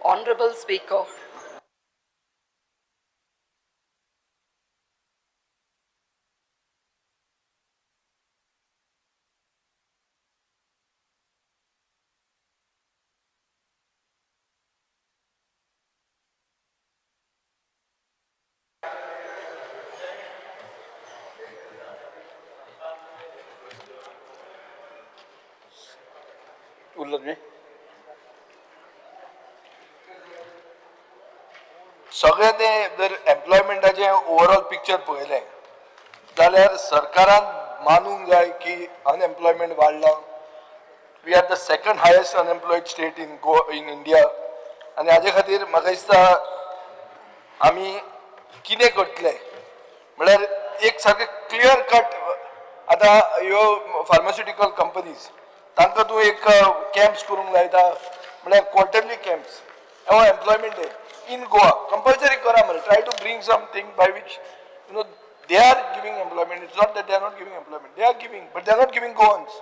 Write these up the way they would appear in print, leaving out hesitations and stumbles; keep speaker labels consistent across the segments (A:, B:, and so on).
A: Honorable Speaker.
B: उरलो न्ही सगळें तें जर एम्प्लॉयमेंटाचें ओवरऑल पिक्चर पळयलें जाल्यार सरकारान मानूंक जाय की अनएम्प्लॉयमेंट वाडलां. We are the second highest unemployed state in Goa, in India. आनी हाजे खातीर म्हाका दिसता आमी कितें करतले म्हळ्यार एक सारकें क्लियर कट. आतां ह्यो फार्मास्युटिकल कंपनीज तांकां तूं एक कॅम्प्स करूंक लायता, म्हळ्यार क्वॉर्टरली कॅम्प्स हो employment day in Goa compulsory करा मरे. Try to bring something by which they are giving employment. It's not that they are not giving employment, they are giving, but they are not giving Goans.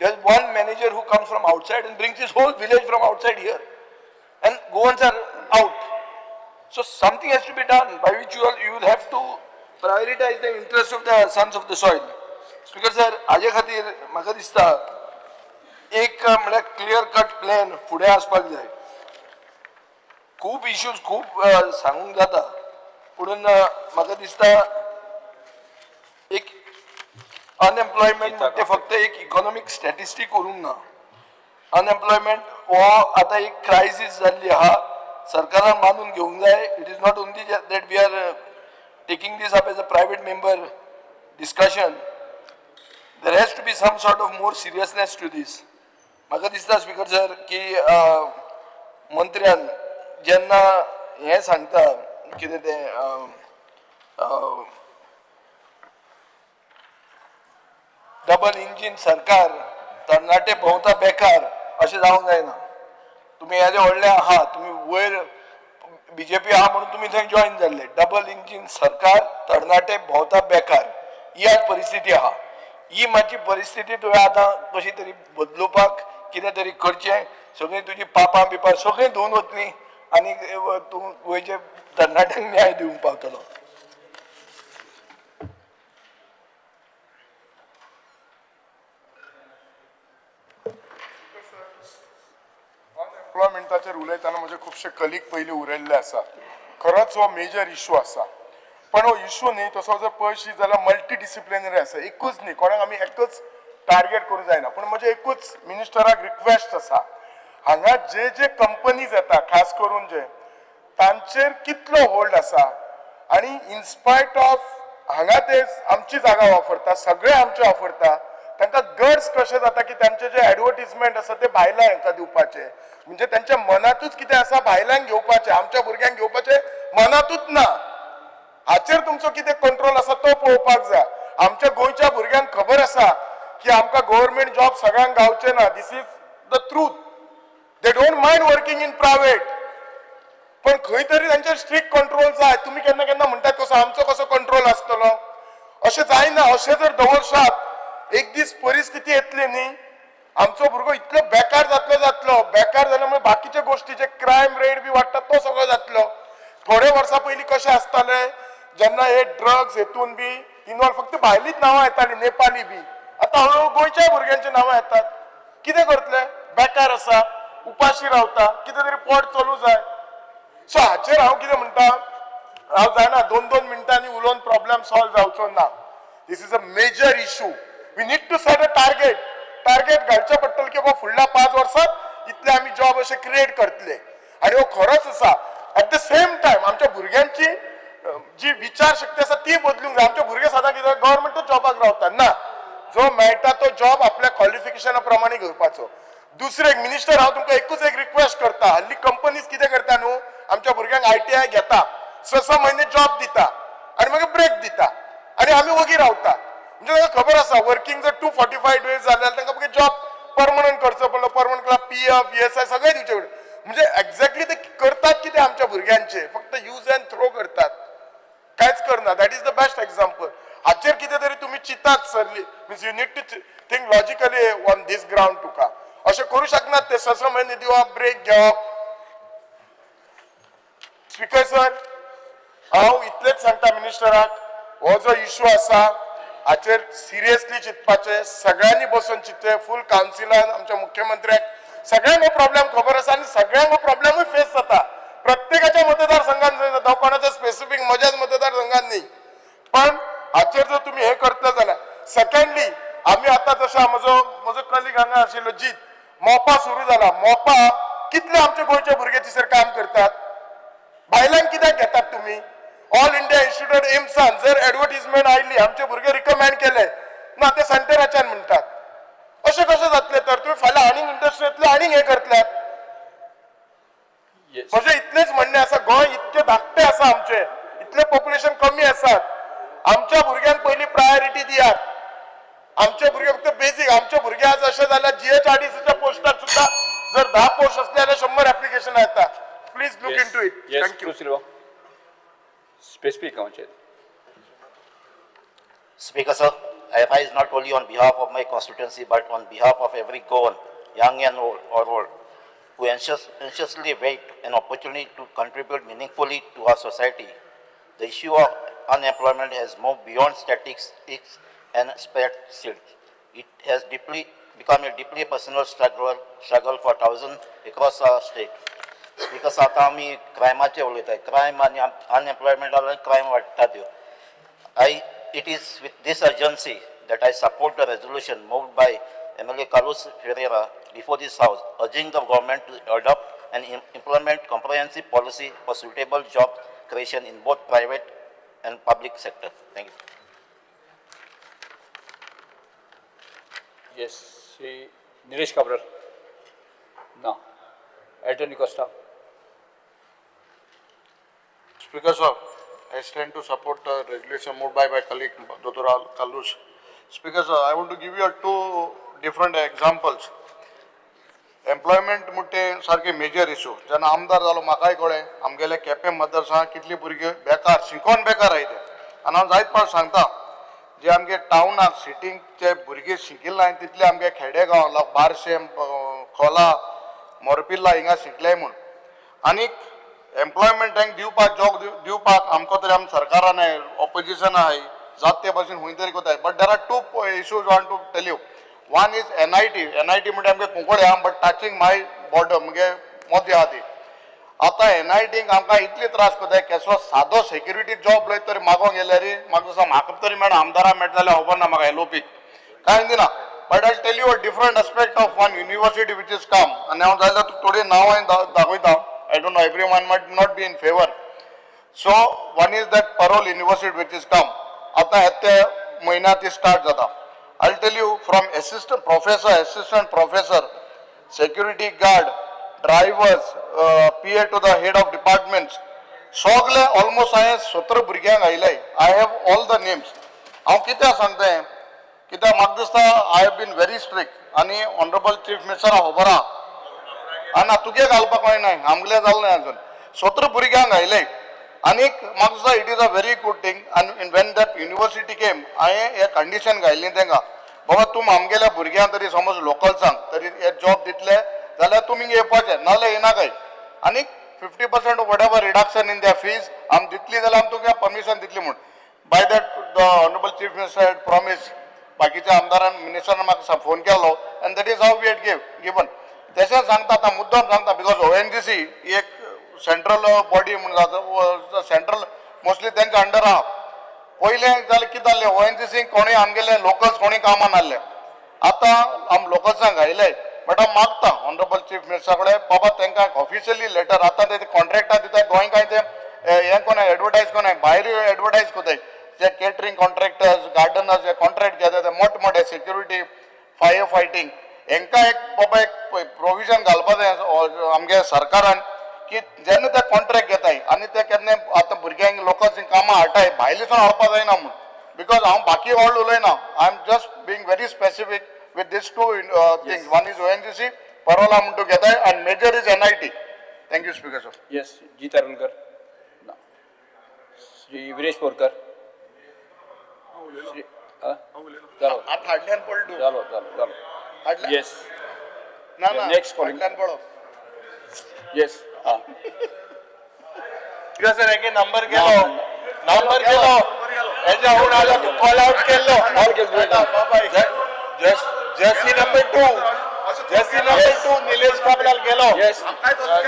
B: There is one manager who comes from outside and brings his whole village from outside here, and Goans are out. So something has to be done by which you will have to prioritize the interest of the sons of the soil. Speaker sir, हाजे खातीर म्हाका दिसता एक म्हळ्यार clear cut plan फुडें आसपाक जाय. खूब इश्यूज खूब सांगूंक जाता, पुणून म्हाका दिसता एक अनएम्प्लॉयमेंट म्हणजे फक्त एक इकॉनॉमीक स्टॅटिस्टीक उरूंक ना. अनएम्प्लॉयमेंट हो आतां एक क्रायसीस जाल्ली आहा, सरकारान मानून घेवंक जाय. It is not only that we are taking this up as a private member discussion. There has to be some sort of more seriousness to this. म्हाका दिसता स्पीकर सर की मंत्र्यान जेन्ना हें सांगता कितें तें डबल इंजीन सरकार, तरणाटे भोंवता बेकार, अशें जावंक जायना. तुमी येदे व्हडले आहा, तुमी वयर बीजेपी आहा म्हणून तुमी थंय जॉयन जाल्ले. डबल इंजीन सरकार, तरणाटे भोंवता बेकार, ही आज परिस्थिती आहा. ही मातशी परिस्थिती तुवें आतां कशी तरी बदलुपाक कितें तरी करचें. सगळीं तुजी पापां बिपां सगळीं धुवन वतलीं आनी तूं गोंयच्या तरणाट्यांक न्याय दिवंक पावतलो.
C: अनएम्प्लॉयमेंटाचेर उलयतना म्हजे खुबशे कलीग पयलीं उलयल्ले आसा. खरोच हो मेजर इशू आसा, पण हो इशू न्ही तसो जर पळयशी जाल्यार मल्टी डिसिप्लिनरी आसा. एकूच न्ही, कोणाक आमी एकूच टार्गेट करूंक जायना. पूण म्हजें एकूच मिनिस्टराक रिक्वेस्ट आसा, हांगा जे जे कंपनीज येता खास करून जे तांचेर कितलो होल्ड आसा आनी इनस्पायट ऑफ हांगा ते आमची जागा वापरता, सगळे आमचे वापरता, तांकां गट्स कशें जाता की तांचे जे एडवर्टीजमेंट आसा ते बायलां हांकां दिवपाचे? म्हणजे तांच्या मनातूच कितें आसा, बायलांक घेवपाचें, आमच्या भुरग्यांक घेवपाचें मनातूच ना. हाचेर तुमचो कितें कंट्रोल आसा तो पळोवपाक जाय. आमच्या गोंयच्या भुरग्यांक खबर आसा की आमकां गव्हर्मेंट जॉब सगळ्यांक गावचे ना. This is the truth. They don't mind working in private, पण खंय तरी तांचेर स्ट्रिक्ट कंट्रोल जाय. तुमी केन्ना केन्ना म्हणटात कसो आमचो कसो कंट्रोल आसतलो, अशें जायना. अशें जर दवरशात एक दीस परिस्थिती येतली न्ही, आमचो भुरगो इतलो बेकार जातलो जातलो बेकार जाल्या मुळे बाकीचे गोश्टी जे क्रायम रेट बी वाडटा तो सगळो जातलो. थोडे वर्सां पयलीं कशें आसतालें, जेन्ना हे ड्रग्स हेतून बी इनवॉल्व फक्त भायलीच नांवां येतालीं, नेपाली बी. आतां हळूहळू गोंयच्याय भुरग्यांची नांवां येतात. कितें करतले? बेकार आसा, उपाशी रावता, कितें तरी पोट चलूं जाय. सो हाचेर हांव कितें म्हणटा, हांव जाणा दोन दोन मिनटांनी उलोवन प्रॉब्लेम सॉल्व जावचो ना. This is a major issue. We need to set a target. Target घालचें पडटलें की बाबा फुडल्या 5 वर्सात इतले आमी जॉब अशे क्रिएट करतले. आनी हो खरोच आसा. एट the same time आमच्या भुरग्यांची जी विचार शक्ती आसा ती बदलूंक जाय. आमचे भुरगे सदां कितें गव्हर्मेंटूच जॉबाक रावता ना, जो मेळटा तो जॉब आपल्या क्वॉलिफिकेशना प्रमाणे घेवपाचो. दुसरें एक मिनिस्टर, हांव तुमकां एकूच एक रिक्वेस्ट करता. हल्ली कंपनीज कितें करता न्हू, आमच्या भुरग्यांक ITI घेता, 6-6 म्हयने जॉब दिता आनी मागीर ब्रेक दिता आनी आमी वगी रावता. म्हणजे तांकां खबर आसा वर्किंग जर 245 डेज जाले जाल्यार तांकां मागीर जॉब परमनंट करचो पडलो. परमनंट केला PF ESI सगळें दिवचें पडलें. म्हणजे एक्झॅक्टली ते करतात कितें आमच्या भुरग्यांचे, फक्त यूज अँड थ्रो करतात, कांयच करना. That is the best example. हाचेर कितें तरी तुमी चिंतात sir, means you need to think logically on this ground. तुका अशें करूं शकनात ते 6-6 म्हयने दिवप, ब्रेक घेवप. स्पीकर सर, हांव इतलेंच सांगता मिनिस्टराक, हो जो इशू आसा हाचेर सिरियसली चिंतपाचें, सगळ्यांनी बसून चिंतचें, फूल कावन्सिलान आमच्या मुख्यमंत्र्याक सगळ्यांक हो प्रॉब्लेम खबर आसा आनी सगळ्यांक हो प्रॉब्लेमूय फेस जाता. प्रत्येकाच्या मतदारसंघान जाता, कोणाच्या स्पेसिफीक म्हज्याच मतदारसंघान न्ही. पण हाचेर जर तुमी हें करतले जाल्यार, सेकंडली आमी आतां जशें म्हजो म्हजो कलीग हांगा आशिल्लो जीत, मोपा सुरू जाला. मोपा कितले आमचे गोंयचे भुरगे थंयसर काम करतात? भायल्यान कित्याक घेतात तुमी? ऑल इंडिया इन्स्टिट्यूट एम्सान जर एडवर्टीजमेंट आयली, आमचे भुरगे रिकमेंड केले ना, ते सेंटराच्यान म्हणटात. अशें कशें जातलें तर? तुमी फाल्यां आनीक इंडस्ट्री येतले, आनीक हें करतल्यात. म्हजें इतलेंच म्हणणें आसा, गोंय इतकें धाकटें आसा आमचें, इतलें पॉप्युलेशन कमी आसात, आमच्या भुरग्यांक पयलीं प्रायोरिटी दियात. आमचे भुरगे फक्त बेजीक, आमचे भुरगे आज अशें जाल्यार जीएचआरडीसीच्या पोस्टार सुद्दां जर 10 पोस्ट असले जाल्यार 100 एप्लिकेशन येता. Please look into it. Thank you.
A: Specific गांवचे.
D: Speaker sir, I rise not only on behalf of my constituency but on behalf of every Goan, young and old or old, who anxiously wait an opportunity to contribute meaningfully to our society. The issue of unemployment has moved beyond statistics and spreadsheets. It has deeply become a deeply personal struggle for thousands across our state. Speaker sir, आतां आमी क्रायमाचेर उलयतात. Crime आनी अनएम्प्लॉयमेंटा crime वाडटा त्यो. It is with this urgency that I support the resolution moved by MLA Carlos Ferreira before this House, urging the government to adopt and implement comprehensive policy for suitable job creation in both private and public sector. Thank you.
A: Yes, Shri Nilesh Cabral. ना. Anthony Costa.
E: Speaker sir, I stand to support the resolution moved by my colleague Dr. Carlos. Speaker sir, I want to give you two different examples. Employment म्हणटे सारखे major issue. जेन्ना आमदार जालो म्हाकाय कळ्ळें आमगेले केपें मतदारसंघात कितली भुरगीं बेकार शिकोन बेकार आयले. आनी हांव जायत फावट सांगता, जे आमगे टावनाक सिटींक जे भुरगे शिकिल्ले नाय तितले आमगे खेडेगांव बारशेम, खोला, मोरपिल्ला हिंगा शिकले म्हूण. आनीक एम्प्लॉयमेंट तांकां दिवपाक जॉब दिवपाक आमकां तरी आम सरकारान आहाय, ऑपोजिशन आहाय, जात ते भाशेन खूंय तरी कोताय. But there are two issues want to tell you. One is NIT. NIT म्हणजे आमगे कुंकळे आहा, बट टचिंग my border मुगे मोदी आहा ती. आतां एनआयटीक आमकां इतले त्रास कोताय, केसलो सादो सेक्युरिटी जॉब लय तरी मागोंक गेल्यार म्हाका दिसता म्हाका तरी मेळना, आमदारा मेळटा जाल्यार खबर ना म्हाका एलओपी कांय दिना. But I tell you a different aspect of one university which is come. आनी हांव जाल्यार थोडी नांवां दाखयता. I don't know, everyone might not be in favour. So one is that Parole University which is come. आतां येते म्हयन्या ती स्टार्ट जाता. I tell you, from assistant professor, assistant professor, security guard, drivers, PA to the head of departments, सगळे almost हांवें 17 भुरग्यांक घायले. I have all the names. हांव कित्याक सांगता हें, कित्याक म्हाका दिसता I have been very strict. आनी ऑनरेबल चीफ मिनिस्टर खबर आहा ना, तुगे घालपाक मेळना, आमगेले जालें ना अजून. 17 भुरग्यांक घायले. आनीक म्हाका दिसता it is a very good thing. आनी when that university came, हांवें हें कंडिशन घायली तांकां, बाबा तूं आमगेल्या भुरग्यांक तरी समज लोकल्सांक तरी हे जॉब दितले जाल्यार तुमी येवपाचें, नाजाल्यार येनाकाय. आनीक 50% whatever reduction in their fees आमी दितली जाल्यार आमी तुमकां परमिशन दितली म्हूण. By that the honourable chief minister had promise. बाकीच्या आमदारान मिनिस्टरान म्हाका फोन केलो and that is how we had given. तशें सांगता आतां मुद्दम सांगता, because ONGC ही एक सेंट्रल बॉडी म्हूण जाता, सेंट्रल मोस्टली तेंच्या अंडर आहा. पयलें जाल्यार कितें जाल्लें, ओएनजीसी कोणूय आमगेले लोकल्स कोणूय कामां नासले. आतां आम लोकल्सांक घायले, बट हांव मागता ऑनरेबल चीफ मिनिस्टरा कडेन, बाबा तांकां ऑफिशियली लेटर. आतां ते कॉन्ट्रॅक्टां दिता, गोंय काय ते हें कोनाय एडवर्टायज कोनाय, भायर एडवर्टायज कोताय. जे केटरींग कॉन्ट्रॅक्टर्स, गार्डनर्स हे कॉन्ट्रॅक्ट घेता, ते मोठे मोठे सेक्युरिटी, फायर फायटींग, हेंकां एक बाबा एक प्रोविजन घालपा जाय आमगे सरकारान की जेन्ना ते कॉन्ट्रॅक्ट घेताय आनी ते केन्ना आतां भुरग्यांक लोकल्स कामां हाडटाय, भायले सून हाडपा जायना म्हूण. Because हांव बाकी व्हड उलयना, I am just being very specific with this two things. One is ONGC Parola म्हूण तूं घेताय आनी major is NIT. Thank you, speaker sir.
A: Yes, Jeet Arolkar. ना. श्री विरेश बोरकर. जालो.
E: आतां हाडल्यान पडलो.
A: जालो जालो जालो.
E: हाडल्या.
A: येस.
E: ना ना.
A: Next calling.
E: हाडल्यान पडो.
A: येस, हां.
F: सर एके नंबर केलो, नंबर केलो. हेच्या हुन आलो कॉल आउट केल्लो. Jersey number 2, jersey number 2 Nilesh Cabral गेलो.
A: Yes.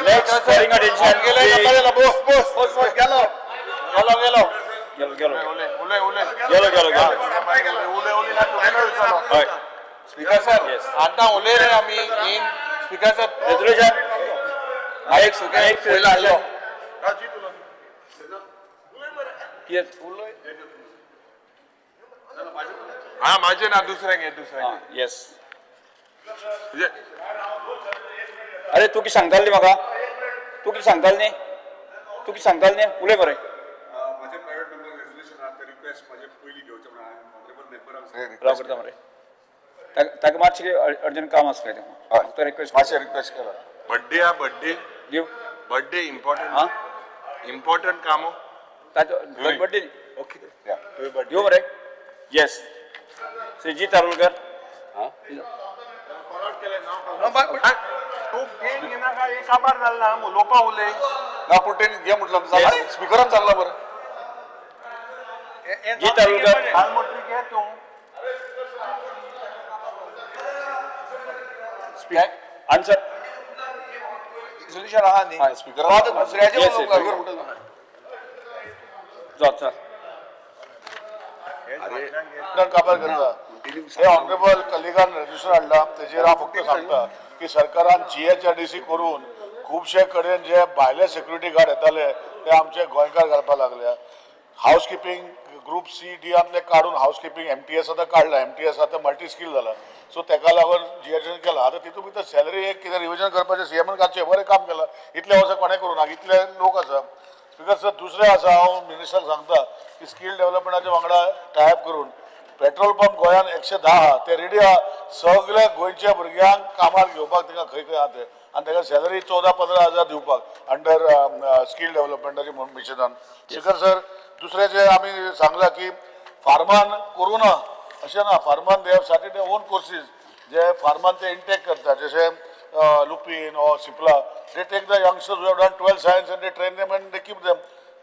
A: Next calling attention.
F: गेलो नंबर, बोस बोस बोस, गेलो गेलो गेलो.
A: गेलो गेलो.
E: उलय उलय उलय.
A: गेलो गेलो गेलो.
E: उलय उलय ना तुवें.
A: हय.
F: Speaker sir,
A: Yes.
F: आता उलय रे आमी इन स्पीकर सर.
A: रेजोल्युशन एक एक
F: पयलो आयलो.
A: येस.
F: हा, माझे ना, दुसऱ्यांक घे, दुसऱ्यांक.
A: येस. अरे, तूं कितें सांगतालो न्ही म्हाका? तूं कितें सांगतालो न्ही? तूं कितें सांगतालो न्ही? उलय मरे.
G: माझे प्रायव्हेट मेंबर रेजोल्युशन आहा, ते रिक्वेस्ट माझे पयलीं घेवचें म्हणून हांवें ऑनरेबल मेंबरांक.
A: राव, करता मरे. ताका मातशें अर्जंट काम आसलें तें. फक्त रिक्वेस्ट.
G: मातशें रिक्वेस्ट करा.
F: बड्डे हा, बड्डे.
A: दिव.
F: Birthday important.
A: हा.
F: इम्पॉर्टंट काम हो.
A: ताचो बड्डे.
F: ओके.
A: दिव मरे. येस, श्री जी तारुलकर.
F: तूं पेन घेनाका, हे काबार जाल ना उलोवपा उलय.
G: ना, पूण तेणी घे म्हटलं, स्पिकरान चालला बरं.
A: जी तारुलकर.
F: मोटरी घे तूं.
A: आन्सर.
B: रेजोल्युशन आहा न्ही?
A: हय.
B: तो आतां दुसऱ्याचें
A: Yes,
B: उलोवंक
A: yes.
B: लागलो.
A: जात चल.
E: काबार करता. हे ऑनरेबल कलिगान रेजिस्टर हाडला, तेजेर हांव फक्त सांगता की सरकारान जीएचआरडीसी करून खुबशे कडेन जे भायले सेक्युरिटी गार्ड येताले ते आमचे गोंयकार घालपाक लागले. हावस किपींग ग्रुप सी डियांतले काडून हावस किपींग एमटीएस आतां काडला. एमटीएस आतां मल्टी स्कील जाला. सो तेका लागून जीएचआरडीसी केला. आतां तितून भितर सॅलरी एक कितें रिविजन करपाचें सीएमान घालचें. बरें काम केलां, इतले वर्सां कोणें करूं ना, इतले लोक आसा. Because sir, दुसरें आसा, हांव मिनिस्टराक सांगता की स्कील डेव्हलपमेंटाच्या वांगडा टायप करून पेट्रोल पंप गोंयान 110 आहा, ते रेडी आहा सगल्या गोंयच्या भुरग्यांक कामार घेवपाक. तांकां खंय खंय आहा ते आनी ताका सॅलरी 14-15 हजार दिवपाक अंडर स्कील डेव्हलपमेंटाचे मिशनान. स्पीकर सर, दुसरें जे आमी सांगलां की फार्मान करूं ना अशें ना, फार्मान they have started own courses जे फार्मान ते इंटेक करता, जशे Lupin or Cipla. They take the youngsters who have done 12 science and they train them and they keep them.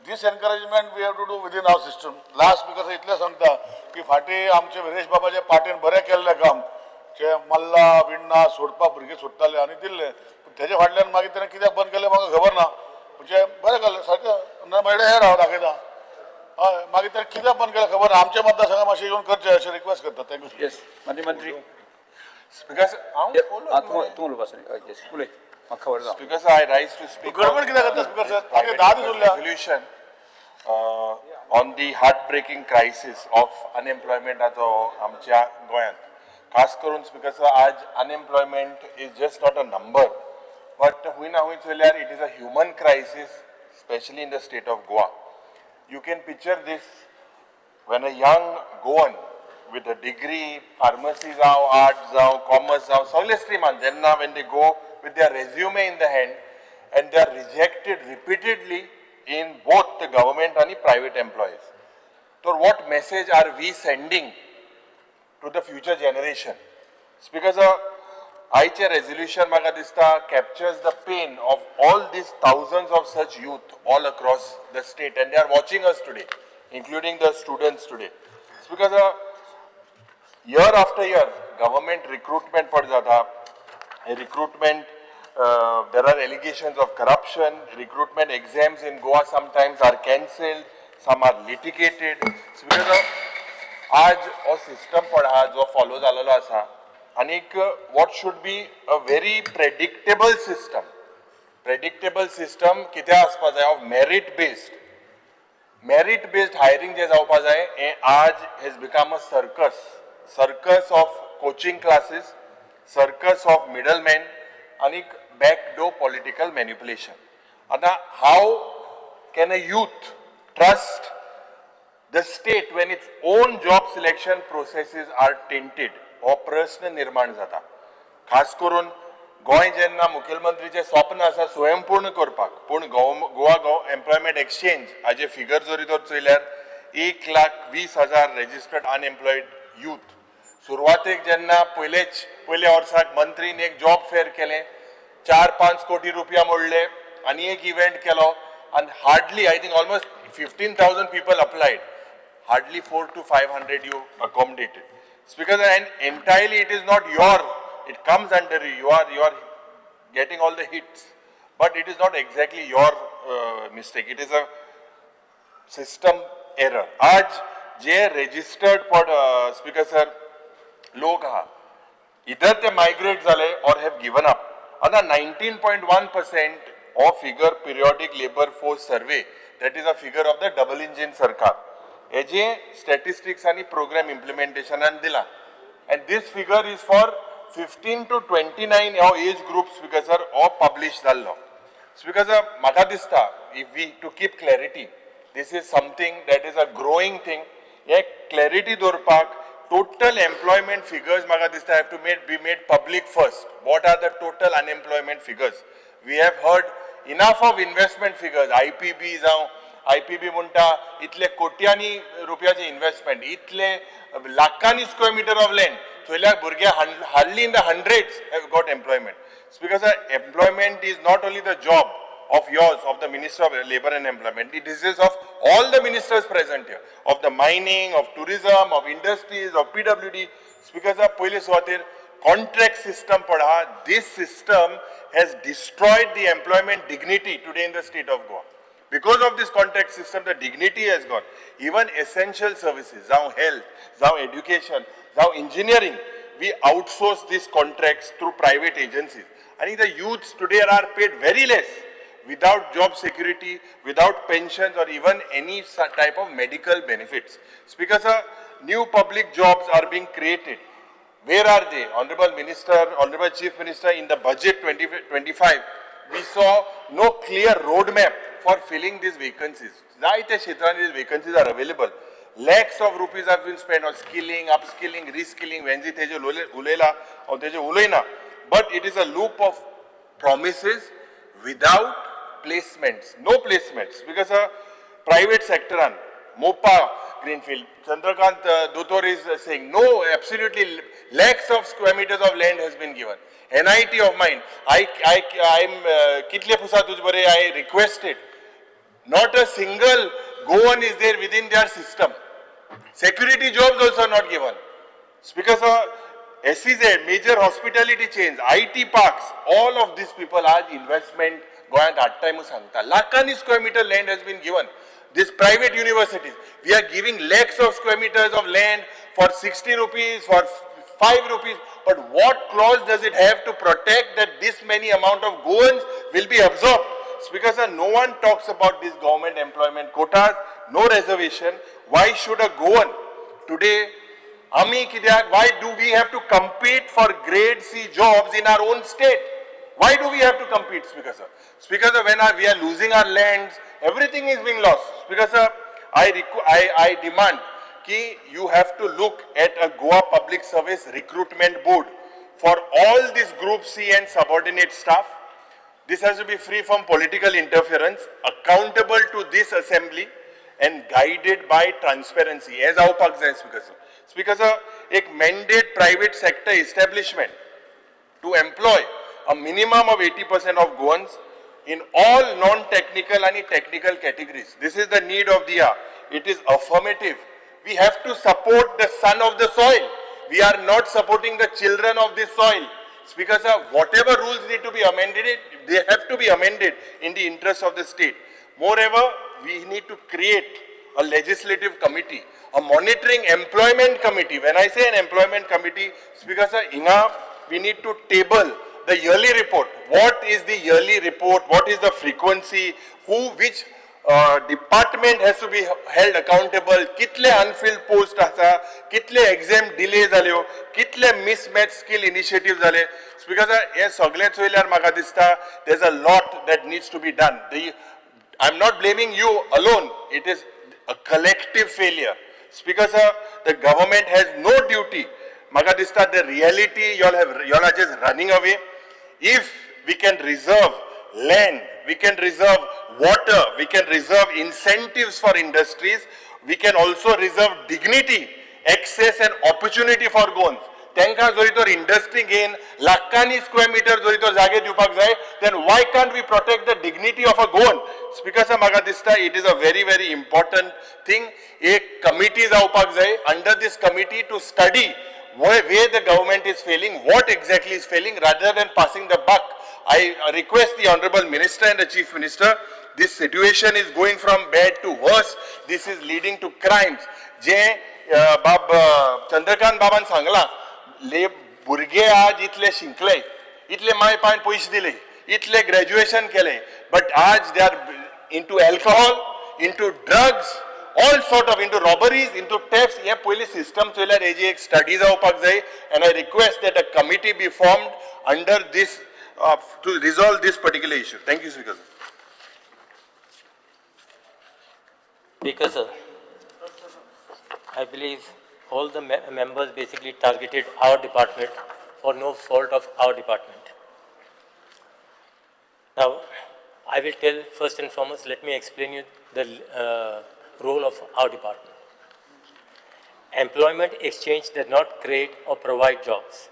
E: This encouragement we have to do within our system. Last, because इतलें सांगता की फाटीं आमचे विरेश बाबाचे पार्टीन बरें केल्लें काम, जे मल्ला विण्णा सोडपाक भुरगे सोडटाले आनी दिल्ले, पूण तेजे फाटल्यान मागीर तेणें कित्याक बंद केलें म्हाका खबर ना. म्हणजे बरें केलें सारकें ना मेळ्ळें हेर हांव दाखयता. हय, मागीर तेणें कित्याक बंद केलें खबर ना. आमच्या मतदारसंघात मातशें येवन करचें अशें रिक्वेस्ट करता. Thank you.
A: Yes, माननीय मंत्री.
F: स्पीकर हांव.
A: तूं तूं उलोवपा सर. येस, उलय, म्हाका खबर जा.
F: Speaker, I rise to speak.
E: गडबड कित्याक करता स्पीकर सर? आगे 10 दीस उरल्या.
F: Resolution on the heartbreaking crisis of अनएम्प्लॉयमेंटाचो आमच्या गोंयांत. खास करून स्पीकर सर, आज unemployment is just not a number, but हुंय ना हुंय चोयल्यार it is a human crisis, specially in the state of Goa. You can picture this when a young Goan with a degree, pharmacy जावं, arts जावं, commerce जावं, सगळे स्ट्रीमान जेन्ना when they go with their resume in the hand and they are rejected repeatedly in both the government आणि private employees. So what message are we sending to the future generation? Because आयचें resolution म्हाका दिसता captures the pain of all these thousands of such youth all across the state, and they are watching us today, including the students today. Because year after year government recruitment पण जाता. Recruitment, there are allegations of corruption. Recruitment exams in Goa sometimes are cancelled, some are litigated. Because of आज हो system पण आहा जो follow जालेलो आसा आनीक what should be a very predictable system, predictable system कित्याक आसपा जाय of merit based hiring जे जावपा जाय, हें आज has become a circus, circus of coaching classes, circus of middleman आनीक बॅकडोर पॉलिटिकल मॅनिपुलेशन. आतां how can a youth trust the state when its own job selection processes are tainted? हो प्रस्न निर्माण जाता. खास करून गोंय जेन्ना मुखेलमंत्रीचें स्वप्न आसा स्वयंपूर्ण करपाक, पूण गोवा गो एम्प्लॉयमेंट एक्सचेंज हाजे फिगर जरी तर चोयल्यार 1,20,000 रजिस्टर्ड अनएम्प्लॉयड यूथ. सुरवातेक जेन्ना पयलेच पयल्या वर्साक मंत्रीन एक जॉब फेअर केलें, 4-5 कोटी रुपया मोडले आनी एक इव्हेंट केलो. And hardly, I think almost 15,000 people applied. Hardly 4 to 500 you accommodated. Speaker, and entirely it is not your, it comes under you, you are getting all the hits. But it is not exactly your mistake. It is a system error. आज जे registered पड, speaker sir, लोक आहा, इधर ते migrate जाले or have given up. आतां 19.1% हो figure periodic labour force survey, that is a figure of the double engine सरकार, हेजे स्टॅटिस्टिक्स आनी प्रोग्राम इम्प्लिमेंटेशनान दिला, and this figure is for 15 to 29 हो एज ग्रुप, स्पीकर सर, हो पब्लिश जाल्लो. स्पीकर सर, म्हाका दिसता, if we to keep clarity, this is something that is a growing thing. हे क्लॅरिटी दवरपाक टोटल एम्प्लॉयमेंट फिगर्स म्हाका दिसता have to made be made public first. What are the total unemployment figures? We have heard enough of investment figures. IPB जावं, IPB म्हणटा इतले कोट्यांनी रुपयाचे investment, इतले लाखांनी स्क्वेअर मिटर ऑफ लँड, थंयल्या भुरगे hardly in the hundreds have got employment. Because employment is not only the job of yours, of the Minister of Labor and Employment. It is of all the ministers present here, of the mining, of tourism, of industries, of PWD. Speaker sir, पयले सुवातेर contract system पळा, this system has destroyed the employment dignity today in the state of Goa. Because of this contract system, the dignity has gone. Even essential services, जावं health, जावं education, जावं engineering, we outsource these contracts through private agencies. And the youths today are paid very less, without job security, without pensions or even any type of medical benefits. Speaker sir, new public jobs are being created. Where are they? Honorable Minister, Honorable Chief Minister, in the budget 2025, we saw no clear roadmap for filling these vacancies. जायत्या क्षेत्रांनी these vacancies are available. Lakhs of rupees have been spent on skilling, upskilling, reskilling. Venzy तेजे उलयला, हांव तेजे उलयना. But it is a loop of promises without placements, no placements. Because a private sector, Mopa Greenfield, Chandrakant Dutor is saying, no, absolutely lakhs of square meters of land has been given. NIT of mine, I'm, कितले पुसा तुज बरे, I requested, not a single Goan is there within their system. Security jobs also not given. Speaker sir, SEZ, major hospitality chains, IT parks, all of these people are investment गोंयांत हाडटाय म्हणून सांगता. लाखांनी square meter land has been given. These private universities, we are giving lakhs of square meters of land for 60 rupees, for 5 rupees. But what clause does it have to protect that this many amount of Goans will be absorbed? Speaker sir, no one talks about these government employment quotas, no reservation. Why should a Goan today, आमी कित्याक, why do we have to compete for grade C jobs in our own state? Why do we have to compete, Speaker sir? Speaker sir, when we are losing our lands, everything is being lost. Speaker sir, I demand ki you have to look at a Goa Public Service Recruitment Board for all this Group C and subordinate staff. This has to be free from political interference, accountable to this assembly and guided by transparency. हे जावपाक जाय, Speaker sir. Speaker sir, एक mandate private sector establishment to employ a minimum of 80% of Goans in all non-technical and technical categories. This is the need of the hour. It is affirmative. We have to support the son of the soil. We are not supporting the children of this soil. Speaker sir, whatever rules need to be amended, they have to be amended in the interest of the state. Moreover, we need to create a legislative committee, a monitoring employment committee. When I say an employment committee, Speaker sir, हिंगा we need to table the yearly report. What is the yearly report? What is the frequency? Who, which department has to be held accountable? कितले unfilled post आसा? कितले exam delay जाल्यो? कितले mismatch skill initiative जाले? Speaker sir, हे सगळें चोयल्यार म्हाका दिसता there's a lot that needs to be done. I'm not blaming you alone. It is a collective failure. Speaker sir, the government has no duty. म्हाका दिसता the reality, you all are just running away. If we can reserve land, we can reserve water, we can reserve incentives for industries, we can also reserve dignity, access and opportunity for Goans. तांकां जरी तर industry घेवन लाखांनी square metre जरी तर जागे दिवपाक जाय, then why can't we protect the dignity of a Goan? Speaker sir, म्हाका दिसता it is a very very important thing. एक कमिटी जावपाक जाय, under this committee to study where the government is failing, what exactly is failing, rather than passing the buck. I request the Honorable Minister and the Chief Minister, this situation is going from bad to worse. This is leading to crimes. जे बाब चंद्रकांत बाबान सांगला, ले भुरगे आज इतले शिकले, इतले माय pine पयशे दिले, इतले ग्रॅज्युएशन केले, बट आज they are into alcohol, into drugs, all sort of into robberies, into thefts. हे पयली सिस्टम चोयल्यार हेजी एक स्टडी जावपाक जाय, and I request that a committee be formed under this to resolve this particular issue. Thank you, Speaker.
H: Speaker sir, I believe all the members basically targeted our department for no fault of our department. Now, I will tell first and foremost, let me explain you the role of our department. Employment exchange does not create or provide jobs.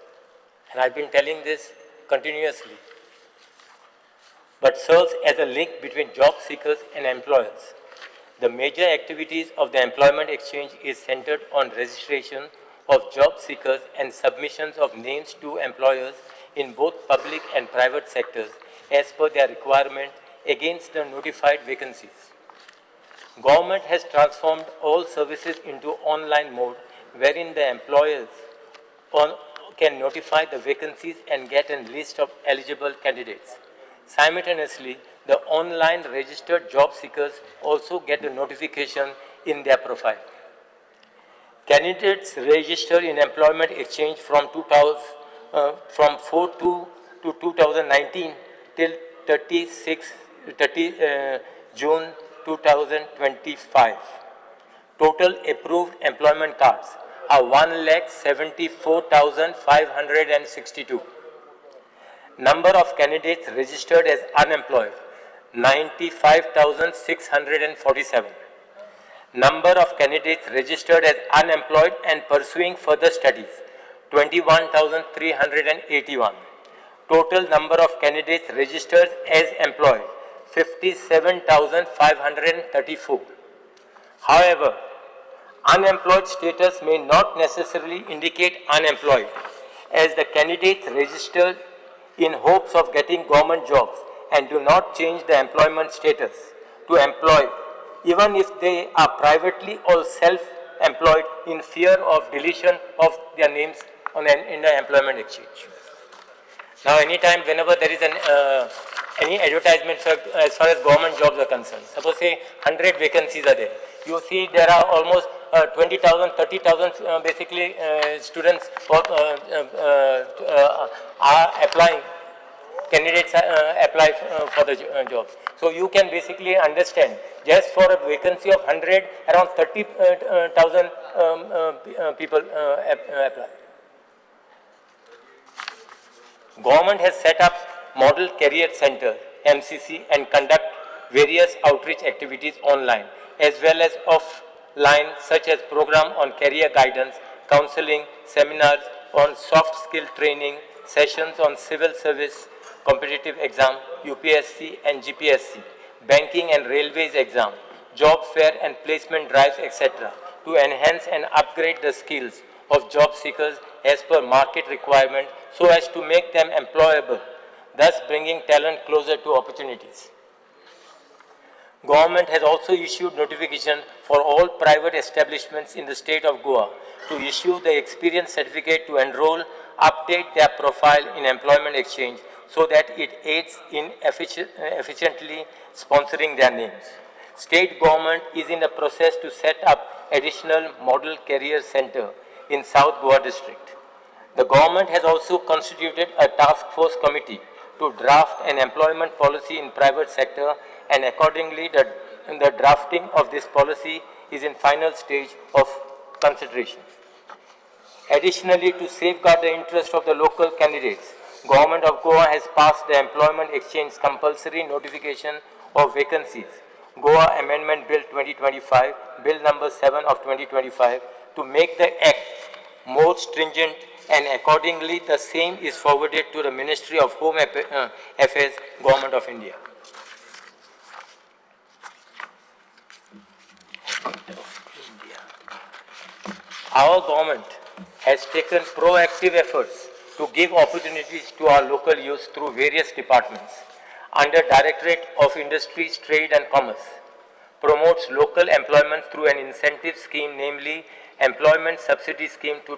H: And I've been telling this continuously, but serves as a link between job seekers and employers. The major activities of the employment exchange is centered on registration of job seekers and submissions of names to employers in both public and private sectors as per their requirement against the notified vacancies. Government has transformed all services into online mode, wherein the employers can notify the vacancies and get a list of eligible candidates. Simultaneously, the online registered job seekers also get a notification in their profile. Candidates registered in employment exchange from 4/2 to 2019 till 30 June 2025. Total approved employment cards are 1,74,562. Number of candidates registered as unemployed, 95,647. Number of candidates registered as unemployed and pursuing further studies, 21,381. Total number of candidates registered as employed, 57,534. However, unemployed status may not necessarily indicate unemployed, as the candidates registered in hopes of getting government jobs and do not change the employment status to employed, even if they are privately or self-employed in fear of deletion of their names in the employment exchange. Now, anytime, whenever there is any advertisement for, as far as government jobs are concerned, suppose say 100 vacancies are there, you see there are almost 20,000, 30,000 basically students are applying, candidates apply for the jobs. So you can basically understand, just for a vacancy of 100, around 30,000 people apply. Government has set up Model Career Center, MCC, and conduct various outreach activities online as well as offline, such as program on career guidance, counseling, seminars on soft skill training, sessions on civil service, competitive exam, UPSC and GPSC, banking and railways exam, job fair and placement drives, etc., to enhance and upgrade the skills of job seekers as per market requirement so as to make them employable, thus bringing talent closer to opportunities. Government has also issued notification for all private establishments in the state of Goa to issue the experience certificate to enroll, update their profile in employment exchange so that it aids in efficiently sponsoring their names. State government is in the process to set up additional model career center in South Goa district. The government has also constituted a task force committee to draft an employment policy in private sector, and accordingly the drafting of this policy is in final stage of consideration. Additionally, to safeguard the interest of the local candidates, Government of Goa has passed the Employment Exchange Compulsory Notification of Vacancies, Goa Amendment Bill 2025, Bill number 7 of 2025, to make the act more stringent and accordingly the same is forwarded to the Ministry of Home Affairs, Government of India. Our government has taken proactive efforts to give opportunities to our local youth through various departments. Under Directorate of Industries, Trade and Commerce, promotes local employment through an incentive scheme, namely Employment Subsidy Scheme to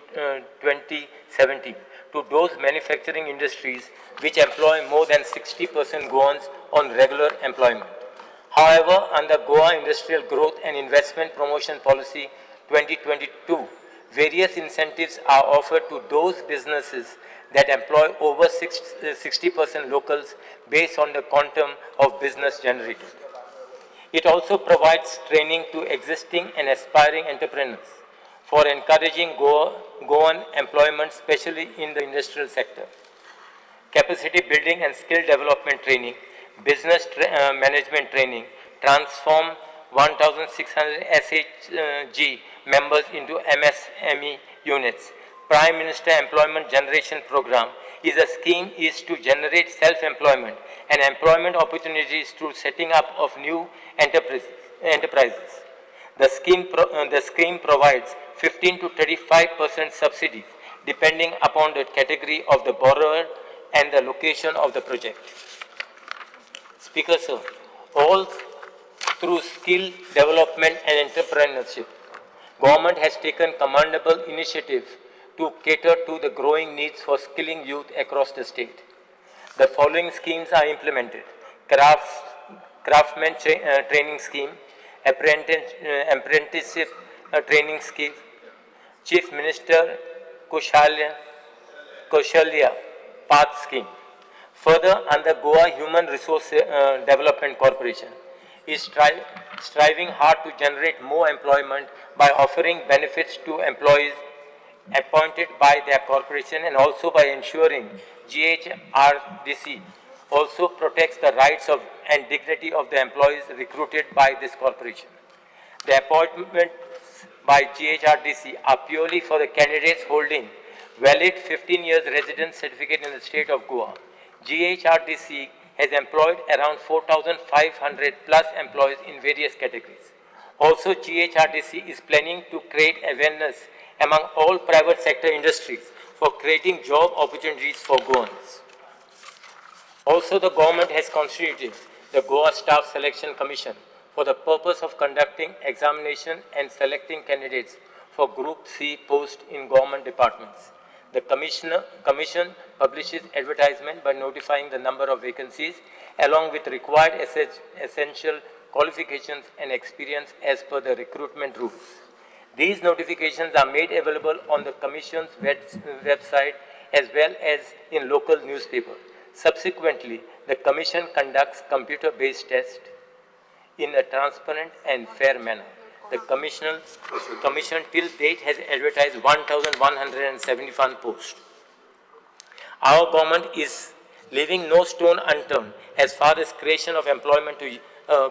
H: 2017, to those manufacturing industries which employ more than 60% Goans on regular employment. However, under Goa Industrial Growth and Investment Promotion Policy 2022, various incentives are offered to those businesses that employ over 60% locals based on the quantum of business generated. It also provides training to existing and aspiring entrepreneurs for encouraging Goan employment, especially in the industrial sector. Capacity building and skill development training, business management training, transform 1,600 SHG members into MSME units. Prime Minister Employment Generation Program is a scheme is to generate self-employment and employment opportunities through setting up of new enterprises. The scheme provides 15 to 35% subsidies depending upon the category of the borrower and the location of the project. Speaker sir, all through skill development and entrepreneurship, government has taken commendable initiative to cater to the growing needs for skilling youth across the state. The following schemes are implemented: craftsman training scheme, apprenticeship training scheme, Chief Minister Kaushalya Path scheme. Further, under Goa Human Resource Development Corporation is striving hard to generate more employment by offering benefits to employees appointed by their corporation and also by ensuring GHRDC also protects the rights of and dignity of the employees recruited by this corporation. The appointments by GHRDC are purely for the candidates holding valid 15 years residence certificate in the state of Goa. GHRDC has employed around 4,500 plus employees in various categories. Also, GHRDC is planning to create awareness among all private sector industries for creating job opportunities for Goans. Also, the government has constituted the Goa Staff Selection Commission for the purpose of conducting examination and selecting candidates for Group C post in government departments. The commission publishes advertisement by notifying the number of vacancies along with required essential qualifications and experience as per the recruitment rules. These notifications are made available on the Commission's website as well as in local newspaper. Subsequently, the Commission conducts computer-based tests in a transparent and fair manner. The commission till date has advertised 1,171 posts. Our government is leaving no stone unturned as far as creation of employment to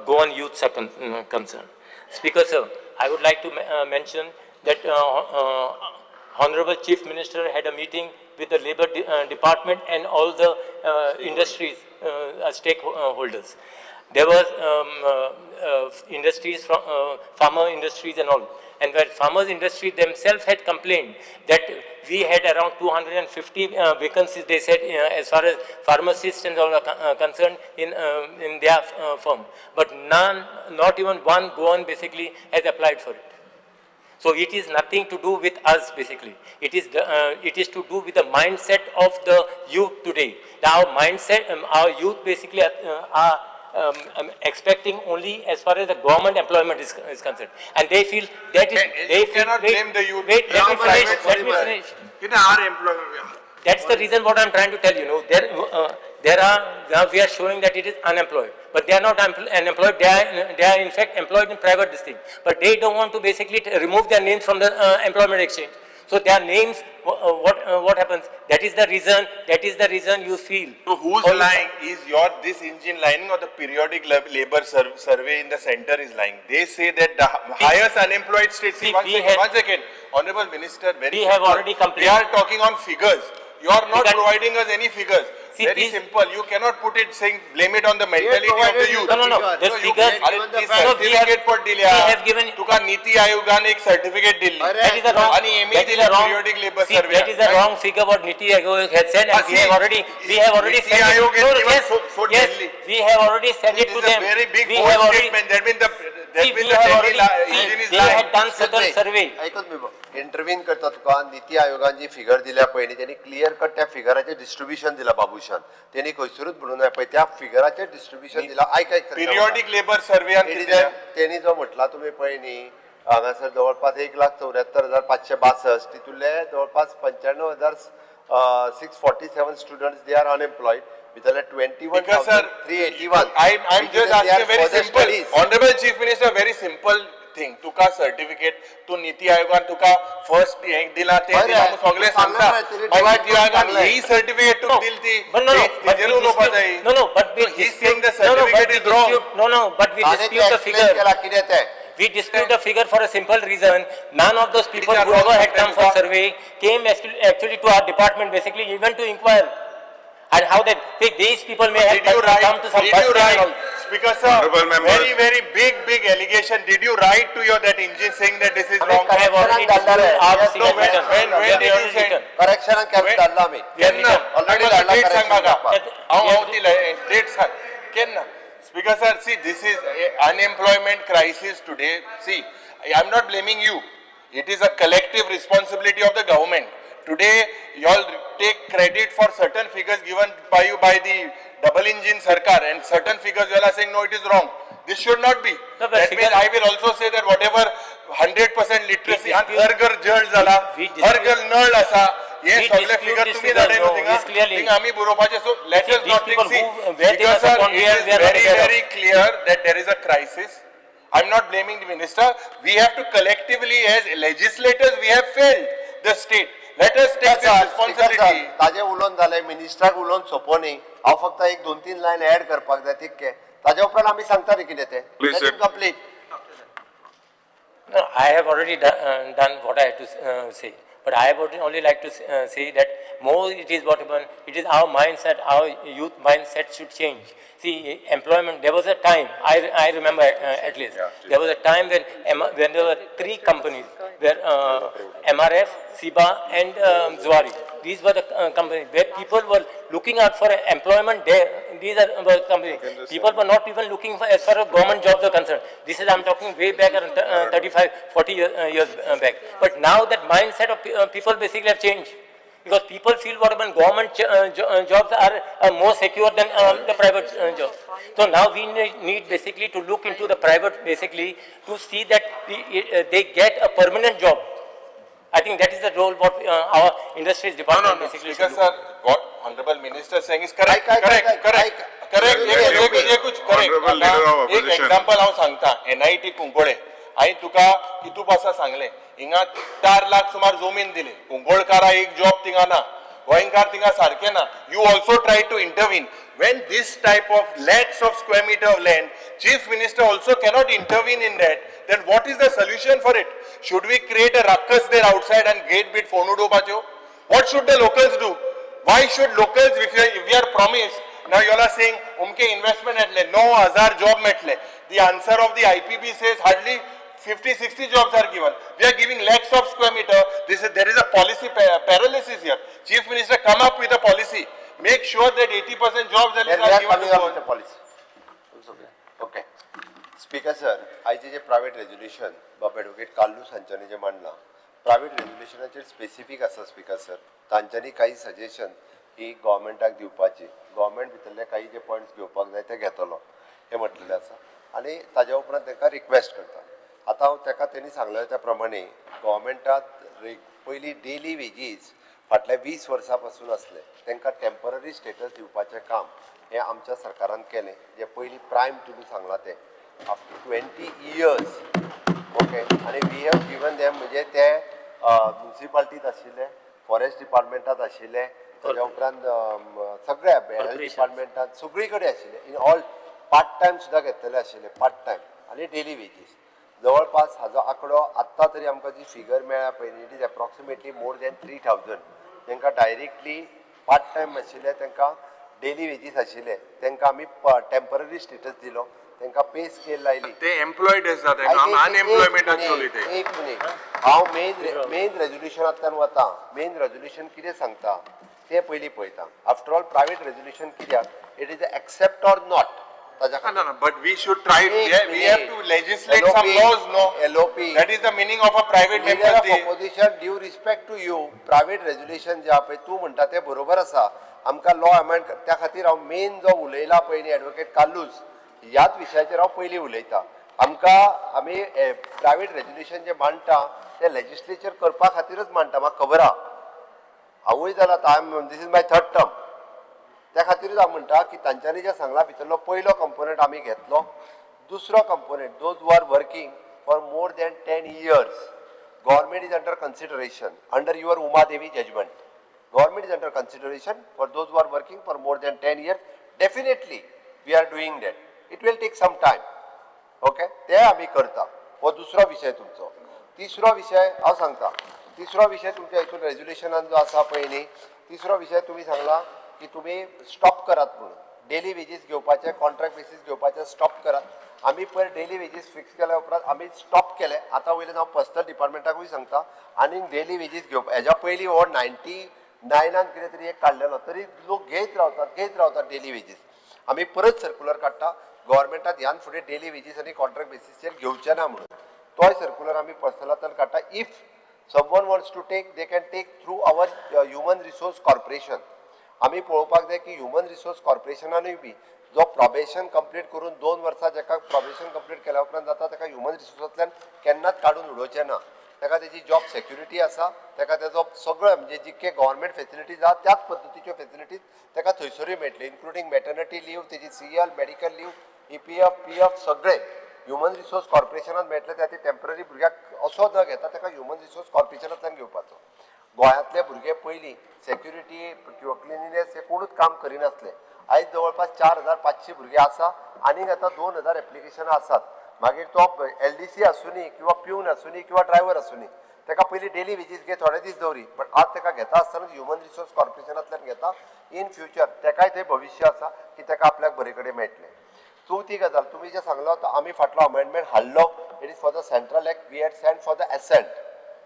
H: Goan youths are concerned. Speaker sir, I would like to mention that Honorable Chief Minister had a meeting with the Labour Department and all the industries, stakeholders. There was industries from farmer industries and all, and where farmers industry themselves had complained that we had around 250 vacancies, they said, as far as pharmacists and all are concerned in their firm, but none, not even one Goan basically has applied for it. So it is nothing to do with us basically. It is to do with the mindset of the youth today. Our mindset, our youth basically are expecting only as far as the government employment is concerned, and they feel that is. They
I: you
H: feel,
I: cannot
H: wait,
I: blame the youth.
H: Wait, let me finish. Let me finish. That's the reason what I'm trying to tell you. No, there are now we are showing that it is unemployed, but they are not unemployed. They are in fact employed in private this thing, but they don't want to basically remove their names from the employment exchange. So their names, what happens? That is the reason. That is the reason you feel.
F: So who's lying? Is your this engine lying or the periodic labor survey in the center is lying? They say that the highest unemployed state. See, one second, Honorable Minister, very
H: We have
F: simple.
H: already complained.
F: We are talking on figures. You are not providing us any figures.
H: See,
F: Very simple. You cannot put it saying blame it on the mentality of the youth.
H: No, no, no. The figures.
F: Certificate for दिल्या.
H: We have given.
F: तुका नीति आयोगान एक certificate Delhi.
H: That is a wrong.
F: आणि ME दिली periodic labor survey.
H: That is a wrong figure what Niti Aayog has said, and we have already
F: Niti
H: sent it.
F: Aayog
H: No,
F: has given
H: yes,
F: so
H: yes,
F: Delhi.
H: we have already sent it to
F: This is a
H: them.
F: very big
H: We
F: bold
H: have already.
F: statement. That means the that
H: See,
F: means
H: we
F: the
H: have
F: Delhi
H: already.
F: engine
H: See,
F: is
H: they
F: lying.
H: had done certain survey.
I: आयकून मी intervene करता तुका. नीती आयोगान जी figure दिल्या पळय न्ही, तेणी clear cut त्या फिगराचें डिस्ट्रिब्युशन दिला बाबूशान. तेणी खंयसरूच म्हणून ना पळय त्या फिगराचें डिस्ट्रिब्युशन दिला. आयक आयक
F: Periodic labor survey आन कितें?
I: तेणी जो म्हटला तुमी पळय न्ही हांगासर जवळपास 1,74,562 तितूंतले जवळपास 95,647 students they are unemployed. भितरले
F: Because sir,
I: 21,381.
F: I'm just asking a very simple, Honorable Chief Minister, very simple thing. तुका सर्टिफिकेट तू नीती आयोगान तुका फर्स्ट हें दिला ते
I: बरें,
F: दिला सगळें सांगता.
I: तेणी
F: मागीर नीती आयोगान
I: सांगलें.
F: ही सर्टिफिकेट तुका दिली ती
H: But no, no, but
F: तेजेर
H: we
F: उलोवपा
H: dispute,
F: जाय.
H: no, no, but we
F: So he's saying the
H: dispute, no, no, but
F: certificate
H: we
F: is wrong.
H: dispute, no, no, but we
I: ताणें
H: dispute the
I: explain
H: figure.
I: केला कितें तें.
H: We dispute the figure for a simple reason. None of those people
F: These are
H: whoever
F: wrong
H: had come for
F: statements.
H: survey came actually to our department basically even to inquire. And how that, these people may have
F: Did you write,
H: come to some
F: did
H: bus
F: you
H: stand and
F: write,
H: all.
F: Speaker sir,
G: Honorable members.
F: very, very big, big allegation. Did you write to your that engine saying that this is
I: आमी
F: wrong?
H: I have already
I: correctionाक
H: disputed our
I: धाडला रे.
F: No,
H: figure written.
F: when
H: We have
F: did you
H: already
F: send?
H: written.
I: करेक्शनाक धाडला आमी.
H: We have
F: केन्ना?
H: written.
I: Already
F: म्हाका
I: धाडला
F: date सांग
I: correction
F: म्हाका.
I: करपाक.
F: हांव हांव ती डेट सांग केन्ना. Speaker sir, see, this is unemployment crisis today. See, I am not blaming you. It is a collective responsibility of the government. Today, you all take credit for certain figures given by you by the double engine sarkar, and certain figures you all are saying no, it is wrong. This should not be.
H: No, but
F: That means
H: figure-
F: I will also say that whatever 100% literacy,
H: We dispute-
F: हर घर जळ जाला,
H: We dispute-
F: हर घर नळ आसा, हे
H: We
F: सगळे
H: dispute
F: figure
H: this
F: तुम्ही
H: figure,
F: धाडले न्हू
H: no,
F: थिंगा
H: it's clearly-
F: थिंगा आमी बरोवपाचें. So let
H: See,
F: us
H: these
F: not
H: people
F: think, see,
H: who- where they
F: because
H: must have
F: sir,
H: gone,
F: it
H: we
F: is
H: are not
F: very,
H: aware of.
F: very clear that there is a crisis. I'm not blaming the minister. We have to collectively, as legislators, we have failed the state. Let us take this responsibility.
I: ताजे उलोवन जालें, मिनिस्टराक उलोवन सोंपो न्ही. हांव फक्त एक 2-3 line add करपाक जाय तितकें. ताजे उपरांत आमी सांगता न्ही कितें तें.
G: Please, sir.
I: Complete.
H: No, I have already done what I had to say. But I would only like to say that more it is what happened, it is our mindset, our youth mindset should change. See, employment, there was a time, I remember at least, there was a time when, when there were 3 companies, where MRF, SIBA and Zuari. These were the companies where people were looking out for employment there. These are were companies. People were not even looking for as far as government jobs are concerned. This is, I'm talking way back around 35, 40 years back. But now that mindset of people basically have changed. Because people feel what when government jobs are more secure than the private jobs. So now we need basically to look into the private basically to see that they get a permanent job. I think that is the role what our industries department
F: No, no,
H: basically
F: Speaker
H: should
F: sir,
H: do.
F: what Honorable Minister saying is correct,
I: ऐक, ऐक,
F: correct,
I: ऐक,
F: correct,
I: ऐक.
F: correct. एक कुछ correct.
G: Honorable Leader of
F: एक
G: Opposition.
F: Example हांव सांगता, NIT Cuncolim. हांवें तुका कितू पासा सांगलें, हिंगा 4 लाख सुमार जमीन दिली, कुंकळकारा एक जॉब थिंगा ना, गोंयकार थिंगा सारकें ना. You also try to intervene. When this type of lakhs of square meter of land, Chief Minister also cannot intervene in that, then what is the solution for it? Should we create a ruckus there outside and gate bit phone उडोवपाच्यो? What should the locals do? Why should locals, if we are promised, now you all are saying, umke investment etle, 9,000 job metle. The answer of the IPB says hardly 50-60 jobs are given. We are giving lakhs of square meter. There is a policy paralysis here. Chief Minister, come up with a policy. Make sure that 80% jobs are
I: We are
F: given
I: coming
F: to
I: up with a policy. Okay. Speaker sir, आयचे जे private resolution बाब advocate Carlos हांच्यांनी जें मांडलां, private रेजोल्युशनाचेर specific आसा speaker sir. तांच्यांनी काही suggestion ही गव्हर्मेंटाक दिवपाची, government भितरले काही जे points घेवपाक जाय ते घेतलो हें म्हटलेलें आसा आनी ताज्या उपरांत तांकां रिक्वेस्ट करता. आतां हांव ताका तेणी सांगलें त्या प्रमाणे गव्हर्मेंटात पयलीं डेली वेजीस फाटल्या 20 वर्सां पासून आसले, तांकां टेंपररी स्टेटस दिवपाचें काम हें आमच्या सरकारान केलें. जें पयलीं प्रायम तुमी सांगलां तें आफ्टर 20 इयर्स, ओके, आनी we have given them, म्हणजे ते म्युन्सिपाल्टीत आशिल्ले, फॉरेस्ट डिपार्टमेंटात आशिल्ले, ताज्या उपरांत सगळ्या हेल्थ डिपार्टमेंटात सगळी कडेन आशिल्ले. इन ऑल पार्ट टायम सुद्दां घेतलेले आशिल्ले, पार्ट टायम आनी डेली वेजीस. जवळपास हाजो आंकडो आत्तां तरी आमकां जी फिगर मेळ्ळ्या पळय, it is approximately more than 3000 तांकां डायरेक्टली पार्ट टायम आशिल्ले, तांकां डेली वेजीस आशिल्ले, तांकां आमी टेम्पररी स्टेटस दिलो, तांकां पे स्केल लायली.
F: ते एम्प्लॉयड आसात, अनएम्प्लॉयमेंटाचे उलयते.
I: एक मिनीट, हांव मेन रेजोल्युशनांतल्यान वता. मेन रेजोल्युशन कितें सांगता तें पयलीं पळयता. आफ्टर ऑल प्रायवेट रेजोल्युशन कित्याक, it is accept or not ताज्या
F: No,
I: खातीर.
F: no, no, but we should try, we have to legislate
I: LOP,
F: some laws, no?
I: LOP.
F: That is the meaning of a private
I: Leader
F: member's
I: of
F: day.
I: Opposition, due respect to you, private resolution जे आहा पळय तूं म्हणटा तें बरोबर आसा. आमकां law amend त्या खातीर हांव मेन जो उलयला पळय न्ही एडवोकेट कार्लूस, ह्याच विशयाचेर हांव पयलीं उलयता. आमकां आमी प्रायवेट रेजोल्युशन जें मांडटा तें लेजिस्लेचर करपा खातीरच मांडटा. म्हाका खबर आहा, हांवूय जाला, I am this is my third term. त्या खातीरूच हांव म्हणटा की तांच्यांनी जें सांगलां भितरलो पयलो कंपोनंट आमी घेतलो. दुसरो component, those who are working for more than 10 years, government is under consideration under your Umadevi judgment. Government is under consideration for those who are working for more than 10 years. Definitely we are doing that. It will take some time, okay? ते आमी करता. हो दुसरो विशय तुमचो. तिसरो विशय हांव सांगता. तिसरो विशय तुमच्या हितून रेजोल्युशनान जो आसा पळय न्ही, तिसरो विशय तुमी सांगला की तुमी स्टॉप करात म्हणून डेली वेजीस घेवपाचे, कॉन्ट्रॅक्ट बेसीस घेवपाचे स्टॉप करात. आमी पयर डेली वेजीस फिक्स केल्या उपरांत आमी स्टॉप केले. आतां वयल्यान हांव पर्सनल डिपार्टमेंटाकूय सांगता, आनी डेली वेजीस घेवप हेज्या पयलीं हो 99 कितें तरी एक काडलेलो, तरी लोक घेयत रावतात, घेयत रावतात डेली वेजीस. आमी परत सर्कुलर काडटा गव्हर्मेंटात ह्यान फुडें डेली वेजीस आनी कॉन्ट्रॅक्ट बेसीसचेर घेवचे ना म्हणून. तोय सर्कुलर आमी पर्सनलांतल्यान काडटा. If someone wants to take, they can take through our Human Resource Corporation. आमी पळोवपाक जाय की ह्युमन रिसोर्स कॉर्पोरेशनानूय बी जो प्रोबेशन कंप्लीट करून 2 वर्सां जाका प्रोबेशन कंप्लीट केल्या उपरांत जाता, ताका ह्युमन रिसोर्सांतल्यान केन्नाच काडून उडोवचें ना. ताका तेजी जॉब सेक्युरिटी आसा, ताका तेजो सगळो म्हणजे जितके गव्हर्मेंट फेसिलिटीज आहा त्याच पद्दतीच्यो फेसिलिटीज ताका थंयसरूय मेळटल्यो, इन्क्लुडींग मॅटर्निटी लीव, तेजी CL, medical leave, EPF, PF सगळे ह्युमन रिसोर्स कॉर्पोरेशनात मेळटले. त्या खातीर टेंपररी भुरग्याक असो न घेता ताका ह्युमन रिसोर्स कॉर्पोरेशनांतल्यान घेवपाचो. गोंयांतले भुरगे पयलीं सेक्युरिटी किंवा क्लिनिनेस हे कोणूच काम करिनासले. आयज जवळपास 4500 भुरगे आसा आनीक आतां 2000 एप्लिकेशनां आसात. मागीर तो एलडीसी आसुनी किंवा प्यून आसुनी किंवा ड्रायव्हर आसुनी, ताका पयलीं डेली वेजीस घे, थोडे दीस दवरी, बट आज ताका घेता आसतना ह्युमन रिसोर्स कॉर्पोरेशनांतल्यान घेता. इन फ्युचर ताकाय थंय भविश्य आसा की ताका आपल्याक बरे कडेन मेळटलें. चवथी गजाल, तुमी जें सांगलो तो आमी फाटलो अमेंडमेंट हाडलो. It is for the Central Act. We had send for the assent,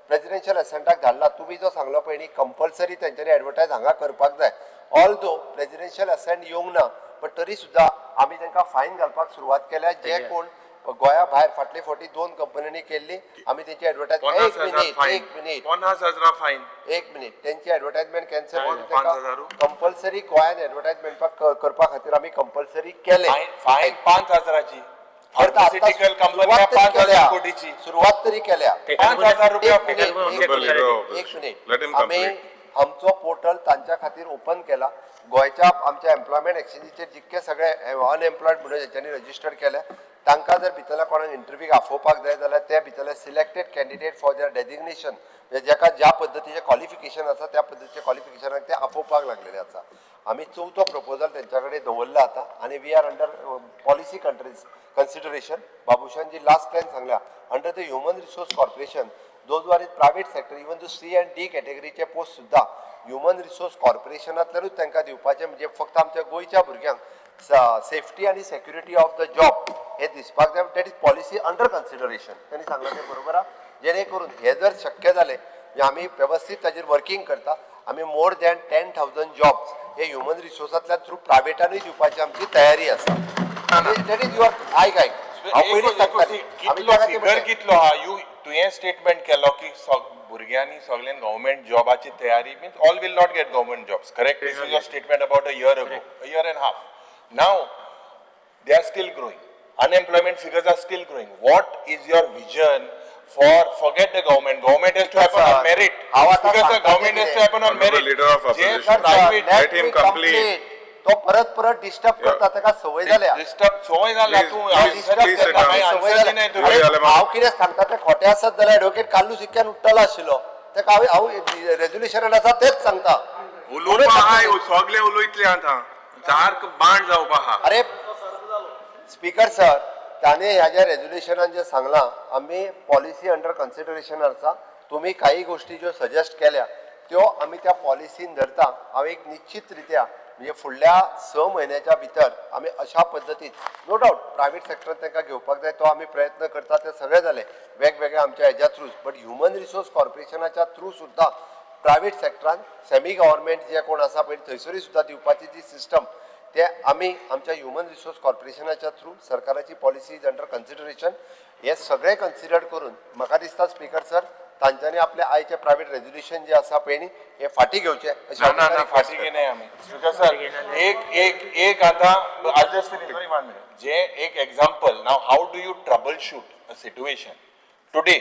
I: presidential एसेंटाक धाडला. तुमी जो सांगलो पळय न्ही, कंपल्सरी तेंच्यांनी एडवर्टायज हांगा करपाक जाय. ऑल दो प्रेसिडेन्शियल एसेंट येवंक ना, बट तरी सुद्दां आमी तांकां फायन घालपाक सुरवात केल्या. जे कोण गोंया भायर फाटले फावटी दोन कंपन्यांनी केल्ली, आमी तेंची एडवर्टायज,
F: पन्नास
I: एक
F: हजार
I: मिनीट,
F: फायन.
I: एक मिनीट.
F: 50,000 फायन.
I: एक मिनीट. तेंची एडवर्टायजमेंट कॅन्सल करून
F: 5,000?
I: कंपल्सरी गोंयान एडवर्टायजमेंट करपा खातीर आमी कंपल्सरी केले.
F: फायन 5,000ची.
I: बरं, आता
F: फार्मास्युटिकल कंपनी
I: सुरवात तरी
F: 5,000
I: केल्या.
F: कोटीची.
I: सुरवात तरी केल्या.
F: 5,000 रुपया.
I: एक मिनिट, एक मिनिट, एक मिनिट.
J: Let him
I: आमी
J: complete.
I: आमचो पोर्टल तांच्या खातीर ओपन केला. गोंयच्या आमच्या एम्प्लॉयमेंट एक्सचेंजीचेर जितके सगळे अनएम्प्लॉयड म्हणून जेंच्यांनी रजिस्टर्ड केले, तांकां जर भितरल्या कोणाक इंटरव्यूक आफोवपाक जाय जाल्यार ते भितरले selected candidate for their designation, म्हणजे जेका ज्या पद्दतीचें क्वॉलिफिकेशन आसा त्या पद्दतीचें क्वॉलिफिकेशनाक ते आफोवपाक लागलेले आसा. आमी चवथो प्रपोजल तेंच्या कडेन दवरला आतां आनी we are under policy countries consideration. Babushan ji last time सांगल्या, under the Human Resource Corporation, those are in private sector, even the C and D कॅटेगरीचे post सुद्दां ह्युमन रिसोर्स कॉर्पोरेशनांतल्यानूच तांकां दिवपाचें. म्हणजे फक्त आमच्या गोंयच्या भुरग्यांक सेफ्टी आनी सेक्युरिटी ऑफ the job हे दिसपाक जाय. That is policy under consideration. त्यांनी सांगलां तें बरोबर आहा. जेणे करून हे जर शक्य जालें, म्हणजे आमी वेवस्थीत ताजेर वर्कींग करता. आमी more than 10,000 jobs हे ह्युमन रिसोर्सांतल्यान थ्रू प्रायवेटानूय दिवपाची आमची तयारी आसा. That is your, आयक आयक, हांव पयलींच सांगतालें आमी
F: कितलो
I: त्या खातीर
F: फिगर
I: म्हणलें.
F: कितलो आहा? You तुवें स्टेटमेंट केलो की भुरग्यांनी सगळ्यांनी गव्हर्मेंट जॉबाची तयारी means all will not get government jobs, correct? This is your statement about a year ago, a year and half. Now they are still growing. Unemployment figures are still growing. What is your vision for, forget the government? Government has to happen on merit.
I: हांव आतां
F: Because the
I: सांगता
F: government has to happen on
J: Honorable
F: merit.
J: Leader of
F: J
J: Opposition.
F: private
J: Let him complete.
I: तो परत परत disturb करता, ताका संवय जाल्या.
F: डिस्टर्ब संवय जाला.
J: Please,
F: तूं
J: please, please sit down.
F: Answer दिनाय तुवें.
I: अरे, हांव कितें सांगता तें खोटें आसत जाल्यार एडवोकेट कार्लूस इतक्यान उठ्ठलो आशिल्लो. ताका हांव हांव रेजोल्युशनान आसा तेच सांगता.
F: उलोवपा आहाय, सगळे उलयतले आतां, सारको बांड जावपा आहा.
I: अरे स्पीकर सर, ताणें ह्या ज्या रेजोल्युशनान जें सांगलां, आमी पॉलिसी अंडर कन्सिडरेशन आसा. तुमी काही गोश्टी ज्यो सजेस्ट केल्या त्यो आमी त्या पॉलिसीन धरता. हांव एक निश्चित रित्या म्हणजे फुडल्या 6 म्हयन्याच्या भितर आमी अशा पद्दतीन, नो डावट प्रायवेट सेक्टरान तांकां घेवपाक जाय, तो आमी प्रयत्न करता. ते सगळे जाले वेगवेगळे आमच्या हेज्या थ्रू, बट ह्युमन रिसोर्स कॉर्पोरेशनाच्या थ्रू सुद्दां प्रायवेट सेक्टरान सेमी गव्हर्मेंट जे कोण आसा पळय, थंयसरूय सुद्दां दिवपाची जी सिस्टम, ते आमी आमच्या ह्युमन रिसोर्स कॉर्पोरेशनाच्या थ्रू, सरकाराची पॉलिसी is under consideration, हे सगळे कन्सिडर करून म्हाका दिसता स्पीकर सर, तांच्यांनी आपले आयचे प्रायवेट रेजोल्युशन जे आसा पळय न्ही, हे फाटीं घेवचे अशें
F: ना ना
I: हांव
F: ना
I: तांकां request
F: फाटी
I: करता.
F: घेनाय आमी. स्पीकर सर, एक एक एक आतां I just finish, sorry, one minute. जे एक example, now how do you troubleshoot a situation today?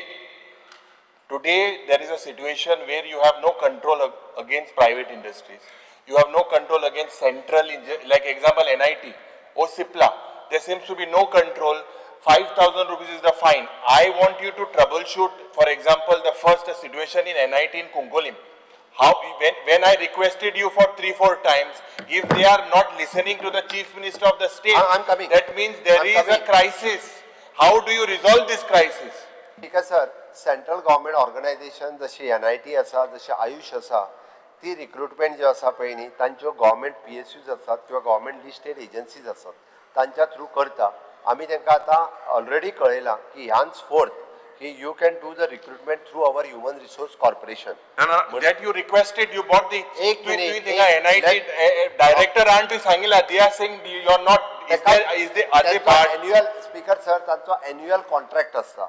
F: Today, there is a situation where you have no control against private industries. You have no control against central, like example NIT or CIPLA. There seems to be no control. 5,000 rupees is the fine. I want you to troubleshoot, for example, the first situation in NIT in Cuncolim. How, when I requested you for three, four times, if they are not listening to the chief minister of the state,
I: I'm coming.
F: that means there
I: I'm
F: is a
I: coming.
F: crisis. How do you resolve this crisis?
I: ठीक आहे sir. Central government organisation जशी NIT आसा, जशी आयुश आसा, ती recruitment जी आसा पळय न्ही, तांच्यो गव्हर्मेंट पीएसयूज आसात किंवा गव्हर्मेंट लिस्टेड एजन्सीज आसात, तांच्या थ्रू करता. आमी तांकां आतां ऑलरेडी कळयलां की ह्यान्स फोर्थ की you can do the recruitment through our human resource corporation.
F: ना, ना, that you requested, you bought the.
I: एक
F: तुवें
I: minute,
F: थिंगा
I: एक-
F: NIT director आन तुवें सांगिला, they are saying you are not, is there, are they part?
I: Annual, speaker sir, तांचो annual contract आसता.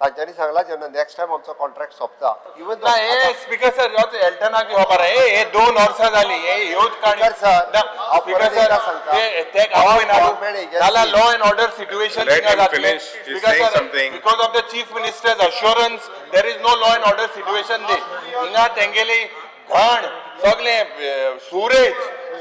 I: तांच्यांनी सांगला जेन्ना नेक्स्ट टायम आमचो कॉन्ट्रॅक्ट सोंपता, इवन
F: ना, हे स्पीकर सर, ह्योच एल्टनाक खबर, हे हे 2 वर्सां जाली, हे ह्योच काणी.
I: स्पीकर सर,
F: ना,
I: हांव
F: स्पीकर
I: परत
F: सर,
I: एकदां सांगता.
F: ते आपय
I: Government agency-
F: नाल्यार law and order situation.
K: Let him finish. He's saying something.
F: Because of the chief minister's assurance, there is no law and order situation there. हिंगा तेंगेली घाण सगळे, सुरेज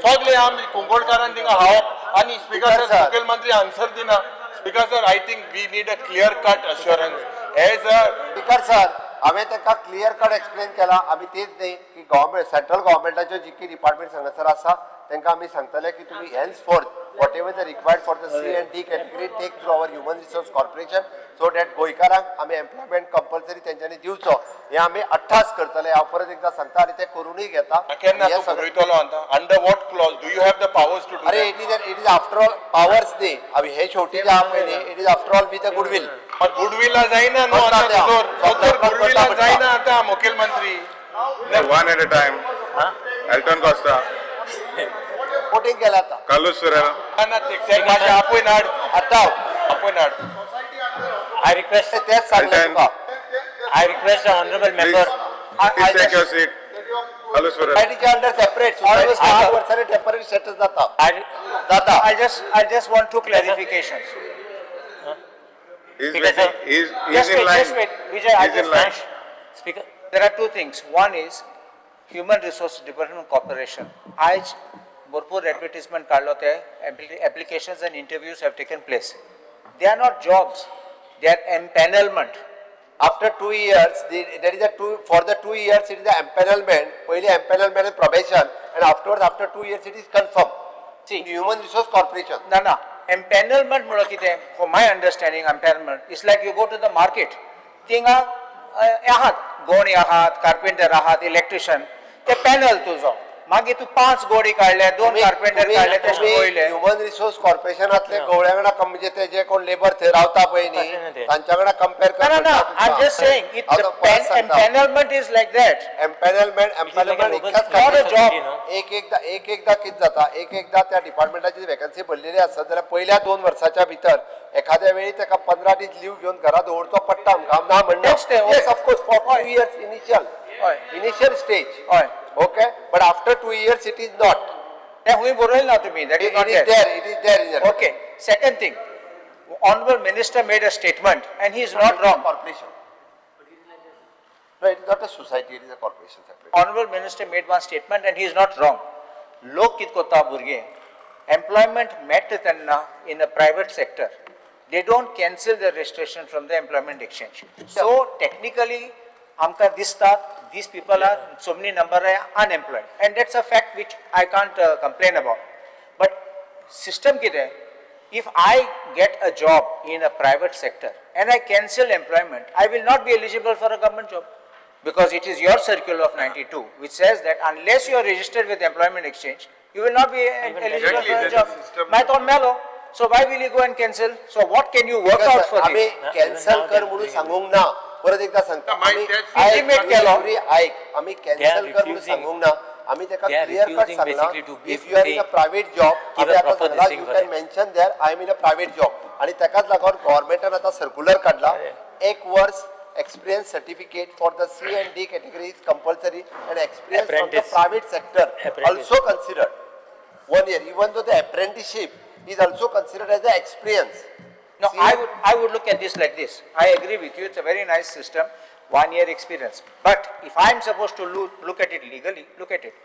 F: सगळे आमी कुंकळकारान थिंगा खावप आनी स्पीकर
I: Speaker
F: sir,
I: sir.
F: मुखेलमंत्री आन्सर दिना. Speaker sir, I think we need a clear cut assurance as a
I: speaker sir, हांवें ताका क्लियर कट एक्सप्लेन केला. आमी तेच न्ही की गव्हर्मेंट, सेंट्रल गव्हर्मेंटाच्यो जितकी डिपार्टमेंट हांगासर आसा, तांकां आमी सांगतले की तुमी henceforth whatever the required for the C and D category, take through our human resource corporation, so that गोंयकारांक आमी एम्प्लॉयमेंट कंपल्सरी तेंच्यांनी दिवचो, हें आमी अट्टास करतले. हांव परत एकदां सांगता आनी ते करुनूय घेता.
F: केन्ना
I: हें
F: तूं
I: सगळें-
F: बरयतलो आतां? Under what clause do you have the powers to do?
I: अरे, it is after all powers न्ही, आमी हे शेवटी जे आहा पळय न्ही, it is after all with a goodwill.
F: गुडविला जायना न्हू
I: करता
F: आतां.
I: ते हांव.
F: दोतोर, दोतोर,
I: करता
F: गुडविला
I: पडटा.
F: जायना आतां मुखेलमंत्री.
K: One at a time. Elton Costa.
I: Voting केलें आतां.
K: Carlos Ferreira.
F: ना ना, ते मातशें आपय नाड.
I: आतां
F: आपय नाड.
H: I request,
I: तेच सांगलें
K: Elton.
I: तुका.
H: I request the honorable
K: Please,
H: member.
K: Please take your seat. Carlos Ferreira.
I: सोसायटीच्या अंडर सेपरेट, 5 वर्सांनी टेम्पररी स्टेटस जाता.
H: I,
I: जाता.
J: I just want two clarifications.
K: He's
H: Speaker,
K: waiting.
H: sir.
K: He's
J: Just
K: in
J: wait,
K: line.
J: just wait. Vijay, I
K: He's in
J: just
K: line.
H: Speaker,
J: There are two things. One is Human Resource Development Corporation. आयज भरपूर advertisement काडलो, ते applications and interviews have taken place. They are not jobs, they are empanelment.
I: After 2 years, there is a two, for the 2 years it is a empanelment. पयली empanelment and probation, and afterwards after 2 years it is confirmed.
J: See.
I: Human Resource Corporation.
J: ना ना, empanelment म्हणल्यार कितें? For my understanding, empanelment is like you go to the market, थिंगा आहात गोणी आहात, carpenter आहात, इलेक्ट्रिशियन, ते पॅनल तुजो. मागीर तूं पांच गोडी काडले, दोन कार्पेंटर काडले, तशें वयले.
I: ह्युमन रिसोर्स कॉर्पोरेशनातले गवळ्या वांगडा म्हणजे ते जे कोण लेबर थंय रावता पळय
H: तशें न्ही
I: न्ही,
H: ते.
I: तांच्या वांगडा कम्पेर
J: ना ना ना, I am just saying, it empanelment is like that.
I: Empanelment,
H: like a
I: empanelment
H: robust
I: इतकाच.
J: Not a job.
H: you know.
I: एक एकदा एक एकदा कितें जाता, एक एकदा त्या डिपार्टमेंटाची वेकन्सी भरलेली आसत जाल्यार पहिल्या 2 वर्साच्या भितर एखाद्या वेळी ताका 15 दीस लीव घेवन घरा दवरचो पडटा आमकां, ना म्हणना.
J: तेच तें, हय.
I: Yes, of course, for 2 years initial,
J: हय.
I: Initial stage.
J: हय.
I: Okay, but after 2 years it is not.
J: तें खूंय बरयलें ना तुमी, that is
I: it
J: not
I: is there, it is there in
J: Okay, second thing, honorable minister made a statement and he is not wrong.
I: Corporation. No, it is not a society, it is a corporation separate.
J: Honorable minister made one statement and he is not wrong. लोक कित कोता भुरगे, employment मेळटा तेन्ना in a private sector, they don't cancel the registration from the employment exchange. So technically, आमकां दिसता these people are so many number are unemployed and that's a fact which I can't complain about. But system कितें, if I get a job in a private sector and I cancel employment, I will not be eligible for a government job. Because it is your circular of 92 which says that unless you are registered with employment exchange, you will not be eligible
F: Exactly,
J: for a
F: that's
J: job.
F: the system.
J: My thought mellow. So why will you go and cancel? So what can you work out for
I: आमी
J: this?
I: Cancel कर म्हणून सांगूंक ना, परत एकदा सांगता.
F: ना, मागीर
I: आमी
F: तेच
J: Intimate केलो.
I: ऐक, आमी कॅन्सल कर म्हणून
H: refusing-
I: सांगूंक ना. आमी ताका
H: They are
I: clear cut
H: refusing
I: सांगला,
H: basically to give
I: if you are in a
H: pay-
I: private job,
H: give
I: आमी
H: a
I: आतां
H: proper
I: सांगला
H: this thing
I: you
H: for
I: can
H: that.
I: Mention there I am in a private job. आनी ताकाच लागून गव्हर्मेंटान आतां circular काडला, एक वर्स experience certificate for the C and D category is compulsory and experience from the
H: Apprentice.
I: Private sector
H: Apprentice.
I: Also considered 1 year, even though the apprenticeship is also considered as a experience.
J: No, I would look at this like this. I agree with you, it's a very nice system, 1 year experience. But if I'm supposed to look at it legally, look at it.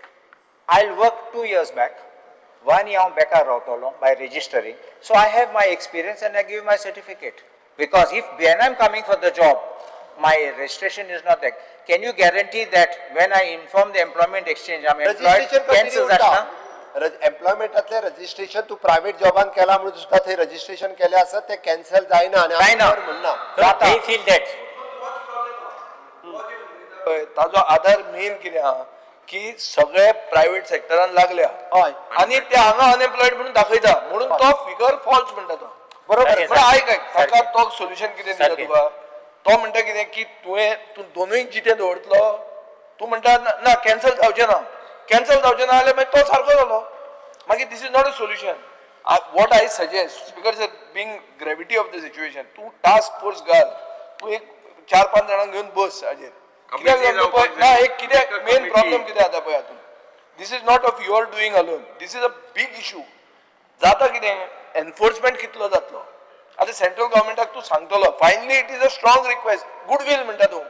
J: I'll work 2 years back, 1 year हांव बेकार रावतलो by registering. So I have my experience and I give my certificate. Because if when I'm coming for the job, my registration is not there. Can you guarantee that when I inform the employment exchange, I'm employed,
I: registration
J: cancel
I: continue
J: जातना?
I: उरता. एम्प्लॉयमेंटातले registration तूं private जॉबान केला म्हणून सुद्दां थंय registration केलें आसत तें कॅन्सल जायना आनी आमी
J: जायना.
I: कर म्हणना.
H: No, they feel that.
B: पळय, ताजो आधार मेन कितें आहा की सगळे प्रायव्हेट सेक्टरान लागल्या
I: हय.
B: आनी ते हांगा अनएम्प्लॉयड म्हणून दाखयता, म्हणून तो फिगर फॉल्स म्हणटा तो.
I: बरोबर.
H: सारकें,
B: पण आयक आयक, ताका
H: सारकें.
B: तो सोल्युशन कितें दिता
H: सारकें.
B: तुका, तो म्हणटा कितें की तुवें तूं दोनूय जिते दवरतलो, तूं म्हणटा ना, ना कॅन्सल जावचें ना, कॅन्सल जावचें ना जाल्यार मागीर तो सारको जालो. मागीर this is not a solution. What I suggest, speaker sir, being gravity of the situation, तूं टास्क फोर्स घाल, तूं एक चार पांच जाणांक घेवन बस हाजेर. कित्याक
F: Committee
B: जाणा पळय
F: जावपाक
B: ना,
F: जाय.
B: एक कितें
F: एक
B: मेन
F: committee.
B: Problem कितें जाता पळय हातूंत, this is not of your doing alone, this is a big issue. जाता कितें, एनफोर्समेंट कितलो जातलो आतां सेंट्रल गव्हर्मेंटाक तूं सांगतलो, finally it is a strong request, goodwill म्हणटा तूं,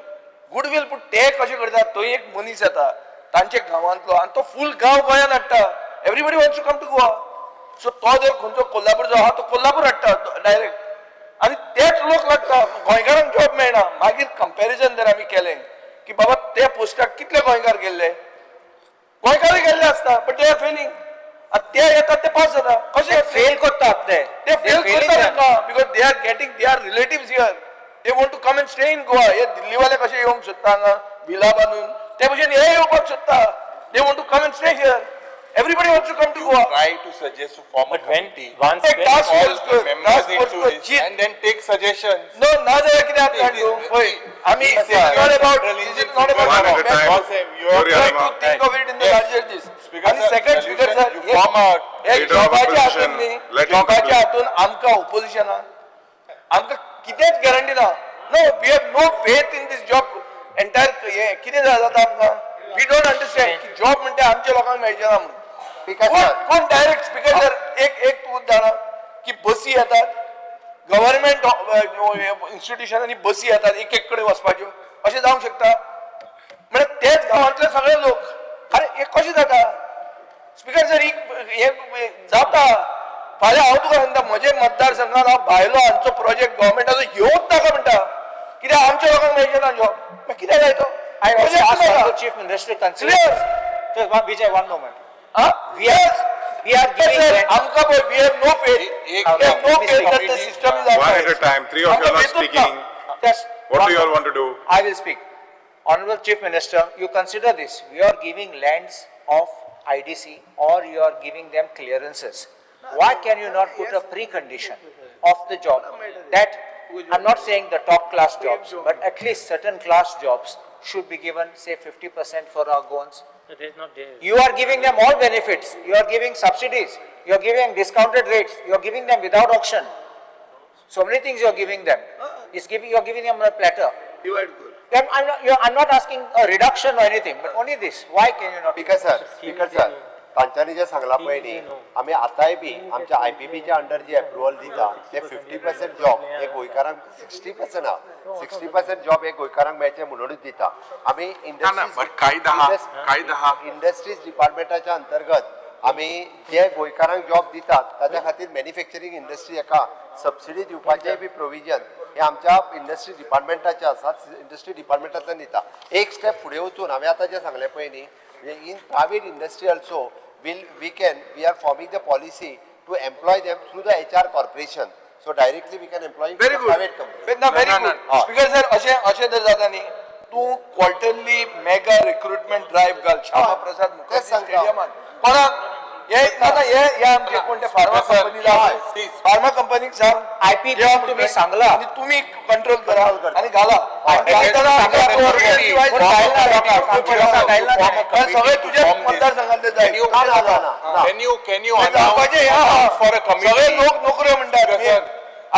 B: गुडवील. पूण ते कशें करता, थंय एक मनीस येता तांच्या गांवांतलो आनी तो फूल गांव गोंयांत हाडटा. Everybody wants to come to Goa. So तो जर खंयचो कोल्हापूरचो आहा तो कोल्हापूर हाडटा डायरेक्ट आनी तेच लोक लागता, गोंयकारांक जॉब मेळना. मागीर कंपॅरिजन जर आमी केलें की बाबा ते पोस्टाक कितले गोंयकार गेल्ले, गोंयकारय गेल्ले आसता, बट they are failing. आनी ते येतात ते पास जाता कशे?
J: फेल करतात ते.
B: ते फेल करता तांकां because they are getting their relatives here, they want to come and stay in Goa. हे दिल्लीवाले कशे येवंक सोदता हांगा विला बांदून, ते भशेन हे येवपाक सोदता. They want to come and stay here. Everybody wants to come to Goa.
F: Try to suggest to form a
H: But when
F: committee.
H: once
B: एक
H: when
B: task
F: All
B: force
F: the
B: कर,
F: members
B: task force
F: into
B: कर,
F: this
B: Jeet.
F: and then take suggestions.
B: No, ना जाल्यार कितें जाता तूं पळय, आमी not about, this is not
K: One at a
B: about
K: time.
F: You have
K: Gloria
B: try
K: Lima.
B: To think of it in the
F: Yes.
B: Larger this.
F: Speaker
B: आनी
F: sir,
B: second speaker
F: solution,
B: sir,
F: you form a
B: हे
K: Leader of
B: जॉबाच्या
K: opposition,
B: हातून न्ही,
K: let him
B: जॉबाच्या
K: conclude.
B: हातून आमकां ओपोजिशनान आमकां कितेंच guarantee ना. No, we have no faith in this job entire. हें कितें जाता आमकां, we don't understand की जॉब म्हणटा आमच्या लोकांक मेळचें ना म्हणून.
I: स्पीकर
B: कोण
I: सर,
B: कोण डायरेक्ट स्पीकर सर, एक एक तूं जाणा की बसी येतात गव्हर्मेंट इन्स्टिट्युशनांनी, बसी येतात एक एक कडेन वचपाच्यो, अशें जावंक शकता? म्हळ्यार तेच गांवांतले सगळे लोक, अरे हे कशें जाता स्पीकर सर? ही हे जाता. फाल्यां हांव तुका सांगता, म्हजे मतदारसंघात हांव भायलो हांचो प्रोजेक्ट गव्हर्मेंटाचो येवंक नाका म्हणटा, कित्याक आमच्या लोकांक मेळचें ना जॉब. मागीर कित्याक जाय तो
J: I also
B: Project
J: ask
B: नाका.
J: Honorable Chief Minister to consider.
B: Clear.
J: Just one, Vijay, one moment.
B: हा?
J: We are giving land.
B: आमकां पळय, we have no faith.
F: एक-
B: We have no faith that the
F: Committee-
B: system is
K: One at a time. Three of you are not speaking.
J: Just
K: What
J: one
K: do you all
J: moment.
K: want to do?
J: I will speak. Honorable Chief Minister, you consider this. We are giving lands of IDC or you are giving them clearances. Why can you not put a precondition of the job that, I'm not saying the top class jobs, but at least certain class jobs should be given, say 50% for our Goans.
H: It is not there.
J: You are giving them all benefits, you are giving subsidies, you are giving discounted rates, you are giving them without auction. So many things you are giving them. It's giving, you are giving them on a platter. Then I'm not, I'm not asking a reduction or anything, but only this, why can you not?
I: Speaker sir, speaker sir, तांच्यांनी जें सांगलां पळय न्ही, आमी आतांय बी आमच्या I P पीच्या under जी एप्रुवल दिता ते 50% जॉब हे गोंयकारांक, 60% आहा, 60% जॉब हे गोंयकारांक मेळचे म्हणूनच दिता आमी.
F: ना, ना, but काही दहा, काही दहा.
I: इंडस्ट्रीज डिपार्टमेंटाच्या अंतर्गत आमी जे गोंयकारांक जॉब दितात ताच्या खातीर मॅन्युफॅक्चरींग इंडस्ट्री हाका सबसिडी दिवपाचें बी प्रोविजन हे आमच्या इंडस्ट्री डिपार्टमेंटाचे आसा, इंडस्ट्री डिपार्टमेंटांतल्यान दिता. एक स्टेप फुडें वचून हांवें आतां जें सांगलें पळय न्ही, म्हणजे in private industry also will we can we are forming the policy to employ them through the HR corporation. So directly we can employ
B: very good
I: private company.
B: ना, व्हेरी गुड. स्पीकर सर, अशें अशें जर जाता न्ही, तूं क्वॉर्टरली mega recruitment drive घाल श्यामा प्रसाद
I: तेच
B: मुखर्जी
I: सांगता.
B: स्टेडियमात कोणाक हे ना ना, हे हे आमचे कोण ते फार्मा कंपनी, फार्मा कंपनीक सांग.
J: IPP
B: या
J: तुम्ही सांगला.
B: आणि तुम्ही कंट्रोल करा आणि घाला.
F: आणि
B: घालताना
F: घालताना
B: सगळे तुझ्या मतदारसंघातले जाय.
I: ना ना ना ना.
F: Can you
B: ते जावपाचे हे आहा.
F: फॉर अ
B: सगळे
F: कमिटी?
B: लोक नोकऱ्यो म्हणटात.
F: Sir.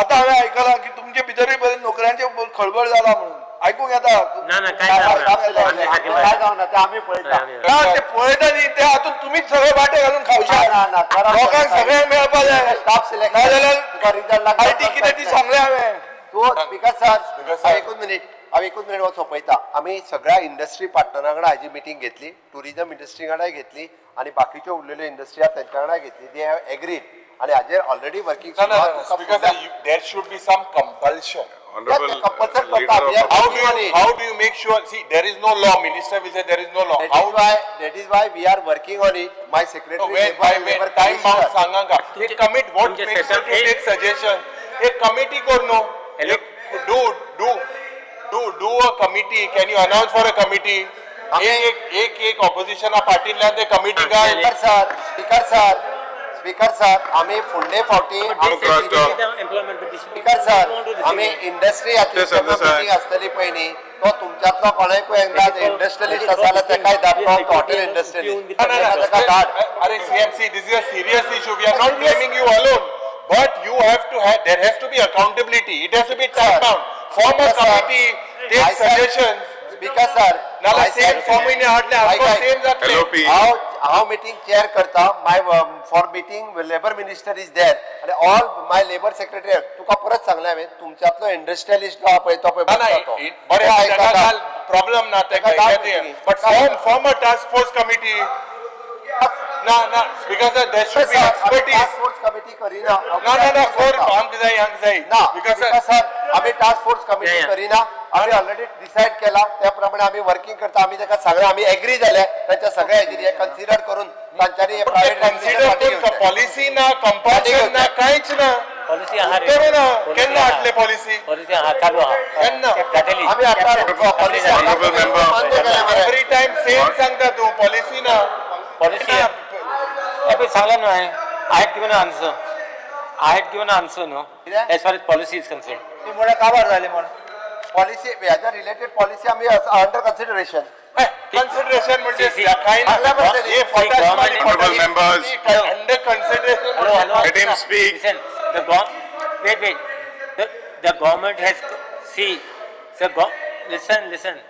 B: आता हांवें आयकलां की तुमचे भितरूय बरें नोकऱ्यांचे खळबळ जाला म्हणून आयकूंक येता.
H: ना ना, काय ना.
I: काय जावना ते आमी पळयता.
B: ना, ते पळयता न्ही, ते हातून तुमीच सगळे वाटे घालून खावशात.
I: ना, ना, ना,
B: लोकांक सगळ्यांक मेळपा जाय.
I: स्टाफ सिलेक्शन
B: नाजाल्यार
I: तुका रिजल्ट लागला.
B: I T कितें ती सांगलें हांवें.
I: तूं स्पीकर सर, हांव एकूच मिनीट, हांव एकूच मिनीट हो सोंपयता. आमी सगळ्या इंडस्ट्री पार्टनरा वांगडा हाजी मिटींग घेतली, टुरिजम इंडस्ट्री वांगडाय घेतली आनी बाकीच्यो उरलेल्यो इंडस्ट्री आहा तेंच्या वांगडाय घेतली. They have agreed आनी हाजेर already working.
F: No, no, no, because there should be some compulsion.
K: Honorable
I: compulsory
K: leader of
I: करता. We are
F: How do
I: working
F: you,
I: on it.
F: how do you make sure, see, there is no law, minister will say there is no law.
I: That
F: How,
I: is why, that is why we are working on it. My
F: no,
I: secretary,
F: when,
I: labor
F: by
I: and
F: when,
I: labor
F: time bound
I: commissioner.
F: सांगांका. एक commit, what
H: तुमचे
F: makes you
H: session
F: to take suggestion? एक committee कर no.
H: Hello.
F: एक do a committee, can you announce for a committee? एक एक एक एक opposition पार्टीतल्यान ते committee घाल.
I: Speaker sir, speaker sir, speaker sir, आमी फुडले फावटी स्पीकर सर, आमी इंडस्ट्री मिटींग आसतली पळय न्ही, तो तुमच्यांतलो कोणाकूय एकदा इंडस्ट्रियलिस्ट आसा जाल्यार तेकाय धाड, तो हॉटेल इंडस्ट्रियलिस्ट ताका धाड.
F: अरे CMC, this is a serious issue. We are not blaming you alone. But you have to have, there has to be accountability. It has to be time bound. Form a
I: Yes, sir.
F: committee, take
I: I, sir.
F: suggestions.
I: Speaker sir,
F: नाल्यार same form महिने हाडले, आमकां same जातले.
K: LOP.
I: हांव हांव meeting chair करता. My for meeting labour minister is there आनी all my labour secretary. तुका परत सांगलें हांवें, तुमच्यांतलो इंडस्ट्रियलिस्ट आहा पळय तो पळय
F: ना, ना,
I: बसता तो.
F: बरें
I: तो
F: ताका
I: आयकता.
F: काल प्रॉब्लेम ना
I: ताका
F: तेका.
I: धाड meeting.
F: But form a task force committee. ना ना, because there should be
I: task
F: expertise.
I: Force committee करिना.
F: ना ना ना, कर, आमकां जाय, आमकां जाय.
I: ना
F: because
I: because sir, आमी task force committee
H: Yeah, yeah.
I: करिना. आमी ऑलरेडी डिसायड केला त्या प्रमाणे आमी वर्किंग करता. आमी ताका सगळें आमी एग्री जाले तांच्या सगळ्या हेजेर हे कन्सिडर करून तांच्यांनी हे प्रायव्हेट
F: कन्सिडर करून पॉलिसी ना, कंपल्शन ना, कांयच ना.
H: पॉलिसी आहा रे.
F: करू ना.
H: Policy
F: केन्ना
H: आहा.
F: हाडले पॉलिसी?
H: पॉलिसी आहा, चालू आहा.
F: केन्ना?
H: जातली.
I: आमी आतां पॉलिसी
K: Honorable member.
I: मान्य केलें मरे.
F: एवरी टायम सेम सांगता तूं, पॉलिसी ना.
H: पॉलिसी पळय सांगला न्हू हांवें. I had given answer, I had given answer न्हू
I: कितें?
H: As far as policy is concern.
J: ती म्हळ्यार काबार जाली म्हण.
I: पॉलिसी ह्याच्या रिलेटेड पॉलिसी आमी अंडर कन्सिडरेशन.
F: कन्सिडरेशन म्हणजे
H: See, see.
F: कांय ना.
I: हांगा बसलेली.
F: हे फटास
H: Government-
K: Honorable members.
F: Under consideration.
H: Hello, hello.
K: Let him speak.
H: Listen, wait, wait. The government has, see, listen, listen.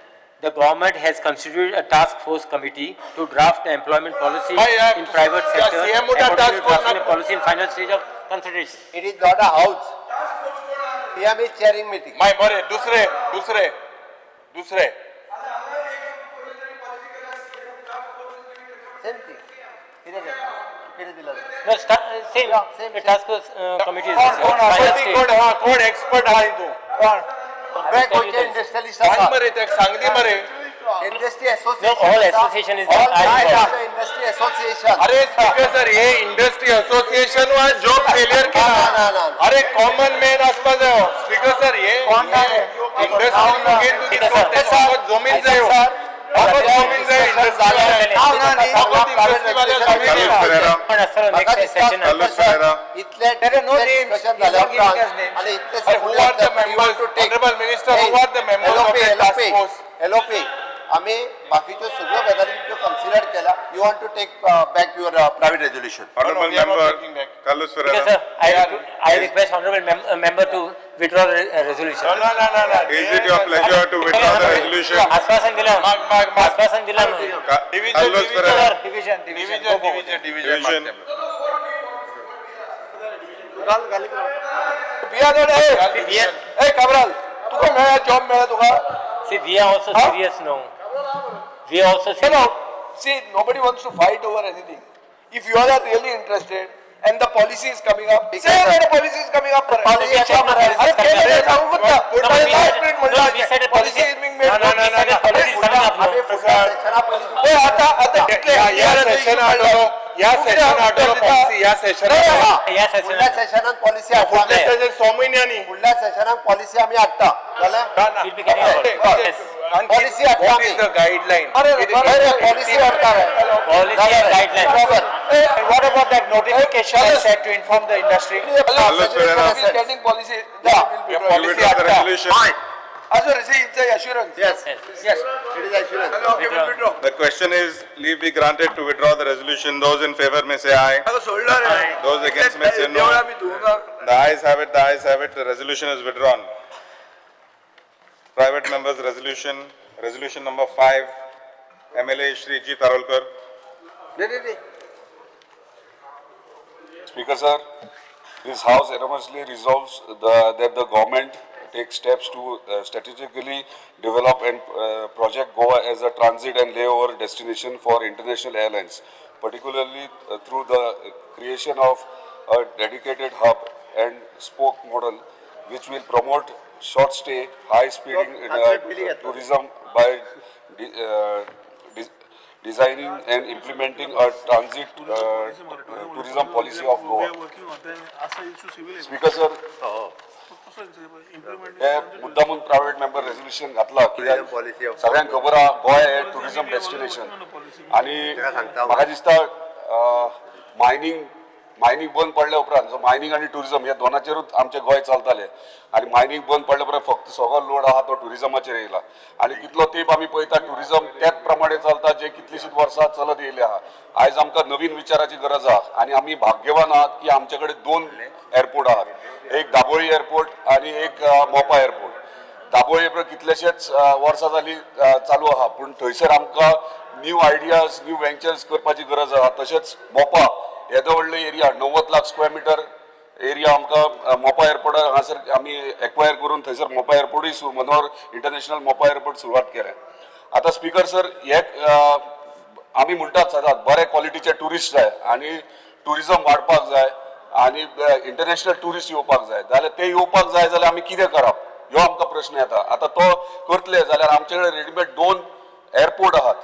H: The government has constituted a task force committee to draft the employment policy
F: Bhai,
H: in private
F: yeah,
H: sector.
F: CM मोठा
H: according
F: task
H: to
F: force
H: drafting
F: ना-
H: a policy in final stage of consideration.
I: It is not a house. CM is chairing meeting.
F: माय बरे, दुसरे दुसरे दुसरे
I: same thing. कितें केलें? कितें दिलां?
H: No, same,
I: Yeah, same,
H: the
I: same.
H: task force committee is.
F: कोण कोण
H: final
F: आसा ती
H: stage.
F: कोण हा, कोण एक्सपर्ट हा हितून?
J: कोण?
I: सगळे गोंयचे इंडस्ट्रियलिस्ट
F: सांग
I: आसा.
F: मरे तेका, सांगली मरे.
I: Industry association.
H: No, all association is there.
I: All industry association.
F: अरे स्पीकर सर, हे इंडस्ट्री असोसिएशन वा जॉब फेलियर
I: ना,
F: केला.
I: ना, ना.
F: अरे कॉमन मॅन आसपा जायो. स्पीकर सर, हे
I: कोण ना रे?
F: Industry
H: Speaker sir.
F: फकत जमीन जायो, फकत जमीन जायो इंडस्ट्री.
K: Carlos Ferreira.
H: पण आसतलो
I: म्हाका
H: next
I: दिसता
H: session.
K: Carlos Ferreira.
I: इतले
J: There are no names.
I: Discussion
J: He is
I: जाल्या
J: not giving us
I: उपरांत
J: names.
I: आनी इतले
F: Hey, who are the members? Honorable Minister, who are the members of the task force?
I: LOP, आमी बाकीच्यो सगळ्यो गजाली त्यो कन्सिडर केल्या. You want to take back your private resolution?
K: Honorable
F: we are not
K: member
F: taking back.
K: Carlos
H: Okay,
K: Ferreira.
H: sir, I request honorable member to withdraw the resolution.
F: No, no, no, no, no.
K: Is it your pleasure to withdraw the resolution?
H: आश्वासन दिलं.
F: माग, माग, माग.
H: आश्वासन दिलं न्हू.
F: Division,
K: Carlos
F: division.
K: Ferreira.
J: Division, division.
F: Division, division, division.
K: Division.
B: We are not, hey Cabral, तुका मेळ्ळा जॉब मेळ्ळा तुका?
H: See, we are also
B: Huh?
H: serious now. We are also
B: No,
H: serious.
B: no. See, nobody wants to fight over anything. If you all are really interested And the policy is coming up.
I: Speaker
B: Say
I: sir.
B: that the policy is coming up.
I: Policy
B: अरे
I: येता मरे.
B: केलं सांगूच ना.
H: No, we
B: last
H: said-
B: minute
H: no, we
B: म्हणलं
H: said a
B: policy
H: policy.
B: Is being made.
F: No, no, no,
H: We said
F: no,
H: a policy is coming up, no.
I: आमी फुडल्या सेशना पयलीं
B: ए, आता आता कितले
F: ह्या सेशना हाडलो, ह्या सेशना हाडलो पॉलिसी, ह्या सेशना.
H: ह्या
I: फुडल्या
H: सेशनाक
I: सेशनान पॉलिसी हाडटा
F: फुडल्या सेशन 6 म्हयन्यांनी.
I: फुडल्या सेशनाक पॉलिसी आमी हाडटा जालें.
H: We'll be getting a policy. Yes.
I: Policy हाडटा
F: What
I: आमी.
F: is the guideline?
B: अरे,
I: अरे पॉलिसी हाडटा रे.
H: Policy and guidelines.
I: बरोबर.
J: And what about that notification that said to inform the industry?
K: Carlos Ferreira.
B: Getting policy.
F: Yeah,
K: You
F: policy
K: withdraw the
F: हाडटा.
K: resolution.
B: Azure, see, it's a assurance.
I: Yes.
J: Yes.
I: It is assurance.
B: Okay, we'll withdraw.
K: The question is, leave be granted to withdraw the resolution. Those in favor may say aye.
B: आता सोडलं रे.
K: Those against may say no.
B: Deola me धुवणार.
K: The ayes have it, the ayes have it, the resolution is withdrawn. Private members resolution, resolution number 5, MLA Shri G. Tarolkar.
I: नाही नाही नाही.
G: Speaker sir, this house unanimously resolves that the government take steps to strategically develop and project Goa as a transit and layover destination for international airlines, particularly through the creation of a dedicated hub and spoke model, which will promote short stay, high speeding tourism by designing and implementing a transit tourism policy of Goa. Speaker sir, हे मुद्दामून private member resolution घातला कित्याक
I: Tourism policy of-
G: सगळ्यांक खबर आहा गोंय हे tourism destination आणि
I: ताका सांगता हांव.
G: म्हाका दिसता मायनींग मायनींग बंद पडल्या उपरांत जो मायनींग आनी टुरिझम ह्या दोनाचेरूच आमचें गोंय चलतालें आनी मायनींग बंद पडल्या उपरांत फक्त सगळो लोड आहा तो टुरिझमाचेर येयला आनी कितलो तेंप आमी पळयता टुरिझम त्याच प्रमाणे चलता जे कितलीशींच वर्सां चलत येयले आहा. आयज आमकां नवीन विचाराची गरज आहा आनी आमी भाग्यवान आहात की आमचे कडेन 2 एअरपोर्ट आहात, एक दाबोळी एअरपोर्ट आनी एक मोपा एअरपोर्ट. दाबोळी एअरपोर्ट कितलेशेच वर्सां जाली चालू आहा, पूण थंयसर आमकां न्यू आयडियाज न्यू वेंचर्स करपाची गरज आहा. तशेंच मोपा येदो व्हडलो area 90 lakh square metre area आमकां मोपा एअरपोर्टार हांगासर आमी एक्वायर करून थंयसर मोपा एअरपोर्टूय मनोहर इंटरनॅशनल मोपा एअरपोर्ट सुरवात केल्या. आतां स्पीकर सर, हे आमी म्हणटात सदांच बरे क्वॉलिटीचे ट्युरिस्ट जाय आनी ट्युरिजम वाडपाक जाय आनी इंटरनॅशनल ट्युरिस्ट येवपाक जाय, जाल्यार ते येवपाक जाय जाल्यार आमी कितें करप ह्यो आमकां प्रश्न येता. आतां तो करतले जाल्यार आमचे कडेन रेडीमेड 2 एअरपोर्ट आहात.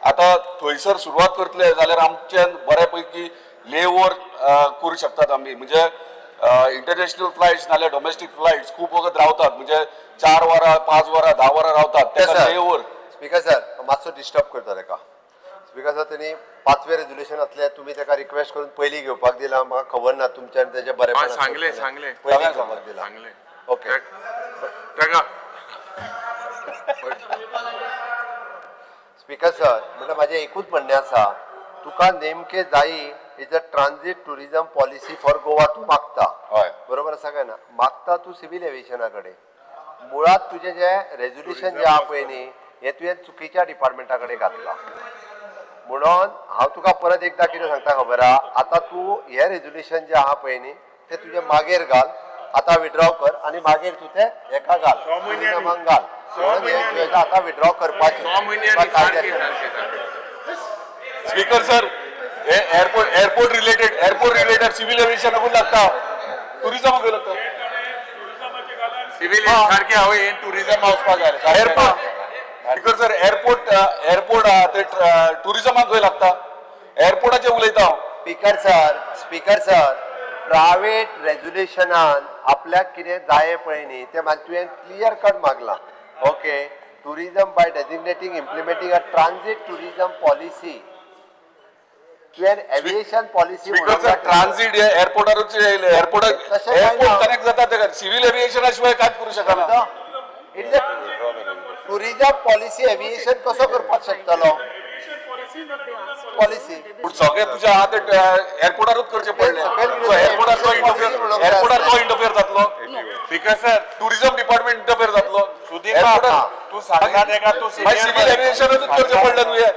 G: आतां थंयसर सुरवात करतले जाल्यार आमच्यान बऱ्या पैकी लेओवर करूं शकतात आमी, म्हणजे इंटरनॅशनल फ्लायट्स नाल्यार डोमेस्टीक फ्लायट्स खूब वगत रावतात, म्हणजे 4 वरां 5 वरां 10 वरां रावतात तेका लेओवर.
I: स्पीकर सर, मातसो डिस्टर्ब करता ताका. स्पीकर सर, तेणी 5वें रेजोल्युशन आसलें, तुमी ताका रिक्वेस्ट करून पयलीं घेवपाक दिला. म्हाका खबर ना तुमच्यान तेजें बरें
F: सांगलें सांगलें
I: पयलीं घेवपाक दिला.
F: सांगलें.
I: ओके.
F: ताका
I: स्पीकर सर, म्हणल्यार म्हाजें एकूच म्हणणें आसा, तुका नेमकें जायी is a transit tourism policy for Goa तूं मागता.
G: हय.
I: बरोबर आसा काय ना? मागता तूं सिवील एविएशना कडेन. मुळांत तुजें जें रेजोल्युशन जें आहा पळय न्ही, हें तुवें चुकीच्या डिपार्टमेंटा कडेन घातलां. म्हणून हांव तुका परत एकदां कितें सांगता खबर आहा, आतां तूं हें रेजोल्युशन जें आहा पळय न्ही तें तुजें मागीर घाल, आतां विड्रॉ कर आनी मागीर तूं तें हेका घाल, टुरिजमाक घाल. म्हणून हें तुवें आतां विड्रॉ करपाचें.
G: स्पीकर सर, हे airport airport related airport related civil एव्हिएशनाकूच लागता, टुरिजमाकूय लागता.
F: सिव्हिल सारकें हांव हें टुरिजम वचपाक जाय.
G: Airport speaker sir, airport airport आहा ते टुरिजमाक खंय लागता? एअरपोर्टाचेर उलयता हांव.
I: Speaker sir, speaker sir, private रेजोल्युशनान आपल्याक कितें जाय पळय न्ही तें तुवें क्लियर कट मागलां. Okay, tourism by designating implementing a transit tourism policy. तुवें aviation policy
G: speaker sir, transit हे एअरपोर्टारूच येयले, एअरपोर्टाक
I: तशें काय ना.
G: एअरपोर्ट कनेक्ट जाता तेका सिव्हिल एव्हिएशना शिवाय कांयच करूं शकना.
I: It is a tourism policy. Aviation कसो करपाक शकतलो पॉलिसी?
G: पूण सगळें तुजें आहा ते एअरपोर्टारूच करचें पडलें. सो एअरपोर्टार तो इंटरफियर, एअरपोर्टार तो इंटरफियर जातलो.
F: Speaker sir,
G: tourism department interfere जातलो.
F: सुदीप बाब, तूं सांगता तेका तूं
G: मागीर सिव्हिल एव्हिएशनातूच करचें पडलें तुवें.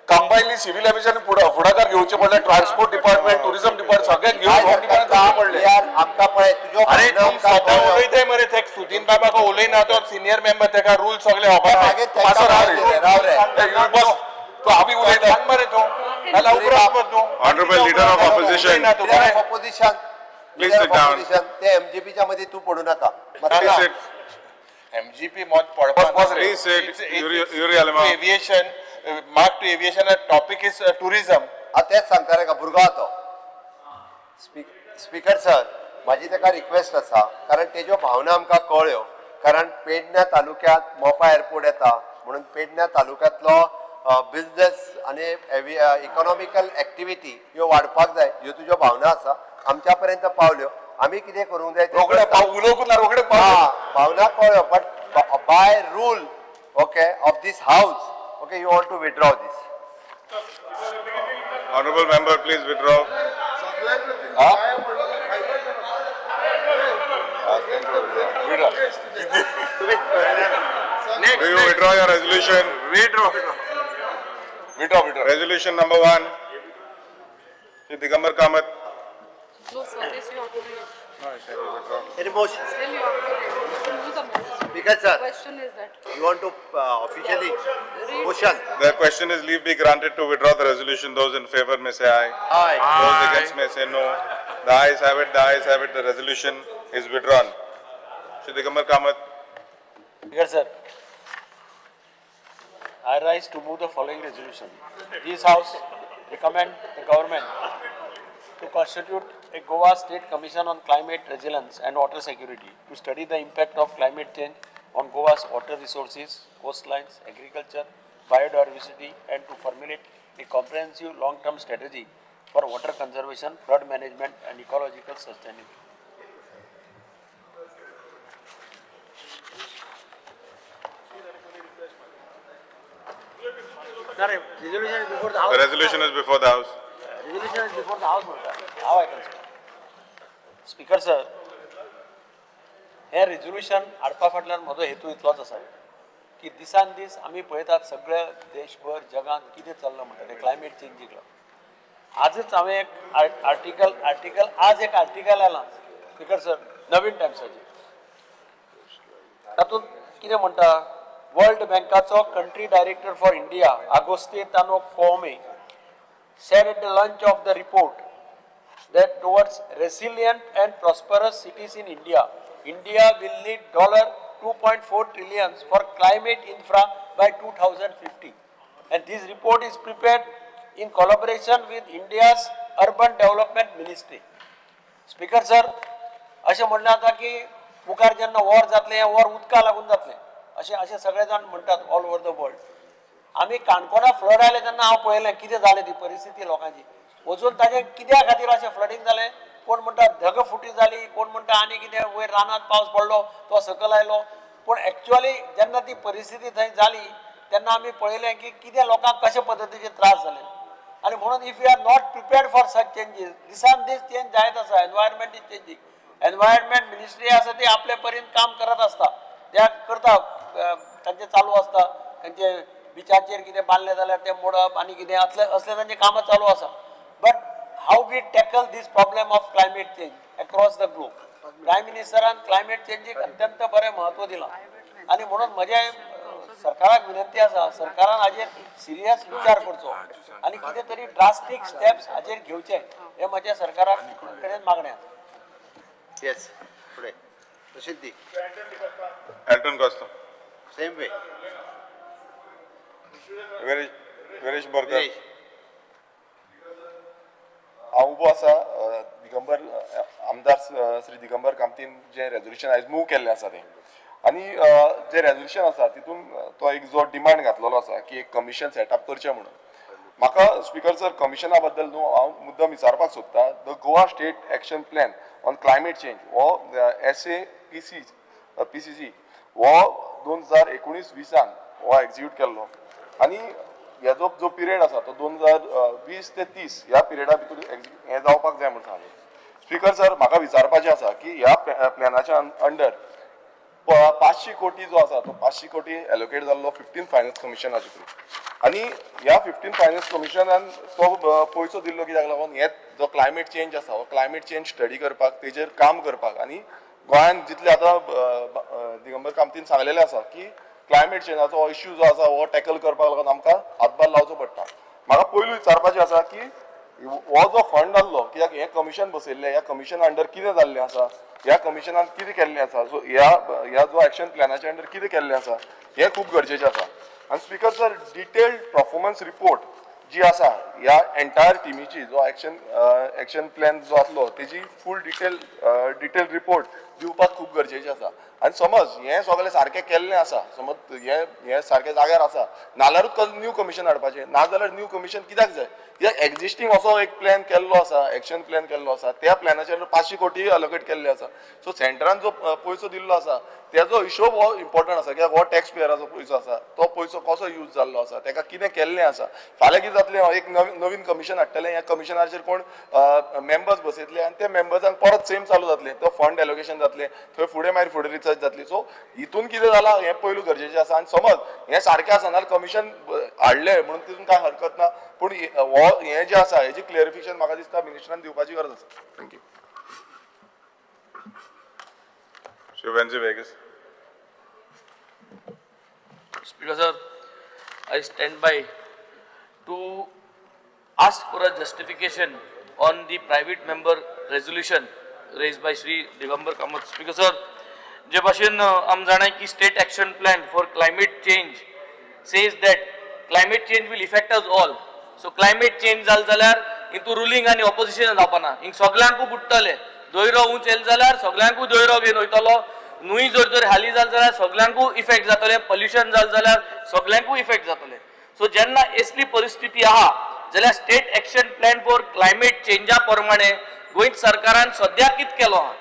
G: कंबायनली सिव्हिल एव्हिएशन फुडाकार घेवचें पडलें. ट्रान्सपोर्ट डिपार्टमेंट, टुरिझम डिपार्टमेंट सगळ्यांक घेवन होम डिपार्टमेंट करचें पडलें.
I: आमकां पळय तुज्यो
F: अरे
I: भावना
F: तूं
I: आमकां
F: सदां
I: कळ्ळ्यो.
F: उलयताय मरे, ते सुदीन बाबाक उलयना, तो सिनियर मेंबर, तेका रूल सगळे खबर
I: मागीर
F: आहा.
I: तेंकां
G: मातसो राव
I: भायर दिलें, राव रे.
G: रे, बस तूं आमी उलयता.
F: सांग मरे तूं. नाल्यार उपरांत तूं.
K: Honorable Leader of Opposition.
I: Leader of Opposition,
K: Please
I: leader
K: sit
I: of
K: down.
I: Opposition, ते एमजीपीच्या मध्ये तू पडू नका.
K: Please sit.
F: MGP मत पडपा.
K: Please sit. Yuri Alemao.
F: Aviation, mark to aviation, topic is tourism.
I: हा तेच सांगता रे का भुरगो आहा तो. स्पीकर सर, म्हाजी ताका रिक्वेस्ट आसा, कारण तेज्यो भावना आमकां कळ्ळ्यो, कारण पेडण्या तालुक्यांत मोपा एअरपोर्ट येता म्हणून पेडण्या तालुक्यांतलो बिजनेस आनी इकॉनॉमिकल एक्टिविटी ह्यो वाडपाक जाय, ह्यो तुज्यो भावना आसा आमच्या पर्यंत पावल्यो. आमी कितें करूंक जाय तें
G: रोखडे
I: करता.
G: पाव उलोवंक ना, रोखडे पाव.
I: हा, भावना कळ्ळ्यो, but by rule, okay, of this house, okay, you want to withdraw this.
K: Honorable member, please withdraw. Do you withdraw your resolution?
F: Withdraw.
G: Withdraw, withdraw.
K: Resolution number 1. Shri Digambar Kamath.
L: No, sir, this you have to read.
I: Any motion?
L: Still you have to read. Move the motion.
I: Speaker sir,
L: Question is that.
I: You want to officially
L: Read.
I: Motion?
K: The question is leave be granted to withdraw the resolution. Those in favor may say aye.
I: Aye.
K: Those against may say no. The ayes have it, the ayes have it, the resolution is withdrawn. Shri Digambar Kamath.
M: Speaker sir, I rise to move the following resolution. This House recommend the government to constitute a Goa State Commission on Climate Resilience and Water Security to study the impact of climate change on Goa's water resources, coastlines, agriculture, biodiversity, and to formulate a comprehensive long-term strategy for water conservation, flood management, and ecological sustainability. Resolution is before the House.
K: The resolution is before the House.
M: Resolution is before the House, how I can speak? Speaker sir, हें resolution हाडपा फाटल्यान म्हजो हेतू इतलोच आसा की दिसान दीस आमी पळयतात सगळे देशभर जगांत कितें चल्लां म्हणटा तें क्लायमेट चेंजीक लागून. आजच हांवें एक आर्टिकल आज एक आर्टिकल आयलां स्पीकर सर, नवीन टायम्साचेर. तातूंत कितें म्हणटा, world बँकाचो country director for India Auguste Tano Kouame said at the launch of the report that towards resilient and prosperous cities in India, India will need $2.4 trillion for climate infra by 2050. And this report is prepared in collaboration with India's Urban Development Ministry. Speaker sir, अशें म्हणलें आतां की मुखार जेन्ना war जातलें, हें war उदका लागून जातलें, अशें अशें सगळे जाण म्हणटात ऑल ओवर the world. आमी काणकोणा फ्लड आयलें तेन्ना हांव पळयलें कितें जालें ती परिस्थिती लोकांची. वचून ताजें कित्या खातीर अशें फ्लडींग जालें, कोण म्हणटा धगफुटी जाली, कोण म्हणटा आनी कितें, वयर रानांत पावस पडलो तो सकयल आयलो. पूण एक्चुअली जेन्ना ती परिस्थिती थंय जाली तेन्ना आमी पळयलें की कितें लोकांक कशे पद्दतीचे त्रास जाले. आनी म्हणून if you are not prepared for such changes, दिसान दीस चेंज जायत आसा, environment is changing. Environment ministry आसा ती आपले परीन काम करत आसता, त्या करता, तांचें चालू आसता, तांचे बिचाचेर कितें बांदलें जाल्यार तें मोडप आनी कितें असले असले तांचें कामां चालू आसा. But how we tackle this problem of climate change across the globe, prime मिनिस्टरान क्लायमेट चेंजीक अत्यंत बरें म्हत्व दिलां. आनी म्हणून म्हजें सरकाराक विनंती आसा, सरकारान हाजेर सिरियस विचार करचो आनी कितें तरी ड्रास्टीक स्टेप्स हाजेर घेवचे, हें म्हजें सरकारा कडेन मागणें आसा.
I: येस, फुडें तशीच दी.
K: Elton Costa.
I: Same way.
K: Viresh Borkar.
F: हांव उबो आसा दिगंबर आमदार श्री दिगंबर कामतीन जें रेजोल्युशन आयज मूव केल्लें आसा तें, आनी जें रेजोल्युशन आसा तितून तो एक जो डिमांड घातलेलो आसा की एक कमिशन सेटअप करचें म्हणून. म्हाका स्पीकर सर कमिशना बद्दल न्हू हांव मुद्दम विचारपाक सोदता. The Goa state action plan on climate change हो S A P C P C C हो 2019-20 हो एक्जिक्यूट केल्लो आनी हेजो जो पिरियड आसा तो 2020 ते 30 ह्या पिरियडा भितर हें जावपाक जाय म्हूण सांगलें. स्पीकर सर म्हाका विचारपाचें आसा की ह्या प्लॅनाच्या अंडर 500 कोटी जो आसा तो 500 कोटी एलोकेट जाल्लो 15 फायनान्स कमिशनाचे थ्रू आनी ह्या 15 फायनान्स कमिशनान तो पयसो दिल्लो कित्याक लागून हे जो क्लायमेट चेंज आसा हो क्लायमेट चेंज स्टडी करपाक, तेजेर काम करपाक. आनी गोंयांत जितले आतां दिगंबर कामतीन सांगलेलें आसा की क्लायमेट चेंजाचो हो इश्यू जो आसा हो टॅकल करपाक लागून आमकां हातभार लावचो पडटा. म्हाका पयलू विचारपाचें आसा
B: हो जो फंड आहलो कित्याक हें कमिशन बसयल्लें, ह्या कमिशन अंडर कितें जाल्लें आसा, ह्या कमिशनान कितें केल्लें आसा, सो ह्या जो एक्शन प्लॅनाच्या अंडर कितें केल्लें आसा हें खूब गरजेचें आसा. आनी speaker sir, detailed performance report जी आसा ह्या एंटायर टिमीची, जो एक्शन प्लॅन जो आसलो तेजी फूल डिटेल रिपोर्ट दिवपाक खूब गरजेचें आसा. आनी समज हें सगळें सारकें केल्लें आसा, समज हें सारकें जाग्यार आसा, नाल्यारूच न्यू कमिशन हाडपाचें, नाजाल्यार न्यू कमिशन कित्याक जाय? कित्याक एग्जिस्टींग असो एक प्लॅन केल्लो आसा, एक्शन प्लॅन केल्लो आसा, त्या प्लॅनाचेर 500 कोटी अलोकेट केल्ले आसा. सो सेंटरान जो पयसो दिल्लो आसा तेजो हिशोब हो इम्पॉर्टंट आसा, कित्याक हो टॅक्स पेयराचो पयसो आसा, तो पयसो कसो यूज जाल्लो आसा, तेका कितें केल्लें आसा. फाल्यां कितें जातलें, एक नवीन कमिशन हाडटलें, ह्या कमिशनाचेर कोण मेंबर्स बसयतले आनी त्या मेंबर्सांक परत सेम चालू जातलें, तो फंड एलोकेशन जातलें, थंय फुडें मागीर फुडें रिसर्च जातली. सो हितून कितें जालां हें पयलू गरजेचें आसा. आनी समज हें सारकें आसा नाल्यार कमिशन हाडलें म्हणून तितून कांय हरकत ना, पूण हो हें जें आसा हेजें क्लियरिफिकेशन म्हाका दिसता मिनिस्टरान दिवपाची गरज आसा. Thank you.
K: Shri Venzy Viegas.
N: Speaker sir, I stand by to ask for a justification on the private member resolution raised by Shri Digambar Kamat. Speaker sir, जे भाशेन आम जाणाय की state action plan for climate change says that climate change will affect us all. So climate change जाल जाल्यार हितून ruling आनी opposition जावपाना, हिंग सगल्यांकू बुडटले. दोयरो उंच येयले जाल्यार सगल्यांकू दोयरो घेवन वयतलो, न्हूंय जर जर हाली जाल जाल्यार सगल्यांकू इफेक्ट जातले, पोल्युशन जाल जाल्यार सगल्यांकू इफेक्ट जातले. सो जेन्ना असली परिस्थिती आहा जाल्यार state action plan for climate चेंजा प्रमाणे गोंय सरकारान सद्या कित केलो आहा,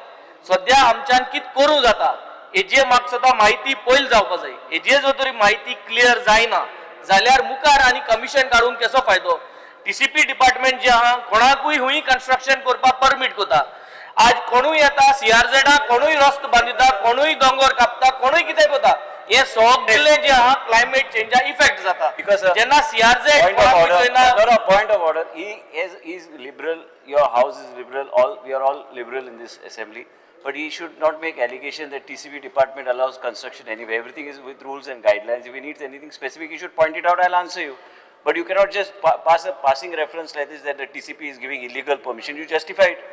N: सद्या आमच्यान कित करूं जाता हेजे म्हाका सुद्दां म्हायती पयल जावपा जाय. हेजे जर तरी म्हायती क्लियर जायना जाल्यार मुखार आनी कमिशन काडून कसो फायदो? टीसीपी डिपार्टमेंट जे आहा कोणाकूय हुंय कन्स्ट्रक्शन करपाक परमीट कोता. आज कोणूय येता सीआरझेडा, कोणूय रस्तो बांदिता, कोणूय दोंगर कापता, कोणूय कितें कोता, हे सगळें जे आहा क्लायमेट चेंजा इफेक्ट जाता. जेन्ना CRZ
H: point of order, he is liberal, your house is liberal, all we are all liberal in this assembly, but he should not make allegation that TCP department allows construction anyway. Everything is with rules and guidelines. If he needs anything specific, he should point it out, I'll answer you. But you cannot just pass a passing reference like this that the TCP is giving illegal permission. You justify it.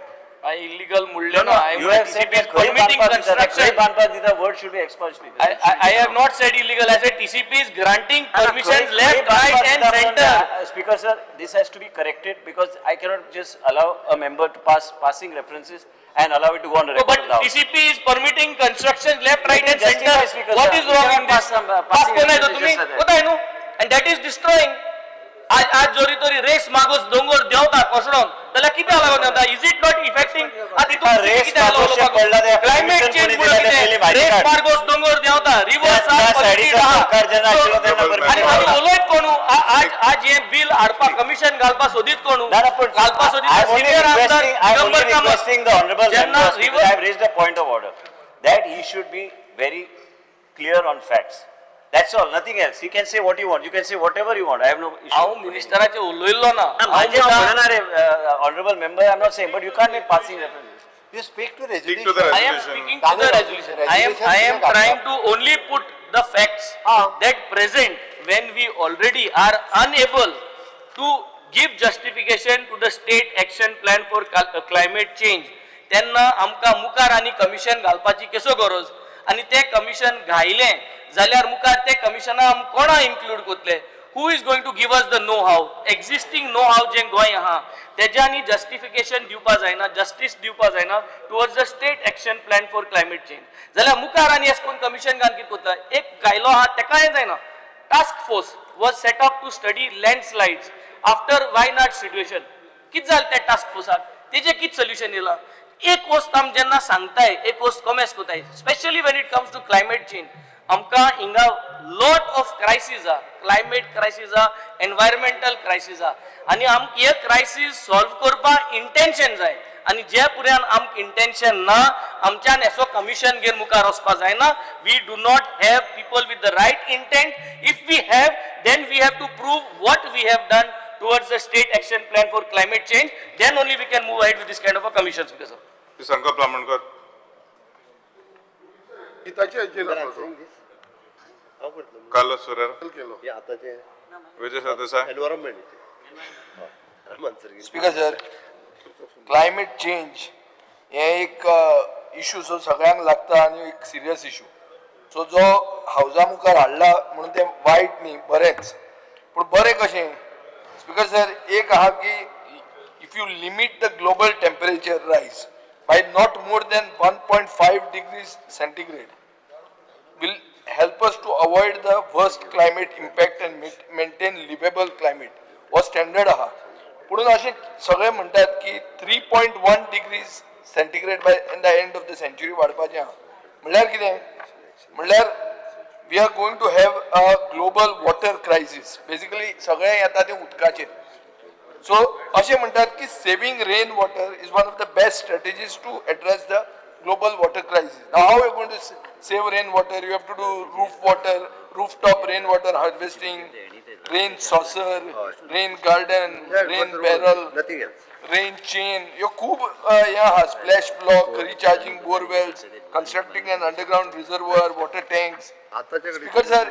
N: I illegal मुडले ना.
H: You have said that permitting construction. The word should be expunged.
N: I have not said illegal. I said TCP is granting permissions left, right and center.
H: Speaker sir, this has to be corrected because I cannot just allow a member to pass passing references and allow it to go on the record.
N: But TCP is permitting construction left, right and center. What is wrong in this? Pass कोण आहे तो तुम्ही? कोता आहे नु? And that is destroying. आज आज जोरी तोरी रेस मागोस दोंगर देंवता कोसळोन जाल्यार कित्याक लागून देंवता? Is it not affecting?
I: Race
N: climate change race Magos दोंगर देंवता, रिवर्स आनी उलयत कोणू? आज आज हे बील हाडपाक कमिशन घालपाक सोदीत कोणू? घालपाक सोदीत सिनियर आमदार Digambar Kamat.
H: I have raised a point of order that he should be very clear on facts. That's all, nothing else. You can say what you want. You can say whatever you want. I have no issue.
N: हांव मिनिस्टराचे उलयल्लो ना.
H: Honorable member, I am not saying, but you can't make passing references.
I: You speak to resolution.
K: Speak to the
N: I am speaking to the resolution. I am trying to only put the facts that present when we already are unable to give justification to the state action plan for climate change. तेन्ना आमकां मुखार आनी commission घालपाची कसो गरज? आनी तें commission घायलें जाल्यार मुखार ते कमिशना आम कोणा इन्क्लूड करतले? Who is going to give us the know how? Existing know how जें गोंय आहा तेज्यांनी जस्टिफिकेशन दिवपा जायना, जस्टीस दिवपा जायना towards the state action plan for climate change. जाल्यार मुखार आनी एश कोन कमिशन घालून कितें करता? एक घायलो आहा तेकाय जायना. Task force was set up to study landslides after Wayanad situation. कितें जालें त्या टास्क फोर्साक? तेजें कितें सोल्युशन येयलां? एक वस्त आम जेन्ना सांगताय, एक वस्त कॉमेस कोताय, specially when it comes to climate change, आमकां हिंगा लॉट ऑफ क्रायसीस आहा, क्लायमेट क्रायसीस आहा, एनवायरमेंटल क्रायसीस आहा, आनी आमकां हे क्रायसीस सॉल्व करपाक इंटेन्शन जाय. आनी जे पुऱ्यान आमकां इंटेन्शन ना, आमच्यान असो कमिशन घेवन मुखार वचपा जायना. We do not have people with the right intent. If we have, then we have to prove what we have done towards the state action plan for climate change. Then only we can move ahead with this kind of a commission. Speaker sir.
K: Sankalp Amonkar. Carlos Ferreira. Vijay Sardesai.
I: Environment.
B: Speaker sir, climate change हें एक issue so सगळ्यांक लागता आनी एक serious issue. So जो हावजा मुखार हाडला म्हणून तें वायट न्ही, बरेंच. पूण बरें कशें स्पीकर सर, एक आहा की if you limit the global temperature rise by not more than 1.5 degrees centigrade will help us to avoid the worst climate impact and maintain livable climate. हो स्टँडर्ड आहा. पुणून अशें सगळे म्हणटात की 3.1 degrees centigrade by in the end of the century वाडपाचें आहा. म्हणल्यार कितें? म्हणल्यार we are going to have a global water crisis. Basically सगळें येता तें उदकाचेर. सो अशें म्हणटात की saving rain water is one of the best strategies to address the global water crisis. Now, how are you going to save rainwater? You have to do roof water, rooftop rainwater harvesting, rain saucer, rain garden, rain barrel,
I: nothing else,
B: rain chain. ह्यो खूब हें आहा, splash block, recharging borewells, constructing an underground reservoir, water tanks.
I: आताच्या
B: speaker sir,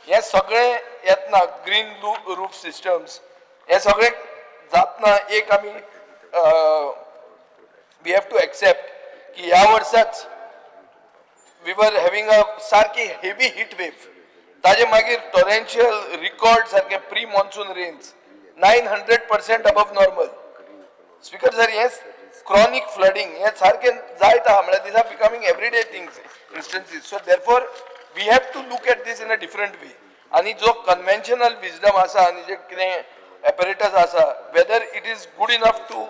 B: हे सगळे येतना green roof systems, हे सगळे जातना एक आमी we have to accept की ह्या वर्साच we were having a सारकी हेवी हिट वेव. ताजे मागीर टोरेन्शियल रिकॉर्ड सारके pre monsoon rains, 900% above normal. Speaker sir, हें क्रॉनीक फ्लडींग हें सारकें जायत आहा. म्हळ्यार these are becoming everyday things, instances. So therefore we have to look at this in a different way. आनी जो कन्वेन्शनल विजडम आसा आनी जे कितें एपरेटस आसा, whether it is good enough to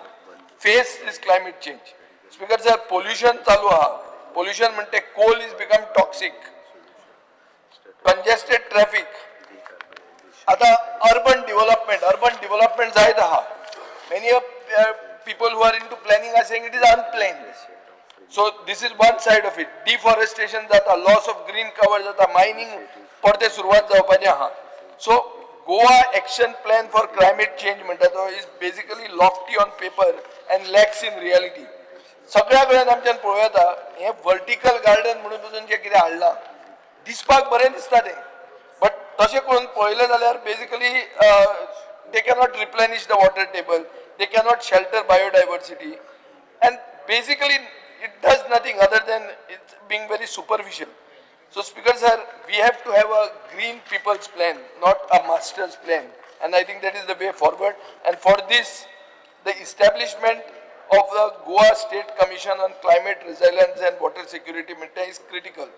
B: face this climate change. Speaker sir, pollution चालू आहा. Pollution म्हणटे coal is become toxic, congested traffic. आता अर्बन डेव्हलपमेंट, अर्बन डेव्हलपमेंट जायत आहा. Many of people who are into planning are saying it is unplanned. So this is one side of it. Deforestation जाता, loss of green cover जाता, mining परते सुरवात जावपाचें आहा. So Goa action plan for climate change म्हणटा तो is basically lofty on paper and lacks in reality. सगळ्या कडेन आमच्यान पळोवं येता, हें वर्टिकल गार्डन म्हणून पसून जें कितें हाडलां, दिसपाक बरें दिसता तें, बट तशें करून पळयलें जाल्यार basically they cannot replenish the water table, they cannot shelter biodiversity, and basically it does nothing other than it's being very superficial. So Speaker sir, we have to have a green people's plan, not a master's plan. And I think that is the way forward. And for this, the establishment of the Goa State Commission on Climate Resilience and Water Security म्हणटा is critical.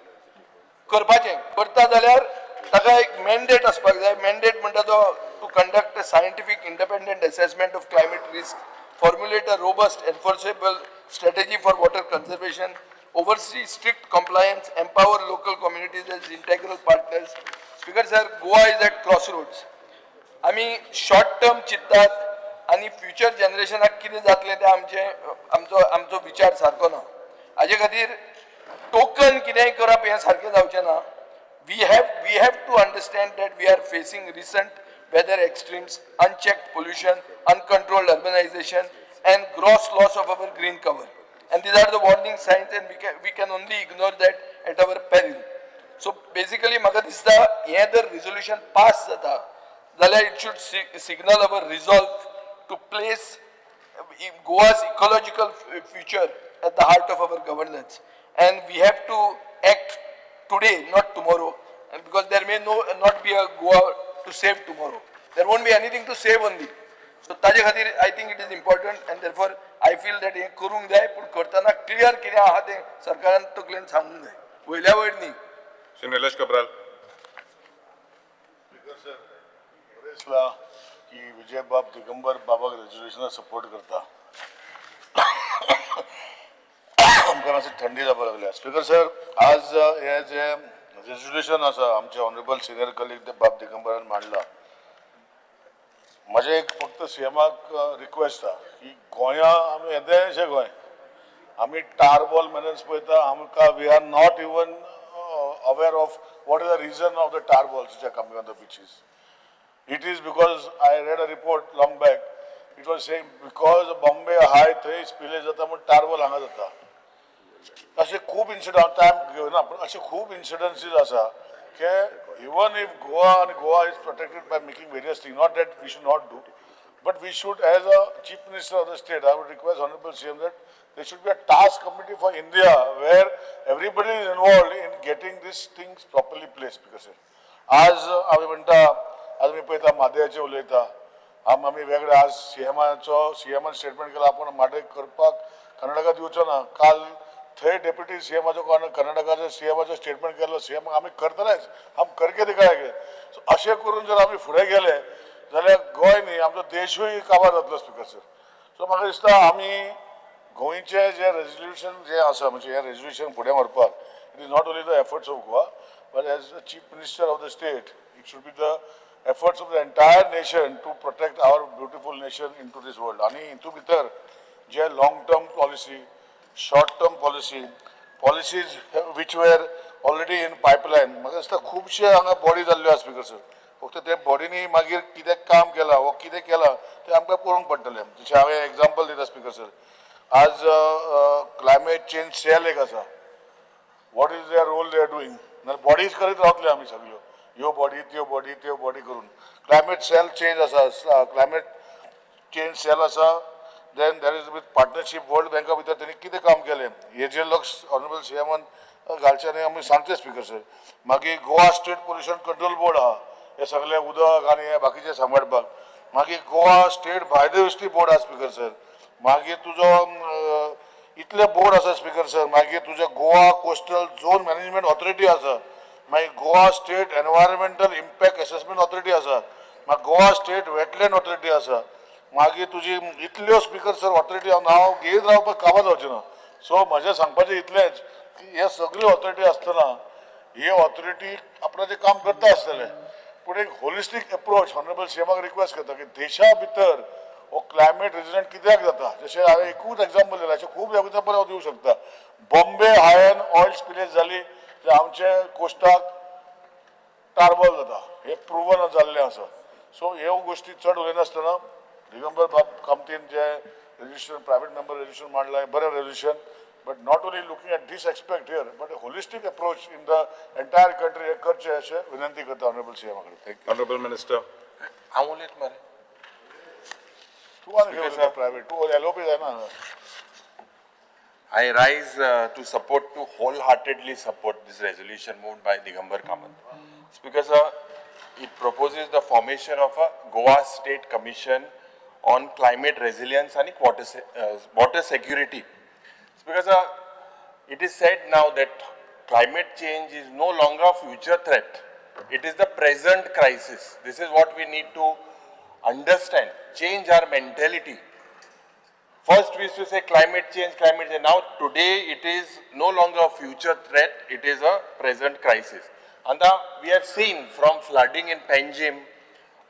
B: करपाचें करता जाल्यार ताका एक mandate आसपाक जाय. Mandate म्हणटा तो to conduct a scientific independent assessment of climate risk, formulate a robust enforceable strategy for water conservation, oversee strict compliance, empower local communities as integral partners. Speaker sir, Goa is at crossroads. आमी short term चिंततात आनी future जनरेशनाक कितें जातलें तें आमचें आमचो विचार सारको ना. हाजे खातीर टोकन कितेंय करप हें सारकें जावचें ना. We have to understand that we are facing recent weather extremes, unchecked pollution, uncontrolled urbanization and gross loss of our green cover, and these are the warning signs, and we can only ignore that at our peril. So basically म्हाका दिसता, हें जर resolution pass जाता जाल्यार it should signal our resolve to place Goa's ecological future at the heart of our governance. And we have to act today, not tomorrow, and because there may not be a Goa to save tomorrow. There won't be anything to save only. So ताजे खातीर I think it is important, and therefore I feel that हें करूंक जाय, पूण करतना clear कितें आहा तें सरकारान तकलेन सांगूंक जाय, वयल्या वयर न्ही.
K: श्री निलेश काब्राल.
E: दिसला की विजयबाब दिगंबर बाबाक रेजोल्युशनाक सपोर्ट करता. आमकां मातशी थंडी जावपाक लागल्या. स्पीकर सर, आज हे जे रेजोल्युशन आसा, आमचे ऑनरेबल सिनियर कलीग बाब दिगंबरान मांडला, म्हजें एक फक्त सीएमाक रिक्वेस्ट आहा की गोंया आमी येदेशें गोंय, आमी टारबॉल मेनन्स पळयता. आमकां we are not even aware of what is the reason of the tar balls which are coming on the beaches. It is because I read a report long back. It was saying because Bombay High थंय spillage जाता म्हूण tarball हांगा जाता. असे खूब incident, time घेवना, पूण असे खूब इन्सिडन्सीस आसा की इवन if Goa आनी Goa is protected by making various thing, not that we should not do, But we should, as a chief minister of the state, I would request honourable CM that there should be a task committee for India where everybody is involved in getting these things properly placed. Because आज आमी म्हणटा, आज आमी पळयता म्हादयाचेर उलयता, आमी वेगळे आज सीएमान स्टेटमेंट केला आपूण म्हादय करपाक कर्नाटका दिवचो ना. काल थंय डेप्युटी सीएमाचो कर्नाटकाचो सीएमाचो स्टेटमेंट केलो, सीएम आमी करतलेच, आम करके दिखाएंगे. सो अशें करून जर आमी फुडें गेले जाल्यार गोंय न्ही आमचो देशूय काबार जातलो स्पिकर सर. सो म्हाका दिसता आमी गोंयचें जें रेजोल्युशन जें आसा, म्हणजे हें रेजोल्युशन फुडें व्हरपाक it is not only the efforts of Goa but as a chief minister of the state it should be the efforts of the entire nation to protect our beautiful nation into this world. आनी हितूं भितर जे long term policy, short term policy, policies which were already in pipeline, म्हाका दिसता खुबशे हांगा body जाल्ल्यो आसा speaker sir. फक्त ते बॉडीनी मागीर कितें काम केलां वो कितें केलां तें आमकां पळोवंक पडटलें. जशें हांवें एग्जाम्पल दिता स्पिकर सर, आज क्लायमेट चेंज सेल एक आसा, what is their role they are doing. नाल्यार बॉडीज करीत रावतले आमी सगळ्यो, ह्यो बॉडी त्यो बॉडी त्यो बॉडी करून. क्लायमेट सेल चेंज आसा, क्लायमेट चेंज सेल आसा, then there is with partnership world बँका भितर तेणी कितें काम केलें हेजेर लक्ष ऑनरेबल सीएमान घालचें आनी आमी सांगचें स्पिकर सर. मागीर Goa state pollution control board आहा, हे सगळे उदक आनी हे बाकीचें सांबाळपाक. मागीर गोवा स्टेट बायोडायवर्सिटी बोर्ड आहा स्पिकर सर. मागीर तुजो इतले बोर्ड आसा स्पिकर सर. मागीर तुजें Goa coastal zone management authority आसा, मागीर Goa state environmental impact assessment authority आसा, मागीर गोवा स्टेट वेटलँड ऑथॉरिटी आसा. मागीर तुजी इतल्यो स्पिकर सर ऑथॉरिटी हांव नांव घेयत रावपाक काबार जावचें ना. सो म्हजें सांगपाचें इतलेंच की हे सगळ्यो ऑथॉरिटी आसतना ही ऑथॉरिटी आपणाचें काम करता आसतलें, पूण एक होलिस्टीक एप्रोच ऑनरेबल सीएमाक रिक्वेस्ट करता की देशा भितर हो क्लायमेट रेजिलंट कित्याक जाता. जशें हांवें एकूच एग्जाम्पल दिलां, अशें खूब एग्जाम्पल हांव दिवं शकता. बॉम्बे हायन ऑयल स्पिलेज जाली जाल्यार आमचे कोस्टाक टार्बल जाता, हें प्रुवन जाल्लें आसा. सो ह्यो गोश्टी चड उलयनासतना दिगंबर बाब कामतीन जे रेजोल्युशन प्रायवेट मेंबर रेजोल्युशन मांडलां हें बरें resolution, but not only looking at this aspect here but a holistic approach in the entire country हें करचें अशें विनंती करता ऑनरेबल सीएमा कडेन. Thank you.
K: Honorable Minister.
F: हांव उलयत मरे.
E: तूं आनी प्रायवेट तूं एलओपी जायना.
F: I rise to support, to wholeheartedly support this resolution moved by Digambar Kamat. Speaker sir, it proposes the formation of a Goa State Commission on Climate Resilience and Water Security. Speaker sir, it is said now that climate change is no longer a future threat. It is the present crisis. This is what we need to understand, change our mentality. First we used to say climate change, climate change. Now today it is no longer a future threat, it is a present crisis. And we have seen from flooding in Panjim,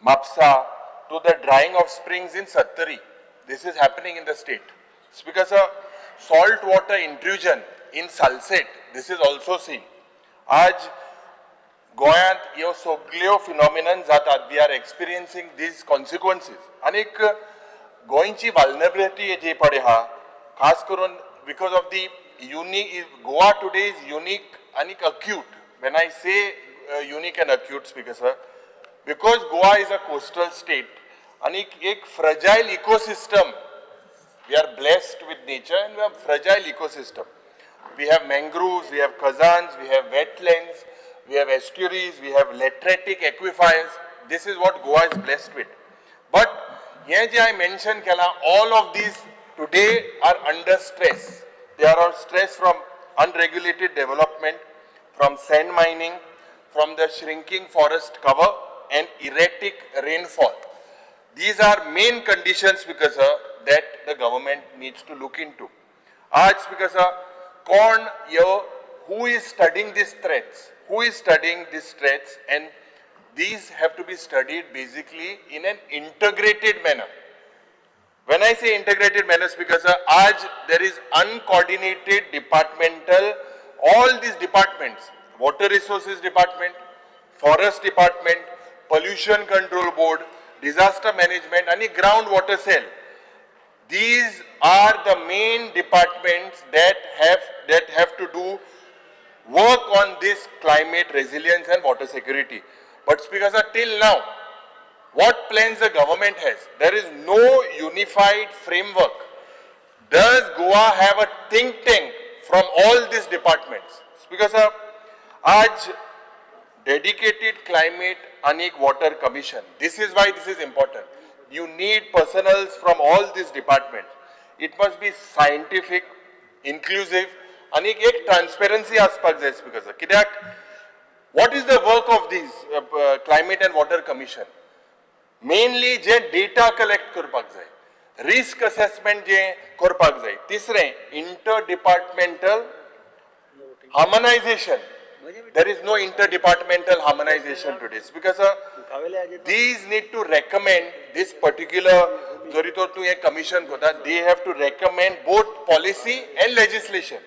F: Mapsa, to the drying of springs in Sattari. This is happening in the state. It's because of salt water intrusion in Salsette, this is also seen. आज गोंयांत ह्यो सगल्यो phenomenon जातात, we are experiencing these consequences. आनीक गोंयची vulnerability जी पळय आहा, खास करून because of the unique Goa today is unique आनीक acute. When I say unique and acute, speaker sir, because Goa is a coastal state आनीक एक fragile ecosystem. We are blessed with nature and we have fragile ecosystem. We have mangroves, we have khazans, we have wetlands, we have estuaries, we have lateritic aquifers. This is what Goa is blessed with. But here I mentioned केला, all of these today are under stress. They are on stress from unregulated development, from sand mining, from the shrinking forest cover and erratic rainfall. These are main conditions, Speaker sir, that the government needs to look into. Aaj, Speaker sir, कोण yo, who is studying these threats? Who is studying these threats? And these have to be studied basically in an integrated manner. When I say integrated manner, Speaker sir, aaj there is uncoordinated departmental, all these departments, Water Resources Department, Forest Department, Pollution Control Board, Disaster Management and Ground Water Cell. These are the main departments that have to do work on this climate resilience and water security. But Speaker sir, till now, What plans the government has? There is no unified framework. Does Goa have a think tank from all these departments? Speaker sir, आज dedicated climate and water commission. This is why this is important. You need personals from all these departments. It must be scientific, inclusive, आणि एक transparency आसपाक जाय speaker sir. कित्याक what is the work of these climate and water commission? Mainly J data collect करपाक जाय, risk assessment जे करपाक जाय. तिसरें, inter departmental harmonization. There is no interdepartmental harmonization today. Because these need to recommend this particular, जरी तर तूं हें commission करता, they have to recommend both policy and legislation.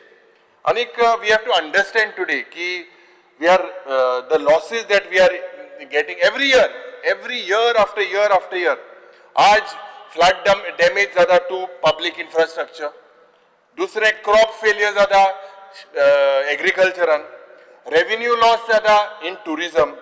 F: आनीक we have to understand today की we are, the losses that we are getting every year, every year after year after year. आज flood damage जाता to public infrastructure. दुसरें crop failure जाता एग्रीकल्चरान, revenue loss जाता in tourism,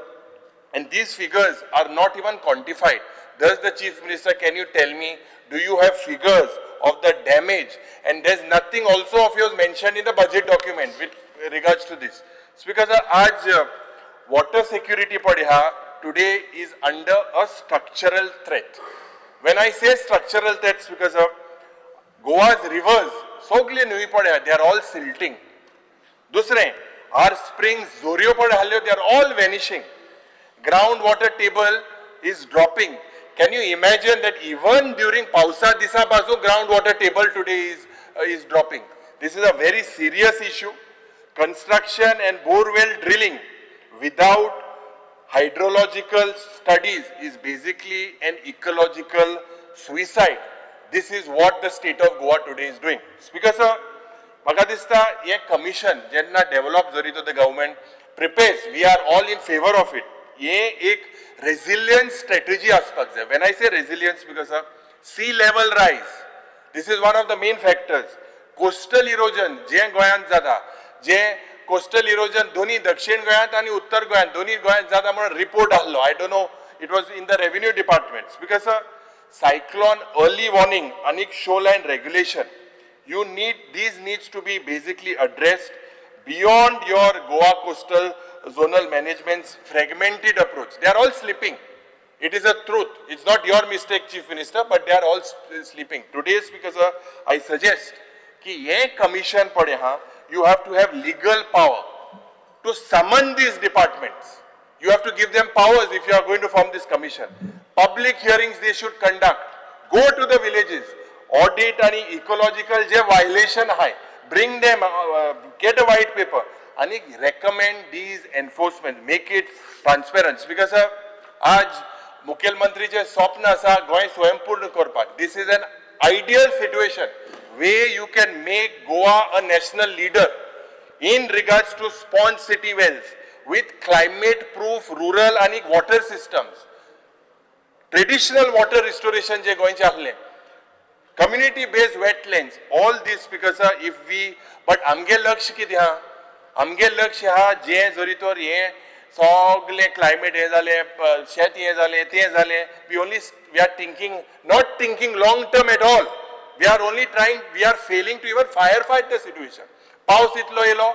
F: and these figures are not even quantified. Does the Chief Minister, can you tell me, do you have figures of the damage? And there's nothing also of yours mentioned in the budget document with regards to this. Speaker sir, आज water security पडे हा today is under a structural threat. When I say structural threats, because of Goa's rivers, सगळे न्हंय पडे, they are all silting. दुसरें, our springs, जोरयो पडे आहल्यो, they are all vanishing. Groundwater table is dropping. Can you imagine that even during पावसा दिसा पासून groundwater table today is dropping? This is a very serious issue. Construction and borewell drilling without hydrological studies is basically an ecological suicide. This is what the state of Goa today is doing. Speaker sir, म्हाका दिसता हें commission जेन्ना develop जरी तर the government prepares, we are all in favour of it. हें एक resilience strategy आसपाक जाय. When I say resilience, because sea level rise, this is one of the main factors. Coastal erosion जें गोंयांत जाता, जें कोस्टल इरोजन दोन्ही दक्षिण गोंयांत आनी उत्तर गोंयांत दोन्ही गोंयांत जाता म्हणून रिपोर्ट आहलो. I don't know, it was in the revenue department. Because cyclone early warning आनी shoreline regulation, you need, these needs to be basically addressed beyond your Goa coastal zonal management's fragmented approach. They are all sleeping. It is a truth. It's not your mistake, Chief Minister, but they are all sleeping. Today's, because I suggest ki ye commission pade ha, you have to have legal power to summon these departments. You have to give them powers if you are going to form this commission. Public hearings they should conduct. Go to the villages. Audit आणि ecological J violation आहे, bring them, get a white paper आणि recommend these enforcement, make it transparent. Because आज मुखेलमंत्रीचे स्वप्न आसा गोंय स्वयंपूर्ण करपाक. This is an ideal situation where you can make Goa a national leader in regards to sponge city wells with climate proof rural आणि water systems, traditional water restoration जे गोंयचे आहले, community based wetlands, all this. Because if we, but आमगे लक्ष कितें आहा, आमगे लक्ष आहा जें जरी तर हें सगळें क्लायमेट हें जालें, शेत हें जालें, तें जालें, we only, we are thinking, not thinking long term at all. We are only trying, we are failing to even fire fight the situation. पावस इतलो येयलो,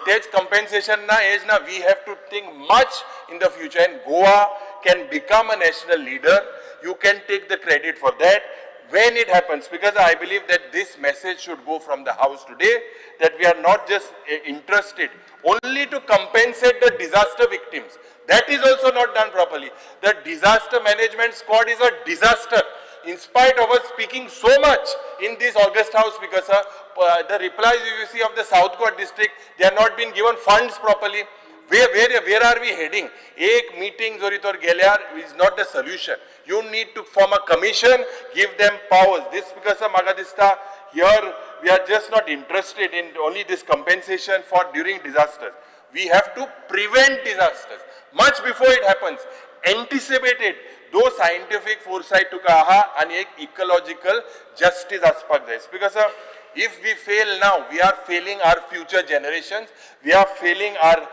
F: तेच कंपेन्सेशन ना, हेच ना. We have to think much in the future, and Goa can become a national leader. You can take the credit for that when it happens, because I believe that this message should go from the house today, that we are not just interested only to compensate the disaster victims. That is also not done properly. The disaster management squad is a disaster. In spite of us speaking so much in this august house, because the replies you see of the South Goa district, they are not being given funds properly. Where are we heading? एक meeting जरी तर गेल्यार is not the solution. You need to form a commission, give them powers. This because म्हाका दिसता here we are just not interested in only this compensation for during disasters. We have to prevent disasters much before it happens. Anticipate it. Though scientific foresight तुका आहा आनी एक ecological justice आसपाक जाय. Because if we fail now, we are failing our future generations. We are failing our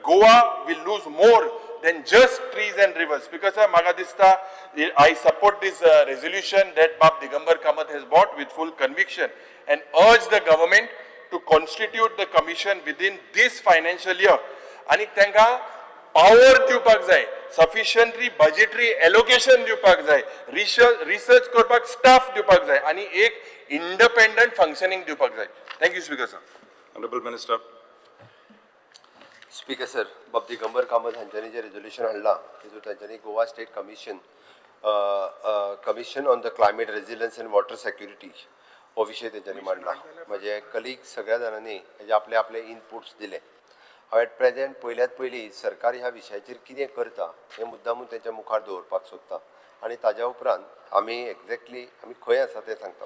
F: Goa will lose more than just trees and rivers. Because म्हाका दिसता I support this resolution that Bab Digambar Kamat has brought with full conviction and urge the government to constitute the commission within this financial year. आनी तांकां power दिवपाक जाय, sufficiently budgetary allocation दिवपाक जाय, research करपाक staff दिवपाक जाय आनी एक इंडिपेंडंट फंक्शनिंग दिवपाक जाय. Thank you speaker sir.
K: Honorable Minister.
I: Speaker sir, बाब दिगंबर कामत हांच्यांनी जें रेजोल्युशन हाडलां तितूंत तांच्यांनी Goa state commission on the climate resilience and water security हो विशय तेंच्यांनी मांडला. म्हजे कलीग सगळ्या जाणांनी हेजे आपले आपले इनपुट्स दिले. हांव एट प्रेजेंट पयल्यात पयलीं सरकार ह्या विशयाचेर कितें करता हें मुद्दामून तेंच्या मुखार दवरपाक सोदता आनी ताज्या उपरांत आमी एग्जॅक्टली आमी खंय आसा तें सांगता.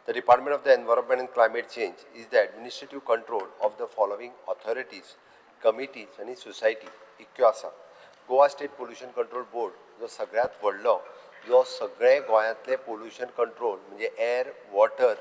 I: The Department of the Environment and Climate Change is the administrative control of the following authorities, committees आनी सोसायटी इतक्यो आसा. Goa state pollution control board जो सगळ्यांत व्हडलो, जो सगळे गोंयांतले पोल्युशन कंट्रोल म्हणजे एअर, वॉटर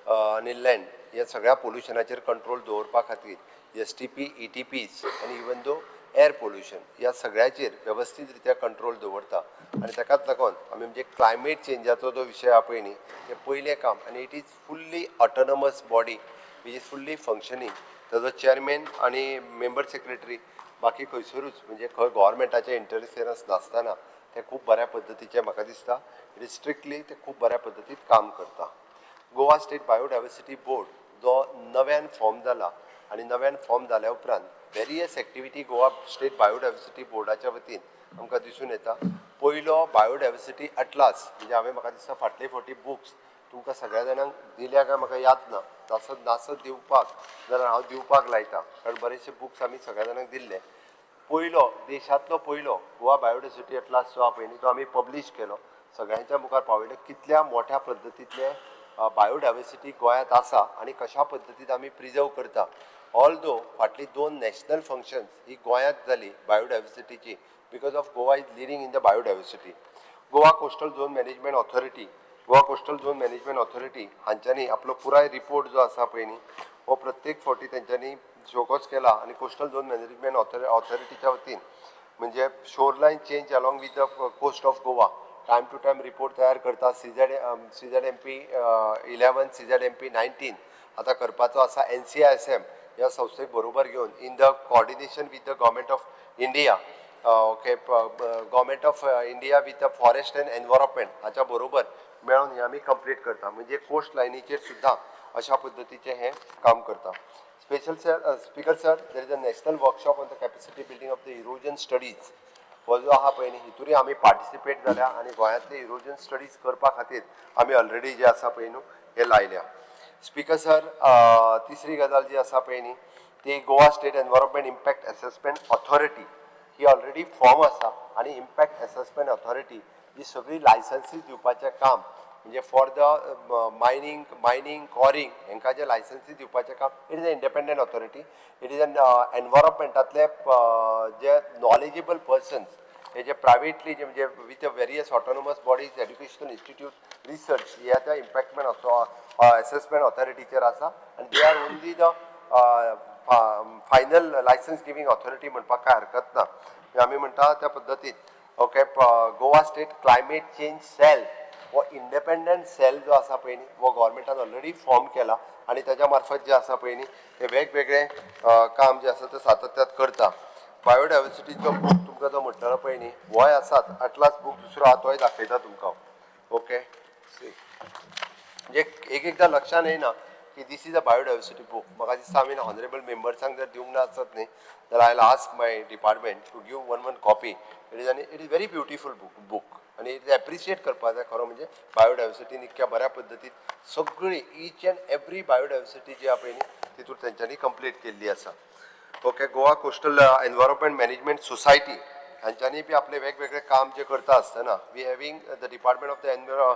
I: आनी लँड ह्या सगळ्या पोल्युशनाचेर कंट्रोल दवरपा खातीर STP, ETPs आनी इवन दो एअर पोल्युशन ह्या सगळ्याचेर वेवस्थीत रित्या कंट्रोल दवरता. आनी ताकाच लागून आमी म्हणजे क्लायमेट चेंजाचो जो विशय आहा पळय न्ही, तें पयलें काम आनी it is fully autonomous body which is fully functioning. ताजो चेअरमॅन आनी मेंबर सेक्रेटरी बाकी खंयसरूच म्हणजे खंय गोवोरमेंटाचें इंटरफियरन्स नासतना तें खूब बऱ्या पद्दतीचें म्हाका दिसता it is strictly तें खूब बऱ्या पद्दतीन काम करता. गोवा स्टेट बायोडायवर्सिटी बोर्ड जो नव्यान फॉर्म जाला आनी नव्यान फॉर्म जाल्या उपरांत various activity Goa state biodiversity बोर्डाच्या वतीन आमकां दिसून येता. पयलो बायोडायवर्सिटी अटलास म्हणजे हांवें म्हाका दिसता फाटले फावटी बुक्स तुमकां सगळ्या जाणांक दिल्या काय म्हाका याद ना, नासत नासत दिवपाक जाल्यार हांव दिवपाक लायता, कारण बरेचशे बुक्स आमी सगळ्या जाणांक दिल्ले. पयलो देशांतलो पयलो गोवा बायोडायवर्सिटी अटलास जो आहा पळय न्ही तो आमी पब्लीश केलो, सगळ्यांच्या मुखार पावयलो कितल्या मोठ्या पद्दतींतले बायोडायवर्सिटी गोंयांत आसा आनी कशा पद्दतीन आमी प्रिजर्व करता. ऑल दो फाटली 2 नॅशनल फंक्शन्स ही गोंयांत जाली बायोडायवर्सिटीची because of Goa is leading in the biodiversity. Goa coastal zone management authority, Goa coastal zone management authority हांच्यांनी आपलो पुराय रिपोर्ट जो आसा पळय न्ही हो प्रत्येक फावटी तेंच्यांनी शोकॉज केला आनी कोस्टल झोन मॅनेजमेंट ऑथॉरिटीच्या वतीन म्हणजे shoreline change along with the coast of Goa time to time report तयार करता. CZMP 11, CZMP 19 आतां करपाचो आसा. NCISM ह्या संस्थेक बरोबर घेवन in the coordination with the government of India, okay, government of India with the forest and environment हाच्या बरोबर मेळून हें आमी कंप्लीट करता. म्हणजे कोस्ट लायनीचेर सुद्दां अशा पद्दतीचें हें काम करता. Special sir, speaker sir, there is a national workshop on the capacity building of the erosion studies हो जो आहा पळय न्ही हितूनय आमी पार्टिसिपेट जाल्या आनी गोंयांतले इरोजन स्टडीज करपा खातीर आमी ऑलरेडी जे आसा पळय न्हू हे लायल्या. स्पीकर सर, तिसरी गजाल जी आसा पळय न्ही ती Goa state environment impact assessment authority ही ऑलरेडी फॉर्म आसा आनी इम्पॅक्ट एसेसमेंट ऑथॉरिटी ही सगळी लायसन्सीस दिवपाचें काम म्हणजे फॉर the mining coring हांकां जे लायसन्सीस दिवपाचें काम, it is a independent authority. It is an एनवायरमेंटांतले J knowledgeable persons हे जे प्रायवेटली जे म्हणजे with various autonomous bodies, educational institute, research ह्या त्या इम्पॅक्टमेंट एसेसमेंट ऑथॉरिटीचेर आसा आनी they are only the final licence giving authority म्हणपाक कांय हरकत ना. आमी म्हणटा त्या पद्दतीन okay Goa state climate change cell हो इंडिपेंडंट सेल जो आसा पळय न्ही हो गोवोरमेंटान ऑलरेडी फॉर्म केला आनी ताच्या मार्फत जे आसा पळय न्ही ते वेगवेगळे काम जे आसा ते सातत्यात करता. बायोडायवर्सिटीचो बूक तुमकां जो म्हणटलो पळय न्ही होय आसात अटलास बूक दुसरो आहा तोय दाखयता तुमकां. ओके, म्हणजे एक एकदां लक्षान येयना की this is a biodiversity book. म्हाका दिसता आमी ऑनरेबल मेंबर्सांक जर दिवंक ना आसत न्ही जाल्यार I ask my department to give one copy. It is आनी it is very beautiful book आनी it is appreciate करपाक जाय. खरो म्हणजे बायोडायवर्सिटीन इतक्या बऱ्या पद्दतीन सगळी ईच अँड एवरी बायोडायवर्सिटी जी आहा पळय न्ही तितून तेंच्यांनी कंप्लीट केल्ली आसा. Okay, Goa coastal environment management society हांच्यांनी बी आपले वेगवेगळे काम जे करता आसतना we having the department of the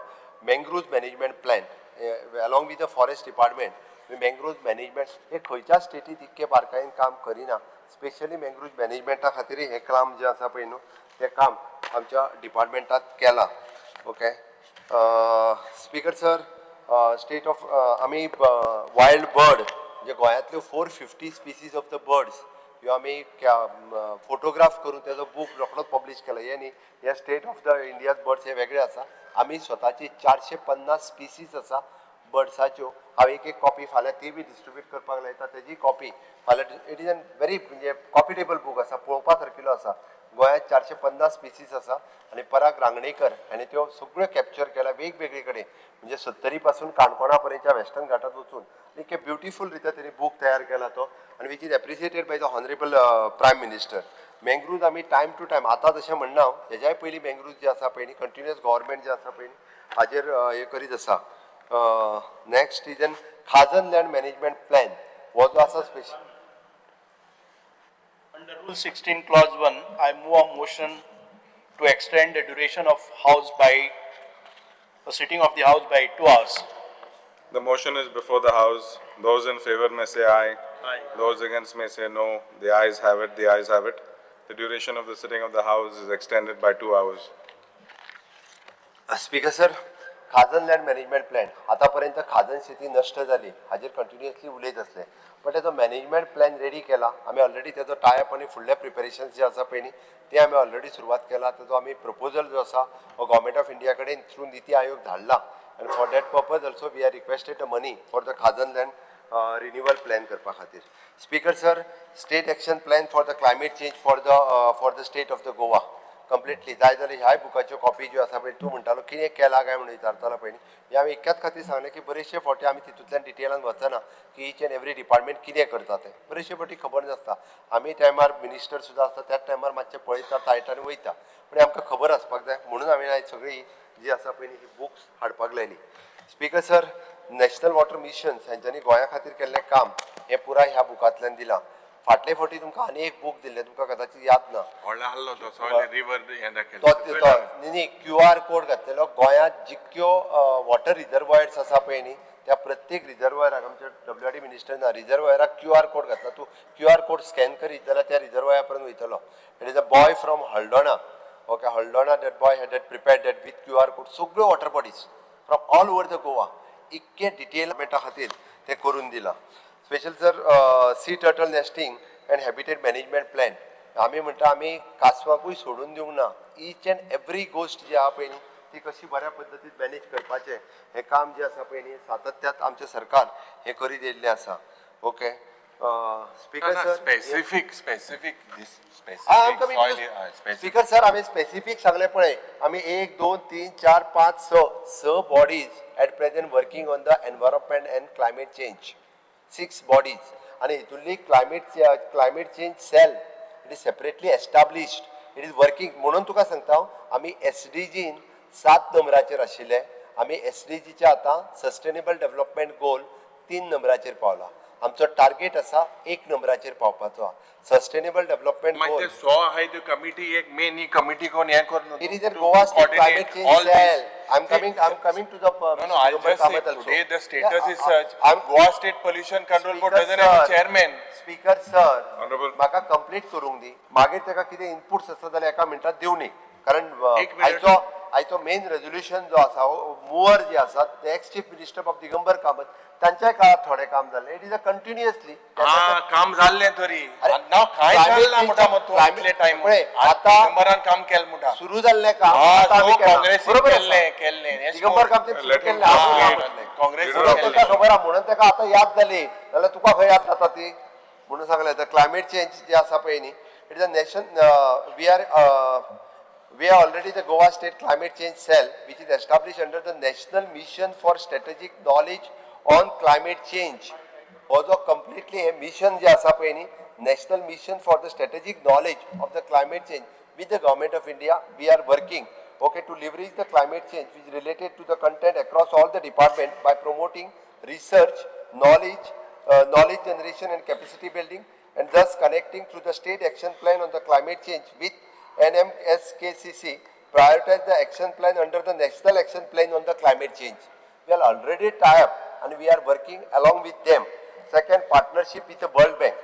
I: mangroves management plan along with the forest department. Mangroves management हे खंयच्या स्टेटीत इतके बारकायेन काम करिना. स्पेशली मँग्रोव्ज मॅनेजमेंटा खातीर हें काम जें आसा पळय न्हू तें काम आमच्या डिपार्टमेंटात केलां. Okay speaker sir, state of आमी वायल्ड बर्ड म्हणजे गोंयांतल्यो 450 स्पिसीज ऑफ the birds ह्यो आमी फोटोग्राफ करून तेजो बूक रोखडोच पब्लीश केला. हे न्ही, हे state of the India's birds हे वेगळे आसा. आमी स्वताची 450 स्पिसीस आसा बर्ड्साच्यो. हांव एक एक कॉपी फाल्यां ती बी डिस्ट्रिब्यूट करपाक लायता, तेजी कॉपी फाल्यां. It is an very म्हणजे कॉफी टेबल बूक आसा, पळोवपा सारकिलो आसा. गोंयांत 450 स्पिसीस आसा आनी पराग रांगणेकर हाणें त्यो सगळ्यो कॅप्चर केल्या वेगवेगळे कडेन, म्हणजे सत्तरी पासून काणकोणा पर्यंतच्या वेस्टर्न घाटात वचून एक ब्युटिफूल रित्या तेणी बूक तयार केला तो, आनी which is appreciated by the honourable prime minister. Mangroves आमी टायम टू टायम आतां तशें म्हणना हांव, हेज्याय पयलीं मँग्रूव्ज जे आसा पळय न्ही कंटिन्युअस गव्हर्मेंट जे आसा पळय न्ही हाजेर हें करीत आसा. Next is an Khazan land management plan हो जो आसा special.
O: Under Rule 16, Clause 1, I move a motion to extend the duration of House by, the sitting of the House by 2 hours.
K: The motion is before the House. Those in favor may say aye.
O: Aye.
K: Those against may say no. The ayes have it. The ayes have it. The duration of the sitting of the House is extended by 2 hours.
I: Speaker sir, Khazan land management plan आतापर्यंत खाजन शेती नश्ट जाली हाजेर continuously उलयत आसले, but तेजो management plan ready केला आमी ऑलरेडी. तेजो टायप आनी फुडले प्रिपेरेशन्स जे आसा पळय न्ही ते आमी ऑलरेडी सुरवात केला. तेजो आमी प्रपोजल जो आसा हो गव्हर्मेंट ऑफ इंडिया कडेन थ्रू निती आयोग धाडला, आनी for that purpose also we are requested the money for the Khazan land renewal plan करपा खातीर. Speaker sir, state action plan for the climate change for the state of the Goa completely जाय जाल्यार ह्याय बुकाच्यो copy ज्यो आसा पळय, तूं म्हणटालो कितें केलां काय म्हणून विचारतालो पळय न्ही, हें हांवें इतक्याच खातीर सांगलें की बरेचशे फावटी आमी तितूंतल्यान डिटेलान वचना की इच एंड एवरी डिपार्टमेंट कितें करता तें बरेचशे फावटी खबर नासता. आमी टायमार मिनिस्टर सुद्दां आसता त्याच टायमार मातशें पळयता तायटा आनी वयता, पूण आमकां खबर आसपाक जाय म्हणून हांवें आयज सगळीं जी आसा पळय न्ही ही बुक्स हाडपाक लायली. Speaker sir, national water mission हेंच्यांनी गोंया खातीर केल्लें काम हें पुराय ह्या बुकांतल्यान दिलां. फाटले फावटी तुमकां आनी एक बूक दिल्लें, तुमकां कदाचित याद ना, तो न्ही क्यू आर कोड घातलेलो. गोंयांत जितक्यो वॉटर रिजर्वोयर्स आसा पळय न्ही त्या प्रत्येक रिजर्वोयराक आमचे डब्ल्यू आर डी मिनिस्टर ना रिजर्वोयराक क्यू आर कोड घातला. तूं क्यू आर कोड स्कॅन करीत जाल्यार त्या रिजर्वोयरा पर्यंत वयतलो. It is a boy from Aldona, okay, Aldona, that boy had that prepared that with Q R code सगळ्यो water bodies from all over the Goa इतके डिटेलमेंटा खातीर तें करून दिलां. Special sir, sea turtle nesting and habitat management plan आमी म्हणटा आमी कासवाकूय सोडून दिवंक ना. इच एंड एवरी गोश्ट जी आहा पळय न्ही ती कशी बऱ्या पद्दतीन मॅनेज करपाचें हें काम जें आसा पळय न्ही सातत्यात आमचें सरकार हें करीत येयल्लें आसा. Okay speaker sir,
F: specific specific
I: speaker sir, हांवें स्पेसिफीक सांगलें पळय, आमी 1 2 3 4 5 6 bodies at present working on the environment and climate change, 6 bodies, आनी हितूंतली climate change cell it is separately established, it is working. म्हणून तुका सांगता हांव, आमी एसडीजीन 7 नंबराचेर आशिल्ले, आमी एसडीजीच्या आतां सस्टेनेबल डेव्हलपमेंट गोल 3 नंबराचेर पावला. आमचो टार्गेट आसा 1 नंबराचेर पावपाचो सस्टेनेबल डेव्हलपमेंट गोल.
F: सो आहाय त्यो कमिटी एक मेन ही कमिटी कोण हें करून
I: It is a Goa State Climate Change Cell. I'm coming to the.
F: No, I'll just say today the status is such. Goa State Pollution Control Board doesn't have a chairman.
I: Speaker sir, म्हाका complete करूंक दी, मागीर ताका कितें inputs आसा जाल्यार एका मिनटात दिवनी, कारण आयचो मेन रेजोल्युशन जो आसा मुवर जे आसा ते ex chief minister Babu Digambar Kamat तांच्याय काळात थोडें काम जालें. It is a continuously
F: काम जाल्लें तरी काय जालें म्हणटा टायम दिगंबरान काम केलें म्हणटा
I: सुरू जाल्लें काम
F: केल्लें
I: दिगंबर कामत सुरू केल्लें काँग्रेस ताका खबर आहा म्हणून ताका आतां याद जाली, जाल्यार तुका खंय याद जाता ती म्हणून सांगलें. The climate change जे आसा पळय न्ही it is a nation we are already the Goa State Climate Change Cell, which is established under the National Mission for Strategic Knowledge on Climate Change. Although completely a mission je asa pay ni, National Mission for the Strategic Knowledge of the Climate Change with the Government of India, we are working, okay, to leverage the climate change which is related to the content across all the department by promoting research, knowledge, knowledge generation and capacity building, and thus connecting through the State Action Plan on the Climate Change with NMSKCC, prioritize the action plan under the National Action Plan on the Climate Change. We are already tied up and we are working along with them. Second, partnership with the World Bank.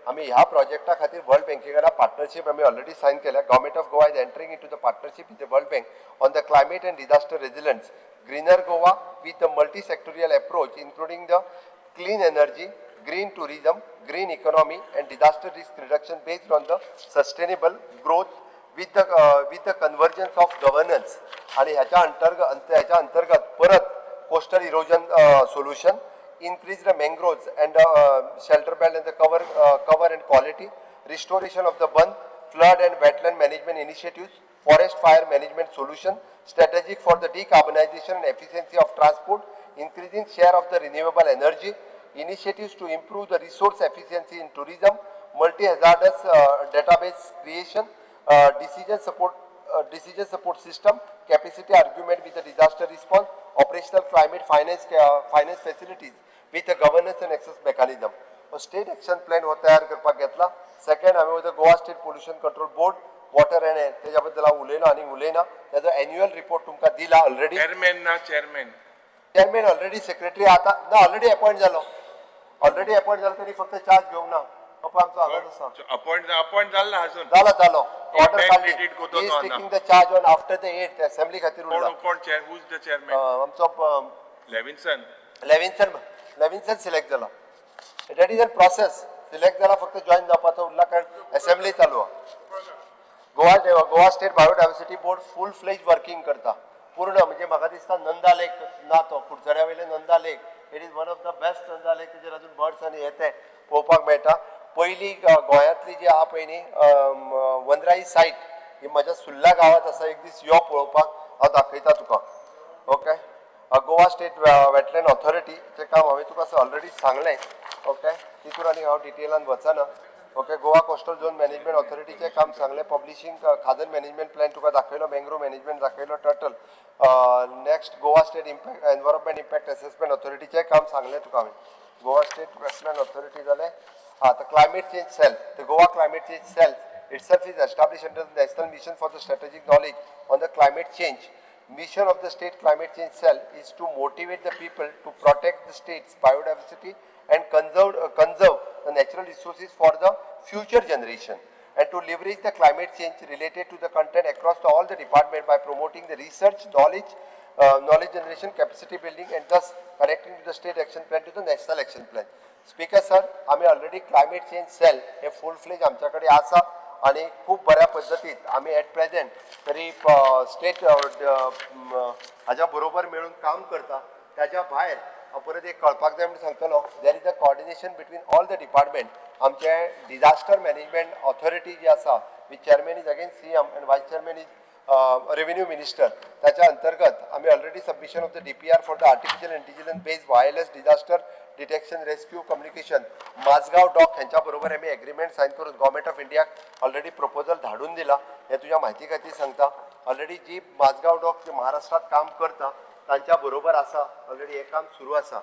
I: आमी ह्या प्रोजेक्टा खातीर world बँके कडेन partnership आमी already sign केल्या. Government of Goa is entering into the partnership with the World Bank on the climate and disaster resilience, greener Goa with the multi sectorial approach including the clean energy, green tourism, green economy and disaster risk reduction based on the sustainable growth with the convergence of governance. आणि ह्याच्या अंतर्गत परत coastal erosion solution, increase the mangroves and shelter belt and the cover and quality, restoration of the bund, flood and wetland management initiatives, forest fire management solution, strategic for the decarbonization and efficiency of transport, increasing share of the renewable energy, initiatives to improve the resource efficiency in tourism, multi-hazardous database creation, decision support system, capacity argument with the disaster response, operational climate finance facilities with the governance and access mechanism. State action plan हो तयार करपाक घेतला. Second हांवें वयता Goa state pollution control board, water and air तेज्या बद्दल हांव उलयना आनी उलयना. तेजो एन्युअल रिपोर्ट तुमकां दिला ऑलरेडी.
F: चेअरमॅन ना चेअरमॅन,
I: चेअरमॅन ऑलरेडी सेक्रेटरी आतां ना ऑलरेडी अपॉयंट जालो, ऑलरेडी अपॉयंट जालो, तरी फक्त चार्ज घेवंक ना. पप्पा आमचो हांगाच आसा.
F: अपॉयंट जालो ना अजून?
I: जालो जालो, ऑर्डर काडली. He is taking the charge on after the 8th assembly खातीर उरला.
F: कोण chair, who is the chairman?
I: आमचो
F: लेविन्सन.
I: लेविन्सन सिलेक्ट जाला. That is an process. Select जाला, फक्त जॉईन जावपाचो उरला कारण असेंब्ली चालू आहा. Goa state biodiversity board full fledge working करता पूर्ण. म्हणजे म्हाका दिसता नंदा लेक ना तो कुडचड्या वयले Nanda lake, it is one of the best Nanda lake. तेजेर अजून बर्ड्स आनी हे ते पळोवपाक मेळटा. पयली गोंयांतली जी आहा पळय न्ही वनराई सायट ही म्हज्या सुर्ला गांवांत आसा. एक दीस यो पळोवपाक, हांव दाखयता तुका. ओके, गोवा स्टेट वेटलँड ऑथॉरिटीचें काम हांवें तुका ऑलरेडी सांगलें. ओके, तितून आनी हांव डिटेलान वचना. Okay, Goa coastal zone management ऑथॉरिटीचें काम सांगलें. पब्लिशींग खाजन मॅनेजमेंट प्लॅन तुका दाखयलो, मँग्रोव मॅनेजमेंट दाखयलो, turtle. Next Goa state impact environment impact assessment ऑथॉरिटीचें काम सांगलें तुका हांवें. गोवा स्टेट वेटलँड ऑथॉरिटी जालें. हां, the climate change cell, the Goa climate change cell itself is established under the National Mission for the Strategic Knowledge on the Climate Change. Mission of the State Climate Change Cell is to motivate the people to protect the state's biodiversity and conserve the natural resources for the future generation, and to leverage the climate change related to the content across all the department by promoting the research, knowledge generation, capacity building, and thus connecting to the state action plan to the national action plan. Speaker sir, आम्ही already climate change sale हे फुल fledge आमच्या कडेन आसा आनी खूब बऱ्या पद्दतीत आमी at present तरी स्टेट हाज्या बरोबर मेळून काम करता. ताज्या भायर हांव परत एक कळपाक जाय म्हणून सांगतलो, there is a coordination between all the department. आमचे डिजास्टर मॅनेजमेंट ऑथॉरिटी जी आसा, which chairman is again CM and vice chairman is revenue minister, ताच्या अंतर्गत आमी already submission of the DPR for the artificial intelligence based wireless disaster detection rescue communication Mazagon dock ह्यांच्या बरोबर आमी agreement sign करून government of इंडियाक already proposal धाडून दिला. हें तुज्या म्हायती खातीर सांगता. ऑलरेडी जी माझगांव डॉक जी महाराष्ट्रात काम करता तांच्या बरोबर आसा, ऑलरेडी हें काम सुरू आसा.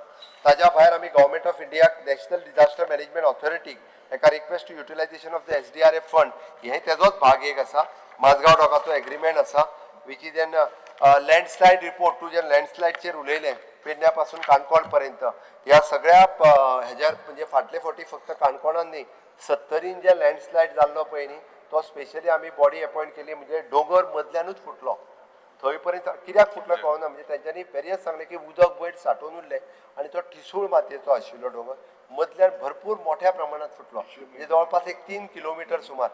I: ताज्या भायर आमी गव्हर्मेंट ऑफ इंडियाक नॅशनल डिजास्टर मॅनेजमेंट ऑथॉरिटीक एका request to utilisation of the SDRF fund हें तेजोच भाग एक आसा. माझगांव डॉकाचो एग्रीमेंट आसा, which is an landslide report. तूं जें लँडस्लायडचेर उलयलें पेडण्या पासून काणकोण पर्यंत, ह्या सगळ्या हेज्यार म्हणजे फाटले फावटी फक्त काणकोणान न्ही, सत्तरीन जे लँडस्लायड जाल्लो पळय न्ही तो स्पेशली आमी बॉडी अपॉयंट केली. म्हणजे दोंगर मदल्यानूच फुटलो, थंय पर्यंत कित्याक फुटलो कळना. म्हणजे तेंच्यांनी वेरियस सांगलें की उदक वयर सांठोवन उरलें आनी तो ठिसूळ मातयेचो आशिल्लो दोंगर मदल्यान भरपूर मोठ्या प्रमाणात फुटलो. म्हणजे जवळपास एक 3 किलोमिटर सुमार.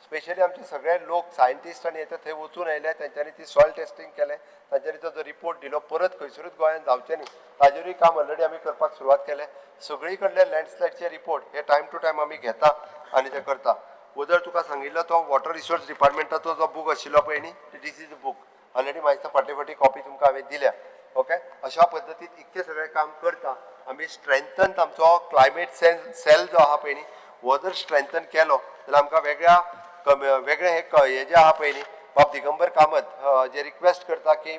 I: स्पेशली आमचे सगळे लोक सायंटिस्ट आनी येता थंय वचून आयले, तेंच्यांनी ती सॉयल टेस्टींग केलें, तांच्यांनी तो जो रिपोर्ट दिलो परत खंयसरूच गोंयांत जावचें न्ही ताजेरूय काम ऑलरेडी आमी करपाक सुरवात केलें. सगळी कडले लँडस्लायडचे रिपोर्ट हे टायम टू टायम आमी घेता आनी ते करता. वदळ तुका सांगिल्लो तो वॉटर रिसोर्स डिपार्टमेंटाचो जो बूक आशिल्लो पळय न्ही, this is book already म्हाका फाटले फावटी कॉपी तुमकां हांवें दिल्या. ओके, अशा पद्दतीन इतकें सगळें काम करता आमी. स्ट्रेंथन आमचो क्लायमेट सेल जो आहा पळय न्ही, हो जर स्ट्रेंथन केलो जाल्यार आमकां वेगळ्या वेगळे हे जे आहा पळय न्ही, बाब दिगंबर कामत जे रिक्वेस्ट करता की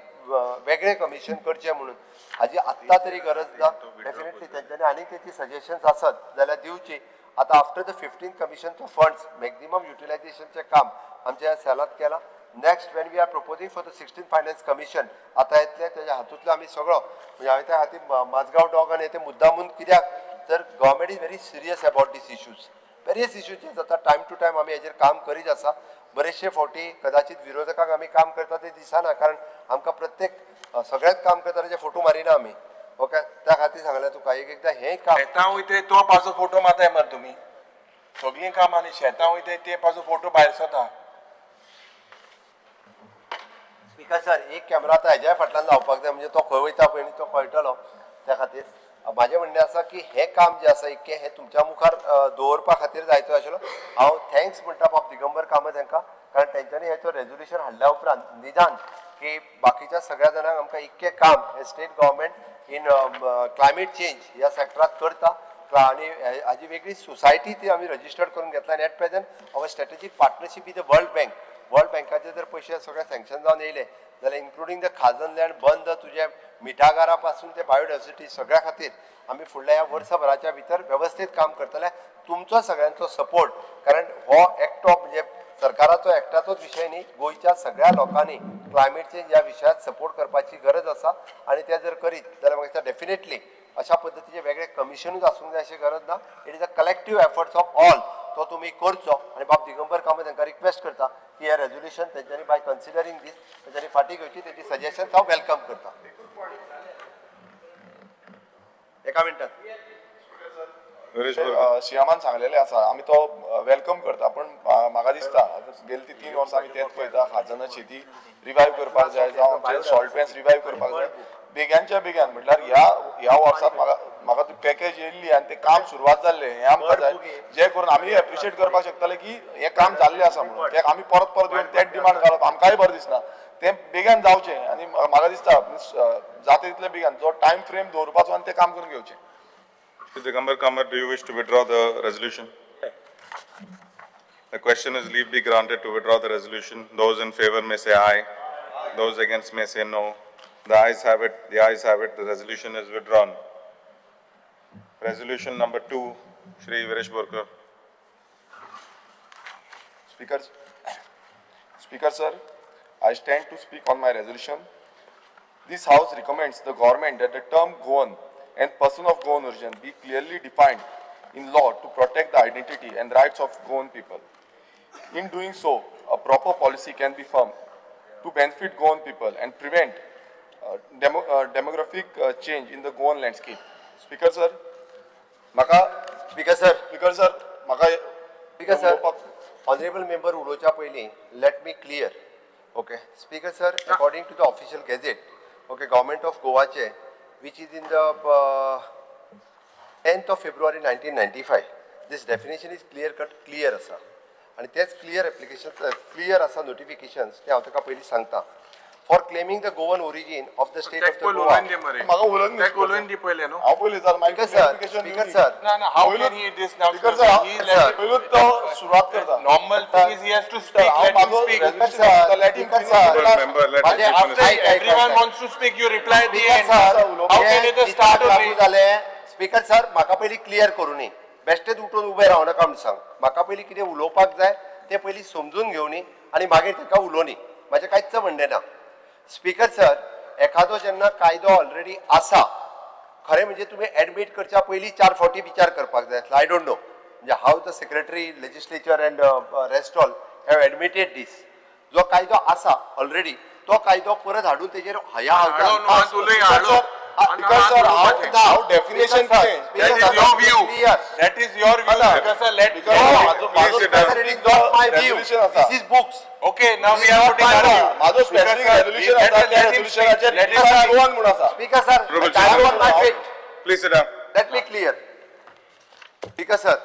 I: वेगळें कमिशन करचें म्हणून, हाजी आत्तां तरी गरज ना. डेफिनेटली तेंच्यांनी आनी तेची सजेशन्स आसत जाल्यार दिवची. आतां आफ्टर the 15th कमिशनचो फंड्स मॅक्झिमम युटिलायझेशनचें काम आमच्या ह्या सेलांत केलां. Next when we are proposing for the 16th finance commission आतां येतलें, तेज्या हातूंतलो आमी सगळो म्हणजे हांवें त्या खातीर माझगांव डॉग आनी ते मुद्दामून कित्याक तर government is very serious about these issues. Various issues जे जाता टायम टू टायम आमी हेजेर काम करीत आसा. बरेचशे फावटी कदाचित विरोधकांक आमी काम करता ते दिसना, कारण आमकां प्रत्येक सगळ्यात काम करता तेजे फोटो मारिना आमी. ओके, त्या खातीर सांगलें तुका एक एकदां हें काम.
F: शेतां वयता तो पासो फोटो मारताय मरे तुमी. सगळीं कामां आनी शेतां वयताय ते पासो फोटो भायर सरता.
I: स्पीकर सर, एक कॅमेरा आतां हेज्या फाटल्यान लावपाक जाय, म्हणजे तो खंय वयता पळय न्ही तो कळटलो. त्या खातीर म्हाजें म्हणणें आसा की हें काम जें आसा इतकें हें तुमच्या मुखार दवरपा खातीर जायतो आशिल्लो. हांव thanks म्हणटा बाब दिगंबर कामत हांकां, कारण तेंच्यांनी हेचो रेजोल्युशन हाडल्या उपरांत निदान की बाकीच्या सगळ्या जाणांक आमकां इतकें काम हें state government in climate change ह्या सॅक्टरांत करता आनी हाजी वेगळी सोसायटी ती आमी रजिस्टर्ड करून घेतला. आनी at present our strategic partnership with the World Bank, World बँकाचे जर पयशे सगळे सँक्शन जावन येयले जाल्यार इन्क्लुडींग the खाजन लँड बंद, तुजे मिठागारा पासून ते बायोडायवर्सिटी सगळ्या खातीर आमी फुडल्या ह्या वर्सभराच्या भितर वेवस्थीत काम करतले. तुमचो सगळ्यांचो सपोर्ट, कारण हो एकटो म्हणजे सरकाराचो एकट्याचोच विशय न्ही, गोंयच्या सगळ्या लोकांनी क्लायमेट चेंज ह्या विशयात सपोर्ट करपाची गरज आसा. आनी ते जर करीत जाल्यार म्हाका दिसता डेफिनेटली अशा पद्दतीचे वेगळे कमिशनूच आसूंक जाय अशी गरज ना. It is a collective efforts of all, तो तुमी करचो. आनी बाब दिगंबर कामत हांकां रिक्वेस्ट करता की हे रेजोल्युशन तेंच्यांनी बाय कन्सिडरींग दीस तेंच्यांनी फाटीं घेवची. तेंची सजेशन्स हांव welcome करता. एका मिनटात.
P: शियामान सांगलेलें आसा, आमी तो welcome करता, पूण म्हाका दिसता गेली ती 3 वर्सां आमी तेच पळयता, खाजन शेती रिवायव करपाक जाय, जावं आमचे सॉल्ट पॅन्स रिवायव करपाक जाय बेग्यानच्या बेग्यान. म्हटल्यार ह्या ह्या वर्सात म्हाका म्हाका ती पॅकेज येयल्ली आनी तें काम सुरवात जाल्लें, हें आमकां जाय, जें करून आमी एप्रिशिएट करपाक शकतले की हें काम जाल्लें आसा म्हणून. तें आमी परत परत येवन तेच डिमांड घालप आमकांय बरें दिसना, तें बेग्यान जावचें. आनी म्हाका दिसता जाता तितले बेग्यान जो टायम फ्रेम दवरपाचो आनी तें काम करून घेवचें.
K: Shri Digambar Kamat, do you wish to withdraw the resolution? The question is leave be granted to withdraw the resolution. Those in favor may say aye. Those against may say no. The ayes have it. The ayes have it. The resolution is withdrawn. Resolution number 2, Shri Viresh Borkar.
P: Speaker sir, I stand to speak on my resolution. This House recommends the government that the term Goan and person of Goan origin be clearly defined in law to protect the identity and rights of Goan people. In doing so, a proper policy can be formed to benefit Goan people and prevent demographic change in the Goan landscape. Speaker sir, म्हाका
I: Speaker sir,
P: Speaker sir, म्हाका
I: Speaker sir, honorable member उलोवच्या पयलीं let me clear. Okay, Speaker sir, according to the official gazette, okay, Government of Goaचे, which is in the 10th of February 1995, this definition is clear cut clear आसा आनी तेच clear application clear आसा notifications, ते हांव तुका पयलीं सांगता. For claiming the Goan origin of the state of the Goa.
P: म्हाका उलोवन
F: तेका उलोवन दी पयलें न्हू.
P: हांव पयलीं जाल
I: Speaker sir, Speaker sir,
F: ना ना, how can he this now?
P: Speaker sir, पयलूच तो सुरवात करता.
F: Normal thing is he has to speak. Let him speak.
P: Let him
K: Honorable member, let him
F: After
K: finish.
F: everyone wants to speak, you reply at the
I: Speaker
F: end.
I: Sir,
F: How can it start
I: लागू
F: only?
I: जालें. Speaker sir, म्हाका पयलीं clear करूं न्ही, बेश्टेच उठून उबें रावनाका म्हूण सांग. म्हाका पयलीं कितें उलोवपाक जाय तें पयलीं समजून घेवनी आनी मागीर ताका उलोवनी, म्हाजें कांयच म्हणणें ना. स्पीकर सर, एखादो जेन्ना कायदो ऑलरेडी आसा, खरें म्हणजे तुमी एडमीट करच्या पयलीं 4 फावटी विचार करपाक जाय आसलो. I don't know म्हणजे how the secretary legislature and rest all have admitted this. जो कायदो आसा ऑलरेडी तो कायदो परत हाडून तेजेर हया
F: हाडून मात उलय, हाडून.
P: Speaker sir, हांव डेफिनेशन कितें?
F: That is your view. That is your view. Speaker sir, let.
P: म्हाजो
I: It is not my view.
P: Resolution आसा.
I: This is books.
F: Okay, now we are putting our view.
P: म्हाजो स्पेसिफीक रेजोल्युशन आसा, त्या रेजोल्युशनाचेर Goan म्हूण आसा.
I: Speaker sir,
K: Honorable
I: I am on my feet.
K: Please sit down.
I: Let me clear. Speaker sir,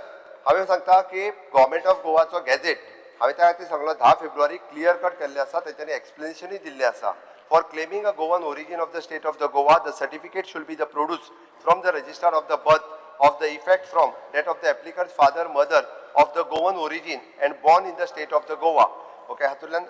I: हांवें सांगता की government of गोवाचो gazette हांवें त्या खातीर सांगलो 10 फेब्रुवारी क्लियर कट केल्लें आसा, तेंच्यांनी एक्सप्लेनेशनूय दिल्लें आसा. For claiming a Goan origin of the state of the Goa, the certificate should be the produce from the register of the birth of the effect from that of the applicant's father, mother of the Goan origin and born in the state of the Goa. Okay, हातूंतल्यान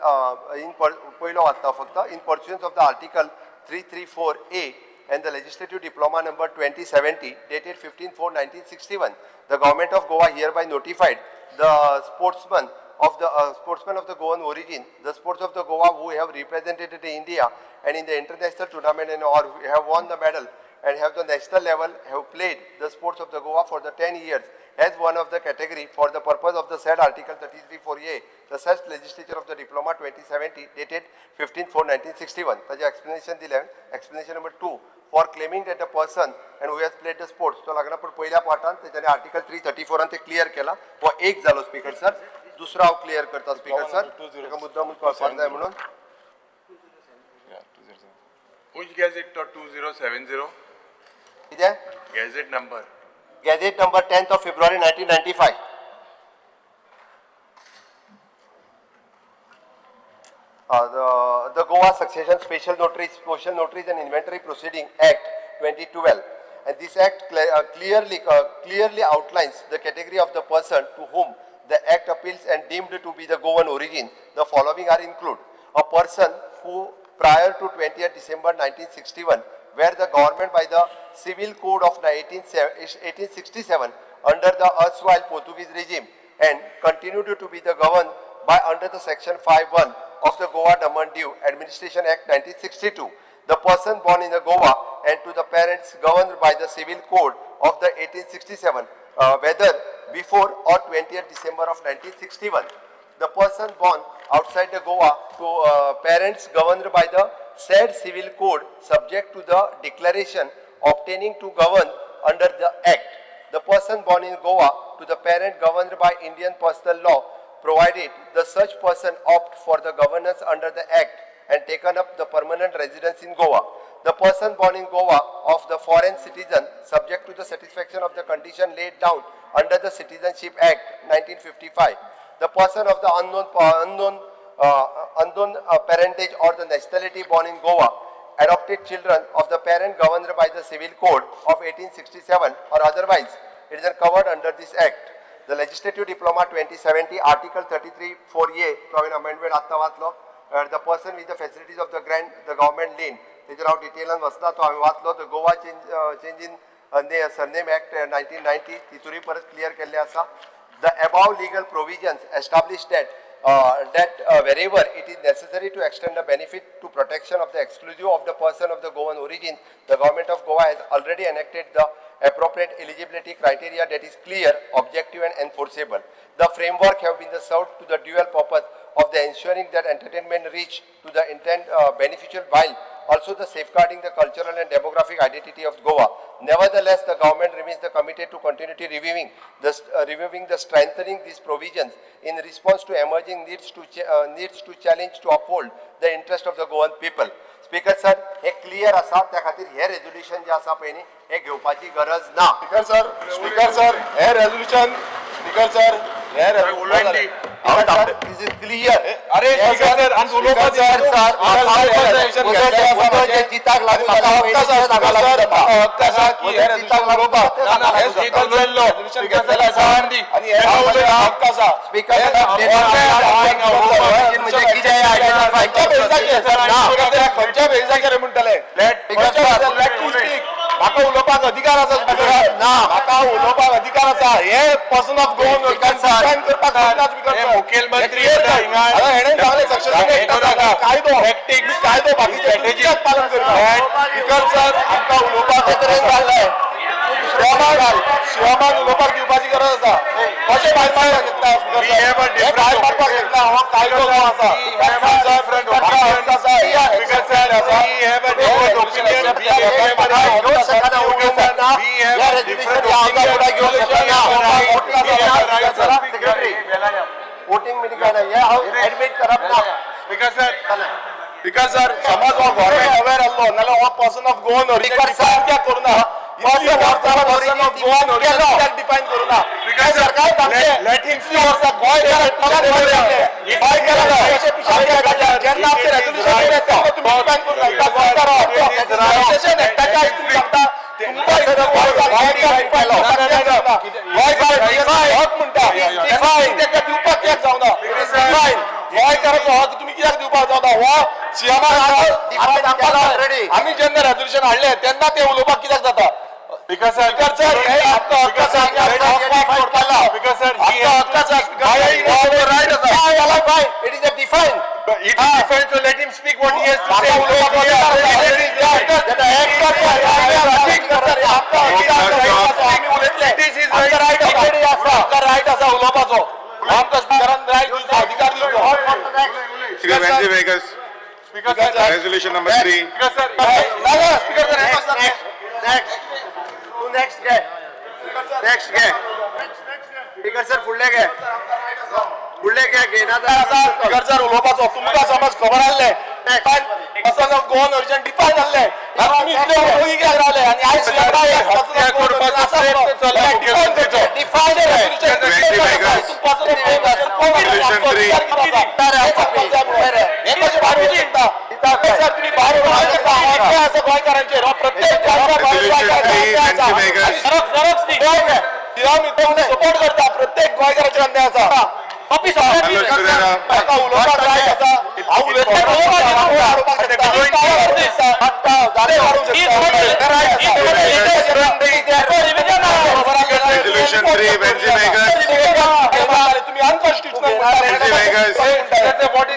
I: in पयलो वाचता फक्त. In pursuance of the article 334A and the legislative diploma number 2070 dated 15/4/1961, the government of Goa hereby notified the sportsman of the sportsmen of the Goan origin, the sports of the Goa who have represented India and in the international tournament and or have won the medal and have the national level have played the sports of the Goa for the 10 years as one of the category for the purpose of the said article 33(4)A, the such legislature of the diploma 2070 dated 15/4/1961. ताजें explanation दिलें. Explanation number 2, for claiming that the person and who has played the sports, तो लागना पण पहिल्या पार्टान तेच्यानी article 334 ते clear केला. हो एक जालो स्पीकर सर. दुसरो हांव क्लियर करता स्पीकर सर, ताका मुद्दाम कळपाक जाय म्हणून.
F: Which gazette 2070?
I: कितें?
F: Gazette number.
I: Gazette number 10th of February 1995. The Goa Succession Special Notaries, Special Notaries and Inventory Proceeding Act 2012, and this act clearly outlines the category of the person to whom the act appeals and deemed to be the Goan origin. The following are included: a person who prior to 20th December 1961, where the government by the Civil Code of 1867 under the erstwhile Portuguese regime and continued to be the governed by under the section 5(1) of the Goa Daman Diu Administration Act 1962. The person born in the Goa and to the parents governed by the Civil Code of the 1867, whether before or 20th December of 1961. The person born outside the Goa to parents governed by the said Civil Code subject to the declaration obtaining to govern under the Act. The person born in Goa to the parent governed by Indian personal law, provided the such person opt for the governance under the Act and taken up the permanent residence in Goa. The person born in Goa of the foreign citizen subject to the satisfaction of the condition laid down under the Citizenship Act 1955. The person of the unknown parentage or the nationality born in Goa, adopted children of the parent governed by the Civil Code of 1867 or otherwise, it is covered under this Act. The Legislative Diploma 2070, Article 33(4)A, तो हांवें amendment आत्तां वाचलो. The person with the facilities of the grant, the government lien, तेजेर हांव डिटेलान वचना, तो हांवें वाचलो. The Goa change in Surname Act 1990, तितूरय परत क्लियर केल्लें आसा. The above legal provisions establish that wherever it is necessary to extend the benefit to protection of the exclusive of the person of the Goan origin, the government of Goa has already enacted the appropriate eligibility criteria that is clear, objective and enforceable. The framework have been served to the dual purpose of the ensuring that entertainment reach to the intent beneficial while also the safeguarding the cultural and demographic identity of Goa. Nevertheless, the government remains the committed to continuity reviewing the strengthening these provisions in response to emerging needs to challenge to uphold the interest of the Goan people. Speaker sir, hey clear आसा, त्या खातीर हे resolution जे आसा पळय न्ही, हे घेवपाची गरज ना.
P: स्पीकर सर, हे रेजोल्युशन, स्पीकर सर, हे
I: sir, this is clear.
P: अरे स्पीकर सर, आनी उलोवपाक
I: जिताक लागून
P: हक्क आसा की हे रेजोल्युशन उलोवपाक. हक्क आसा.
I: स्पीकर
P: खंयच्या बेजाचेर म्हणटले? म्हाका उलोवपाक अधिकार आसा. ना, म्हाका उलोवपाक अधिकार आसा. हे पर्सन ऑफ गोवन डिफायन करपाक शकना स्पीकर.
F: मुखेलमंत्री
P: हेणें सांगलें सक्सेशन कायदो कायदो बाकीचे पालन करता. स्पीकर सर, आमकां उलोवपाक
I: जाल्लें
P: शिवमान उलोवपाक दिवपाची गरज आसा. कशें भायर मारपाक शकता स्पीकर? भायर मारपाक शकना. हो कायदो आसा.
I: वोटिंग मिटिंग हे हांव एडमीट करप ना.
P: स्पीकर सर, समज हो गव्हर्मेंट अवेर आसलो नाल्यार हो पर्सन ऑफ गोवन ओरिजिन कित्याक करूना? पर्सन ऑफ गोवन ओरिजिन कित्याक डिफायन करूना? सरकार जेन्ना आमचें रेजोल्युशन येयलें तेन्ना तुमी डिफायन करूना. एक्टाच्या तुमी सांगता हक म्हणटा तेका दिवपाक कित्याक जावना? गोंयकाराचो हक तुमी कित्याक दिवपाक जावना? हो सीएमाक आमी जेन्ना रेजोल्युशन हाडलें तेन्ना ते उलोवपाक कित्याक जाता?
F: स्पीकर सर,
P: हे आमकां हक्क आसा.
F: स्पीकर सर,
P: आमकां हक्क आसा. रायट आसा.
I: It is a define.
F: It is defined, so let him speak what he has to say.
P: Right आसा उलोवपाचो, आमकां स्पिकरान रायट दिवचो, अधिकार दिवचो.
K: Shri Venzy Viegas, resolution number 3.
P: Speaker sir,
I: next तूं नेक्स्ट घे, नेक्स्ट घे. स्पीकर सर, फुडले घे, फुडले घे, घेना.
P: स्पीकर सर, उलोवपाचो तुमकां समज खबर आहले person of Goan origin define जाल्ले आनी तुमी इतले ओगी कित्याक रावले आनी आयज डिफायन.
K: Resolution three.
P: हे कशें भायर शकता सर तुम्ही? भायर अन्याय आसा गोंयकारांचेर हो प्रत्येक.
K: Resolution three, Venzy Viegas.
P: Support करता, प्रत्येक गोंयकाराचेर अन्याय आसा.
K: Carlos Pereira.
P: म्हाका उलोवपाक रायट आसा, हांव उलयता.
K: Resolution three, Venzy Viegas.
P: तुम्ही unconstitutional.
K: Venzy Viegas.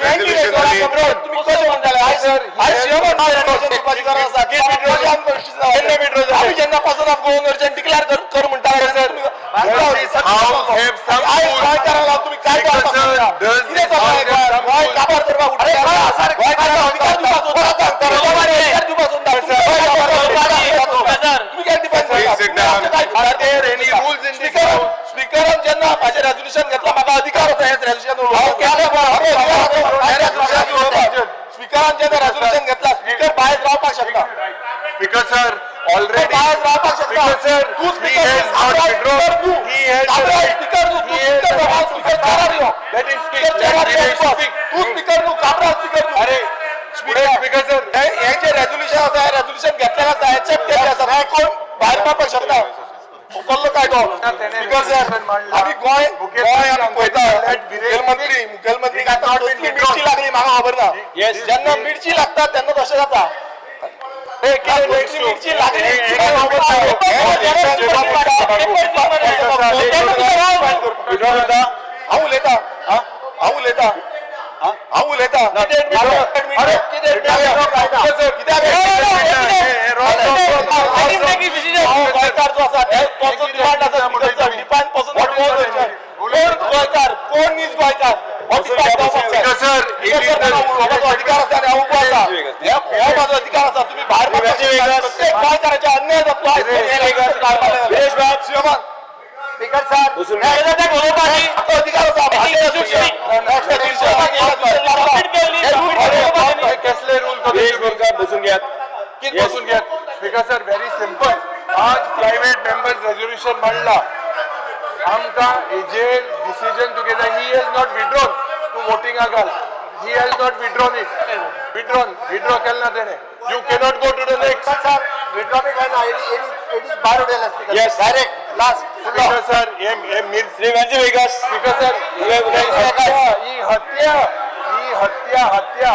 K: Resolution three.
P: तुम्ही कशें म्हणटाले? आयज दिवपाची गरज आसा. आमी जेन्ना पासून ऑफ गोवन अर्जंट डिक्लेअर कर म्हणटाले, आयज गोंयकारांक लागून तुम्ही काय करपाक सोदता? कितें चल्लां गोंयांत? गोंय काबार करपाक उठला. गोंयकारांक अधिकार दिवपाचो अधिकार दिवपाचो. तुम्ही काय डिफायन?
K: Please sit down.
P: स्पीकरान जेन्ना म्हाजें रेजोल्युशन घेतला, म्हाका अधिकार आसा हेच रेजोल्युशन. स्पीकरान जेन्ना रेजोल्युशन घेतला, स्पीकर भायर रावपाक शकता.
F: Speaker sir, already
P: भायर रावपाक शकता.
F: Speaker sir,
P: तूं
F: he has not withdrawn. He has the right.
P: Speaker न्हू तूं,
F: He has
P: speaker
F: the right.
P: Speaker चेरार यो.
F: Let him speak.
P: Speaker चेरार
F: Let him
P: यो.
F: speak.
P: तूं स्पीकर न्हू, काब्राल स्पीकर न्हू.
F: अरे,
P: स्पीकर
F: स्पीकर सर,
P: हे जे रेजोल्युशन आसा, हे रेजोल्युशन घेतलें आसा, एक्सेप्ट केल्लें आसा, मागीर कोण भायर पावपाक शकता? कल्लो काय तो? स्पीकर सर, आमी गोंय गोंय आमी पळयता. मुखेलमंत्री मुखेलमंत्री आतां कसली मिरची लागली म्हाका खबर ना. जेन्ना मिरची लागता तेन्ना तशें जाता. कसली मिरची लागली म्हाका खबर ना. हांव उलयता, हांव उलयता, हांव उलयता. अरे कित्याक गोंयकार जो आसा तो डिमांड आसा, डिफायन पासून कोण गोंयकार, कोण नीज गोंयकार हो डिफायन जावपाक जाय.
F: Speaker sir, it is the
P: हो म्हजो अधिकार आसा आनी हांव उबो आसा. हो म्हजो अधिकार आसा. तुम्ही भायर प्रत्येक गोंयकाराचे अन्याय जातलो. शिवमान
I: स्पीकर सर,
P: अधिकार आसा.
F: कसले रूल
A: बसून घेयात.
F: कित बसून घेयात. Speaker sir, very simple. आज प्रायव्हेट मेंबर्स रेजोल्युशन मांडला, आमकां हेजेर डिसिजन तुगेले. He has not withdrawn. तूं वोटिंगा घाल. He has not withdrawn it. Withdrawn, withdraw केलें ना तेणे. You cannot go to the next.
I: Sir, withdraw बी काय ना, एडी भायर उडयला speaker.
A: Yes.
I: Direct last.
F: Speaker sir, हे हे मिर
A: श्री वेन्झी वेगास.
F: स्पीकर सर, ही हत्या, ही हत्या, ही हत्या, हत्या,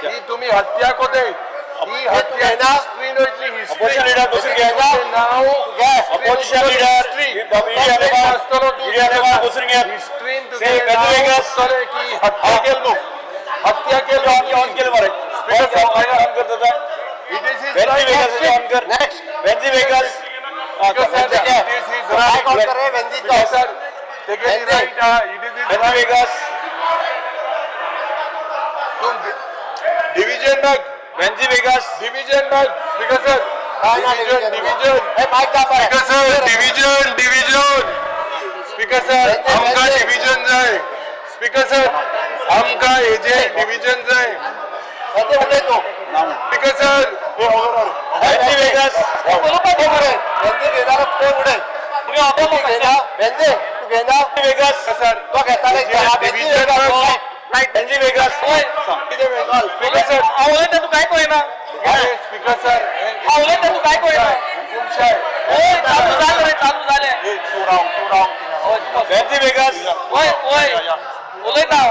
F: ही तुम्ही हत्या कोते, ही हत्या हिस्ट्री वयतली, हिस्ट्री.
A: Opposition leader बसून घ्या.
F: नाव
A: Opposition leader, बसून घ्या.
F: हिस्ट्रीन
A: श्री वेन्झी वेगास.
F: की हत्या केल न्हू, हत्या केल.
A: ऑन केलं मरे, ऑन करता.
F: It is his
A: Venzy Vegas on कर.
I: Next.
A: Venzy Vegas.
F: Speaker sir, it is his right.
I: On कर रे वेन्झीचो.
F: Speaker sir, तेगेली right आहा. It is his
A: Venzy
F: right.
A: Vegas.
F: Division माग.
A: वेन्झी वेगास.
F: डिव्हिजन माग स्पीकर सर.
I: काय ना?
F: Division, division.
I: हे मायक दाब बरें.
F: Speaker sir, division, division. Speaker sir, आमकां डिव्हिजन जाय. स्पीकर सर, आमकां हेजे डिव्हिजन जाय.
I: वेन्झी उलय तूं.
F: Speaker sir.
A: वेन्झी वेगास.
I: वेन्झी घेणार ते उडय. तूं घेना वेन्झी, तूं घेना.
A: वेगास.
F: सर,
I: तो घेताले.
F: Division.
A: Venzy Vegas.
F: Speaker sir.
N: हांव उलयता, तूं काय पळयना?
F: अरे स्पीकर सर.
N: हांव उलयता, तूं काय पळयना?
F: हुकुमशाय.
N: ओय, चालू जालें रे, चालू जालें.
F: तूं राव, तूं राव.
A: वेन्झी वेगास.
N: ओय ओय, उलयता.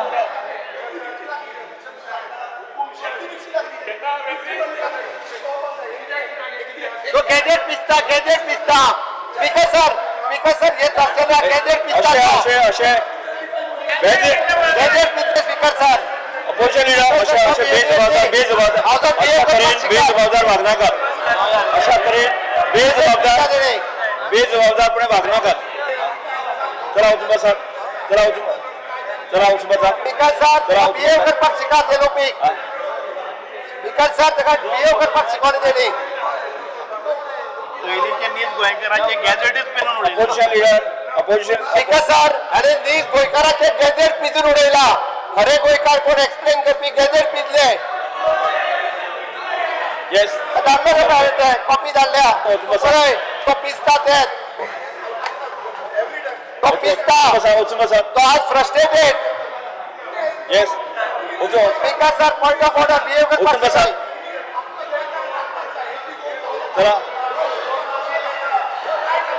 I: तो गॅजेट पिसता, गॅजेट पिसता. स्पीकर सर, स्पीकर सर, हे चर्चा ना, गॅजेट पिसता.
A: अशें अशें अशें वेन्झी.
I: गॅजेट पिसते स्पीकर सर.
A: अपोजिशन लिडर, अशें अशें बेजबाबदार बेजबाबदार अशा तरेन बेजबाबदार वागनाकात. अशा तरेन बेजबाबदार बेजबाबदारपणे वागनाकात. चला वचून बसात. चला वचून, चला वचून बसात.
I: स्पीकर सर,
A: चला वचून
I: बिहेव
A: बसात.
I: करपाक शिकात हे लोपीक. स्पीकर सर, ताका बिहेव करपाक शिकोवंक तेणी.
O: पयलींचे नीज गोंयकाराचे गॅझेटच पेनून उडयले.
A: Opposition leader, opposition.
I: Speaker sir, अरे नीज गोंयकाराचे गॅझेट पिजून उडयला. खरे गोंयकार कोण एक्सप्लेन करपी गॅझेट पिजले.
A: येस.
I: धाडले खबर हांवें ते कॉपी धाडल्या. पळय तो पिजता तेच, तो पिजता.
A: बसा, वचून बसा.
I: तो आज फ्रस्ट्रेटेड.
A: येस, वचून.
I: Speaker sir, point of order, behave
A: वचून
I: करपाक
A: बसा.
I: शिकय.
A: चला.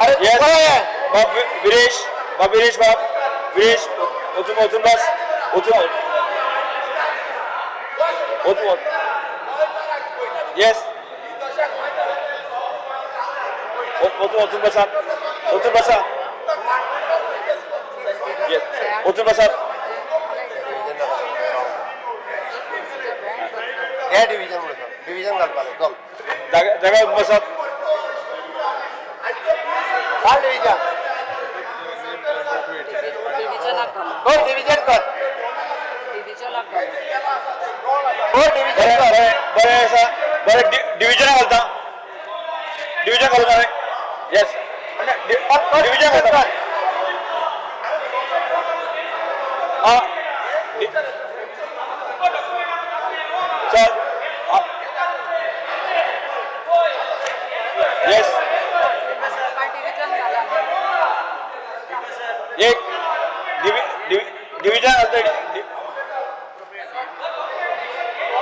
I: अरे
A: येस.
I: पळय.
A: बाब विरेश, बाब विरेश, बाब विरेश, वचून, वचून बस. वचून, वचून. येस, वचून, वचून बसा, वचून बसा. येस, वचून बसा.
I: हे डिव्हिजन म्हणून डिव्हिजन घालपाक चल.
A: जागा जागा बसात.
I: काल डिव्हिजन.
L: डिव्हिजनाक घाला.
I: कर डिव्हिजन कर.
L: डिव्हिजनाक घाला.
I: कर डिव्हिजन
A: बरें
I: कर.
A: बरें बरें आसा, बरें. डिव्हिजन घालता, डिव्हिजन घालून हांवें. येस, डिव्हिजन घालता. आं, चल. येस.
L: डिव्हिजन घाला.
A: एक डिव्हिजन घालता.
L: 2 मिनटां, 2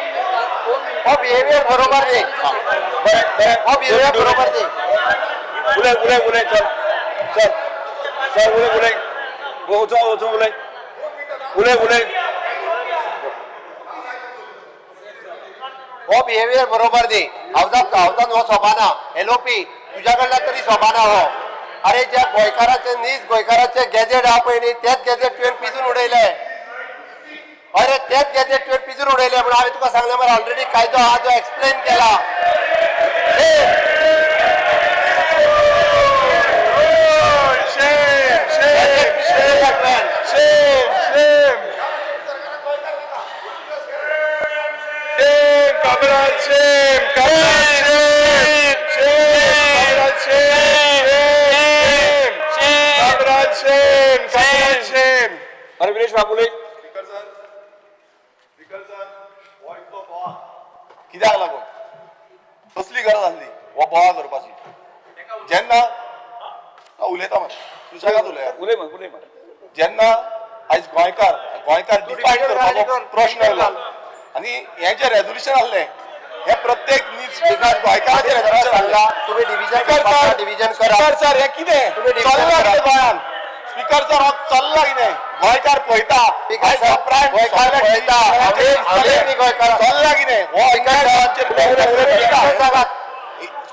L: मिनटां.
I: हो बिहेवियर बरोबर न्ही.
A: बरें बरें.
I: हो बिहेवियर बरोबर न्ही.
A: उलय उलय उलय. चल चल चल, उलय उलय. वचून वचून, उलय उलय उलय.
I: हो बिहेवियर बरोबर न्ही. हावजात हावजान हो सोबाना. एलओपी तुज्या कडल्यान तरी सोबाना हो. अरे, ज्या गोंयकाराचे, नीज गोंयकाराचे गॅझेट आहा पळय न्ही, तेच गॅझेट तुवें पिजून उडयले. अरे, तेच गॅझेट तुवें पिजून उडयले म्हणून हांवें तुका सांगलें मरे. ऑलरेडी कायदो आहा जो एक्सप्लेन केला.
C: Shame, shame, shame, shame, shame. Shame, Cabral, shame, Cabral, shame, shame, Cabral, shame, shame, Cabral, shame, Cabral, shame.
A: अरे विरेश बाब उलय.
P: कित्याक लागून कसली गरज आसली हो बोवाळ करपाची जेन्ना? हा, उलयता मरे, सुशेगाद उलया.
A: उलय मग, उलय मग.
P: जेन्ना आयज गोंयकार गोंयकार डिफायन करपाचो प्रश्न आयलो आनी हें जें रेजोल्युशन आसलें, हें प्रत्येक नीज गोंयकाराचें रेजोल्युशन आसलें.
I: तुम्ही division
P: speaker sir,
I: division करा.
P: स्पीकर सर, हें कितें
I: तुम्ही division
P: चल्लां
I: करा.
P: कितें गोंयांत? स्पीकर सर, हो चल्लां कितें? गोंयकार पळयता.
I: स्पीकर सर, गोंयकार पळयता. आमी न्ही गोंयकार.
P: चल्लां कितें हो
I: speaker sir,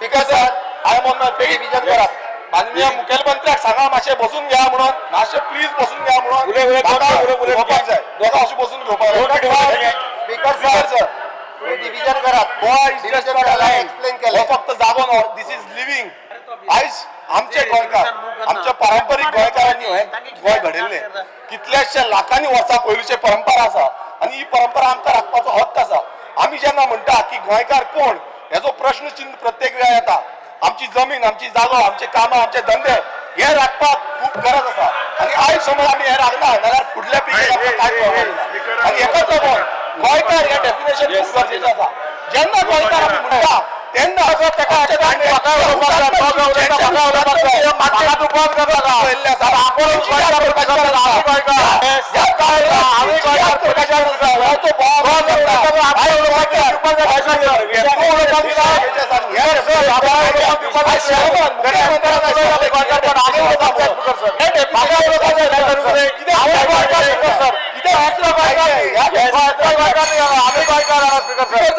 P: speaker sir, I am on my feet.
I: Division करा.
P: माननीय मुखेलमंत्र्याक सांगा, मातशें बसून घ्या म्हणून. मातशें प्लीज बसून घ्या म्हणून.
A: उलय, उलय,
P: म्हाका
A: उलय, उलय.
P: उलोवपाक जाय. म्हाका अशें बसून घेवपाक जाय.
I: स्पीकर
P: स्पीकर
I: सर,
P: सर,
I: तुम्ही डिव्हिजन करात.
P: Goa is
I: division
P: just not
I: केला, एक्सप्लेन केलें.
P: हो फक्त जागो न्हू, this is living. आयज आमचे गोंयकार, आमच्या पारंपरीक गोंयकारांनी हें गोंय घडयल्लें. कितल्याशा लाखांनी वर्सां पयलींची परंपरा आसा आनी ही परंपरा आमकां राखपाचो हक्क आसा. आमी जेन्ना म्हणटा की गोंयकार कोण, हेजो प्रश्न चिन्ह प्रत्येक वेळा येता. आमची जमीन, आमची जागो, आमचे कामां, आमचे धंदे हे राखपाक खूब गरज आसा आनी आयज समज आमी हे राखना जाल्यार फुडल्या पिळगेक आमकां कांय कळपाचें ना. आनी हेकाच लागून गोंयकार हे डेफिनेशन खूब गरजेचें आसा. जेन्ना गोंयकार आमी म्हणटा तेन्ना ताका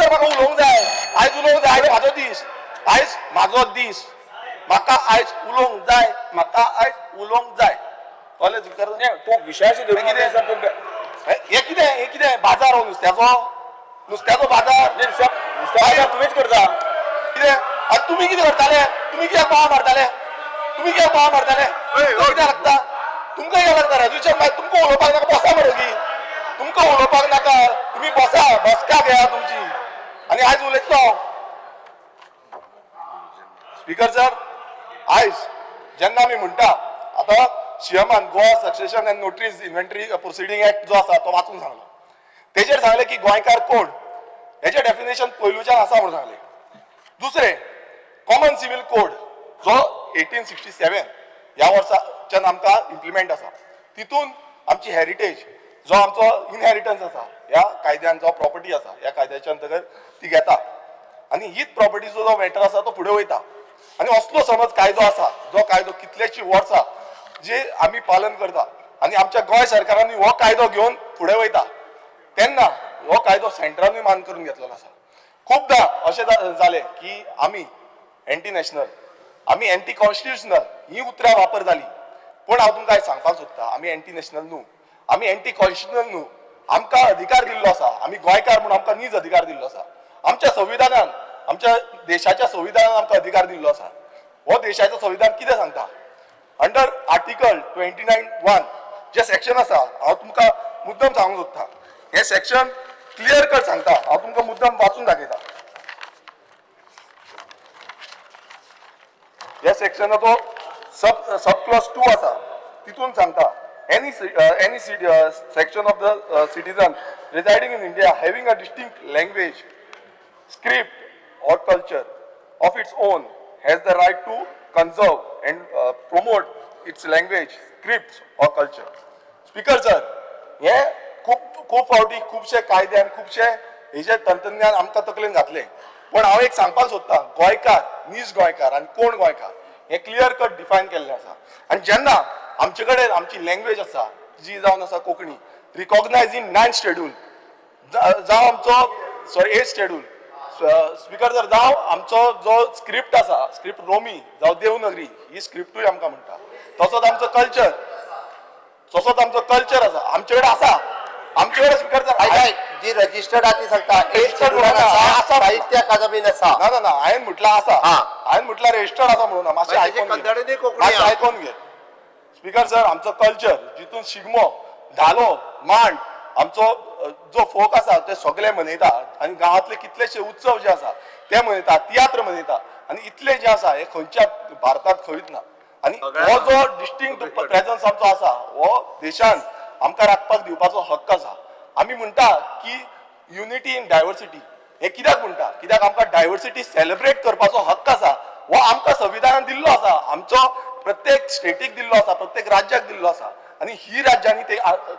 P: म्हाका उलोवंक जाय. आयज उलोवंक जाय. आयज म्हाजो दीस, आयज म्हाजो दीस. म्हाका आयज उलोवंक जाय, म्हाका आयज उलोवंक जाय. कळ्ळें स्पीकर?
A: तूं विशयाशी धरून
P: कितें?
A: आसा तूं.
P: हे कितें, हे कितें बाजार हो नुस्त्याचो? नुस्त्याचो बाजार.
A: नुस्त्या बाजार तुमीच करता.
P: कितें आनी तुमी कितें करताले? तुमी कित्याक बोवाळ मारताले? तुमी कित्याक बोवाळ मारताले? तुमकां कित्याक लागता? तुमकां कित्याक लागता रेजोल्युशन? मागीर तुमकां उलोवपाक नाका, बसा मरे ओगी. तुमकां उलोवपाक नाका, तुमी बसा, बसका घेया तुमची. आनी आयज उलयतलो हांव. स्पीकर सर, आयज जेन्ना आमी म्हणटा, आतां सीएमान Goa Succession and Notaries Inventory Proceeding Act जो आसा तो वाचून सांगलो. तेजेर सांगलें की गोंयकार कोण हेजें डेफिनेशन पयलूच्यान आसा म्हणून सांगलें. दुसरें, कॉमन सिवील कोड जो 1867 ह्या वर्साच्यान आमकां इम्प्लिमेंट आसा, तितून आमची हेरिटेज जो आमचो इनहेरिटन्स आसा ह्या कायद्यान, जो प्रॉपर्टी आसा ह्या कायद्याच्या अंतर्गत ती घेता आनी हीच प्रॉपर्टीचो जो मॅटर आसा तो फुडें वयता. आनी असलो समज कायदो आसा जो कायदो कितलेशीं वर्सां जे आमी पालन करता आनी आमच्या गोंय सरकारांनी हो कायदो घेवन फुडें वयता, तेन्ना हो कायदो सेंट्रानूय मान करून घेतलेलो आसा. खुबदां अशें जालें की आमी एंटी नॅशनल, आमी एंटी कॉन्स्टिट्युशनल ही उतरां वापर जाली. पूण हांव तुमकां आयज सांगपाक सोदता, आमी एंटी नॅशनल न्हू, आमी एंटी कॉन्स्टिट्युशनल न्हू. आमकां अधिकार दिल्लो आसा, आमी गोंयकार म्हूण आमकां नीज अधिकार दिल्लो आसा. आमच्या संविधानान, आमच्या देशाच्या संविधानान आमकां अधिकार दिल्लो आसा. हो देशाचो संविधान कितें सांगता? अंडर आर्टिकल 29(1) जे सेक्शन आसा, हांव तुमकां मुद्दम सांगूंक सोदता, हें सेक्शन क्लियर कट सांगता, हांव तुमकां मुद्दम वाचून दाखयता. ह्या सेक्शनाचो सब क्लॉज 2 आसा, तितून सांगता, any section of the citizen residing in India having a distinct language, script or culture of its own has the right to conserve and promote its language, scripts or culture. Speaker sir, हे खूब खूब फावटी खुबशे कायदे आनी खुबशे हेजे तंत्रज्ञान आमकां तकलेन घातले, पूण हांव एक सांगपाक सोदता, गोंयकार, नीज गोंयकार आनी कोण गोंयकार हें क्लियर कट डिफायन केल्लें आसा. आनी जेन्ना आमचे कडेन आमची लँग्वेज आसा जी जावन आसा कोंकणी, रिकॉग्नायज इन 9th schedule, जावं आमचो sorry 8th schedule, speaker sir, जावं आमचो जो स्क्रिप्ट आसा, स्क्रिप्ट रोमी जावं देवनगरी ही स्क्रिप्टूय आमकां म्हणटा. तसोच आमचो कल्चर, तसोच आमचो कल्चर आसा आमचे कडेन आसा, आमचे कडेन स्पीकर सर
I: आयक, जी रजिस्टर्ड आसा ती सांगता, 8th शेड्युलान आसा, साहित्य अकादमीन आसा.
P: ना ना ना, हांवें म्हटलां आसा, हांवें म्हटलां रजिस्टर्ड आसा म्हणून. मातशें आयकोन घे, मातशें आयकोन घे. स्पीकर सर, आमचो कल्चर जितून शिगमो, धालो, मांड, आमचो जो फोक आसा ते सगळे मनयता आनी गांवांतले कितलेशे उत्सव जे आसा ते मनयता, तियात्र मनयता आनी इतले जे आसा हे खंयच्या भारतांत खंयच ना. आनी हो जो डिस्टिंक्ट प्रेजन्स आमचो आसा हो देशान आमकां राखपाक दिवपाचो हक्क आसा. आमी म्हणटा की युनिटी इन डायवर्सिटी हे कित्याक म्हणटा? कित्याक आमकां डायवर्सिटी सेलिब्रेट करपाचो हक्क आसा, हो आमकां संविधानान दिल्लो आसा, आमचो प्रत्येक स्टेटीक दिल्लो आसा, प्रत्येक राज्याक दिल्लो आसा आनी ही राज्यांनी ते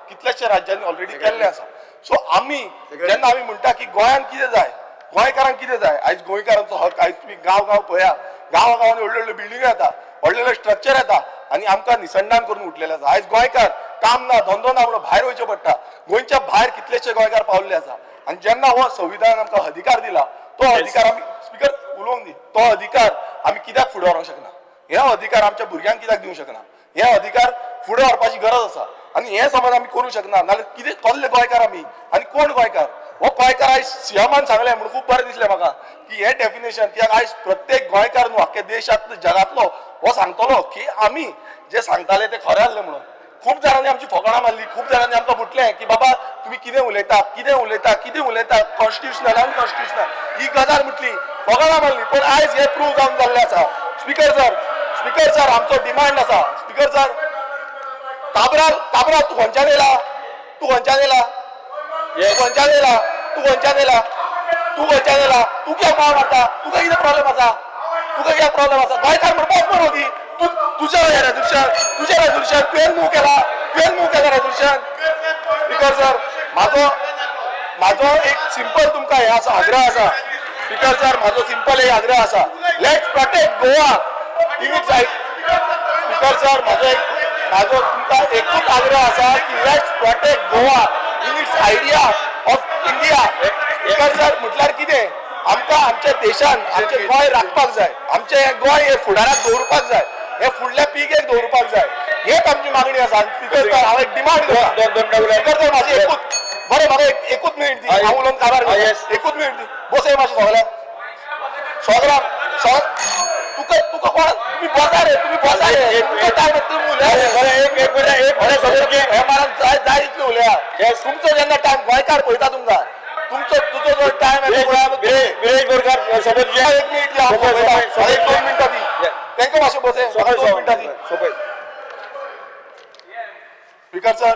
P: कितल्याशा राज्यांनी ऑलरेडी केल्ले आसा. सो आमी जेन्ना आमी म्हणटा की गोंयांत कितें जाय, गोंयकारांक कितें जाय, आयज गोंयकारांचो हक, आयज तुमी गांव गांव पळया, गांवा गांवांनी व्हडल्यो व्हडल्यो बिल्डिंग्यो येता, व्हडले व्हडले स्ट्रक्चर येता आनी आमकां निसंडान करून उठलेले आसा. आयज गोंयकार काम ना, धंदो ना म्हणून भायर वयचें पडटा. गोंयच्या भायर कितलेशे गोंयकार पावल्ले आसा आनी जेन्ना हो संविधानान आमकां अधिकार दिला तो अधिकार आमी, स्पीकर उलोवंक दी, तो अधिकार आमी कित्याक फुडें व्हरूंक शकना? हे अधिकार आमच्या भुरग्यांक कित्याक दिवंक शकना? हे अधिकार फुडें व्हरपाची गरज आसा आनी हे समज आमी करूंक शकना नाल्यार कितें कसले गोंयकार आमी आनी कोण गोंयकार? हो गोंयकार आयज सीएमान सांगलें म्हणून खूब बरें दिसलें म्हाका की हे डेफिनेशन, कित्याक आयज प्रत्येक गोंयकार न्हू आख्ख्या देशांतलो जगांतलो हो सांगतलो की आमी जे सांगताले ते खरें आसलें म्हणून. खूब जाणांनी आमची फकाणां मारली, खूब जाणांनी आमकां म्हटलें की बाबा तुमी कितें उलयता, कितें उलयता, कितें उलयता, कॉन्स्टिट्युशनल अनकॉन्स्टिट्युशनल ही गजाल म्हटली, फकाणां मारली, पूण आयज हें प्रूव जावन जाल्लें आसा. स्पीकर सर, स्पीकर सर, आमचो डिमांड आसा. स्पीकर सर, काब्राल, काब्राल तूं खंयच्यान येयला? तूं खंयच्यान येयला? तूं खंयच्यान येयला? तूं खंयच्यान येयला? तूं खंयच्यान येयला? तूं कित्याक पाव मारता? तुका कितें प्रॉब्लेम आसा? तुका कित्याक प्रॉब्लेम आसा? गोंयकार म्हण बस मरो ती. तूं तुजें रेजोल्युशन, तुजें रेजोल्युशन तुवें मूव केला, तुवें मूव केला रेजोल्युशन. स्पीकर सर, म्हाजो म्हाजो एक सिंपल तुमकां हें आसा, आग्रह आसा. स्पीकर सर, म्हाजो सिंपल एक आग्रह आसा, let's protect Goa in its. Speaker sir, म्हाजो एक म्हाजो तुमकां एकूच आग्रह आसा की let's protect Goa in its idea of India. Speaker sir, म्हटल्यार कितें, आमकां आमच्या देशान आमचें गोंय राखपाक जाय, आमचें हें गोंय हें फुडाराक दवरुपाक जाय, हें फुडल्या पिळगेक दवरुपाक जाय, हेच आमची मागणी आसा. स्पीकर सर, हांव एक डिमांड करता. स्पीकर सर, म्हाजी एकूच, बरें म्हाका एकूच मिनीट दी, हांव उलोवन काबार करता. एकूच मिनीट दी, बसय मातशें सगळ्यांक, सगळ्यांक तुका तुका कोण तुम्ही बसा रे, तुम्ही बसा रे. तुमचो टायम तुम्ही उलया.
A: बरें, एक एक मिनिट, एक मिनिट सोबत घे.
P: हे मारा जाय जाय इतले उलया. तुमचो जेन्ना टायम गोंयकार पळयता तुमकां, तुमचो तुजो जो टायम
A: विरेश बोरकार सोबत घे.
P: एक मिनिट दी, हांव पळयता. एक 2 मिनटां दी तेंका, मातशें बसय, 2 मिनटां दी.
A: सोपय.
P: स्पीकर सर,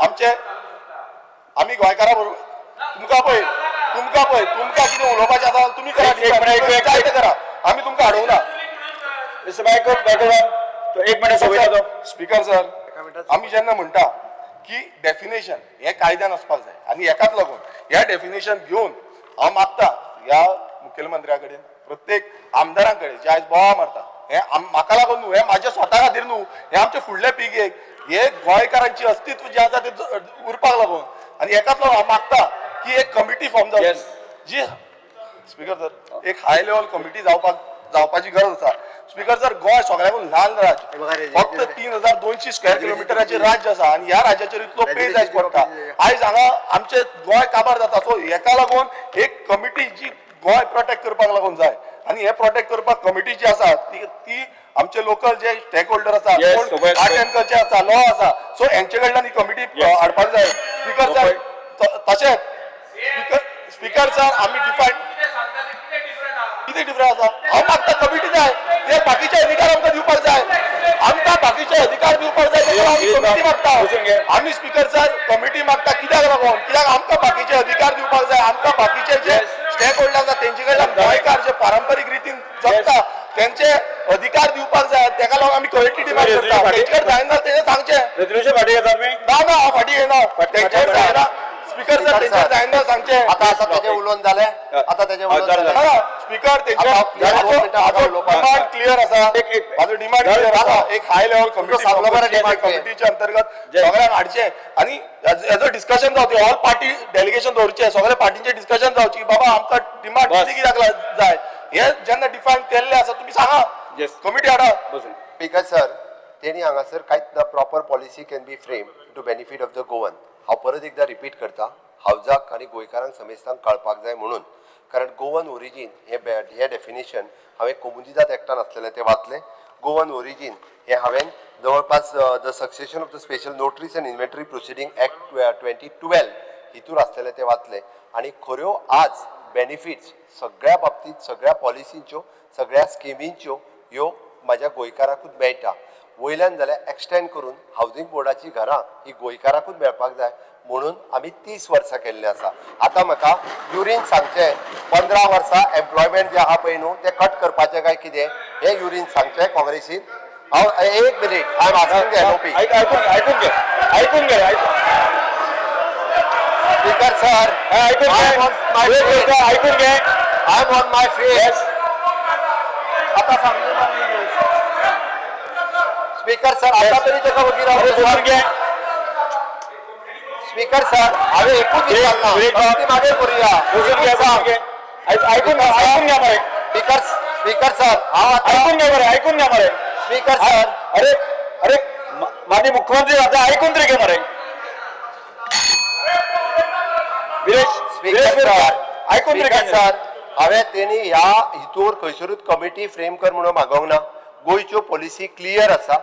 P: आमचे आमी गोंयकारा बरोबर तुमकां पळय, तुमकां पळय, तुमकां कितें उलोवपाचें आसा तुमी करा, जाय तें करा, आमी तुमकां अडोवना.
A: मिस्टर बायको, बायको, एक मिनिट सोबत.
P: स्पीकर सर, आमी जेन्ना म्हणटा की डेफिनेशन हे कायद्यान वचपाक जाय आनी हेकाच लागून ह्या डेफिनेशन घेवन हांव मागता ह्या मुखेलमंत्र्या कडेन, प्रत्येक आमदारां कडेन जे आयज बोवा मारता, हे म्हाका लागून न्हू, हे म्हाज्या स्वता खातीर न्हू, हे आमचे फुडले पिळगेक, हे गोंयकारांची अस्तित्व जें आसा तें उरपाक लागून. आनी हेकाच लागून हांव मागता की एक कमिटी फॉर्म जावची, जी स्पीकर सर एक हाय लेवल कमिटी जावपाची गरज आसा. स्पीकर सर, गोंय सगळ्याकून ल्हान राज्य, फक्त 3200 स्क्वेअर किलोमिटराचे राज्य आसा आनी ह्या राज्याचेर इतलो पेज आयज पडटा. आयज हांगा आमचे गोंय काबार जाता. सो हेका लागून एक कमिटी जी गोंय प्रोटेक्ट करपाक लागून जाय आनी हे प्रोटेक्ट करपाक कमिटी जी आसा ती आमचे लोकल जे स्टेक होल्डर आसा, आर्ट एंड कल्चर आसा, लॉ आसा, सो हेंचे कडल्यान ही कमिटी हाडपाक जाय. स्पीकर सर, तशेंच स्पीकर सर, आमी डिफायन कितें डिफरन्स आसा? हांव मागता कमिटी जाय, ते बाकीचे अधिकार आमकां दिवपाक जाय, आमकां बाकीचे अधिकार दिवपाक जाय, तेका आमी कमिटी मागता. आमी स्पीकर सर कमिटी मागता कित्याक लागून? कित्याक आमकां बाकीचे अधिकार दिवपाक जाय, आमकां बाकीचे जे स्टेक होल्डर आसा तेंचे कडल्यान गोंयकार जे पारंपरीक रितीन जगता तेंचे अधिकार दिवपाक जाय, तेका लागून आमी कमिटी डिमांड करता. तेंचे कडेन जायना तेणें सांगचें.
A: रेजोल्युशन फाटी घेता तुमी?
P: ना ना, हांव फाटी घेना. तेंचे कडेन जायना स्पीकर सर, तेंचे जायना सांगचें.
I: आता आता तेजें उलोवन जालें, आता तेजें उलोवन जालें.
P: स्पीकर, तेंचे डिमांड क्लियर आसा, म्हाजो डिमांड क्लियर आसा. एक हाय लेवल कमिटी, कमिटीच्या अंतर्गत सगळ्यांक हाडचें आनी हेजो डिस्कशन जावचें, ऑल पार्टी डेलिगेशन दवरचें, सगळ्या पार्टींचें डिस्कशन जावचें की बाबा आमकां डिमांड कितें कित्याक जाय, हे जेन्ना डिफायन केल्लें आसा तुमी सांगा, कमिटी हाडा.
I: स्पीकर सर, तेणी हांगासर कांयच ना proper policy can be frame to benefit of the Goan. हांव परत एकदा रिपीट करता, हावजाक आनी गोंयकारांक समेस्तांक कळपाक जाय म्हणून, कारण गोवन ओरिजीन हे डेफिनेशन हांवें कोमुनिदाद एक्टान आसलेलें तें वाचलें. गोवन ओरिजीन हें हांवें जवळपास the succession of the special notaries and inventory proceeding act 2012 हितूर आसलेलें तें वाचलें. आनी खऱ्यो आज बेनिफिट्स सगळ्या बाबतींत, सगळ्या पॉलिसींच्यो, सगळ्या स्किमींच्यो ह्यो म्हाज्या गोंयकाराकूच मेळटा. वयल्यान जाल्यार एक्सटेंड करून हावजींग बोर्डाची घरां ही गोंयकाराकूच मेळपाक जाय म्हणून आमी 30 वर्सां केल्लें आसा. आतां म्हाका युरीन सांगचें 15 वर्सां एम्प्लॉयमेंट जें आहा पळय न्हू तें कट करपाचें काय कितें हें युरीन सांगचें काँग्रेसीन. हांव एक minute, I am asking the LOP.
A: आयकून घे, आयकून घे.
I: स्पीकर सर,
A: आयकून घे,
I: I am on my face.
M: आतां सांगलें.
I: स्पीकर सर, आता तरी ताका वगीर
A: घे.
I: स्पीकर सर, हांवें एकूच विचारलां, मागीर करुया.
A: आयकून आयकून घ्या मरे.
I: स्पीकर सर, हांव
A: आयकून घ्या मरे, आयकून घ्या मरे.
I: स्पीकर सर,
A: अरे अरे, माननीय मुख्यमंत्री आतां आयकून तरी घे मरे.
I: स्पीकर सर,
A: आयकून तरी घे
I: सर, हांवें तेणी ह्या हितूर खंयसरूच कमिटी फ्रेम कर म्हणून मागोवंक ना. गोंयच्यो पॉलिसी क्लियर आसा,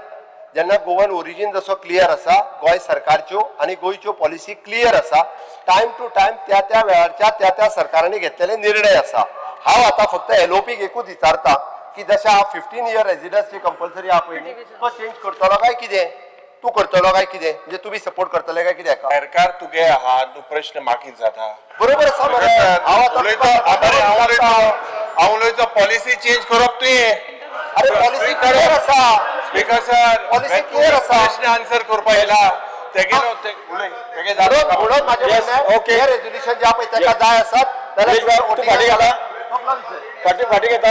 I: जेन्ना गोवन ओरिजीन जसो क्लियर आसा, गोंय सरकारच्यो आनी गोंयच्यो पॉलिसी क्लियर आसा, टायम टू टायम त्या त्या वेळारच्या त्या त्या सरकारांनी घेतलेले निर्णय आसा. हांव आतां फक्त एलओपीक एकूच विचारता की जशें हांव 15 इयर रेजिडन्सी कंपल्सरी आहा पळय तो चेंज करतलो काय कितें, तूं करतलो काय कितें, म्हणजे तुमी सपोर्ट करतले काय कितें हाका?
F: सरकार तुगे आहा, तूं प्रश्न मागीर जाता.
I: बरोबर आसा मरे.
F: हांव उलयतो, पॉलिसी चेंज करप तुवें.
I: अरे पॉलिसी क्लियर आसा.
F: स्पीकर सर,
I: पॉलिसी क्लियर आसा.
F: प्रश्न आन्सर करपाक येयला तेगेलो उलय तेगे.
I: म्हणून म्हाजें म्हणणें, हे रेजोल्युशन जें आहा पळय तेका जाय आसत जाल्यार
A: तूं फाटीं घेता, फाटीं घेता,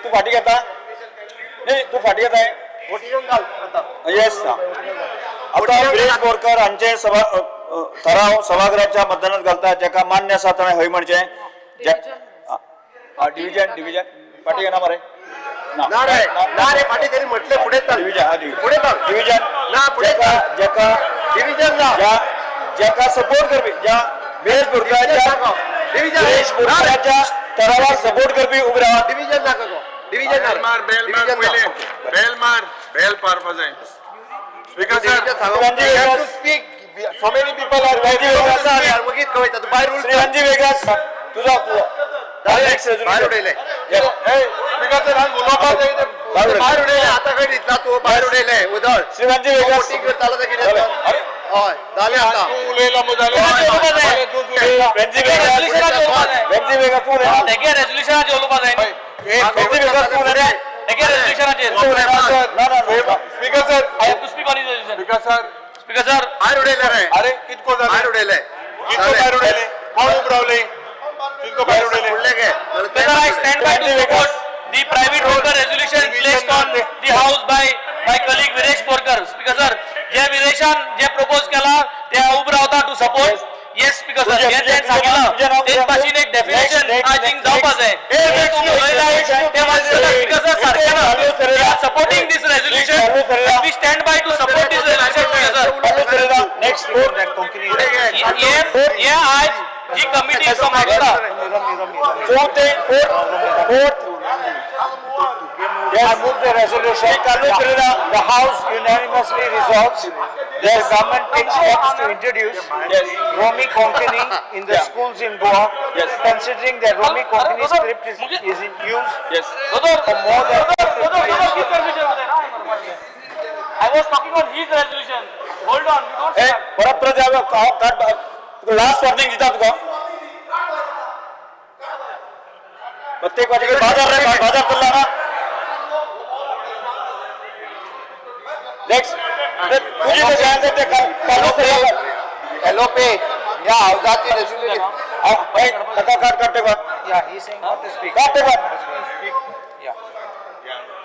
A: तूं फाटीं घेता, न्ही तूं फाटीं घेताय. येस. आतां विरेश बोरकर हांचे सभा ठराव सभागृहाच्या मतदानात घालता, जाका मान्य आसा ताणें हय म्हणचें. डिविजन डिविजन फाटीं घेना मरे.
I: ना रे, ना रे, फाटीं तरी म्हटलें फुडें चल, फुडें चल.
A: डिविजन
I: ना, फुडें चल.
A: जाका
I: डिविजन ना,
A: जाका सपोर्ट करपी, ज्या विरेश बोरकराच्या ठरावाक सपोर्ट करपी उबे रावात.
I: डिविजन. पडणार.
F: मार बेल मार
I: Division
F: पयले
I: ना.
F: बेल मार बेल मारपा जाय. Speaker sir,
A: Ranji
F: you have to speak. So many people are waiting.
I: यार वगीत कळयता तूं by rule.
A: Shri Ranji Vegas, तुझो तुझो नेक्स्ट.
I: भायर उडयले.
F: स्पीकर सर, हांगा उलोवपाक जाय ते.
I: भायर उडयले आतां खंय दितला तूं? भायर उडयले उदळ.
A: श्री रणजी वेगस.
I: वोटींग करतालो ते कितें तर?
F: अरे.
I: हय, जालें आतां.
F: तूं उलयला मग जालें. तूं उलयला.
A: रणजी वेगस, रणजी वेगस, तूं उलयला.
N: तेगे रेजोल्युशनाचेर उलोवपा जाय न्ही.
A: रणजी वेगस, तूं उलयला.
N: तेगे रेजोल्युशनाचेर.
A: ना ना.
F: Speaker sir,
N: I have to speak on his resolution.
F: Speaker sir.
N: Speaker sir.
I: भायर उडयले रे.
F: अरे कितको जालें?
I: भायर उडयले.
F: कितको भायर उडयले? कोण उबो रावले? कितको भायर उडयले?
I: फुडले घे.
N: Speaker, I stand by to support the private member resolution placed on the house by my colleague Viresh Borkar. Speaker sir, J विरेशान J propose केला ते हांव उबो रावता to support. Yes, speaker sir,
A: तुझे-
N: हे
A: तुझे-
N: तें सांगिलां
A: तुझे नाव
N: तेच
A: कितें?
N: भाशेन एक definition
A: Next,
N: I
A: next,
N: think जावपा जाय.
A: Next.
N: ते तूं उलयलाय ते मातशें स्पीकर सर सारकें ना. We are supporting this resolution and we stand by to support this resolution, Speaker sir.
A: Next four.
N: हे हे आज जी कमिटी मागता
A: चौथे, fourth, fourth.
J: I move the resolution.
A: Carlos Ferreira.
J: The House unanimously resolves that the government takes steps to introduce Romi Konkani in the schools in Goa, considering that Romi Konkani script is in use
A: Yes.
J: for more than 50 years.
N: I was talking on his resolution. Hold on, you don't
A: A
N: start.
A: परत परत last warning दिता तुका. प्रत्येक वाटेकडे बाजार रे, बाजार चल्ला ना. नेक्स्ट तुझी ते जायला ते कार्लोस फेरेरा.
I: एलओपी या हावजाची रेजोल्युशन.
A: ताका काड, काड ते काड.
J: Yeah, he's saying not to speak.
A: काड ते काड.
J: Yeah.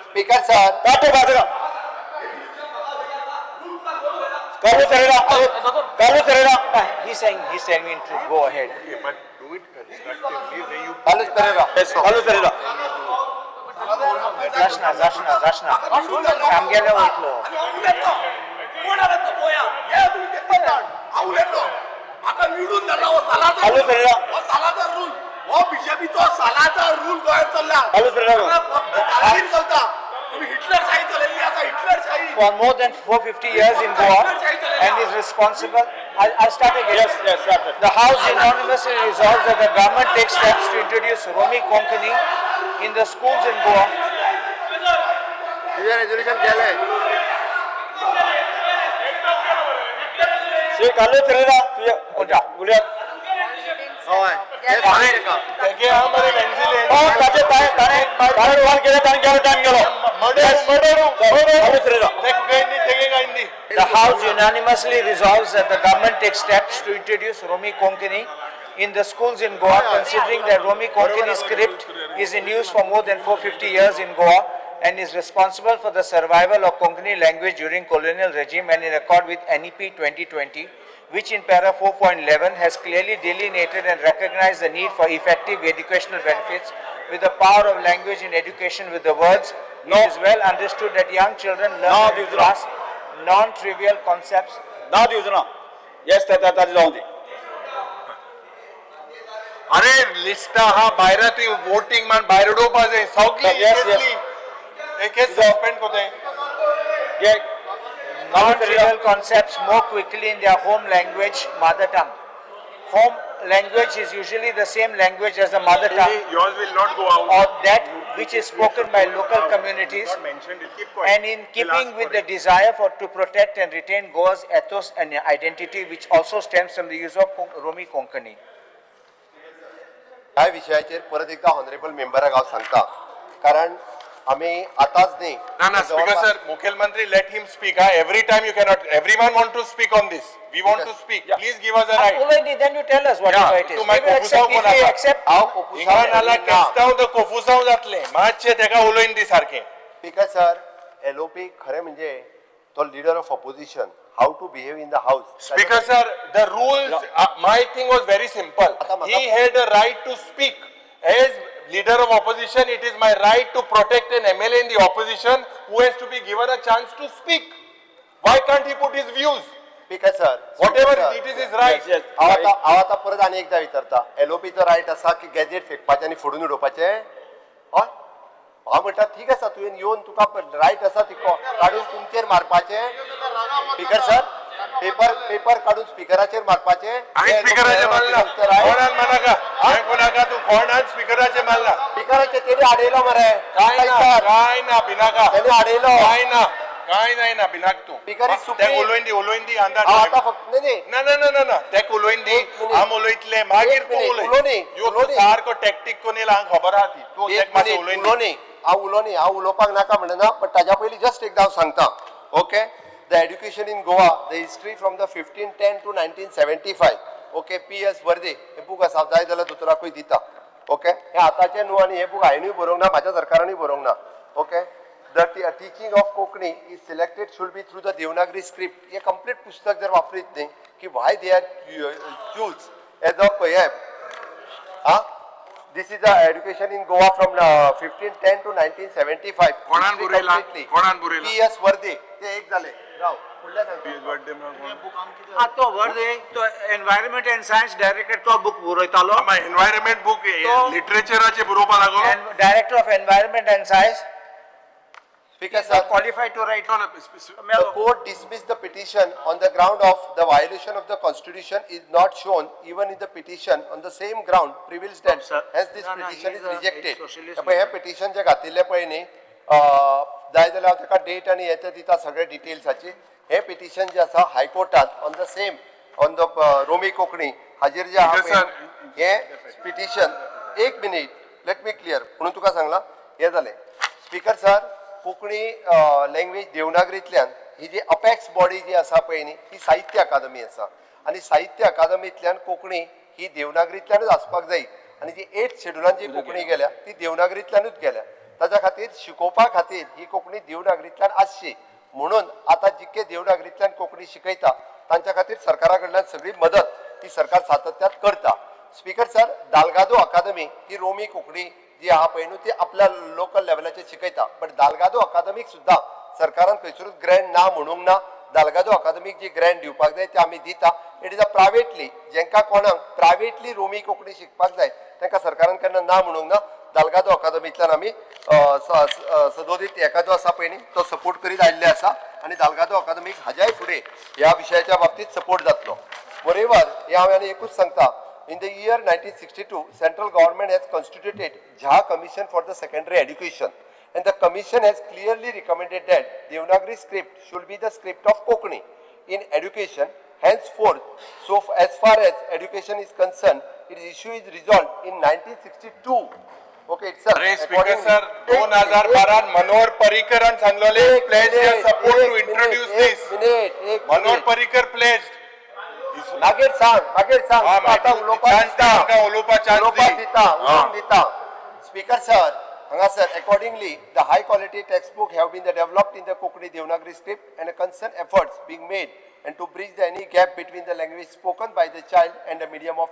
I: Speaker sir.
A: काड ते काड ताका. Carlos Ferreira, Carlos Ferreira.
J: He's telling me to go ahead.
F: But do it constructively where you
I: Carlos Pereira.
A: Yes, Carlos Ferreira.
J: जाशना जाशना जाशना आमगेले वयतलो.
A: Carlos Ferreira. Carlos Ferreira.
J: For more than 450 years in Goa and is responsible. I'll start again.
A: Yes, start it.
J: The House unanimously resolves that the government takes steps to introduce Romi Konkani in the schools in Goa.
I: तुझें resolution गेलें.
A: Shri Carlos Ferreira, तुझे उलयात.
I: हय, तें सांग ताका.
F: तेगे हा मरे वेंजिले.
A: हो, ताचे ताणें ताणें कॉल केलें, ताणें गेलो, टायम गेलो.
F: Murder murder.
A: Carlos Ferreira.
F: तेगे काय न्ही.
J: The House unanimously resolves that the government takes steps to introduce Romi Konkani in the schools in Goa, considering that Romi Konkani script is in use for more than 450 years in Goa and is responsible for the survival of Konkani language during colonial regime and in accord with NEP 2020, which in para 4.11 has clearly delineated and recognized the need for effective educational benefits with the power of language in education with the words,
A: No.
J: It is well understood that young children learn
A: No,
J: and
A: Divya.
J: grasp non-trivial concepts.
A: ना दिवचो ना. येस, ताजें जावं दी.
F: अरे लिस्टा हा भायर ती voting मान भायर उडोवपा जाय सगळी.
A: Yes, yes.
F: एक सस्पेंड कोताय.
A: घे.
J: Non-trivial concepts more quickly in their home language, mother tongue. Home language is usually the same language as the mother tongue
F: Yours will not go out.
J: Or that which is spoken by local communities
F: Not mentioned it. Keep quiet.
J: And in
F: We'll
J: keeping
F: ask
J: with
F: for
J: the
F: it.
J: Desire for to protect and retain Goa's ethos and identity, which also stems from the use of Romi Konkani.
I: ह्या विशयाचेर परत एकदा honourable मेंबराक हांव सांगता, कारण आमी आतांच न्ही.
F: ना ना, स्पीकर सर, मुख्यमंत्री, let him speak. हा, every time you cannot. Everyone want to speak on this. We want to speak. Please give us a right.
J: Already, then you tell us what
F: Yeah,
J: it is.
F: तूं
J: We
F: मागीर
J: will
F: कोफुसांव
J: accept, if
F: कोण
J: we
F: आसा?
J: Accept,
I: हांव
F: हिंगा
I: कोफुसांव
F: नाल्यार
I: ना.
F: केस्तांव तर कोफुसांव जातलें. मातशें तेका उलोवन दी सारकें.
I: स्पीकर सर, एलओपी खरें म्हणजे तो leader of opposition, how to behave in the house.
F: Speaker sir, the rules, my thing was very simple.
I: आता म्हाका-
F: He had a right to speak. As leader of opposition, it is my right to protect an MLA in the opposition who has to be given a chance to speak. Why can't he put his views?
I: Speaker sir,
F: Whatever it is, his right.
A: Yes, yes.
I: हांव आतां हांव आतां परत आनी एकदां विचारता, एलओपीचो right आसा की गॅजेट फेकपाचें आनी फोडून उडोवपाचें? हय. हांव म्हणटा ठीक आसा, तुवें येवन तुका रायट आसा ती काडून तुमचेर मारपाचें. स्पीकर सर, पेपर पेपर काडून स्पिकराचेर मारपाचें.
F: हांवें स्पिकराचेर मारला? कोणान मारनाका, हें कोणाका तूं कोणान स्पिकराचेर मारला?
I: स्पिकराचेर तेणी आडयलो मरे.
F: काय ना, काय ना, भिनाका.
I: तेणी आडयलो.
F: काय ना, काय जायना, भिनाक तूं.
I: Speaker is supreme.
F: तेक उलोवन दी, उलोवन दी. अंदाज.
I: हांव आतां फक्त, न्ही.
F: ना ना ना ना ना, तेक उलोवन दी. हांव उलयतले मागीर, तूं उलय.
I: उलोवनी.
F: यो, तूं सारको टॅक्टीक कोन येयला, हांव खबर आहा ती. तूं तेक मातशें उलोवन दी.
I: उलोवनी, हांव उलोवनी. हांव उलोवपाक नाका म्हणना, बट ताज्या पयलीं जस्ट एकदां हांव सांगता. Okay, the education in Goa, the history from the 1510 to 1975, okay, P S. Varde hey book आसा, जाय जाल्यार दोतोराकूय दिता. ओके, हे आतांचें न्हू आनी हें बूक हांवेनूय बरोवंक ना, म्हाज्या सरकारानूय बरोवंक ना. Okay, the teaching of Konkani is selected should be through the Devanagari script. हे कंप्लीट पुस्तक जर वापरीत न्ही की why they are choose as a हे. हा, this is the education in Goa from 1510 to 1975.
F: कोणान बरयला? कोणान बरयला?
I: P S Varde. ते एक जाले, राव, फुडल्या सांगता.
J: हा, तो वर्दे तो एनवायरमेंट अँड सायन्स डायरेक्टर, तो बूक बरयतालो.
F: एनवायरमेंट बूक लिटरेचराचे बरोवपा लागलो.
J: Director of Environment and Science.
I: Speaker sir,
J: qualified to write.
I: The court dismissed the petition on the ground of the violation of the constitution is not shown even in the petition. On the same ground prevails that
J: Sir.
I: Hence this
J: No, no,
I: petition
J: he
I: is
J: is a
I: rejected.
J: socialist.
I: पळय, हे petition जे घातिल्लें पळय न्ही, जाय जाल्यार हांव ताका date आनी हें तें दिता सगळे डिटेल्साची. हे पिटिशन जे आसा हायकोर्टात on the same on the Romi Konkani हाजेर जे आहा
F: Sir.
I: पळय, हे पिटिशन, एक मिनीट, let me clear म्हणून तुका सांगलां. हें जालें. स्पीकर सर, कोंकणी लँग्वेज देवनागरींतल्यान ही जी अपेक्स बॉडी जी आसा पळय न्ही, ही साहित्य अकादमी आसा आनी साहित्य अकादमींतल्यान कोंकणी ही देवनागरींतल्यानूच आसपाक जाय आनी जी एट शेड्युलान जी कोंकणी गेल्या ती देवनागरींतल्यानूच गेल्या. ताच्या खातीर शिकोवपा खातीर ही कोंकणी देवनागरींतल्यान आसची म्हणून आतां जितके देवनागरींतल्यान कोंकणी शिकयता तांच्या खातीर सरकारा कडल्यान सगळी मदत ही सरकार सातत्यात करता. स्पीकर सर, दालगादो अकादमी ही रोमी कोंकणी जी आहा पळय न्हू, ती आपल्या लोकल लेवलाचेर शिकयता, बट दालगादो अकादमीक सुद्दां सरकारान खंयसरूच ग्रँट ना म्हणूंक ना. दालगादो अकादमीक जी ग्रँट दिवपाक जाय ते आमी दिता. It is a privately, जेंकां कोणाक प्रायवेटली रोमी कोंकणी शिकपाक जाय तांकां सरकारान केन्ना ना म्हणूंक ना. दालगादो अकादमींतल्यान आमी सदोदीत हेका जो आसा पळय न्ही, तो सपोर्ट करीत आयिल्ले आसा आनी दालगादो अकादमीक हाज्याय फुडें ह्या विशयाच्या बाबतींत सपोर्ट जातलो. मोरेवर हे हांव आनी एकूच सांगता. In the year 1962, central government has constituted Jha Commission for the secondary education, and the commission has clearly recommended that Devanagari script should be the script of Konkani in education henceforth. So as far as education is concerned, its issue is resolved in 1962, okay, itself.
F: अरे speaker sir, 2012 Manohar पर्रीकरान सांगलेले, pledge their support to introduce this.
I: Minute, एक.
F: Manohar Parrikar pledge.
I: मागीर सांग, मागीर सांग.
F: हा,
I: तुका आतां
F: मागीर
I: उलोवपाक
F: chance दी
I: दिता.
F: आमकां, उलोवपाक chance
I: उलोवपाक
F: दी.
I: दिता.
F: हा.
I: उलोवंक दिता. स्पीकर सर, हांगासर accordingly, the high quality text book have been the developed in the Konkani Devanagari script and concern efforts being made and to bridge the any gap between the language spoken by the child and the medium of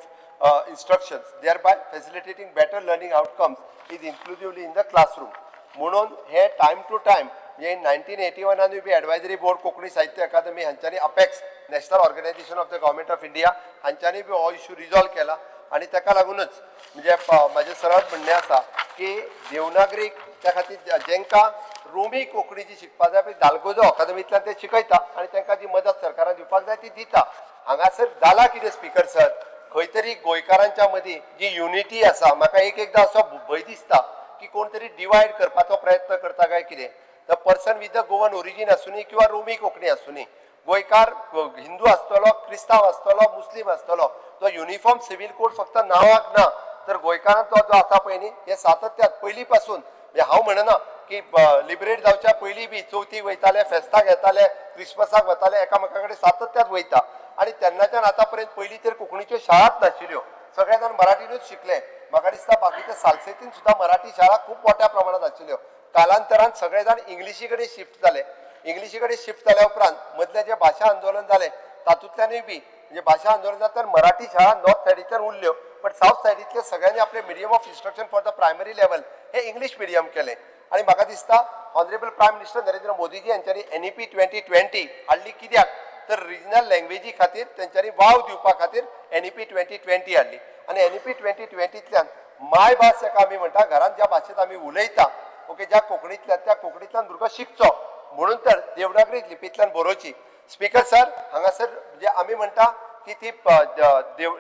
I: instructions, thereby facilitating better learning outcomes is inclusively in the classroom. म्हणून हे time two time म्हणजे 1981 आनूय बी advisory board Konkani साहित्य अकादमी हांच्यांनी, apex national organization of the Government of India हांच्यांनी बी हो issue resolve केला आनी ताका लागूनच म्हणजे म्हाजें सरळ म्हणणें आसा की देवनागरीक त्या खातीर जेंकां रोमी कोंकणी जी शिकपाक जाय पळय, दालगोजो अकादमींतल्यान ते शिकयता आनी तांकां जी मदत सरकारान दिवपाक जाय ती दिता. हांगासर जाला कितें स्पीकर सर, खंय तरी गोंयकारांच्या मदीं जी युनिटी आसा, म्हाका एक एकदां असो भंय दिसता की कोण तरी डिवायड करपाचो प्रयत्न करता काय कितें. The person with the Goan origin आसुनी किंवा रोमी कोंकणी आसुनी, गोंयकार हिंदू आसतलो, क्रिस्तांव आसतलो, मुस्लीम आसतलो, तो युनिफॉर्म सिव्हील कोड फक्त नांवाक ना, तर गोंयकारांत तो जो आसा पळय न्ही, हे सातत्यात पयलीं पासून, म्हणजे हांव म्हणना की लिबरेट जावच्या पयलीं बी चवथीक वयताले, फेस्ताक येताले, क्रिसमसाक वताले, एकामेका कडेन सातत्यात वयता आनी तेन्नाच्यान आतां पर्यंत पयलीं तर कोंकणीच्यो शाळाच नाशिल्ल्यो, सगळे जाण मराठीनूच शिकले. म्हाका दिसता बाकीच्या सालसेतीन सुद्दां मराठी शाळा खूब मोठ्या प्रमाणात आशिल्ल्यो. कालांतरान सगळे जाण इंग्लिशी कडेन शिफ्ट जाले. इंग्लिशी कडेन शिफ्ट जाल्या उपरांत मदलें जें भाशा आंदोलन जालें तातूंतल्यानूय बी, म्हणजे भाशा आंदोलनांतल्यान मराठी शाळा नॉर्थ सायडींतल्यान उरल्यो, बट सावथ सायडींतले सगळ्यांनी आपले medium of instruction for the primary level hey English medium केलें. आनी म्हाका दिसता ऑनरेबल प्रायम मिनिस्टर नरेंद्र मोदीजी हांच्यांनी एनईपी 2020 हाडली. कित्याक तर रिजनल लँग्वेजी खातीर तेंच्यांनी वाव दिवपा खातीर एनईपी 2020 हाडली आनी एनईपी 2020तल्यान मायभास जाका आमी म्हणटा, घरांत ज्या भाशेंत आमी उलयता. ओके, ज्या कोंकणींतल्यान त्या कोंकणींतल्यान भुरगो शिकचो म्हणून तर देवनागरी लिपींतल्यान बरोवची. स्पीकर सर, हांगासर म्हणजे आमी म्हणटा की ती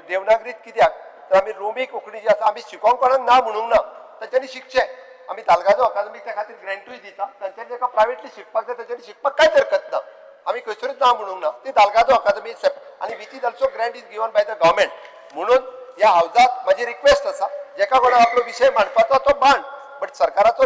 I: देवनागरीत कित्याक तर आमी रोमी कोंकणी जी आसा आमी शिकोवंक कोणाक ना म्हणूंक ना, तांच्यांनी शिकचें. आमी तालगादो अकादमीक त्या खातीर ग्रँटूय दिता, तांच्यांनी ताका प्रायवेटली शिकपाक जाय तांच्यांनी शिकपाक कांयच हरकत ना, आमी खंयसरूच ना म्हणूंक ना. ती दालगादो अकादमी आनी which is also grant is given by the government. म्हणून ह्या हावजाक म्हाजी रिक्वेस्ट आसा, जेका कोणाक आपलो विशय मांडपाचो तो मांड, बट सरकाराचो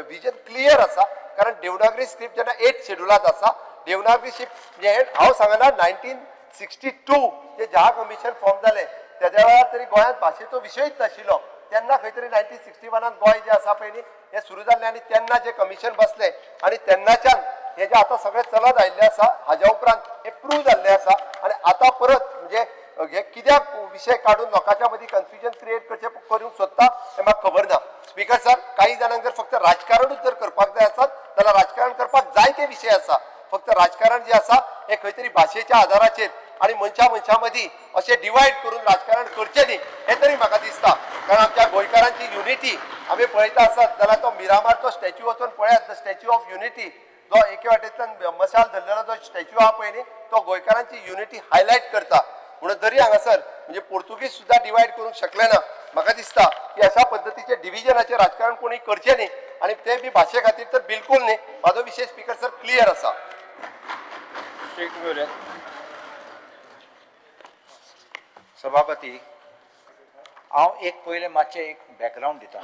I: विजन क्लियर आसा. कारण देवनागरी स्क्रिप्ट जेन्ना 8 शेड्युलांत आसा, देवनागरी स्क्रिप्ट म्हणजे हांव सांगना 1962 जे जहा कमिशन फॉर्म जालें तेज्या वेळार तरी गोंयांत भाशेचो विशयूच नाशिल्लो. तेन्ना खंय तरी 1961 गोंय जें आसा पळय न्ही हें सुरू जाल्लें आनी तेन्ना जें कमिशन बसलें आनी तेन्नाच्यान हें जें आतां सगळें चलत आयिल्लें आसा हाज्या उपरांत हें प्रूव जाल्लें आसा. आनी आतां परत म्हणजे हे कित्याक विशय काडून लोकांच्या मदीं कन्फ्युजन क्रिएट करचें करूंक सोदता हें म्हाका खबर ना. स्पीकर सर, काही जाणांक जर फक्त राजकारणूच जर करपाक जाय आसत जाल्यार राजकारण करपाक जायते विशय आसा. फक्त राजकारण जें आसा हें खंय तरी भाशेच्या आदाराचेर आनी मनशां मनशां मदीं अशें डिवायड करून राजकारण करचें न्ही हें तरी म्हाका दिसता. कारण आमच्या गोंयकारांची युनिटी आमी पळयता आसत जाल्यार तो मिरामारचो स्टॅच्यू वचून पळयात, the statue of unity, जो एके वाटेंतल्यान मशाल धरलेलो जो स्टॅच्यू आहा पळय न्ही तो गोंयकारांची युनिटी हायलायट करता. म्हणून जरी हांगासर म्हणजे पोर्तुगीज सुद्दां डिवायड करूंक शकले ना, म्हाका दिसता की अशा पद्दतीचे डिविजनाचें राजकारण कोणी करचें न्ही आनी तें बी भाशे खातीर तर बिलकूल न्ही. म्हाजो विशय स्पीकर सर क्लियर आसा.
J: सभापती, हांव एक पयलें मातशें एक बॅकग्रावंड दिता.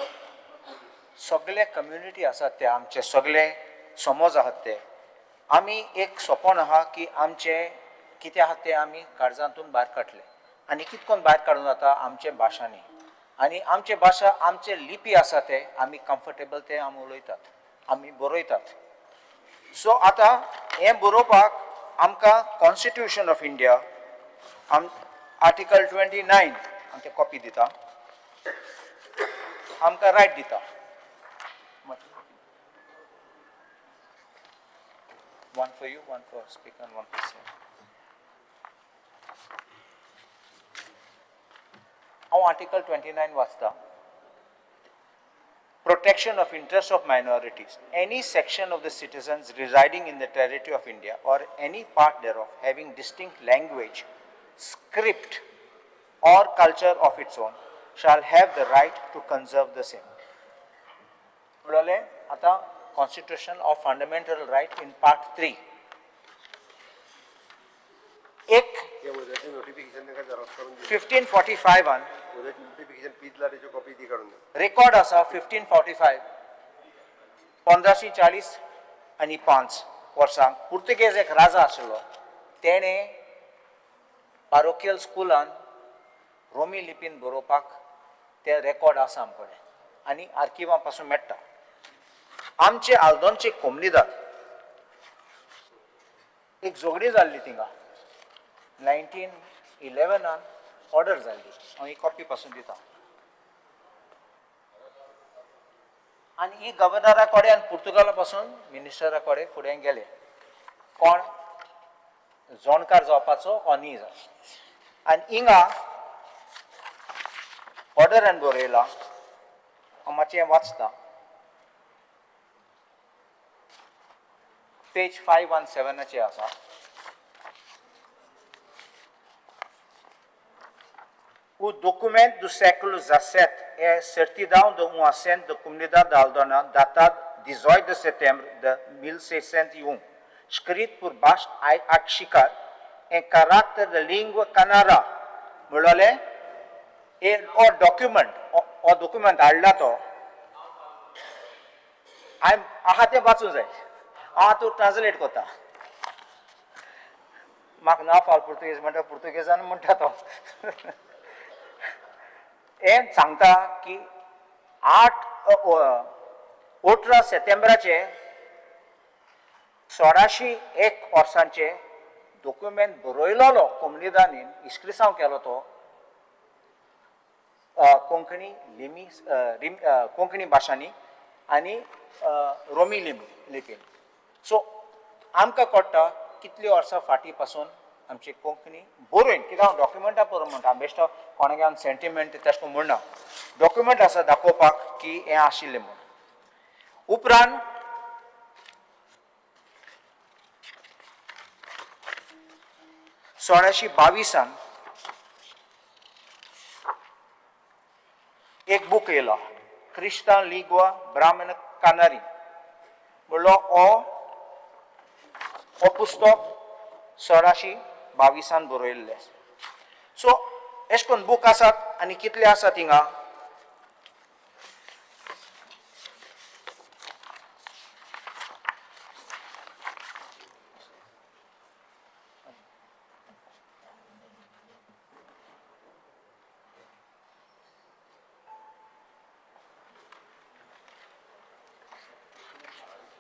J: सगळे कम्युनिटी आसात ते आमचे सगळे समज आहात ते आमी एक सपन आहा की आमचें कितें आहा तें आमी काळजांतून भायर काडलें आनी कितकोन भायर काडून जाता आमचे भाशांनी आनी आमचे भाशा आमचे लिपी आसा ते आमी कम्फर्टेबल ते आमी उलयतात, आमी बरयतात. सो आतां हें बरोवपाक आमकां कॉन्स्टिट्युशन ऑफ इंडिया आम आर्टिकल 29 आमचे कॉपी दिता, आमकां रायट दिता. One for you, one for speaker, and one for sir. हांव आर्टिकल 29 वाचता. Protection of interests of minorities. Any section of the citizens residing in the territory of India or any part thereof having distinct language, script or culture of its own shall have the right to conserve the same. म्हणलें आतां Constitution of Fundamental Right in Part 3. एक 1545 record आसा 1545 1540 आनी 5 वर्सांक पुर्तुगेज एक राजा आशिल्लो, तेणें पारोकियल स्कुलान रोमी लिपीन बरोवपाक ते रेकॉर्ड आसा आमचे कडेन आनी आर्किवा पासून मेळटा. आमचे आल्दोनचे कोमनीदार एक झगडी जाल्ली थिंगा 1911 ऑर्डर जाल्ली, हांव ही कॉपी पासून दिता. आनी ही गव्हर्नरा कडेन आनी पुर्तुगाला पासून मिनिस्टरा कडेन फुडें गेले कोण जोणकार जावपाचो ओ न्ही जावचो. आनी हिंगा ऑर्डरान बरयलां, हांव मातशें वाचता. पेज 517 आसा. O documento do século XVII é certidão de um assento da comunidade da Aldona, datado 18 de setembro de 1601, escrito por Bas Akshikar em caráter de língua Kannada. म्हणलें ओ डॉक्युमेंट ओ डॉक्युमेंट हाडला तो हांवें आहा तें वाचूंक जाय. हांव तूं ट्रान्सलेट करता, म्हाका ना फाव पुर्तुगेज म्हणटा, पुर्तुगेजान म्हणटा तो. हें सांगता की 18 सप्टेंबराचे 1601 वर्सांचे डॉक्युमेंट बरयलोलो कोमनिदानीन इस्क्रिसांव केलो तो कोंकणी लिमी कोंकणी भाशांनी आनी रोमी लिपीन. सो आमकां कळटा कितली वर्सां फाटीं पासून आमची कोंकणी बरोवन, कित्याक हांव डॉक्युमेंटां बरोवन म्हणटा, बेश्टो कोणाक हांव सेंटिमेंट तशें करून म्हणना, डॉक्युमेंट आसा दाखोवपाक की हें आशिल्लें म्हणून. उपरांत 1622 एक बूक येयलो, क्रिस्तांव लिगवा ब्राह्मण कानारी म्हणलो. हो हो पुस्तक 1622 बरयल्लें. सो एश कोन बूक आसात आनी कितले आसात हिंगा.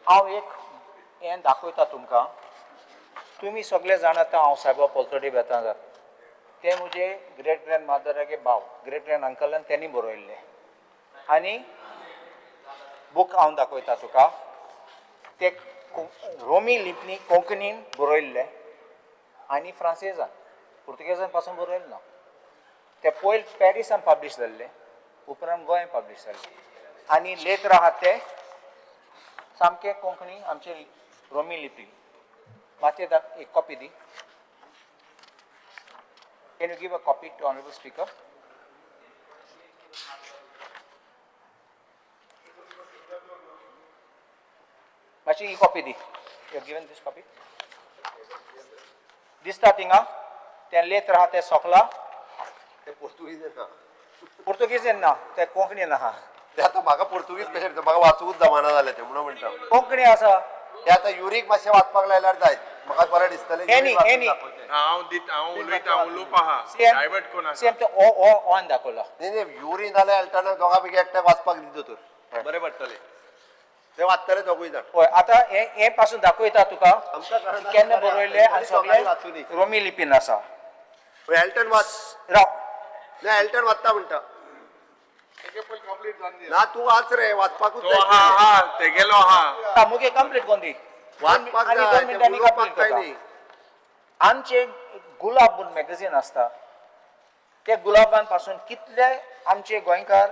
J: हांव एक हें दाखयता तुमकां, तुमी सगळे जाणात हांव सायबा पलतडी बेतां जाता. ते म्हजे ग्रेट ग्रँड मादरागे भाव, ग्रेट ग्रँड अंकलान तेणी बरयल्ले आनी बूक हांव दाखयता तुका. ते रोमी लिपनी कोंकणीन बरयल्ले आनी फ्रांसेजान, पुर्तुगेजान पासून बरयल्ले ना. ते पयलीं पॅरिसान पब्लीश जाल्ले, उपरांत गोंयांत पब्लीश जाल्ले आनी लेटर आहात ते सामके कोंकणी आमचे रोमी लिपी. मातशें एक copy the. Can you give a copy to honourable speaker? मातशी ही copy the. You given this copy दिसता थिंगा तें लेत्र आहा तें सोकला.
I: ते पोर्तुगीज ना,
J: पुर्तुगीजेन ना, ते कोंकणीन आहा.
I: ते आतां म्हाका पुर्तुगीज कशें म्हाका वाचूंकच जमाना जालें तें म्हणून म्हणटा.
J: कोंकणी आसा
I: ते आतां युरीक मातशें वाचपाक लायल्यार जायत, म्हाका बरें दिसतलें.
J: एनी एनी
F: हांव दित, हांव उलयता, उलोवप आहा, डायवर्ट कोण आसा.
J: सेम ते ओ ओ ऑन दाखयला.
I: न्ही न्ही, युरी नाल्यार एल्टनाक दोगां पैकी एकट्याक वाचपाक दी दोतोर, बरें पडटलें. ते वाचतले दोगूय जाण.
J: हय, आतां हें हें पासून दाखयता तुका केन्ना बरयल्लें आनी सगळें रोमी लिपीन आसा.
I: एल्टन वाच,
J: राव
I: ना एल्टन वाचता म्हणटा ना, तूं वाच रे, वाचपाकूच
F: तो आहा आहा तेगेलो आहा.
J: मुगे कंप्लीट कोन दी,
I: वाचपाक
J: आनी 2 मिनटांनी कंप्लीट करता. आमचे गुलाब म्हूण मॅगझीन आसता, ते गुलाबान पासून कितले आमचे गोंयकार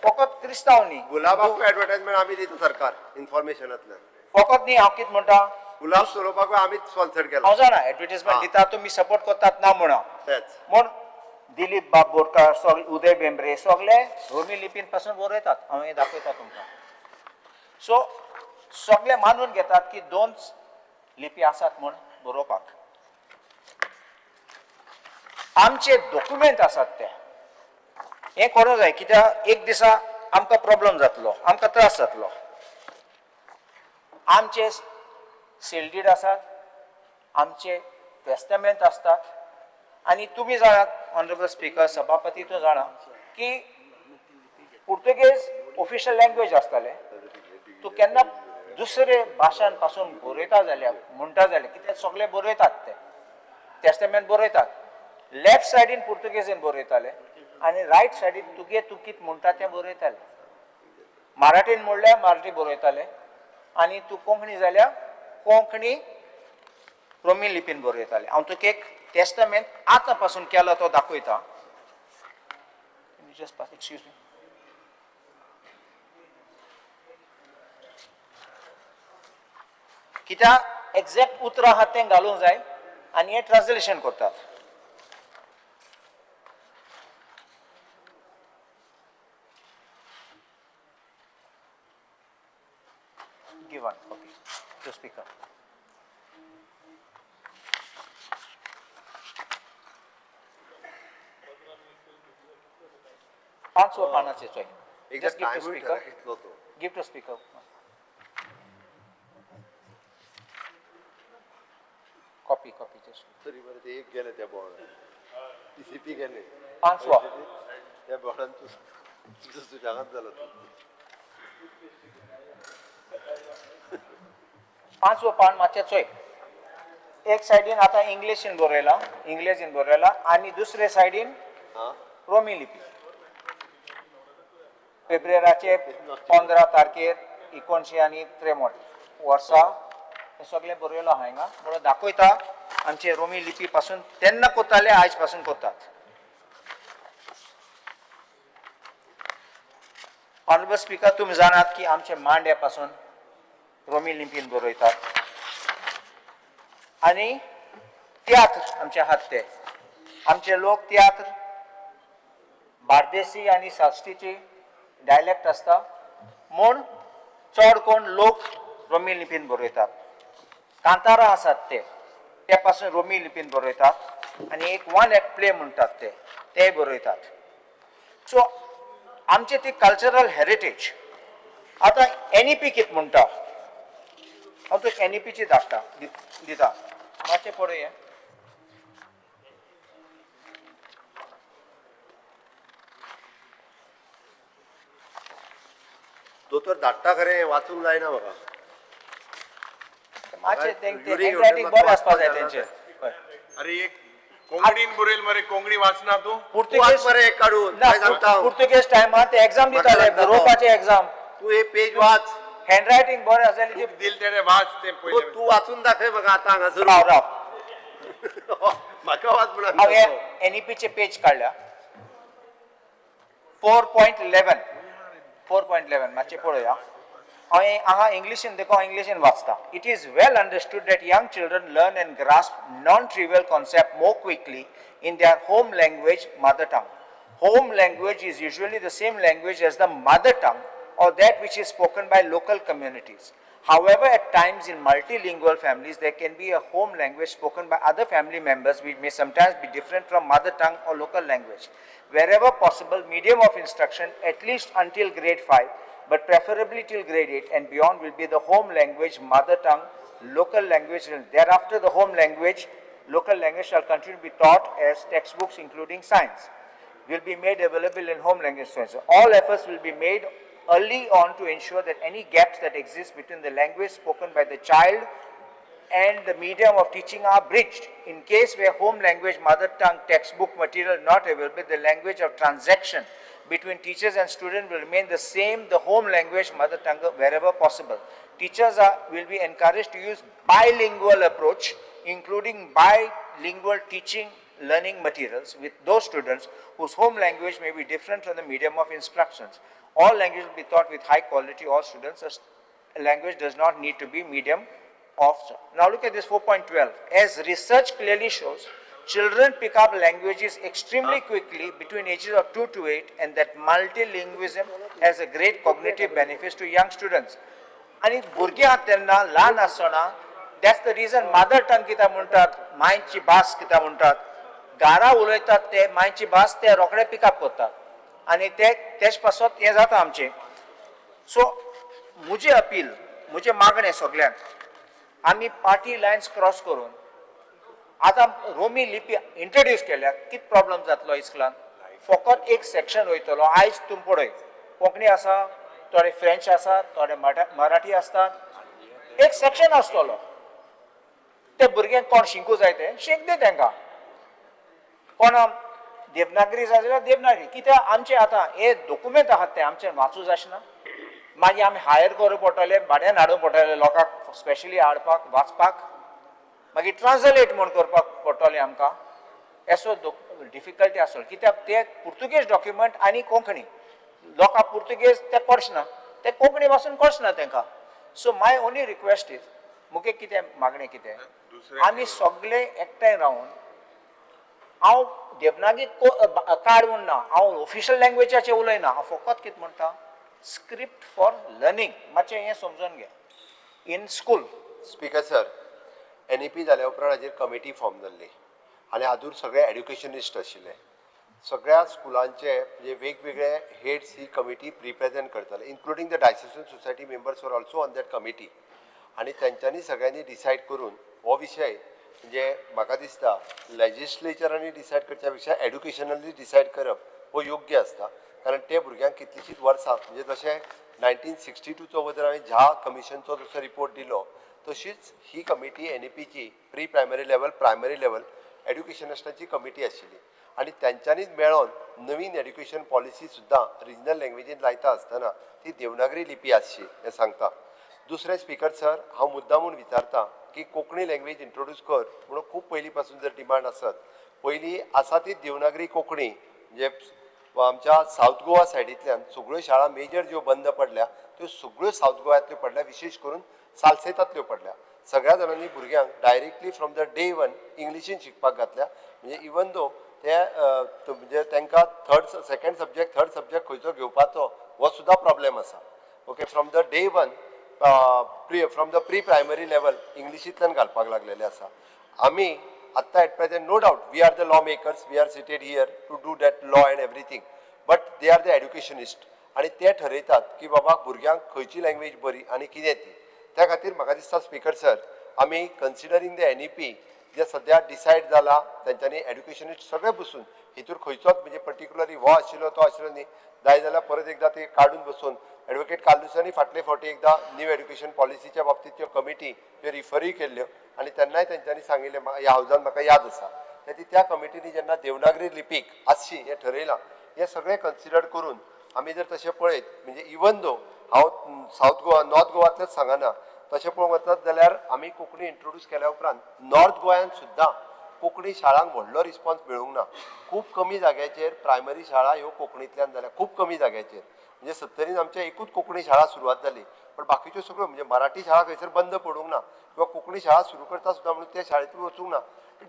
J: फकत क्रिस्तांव न्ही,
I: गुलाबाक एडवर्टायजमेंट आमी दिता सरकार इन्फॉर्मेशनांतल्यान,
J: फकत न्ही. हांव कितें म्हणटा,
I: गुलाब चलोवपाक आमीच स्पॉन्सर केला.
J: हांव जाणा एडवर्टायजमेंट दिता, तुमी सपोर्ट करतात ना म्हणून.
I: तेच
J: म्हूण दिलीप बाब बोरकार, सगळे उदय भेंब्रे सगळे रोमी लिपीन पासून बरयतात. हांव हें दाखयता तुमकां. सो सगळे मानून घेतात की 2 लिपी आसात म्हूण बरोवपाक. आमचे डॉक्युमेंट आसात ते हें करूंक जाय, कित्याक एक दिसा आमकां प्रॉब्लम जातलो, आमकां त्रास जातलो. आमचे सेल्डीड आसात, आमचे टेस्टमेंट आसतात आनी तुमी जाणात ऑनरेबल स्पीकर, सभापती तूं जाणा की पुर्तुगेज ऑफिशियल लँग्वेज आसताले. तूं केन्ना दुसरे भाशान पासून बरयता जाल्यार, म्हणटा जाल्यार, कित्याक सगळे बरयतात ते टेस्टमेंट बरयतात, लेफ्ट सायडीन पुर्तुगेजीन बरयताले आनी रायट सायडीन तुगे तूं कितें म्हणटा तें बरयताले. मराठीन म्हणल्यार मराठी बरयताले आनी तूं कोंकणी जाल्यार कोंकणी रोमी लिपीन बरयताले. हांव तुका एक टेस्टमेंट आतां पासून केला तो दाखयता. Just excuse me. कित्याक एग्जॅक्ट उतरां आहा तें घालूंक जाय आनी हें ट्रान्सलेशन करतात. Give one copy to speaker. पांचवो पानाचें चोय. Just give to speaker. Give to speaker. Copy, copy just.
I: तरी बरें ते एक गेले त्या बोर्डान, टीसीपी गेले
J: पांचवो
I: त्या बोर्डान तूं तुज्या जालो तूं.
J: पांचवो पान मातशें चोय. एक सायडीन आतां इंग्लिशीन बरयलां, इंग्लिशीन बरयलां आनी दुसरे सायडीन रोमी लिपी. फेब्रुवाराचे 15 तारखेर 1953 वर्सा हें सगळें बरयलां आहा हिंगा. म्हणून दाखयता आमचे रोमी लिपी पासून तेन्ना करताले, आयज पासून करतात. ऑनरेबल स्पीकर, तुमी जाणात की आमचे मांड्या पासून रोमी लिपीन बरयतात आनी तियात्र आमचे आहात, ते आमचे लोक तियात्र बार्देसी आनी साश्टीची डायलेक्ट आसता म्हूण चड कोण लोक रोमी लिपीन बरयतात. कांतारां आसात ते ते पासून रोमी लिपीन बरयतात आनी एक वन एक्ट प्ले म्हणटात ते तेय बरयतात. सो आमचे ती कल्चरल हेरिटेज. आतां एनईपी कितें म्हणटा, हांव तुका एनईपीची धाडटा दिता, मातशें पळोवया.
I: दोतोर धाडटा खरें, वाचूंक जायना म्हाका.
J: मातशें हँडरायटींग बरें आसपाक जाय तेंचें.
F: अरे एक कोंकणीन बरयल मरे, कोंकणी वाचना तूं?
J: पुर्तुगेज
I: मरे काडून सांगता,
J: पुर्तुगेज टायमार ते एग्जाम दिताले, बरोवपाचे एग्जाम.
I: तूं हे पेज वाच,
J: हँडरायटींग बरें आसलें
F: दिल तेणे वाच तें पयलें.
I: तूं वाचून दाखय म्हाका आतां हांगासर.
J: राव राव,
I: म्हाका वाच म्हणून.
J: हांवें एनईपीचे पेज काडल्या 4.11, 4.11 मातशें पळोवया. हांवें हांगा इंग्लिशीन देखून हांव इंग्लिशीन वाचता. It is well understood that young children learn and grasp non trivial concept more quickly in their home language, mother tongue. Home language is usually the same language as the mother tongue or that which is spoken by local communities. However, at times in multilingual families, there can be a home language spoken by other family members which may sometimes be different from mother tongue or local language. Wherever possible, medium of instruction, at least until grade 5, but preferably till grade 8 and beyond, will be the home language, mother tongue, local language. Thereafter, the home language, local language shall continue to be taught as textbooks, including science, will be made available in home language. All efforts will be made early on to ensure that any gaps that exist between the language spoken by the child and the medium of teaching are bridged. In case where home language, mother tongue, textbook material not available, the language of transaction between teachers and students will remain the same, the home language, mother tongue, wherever possible. Teachers will be encouraged to use bilingual approach, including bilingual teaching learning materials with those students whose home language may be different from the medium of instructions. All languages will be taught with high quality. All students, a language does not need to be medium of. Now look at this 4.12. As research clearly shows, children pick up languages extremely quickly between ages of 2 to 8, and that multilingualism has a great cognitive benefits to young students. आनी भुरगीं आहात तेन्ना ल्हान आसतना, that's the reason mother tongue कित्याक म्हणटात, मांयची भास कित्याक म्हणटात, घरा उलयतात ते मांयची भास ते रोखडे पिकअप करतात आनी ते तेच पासत हें जाता आमचें. सो म्हजी अपील, म्हजें मागणें सगल्यांक, आमी पार्टी लायन्स क्रॉस करून आतां रोमी लिपी इंट्रोड्यूस केल्या, कितें प्रॉब्लम जातलो इस्कुलान? फकत एक सेक्शन वयतलो. आयज तूं पळय, कोंकणी आसा, थोडे फ्रेंच आसा, थोडे मराठी आसतात, एक सेक्शन आसतलो. ते भुरग्यांक कोण शिकूं जाय ते शिकदी तांकां. कोण देवनागरी जाय जाल्यार देवनागरी. कित्याक आमचे आतां हे दोकुमेंत आहात ते आमचे वाचूं जायना, मागीर आमी हायर करूं पडटले, भाड्यान हाडूंक पडटले लोकांक स्पेशली हाडपाक वाचपाक, मागीर ट्रान्सलेट म्हूण करपाक पडटलें आमकां. असो डिफिकल्टी आसतलो कित्याक ते पुर्तुगेज डॉक्युमेंट आनी कोंकणी लोकांक पुर्तुगेज ते कळचना, ते कोंकणी पासून कळचना तांकां. So my only request is, मुगे कितें मागणें कितें, आमी सगळे एकठांय रावन, हांव देवनागरी कार्ड म्हूण ना, हांव ऑफिशियल लँग्वेजाचें उलयना, हांव फकत कितें म्हणटा, स्क्रिप्ट फॉर लर्नींग. मातशें हें समजून घे in school.
I: Speaker sir, NEP जाल्या उपरांत हाजेर कमिटी फॉर्म जाल्ली आनी हातूंत सगळे एड्युकेशनिस्ट आशिल्ले, सगळ्या स्कुलांचे म्हणजे वेगवेगळे हेड्स ही कमिटी रिप्रेजेंट करताले, including the diocesan society members were also on that committee. आनी तेंच्यांनी सगळ्यांनी डिसायड करून हो विशय म्हणजे म्हाका दिसता लेजिस्लेचरांनी डिसायड करच्या पेक्षा एड्युकेशनली डिसायड करप हो योग्य आसता, कारण ते भुरग्यांक कितलींशींच वर्सां म्हणजे जशें 1962चो जर हांवें झा कमिशनचो जसो रिपोर्ट दिलो तशीच ही कमिटी एनईपीची pre primary level, primary level एड्युकेशनिस्टांची committee आशिल्ली आनी तेंच्यांनीच मेळोन नवीन एड्युकेशन पॉलिसी सुद्दां रिजनल लँग्वेजीन लायता आसतना ती देवनागरी लिपी आसची हें सांगता. दुसरें स्पीकर सर, हांव मुद्दामून विचारता की कोंकणी लँग्वेज इंट्रोड्यूस कर म्हणून खूब पयलीं पासून जर डिमांड आसत, पयलीं आसा ती देवनागरी कोंकणी म्हणजे आमच्या सावथ गोवा सायडींतल्यान सगळ्यो शाळा मेजर ज्यो बंद पडल्या त्यो सगळ्यो सावथ गोव्यांतल्यो पडल्या, विशेश करून सालसेतांतल्यो पडल्या. सगळ्या जाणांनी भुरग्यांक directly from the day one इंग्लिशीन शिकपाक घातल्या. म्हणजे इवन दो ते म्हणजे तांकां third second subject third subject खंयचो घेवपाचो हो सुद्दां प्रॉब्लेम आसा. Okay, from the day one from the pre primary level इंग्लिशींतल्यान घालपाक लागलेले आसा. आमी आत्तां at present no doubt we are the law makers, we are seated here to do that law and everything, but they are the educationist आनी ते ठरयतात की बाबा भुरग्यांक खंयची लँग्वेज बरी आनी कितें ती. त्या खातीर म्हाका दिसता स्पीकर सर, आमी कन्सिडरींग the NEP जे सद्या डिसायड जाला तेंच्यांनी एड्युकेशनिस्ट सगळे बसून हितूर खंयचोच म्हणजे पर्टिक्युलरली हो आशिल्लो तो आशिल्लो न्ही, जाय जाल्यार परत एकदां ते काडून बसून एडवोकेट कार्लुसांनी फाटले फावटी एकदां न्यू एड्युकेशन पॉलिसीच्या बाबतीत त्यो कमिटी त्यो रिफरूय केल्ल्यो आनी तेन्नाय तेंच्यांनी सांगिल्लें, ह्या हावजान म्हाका याद आसा, त्या कमिटींनी जेन्ना देवनागरी लिपीक आसची हें ठरयलां, हें सगळें कन्सिडर करून आमी जर तशें पळयत म्हणजे इवन दो हांव सावथ गोवा नॉर्थ गोवांतलेच सांगना, तशें पळोवंक वचत जाल्यार आमी कोंकणी इंट्रोड्यूस केल्या उपरांत नॉर्थ गोंयांत सुद्दां कोंकणी शाळांक व्हडलो रिस्पॉन्स मेळूंक ना. खूब कमी जाग्याचेर प्रायमरी शाळा ह्यो कोंकणींतल्यान जाल्या, खूब कमी जाग्याचेर. म्हणजे सत्तरीन आमच्या एकूच कोंकणी शाळा सुरवात जाली, पण बाकीच्यो सगळ्यो म्हणजे मराठी शाळा खंयसर बंद पडूंक ना किंवा कोंकणी शाळा सुरू करता सुद्दां म्हणून त्या शाळेंत वचूंक ना.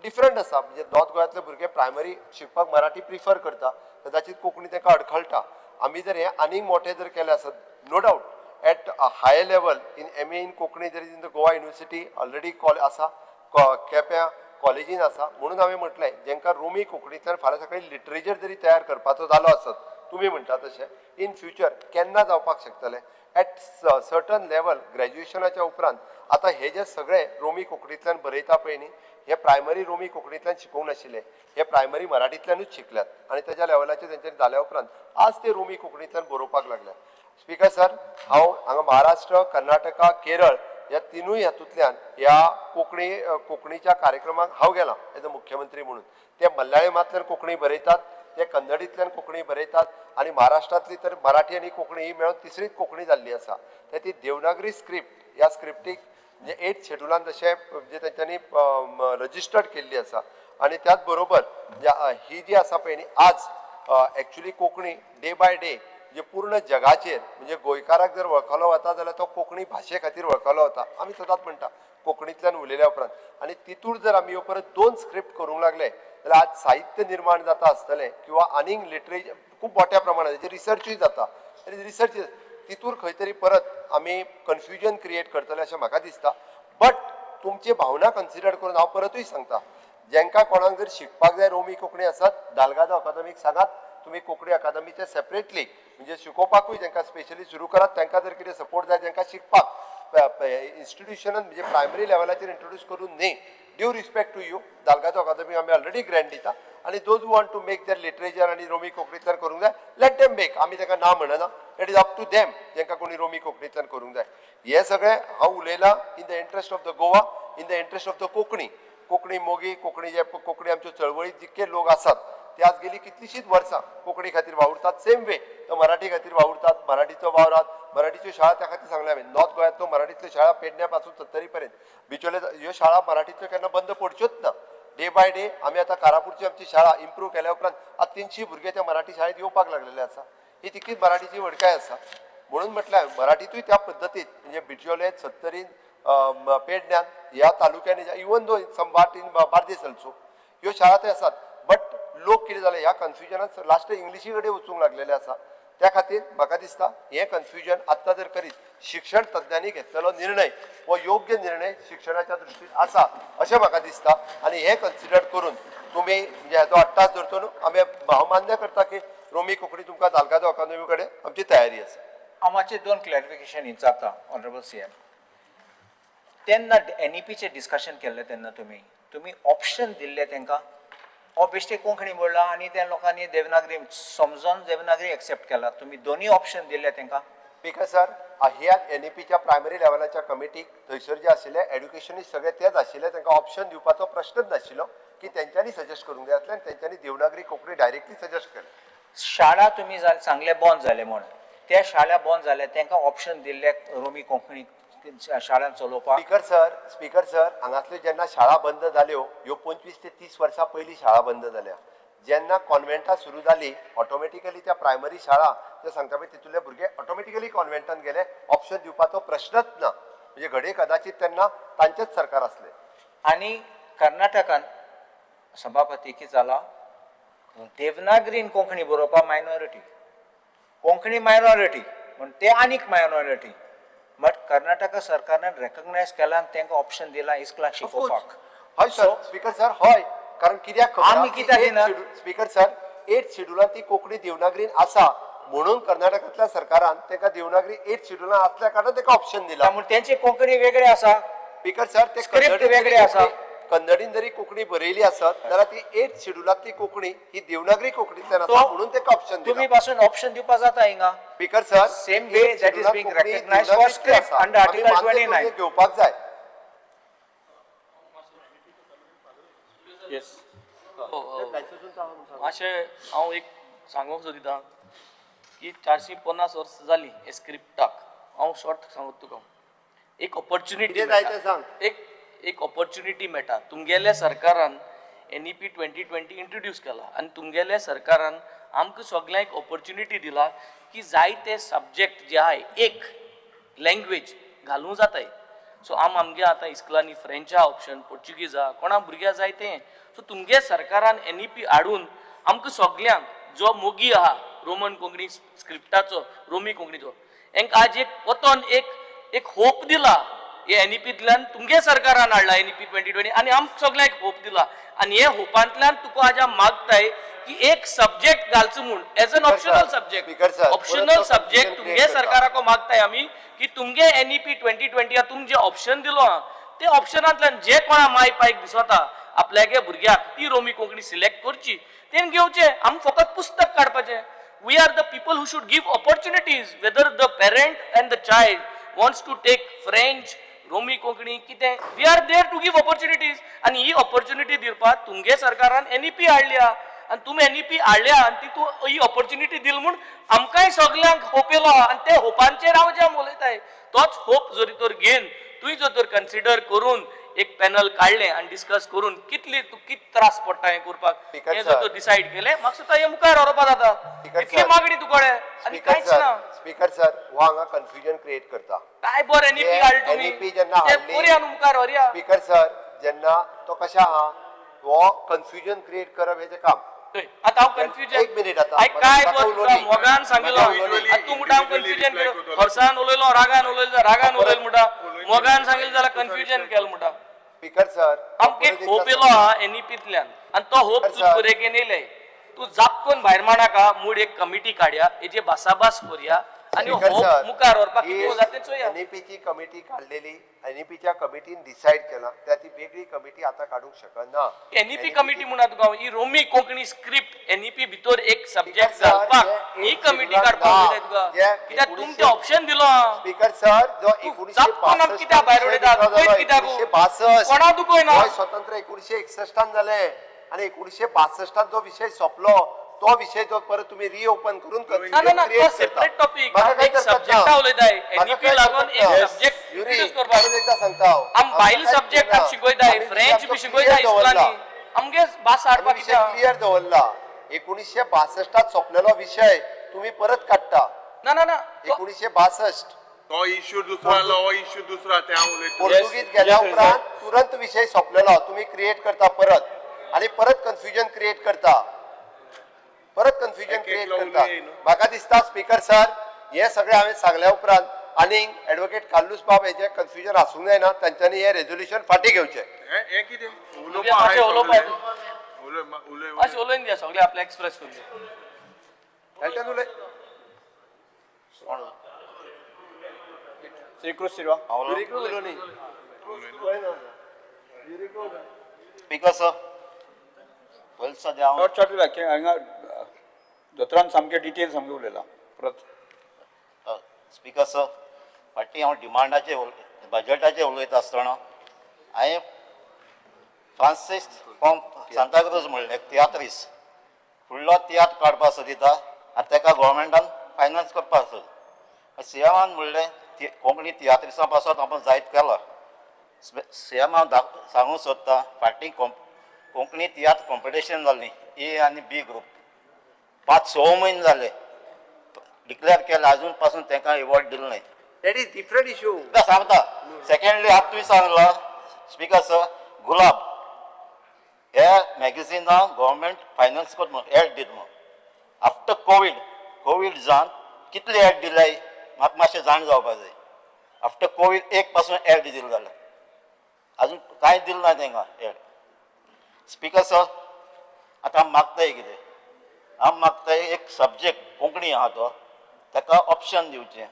I: डिफरंट आसा, म्हणजे नॉर्थ गोंयांतले भुरगे प्रायमरी शिकपाक मराठी प्रिफर करता, कदाचीत कोंकणी तांकां अडखळटा. आमी जर हें आनीक मोठें जर केलें आसत, no doubt at a high level in MA in Konkani there is in the Goa university already आसा, केप्यां कॉलेजीन आसा, म्हणून हांवें म्हटलें जेंकां रोमी कोंकणींतल्यान फाल्यां सकाळीं लिटरेचर जरी तयार करपाचो जालो आसत, तुमी म्हणटा तशें इन फ्युचर केन्ना जावपाक शकतलें एट सर्टन लेवल ग्रॅज्युएशनाच्या उपरांत. आतां हे जे सगळे रोमी कोंकणींतल्यान बरयता पळय न्ही, हे प्रायमरी रोमी कोंकणींतल्यान शिकोवंक नाशिल्ले, हे प्रायमरी मराठींतल्यानूच शिकल्यात आनी तेज्या लेवलाचेर तेंच्यांनी जाल्या उपरांत आज ते रोमी कोंकणींतल्यान बरोवपाक लागल्यात. स्पीकर सर, हांव हांगा महाराष्ट्र, कर्नाटका, केरळ ह्या तिनूय हातूंतल्यान ह्या कोंकणी कोंकणीच्या कार्यक्रमाक हांव गेलां एज अ मुख्यमंत्री म्हणून. ते मल्याळमांतल्यान कोंकणी बरयतात, ते कन्नडींतल्यान कोंकणी बरयतात आनी महाराष्ट्रांतली तर मराठी आनी कोंकणी ही मेळून तिसरीच कोंकणी जाल्ली आसा. ते ती देवनागरी स्क्रिप्ट ह्या स्क्रिप्टीक म्हणजे एट शेड्युलान जशें म्हणजे तेंच्यांनी रजिस्टर्ड केल्ली आसा. आनी त्याच बरोबर ही जी आसा पळय न्ही आज actually Konkani day by day म्हणजे पूर्ण जगाचेर म्हणजे गोंयकाराक जर वळखलो वता जाल्यार तो कोंकणी भाशे खातीर वळखलो वता. आमी सदांच म्हणटा कोंकणींतल्यान उलयल्या उपरांत, आनी तितूर जर आमी परत दोन स्क्रिप्ट करूंक लागले जाल्यार आज साहित्य निर्माण जाता आसतलें किंवा आनीक लिटरेचर खूब मोठ्या प्रमाणात हेजेर रिसर्चूय जाता, रिसर्च तितूर खंय तरी परत आमी कन्फ्युजन क्रिएट करतले अशें म्हाका दिसता. बट तुमची भावना कन्सिडर करून हांव परतूय सांगता, जेंकां कोणाक जर शिकपाक जाय रोमी कोंकणी आसत दालगादो अकादमीक सांगात, तुमी कोंकणी अकादमीचे सेपरेटली म्हणजे शिकोवपाकूय तांकां स्पेशली सुरू करात. तांकां जर कितें सपोर्ट जाय तांकां शिकपाक इन्स्टिट्युशनान म्हणजे प्रायमरी लेवलाचेर इंट्रोड्यूस करून न्ही, due respect to you Dalgado अकादमी आमी ऑलरेडी ग्रँट दिता आनी those who want to make their literature आनी रोमी कोंकणींतल्यान करूंक जाय let them make, आमी तांकां ना म्हणना, it is up to them जेंकां कोणी रोमी कोंकणींतल्यान करूंक जाय. हें सगळें हांव उलयलां in the interest of the Goa, in the interest of the Konkani, Konkani मोगी, कोंकणी जे कोंकणी आमच्यो चळवळीत जितके लोक आसात ते आज गेली कितलीशींच वर्सां कोंकणी खातीर वावुरतात, सेम वे तो मराठी खातीर वावुरतात, मराठीचो वावरात, मराठीच्यो शाळा त्या खातीर सांगलें हांवें नॉर्थ गोंयांतलो मराठींतल्यो शाळा पेडण्या पासून सत्तरी पर्यंत बिचोले ह्यो शाळा मराठींतल्यो केन्ना बंद पडच्योच ना. डे बाय डे आमी आतां कारापूरची आमची शाळा इम्प्रूव केल्या उपरांत आतां 300 भुरगे त्या मराठी शाळेंत येवपाक लागलेले आसा. ही तितलीच मराठीची व्हडकाय आसा. म्हणून म्हटल्यार मराठीतूय त्या पद्दतीन म्हणजे बिचोले, सत्तरीन, पेडण्यान ह्या तालुक्यांनी, even though some part in Bardez also ह्यो शाळा थंय आसात. बट लोक कितें जालें ह्या कन्फ्युजनान लास्ट इंग्लिशी कडेन वचूंक लागलेले आसा. त्या खातीर म्हाका दिसता हें कन्फ्युजन आत्तां जर करीत शिक्षण तज्ञांनी घेतलेलो निर्णय हो योग्य निर्णय शिक्षणाच्या दृश्टीन आसा अशें म्हाका दिसता. आनी हें कन्सिडर करून तुमी म्हणजे हेजो अट्टास धरचो न्हू. आमी हांव मान्य करता की रोमी कोंकणी तुमकां दालगादो अकादमी कडेन आमची तयारी आसा.
J: हांव मातशें दोन क्लॅरिफिकेशन विचारता ऑनरेबल सीएम. तेन्ना एनईपीचें डिस्कशन केल्लें तेन्ना तुमी तुमी ऑप्शन दिल्लें तांकां हो बेश्टे कोंकणी म्हणला आनी त्या लोकांनी देवनागरी समजोन देवनागरी एक्सेप्ट केला, तुमी दोनूय ऑप्शन दिल्ले तांकां?
I: स्पीकर सर, ह्या एनईपीच्या प्रायमरी लेवलाच्या कमिटीक थंयसर जे आशिल्ले एड्युकेशनिस्ट सगळे तेच आशिल्ले, तांकां ऑप्शन दिवपाचो प्रश्नच नाशिल्लो की तेंच्यांनी सजेस्ट करूंक जाय आसलें आनी तेंच्यांनी देवनागरी कोंकणी डायरेक्टली सजेस्ट केलें.
J: शाळा तुमी सांगले बंद जाले म्हण, त्या शाळा बंद जाले तांकां ऑप्शन दिल्ले रोमी कोंकणी शाळान चलोवपाक?
I: स्पीकर सर, हांगासल्यो जेन्ना शाळा बंद जाल्यो ह्यो 25 ते 30 वर्सां पयलीं शाळा बंद जाल्या. जेन्ना कॉन्वेंटां सुरू जाली ऑटोमॅटिकली त्या प्रायमरी शाळा ते सांगता पळय तितूंतले भुरगे ऑटोमॅटिकली कॉन्वेंटान गेले, ऑप्शन दिवपाचो प्रश्नच ना. म्हणजे घडये कदाचित तेन्ना तांचेच सरकार आसलें.
J: आनी कर्नाटकान सभापती कितें जाला, देवनागरीन कोंकणी बरोवपा मायनॉरिटी, कोंकणी मायनॉरिटी म्हण ते आनीक मायनॉरिटी, बट कर्नाटका सरकारान रेकग्नायज केला आनी तांकां ऑप्शन दिला इस्कलां शिकोवपाक.
I: हय सर, स्पीकर सर, हय, कारण कित्याक
J: आमी कित्याक दिना?
I: स्पीकर सर, 8 शेड्युलान ती कोंकणी देवनागरीन आसा म्हणून कर्नाटकांतल्या सरकारान तांकां देवनागरी 8 शेड्युलान आसल्या कारणान तांकां ऑप्शन दिला.
J: म्हूण तेंची कोंकणी वेगळी आसा.
I: स्पीकर सर, ते
J: स्क्रिप्ट वेगळी आसा.
I: कन्नडीन जरी कोंकणी बरयली आसत जाल्यार ती 8 शेड्युलांतली कोंकणी ही देवनागरी कोंकणींतल्यान आसा म्हणून तांकां ऑप्शन दिला.
J: तुमी पासून ऑप्शन दिवपा जाता हिंगा.
I: Speaker sir,
J: same way that is being recognised for script under article 29
I: घेवपाक जाय.
N: येस, मातशें हांव एक सांगूंक सोदिता की 450 वर्सां जालीं हे स्क्रिप्टाक. हांव शॉर्ट सांगता तुका, एक ऑपॉर्च्युनिटी एक ऑपॉर्च्युनिटी मेळटा. तुमगेल्या सरकारान NEP 2020 introduce केला आनी तुमगेल्या सरकारान आमकां सगल्यांक एक ऑपॉर्च्युनिटी दिला की जायते सब्जेक्ट जे आहाय एक लँग्वेज घालूं जाताय. सो आम आमगे आतां इस्कुलांनी फ्रेंच आहा ऑप्शन, पोर्चुगीज आहा, कोणा भुरग्याक जाय तें. सो तुमगे सरकारान NEP हाडून आमकां सगल्यांक जो मोगी आहा रोमन कोंकणी स्क्रिप्टाचो, रोमी कोंकणीचो, हेंकां आज एक वतन एक एक होप दिला. हे NEPतल्यान तुमगे सरकारान हाडला NEP 2020 आनी आमकां सगल्यांक एक होप दिला. आनी हे होपांतल्यान तुका आज आम मागताय की एक सब्जेक्ट घालचो म्हूण as an optional subject. Optional subject तुमगे सरकाराक मागताय आमी की तुमगे NEP 2020 तुम जे ऑप्शन दिलो आहा ते ऑप्शनांतल्यान जे कोणा माय पायक दिसता आपल्यागे भुरग्याक ती रोमी कोंकणी सिलेक्ट करची, तेणें घेवचें. आमी फकत पुस्तक काडपाचें. We are the people who should give opportunities whether the parent and the child wants to take French, Romi Konkani कितें, we are there to give opportunities. आनी ही ऑपॉर्च्युनिटी दिवपाक तुमगे सरकारान NEP हाडल्या आनी तुमी NEP हाडल्या आनी ती तूं ही ऑपॉर्च्युनिटी दिल म्हूण आमकांय सगल्यांक होप येयलो आहा आनी ते होपांचेर हांव जें उलयताय तोच होप जरी तर घेवन तुवें जर तर कन्सिडर करून एक पॅनल काडलें आनी डिस्कस करून कितली तूं कित त्रास पडटा हें करपाक हें जर तूं डिसायड केलें म्हाका सुद्दां हें मुखार व्हरपा जाता. इतली मागणी तुकडे आनी कांयच ना.
I: स्पीकर सर, हो हांगा कन्फ्युजन क्रिएट करता.
N: काय बरें NEP हाडली तुमी,
I: NEP जेन्ना हाडली
N: बरी आनी मुखार व्हरया.
I: स्पीकर सर, जेन्ना तो कशें आहा हो कन्फ्युजन क्रिएट करप हेजें काम.
N: आतां हांव कन्फ्युजन
I: एक मिनीट आतां
N: काय मोगान सांगलो तूं म्हणटा हांव कन्फ्युजन केलो, हर्सान उलयलो रागान उलयलो, रागान उलयलो म्हणटा, मोगान सांगलें जाल्यार कन्फ्युजन केलें म्हणटा.
I: स्पीकर सर,
N: आमकां एक होप येयलो आहा NEPतल्यान आनी तो होप तूं पुरेकेन येयले. तूं जापकून भायर मारनाका, मूड एक कमिटी काडया, हेजे भासाभास करया आनी होप मुखार व्हरपाक कितें जाता तें चोया.
I: NEPची कमिटी काडलेली, NEPच्या कमिटीन डिसायड केला त्या ती वेगळी कमिटी आतां काडूंक शकना.
N: NEP committee म्हणा तुका ही रोमी कोंकणी स्क्रिप्ट NEP भितर एक सब्जेक्ट घालपाक ही कमिटी काडपाक जाय तुका, कित्याक तुमचें ऑप्शन दिलो.
I: स्पीकर सर, जो 1962
N: कित्याक भायर उडयता,
I: 1962
N: कोणा दुखयना,
I: स्वतंत्र 1961 जालें आनी 1962 जो विशय सोंपलो तो विशय जो परत तुम्ही रिओपन करून
N: सेपरेट टॉपिक एक सब्जेक्ट उलयताय. NEP लागून एक सब्जेक्ट इंट्रोड्यूस करपाक
I: एकदा सांगता हांव,
N: आम बायल सब्जेक्ट शिकयताय, फ्रेंच बी शिकयताय इस्कुलांनी, आमगे भास हाडपाक
I: क्लियर दवरला. 1962 सोंपलेलो विशय तुम्ही परत काडटा.
N: ना ना ना,
I: 1962
F: तो इश्यू दुसरा, हो इश्यू दुसरा, ते हांव उलयतां.
I: पोर्तुगीज गेल्या उपरांत तुरंत विशय सोंपलेलो तुम्ही क्रिएट करता परत आनी परत कन्फ्युजन क्रिएट करता, परत कन्फ्युजन क्रिएट करता. म्हाका दिसता स्पीकर सर, हे सगळें हांवें सांगल्या उपरांत आनी एडवोकेट कार्लूस बाब हेजें कन्फ्युजन आसूंक जायना, तांच्यांनी हें रेजोल्युशन फाटीं घेवचें.
F: हें कितें
N: मातशें उलोवन दिया सगळें आपलें एक्सप्रेस करून.
I: उलय
D: स्पीकर सर,
A: शॉर्ट शॉर्ट हांगा दोतोरान सामकें डिटेल सामकें उलयला परत.
D: स्पीकर सर, फाटीं हांव डिमांडाचेर बजटाचेर उलयता आसतना हांवें फ्रांसीस फ्रॉम सांताक्रूज म्हणलें तियात्रीस फुडलो तियात्र काडपाक सोदिता आनी ताका गोवोरमेंटान फायनान्स करपाक सोद. सीएमान म्हणलें कोंकणी तियात्रिसां पासत आपूण जायत केला. सीएम हांव सांगूंक सोदता फाटीं कोंकणी तियात्र कॉम्पिटिशन जाल्ली ए आनी बी ग्रुप 5-6 म्हयने जाले डिक्लेअर केला, अजून पासून तांकां एवॉर्ड दिलो नाही.
I: That is different issue.
D: सांगता. सेकंडली आतां तुवें सांगला स्पिकर सर, गुलाब हे मॅगझिना गव्हर्मेंट फायनान्स कर म्हणून एड दित म्हणून आफ्टर कोवीड जावन कितले एड दिलाय म्हाका मातशें जाण जावपा जाय. आफ्टर कोवीड एक पासून एड दिले जाल्यार अजून कांय दिलें ना तांकां एड. स्पिकर सर, आतां आमी मागताय कितें, आमी मागताय एक सब्जेक्ट कोंकणी आहा तो ताका ऑप्शन दिवचें,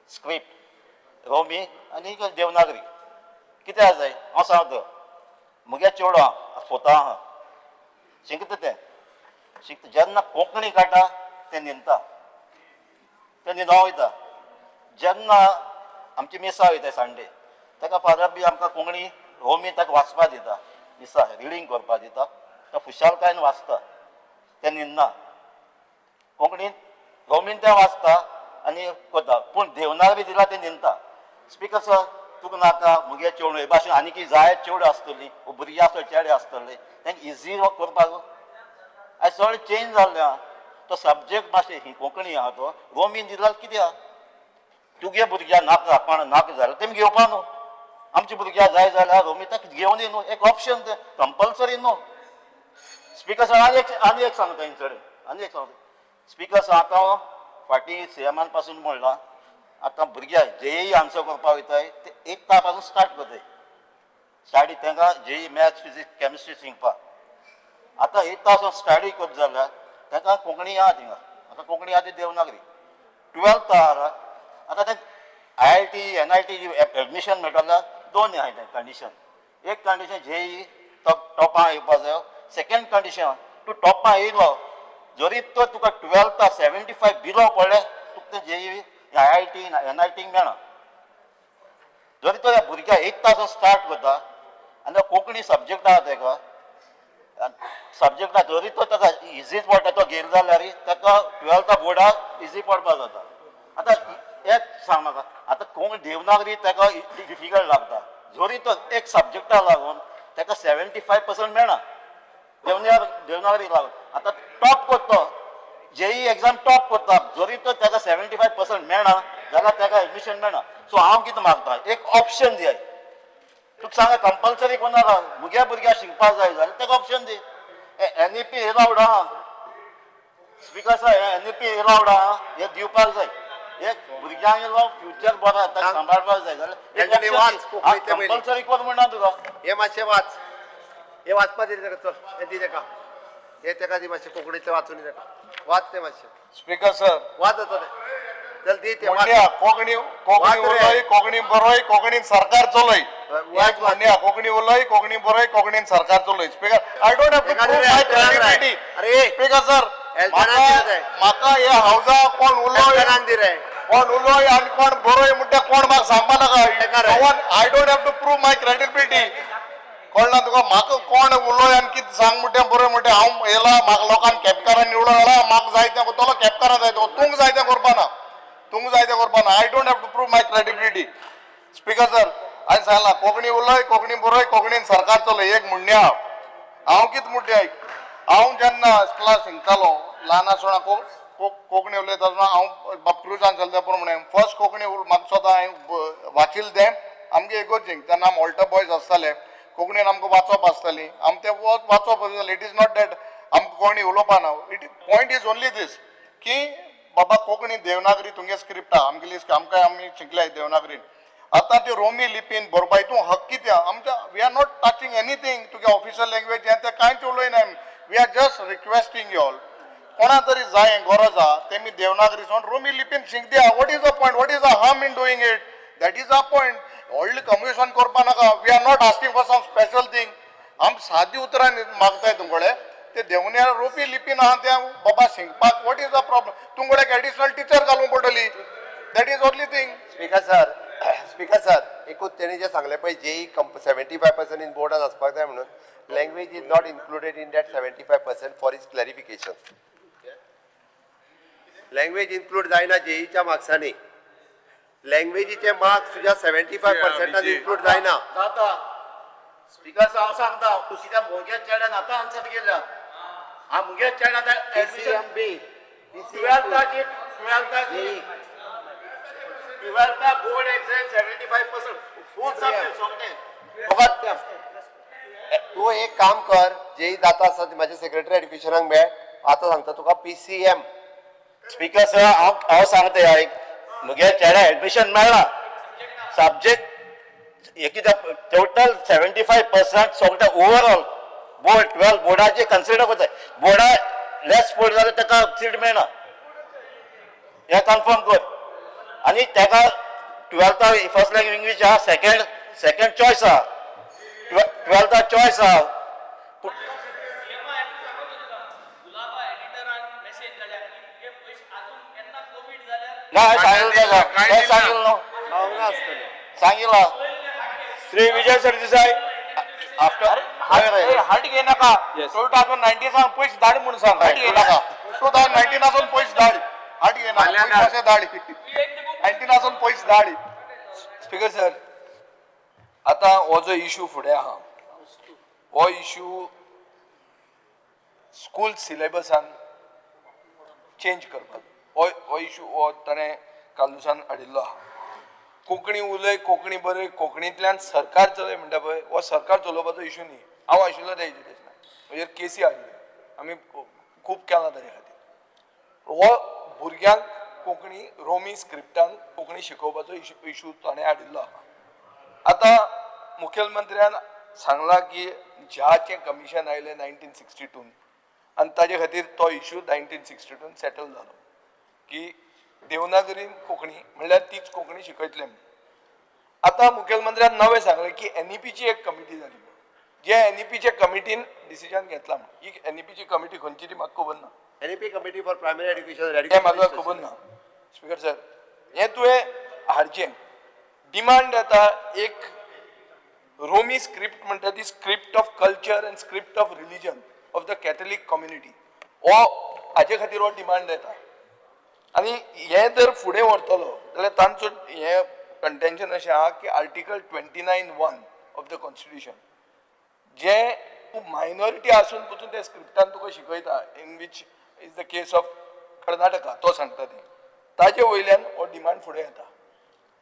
D: स्क्रिप्ट रोमी आनी देवनागरी. कित्याक जाय हांव सांगता, म्हगे चेडो आहा, स्वता आहा, शिकता तें शिकता, जेन्ना कोंकणी काडटा तें न्हिदता, तें न्हिदों वयता. जेन्ना आमची मिसां वयता संडे, ताका फादर बी आमकां कोंकणी रोमी ताका वाचपा दिता, मिसा रिडींग करपा दिता, तो खुशालकायेन वाचता, तें न्हिदना. कोंकणीन रोमीन तें वाचता आनी करता, पूण देवनागरी दिला तें न्हिदता. स्पिकर सर, तुका नाका मुगे चेडूं हे भाशेन आनी जाय चेडूं आसतली, भुरगीं आसतली, चेडे आसतले, तांकां इजी करपाक. आयज सगळें चेंज जाल्लें आहा. तो सब्जेक्ट मातशें कोंकणी आहा तो रोमीन दिला कित्याक, तुगे भुरग्यां नाका कोण नाका जाल्यार तेमी घेवपा न्हू, आमच्या भुरग्यां जाय जाल्यार रोमी ताका घेवन न्हू, एक ऑप्शन तें कंपल्सरी न्हू. स्पिकर सर, आनी एक सांगता हेंचे कडेन, आनी एक सांगता स्पिकर सर, आतां फाटीं सीएमान पासून म्हणलां, आतां भुरग्यांक जेई आन्सर करपाक वयताय ते एक पासून स्टार्ट करताय, स्टाडी तांकां जेई मॅथ्स फिजिक्स केमिस्ट्री शिकपाक. आतां एक पासून स्टडी करता जाल्यार तांकां कोंकणी आहा थिंगा, आतां कोंकणी आहा ती देवनागरी. 12th आहा, आतां ते IIT NIT admission मेळटा जाल्यार दोन आहाय तें कंडिशन. एक कंडिशन जेई टॉपां येवपा जायो, सेकंड कंडिशन तूं टॉपां येयलो जरी तर तुका 12th 75 below पडले तुका तें जेई IIT NIT मेळना. जरी तो भुरग्या एक तास स्टार्ट करता आनी कोंकणी सब्जेक्ट आहा ताका सब्जेक्ट जरी तो ताका इझीच पडटा, तो घेयलो जाल्यार ताका 12th बोर्डाक इझी पडपाक जाता. आतां एक सांग म्हाका, आतां कोंकणी देवनागरी ताका डिफिकल्ट लागता, जरी तो एक सब्जेक्टा लागून ताका 75% मेळना देवनागरी लागून. आतां टॉप करता, जेई एग्जाम टॉप करता, जरी तो ताका 75% मेळना जाल्यार ताका एडमिशन मेळना. सो हांव कितें मागता, एक ऑप्शन दियाय, तुका सांगा कंपल्सरी कोणाक मुगे भुरग्याक शिकपाक जाय जाल्यार ताका ऑप्शन दी. NEP allowed आहा स्पिकर सर, NEP allowed आहा, हे दिवपाक जाय. एक भुरग्यांक येयलो फ्युचर बरो ताका सांबाळपाक जाय जाल्यार कंपल्सरी कोण म्हणना तुका.
I: हे मातशें वाच, हे वाचपा दी ताका, चल हे दी ताका, हे ताका दी मातशें कोंकणीतलें वाचून ताका, वाच तें मातशें.
E: स्पिकर सर,
I: वाच आतां तें, चल दी तें.
E: कोंकणी कोंकणी उलय, कोंकणी बरोय, कोंकणीन सरकार चलय. म्हणया कोंकणी उलय, कोंकणी बरोय, कोंकणीन सरकार चलय. Speaker, I don't have to prove my credibility. Speaker sir, म्हाका हे हावजा कोण उलय, कोण उलय आनी कोण बरोय म्हणटा कोण म्हाका सांगपा नाका. I don't have to prove my credibility. कळना तुका, म्हाका कोण उलय आनी कितें सांग म्हणटा बरोय म्हणटा. हांव येयला, म्हाका लोकांक केपकारान निवडून घाला, म्हाका जाय तें करतलो, केपकारां जाय तें, तुमकां जाय तें करपा ना, तुमकां जाय तें करपा ना. I don't have to prove my credibility. Speaker sir, हांवें सांगलां कोंकणी उलय, कोंकणी बरोय, कोंकणीन सरकार चलय. एक म्हणणें आहा, हांव कितें म्हणटा आयक, हांव जेन्ना क्लास शिकतालो ल्हान आसतना कोंकणी उलयता आसतना हांव बाब क्रुजान चलता पूण म्हणें फर्स्ट कोंकणी म्हाका स्वता हांवें वाचिल्लें तें आमगे इगोर्जींक. तेन्ना आम ऑल्टर बॉयज आसताले, कोंकणीन आमकां वाचप आसताली, आम तें वाचप आसतालें. It is not that आमकां कोंकणी उलोवपा ना. It point is only this की बाबा कोंकणी देवनागरी तुमगे स्क्रिप्ट आहा आमगेली, आमकां आमी शिकले देवनागरीन. आतां त्यो रोमी लिपीन बरोवपा हितून हक कितें आमच्या? We are not touching anything. तुगे ऑफिशियल लँग्वेज हें तें कांयच उलयना. We are just requesting you all, कोणा तरी जाय गरज आहा तेमी देवनागरी सोड रोमी लिपीन शिक दिया. What is the point? What is the harm in doing it? That is a point. व्हडलें कम्युनिकेशन करपा नाका. We are not asking for some special thing. आम सादी उतरां मागताय तुमकडे, ते देवनागरी रोमी लिपीन आहा तें बाबा शिकपाक. What is the problem? तुमकडे एक एडिशनल टिचर घालूंक पडटली. That is only thing.
I: Speaker sir, speaker sir, एकूच तेणी जें सांगलें पळय, जेई 75% इन बोर्डान आसपाक जाय म्हणून, language is not included in that 75% for his clarification. Language include जायना जेईच्या मार्क्सांनी. लँग्वेजीचे मार्क्स तुज्या 75%आन इन्क्लूड जायना.
D: जाता स्पिकर सर, हांव सांगता, तूं कित्याक भुरग्या चेड्यान आतां आन्सर केल्या. आमगे चेड्याक एडमिशन ट्वेल्थाची ट्वेल्थाची ट्वेल्था बोर्ड एक्झाम 75% फूल सब्जेक्ट सगळे.
I: फकत तूं एक काम कर, जेई जाता आसा म्हाजे सेक्रेटरी एड्युकेशनाक मेळ, आतां सांगता तुका पीसीएम.
D: स्पीकर सर, हांव हांव सांगता आयक, म्हगे चेड्या एडमिशन मेळ्ळा, सब्जेक्ट हे कितें टोटल 75% सगळे ओवरऑल बोर्ड 12 बोर्डाचे कन्सिडर करता. बोर्डा लेस पडले जाल्यार ताका सीट मेळना, हें कन्फर्म कर. आनी ताका ट्वेल्था फर्स्ट लँग्वेज इंग्लीश आहा, सेकेंड सेकेंड चॉयस आहा, ट्वेल्था चॉयस आहा. ना, हांवें सांगिल्लें ताका, हांवें सांगिल्लें न्हू, सांगिल्लां.
A: श्री विजय सरदेसाय.
D: आफ्टर
O: हाट घे नाका. 2019 सांग पयशे धाड म्हणून सांग, हाट घे नाका.
E: 2019 आसून पयशे धाड, हाट घेना, पयशे धाड, 19 आसून पयशे धाड.
B: स्पीकर सर, आतां हो जो इशू फुडें आहा, हो इशू स्कूल सिलेबसान चेंज करपाक, हो हो इशू हो ताणें कालुसान हाडिल्लो आहा. कोंकणी उलय, कोंकणी बरय, कोंकणींतल्यान सरकार चलय म्हणटा पळय, हो सरकार चलोवपाचो इशू न्ही. हांव आशिल्लो त्या एजुकेशनाक, म्हजेर केसी हाडल्यो, आमी खूब केलां ताजे खातीर. हो भुरग्यांक कोंकणी रोमी स्क्रिप्टान कोंकणी शिकोवपाचो इशू ताणें हाडिल्लो आहा. आतां मुखेलमंत्र्यान सांगलां की ज्याचें कमिशन आयलें 1962 आनी ताजे खातीर तो इशू 1962 सेटल जालो की देवनागरीन कोंकणी म्हणल्यार तीच कोंकणी शिकयतले म्हणून. आतां मुखेलमंत्र्यान नवें सांगलें की एनईपीची एक कमिटी जाली, जे एनईपीचे कमिटीन डिसिजन घेतला म्हणून. ही एनईपीची कमिटी खंयची ती म्हाका खबर ना.
I: NEP committee for primary education
B: तें म्हाका खबर ना. स्पीकर सर, हें तुवें हाडचें डिमांड येता एक रोमी स्क्रिप्ट म्हणटा ती script of culture and script of religion of the Catholic community, हो हाजे खातीर हो डिमांड येता. आनी हें जर फुडें व्हरतलो जाल्यार तांचो हें कंटेन्शन अशें आहा की article 29(1) of the constitution, जे तूं मायनॉरिटी आसून पसून त्या स्क्रिप्टान तुका शिकयता, in which is the case of Karnataka, तो सांगता तें, ताजे वयल्यान हो डिमांड फुडें येता.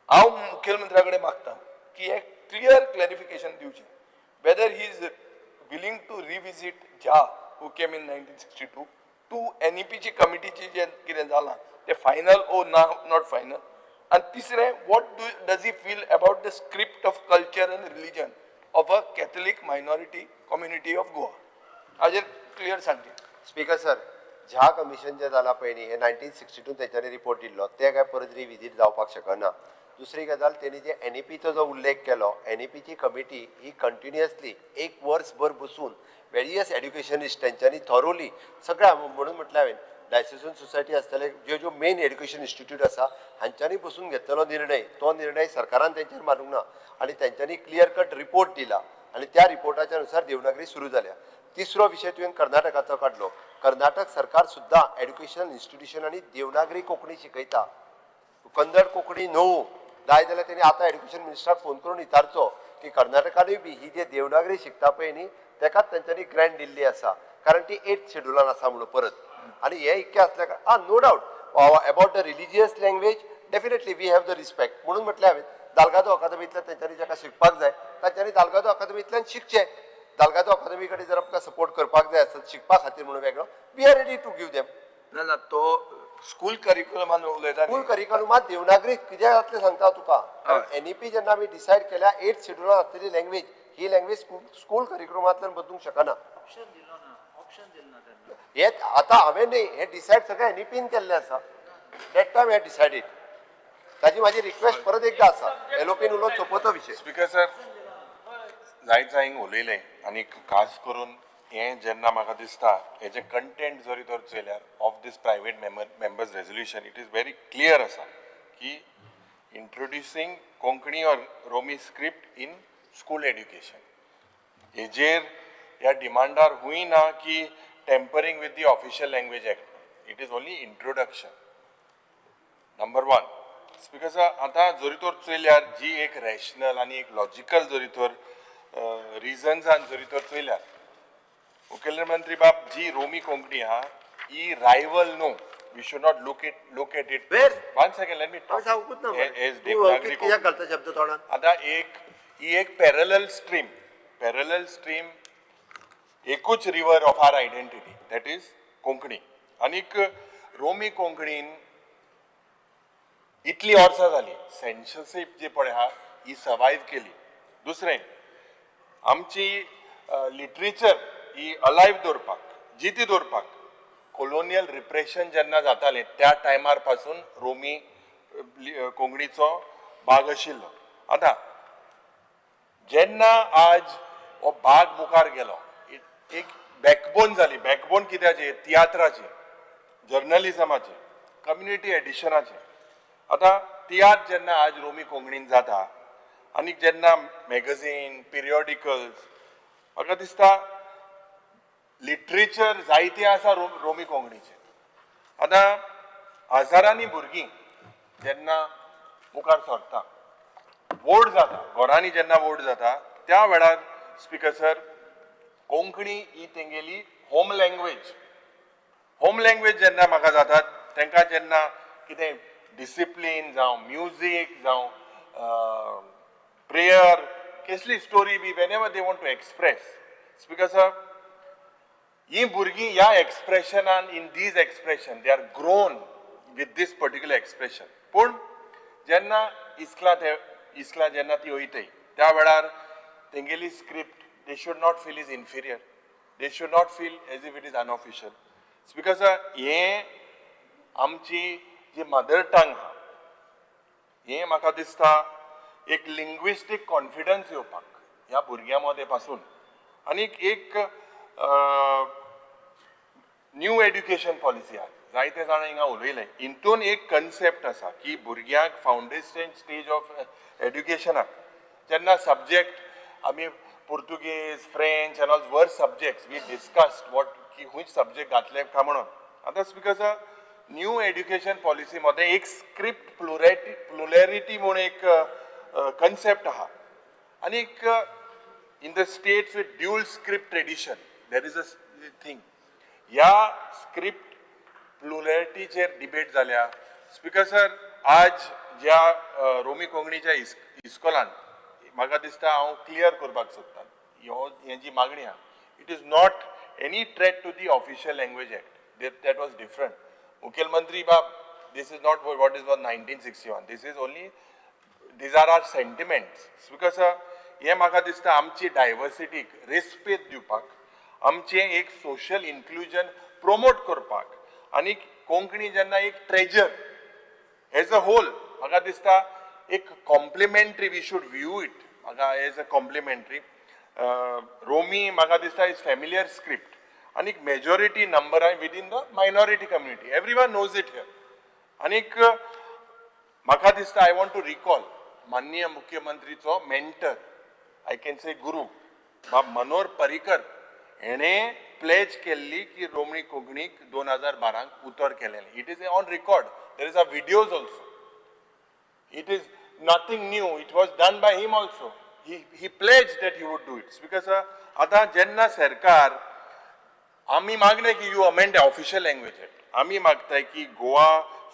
B: हांव मुखेलमंत्र्या कडेन मागता की हें क्लियर क्लॅरिफिकेशन दिवचें, whether he is willing to revisit Jha who came in 1962 to एनईपीची कमिटीची जें कितें जालां तें फायनल ओ ना not final, आनी तिसरें what do does he feel about the script of culture and religion of a Catholic minority community of Goa, हाजेर clear सांगचें.
I: Speaker sir, ज्या कमिशन जें जालां पळय न्ही, हे 1962 तेंच्यांनी रिपोर्ट दिल्लो, ते काय परत रिविजीट जावपाक शकना. दुसरी गजाल, तेणी जे एनईपीचो जो उल्लेख केलो, एनईपीची कमिटी ही कंटिन्युअसली एक वर्सभर बसून वेरियस एड्युकेशनिस्ट तेंच्यांनी थरोली सगळ्या, म्हणून म्हटलें हांवें डायसेसन सोसायटी आसतले, ज्यो ज्यो मेन एड्युकेशन इन्स्टिट्यूट आसा हांच्यांनी बसून घेतलेलो निर्णय, तो निर्णय सरकारान तेंचेर मारूंक ना आनी तेंच्यांनी क्लियर कट रिपोर्ट दिला आनी त्या रिपोर्टाच्या नुसार देवनागरी सुरू जाल्या. तिसरो विशय तुवें कर्नाटकाचो काडलो. कर्नाटक सरकार सुद्दां एड्युकेशनल इन्स्टिट्युशनांनी देवनागरी कोंकणी शिकयता, कन्नड कोंकणी न्हू. जाय जाल्यार तेणी आतां एड्युकेशन मिनिस्टराक फोन करून विचारचो की कर्नाटकानूय बी ही जे देवनागरी शिकता पळय न्ही, तेकाच तेंच्यांनी ग्रँट दिल्ली आसा, कारण ती 8th शेड्युलान आसा म्हणून परत. आनी हे इतकें आसल्या कारणान no doubt about the religious language definitely we have the respect. म्हणून म्हटलें हांवें दालगादो अकादमींतल्यान तेंच्यांनी जाका शिकपाक जाय तांच्यांनी दालगादो अकादमींतल्यान शिकचें. दालगादो अकादमी कडेन जर आमकां सपोर्ट करपाक जाय आसत शिकपा खातीर म्हणून वेगळो, we are ready to give them.
B: ना ना, तो स्कूल करिक्युलमान उलयता.
I: स्कूल करिक्युलमात देवनागरीत कित्याक जातलें सांगता तुका, कारण एनईपी जेन्ना आमी डिसायड केल्या 8th शेड्युलान आसलेली लँग्वेज, ही लँग्वेज स्कूल करिक्युलमांतल्यान बदलूंक शकना. हे आतां हांवें न्ही, हें डिसायड सगळें एनईपीन केल्लें आसा, that time हे डिसायडीड. ताजी म्हाजी रिक्वेस्ट परत एकदां आसा, एलओपीन उलोवन सोंपतो विशय.
F: स्पीकर सर, जायत जायंग उलयलें आनी खास करून हें जेन्ना म्हाका दिसता हेजें कंटेंट जरी तर चोयल्यार of this private members resolution it is very clear आसा की introducing Konkani or Romi script in school education, हेजेर ह्या डिमांडार हुंय ना की tampering with the official language act, it is only introduction. Number 1. Speaker sir, आतां जरी तर चोयल्यार जी एक रॅशनल आनी एक लॉजिकल जरी तर रिजन्सान जरी तर चोयल्यार मुखेलमंत्री बाब, जी रोमी कोंकणी आहा ही रायवल न्हू. We should not look at it.
I: Where?
F: One second, let me
I: हांवें सांगूंकच ना मरे.
F: एज
I: तूं
F: देवनागरी
I: अवकीत कित्याक घालता शब्द तोंडात?
F: आतां एक ही एक पॅरलल स्ट्रीम, पॅरलल स्ट्रीम, एकूच river of our identity, that is Konkani. आनीक रोमी कोंकणीन इतली वर्सां जाली सेन्सरशीप जी पळय आहा ही सर्वायव केली. दुसरें, आमची लिटरेचर ही अलायव दवरपाक, जिती दवरपाक, कोलोनियल रिप्रेशन जेन्ना जातालें त्या टायमार पासून रोमी कोंकणीचो भाग आशिल्लो. आतां जेन्ना आज हो भाग मुखार गेलो, एक बॅकबोन जाली. बॅकबोन कित्याची? तियात्राची, जर्नलिजमाची, कम्युनिटी एडिशनाची. आतां तियात्र जेन्ना आज रोमी कोंकणीन जाता आनी जेन्ना मॅगझीन, पिरियोडिकल्स, म्हाका दिसता लिटरेचर जायतें आसा रोमी कोंकणीचें. आतां हजारांनी भुरगीं जेन्ना मुखार सरता, व्हड जाता, घरांनी जेन्ना व्हड जाता, त्या वेळार स्पिकर सर, कोंकणी ही तेंगेली होम लँग्वेज. होम लँग्वेज जेन्ना म्हाका जातात, तांकां जेन्ना कितें डिसिप्लीन जावं, म्युजीक जावं, प्रेयर, कसली story be, whenever they want to express, Speaker sir, ही भुरगीं ह्या एक्सप्रेशनान, in these expression they are grown with this particular expression. पूण जेन्ना इस्कला, ते इस्कला जेन्ना ती वयतय, त्या वेळार तेंगेली script, they should not feel is inferior, they should not feel as if it is unofficial. Speaker sir, हें आमची जी मदर टंग आहा, हें म्हाका दिसता एक लिंग्विस्टीक कॉन्फिडन्स येवपाक ह्या भुरग्यां मदें पासून. आनीक एक न्यू एड्युकेशन पॉलिसी आहा, जायते जाणां हिंगा उलयले, हितून एक कन्सेप्ट आसा की भुरग्यांक फावंडेशन स्टेज ऑफ एड्युकेशनाक जेन्ना सब्जेक्ट आमी Portuguese, French and all were subjects, we discussed what की खूंय सब्जेक्ट घातले काय म्हणून. आतां speaker sir, new education policy मध्ये एक स्क्रिप्ट प्लुरॅलिटी म्हूण एक कन्सेप्ट आहा. आनीक in the states with dual script tradition there is a thing. ह्या स्क्रिप्ट प्लुरॅलिटीचेर डिबेट जाल्या. स्पिकर सर, आज ज्या रोमी कोंकणीच्या इस्कोलान, म्हाका दिसता हांव क्लियर करपाक सोदता, ह्यो हे जी मागणी आहा, it is not any threat to the Official Language Act. That was different. मुखेलमंत्री बाब, this is not what is was 1961. This is only, these are our sentiments. Because हें म्हाका दिसता आमची डायवर्सिटीक रेस्पेद दिवपाक, आमचें एक सोशल इन्क्लुजन promote करपाक, आनी कोंकणी जेन्ना एक ट्रेजर एज अ होल, म्हाका दिसता एक complimentary, we should view it म्हाका एज अ कॉम्प्लिमेंट्री. रोमी म्हाका दिसता is familiar script आनी majority number within the minority community, everyone knows it here. आनीक म्हाका दिसता I want to recall माननीय मुख्यमंत्रीचो मेंटर, I can say गुरू, बाब मनोहर पर्रीकर हेणें प्लेज केल्ली की रोमी कोंकणीक 2012 उतर केलेलें. It is on record, there is a videos also. It is nothing new. It was done by him also. He pledged that he would do it. Because आतां जेन्ना सरकार आमी मागलें की you amend the Official Language Act, आमी मागताय की Goa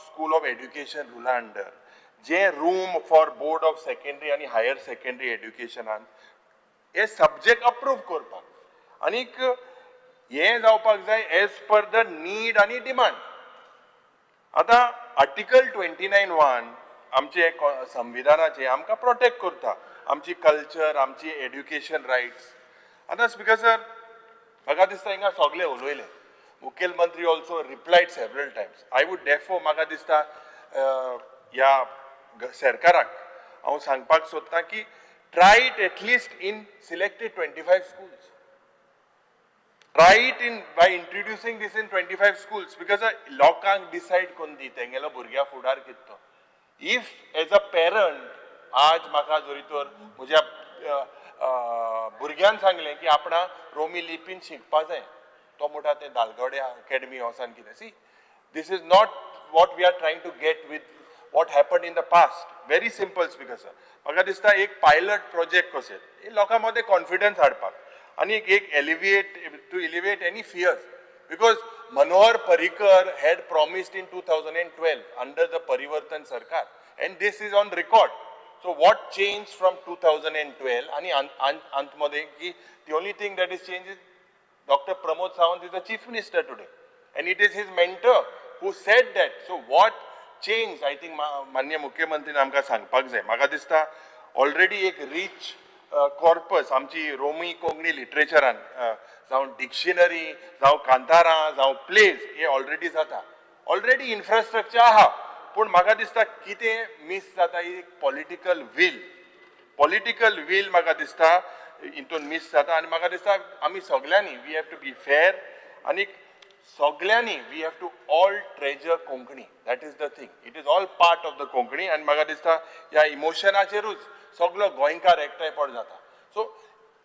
F: school of education रुला under J room for Board of Secondary आनी हायर सेकंडरी एड्युकेशनान हे सब्जेक्ट अप्रूव करपाक, आनीक हें जावपाक जाय एज पर the need आनी डिमांड. आतां आर्टिकल 29(1) आमचे संविधानाचे आमकां प्रोटेक्ट करता आमची कल्चर, आमची एड्युकेशन रायट्स. आतां स्पिकर सर, म्हाका दिसता हिंगा सगळे उलयले, मुखेलमंत्री also replied several times. I would therefore, म्हाका दिसता ह्या सरकाराक हांव सांगपाक सोदतां की try it at least in selected 25 schools. Try it in by introducing this in 25 schools, because लोकांक डिसायड करून दी तेंगेलो भुरग्या फुडार कितें तो. If as a parent आज म्हाका जरी तर म्हज्या भुरग्यान सांगलें की आपणा रोमी लिपीन शिकपा जाय, तो म्हणटा तें दालगोडे अकॅडमी वचोन कितें, see, this is not what we are trying to get with what happen in the past. Very simple, Speaker sir, म्हाका दिसता एक पायलट प्रोजेक्ट कशें लोकां मदें कॉन्फिडन्स हाडपाक. आनी एक alleviate to alleviate any fears because Manohar Parrikar had promised in 2012 under the Parivartan Sarkar and this is on record. So what change from 2012 आनी अंतमध्ये की the only thing that is change is Doctor Pramod Sawant is the chief minister today and it is his mentor who said that. So what change I think मान्य मुख्यमंत्रीन आमकां सांगपाक जाय. म्हाका दिसता already एक rich corpus आमची रोमी कोंकणी लिटरेचरान जावं dictionary जावं कांतारां जावं प्लेज हे ऑलरेडी जाता, ऑलरेडी इन्फ्रास्ट्रक्चर आहा. पूण म्हाका दिसता कितें मीस जाता ही एक पॉलिटिकल वील, पॉलिटिकल वील म्हाका दिसता हितून मीस जाता. आनी म्हाका दिसता आमी सगल्यांनी we have to be fair आनी सगल्यांनी we have to all treasure Konkani. That is the thing, it is all part of the Konkani. आनी म्हाका दिसता ह्या इमोशनाचेरूच सगलो गोंयकार एकठांय पड जाता. So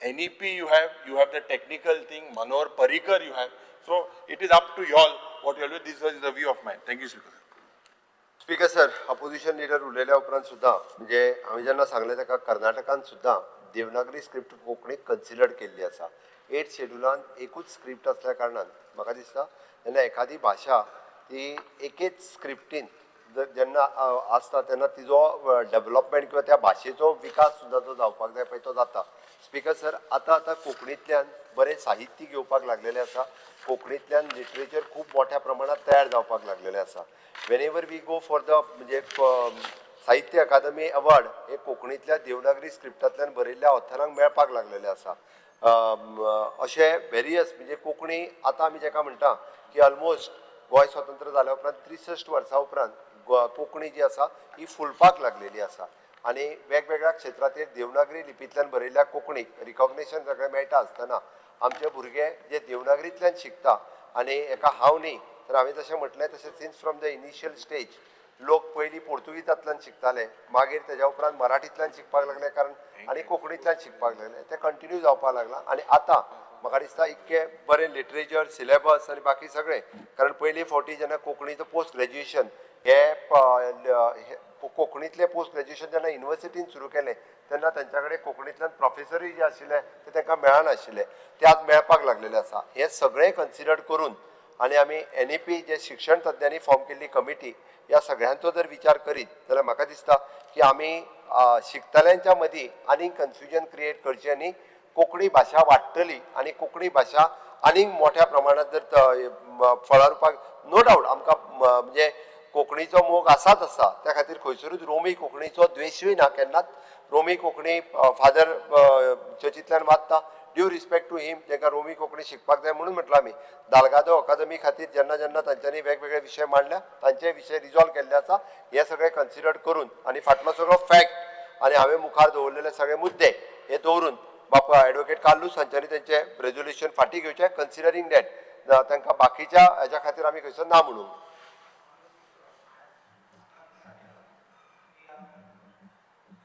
F: NEP you have the technical thing, Manohar Parrikar you have, so it is up to y'all what you do. This is the view of mine. Thank you speaker.
I: Speaker sir, opposition leader उलयल्या उपरांत सुद्दां म्हणजे हांवें जेन्ना सांगलें ताका कर्नाटकान सुद्दां Devanagari script कोंकणीक कन्सिडर केल्ली आसा. 8 शेड्युलान एकूच स्क्रिप्ट आसल्या कारणान म्हाका दिसता जेन्ना एखादी भाशा ती एकेच स्क्रिप्टीन जेन्ना आसता तेन्ना तिजो डेवलपमेंट किंवा त्या भाशेचो विकास सुद्दां जो जावपाक जाय पळय तो जाता. स्पीकर सर, आतां आतां कोंकणींतल्यान बरें साहित्य घेवपाक लागलेलें आसा, कोंकणींतल्यान लिटरेचर खूब मोठ्या प्रमाणांत तयार जावपाक लागलेलें आसा. Whenever we go for the म्हणजे साहित्य अकादमी अवॉर्ड हे कोंकणींतल्या देवनागरी स्क्रिप्टांतल्यान बरयल्ल्या ऑथरांक मेळपाक लागलेलें आसा. अशे वेरियस म्हणजे कोंकणी आतां आमी जेका म्हणटा की ऑलमोस्ट गोंय स्वतंत्र जाल्या उपरांत 63 वर्सां उपरांत कोंकणी जी आसा ही फुलपाक लागलेली आसा आनी वेगवेगळ्या क्षेत्राचेर देवनागरी लिपींतल्यान बरयल्ल्या कोंकणीक रिकॉग्नेशन सगळें मेळटा आसतना आमचे भुरगे जे देवनागरींतल्यान शिकता आनी एका हांव न्ही तर हांवें जशें म्हटलें तशें since from the initial stage लोक पयलीं पोर्तुगीजांतल्यान शिकताले, मागीर तेज्या उपरांत मराठींतल्यान शिकपाक लागले कारण आनी कोंकणींतल्यान शिकपाक लागले, तें कंटिन्यू जावपाक लागलां. आनी आतां म्हाका दिसता इतकें बरें लिटरेचर सिलेबस आनी बाकी सगळें, कारण पयली फावटी जेन्ना कोंकणीचो पोस्ट ग्रेज्युएशन हे कोंकणींतलें पोस्ट ग्रेज्युएशन जेन्ना युनिवर्सिटीन सुरू केलें तेन्ना तेंच्या कडेन कोंकणींतल्यान प्रोफेसरूय जे आशिल्ले ते तांकां मेळनाशिल्ले, ते आज मेळपाक लागलेले आसा. हें सगळें कन्सिडर करून आनी आमी NEP जे शिक्षण तज्ञांनी फॉर्म केल्ली कमिटी ह्या सगळ्यांचो जर विचार करीत जाल्यार म्हाका दिसता की आमी शिकतल्यांच्या मदीं आनीक कन्फ्युजन क्रिएट करचें न्ही. कोंकणी भाशा वाडटली आनी कोंकणी भाशा आनीक मोठ्या प्रमाणांत जर फळारुपाक नो डावट आमकां म्हणजे कोंकणीचो मोग आसाच आसा, त्या खातीर खंयसरूच रोमी कोंकणीचो द्वेशूय ना केन्नाच. रोमी कोंकणी फादर चर्चींतल्यान वाचता, ड्यू रिस्पेक्ट टू हिम, तांकां रोमी कोंकणी शिकपाक जाय म्हणून म्हटलां आमी. दालगादो अकादमी खातीर जेन्ना जेन्ना तांच्यांनी वेगवेगळे विशय मांडल्या तांचे विशय रिजॉल्व केल्ले आसा. हे सगळे कन्सिडर करून आनी फाटलो सगळो फॅक्ट आनी हांवें मुखार दवरलेले सगळे मुद्दे हे दवरून बापा एडवोकेट कार्लूस हांच्यांनी तेंचें रेजोल्युशन फाटीं घेवचें, कन्सिडरींग that तांकां बाकीच्या हेज्या खातीर आमी खंयसर ना म्हणूंक.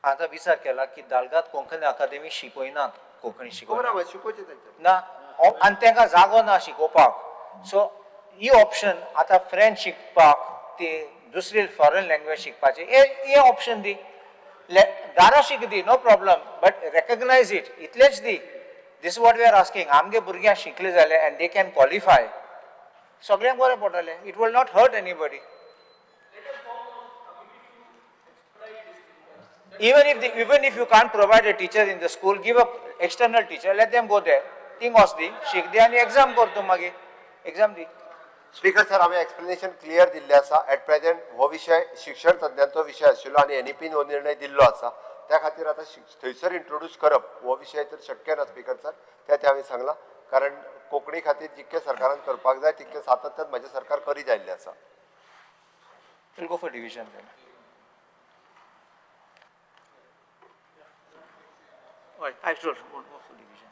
J: आतां विचार केला की दालगाद कोंकणी अकादेमी शिकयनात, कोंकणी शिकोवना
I: शिकोवचें तेंच्यांनी
J: ना आनी तांकां जागो ना शिकोवपाक. सो ही ऑप्शन आतां फ्रेंच शिकपाक ती दुसरी फॉरेन लँग्वेज शिकपाची हे ऑप्शन दी, दारा शिक दी, no problem, but recognise it इतलेंच दी. This what we are asking. आमगे भुरग्यांक शिकले जाल्यार एंड they can qualify, सगळ्यांक बरें पडटलें. It will not hurt anybody. Even if you can't provide a teacher in the school, give a external teacher, let them go there. Thing was the शिक दी आनी exam कर तूं मागीर exam दी.
I: Speaker sir, हांवें explanation clear दिल्लें आसा. Eight present हो विशय शिक्षण तज्ञांचो विशय आशिल्लो आनी NEP हो निर्णय दिल्लो आसा, त्या खातीर आतां थंयसर इंट्रोड्यूस करप हो विशय तर शक्य ना स्पीकर सर, तें हांवें सांगलां. कारण कोंकणी खातीर जितकें सरकारान करपाक जाय तितकें सातत्यान म्हजें सरकार करीत आयिल्लें आसा.
J: We'll go for division then. Right, I should go for division.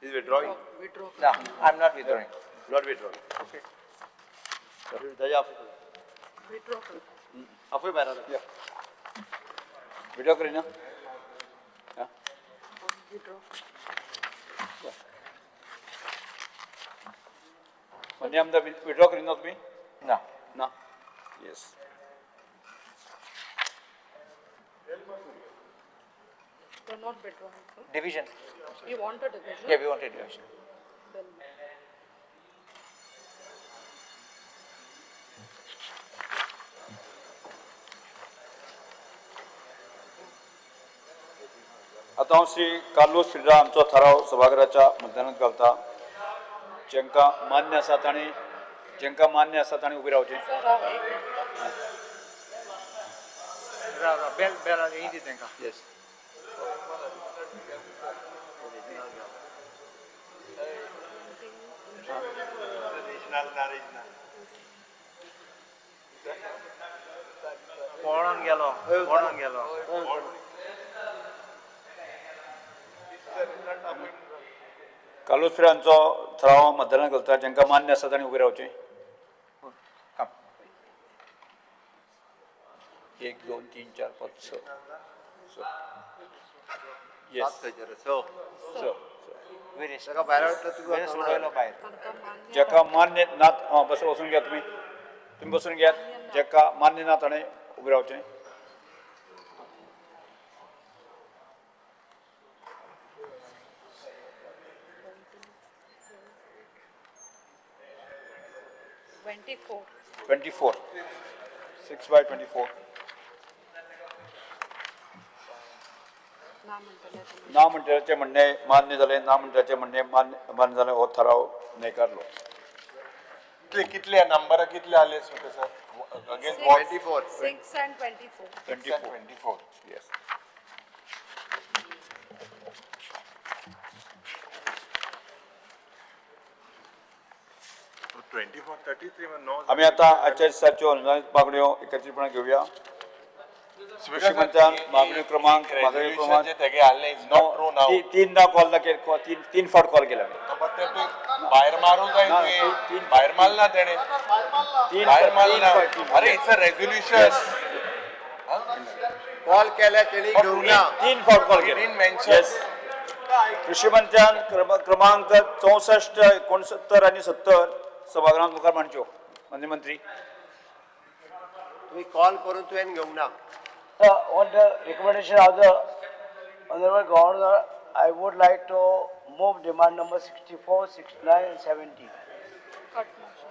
I: Is withdrawing?
L: Withdraw.
J: No, I'm not withdrawing.
I: Not withdrawing.
J: Okay.
L: Withdraw.
A: Yeah. Withdraw karina. Yeah.
L: Withdraw.
A: म्हणजे आमदार विड्रॉ करिना तुमी?
J: ना.
A: ना. Yes.
L: They're not withdrawn, sir.
J: Division.
L: You want a division?
J: Yeah, we want a division.
L: Then
A: आतां हांव Shri Carlos फिर्रा आमचो थाराव सभाघराच्या मतदानात घालता. जेंकां मान्य आसा तांणी, जेंकां मान्य आसा तांणी उबें रावचें.
L: सर, राव एक मिनिट.
J: राव राव, बेल बेल ही दी तांकां.
A: येस.
J: पळोन गेलो, पळोन गेलो.
A: कार्लोस फिर्रा हांचो थाराव मतदानात घालता. जेंकां मान्य आसा तांणी उबें रावचें. 1 2 3 4 5 6. येस.
I: स.
J: भायर
A: जेका मान्य ना, आं बस वचून घेयात तुमी, तुमी बसून घेयात. जेका मान्य ना ताणें उबें रावचें.
L: 24.
A: 24. 6 by 24.
L: ना म्हणटले तुमी.
A: ना म्हणटल्याचें म्हणणें मान्य जालें, ना म्हणटल्याचें म्हणणें मान्य जालें. हो थाराव न्हयकारलो.
F: कितले नंबरां कितले आले speaker sir? Against what?
I: 24.
L: 6 and 24.
A: 24.
F: 24.
A: Yes.
F: 24, 33 no.
A: आमी आतां आजच्या दिसाच्यो अनुदानीत मागण्यो एकत्रीतपणान घेवया. कृषी मंत्र्यान मागण्यो क्रमांक मागण्यो क्रमांक
F: जे तेगे आले is not true नाव.
A: तीनदा कॉल केला, तीन फावट कॉल केला.
F: भायर मारूंक जाय तुवें, भायर मारला तेणे, भायर मारला. अरे it's a resolution.
I: Call केल्या तेणी घेवंक ना.
A: 3 फावट कॉल केला. येस. कृषी मंत्र्यान क्रमांक 64, 69 आनी 70 सभागृहात मुखार मांडच्यो. माननीय मंत्री,
I: तुमी कॉल करून तुवें घेवंक ना.
M: On the recommendation of the Honorable Governor, I would like to move demand number 64, 69 and 70.
L: Cut motion.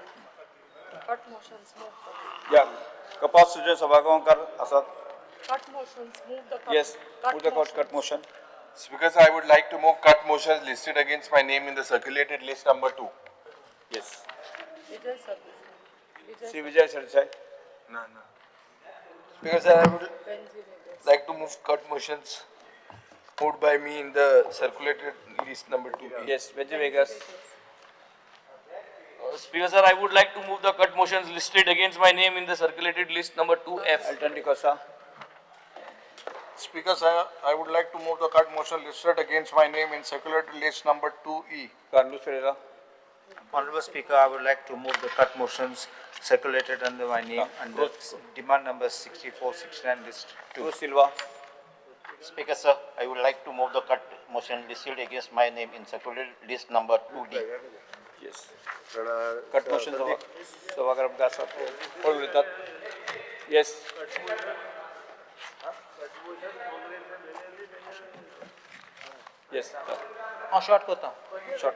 L: Cut motions move.
A: या कपास सुजय सभागांवकार आसात.
L: Cut motions move the cut.
A: Yes, move the cut motion.
F: Speaker sir, I would like to move cut motions listed against my name in the circulated list number 2.
A: Yes.
L: Vijay Sardesai.
A: Shri Vijay Sardesai.
F: No, no.
B: Speaker sir, I would like to move cut motions moved by me in the circulated list number 2.
A: Yes, Venzy Viegas.
N: Speaker sir, I would like to move the cut motions listed against my name in the circulated list number 2F.
A: Elton D'Costa.
E: Speaker sir, I would like to move the cut motion listed against my name in circulated list number 2E.
A: Carlos Ferreira.
J: Honorable Speaker, I would like to move the cut motions circulated under my name under demand number 64, 69 list 2.
A: Cruz Silva.
D: Speaker sir, I would like to move the cut motion listed against my name in circulated list number 2D.
A: Yes. Cut motion सभागृहात आसात. कोण उलयतात? Yes. Yes.
J: हांव short करता.
A: Short.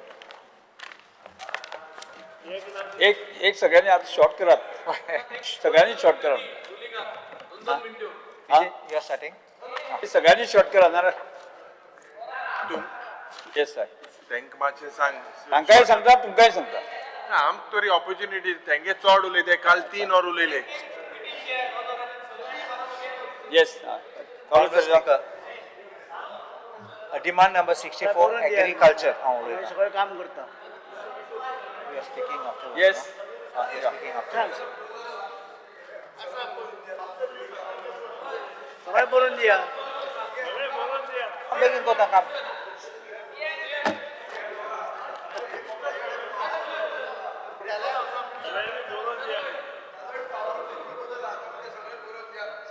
A: एक एक सगळ्यांनी आतां शॉर्ट करात. सगळ्यांनी शॉर्ट करात.
J: You are starting?
A: सगळ्यांनी शॉर्ट करा ना. Yes sir.
F: तांकां मातशें सांग.
A: तांकांय सांगता, तुमकांय सांगता.
F: आमकां तरी ऑपॉर्च्युनिटी. तेंगे चड उलयते, काल 3 वर उलयले.
A: Yes.
J: Demand number 64, agriculture.
M: सगळें काम करता.
J: We are speaking afterwards.
A: Yes.
J: No? We are speaking afterwards.
M: सगळें बरोवन दिया.
J: बेगीन करता काम.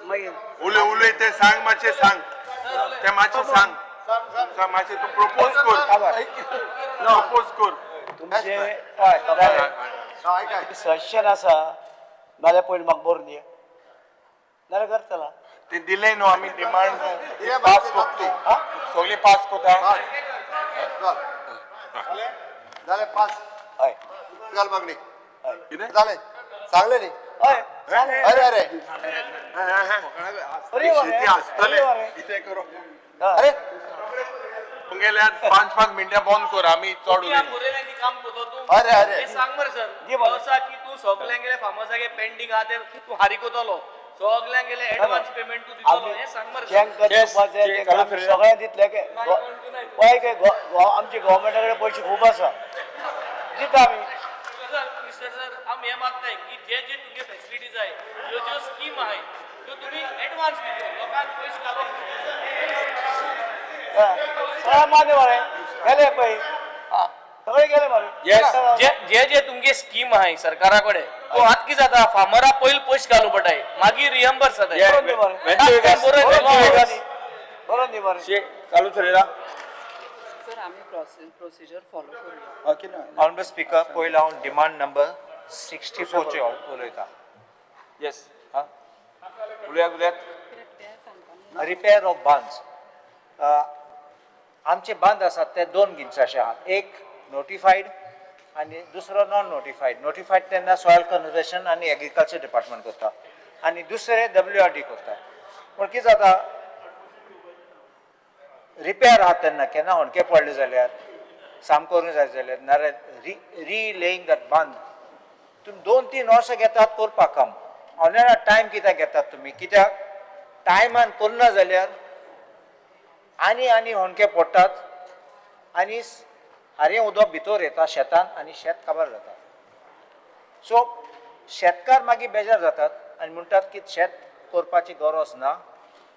M: मागीर
F: उलय उलय ते सांग मातशें सांग, ते मातशें सांग, सांग मातशें तूं प्रपोज कर, प्रपोज कर.
M: तुमचे सजेशन आसा
Q: नाल्यार पयलीं म्हाका बरोवन दी, नाल्यार करतला.
F: ते दिले न्हू आमी डिमांड न्हू, पास करता सगळी, पास करता.
I: जालें पास.
Q: हय.
I: घाल मागणी. जालें, सांगलें न्ही.
Q: हय.
I: अरे अरे
F: शेती आसतले कितें करूं.
I: अरे
F: तुमगेल्या 5-5 मिनटां बंद कर, आमी चड उलयना.
N: काम करतो तूं.
I: अरे अरे
N: हें सांग मरे सर, वर्सा की तूं सगल्यांगेले फार्मर्सागे पेंडींग आहा ते तूं हारी करतलो, सगल्यांगेले एडवान्स पेमेंट तूं दितलो, हें सांग मरे.
Q: सगळ्यांक दितले पळय, आमच्या गव्हर्मेंटा कडेन पयशे खूब आसा, दिता आमी.
N: मिस्टर सर, आमी हें मागताय की जे जे तुमगे फेसिलिटीज आहाय, ज्यो ज्यो स्कीम आहाय त्यो तुमी एडवान्स दितलो, लोकांक पयशे घालप.
Q: सगळें मान्य मरे, गेले पळय सगळे गेले मरे.
N: जे जे तुमगे स्कीम आहाय सरकारा कडेन, तो आतां कितें जाता, फार्मरा पयलीं पयशे घालूं पडटाय, मागीर रिएम्बर्स जाताय.
Q: बरोवन दी मरे.
A: चालू चलयला.
L: सर, आमी प्रोसिजर फॉलो करूया.
J: ऑनरेबल स्पीकर, पयलो हांव डिमांड नंबर 64 चे उलयता.
A: येस, हां उलयात उलयात.
J: Repair of बांद्स. आमचे बांद आसात ते दोन जिनसाचे आहात, एक नोटिफायड आनी दुसरो नॉन नोटिफायड. नोटिफायड तेन्ना सॉयल कन्जर्वेशन आनी एग्रीकल्चर डिपार्टमेंट करता आनी दुसरे WRD करता. पूण कितें जाता, रिपेर आहा तेन्ना केन्ना होणके पडले जाल्यार साम करूंक जाय जाल्यार, नाल्यार रिलेईंग that बांद तुमी 2-3 वर्सां घेतात करपाक काम. ऑनलायन टायम कित्याक घेतात तुमी, कित्याक टायमान करना जाल्यार आनी आनी होणके पडटात आनी हारें उदक भितर येता शेतान आनी शेत काबार जाता. सो शेतकार मागीर बेजार जातात आनी म्हणटात की शेत करपाची गरज ना,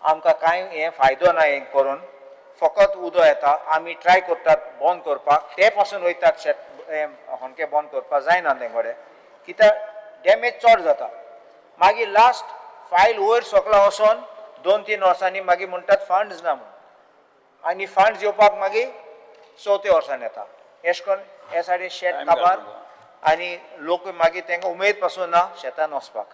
J: आमकां कांय हें फायदो ना, हें करून फकत उदक येता, आमी ट्राय करतात बंद करपाक, ते पासून वयतात शेत होणके बंद करपाक जायना ते कडेन, कित्याक डॅमेज चड जाता. मागीर लास्ट फायल वयर सकला वचोन 2-3 वर्सांनी मागीर म्हणटात फंड्स ना म्हूण, आनी फंड्स येवपाक मागीर 4थ्या वर्सान येता. एश करून हे सायडीन शेत काबार आनी लोक मागीर तांकां उमेद पासून ना शेतान वचपाक.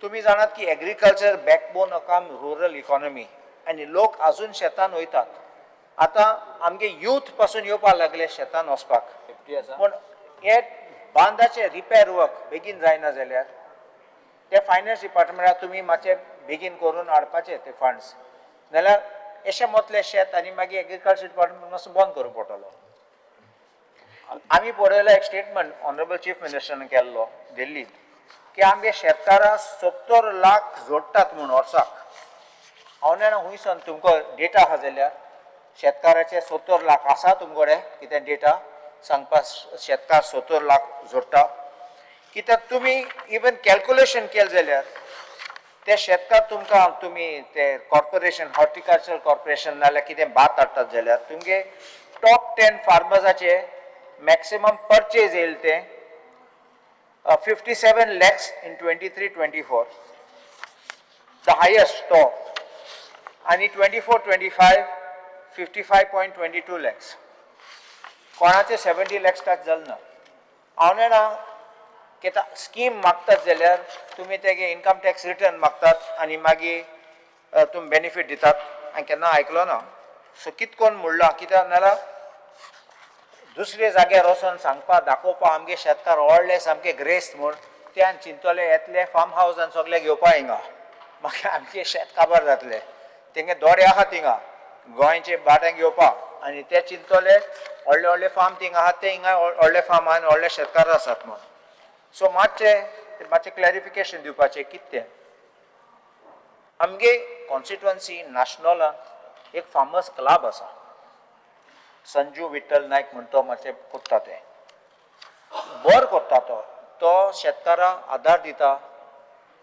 J: तुमी जाणात की एग्रीकल्चर बॅकबोन काम रुरल इकॉनॉमी आनी लोक आजून शेतान वयतात. आतां आमगे यूथ पासून येवपाक लागले शेतान वचपाक, पूण हे बांदाचे रिपेर वर्क बेगीन जायना जाल्यार ते फायनान्स डिपार्टमेंटाक तुमी मातशें बेगीन करून हाडपाचे ते फंड्स, नाल्यार अशें मोतले शेत आनी मागीर एग्रीकल्चर डिपार्टमेंट मातसो बंद करूंक पडटलो. आमी पळयला एक स्टेटमेंट ऑनरेबल चीफ मिनिस्टरान केल्लो दिल्लीत की आमगे शेतकारां 70 लाख जोडटात म्हूण वर्साक. हांव जाणा हुंयसान तुमकां डेटा आहा जाल्यार शेतकाराचे 70 लाख आसा तुमकडे कितें डेटा सांगपाक, शेतकार 70 लाख जोडटा. कित्याक तुमी इवन कॅल्कुलेशन केलें जाल्यार ते शेतकार तुमकां तुमी ते कॉर्पोरेशन हॉर्टिकल्चर कॉर्पोरेशन नाल्यार कितें भात हाडटात जाल्यार तुमगे टॉप 10 फार्मर्साचे मॅक्सिमम परचेज येयल तें 57 lakhs in 23-24, the highest तो, आनी 24-25 55.22 lakhs. कोणाचे 70 lakhs touch जालें ना. हांव जाणा कित्या स्कीम मागतात जाल्यार तुमी तेगे इनकम टॅक्स रिटर्न मागतात आनी मागीर तुमी बेनिफीट दितात, हांवें केन्ना आयकलो ना. सो कित कोण म्हणलां कित्याक नाल्यार दुसरे जाग्यार वचोन सांगपा दाखोवपा आमगे शेतकार व्हडले सामके ग्रेस्त म्हूण, ते चिंतले येतले फार्म हावसान सगळे घेवपा हिंगा, मागीर आमचे शेत काबार जातले. तेंगे दोरे आहा थिंगा गोंयचे भाटां घेवपाक आनी ते चिंतले व्हडले व्हडले फार्म थिंगा आहा, ते हिंगा व्हडले फार्म आहा आनी व्हडले शेतकार आसात म्हूण. सो मातशें मातशें क्लॅरिफिकेशन दिवपाचें कितें तें. आमगे कॉन्स्टिट्युअन्सी नॅशनलान एक फार्मर्स क्लब आसा, संजू विठ्ठल नायक म्हण तो मातशें करता, तें बरो करता तो, तो शेतकारांक आदार दिता,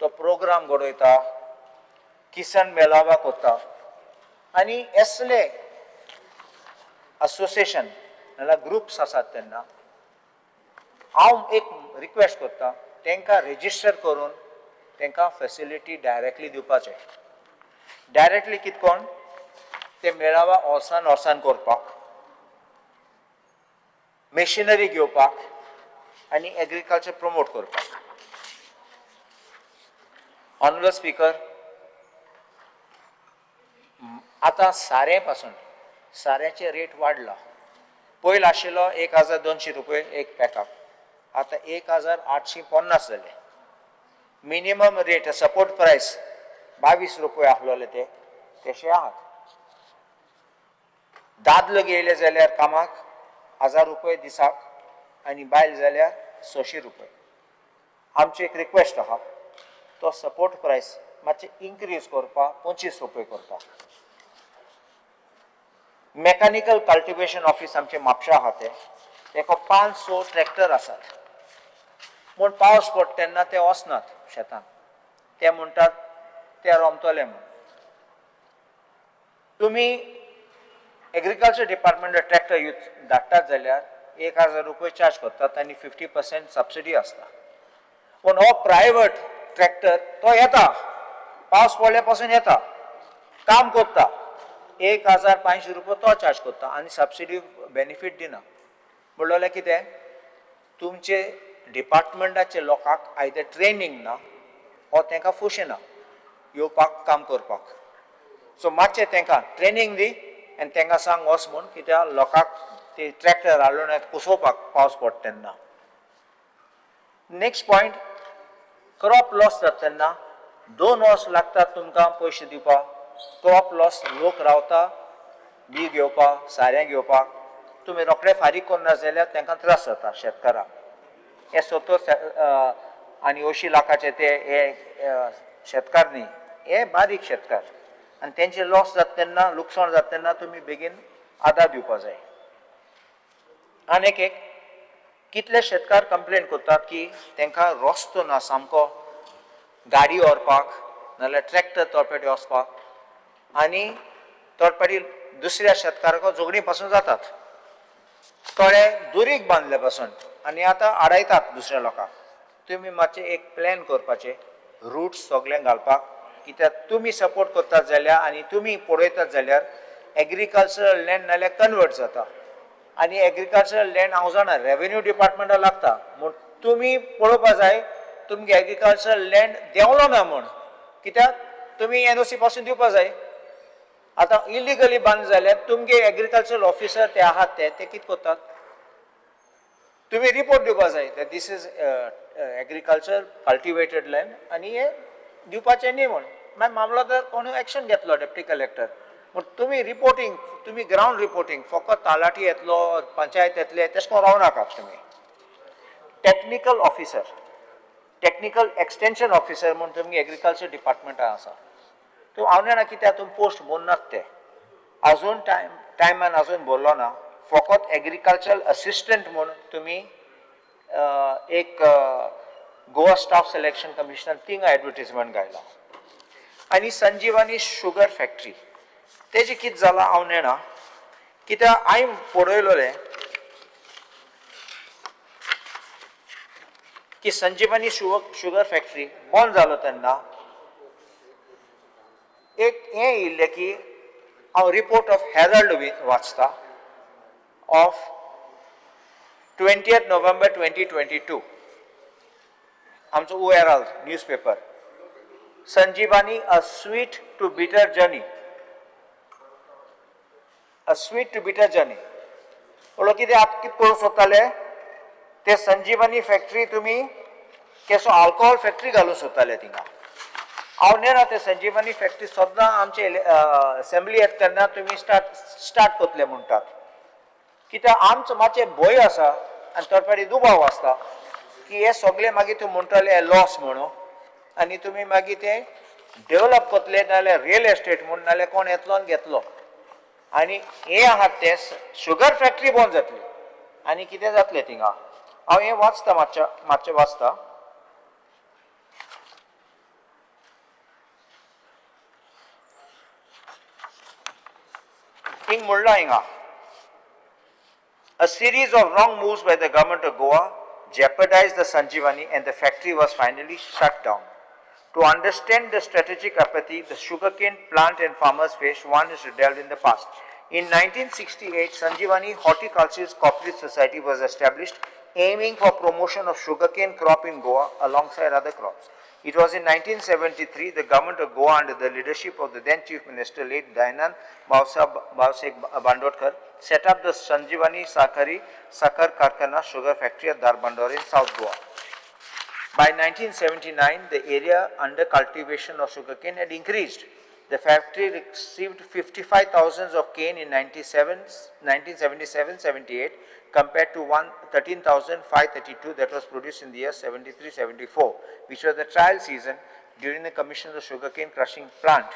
J: तो प्रोग्राम घडयता, किसान मेळावा करता आनी असले असोसिएशन नाल्यार ग्रुप्स आसात तेन्ना हांव एक रिक्वेस्ट करता तांकां रेजिस्टर करून तांकां फेसिलिटी डायरेक्टली दिवपाचें. डायरेक्टली कितें कोण ते मेळावा वर्सान वर्सान करपाक, मेशिनरी घेवपाक आनी एग्रीकल्चर प्रमोट करपाक. ऑनरेबल स्पीकर, आतां सारें पासून साऱ्याचे रेट वाडला. पयलीं आशिल्लो 1200 रुपये एक पॅकाक, आतां 1850 जाले. मिनिमम रेट सपोर्ट प्रायस 22 रुपये आसलेले ते तशे आहात. दादलो गेले जाल्यार कामाक 1000 रुपये दिसाक आनी बायल जाल्यार 600 रुपये. आमची एक रिक्वेस्ट आहा, तो सपोर्ट प्रायस मातशें इन्क्रीज करपाक 25 रुपये करपाक. मॅकानिकल कल्टिवेशन ऑफिस आमचे म्हापशा आहा ते, तेका 5-6 ट्रॅक्टर आसात, पूण पावस पडटा तेन्ना ते वचनात शेतान, ते म्हणटात ते रोमतले म्हूण. तुमी एग्रीकल्चर डिपार्टमेंट ट्रॅक्टर यूज धाडटात जाल्यार 1000 रुपये चार्ज करतात आनी 50% सबसिडी आसता. पूण हो प्रायवेट ट्रॅक्टर तो येता, पावस पडल्या पासून येता, काम करता, 1500 रुपये तो चार्ज करता आनी सबसिडी बेनिफीट दिना. म्हणल्यार कितें, तुमचे डिपार्टमेंटाचे लोकांक आयदर ट्रेनींग ना वो तांकां फुशना येवपाक काम करपाक. सो मातशें तांकां ट्रेनींग दी आनी तांकां सांग वच म्हूण, कित्याक लोकांक ते ट्रॅक्टर हाडून कुसोवपाक पावस पडटा तेन्ना. नेक्स्ट पॉयंट, क्रॉप लॉस जाता तेन्ना 2 वर्स लागतात तुमकां पयशे दिवपाक. क्रॉप लॉस लोक रावता बी घेवपाक, सारें घेवपाक, तुमी रोखडे फारीक करना जाल्यार तांकां त्रास जाता शेतकारांक. हे 70 आनी 80 लाखाचे ते हे शेतकार न्ही, हे बारीक शेतकार, आनी तेंचे लॉस जाता तेन्ना, लुकसाण जाता तेन्ना तुमी बेगीन आदार दिवपा जाय. आनी एक कितले शेतकार कंप्लेन करतात की तांकां रस्तो ना सामको गाडी व्हरपाक, नाजाल्यार ट्रॅक्टर तळपेटी वचपाक, आनी तळपेटी दुसऱ्या शेतकाराक झगडीं पासून जातात. थोडे दुरीग बांदले पासून आनी आतां आडायतात दुसऱ्या लोकांक. तुमी मातशें एक प्लॅन करपाचें, रूट्स सगळें घालपाक, कित्याक तुमी सपोर्ट करतात जाल्यार आनी तुमी पळयतात जाल्यार एग्रीकल्चरल लँड नाल्यार कन्वर्ट जाता. आनी एग्रीकल्चरल लँड हांव जाणा रेवेन्यू डिपार्टमेंटा लागता, म्हूण तुमी पळोवपा जाय तुमगे एग्रीकल्चरल लँड देंवलो ना म्हूण, कित्याक तुमी एनओसी पासून दिवपा जाय. आतां इलिगली बांद जाल्यार तुमगे एग्रीकल्चरल ऑफिसर ते आहात ते कितें करतात, तुमी रिपोर्ट दिवपा जाय this is agriculture cultivated land आनी हे दिवपाचें न्ही म्हूण. मागीर मामलादार कोणूय एक्शन घेतलो डेप्टी कलेक्टर. पूण तुमी रिपोर्टींग, तुमी ग्रावंड रिपोर्टींग फकत तलाठी येतलो, पंचायत येतले तशें करून रावनाकात तुमी. Technical officer, technical extension officer म्हूण तुमगे एग्रीकल्चर डिपार्टमेंटान आसा. तूं हांव जाणा कित्याक तुमी पोस्ट भरनात ते, आजून टायमान आजून भरलो ना. फकत एग्रीकल्चरल असिस्टंट म्हूण तुमी एक गोवा स्टाफ सिलेक्शन कमिशनान थिंगा एडवर्टीजमेंट घायला. आनी संजीवनी शुगर फॅक्टरी तेजें कितें जालां हांव नेणा, कित्याक हांवें पळयलोलें की संजीवनी शुगर फॅक्टरी बंद जालो तेन्ना एक हें येयल्लें की हांव रिपोर्ट ऑफ हेरल्ड वाचता ऑफ 20 नोव्हेंबर 2022, आमचो ओ Herald newspaper. Sanjivani a sweet to bitter journey, a sweet to bitter journey. म्हणलो कितें आतां कितें करूंक सोदताले ते संजीवनी फॅक्टरी तुमी केसो आल्कोहोल फॅक्टरी घालूंक सोदताले थिंगा. हांव नेणा ते संजीवनी फॅक्टरी सद्दां आमचे असेंब्ली येता तेन्ना तुमी स्टार्ट करतले म्हणटात, कित्याक आमचो मातशें भंय आसा आनी थोडे दुबाव आसता की हे सगळे मागीर तुमी म्हणटले हे लॉस म्हणून, आनी तुमी मागीर ते डेवलप करतले नाजाल्यार रियल एस्टेट म्हूण, नाजाल्यार कोण येतलो आनी घेतलो, आनी हे आहात ते शुगर फॅक्टरी बंद जातली आनी कितें जातलें थिंगा. हांव हें वाचता, मातशें वाचता. हिंग म्हणलां हिंगा, A series of wrong moves by the government of Goa jeopardized the Sanjeevani and the factory was finally shut down. To understand the strategic apathy the sugarcane plant and farmers face, one is delved in the past. In 1968, Sanjeevani Horticulturist Cooperative Society was established, aiming for promotion of sugarcane crop in Goa alongside other crops. It was in 1973 the government of Goa under the leadership of the then Chief Minister late Dayanand Bhausaheb Bandodkar set up the Sanjivani Sahakari Sakhar Karkhana sugar factory at Dharbandora in South Goa. By 1979, the area under cultivation of sugarcane had increased. The factory received 55,000 of cane in 1977-78 compared to 13,532 that was produced in the year 73-74, which was the trial season during the commission of the sugarcane crushing plant.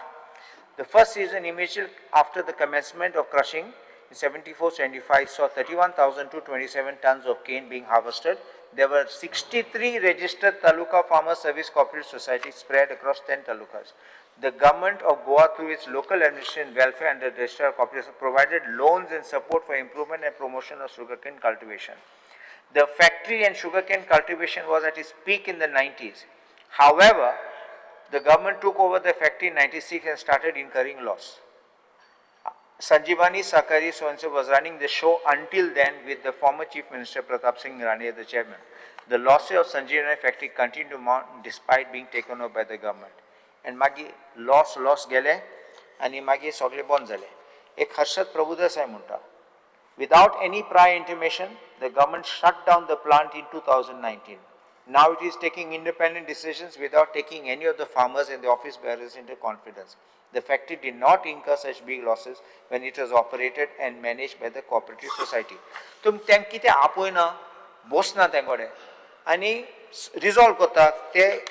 J: The first season immediately after the commencement of crushing in 74-75 saw 31,227 tons of cane being harvested. There were 63 registered Taluka Farmer Service Cooperative Societies spread across 10 talukas. The government of Goa, through its local administration welfare and the Registrar of Cooperatives, provided loans and support for improvement and promotion of sugarcane cultivation. The factory and sugarcane cultivation was at its peak in the 90s. However, the government took over the factory in 96 and started incurring loss. Sanjivani Sahakari so-and-so was running the show until then with the former Chief Minister Pratap Singh Rane as the chairman. The losses of Sanjivani factory continued to mount despite being taken over by the government. And मागीर loss गेले आनी मागीर सगळे बंद जाले. एक हर्षद प्रभुदेसाय म्हणटा, without any prior intimation, the government shut down the plant in 2019. Now it is taking independent decisions without taking any of the farmers and the office bearers into confidence. The factory did not incur such big losses when it was operated and managed by the cooperative society. तुम तेंक कितें आपयना, बसना तें कडेन आनी resolve करता ते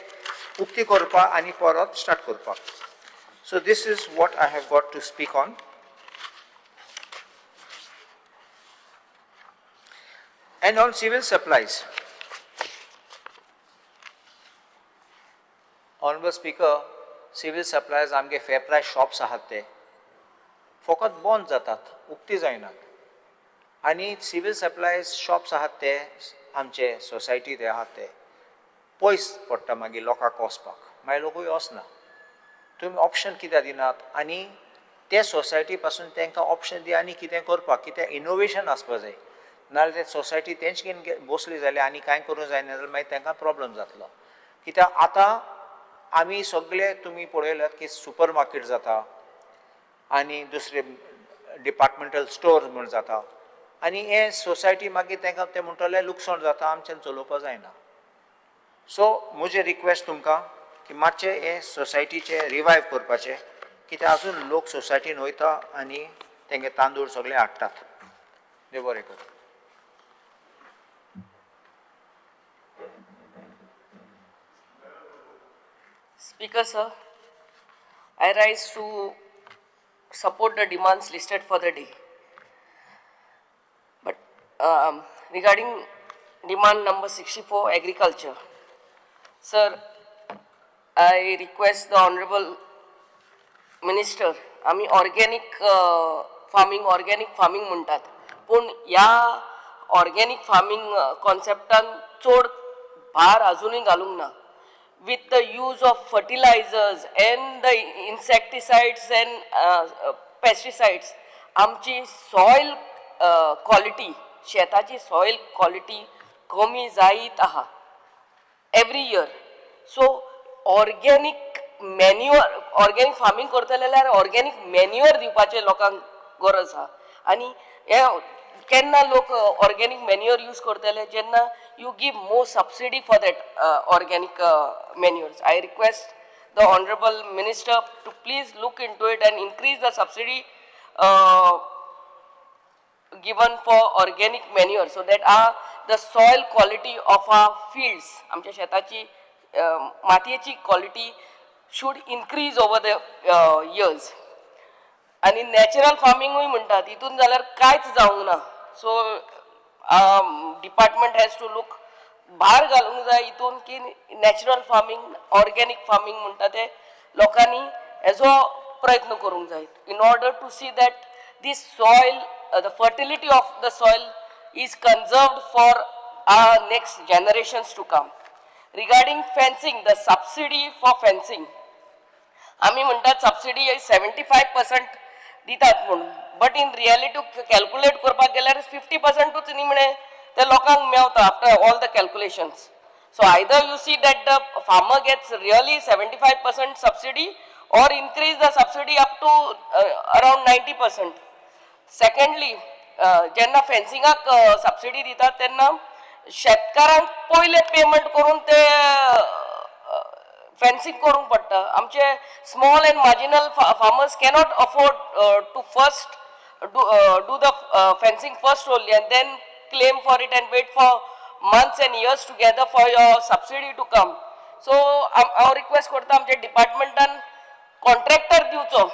J: उक्ती करपाक आनी परत स्टार्ट करपाक. So this is what I have got to speak on. And on civil supplies, Honorable Speaker, civil supplies आमगे फेर प्रायस शॉप्स आहात ते फकत बंद जातात, उक्ती जायनात. आनी सिवील सप्लायज शॉप्स आहात ते आमचे सोसायटी ते आहात ते पयस पडटा मागीर लोकांक वचपाक, मागीर लोकूय वचना. तुमी ऑप्शन कित्याक दिनात आनी ते सोसायटी पासून तांकां ऑप्शन दी आनी कितें करपाक, कितें इनोवेशन आसपा जाय. नाजाल्यार ते सोसायटी तेंच घेवन बसली जाल्यार आनी कांय करूंक जायना जाल्यार मागीर तांकां प्रॉब्लम जातलो. कित्याक आतां आमी सगळे तुमी पळयल्यात की सुपर मार्केट जाता आनी दुसरे डिपार्टमेंटल स्टोर म्हूण जाता आनी हे सोसायटी मागीर तांकां ते म्हणटले लुकसाण जाता, आमच्यान चलोवपाक जायना. सो म्हजें रिक्वेस्ट तुमकां की मातशें हे सोसायटीचें रिवायव करपाचें, कित्याक आजून लोक सोसायटीन वयता आनी तेंगे तांदूळ सगळे हाडटात. देव बरें करूं.
N: Speaker, sir, I rise to support the demands listed for the day. But regarding demand number 64, agriculture, sir, I request the Honorable Minister, आमी ऑर्गेनिक फार्मिंग म्हणटात, पूण ह्या ऑर्गेनिक फार्मिंग कॉन्सेप्टान चड भार अजुनूय घालूंक ना. With the use of fertilizers and the insecticides and pesticides, आमची सॉयल क्वालिटी, शेताची सॉयल क्वालिटी कमी जायत आहा every year. So organic manure, organic farming करतले जाल्यार ऑर्गेनिक मॅन्युअर दिवपाचें लोकांक गरज आहा. आनी हें केन्ना लोक ऑर्गेनिक मॅन्युअर यूज करतले, जेन्ना you give more subsidy for that organic manures. I request the Honorable Minister to please look into it and increase the subsidy given for organic manure so that the soil quality of our fields, आमच्या शेताची मातयेची quality should increase over the years. आनी natural फार्मिंगूय म्हणटात, तितून जाल्यार कांयच जावंक ना. So department has to look, भार घालूंक जाय हितून की नॅचरल फार्मिंग, ऑर्गेनिक फार्मिंग म्हणटा ते लोकांनी हेजो प्रयत्न करूंक जाय in order to see that this soil, the fertility of the soil is conserved for our next generations to come. Regarding fencing, the subsidy for fencing, आमी म्हणटात सबसिडी 75% दितात म्हणून, बट इन रियलिटी कॅल्कुलेट करपाक गेल्यार 50%ूच निमणें ते लोकांक मेवता after all the calculations.
R: So either you see that the farmer gets really 75% subsidy or increase the subsidy up to around 90%. Secondly, जेन्ना फेन्सिंगाक सबसिडी दितात तेन्ना शेतकारांक पयले पेमेंट करून ते फेन्सिंग करूंक पडटा. आमचे small and marginal farmers cannot afford to first do the fencing first only and then claim for it and wait for months and years together for your subsidy to come. So हांव request करता आमच्या डिपार्टमेंटान contractor दिवचो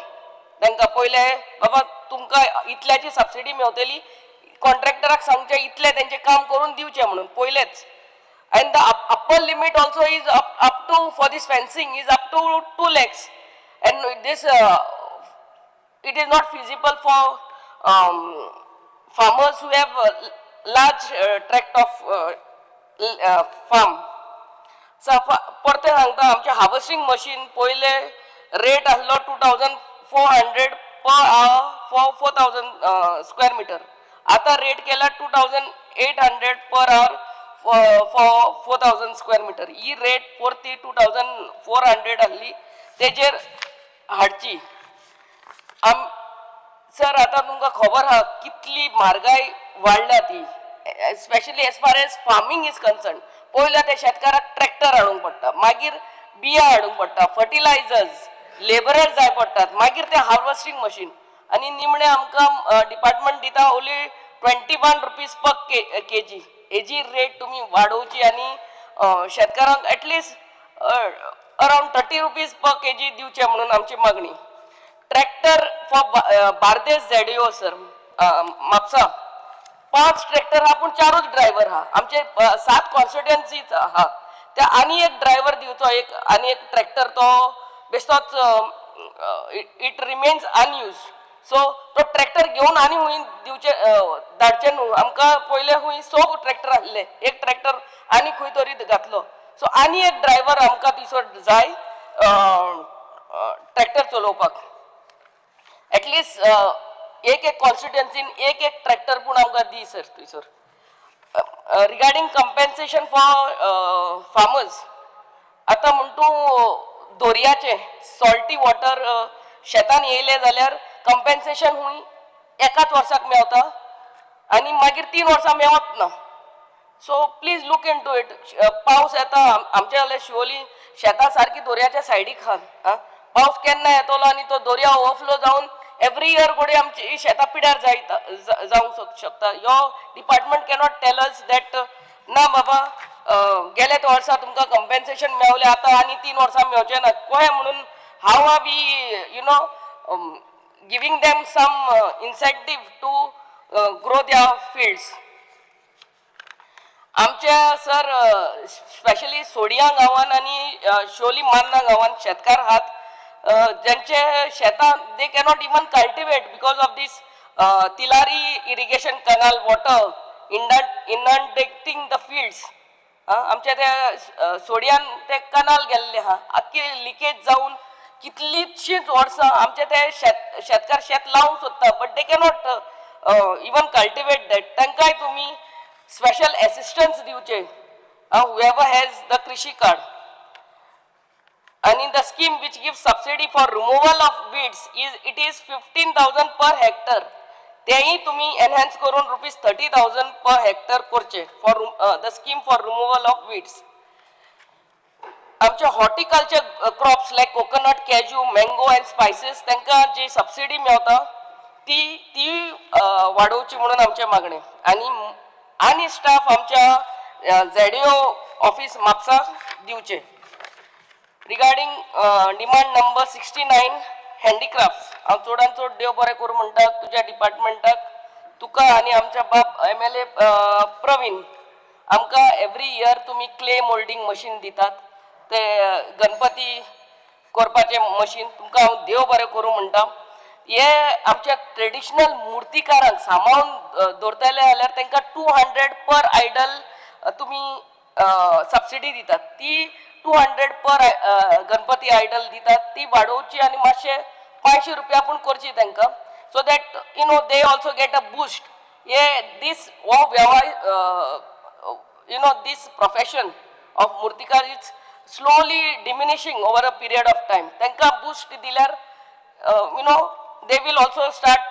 R: तांकां पयले, बाबा तुमकां इतल्याची subsidy मेवतली, कॉन्ट्रॅक्टराक सांगचें इतलें तेंचें काम करून दिवचें म्हणून पयलेच. And the upper limit also is up to, for this fencing, is up to 2 lakhs, and this it is not feasible for farmers who have a large tract of farm. So परतें सांगता, आमचें harvesting machine पयले rate आसलो 2400 per hour for 4000 square meter. आतां rate केला 2800 per hour for 4000 square meter. He rate परती 2400 आसली तेजेर हाडची. आम सर, आतां तुमकां खबर आहा कितली म्हारगाय वाडल्या ती, especially as far as farming is concern. पयलीं त्या शेतकाराक ट्रॅक्टर हाडूंक पडटा, मागीर बियां हाडूंक पडटा, फर्टिलायझर्स, लेबरर जाय पडटात, मागीर ते हार्वेस्टिंग मशीन, आनी निमणें आमकां डिपार्टमेंट दिता only ₹21 per kg. हेजी रेट तुमी वाडोवची आनी शेतकारांक at least around ₹30 per kg दिवचे म्हणून आमची मागणी. Tractor for Bardez ZDO sir, Mapusa पांच ट्रॅक्टर आहा पूण चारूच ड्रायव्हर आहा. आमचे सात कॉन्स्टिट्युएन्सीज आहा, त्या आनी एक ड्रायव्हर दिवचो, एक आनी एक ट्रॅक्टर तो बेश्टोच it remains unused. So तो ट्रॅक्टर घेवन आनी हुंय दिवचे, धाडचे न्हू. आमकां पयले खूंय स ट्रॅक्टर आसले, एक ट्रॅक्टर आनी खंय तरी घातलो. सो आनी एक ड्रायव्हर आमकां थंयसर जाय ट्रॅक्टर चलोवपाक. एटलिस्ट एक एक कॉन्स्टिट्युएन्सीन एक एक ट्रॅक्टर पूण आमकां दी सर थंयसर. रिगार्डींग कंपेन्सेशन फॉर फार्मर्स, आतां म्हण तूं दर्याचें सॉल्टी वॉटर शेतान येयलें जाल्यार कंपेन्सेशन हुंय एकाच वर्साक मेवता आनी मागीर 3 वर्सां मेवत ना. So please look into it. पावस येता, आमच्या जाल्यार शिवोली शेतां सारकी दर्याच्या सायडीक आहा. पावस केन्ना येतलो आनी तो दर्या ओवरफ्लो जावन एवरी इयर घडये आमची शेतां पिड्यार जायत जावंक शकता. यो department cannot tell us that ना बाबा, गेल्या त्या वर्सा तुमकां कंपेन्सेशन मेवलें, आतां आनी 3 वर्सां मेवचें ना. कशें म्हणून how are we giving them some incentive to grow their fields? आमच्या सर, स्पेशली सोडिया गांवान आनी शिवोली मान्ना गांवान शेतकार आहात ज्यांचे शेतां they cannot even cultivate because of this Tillari irrigation canal water inundating the fields. आमच्या त्या सोडियान ते कनाल गेल्ले आहा, आख्खी लिकेज जावन कितलीशींच वर्सां आमचे ते शेतकार शेत लावंक सोदता but they cannot even cultivate that. तांकांय तुमी स्पेशल एसिस्टन्स दिवचे, whoever has the Krishi card. And in the scheme which gives subsidy for removal of weeds is, it is 15,000 per hectare. तेही तुम्ही एनहान्स करून ₹30,000 per hectare करचे for the scheme for removal of weeds. आमचे horticulture crops like coconut, cashew, mango and spices, तांकां जी subsidy मेवता ती ती वाडोवची म्हणून आमचें मागणें. आनी आनी स्टाफ आमच्या झेडीओ ऑफीस म्हापसा दिवचे. Regarding demand number 69, handicraft, हांव चडान चड देव बरें करूं म्हणटा तुज्या डिपार्टमेंटाक, तुका आनी आमच्या बाब एमएलए प्रवीण. आमकां एवरी इयर तुमी क्ले मोल्डींग मशीन दितात, ते गणपती करपाचें मशीन. तुमकां हांव देव बरें करूं म्हणटा. हे आमच्या ट्रेडिशनल मुर्तीकारांक सांबाळून दवरतले जाल्यार तांकां 200 पर आयडल तुमी सबसिडी दितात, ती 200 पर गणपती आयडल दितात ती वाडोवची आनी मातशे 500 रुपया पूण करची तांकां, so that they also get a boost. हे दीस हो वेवसाय, this profession of murtikar is slowly diminishing over a period of time. तांकां बूस्ट दिल्यार they will also start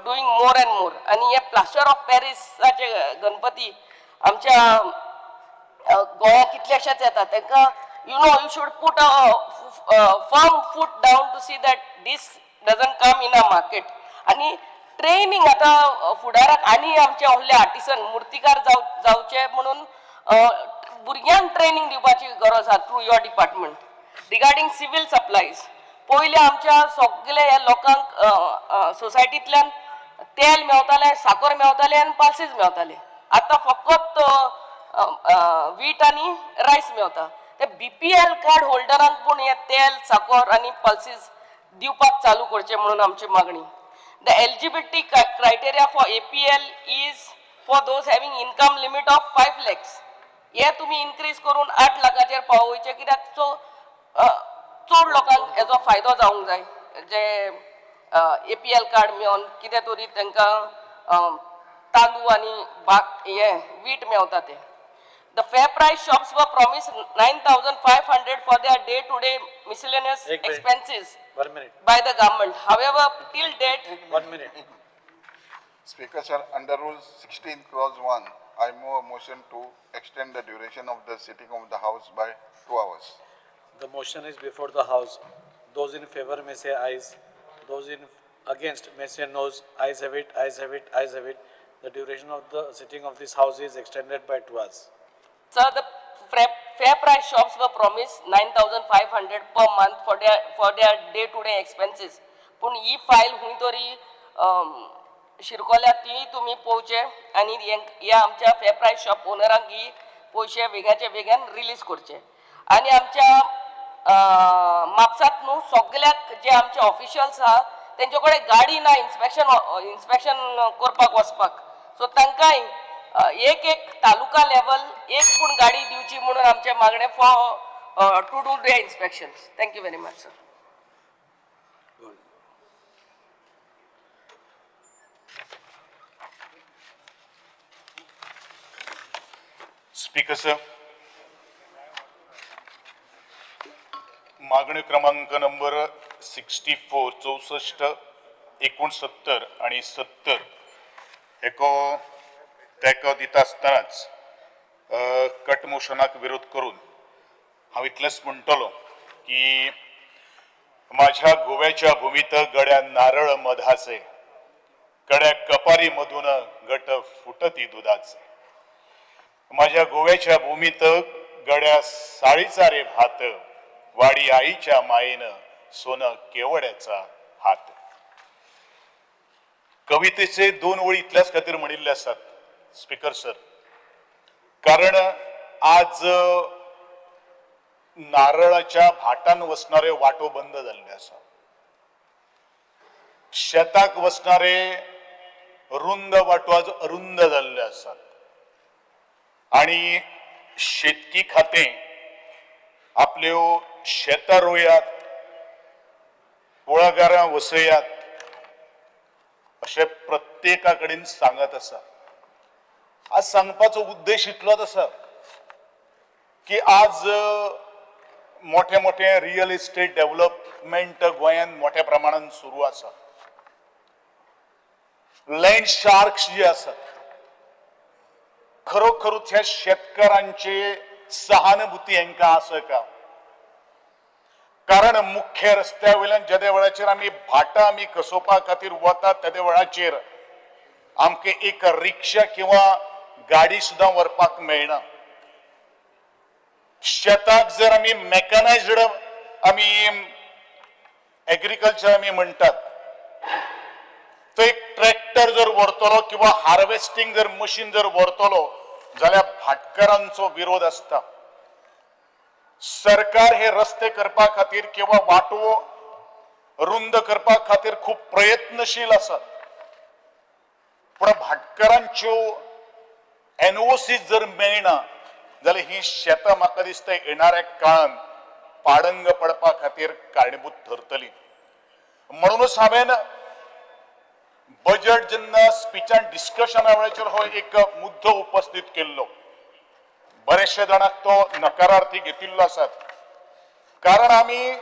R: doing more and more. आनी हे प्लास्टर ऑफ पॅरिसाचे गणपती आमच्या गोंयांत कितलेशेच येता, तांकां you should put a firm foot down to see that this doesn't come in a market. आनी ट्रेनिंग आतां फुडाराक आनी आमचे व्हडले आर्टिसन मुर्तीकार जावचे म्हणून भुरग्यांक ट्रेनिंग दिवपाची गरज आहा through your department. Regarding civil supplies, पयलीं आमच्या सगळे ह्या लोकांक सोसायटींतल्यान तेल मेवतालें, साकर मेवतालें आनी पालसीस मेवतालें. आतां फकत वीट आनी रायस मेवता. ते BPL card होल्डरांक पूण हें तेल, साकर आनी पल्सीस दिवपाक चालू करचें म्हणून आमची मागणी. The eligibility criteria for APL is for those having income limit of 5 lakhs. हे तुमी इनक्रीज करून 8 लाखाचेर पावोवचें, कित्याक सो चड लोकांक हेजो फायदो जावंक जाय, जे APL card मेळोन कितें तरी तांकां तांदूळ आनी हे वीट मेवता ते. The fair price shops were promised 9,500 for their day-to-day miscellaneous expenses
S: 1 minute.
R: by the government. However, till date,
S: 1 minute.
T: Speaker sir, under Rule 16, Clause 1, I move a motion to extend the duration of the sitting of the House by 2 hours.
S: The motion is before the House. Those in favor may say ayes. Those in against may say noes. Ayes have it, ayes have it, ayes have it. The duration of the sitting of this House is extended by 2 hours.
R: Sir, the fair price shops were promised 9,500 per month for their day-to-day expenses. पूण ही file खंय तरी शिरकोल्या, ती तुमी पळोवचे आनी ह्या आमच्या फेर प्रायस shop ओनरांक ही पयशे वेगाचे वेगान रिलीज करचे. आनी आमच्या म्हापसात न्हू सगल्याक जे आमचे ऑफिशियल्स आहा तेंचे कडेन गाडी ना इन्स्पेक्शन करपाक वचपाक, सो तांकांय एक एक तालुका लेवल एक पूण गाडी दिवची म्हणून आमचें मागणें for to do the inspection. Thank you very much sir.
U: Speaker sir, मागणी क्रमांक नंबर 64, 64, 69 आणि 70 हेको तेंको दिता आसतनाच कट मोशनाक विरोध करून हांव इतलेंच म्हणटलो की माझ्या गोव्याच्या भूमीत गड्या नारळ मधाचे, कड्या कपारी मधून गट फुटती दुधाचे. माझ्या गोव्याच्या भूमीत गड्या साळीचा रे भात, वाडी आईच्या मायेनं सोनं केवड्याचा हात. कवितेचे दोन ओळी इतल्याच खातीर म्हणिल्ले आसात स्पीकर सर, कारण आज नारळाच्या भाटान वसणारे वाटो बंद जाल्ले आसा, शेताक वसणारे रुंद वाटो आज अरुंद जाल्ले आसात आणि शेतकी खातें आपल्यो शेतां रोयात, कुळागरां वसयात अशें प्रत्येका कडेन सांगत आसा. आज सांगपाचो उद्देश इतलोच आसा की आज मोठे मोठे रियल इस्टेट डेव्हलपमेंट गोंयांत मोठ्या प्रमाणान सुरू आसा. लँड शार्क्स जे आसात खरोखरूच ह्या शेतकारांचे सहानुभूती हांकां आसा का? कारण मुख्य रस्त्या वयल्यान जेद्या वेळाचेर आमी भाटां आमी कसोवपा खातीर वतात तेद्या वेळाचेर आमकां एक रिक्षा किंवा गाडी सुद्दां व्हरपाक मेळना. शेताक जर आमी मॅकनायज्ड आमी एग्रीकल्चर आमी म्हणटात, तो एक ट्रॅक्टर जर व्हरतलो किंवा हार्वेस्टिंग जर मशीन जर व्हरतलो जाल्यार भाटकारांचो विरोध आसता. सरकार हे रस्ते करपा खातीर किंवा वाटो रुंद करपा खातीर खूब प्रयत्नशील आसात, पूण भाटकारांच्यो एनओसी जर मेळना जाल्यार ही शेतां म्हाका दिसता येणाऱ्या काळान पाडंग पडपा खातीर कारणीभूत थरतली. म्हणूनच हांवें बजेट जेन्ना स्पिचान डिस्कशना वेळाचेर हो एक मुद्दो उपस्थित केल्लो. बरेचशे जाणांक तो नकारार्थी घेतिल्लो आसात. कारण आमी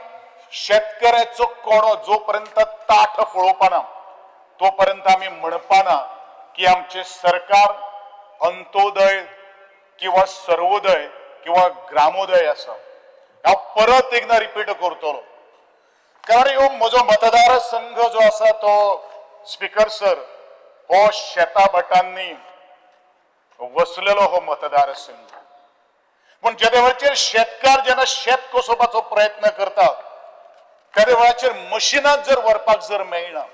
U: शेतकऱ्याचो कोडो जोपर्यंत ताठ पळोवपाना तोपर्यंत आमी म्हणपाना की आमचें सरकार अंत्योदय किंवा सर्वोदय किंवा ग्रामोदय आसा. हांव परत एकदां रिपीट करतलो, कारण ह्यो म्हजो मतदारसंघ जो आसा तो स्पीकर सर हो शेता भाटांनी वसलेलो हो मतदारसंघ. पूण जेदे वेळाचेर शेतकार जेन्ना शेत कसोवपाचो प्रयत्न करता तेदे वेळाचेर मशिनाक जर व्हरपाक जर मेळना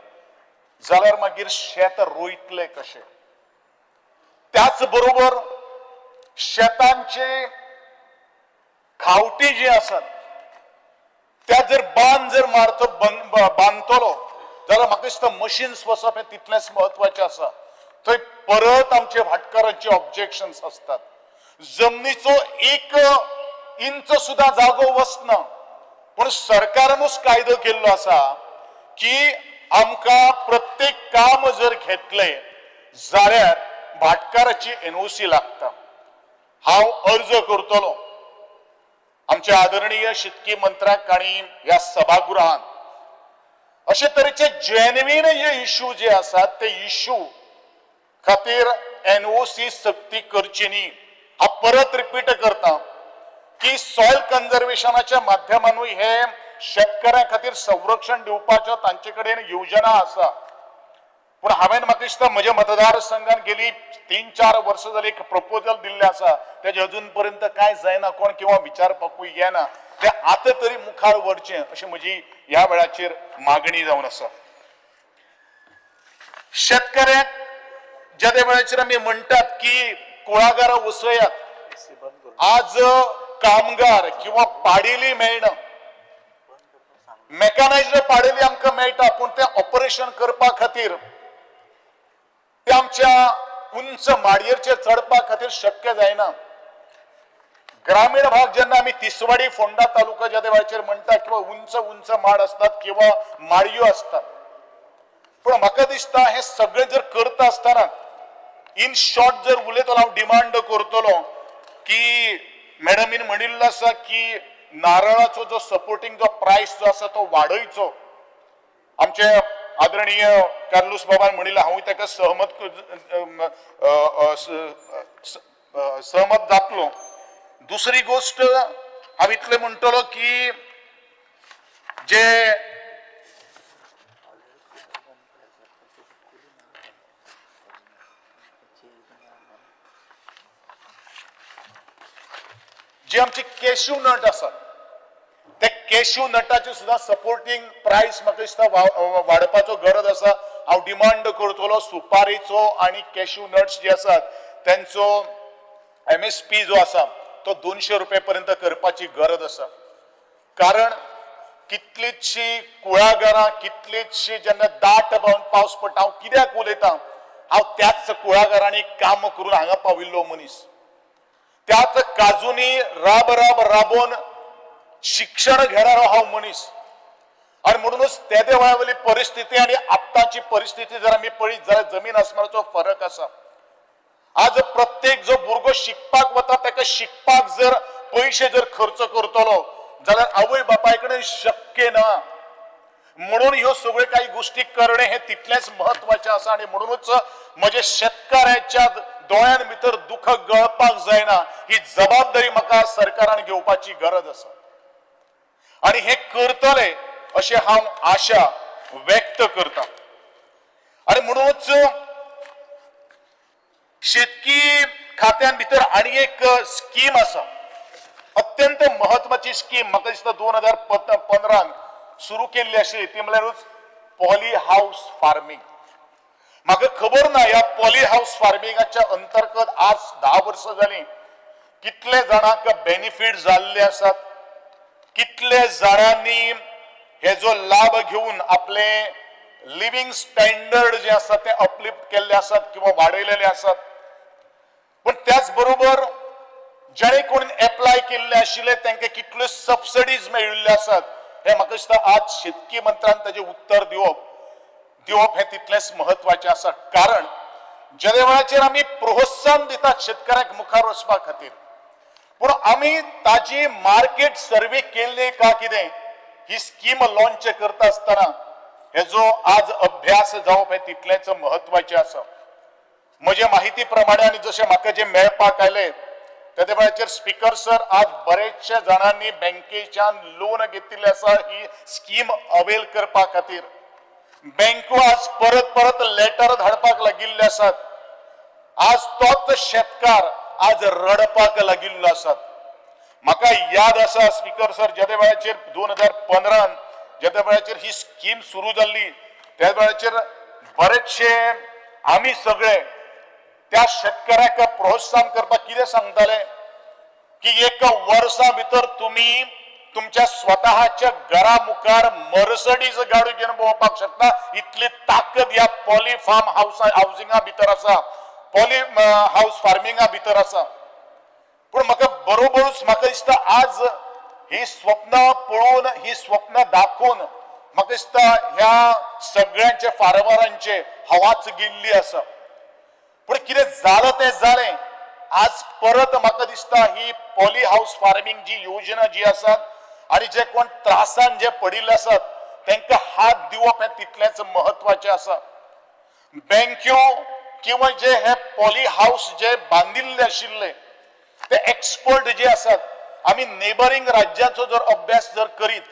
U: जाल्यार मागीर शेत रोयतले कशें? त्याच बरोबर शेतांचे खावटी जी आसात त्या जर बांद जर मारतो बांदतलो जाल्यार म्हाका दिसता मशीन्स वचप हें तितलेंच म्हत्वाचें आसा. थंय परत आमचे भाटकारांचे ऑब्जेक्शन्स आसतात. जमनीचो एक इंच सुद्दां जागो वचना, पूण सरकारानूच कायदो केल्लो आसा की आमकां प्रत्येक काम जर घेतलें जाल्यार भाटकाराची एनओसी लागता. हांव अर्ज करतलो आमच्या आदरणीय शेतकी मंत्र्याक आनी ह्या सभागृहान अशे तरेचे जेन्युइन जे इशू जे आसात ते इशू खातीर एनओसी सक्ती करची न्ही. हांव परत रिपीट करता की सॉयल कन्जर्वेशनाच्या माध्यमानूय हे शेतकऱ्यां खातीर संरक्षण दिवपाच्यो तांचे कडेन योजना आसा. पूण हांवें म्हाका दिसता म्हज्या मतदारसंघान गेली 3-4 वर्सां जाली एक प्रपोजल दिल्लें आसा, तेजें अजून पर्यंत कांय जायना, कोण किंवा विचारपाकूय येना. तें आतां तरी मुखार व्हरचें अशी म्हजी ह्या वेळाचेर मागणी जावन आसा. शेतकऱ्यांक जेदे वेळाचेर आमी म्हणटात की कुळागरां वसयात, आज कामगार किंवा पाडेली मेळना. मेकॅनायज्ड पाडेली आमकां मेळटा, पूण तें ऑपरेशन करपा खातीर ते आमच्या उंच माडयेचेर चडपा खातीर शक्य जायना. ग्रामीण भाग जेन्ना आमी तिसवाडी फोंडा तालुका ज्या वेळाचेर म्हणटा किंवा उंच उंच माड आसतात किंवा माडयो आसतात, पूण म्हाका दिसता हें सगळें जर करता आसतना इन शॉर्ट जर उलयतलो हांव डिमांड करतलो की मॅडमीन म्हणिल्लो आसा की नारळाचो जो सपोर्टिंग जो प्रायस जो आसा तो वाडयचो. आमचे आदरणीय कार्लूस बाबान म्हणिल्लें, हांवूय ताका सहमत जातलो. दुसरी गोश्ट हांव इतलें म्हणटलो की जे जे आमचे कॅश्यू नट आसात ते कॅश्यू नटाचे सुद्दां सपोर्टिंग प्रायस म्हाका दिसता वाडपाचो गरज आसा. हांव डिमांड करतलो सुपारीचो आनी कॅश्यू नट्स जे आसात तेंचो एमएसपी जो आसा तो 200 रुपये पर्यंत करपाची गरज आसा. कारण कितलीचशी कुळागरां, कितलीचशी जेन्ना दाट पावस पडटा, हांव कित्याक उलयतां, हांव त्याच कुळागरांनी काम करून हांगा पाविल्लो मनीस, त्याच काजूनी राब राब राबोवन शिक्षण घेणारो हांव मनीस. आनी म्हणूनच तेदे वेळा वयली परिस्थिती आनी आतांची परिस्थिती जर आमी पळयत जाल्यार जमीन आसमानाचो फरक आसा. आज प्रत्येक जो भुरगो शिकपाक वता ताका शिकपाक जर पयशे जर खर्च करतलो जाल्यार आवय बापाय कडेन शक्य ना. म्हणून ह्यो सगळ्यो काही गोश्टी करणे हे तितलेंच म्हत्वाचें आसा. आनी म्हणूनच म्हजे शेतकाराच्या दोळ्यां भितर दुख गळपाक जायना ही जबाबदारी म्हाका सरकारान घेवपाची गरज आसा आनी हे करतले अशें हांव आशा व्यक्त करता. आनी म्हणूनच शेतकी खात्यान भितर आनी एक स्कीम आसा, अत्यंत म्हत्वाची स्कीम, म्हाका दिसता 2015 सुरू केल्ली आशिल्ली, ती म्हळ्यारूच पॉली हाऊस फार्मींग. म्हाका खबर ना ह्या पॉली हाऊस फार्मिंगाच्या अंतर्गत आज 10 वर्सां जालीं कितले जाणांक बेनिफीट जाल्ले आसात, कितले जाणांनी हेजो लाभ घेवन आपले लिव्हिंग स्टँडर्ड जे आसा ते अपलिफ्ट केल्ले आसात किंवा वाडयलेले आसात. पूण त्याच बरोबर जेणे कोण एप्लाय केल्ले आशिल्ले तांकां कितल्यो सबसिडीज मेळिल्ल्यो आसात हे म्हाका दिसता आज शेतकी मंत्र्यान ताजें उत्तर दिवप हें तितलेंच म्हत्वाचें आसा. कारण जेदे वेळाचेर आमी प्रोत्साहन दितात शेतकऱ्यांक मुखार वचपा खातीर, पूण आमी ताजी मार्केट सर्वे केल्ली का कितें ही स्कीम लॉन्च करता आसतना हेजो आज अभ्यास जावप हें तितलेंच म्हत्वाचें आसा. म्हजे माहिती प्रमाणे आनी जशें म्हाका जें मेळपाक आयलें तेदे वेळाचेर स्पिकर सर, आज बरेचशे जाणांनी बँकेच्यान लोन घेतिल्लें आसा ही स्कीम अवेल करपा खातीर. बँको आज परत परत लेटर धाडपाक लागिल्ले आसात. आज तोच शेतकार आज रडपाक लागिल्लो आसात. म्हाका याद आसा स्पिकर सर, जेदे वेळाचेर 2015 जेदे वेळाचेर ही स्कीम सुरू जाल्ली त्या वेळाचेर बरेचशे आमी सगळे त्या शेतकऱ्याक प्रोत्साहन करपाक कितें सांगताले की एका वर्सा भितर तुमी तुमच्या स्वतःच्या घरा मुखार मर्सडीज गाडी घेवन भोंवपाक शकता, इतली ताकद ह्या पॉली फार्म हावसिंगा भितर आसा, पॉली हावस फार्मिंगा भितर आसा. पूण म्हाका बरोबरूच म्हाका दिसता आज ही स्वप्न पळोवन, ही स्वप्न दाखोवन म्हाका दिसता ह्या सगळ्यांचे फार्मरांचे हवाच गेल्ली आसा. पूण कितें जालें तें जालें. आज परत म्हाका दिसता ही पॉली हावस फार्मींग जी योजना जी आसा आनी जे कोण त्रासान जे पडिल्ले आसात तांकां हात दिवप हें तितलेंच म्हत्वाचें आसा. बँक्यो किंवा जे हे पॉली हावस जे बांदिल्ले आशिल्ले ते एक्सपर्ट जे आसात, आमी नेबरींग राज्यांचो जर अभ्यास जर करीत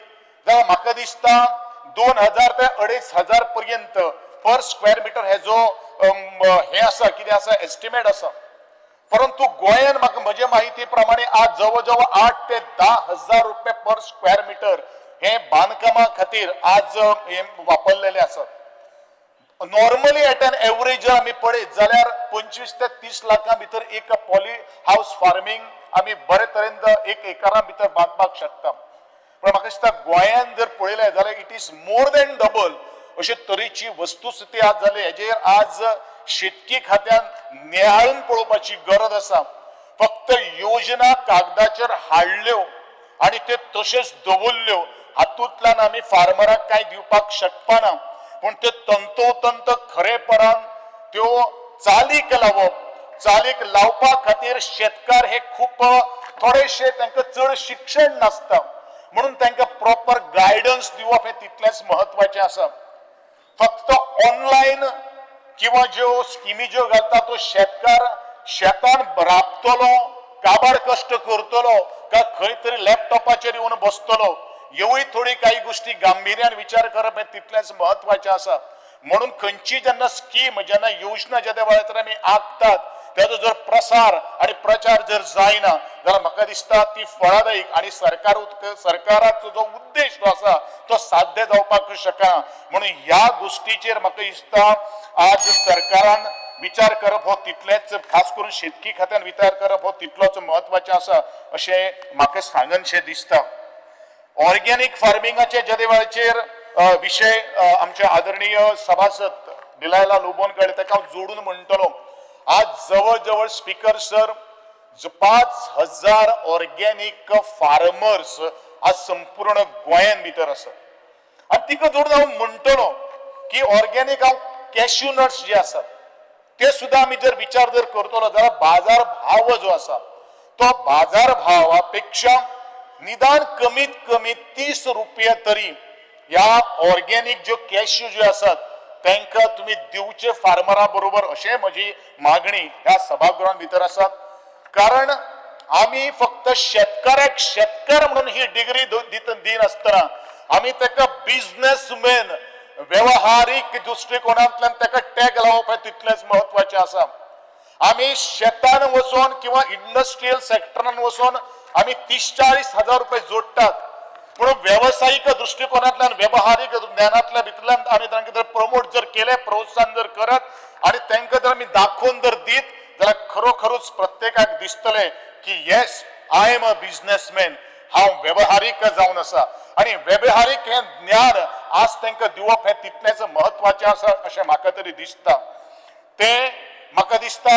U: जाल्यार म्हाका दिसता 2000 ते 2500 पर्यंत पर स्क्वेअर मिटर हेजो हें आसा, कितें आसा, एस्टिमेट आसा. परंतु गोंयान म्हाका म्हजे माहिती प्रमाणे आज जवळ जवळ 8 ते 10 हजार रुपये पर स्क्वेअर मिटर हे बांदकामा खातीर आज हे वापरलेले आसात. नॉर्मली एट एन एवरेज जर आमी पळयत जाल्यार 25 ते 30 लाखां भितर एक पॉली हावस फार्मींग आमी बरे तरेन एक एकरा भितर बांदपाक शकता. पूण म्हाका दिसता गोंयान जर पळयलें जाल्यार it is more than double अशे तरेची वस्तुस्थिती आज जाली. हेजेर आज शेतकी खात्यान नियाळून पळोवपाची गरज आसा. फक्त योजना कागदाचेर हाडल्यो आनी त्यो तश्योच दवरल्यो हातूंतल्यान आमी फार्मराक कांय दिवपाक शकपाना. पूण त्यो तंतोतंत खरेपणान त्यो चालीक लावप, चालीक लावपा खातीर शेतकार हे खूब थोडेशे तांकां चड शिक्षण नासता, म्हणून तांकां प्रॉपर गायडन्स दिवप हें तितलेंच म्हत्वाचें आसा. फक्त ऑनलायन किंवा ज्यो स्किमी ज्यो घालता तो शेतकार शेतान राबतलो, काबार कश्ट करतलो काय खंय तरी लॅपटॉपाचेर येवन बसतलो, ह्योय थोडी काही गोष्टी गांभिर्यान विचार करप हें तितलेंच म्हत्वाचें आसा. म्हणून खंयची जेन्ना स्कीम, जेन्ना योजना ज्या वेळार आमी आंखतात ताजो जर प्रसार आनी प्रचार जर जायना जाल्यार म्हाका दिसता ती फळादायक आनी सरकाराचो जो उद्देश जो आसा तो साध्य जावपाक शकना. म्हणून ह्या गोष्टीचेर म्हाका दिसता आज सरकारान विचार करप हो तितलेंच, खास करून शेतकी खात्यान विचार करप हो तितलोच म्हत्वाचें आसा अशें म्हाका सांगनशें दिसता. ऑर्गेनीक फार्मिंगाचे ज्या वेळाचेर विशय आमचे आदरणीय सभासद डिलायला लोबोन कडेन ताका हांव जोडून म्हणटलो, आज जवळ जवळ स्पिकर सर 5000 ऑर्गेनीक फार्मर्स आज संपूर्ण गोंयान भितर आसात. आनी तिका जोडून हांव म्हणटलो की ऑर्गेनीक हांव कॅश्यू नट्स जे आसात ते सुद्दां आमी जर विचार जर करतलो जाल्यार बाजार भाव जो आसा तो बाजार भावा पेक्षा निदान कमीत कमी 30 रुपया तरी ह्या ऑर्गेनीक ज्यो कॅश्यू ज्यो आसात तांकां तुमी दिवचे फार्मरा बरोबर अशें म्हजी मागणी ह्या सभागृहान भितर आसा. कारण आमी फक्त शेतकाराक शेतकार म्हणून ही डिग्री दिनासतना आमी ताका बिजनेसमॅन वेवहारीक दृश्टिकोनांतल्यान ताका टॅग लावप हें तितलेंच म्हत्वाचें आसा. आमी शेतान वचोन किंवा इंडस्ट्रियल सेक्टरान वचोन आमी 30-40 हजार रुपये जोडटात, पूण वेवसायीक दृश्टिकोनांतल्यान वेवहारीक ज्ञानांतल्या भितरल्यान आमी तांकां जर प्रमोट जर केलें, प्रोत्साहन जर करत आनी तांकां जर आमी दाखोवन जर दीत जाल्यार खरोखरूच प्रत्येकाक दिसतलें की yes I am a businessman, हांव वेवहारीक जावन आसा. आनी वेवहारीक हें ज्ञान आज तांकां दिवप हें तितलेंच म्हत्वाचें आसा अशें म्हाका तरी दिसता. तें म्हाका दिसता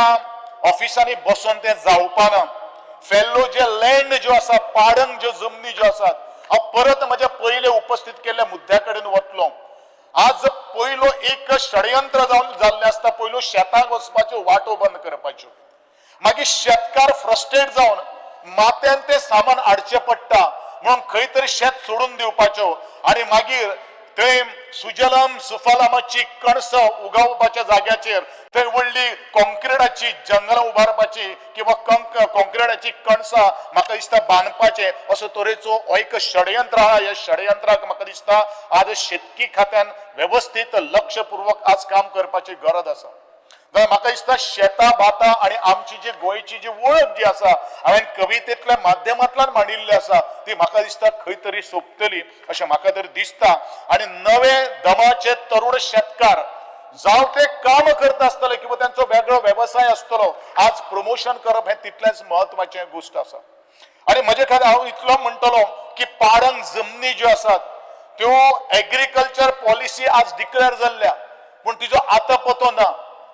U: ऑफिसांनी बसून तें जावपाना. फेल्लो जे लँड ज्यो आसा, पाडंग ज्यो जमनी ज्यो आसात, हांव परत म्हज्या पयले उपस्थीत केल्ल्या मुद्द्या कडेन वतलो. आज पयलो एक षडयंत्र जावन जाल्लें आसता, पयलो शेतांक वचपाच्यो वाटो बंद करपाच्यो, मागीर शेतकार फ्रस्ट्रेट जावन माथ्यान तें सामान हाडचें पडटा. म्हणून खंय तरी शेत सोडून दिवपाच्यो आनी मागीर थंय सुजलम सुफलमाची कणसां उगवपाच्या जाग्याचेर थंय व्हडली कॉन्क्रिटाची जंगलां उबारपाची किंवा कॉन्क्रिटाची कणसां म्हाका दिसता बांदपाचें, असो तरेचो हो एक षडयंत्र आहा. ह्या षडयंत्राक म्हाका दिसता आज शेतकी खात्यान वेवस्थीत लक्षपूर्वक आज काम करपाची गरज आसा. जाल्यार म्हाका दिसता शेतां भातां आनी आमची जी गोंयची जी वळख जी आसा हांवें कवितेंतल्या माध्यमांतल्यान मांडिल्ली आसा ती म्हाका दिसता खंय तरी सोंपतली अशें म्हाका तरी दिसता. आनी नवे दमाचे तरुण शेतकार जावं ते काम करता आसतले किंवा तांचो वेगळो वेवसाय आसतलो, आज प्रमोशन करप हें तितलेंच म्हत्वाचें गोश्ट आसा. आनी म्हजे खातीर हांव इतलो म्हणटलो की पारंग जमनी ज्यो आसात त्यो एग्रीकल्चर पॉलिसी आज डिक्लेअर जाल्ल्या, पूण तिजो आतां पतो ना,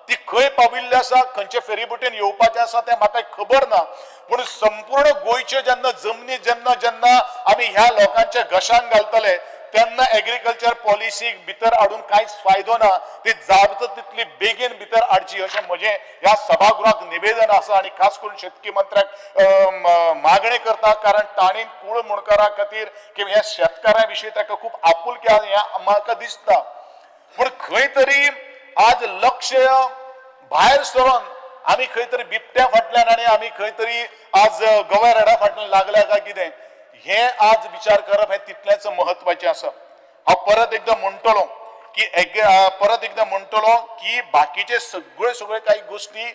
U: ती खंय पाविल्ली आसा, खंयचे फेरीबोटीन येवपाचें आसा तें म्हाका खबर ना. पूण संपूर्ण गोंयच्यो जेन्ना जमनी जेन्ना जेन्ना आमी ह्या लोकांच्या घशांक घालतले तेन्ना एग्रीकल्चर पॉलिसीक भितर हाडून कांयच फायदो ना. ती जाता तितली बेगीन भितर हाडची अशें म्हजें ह्या सभागृहाक निवेदन आसा. आनी खास करून शेतकी मंत्र्याक मागणी करता, कारण तांणी कूळ मुणकारा खातीर किंवा ह्या शेतकारां विशीं ताका खूब आपुलकी आसा हें म्हाका दिसता. पूण खंय तरी आज लक्ष भायर सरून आमी खंय तरी बिबट्या फाटल्यान आनी आमी खंय तरी आज गव्या रेडा फाटल्यान लागल्या काय कितें हें आज विचार करप हें तितलेंच म्हत्वाचें आसा. हांव परत एकदां म्हणटलो की की बाकीचे सगळे सगळे कांय गोश्टी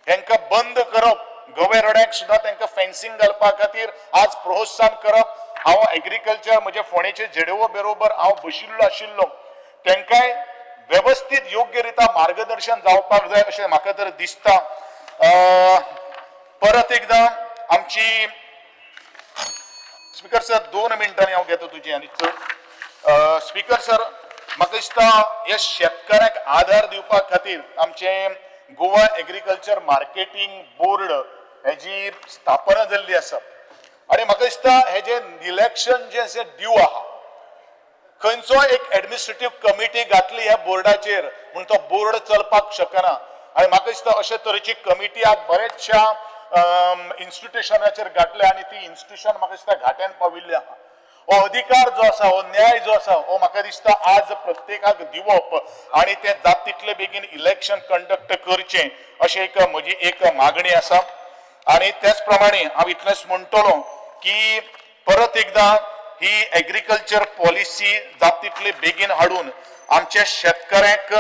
U: हेंकां बंद करप, गवे रड्याक सुद्दां तांकां फेन्सिंग घालपा खातीर आज प्रोत्साहन करप. हांव एग्रीकल्चर म्हजे फोंडेचे जेडओ बरोबर हांव बशिल्लो आशिल्लो, तांकांय वेवस्थीत योग्य रिता मार्गदर्शन जावपाक जाय अशें म्हाका तर दिसता. परत एकदां आमची स्पीकर सर 2 मिनटांनी हांव घेता तुजी आनी चड. स्पीकर सर म्हाका दिसता ह्या शेतकाऱ्यांक आधार दिवपा खातीर आमचें गोवा एग्रीकल्चर मार्केटींग बोर्ड हेजी स्थापना जाल्ली आसा. आनी म्हाका दिसता हेजें इलेक्शन जें अशें ड्यू आहा, खंयचो एक एडमिनिस्ट्रेटीव कमिटी घातली ह्या बोर्डाचेर म्हूण तो बोर्ड चलपाक शकना. आनी म्हाका दिसता अशे तरेची कमिटी आज बरेचश्या इन्स्टिट्युशनाचेर घातल्या आनी ती इन्स्टिट्युशन म्हाका दिसता घाट्यान पाविल्ली आहा. हो अधिकार जो आसा, हो न्याय जो आसा, हो म्हाका दिसता आज प्रत्येकाक दिवप आनी तें जाता तितले बेगीन इलेक्शन कंडक्ट करचें अशें एक म्हजी एक मागणी आसा. आनी त्याच प्रमाणे हांव इतलेंच म्हणटलो की परत एकदां ही एग्रीकल्चर पॉलिसी जाता तितले बेगीन हाडून आमच्या शेतकऱ्यांक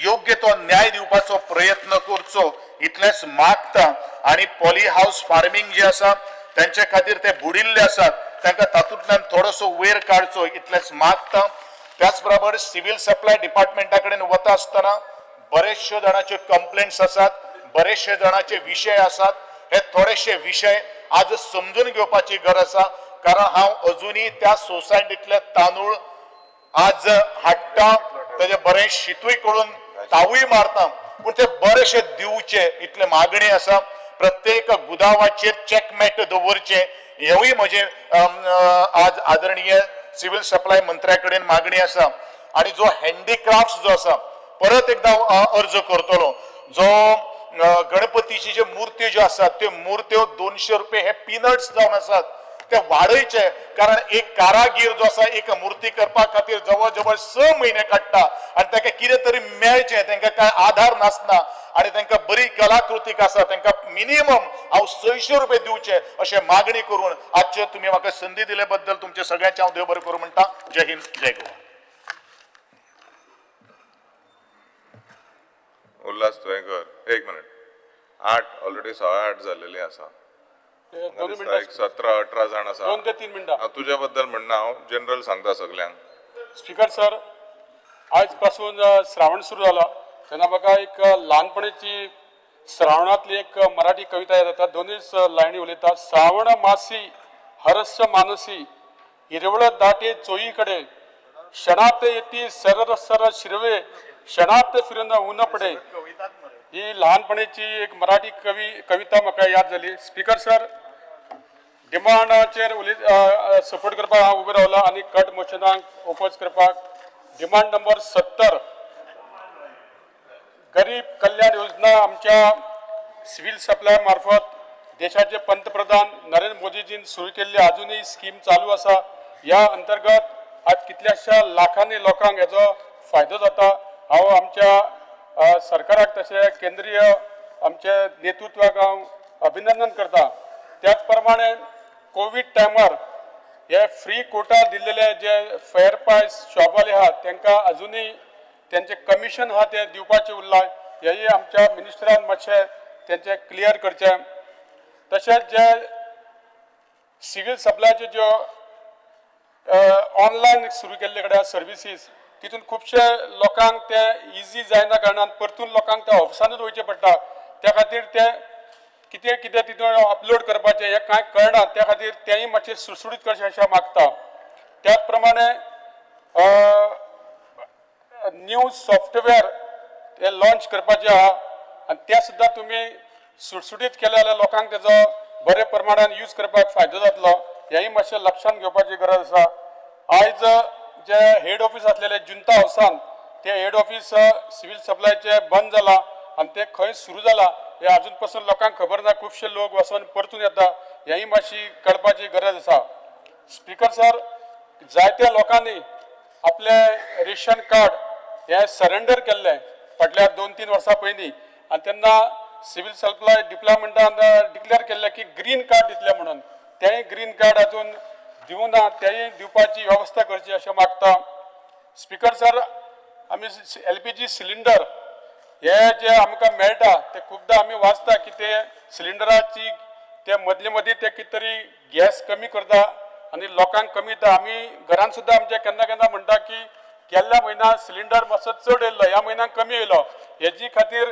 U: योग्य तो न्याय दिवपाचो प्रयत्न करचो इतलेंच मागता. आनी पॉली हावस फार्मींग जे आसा तेंचे खातीर ते बुडिल्ले आसात तांकां तातूंतल्यान थोडोसो वयर काडचो इतलेंच मागता. त्याच बरोबर सिव्हील सप्लाय डिपार्टमेंटा कडेन वता आसतना बरेचशे जाणाच्यो कंप्लेंट्स आसात, बरेचशे जाणाचे विशय आसात, हे थोडेशे विशय आज समजून घेवपाची गरज आसा. कारण हांव अजुनूय त्या सोसायटींतले तांदूळ आज हाडटा, तेजे बरें शितूय करून तावूय मारता, पूण ते बरेशे दिवचे इतले मागणी आसा. प्रत्येक गुदावाचेर चॅकमेट दवरचें हेवूय म्हजें आज आदरणीय सिव्हील सप्लाय मंत्र्या कडेन मागणी आसा. आनी जो हँडीक्राफ्ट जो आसा परत एकदां अर्ज करतलो, जो गणपतीची ज्यो मुर्त्यो ज्यो आसात त्यो मुर्त्यो 200 रुपये हे पिनट्स जावन आसात ते वाडयचे, कारण एक कारागीर जो आसा एक मुर्ती करपा खातीर जवळ जवळ 6 म्हयने काडटा आनी ताका कितें तरी मेळचें, तांकां कांय आधार नासना आनी तांकां बरी कलाकृतीक आसा तांकां मिनिमम हांव 600 रुपये दिवचे अशें मागणी करून आजचे तुमी म्हाका संदी दिले बद्दल तुमचे सगळ्यांचे हांव देव बरें करूं म्हणटा. जय हिंद, जय गोवा.
K: उल्हास तुवें कर 1 मिनट. 8 ऑलरेडी 8:15 जाल्लेली आसा, एक 17-18 जाण आसा.
G: 2 ते 3 मिनटां
K: तुज्या बद्दल म्हणना, हांव जनरल सांगता सगल्यांक.
G: स्पीकर सर, आयज पासून श्रावण सुरू जाला तेन्ना म्हाका एक ल्हानपणीची श्रावणांतली एक मराठी कविता याद जाता. दोनूच लायनी उलयता. श्रावण मासी हरस मानसी हिरवळ दाटे चोयी कडे, क्षणात येती सरर सर शिरवे, क्षणात फिरून ऊन पडे. ही ल्हानपणीची एक मराठी कविता म्हाका याद जाली. स्पीकर सर, डिमांडाचेर सपोर्ट करपाक हांव उबो रावला आनी कट मोशनाक ओपोज करपाक. डिमांड नंबर 70 गरीब कल्याण योजना आमच्या सिव्हील सप्लाय मार्फत देशाचे पंतप्रधान नरेंद्र मोदीजीन सुरू केल्ली अजूनही स्कीम चालू आसा. ह्या अंतर्गत आज कितल्याश्या लाखांनी लोकांक हेजो फायदो जाता. हांव आमच्या सरकाराक तशें केंद्रीय आमचे नेतृत्वाक हांव अभिनंदन करता. त्याच प्रमाणे कोवीड टायमार हे फ्री कोटा दिल्लेले जे फेअर प्रायस शॉपवाले आहात तांकां अजुनूय तेंचे कमिशन आहा ते दिवपाचें उरलां. हेय आमच्या मिनिस्टरान मातशें तेंचें क्लियर करचें. तशेंच जे सिवील सप्लायच्यो ज्यो ऑनलायन सुरू केल्ले कडेन सर्विसीस तितून खुबशे लोकांक ते इजी जायना कारणान परतून लोकांक त्या ऑफिसानूच वयचें पडटा. त्या खातीर ते कितें कितें तितून अपलोड करपाचें हें कांय कळना. त्या खातीर तेंय मातशें सुटसुटीत करचें अशें मागता. त्याच प्रमाणे न्यू सॉफ्टवेअर हे लॉन्च करपाचें आहा आनी तें सुद्दां तुमी सुटसुटीत केलें जाल्यार लोकांक तेजो बरे प्रमाणान यूज करपाक फायदो जातलो. हेंय मातशें लक्षांत घेवपाची गरज आसा. आयज जे हेड ऑफीस आसलेले जुंता हावसान ते हेड ऑफीस सिवील सप्लायचें बंद जालां आनी तें खंय सुरू जालां हें आजून पसून लोकांक खबर ना. खुबशे लोक वचोन परतून येता. हेंय मातशी कळपाची गरज आसा. स्पीकर सर, जायत्या लोकांनी आपलें रेशन कार्ड हें सरेंडर केल्लें फाटल्या 2-3 वर्सां पयलीं आनी तेन्ना सिवील सप्लाय डिपार्टमेंटान डिक्लेअर केल्लें की ग्रीन कार्ड दितलें म्हणून. तेंय ग्रीन कार्ड अजून दिवना. तेंय दिवपाची वेवस्था करची अशें मागता. स्पीकर सर, आमी LPG cylinder हे जे आमकां मेळटा ते खुबदां आमी वाचता की ते सिलिंडराची ते मदले मदीं ते कितें तरी गॅस कमी करता आनी लोकांक कमी दिता. आमी घरान सुद्दां आमचे केन्ना केन्ना म्हणटा की गेल्ल्या म्हयन्या सिलिंडर मातसो चड येयल्लो, ह्या म्हयन्याक कमी येयलो. हेजी खातीर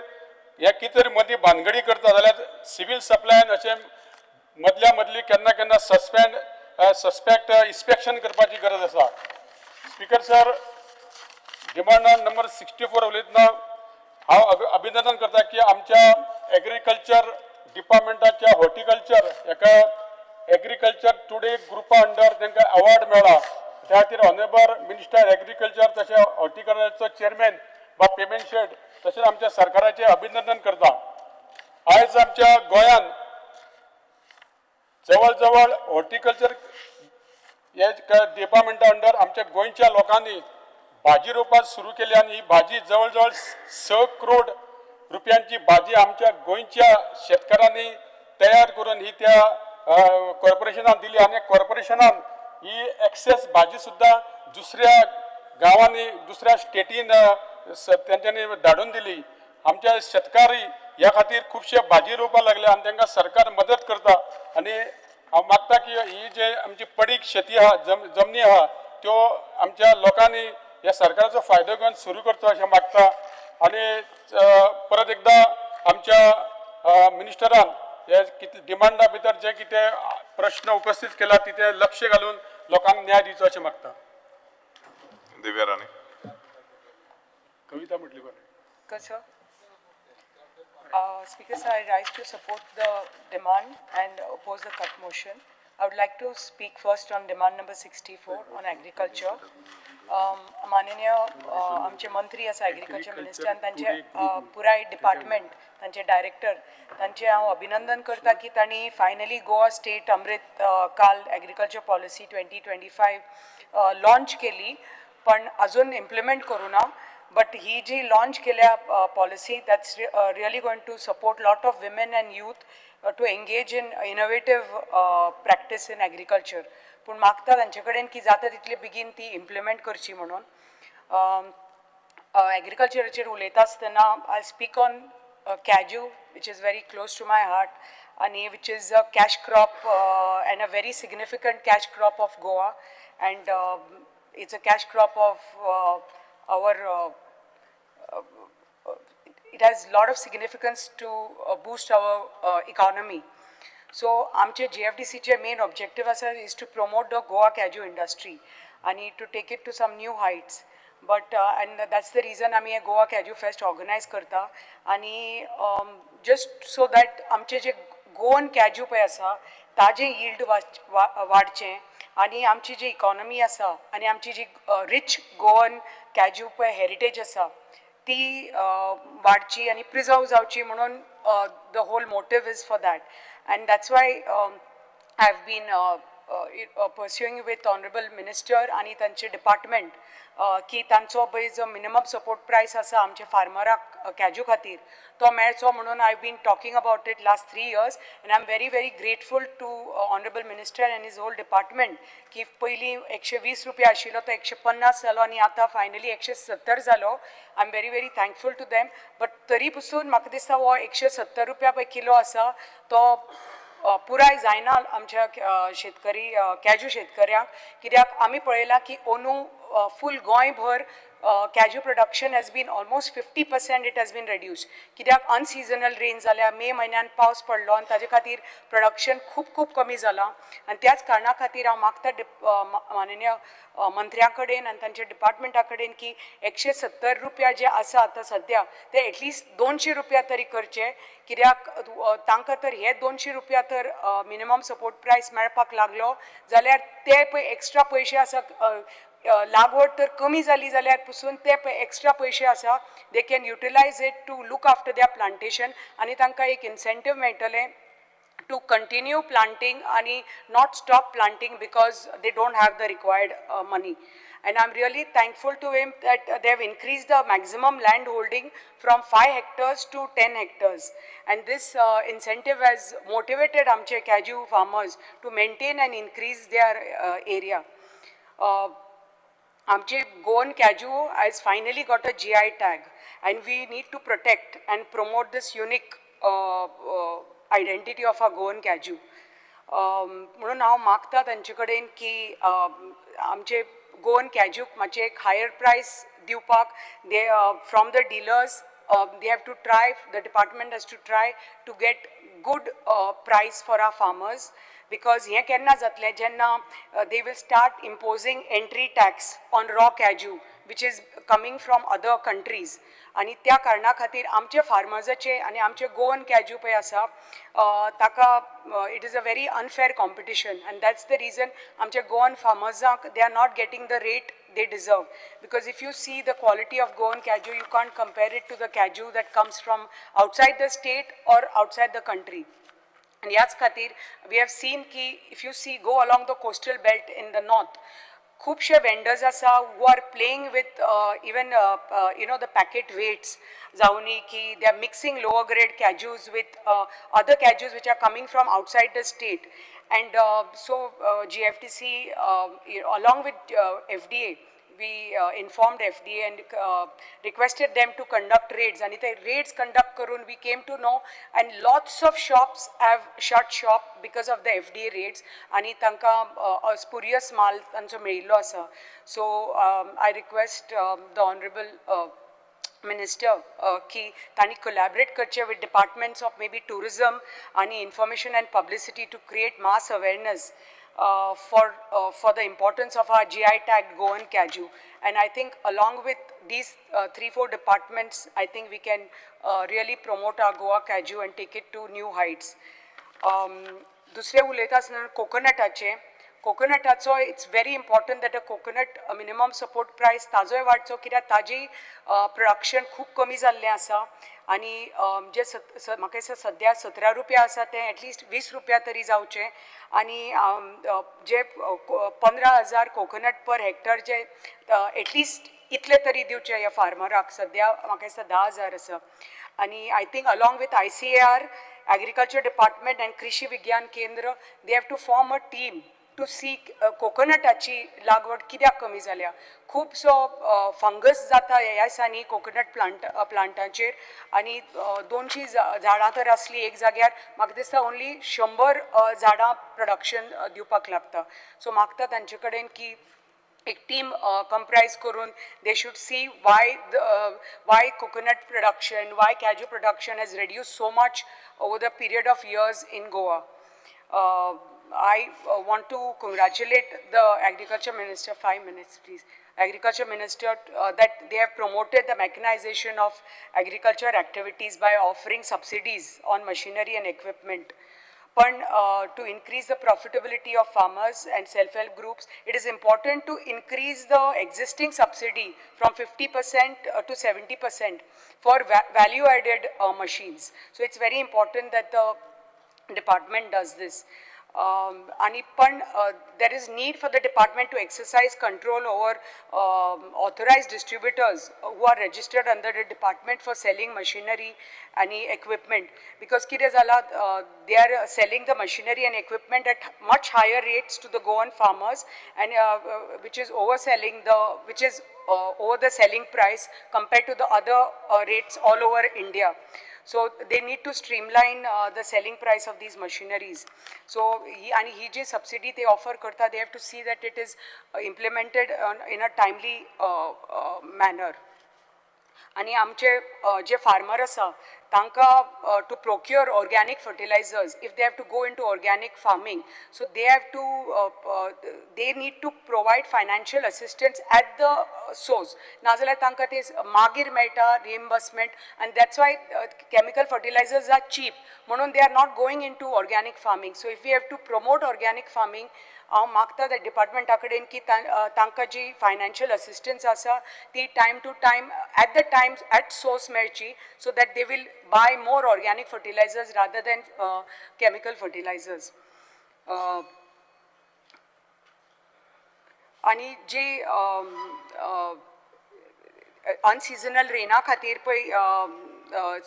G: हे कितें तरी मदीं भानगडी करता जाल्यार सिवील सप्लायन अशें मदल्या मदली केन्ना केन्ना सस्पेक्ट इन्स्पेक्शन करपाची गरज आसा. स्पीकर सर, डिमांड नंबर 64 उलयतना हांव अभिनंदन करता की आमच्या एग्रीकल्चर डिपार्टमेंटाच्या हॉर्टिकल्चर हेका एग्रीकल्चर टुडे ग्रुपा अंडर तांकां अवॉर्ड मेळ्ळा. त्या खातीर ऑनरेबल मिनिस्टर एग्रीकल्चर तशें हॉर्टिकल्चराचो चेअरमॅन बाब पेमेंट शेट तशेंच आमच्या सरकाराचें अभिनंदन करता. आयज आमच्या गोंयान जवळ जवळ हॉर्टिकल्चर हे डिपार्टमेंटा अंडर आमच्या गोंयच्या लोकांनी भाजी रोवपाक सुरू केली आनी ही भाजी जवळ जवळ 6 करोड रुपयांची भाजी आमच्या गोंयच्या शेतकारांनी तयार करून ही त्या कॉर्पोरेशनान दिली आनी कॉर्पोरेशनान ही एक्सेस भाजी सुद्दां दुसऱ्या गांवांनी दुसऱ्या स्टेटीन तेंच्यांनी धाडून दिली. आमच्या शेतकारी ह्या खातीर खुबशे भाजी रोवपाक लागले आनी तांकां सरकार मदत करता. आनी हांव मागता की ही जे आमची पडीक शेती आहा, जमनी आहा, त्यो आमच्या लोकांनी ह्या सरकाराचो फायदो घेवन सुरू करचो अशें मागता. आनी परत एकदां आमच्या मिनिस्टरान हे कितले डिमांडा भितर जे कितें प्रश्न उपस्थित केला तिथे लक्ष घालून लोकांक न्याय दिवचो अशें मागता.
K: दिव्या राणे.
G: कविता म्हटली बरें.
L: Sir. Speaker sir, I rise to support the demand and oppose the cut motion. I would like to speak first on demand number 64 on agriculture. माननीय आमचे मंत्री आसा एग्रीकल्चर मिनिस्टर आनी तांचे पुराय डिपार्टमेंट, तांचे डायरेक्टर, तांचे हांव अभिनंदन करता की तांणी फायनली गोवा स्टेट अमृत काल एग्रीकल्चर पॉलिसी 2025 लॉन्च केली, पण अजून इम्प्लिमेंट करूं ना. बट he ji launch केल्या policy, that's really going to support lot of women and youth to engage in innovative practice in agriculture. पूण मागता तांचे कडेन की जाता तितले बेगीन ती इम्प्लिमेंट करची म्हणून. एग्रीकल्चराचेर उलयता आसतना I speak on cashew, which is very close to my heart आनी which is a cash crop and a very significant cash crop of Goa, and it's a cash crop of our it has lot of significance to boost our economy. So आमचे GFDC चे main objective आसा is to promote the Goa cashew industry आणि to take it to some new heights. But and that's the reason आमी हे Goa cashew fest organise करता आनी just so that आमचे जे Goan cashew पळय आसा ताजें यील्ड वाडचें आनी आमची जी इकॉनॉमी आसा आनी आमची जी रिच गोवन कॅज्यू पळय हेरिटेज आसा ती वाडची आनी प्रिजर्व जावची म्हणून the whole motive is for that. And that's why I have been pursuing with honourable minister आनी तांचे डिपार्टमेंट की तांचो पळय जो मिनिमम सपोर्ट प्रायस आसा आमच्या फार्मराक कॅजू खातीर तो मेळचो म्हणून. I been talking about it last 3 years and I am very very grateful to honourable minister and his whole department की पयलीं 120 रुपया आशिल्लो तो 150 जालो आनी आतां फायनली 170 जालो. I am very very thankful to them, but तरी पसून म्हाका दिसता हो 170 रुपया पळय किलो आसा तो पुराय जायना आमच्या शेतकरी कॅजू शेतकऱ्यांक, कित्याक आमी पळयलां की अंदू फूल गोंयभर cashew production has been almost 50%, it has been reduced, कित्याक अनसिजनल रेन जाल्या, मे म्हयन्यान पावस पडलो आनी ताजे खातीर प्रोडक्शन खूब खूब कमी जालां. आनी त्याच कारणा खातीर हांव मागता माननीय मंत्र्या कडेन आनी तांच्या डिपार्टमेंटा कडेन की 170 रुपया जे आसा आतां सद्या ते एटलिस्ट 200 रुपया तरी करचे, कित्याक तांकां तर हे 200 रुपया तर मिनिमम सपोर्ट प्रायस मेळपाक लागलो जाल्यार ते पळय एक्स्ट्रा पयशे आसा, लागवड तर कमी जाली जाल्यार पसून ते पळय एक्स्ट्रा पयशे आसा, they can utilize it to look after their plantation आनी तांकां एक इन्सेंटीव मेळटलें to continue planting and not stop planting because they don't have the required money. And I'm really thankful to him that they have increased the maximum land holding from 5 hectares to 10 hectares. And this incentive has motivated आमचे cashew farmers to maintain and increase their area. आमचे Goan cashew has finally got a GI tag and we need to protect and promote this unique identity of our Goan cashew. म्हणून हांव मागता तांचे कडेन की आमचे Goan कॅज्यूक मातशें एक हायर प्रायस दिवपाक they from the dealers, they have to try, the department has to try to get good price for our farmers, because हें केन्ना जातलें, जेन्ना they will start imposing entry tax on raw cashew which is coming from other countries. आनी त्या कारणा खातीर आमचे फार्मर्साचे आनी आमचे गोवन कॅज्यू पळय आसा ताका it is a very unfair competition, and that's the reason आमचे Goan फार्मर्सांक they are not getting the rate they deserve. Because if you see the quality of Goan cashew, you can't compare it to the cashew that comes from outside the state or outside the country. And ह्याच खातीर we have seen की if you see, go along the coastal belt in the north, खुबशे vendors आसा who are playing with even the packet weights जावनी की they are mixing lower grade cashews with other cashews which are coming from outside the state. And so GFTC along with FDA, we informed FDA and requested them to conduct raids. आणि ते raids conduct करून we came to know and lots of shops have shut shop because of the FDA raids आणि तांकां spurious माल तांचो मेळिल्लो आसा. So I request the honourable minister की तांणी कोलॅबरेट करचे with departments of maybe tourism आनी information and publicity to create mass awareness for the importance of our GI tagged Goan cashew. And I think along with these three, four departments, I think we can really promote our Goa cashew and take it to new heights. दुसरें उलयता आसतना कोकोनटाचें, कोकोनटाचो it's very important that a coconut minimum support price ताजोय वाडचो, कित्याक ताजी production खूब कमी जाल्लें आसा आनी जे म्हाका दिसता सद्या 17 रुपया आसा ते एटलिस्ट 20 रुपया तरी जावचे आनी जे 15,000 कोकोनट पर हेक्टर जे एटलिस्ट इतले तरी दिवचे ह्या फार्मराक. सद्या म्हाका दिसता 10,000 आसा. आनी I think along with ICAR, Agriculture Department and Krishi Vigyan Kendra, they have to form a team to see कोकोनटाची लागवड कित्याक कमी जाल्या. खुबसो फंगस जाता ह्या दिसांनी कोकोनट प्लांटाचेर आनी 200 झाडां तर आसली एक जाग्यार, म्हाका दिसता ओन्ली 100 झाडां प्रोडक्शन दिवपाक लागता. सो मागता तांचे कडेन की एक टीम कंप्रायज करून they should see why coconut production, why cashew production has reduced so much over the period of years in Goa. I want to congratulate the Agriculture Minister, 5 minutes please, Agriculture Minister that they have promoted the mechanization of agriculture activities by offering subsidies on machinery and equipment. But to increase the profitability of farmers and self-help groups, it is important to increase the existing subsidy from 50% to 70% for value-added machines. So it's very important that the department does this. आणि पण there is need for the department to exercise control over authorized distributors who are registered under the department for selling machinery आणि equipment, because कितें जाला, they are selling the machinery and equipment at much higher rates to the Goan farmers and which is overselling the which is over the selling price compared to the other rates all over India. So they need to streamline the selling price of these machineries. So ही आणि ही जी subsidy ते offer करता, they have to see that it is implemented in a timely manner. आनी आमचे जे farmer आसा तांकां to procure organic fertilizers, if they have to go into organic farming, so they need to provide financial assistance at the source. नाजाल्यार तांकां ते मागीर मेळटा reimbursement, आनी that's why chemical fertilizers are cheap म्हणून they are not going into organic farming. So if you have to promote organic farming, हांव मागता त्या डिपार्टमेंटा कडेन की तांकां जी फायनान्शियल असिस्टन्स आसा ती time to time, at the time, at source मेळची, so that they will buy more organic fertilizers rather than chemical fertilizers. आनी जी अनसिजनल रेना खातीर पळय,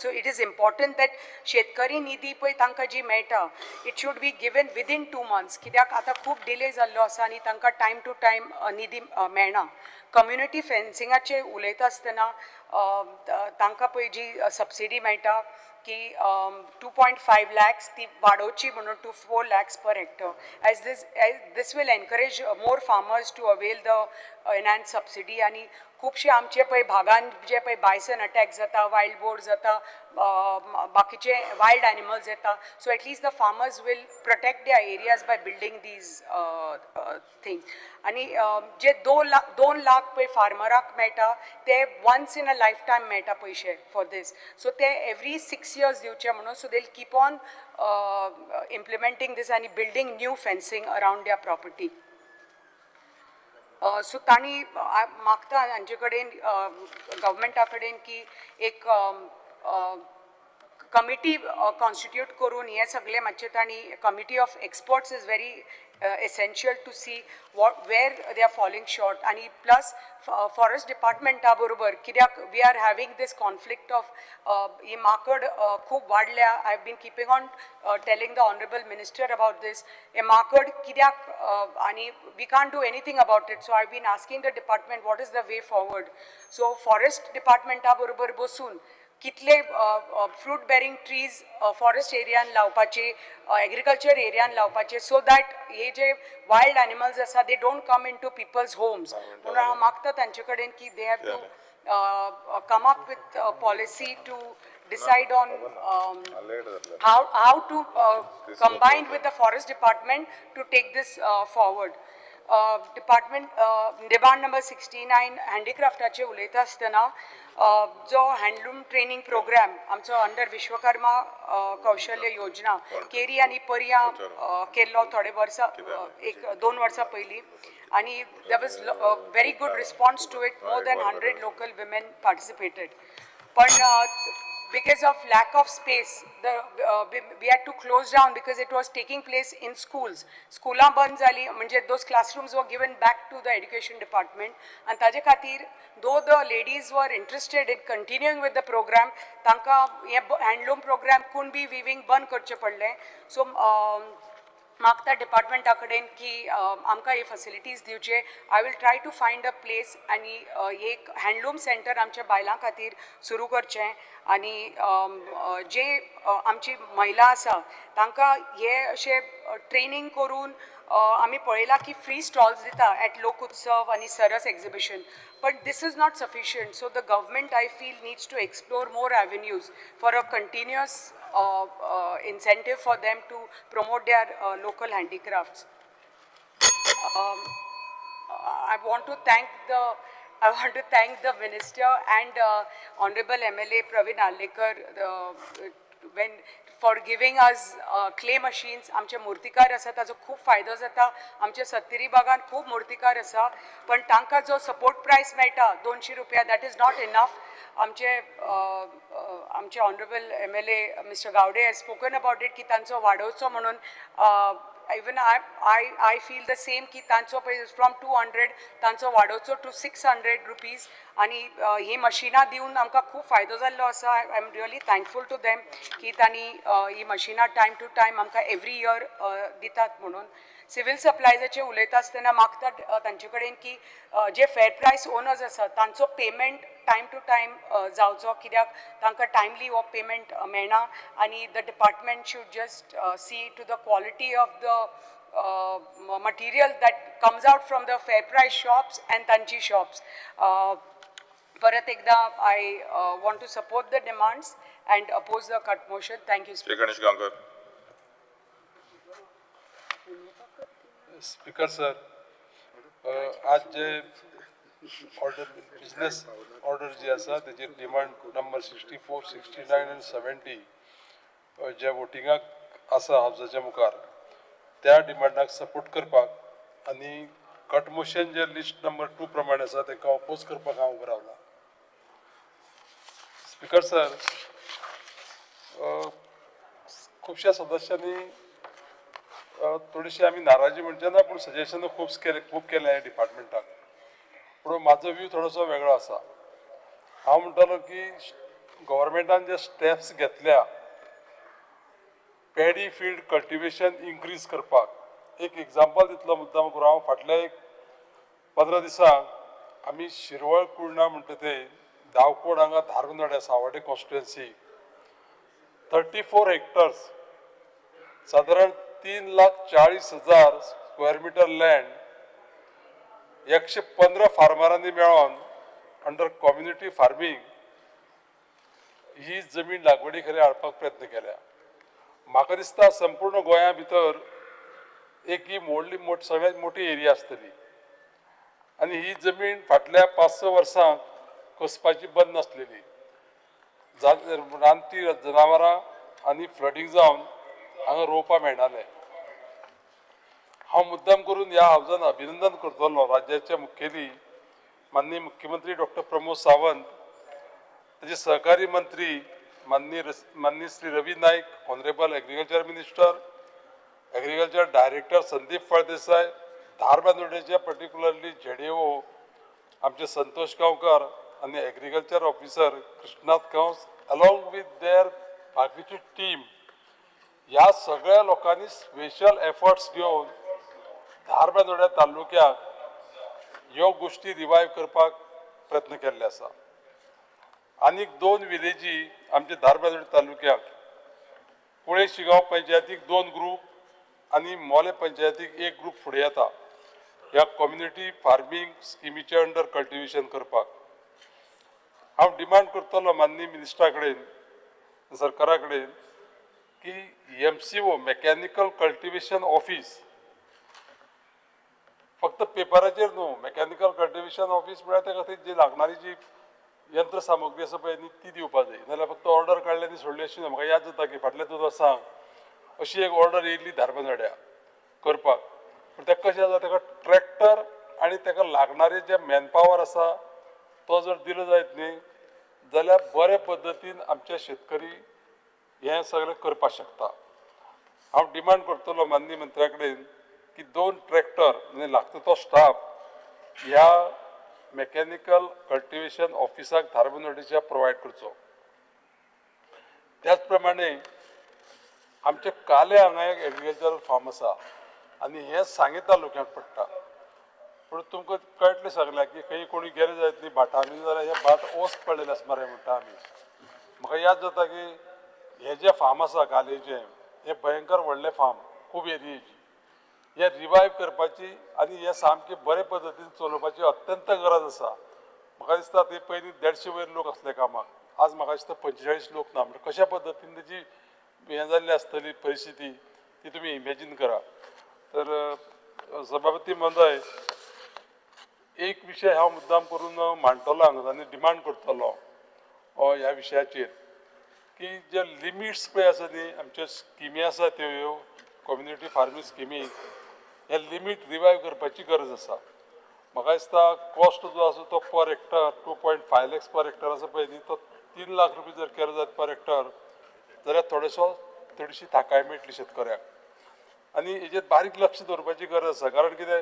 L: so it is important that शेतकरी निधी पळय तांकां जी मेळटा, it should be given within 2 months, कित्याक आतां खूब डिले जाल्लो आसा आनी तांकां टायम टू टायम निधी मेळना. कम्युनिटी फेन्सिंगाचेर उलयता आसतना तांकां पळय जी सबसिडी मेळटा की 2.5 लॅक्स, ती वाडोवची म्हणून to 4 lakhs per hectare, as this will encourage more farmers to avail the enhanced subsidy. आनी खुबशे आमचे पळय भागान जे पळय बायसन अटॅक जाता, वायल्ड बोर जाता, बाकीचे वायल्ड एनिमल्स येता, so at least the farmers will protect their areas by building these things. आनी जे 2 लाख, 2 लाख पळय फार्मराक मेळटा, ते once in a life time मेळटा पयशे फॉर दीस, सो ते एवरी 6 इयर्स दिवचे म्हणून, so they keep on implementing this आनी building new fencing around their property. So तांणी मागता हांचे कडेन, गव्हर्मेंटा कडेन की एक कमिटी कॉन्स्टिट्यूट करून हें सगळें मातशें तांणी, committee of experts is very essential to see what where they are falling short. आनी प्लस फॉरेस्ट डिपार्टमेंटा बरोबर, कित्याक we are having this conflict of ही माकड खूब वाडल्या. I have been keeping on telling the honourable minister about this. हे माकड कित्याक आनी we can't do anything about it, so I been asking the department what is the way forward. So forest डिपार्टमेंटा बरोबर बसून कितले फ्रूट बेरिंग ट्रीज फॉरेस्ट एरियान लावपाचे, agriculture एरियान लावपाचे, so that हे जे वायल्ड एनिमल्स आसा, they don't come into people's homes. म्हणून हांव मागता तांचे कडेन की they have to come up with policy to decide on how to combine with the forest department to take this forward. Department demand number 69, हँडीक्राफ्टाचे उलयता आसतना, जो हँडलूम ट्रेनिंग प्रोग्राम आमचो अंडर विश्वकर्मा कौशल्य योजना केरी आनी पर्या केल्लो थोडे वर्सां, एक दोन वर्सां पयलीं, आनी there was very good response to it. More than 100 local women participated, पण because of lack of space, we had to close down because it was taking place in schools. स्कुलां बंद जाली म्हणजे those classrooms were given back to the education department. आनी ताजे खातीर, though the ladies were interested in continuing with the program, तांकां हें handloom programme, Kunbi viewing बंद करचें पडलें. सो मागता डिपार्टमेंटा कडेन की आमकां हे फॅसिलिटीज दिवचे. I will try to find a place आनी एक हँडलूम सेंटर आमच्या बायलां खातीर सुरू करचें आनी जे आमची महिला आसा तांकां हे अशे ट्रेनींग करून, आमी पळयलां की फ्री स्टॉल्स दिता एट लोक उत्सव आनी सरस exhibition, but this is not sufficient. So the government, I feel, needs to explore more avenues for a continuous incentive for them to promote their local handicrafts. I want to thank the minister and Honorable MLA Praveen Arlekar when for giving us clay machines. आमचे मुर्तीकार आसा ताजो खूब फायदो जाता. आमच्या सत्तरी भागान खूब मुर्तीकार आसा, पण तांकां जो सपोर्ट प्रायस मेळटा 200 रुपया, that is not enough. आमचे आमचे honourable MLA Mister Gaude has spoken about it की तांचो वाडोवचो म्हणून. Even I feel the same की तांचो पळय फ्रॉम 200 तांचो वाडोवचो टू 600 रुपीज आनी ही मशिनां दिवन आमकां खूब फायदो जाल्लो आसा. I am really thankful to them की तांणी ही मशिनां टायम टू टायम आमकां एवरी इयर दितात म्हणून. सिवील सप्लायजाचेर उलयता आसतना मागता तांचे कडेन की जे फेर प्रायस ओनर्स आसात तांचो पेमेंट टायम टू टायम जावचो, कित्याक तांकां टायमली हो पेमेंट मेळना आनी the department should just see to the quality of the material that comes out from the fair price shops and तांची शॉप्स. परत एकदा I want to support the demands and oppose the cut motion. Thank you.
K: Shri Ganesh Gaonkar.
H: Speaker sir, आज जे order business order जी आसा तेजेर demand number 64, 69 आनी 70 जे वोटिंगाक आसा हावजाच्या मुखार त्या डिमांडाक सपोर्ट करपाक आनी कट मोशन जे लिस्ट नंबर 2 प्रमाणे आसा तांकां अपोज करपाक हांव उबो रावला. स्पीकर सर, खुबश्या सदस्यांनी थोडीशी आमी नाराजी म्हणचे ना, पूण सजेशन खूब केलें डिपार्टमेंटाक, पूण म्हाजो व्यू थोडोसो वेगळो आसा. हांव म्हणटालो की गव्हर्मेंटान जे स्टेप्स घेतल्या पॅडी फिल्ड कल्टिवेशन इन्क्रीज करपाक, एक एग्जाम्पल दितलो मुद्दाम करून. हांव फाटल्या एक 15 दिसांक आमी शिरवळ कुर्णा म्हणटा ते दावकोड हांगा धारबांदोड्या सावड्डे कॉन्स्टिट्युएन्सी 34 हेक्टर्स सादारण 3,40,000 स्क्वेअर मिटर लँड 115 फार्मरांनी मेळोन अंडर कम्युनिटी फार्मींग ही जमीन लागवडी खाली हाडपाक प्रयत्न केल्या. म्हाका दिसता संपूर्ण गोंया भितर एक ही व्हडली सगळ्यात मोठी एरिया आसतली आनी ही जमीन फाटल्या 5-6 वर्सांक कसपाची बंद नासलेली. रानटी जनावरां आनी फ्लडींग जावन हांगा रोवपाक मेळनाले. हांव मुद्दाम करून ह्या हावजान अभिनंदन करतलो राज्याचे मुखेली माननीय मुख्यमंत्री डॉक्टर प्रमोद सावंत, ताजे सहकारी मंत्री माननीय Shri Ravi Naik, honourable agriculture minister, agriculture director Sandeep Phaldesai, धारबांदोडेचे particularly ZAO आमचे संतोष गांवकर आनी agriculture officer Krishnanath Gawas along with their बाकीची टीम, ह्या सगळ्या लोकांनी स्पेशल एफर्ट्स घेवन धारबांदोड्या तालुक्याक ह्यो गोश्टी रिवायव करपाक प्रयत्न केल्ले आसा. आनीक 2 विलेजी आमच्या धारबांदोड्या तालुक्याक, कुळे शिगांव पंचायतीक 2 ग्रूप आनी मोले पंचायतीक 1 ग्रूप फुडें येता ह्या कम्युनिटी फार्मींग स्किमीचे अंडर कल्टिवेशन करपाक. हांव डिमांड करतलो माननीय मिनिस्टरा कडेन, सरकारा कडेन की MCO mechanical cultivation office फक्त पेपराचेर न्हू, मेकॅनिकल कल्टिवेशन ऑफीस म्हळ्यार त्या खातीर जी लागणारी जी यंत्र सामुग्री आसा पळय न्ही ती दिवपा जाय, नाजाल्यार फक्त ऑर्डर काडली आनी सोडली अशी ना. म्हाका याद जाता की फाटल्या 2 वर्सांक अशी एक ऑर्डर येयल्ली धारबांदोड्या करपाक, पूण ताका कशें जाता, ताका ट्रॅक्टर आनी ताका लागणारे जे मॅनपावर आसा तो जर दिलो जायत न्ही जाल्यार बरे पद्दतीन आमचे शेतकरी हें सगळें करपाक शकता. हांव डिमांड करतलो माननीय मंत्र्या कडेन की 2 ट्रॅक्टर आनी लागता तो स्टाफ ह्या मेकॅनिकल कल्टिवेशन ऑफिसाक धारबांदोडेच्या प्रोवायड करचो. त्याच प्रमाणे आमचे काले हांगा एक एग्रीकल्चरल फार्म आसा आनी हें सांगें तालुक्यांत पडटा, पूण तुमकां कळटलें सगळ्यांक की खंय कोणी गेले जायत न्ही भाटांनी जाल्यार हें भाट ओस पडलेलें आसा मरे म्हणटा आमी. म्हाका याद जाता की हें जें फार्म आसा कालेचें, हें भयंकर व्हडलें फार्म, खूब एरियेची, हें रिवायव करपाची आनी हें सामकें बरे पद्दतीन चलोवपाची अत्यंत गरज आसा. म्हाका दिसता ते पयलीं 150 वयर लोक आसले कामाक, आज म्हाका दिसता 45 लोक ना. म्हणजे कशा पद्दतीन तेजी हें जाल्ली आसतली परिस्थिती ती तुमी इमेजीन करा. तर सभापती महोदय, एक विशय हांव मुद्दाम करून मांडटलो हांगा आनी डिमांड करतलो ह्या विशयाचेर की जे लिमिट्स पळय आसा न्ही आमच्यो स्किमी आसा त्यो ह्यो कम्युनिटी फार्मींग स्किमी, हे लिमीट रिवायव करपाची गरज आसा. म्हाका दिसता कॉस्ट जो आसा तो per hectare 2.5 lakhs per hectare आसा पळय न्ही, तो 3 लाख रुपया जर केलो जायत पर हेक्टर जाल्यार थोडेसो थोडीशी थाकाय मेळटली शेतकऱ्याक. आनी हेजेर बारीक लक्ष दवरपाची गरज आसा, कारण कितें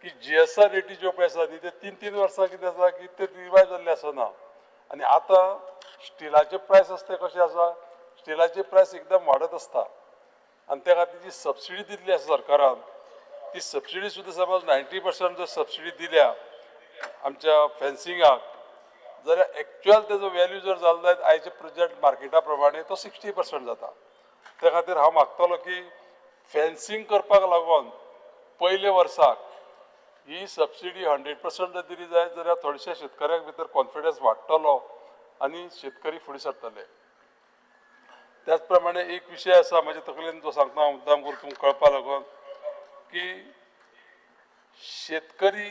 H: की जीएसआर रेटी ज्यो पळय आसा न्ही ते 3-3 वर्सां कितें आसा की ते रिवायज जाल्ले आसना. आनी आतां स्टिलाचे प्रायस आसा ते कशें आसा, स्टिलाचे प्रायस एकदम वाडत आसता आनी त्या खातीर जी सबसिडी दिल्ली आसा सरकारान ती सबसिडी सुद्दां समज 90% जर सबसिडी दिल्या आमच्या फेन्सिंगाक जाल्यार एक्चुअल तेजो वेल्यू जर जालो जायत आयच्या प्रेजेंट मार्केटा प्रमाणे तो 60% जाता. त्या खातीर हांव मागतलो की फेन्सिंग करपाक लागून पयले वर्साक ही सबसिडी 100% जर दिली जायत जाल्यार थोडेशा शेतकऱ्यांक भितर कॉन्फिडन्स वाडटलो आनी शेतकरी फुडें सरतले. त्याच प्रमाणे एक विशय आसा म्हज्या तकलेन जो सांगता हांव मुद्दाम करून तुमकां कळपा लागून की शेतकरी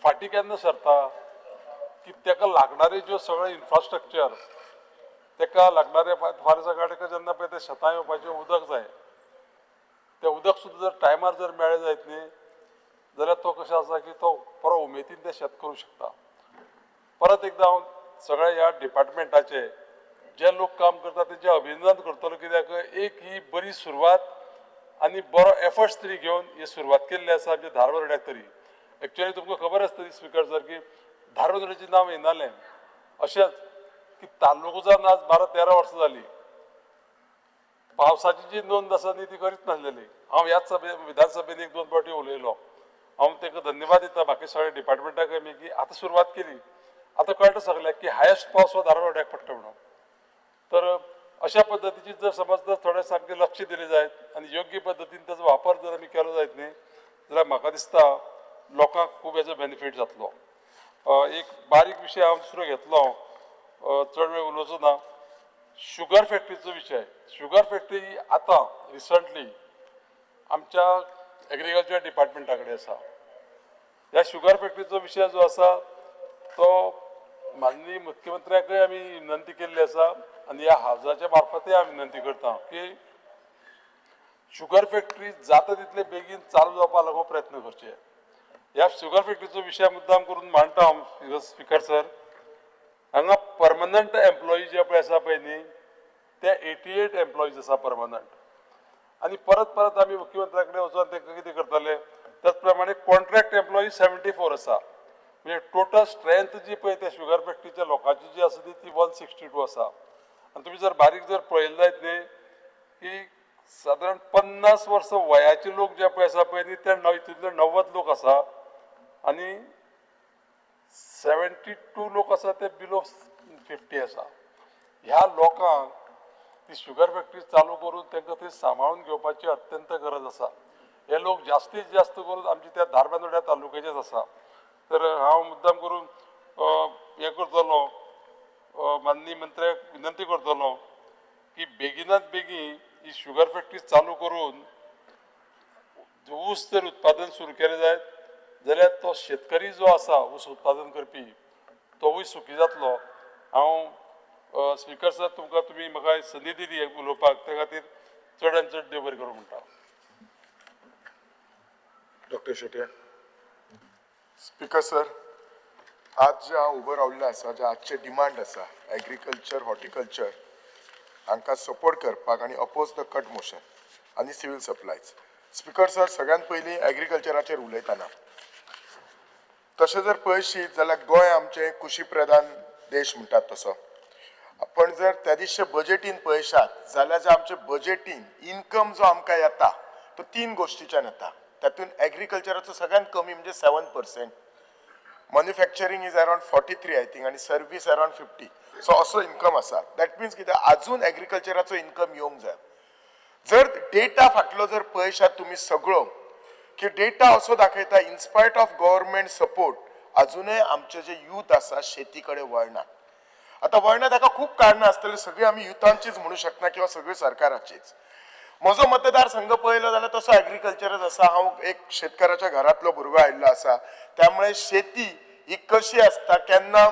H: फाटीं केन्ना सरता की ताका लागणारे ज्यो सगळें इन्फ्रास्ट्रक्चर ताका लागणारे फार सगळ्या जेन्ना पळय ते शेतां येवपाचें उदक जाय, तें उदक सुद्दां जर टायमार जर मेळ्ळें जायत न्ही जाल्यार तो कशें आसा की तो बरो उमेदीन तें शेत करूं शकता. परत एकदां हांव सगळ्या ह्या डिपार्टमेंटाचे जे लोक काम करता तेंचें अभिनंदन करतलो, कित्याक एक ही बरी सुरवात आनी बरो एफर्ट्स तरी घेवन ही सुरवात केल्ली आसा आमच्या धारबांदोड्याक तरी. एक्चुअली तुमकां खबर आसतली स्पिकर सर की धारबांदोड्याचें नांव येनालें, अशेंच की तालुको जावन आज 12-13 वर्सां जालीं पावसाची जी नोंद आसा न्ही ती करीत नासलेली. हांव ह्याच सभे विधानसभेन 1-2 फावटी उलयलो, हांव तांकां धन्यवाद दिता बाकी सगळ्या डिपार्टमेंटाक मी की आतां सुरवात केली, आतां कळटा सगळ्याक की हायस्ट पावस हो धारबांदोड्याक पडटा म्हणून. तर अशा पद्दतीची जर समज जर थोडें सामकें लक्ष दिलें जायत आनी योग्य पद्दतीन ताचो वापर जर आमी केलो जायत न्ही जाल्यार म्हाका दिसता लोकांक खूब हेजो बेनिफीट जातलो. एक बारीक विशय हांव दुसरो घेतलो, चड वेळ उलोवचो ना, शुगर फॅक्टरीचो विशय. शुगर फॅक्टरी आतां रिसंटली आमच्या एग्रीकल्चर डिपार्टमेंटा कडेन आसा. ह्या शुगर फॅक्टरीचो विशय जो आसा तो माननीय मुख्यमंत्र्याकय आमी विनंती केल्ली आसा आनी ह्या हावजाच्या मार्फतय हांव विनंती करता की शुगर फॅक्टरी जाता तितले बेगीन चालू जावपा लागून प्रयत्न करचे. ह्या शुगर फॅक्टरीचो विशय मुद्दाम करून मांडटा हांव स्पिकर सर. हांगा परमनंट एम्प्लॉई जे पळय आसा पळय न्ही ते 88 एम्प्लॉईज आसा परमनंट. आनी परत परत आमी मुख्यमंत्र्या कडेन वचून तांकां कितें करतले. त्याच प्रमाणे कॉन्ट्रॅक्ट एम्प्लॉई 74 आसा, म्हणजे टोटल स्ट्रेंथ जी पळय त्या शुगर फॅक्टरीच्या लोकांची जी आसा ती 162 आसा. आनी तुमी जर बारीक जर पळयलें जायत न्ही की सादारण 50 वर्सां वयाचे लोक जे पळय आसा पळय न्ही ते हितूंतले 90 लोक आसा आनी 72 लोक आसा ते बिलो 50 आसा. ह्या लोकांक ती शुगर फॅक्टरी चालू करून तांकां थंय सांबाळून घेवपाची अत्यंत गरज आसा. हे लोक जास्तीत जास्त करून आमच्या त्या धारबांदोड्या तालुक्याचेच आसा. तर हांव मुद्दाम करून हें करतलो, माननीय मंत्र्याक विनंती करतलो की बेगिनात बेगीन ही शुगर फॅक्टरी चालू करून ऊस जर उत्पादन सुरू केलें जायत जाल्यार तो शेतकरी जो आसा ऊस उत्पादन करपी तोवूय सुखी जातलो. हांव स्पिकर सर तुमकां तुमी म्हाका संदी दिली उलोवपाक त्या खातीर चड आनी चड देव बरें करूं म्हणटा.
P: डॉक्टर शेट्ये. स्पिकर सर, आज जे हांव उबो रावल्लो आसा, जे आजचे डिमांड आसा एग्रीकल्चर हॉर्टिकल्चर हांकां सपोर्ट करपाक आनी अपोज the cut motion आनी सिवील सप्लायज. स्पिकर सर, सगळ्यांत पयलीं एग्रीकल्चराचेर उलयतना तशें जर पळयशीत जाल्यार गोंय आमचें कृशी प्रधान देश म्हणटात तसो, पण जर त्या दिसचे बजेटीन पळयशात जाल्यार जे आमचे बजेटीन इनकम जो आमकां येता तो 3 गोश्टीच्यान येता. तातूंत एग्रीकल्चराचो सगळ्यांत कमी म्हणजे 7%, manufacturing is around 43 I think आनी सर्वीस अरावंड 50. सो असो इनकम आसा. That means कितें, आजून एग्रीकल्चराचो इनकम येवंक जाय. जर डेटा फाटलो जर पळयशात तुमी सगळो की डेटा असो दाखयता in spite of government support अजूनय आमचे जे यूथ आसा शेती कडेन वळनात. आतां वळना ताका खूब कारणां आसतलीं, सगळीं आमी युथांचीच म्हणू शकना किंवा सगळीं सरकाराचीच. म्हजो मतदारसंघ पळयलो जाल्यार तसो एग्रीकल्चरच आसा. हांव एक शेतकाराच्या घरांतलो भुरगो आयिल्लो आसा, त्यामुळे शेती ही कशी आसता, केन्ना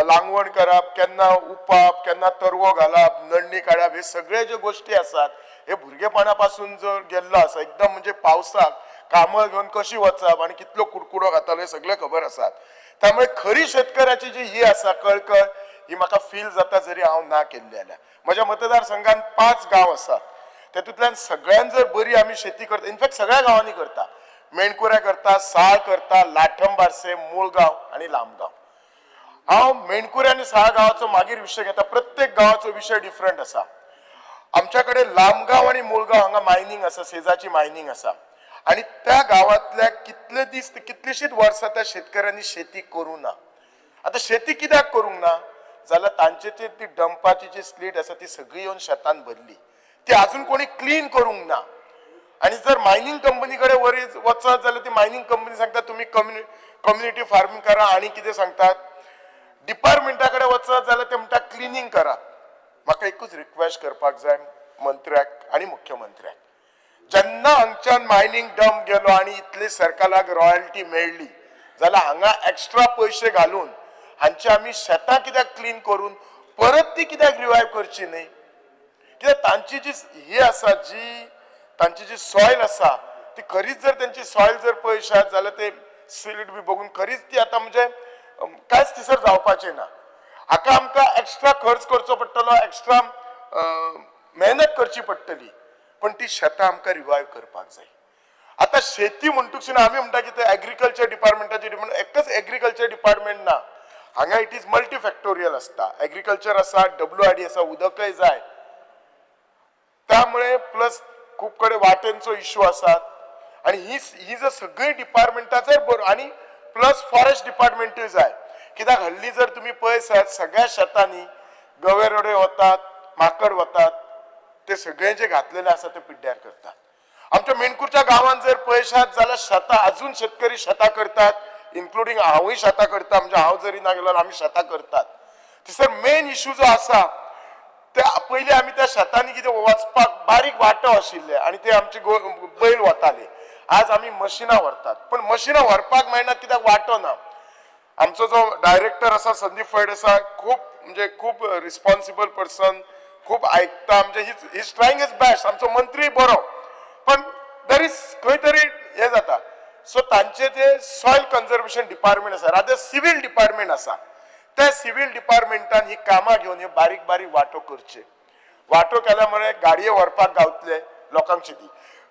P: लागवण करप, केन्ना उपाप, केन्ना तरवो घालप, नडणी काडप, हे सगळे ज्यो गोश्टी आसात हे भुरगेपणा पासून जर गेल्लो आसा. एकदम म्हणजे पावसाक
F: कामळ घेवन कशी वचप आनी कितलो कुडकुडो घातालो हें सगळें खबर आसात. त्यामुळे खरी शेतकऱ्याची जी ही आसा कळकळ ही म्हाका फील जाता जरी हांव ना केल्ली जाल्यार. म्हज्या मतदारसंघात 5 गांव आसात, तेतूंतल्यान सगळ्यान जर बरी आमी शेती करता, इनफॅक्ट सगळ्या गांवांनी करता, मेणकुऱ्या करता, साळ करता, लाठम बारसे, मुळगांव आनी लामगांव. हांव मेणकुऱ्या आनी साळ गांवाचो मागीर विशय घेता, प्रत्येक गांवाचो विशय डिफरंट आसा. आमच्या कडेन लामगांव आनी मुळगांव हांगा मायनींग आसा, सेजाची मायनींग आसा आनी त्या गांवांतल्या कितले दीस कितलीशीच वर्सां त्या शेतकऱ्यांनी शेती करूं ना. आतां शेती कित्याक करूंक ना जाल्यार तांचे ती डंपाची जी स्लीट आसा ती सगळी येवन शेतान भरली, ती अजून कोणी क्लीन करूंक ना. आनी जर मायनींग कंपनी कडेन वरी वचत जाल्यार ती मायनींग कंपनी सांगता तुमी कम्युनिटी फार्मींग करा आनी कितें सांगतात. डिपार्टमेंटा कडेन वचत जाल्यार ते म्हणटा क्लिनींग करात. म्हाका एकूच रिक्वेस्ट करपाक जाय मंत्र्याक आनी मुख्यमंत्र्याक, जेन्ना हांगच्यान मायनींग डंप गेलो आनी इतली सरकाराक रॉयल्टी मेळ्ळी जाल्यार हांगा एक्स्ट्रा पयशे घालून हांचे आमी शेतां कित्याक क्लीन करून परत ती कित्याक रिवायव करची न्ही? कित्याक तांची जी ही आसा, जी तांची जी सॉयल आसा ती खरीच जर तेंची सॉयल जर पळयशात जाल्यार ते सिल्ट बी बघून खरीच ती आतां म्हणजे कांयच थंयसर जावपाचें ना. हाका आमकां एक्स्ट्रा खर्च करचो पडटलो, एक्स्ट्रा मेहनत करची पडटली, पण ती शेतां आमकां रिवायव करपाक जाय. आतां शेती म्हणटूच आमी म्हणटा की ते एग्रीकल्चर डिपार्टमेंटाचे डिपार्टमेंट, एकच एग्रीकल्चर डिपार्टमेंट ना हांगा, it is मल्टीफॅक्टोरियल आसता. एग्रीकल्चर आसा, WRD आसा, उदकय जाय, त्यामुळे प्लस खूब कडेन वाटेंचो इश्यू आसात आनी ही जर सगळीं डिपार्टमेंटां जर बरो आनी प्लस फॉरेस्ट डिपार्टमेंटूय जाय. कित्याक हल्ली जर तुमी पळयसात सगळ्या शेतांनी गवे रोडे वतात, माकड वतात, ते सगळे जे घातलेले आसा ते पिड्ड्यार करतात. आमच्या मेणकूरच्या गांवांत जर पळयशात जाल्यार शेतां अजून शेतकरी शेतां करतात, इन्क्लुडींग हांवूय शेतां करता, म्हणजे हांव जरी ना गेल्यार आमी शेतां करतात. थंयसर मेन इश्यू जो आसा ते पयलीं आमी त्या शेतांनी कितें वचपाक बारीक वाटो आशिल्ले आनी ते आमचे बैल वताले. आज आमी मशिनां व्हरतात, पण मशिनां व्हरपाक मेळना कित्याक वाटो ना. आमचो जो डायरेक्टर आसा संदीप फैड आसा, खूब म्हणजे खूब रिस्पॉन्सिबल पर्सन, खूब आयकता, म्हणजे he is trying his best. आमचो मंत्री बरो, पण there is खंय तरी हें जाता. सो तांचे जे सॉयल कन्जर्वेशन डिपार्टमेंट आसा, रादर सिवील डिपार्टमेंट आसा, त्या सिवील डिपार्टमेंटान ही कामां घेवन ह्यो बारीक बारीक वाटो करचे. वाटो केल्या मुळे गाडये व्हरपाक गावतले लोकांक शेती.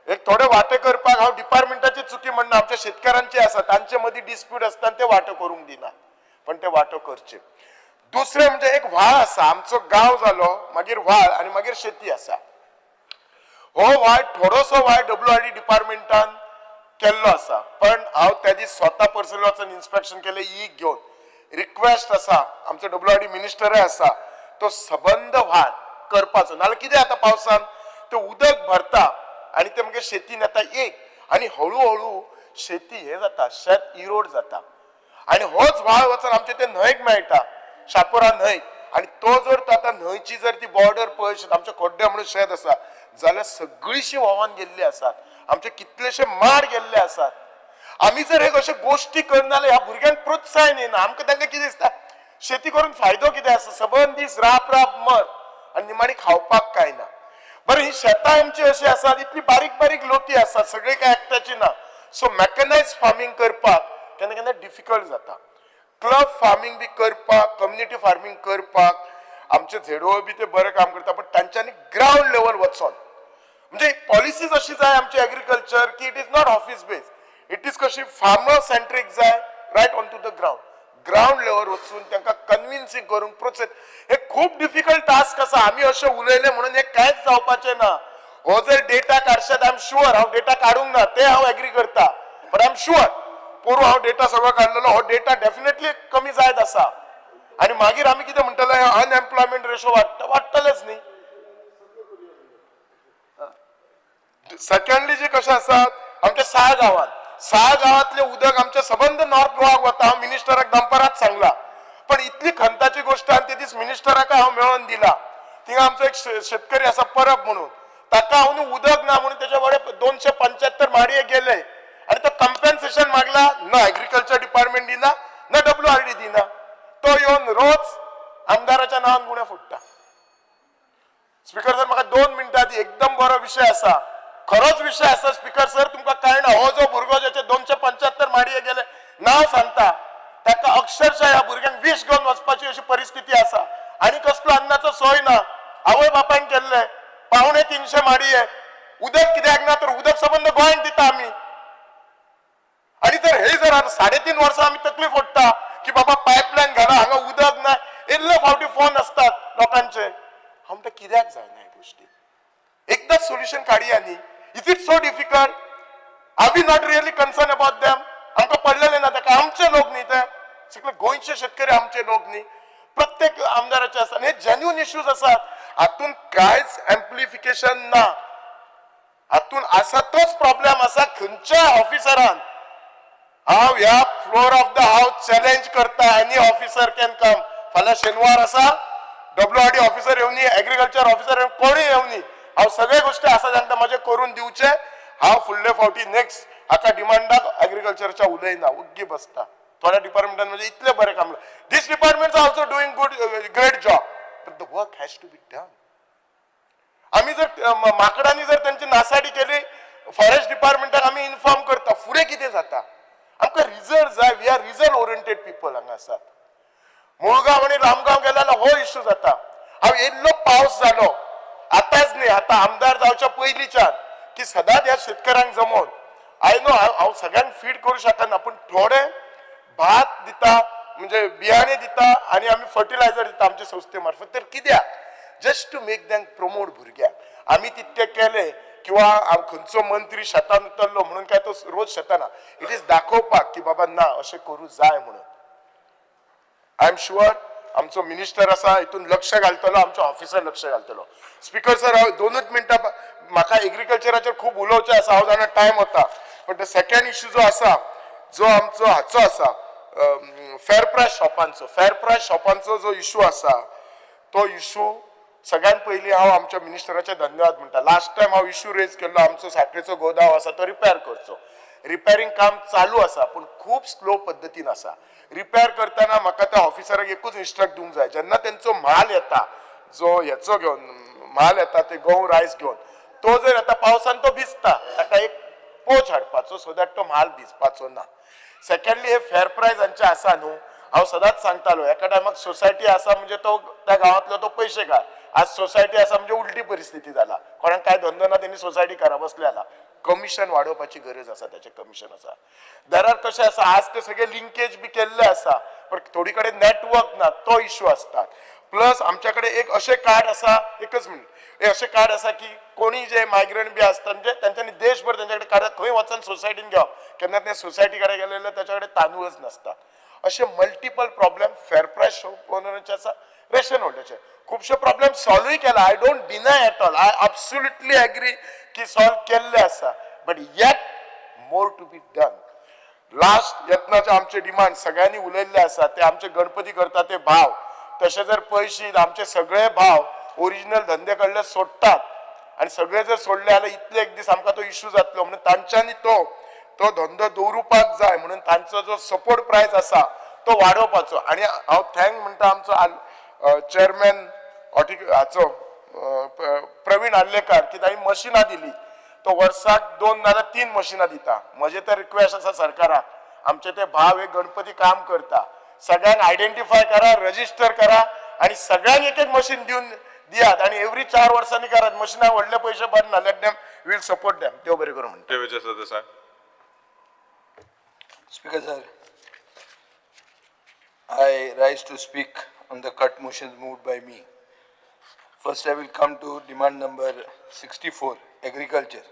F: एक थोडे वाटे करपाक हांव डिपार्टमेंटाची चुकी म्हणना, आमच्या शेतकारांची आसा, तांचे मदीं डिस्प्यूट आसता आनी ते वाटो करूंक दिना, पण ते वाटो करचे. दुसरें म्हणजे एक व्हाळ आसा, आमचो गांव जालो मागीर व्हाळ आनी मागीर शेती आसा. हो व्हाळ थोडोसो व्हाळ WRD डिपार्टमेंटान केल्लो आसा, पण हांव त्या दीस स्वता पर्सनली वचून इन्स्पेक्शन केलें ईक घेवन. रिक्वेस्ट आसा, आमचो WRD मिनिस्टरय आसा, तो सबंद व्हाळ करपाचो. नाल्यार कितें जाता पावसान तें उदक भरता आनी तें मागीर शेतीन येता एक, आनी हळू हळू शेती हें जाता, शेत इरोड जाता. आनी होच व्हाळ वचून आमचे ते न्हंयक मेळटा, शापोरा न्हंयक, आनी तो जर आतां न्हंयची जर ती बॉर्डर पळयशात, आमच्या खोड्ड्या म्हणून शेत आसा जाल्यार सगळीशी व्हांवन गेल्ली आसात, आमचे कितलेशे माड गेल्ले आसात. आमी जर हे अशे गोश्टी करना जाल्यार ह्या भुरग्यांक प्रोत्साहन येना. आमकां तांकां कितें दिसता, शेती करून फायदो कितें आसा, सबंद दीस राप राप मर आनी निमाणी खावपाक कांय ना. बरें, ही शेतां आमची अशी आसात, इतली बारीक बारीक लोकी आसात, सगळी कांय एकट्याची ना. सो मॅकनायज फार्मींग करपाक केन्ना केन्ना डिफिकल्ट जाता. क्लब फार्मींग बी करपाक, कम्युनिटी फार्मींग करपाक आमचे झेडो बी ते बरें काम करता, पण तांच्यांनी ग्रावंड लेवल वचोन म्हणजे पॉलिसीज अशी जाय आमची एग्रीकल्चर की it is not office base, it is कशी फार्मर सेंट्रीक जाय, right on to the ground, ground level वचून तांकां कन्विन्सिंग करूंक प्रोसेस. हे खूब डिफिकल्ट टास्क आसा. आमी अशें उलयले म्हणून हे कांयच जावपाचें ना. हो जर डेटा काडशात, I am sure, हांव डेटा काडूंक ना ते हांव एग्री करता, बट I am sure पोरूं हांव डेटा सगळो काडलेलो, हो डेटा डेफिनेटली कमी जायत आसा. आनी मागीर आमी कितें म्हणटले, अनएम्प्लॉयमेंट रेशो वाडटा, वाडटलेच न्ही. सेकंडली जे कशें आसा, आमच्या साळ गांवांत, साळ गांवांतलें उदक आमच्या सबंद नॉर्थ गोवाक वता. हांव मिनिस्टराक दनपारात सांगला, पण इतली खंताची गोश्ट आनी ते दीस मिनिस्टराक हांव मेळोन दिला. थिंगा आमचो एक शेतकरी आसा परब म्हणून, ताका हांव न्हू उदक ना म्हणून तेच्या वडे 275 माडये गेले आनी तो कम्पेन्सेशन मागला, ना एग्रीकल्चर डिपार्टमेंट दिना, ना WRD दिना. तो येवन रोज आमदाराच्या नांवान गुणे फुट्टा. स्पीकर सर, म्हाका 2 मिनटां दी, एकदम बरो विशय आसा. खरोच खरोच विशय आसा स्पीकर सर, तुमकां कळना. हो जो भुरगो ज्याचे 275 माडये गेले नांव सांगता, ताका अक्षरशः ह्या भुरग्यांक विश घेवन वचपाची अशी परिस्थिती आसा. आनी कसलो अन्नाचो सोय ना. आवय बापायन केल्ले 275 माडये. उदक कित्याक ना तर उदक सबंद गोंयांक दिता आमी. आनी जर हे जर 3.5 वर्सां आमी तकलीफ ओडटा की बाबा पायपलायन घाला, हांगा उदक ना, इल्ले फावटी फोन असतात लोकांचे. हांव म्हणटा कित्याक जायना ह्या गोष्टी, एकदाच सोल्युशन काडया न्ही. Is it so difficult? Are we not really concern about them? आमकां पडलेले ना ताका, आमचे लोक न्ही ते, सगळे गोंयचे शेतकरी आमचे लोक न्ही, प्रत्येक आमदाराचे आसा. हे जेन्युन इश्यूज आसात, हातून कांयच एम्प्लिफिकेशन ना. हातून आसा तोच प्रॉब्लेम आसा. खंयच्या ऑफिसरान, हांव ह्या floor of the house challenge करता, एनी ऑफिसर can come. फाल्यां शेनवार आसा, WRD officer येवनी, एग्रीकल्चर ऑफिसर येवनी, कोणूय येवनी, हांव सगळे गोश्टी आसा तांकां म्हजें करून दिवचे. हांव फुडले फावटी नेक्स्ट हाका डिमांडाक एग्रीकल्चरच्या उलयना, उग्गी बसता. थोड्या डिपार्टमेंटान म्हणजे इतले बरें काम, this department are also doing good, great job, but the work has to be done. आमी जर माकडांनी जर तेंची नासाडी केली, फॉरेस्ट डिपार्टमेंटाक आमी इन्फॉर्म करता. फुडें कितें जाता? आमकां रिजल्ट जाय. We are result oriented people हांगा आसात. मुळगांव आनी लामगांव गेल्यार हो इश्यू जाता. हांव इल्लो पावस जालो आतांच न्ही, आतां आमदार जावच्या पयलींच्यान की सदांच ह्या शेतकऱ्यांक जमोवन, I know हांव सगळ्यांक फीड करूं शकना, पूण थोडे भात दिता, म्हणजे बियाणे दिता आनी आमी फर्टिलायझर दिता आमचे संस्थे मार्फत. तर कित्याक? Just to make them promote भुरग्यांक. आमी तितके केले किंवा खंयचो मंत्री शेतान उतरलो म्हणून काय तो रोज शेताना, it is दाखोवपाक की बाबा ना अशें करूं जाय म्हणून. I am sure आमचो मिनिस्टर आसा, हितून लक्ष घालतलो, आमचो ऑफिसर लक्ष घालतलो. स्पीकर सर, हांव 2 मिनटां, म्हाका एग्रीकल्चराचेर खूब उलोवचें आसा, हांव जाणा टायम वता, बट the second issue जो आसा, जो आमचो हाचो आसा, फेर प्रायस शॉपांचो, फेर प्रायस शॉपांचो जो इशू आसा, तो इशू सगळ्यात पयलीं हांव आमच्या मिनिस्टराचे धन्यवाद म्हणटा. लास्ट टायम हांव इशू रेज केल्लो, आमचो साखळेचो गोदांव आसा तो रिपेर करचो. रिपेरींग काम चालू आसा, पूण खूब स्लो पद्दतीन आसा. रिपेर करतना म्हाका त्या ऑफिसराक एकूच इन्स्ट्रक्ट दिवंक जाय, जेन्ना तेंचो म्हाल येता, जो हेचो घेवन म्हाल येता, ते गंव रायस घेवन, तो जर येता पावसान तो भिजता, ताका एक पोच हाडपाचो सो that तो म्हाल भिजपाचो ना. सेकंडली, हे फेर प्रायस हांचे आसा न्हू, हांव सदांच सांगतालो, एका टायमाक सोसायटी आसा म्हणजे तो त्या गांवांतलो तो पयशे घाल, आज सोसायटी आसा म्हणजे उलटी परिस्थिती जाला, कोणाक काय धंदो ना तेणी सोसायटी करा बसले जाला. कमिशन वाडोवपाची गरज आसा, त्याचे कमिशन आसा दरार कशें आसा, आज ते सगळे लिंकेज बी केल्ले आसा, पण थोडी कडेन नेटवर्क ना, तो इशू आसता. प्लस आमच्या कडेन एक अशें कार्ड आसा, एकच मिनट, अशें कार्ड आसा की कोणी जे मायग्रंट बी आसता, म्हणजे तेंच्यांनी देशभर तेंच्या कडेन कार्ड, खंय वचून सोसायटीन घेवप, केन्ना ते सोसायटी कडेन गेले जाल्यार तेच्या कडेन तांदूळच नासता. अशे मल्टिपल प्रॉब्लेम फेर प्रायस शॉप ओनरांचे आसा, रेशन होल्डरचे खुबशे प्रॉब्लेम सॉल्वूय केला. I don't deny at all, I absolutely agree की सॉल्व केल्ले आसा, but yet more to be done. Last यत्नाचे आमचे डिमांड सगळ्यांनी उलयल्ले आसा, ते आमचे गणपती करता ते भाव, तशे जर पयशी आमचे सगळे भाव ओरिजिनल धंदे कडले सोडटात आनी सगळे जर सोडले जाल्यार इतले एक दीस आमकां तो इशू जातलो. म्हणून तांच्यांनी तो तो धंदो दवरुपाक जाय, म्हणून तांचो जो सपोर्ट प्रायस आसा तो वाडोवपाचो. आनी हांव thank म्हणटा आमचो चेअरमॅन हाचो प्रवीण आर्लेकार की तांणी मशिनां दिली, तो वर्साक 2 नाजाल्यार 3 मशिनां दिता. म्हजें तर रिक्वेस्ट आसा सरकाराक, आमचे ते भाव हे गणपती काम करता, सगळ्यांक आयडेंटिफाय करा, रजिस्टर करा आनी सगळ्यांक एक एक मशीन दिवन दियात आनी एवरी 4 वर्सांनी करात. मशिनाक व्हडले पयशे पडना, let them, will support them. देव बरें करूं म्हणटा.
K: Vijay Sardesai.
B: Speaker sir, I rise to speak on the cut motions moved by me. First, I will come to demand number 64, agriculture.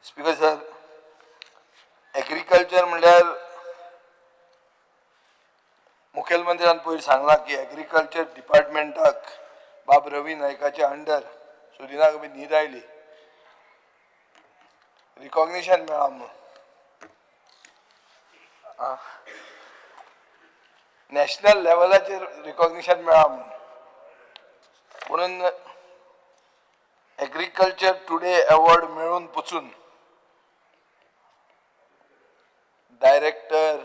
B: Speaker sir, agriculture म्हणल्यार मुखेलमंत्र्यान पयर सांगलां की agriculture डिपार्टमेंटाक बाब Ravi नायकाच्या under सुदिनाक बी न्हीद आयली, रिकॉग्निशन मेळ्ळां म्हणून. नॅशनल लेवलाचेर रिकॉग्निशन मेळ्ळां म्हणून. म्हणून एग्रीकल्चर टुडे अवॉर्ड मेळून पसून डायरेक्टर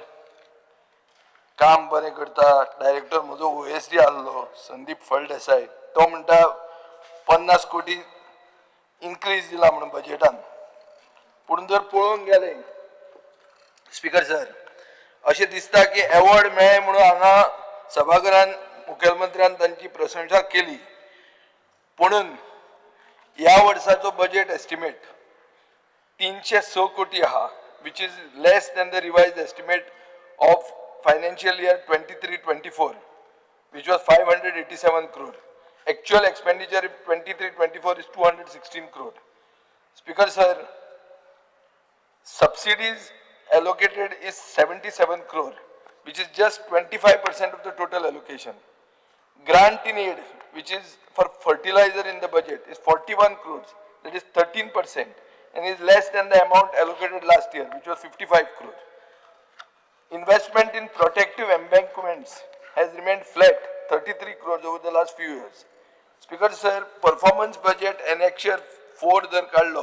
B: काम बरें करता. डायरेक्टर म्हजो OSD आहलो संदीप फळदेसाय, तो म्हणटा 50 कोटी इनक्रीज दिला म्हणून बजेटान. पूण जर पळोवंक गेले स्पीकर सर, अशें दिसता की एवॉर्ड मेळ्ळें म्हणून हांगा सभाघरान मुखेलमंत्र्यान तांची प्रशंसा केली, पुणून ह्या वर्साचो बजेट एस्टिमेट 306 कोटी आहा, which is less than the revised estimate of financial year 23-24, which was 587 crore. Actual expenditure 23-24 is 216 crore. Speaker sir, subsidies allocated is 77 crore, which is just 25% of the total allocation. Grant in aid, which is for fertilizer in the budget, is 41 crores, that is 13%, and is less than the amount allocated last year, which was 55 crore. Investment in protective embankments has remained flat, 33 crores over the last few years. Speaker sir, performance budget annexure 4 जर काडलो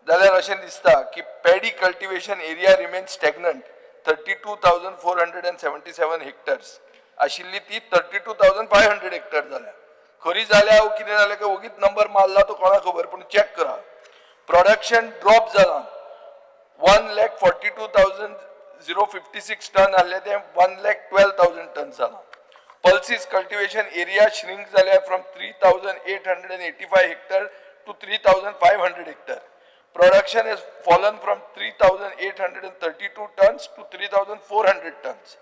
B: जाल्यार अशें दिसता की paddy cultivation area remain stagnant, 32,477 hectares आशिल्ली ती 32,500 Hector जाल्या. खरी जाल्या वो कितें जालें काय ओगीच नंबर मारला तो कोणाक खबर, पूण चॅक करा. प्रोडक्शन ड्रॉप जाला, 1,42,056 टन आहले ते 1,12,000 टन जाला. पल्सीस कल्टिवेशन एरिया श्रिंक जाल्या from 3,885 hectare to 3,500 hectare. Production has fallen from 3,832 tons to 3,400 tons.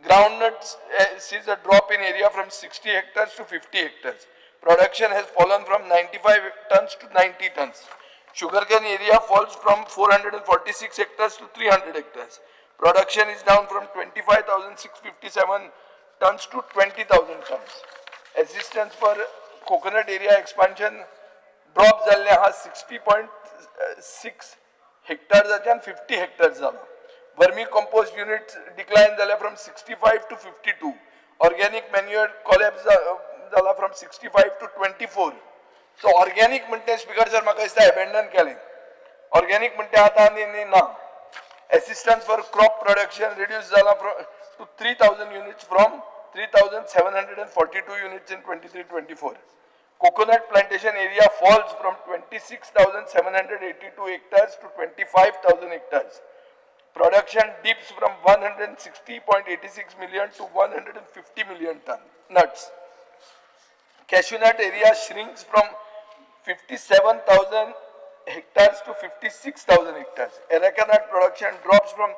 B: Groundnuts sees a drop in area from 60 hectares to 50 hectares. Production has fallen from 95 tons to 90 tons. Sugarcane area falls from 446 hectares to 300 hectares. Production is down from 25,657 tons to 20,000 tons. Assistance for coconut area expansion drop जाल्ले आहा 60.6 हेक्टर्साच्यान 50 hectares जाला. Vermi compost unit डिक्लायन जाल्या from 65 to 52. Organic manure collapse जाला from 65 to 24. So organic म्हणटे speaker sir म्हाका दिसता abandon केलें. Organic म्हणटे आतां आनी ना. Assistance for crop production reduce जाला to 3,000 units from 3,742 units in 23-24. Coconut plantation area falls from 26,782 hectares to 25,000 hectares. Production dips from 160.86 million to 150 million ton nuts. Cashew nut area shrinks from 57,000 hectares to 56,000 hectares. Areca nut production drops from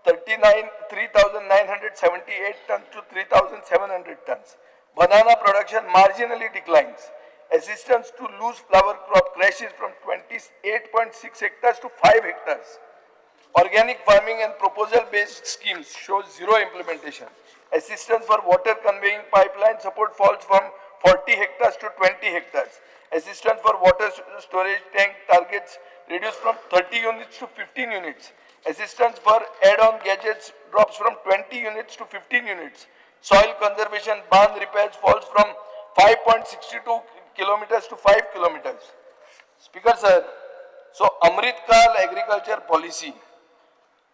B: 3,978 tons to 3,700 tons. Banana production marginally declines. Assistance to loose flower crop crashes from 28.6 hectares to 5 hectares. Organic farming and proposal-based schemes show zero implementation. Assistance for water conveying pipeline support falls from 40 hectares to 20 hectares. Assistance for water storage tank targets reduced from 30 units to 15 units. Assistance for add-on gadgets drops from 20 units to 15 units. Soil conservation barn repairs falls from 5.62 kilometers to 5 kilometers. Speaker sir, so Amrit Kaal agriculture policy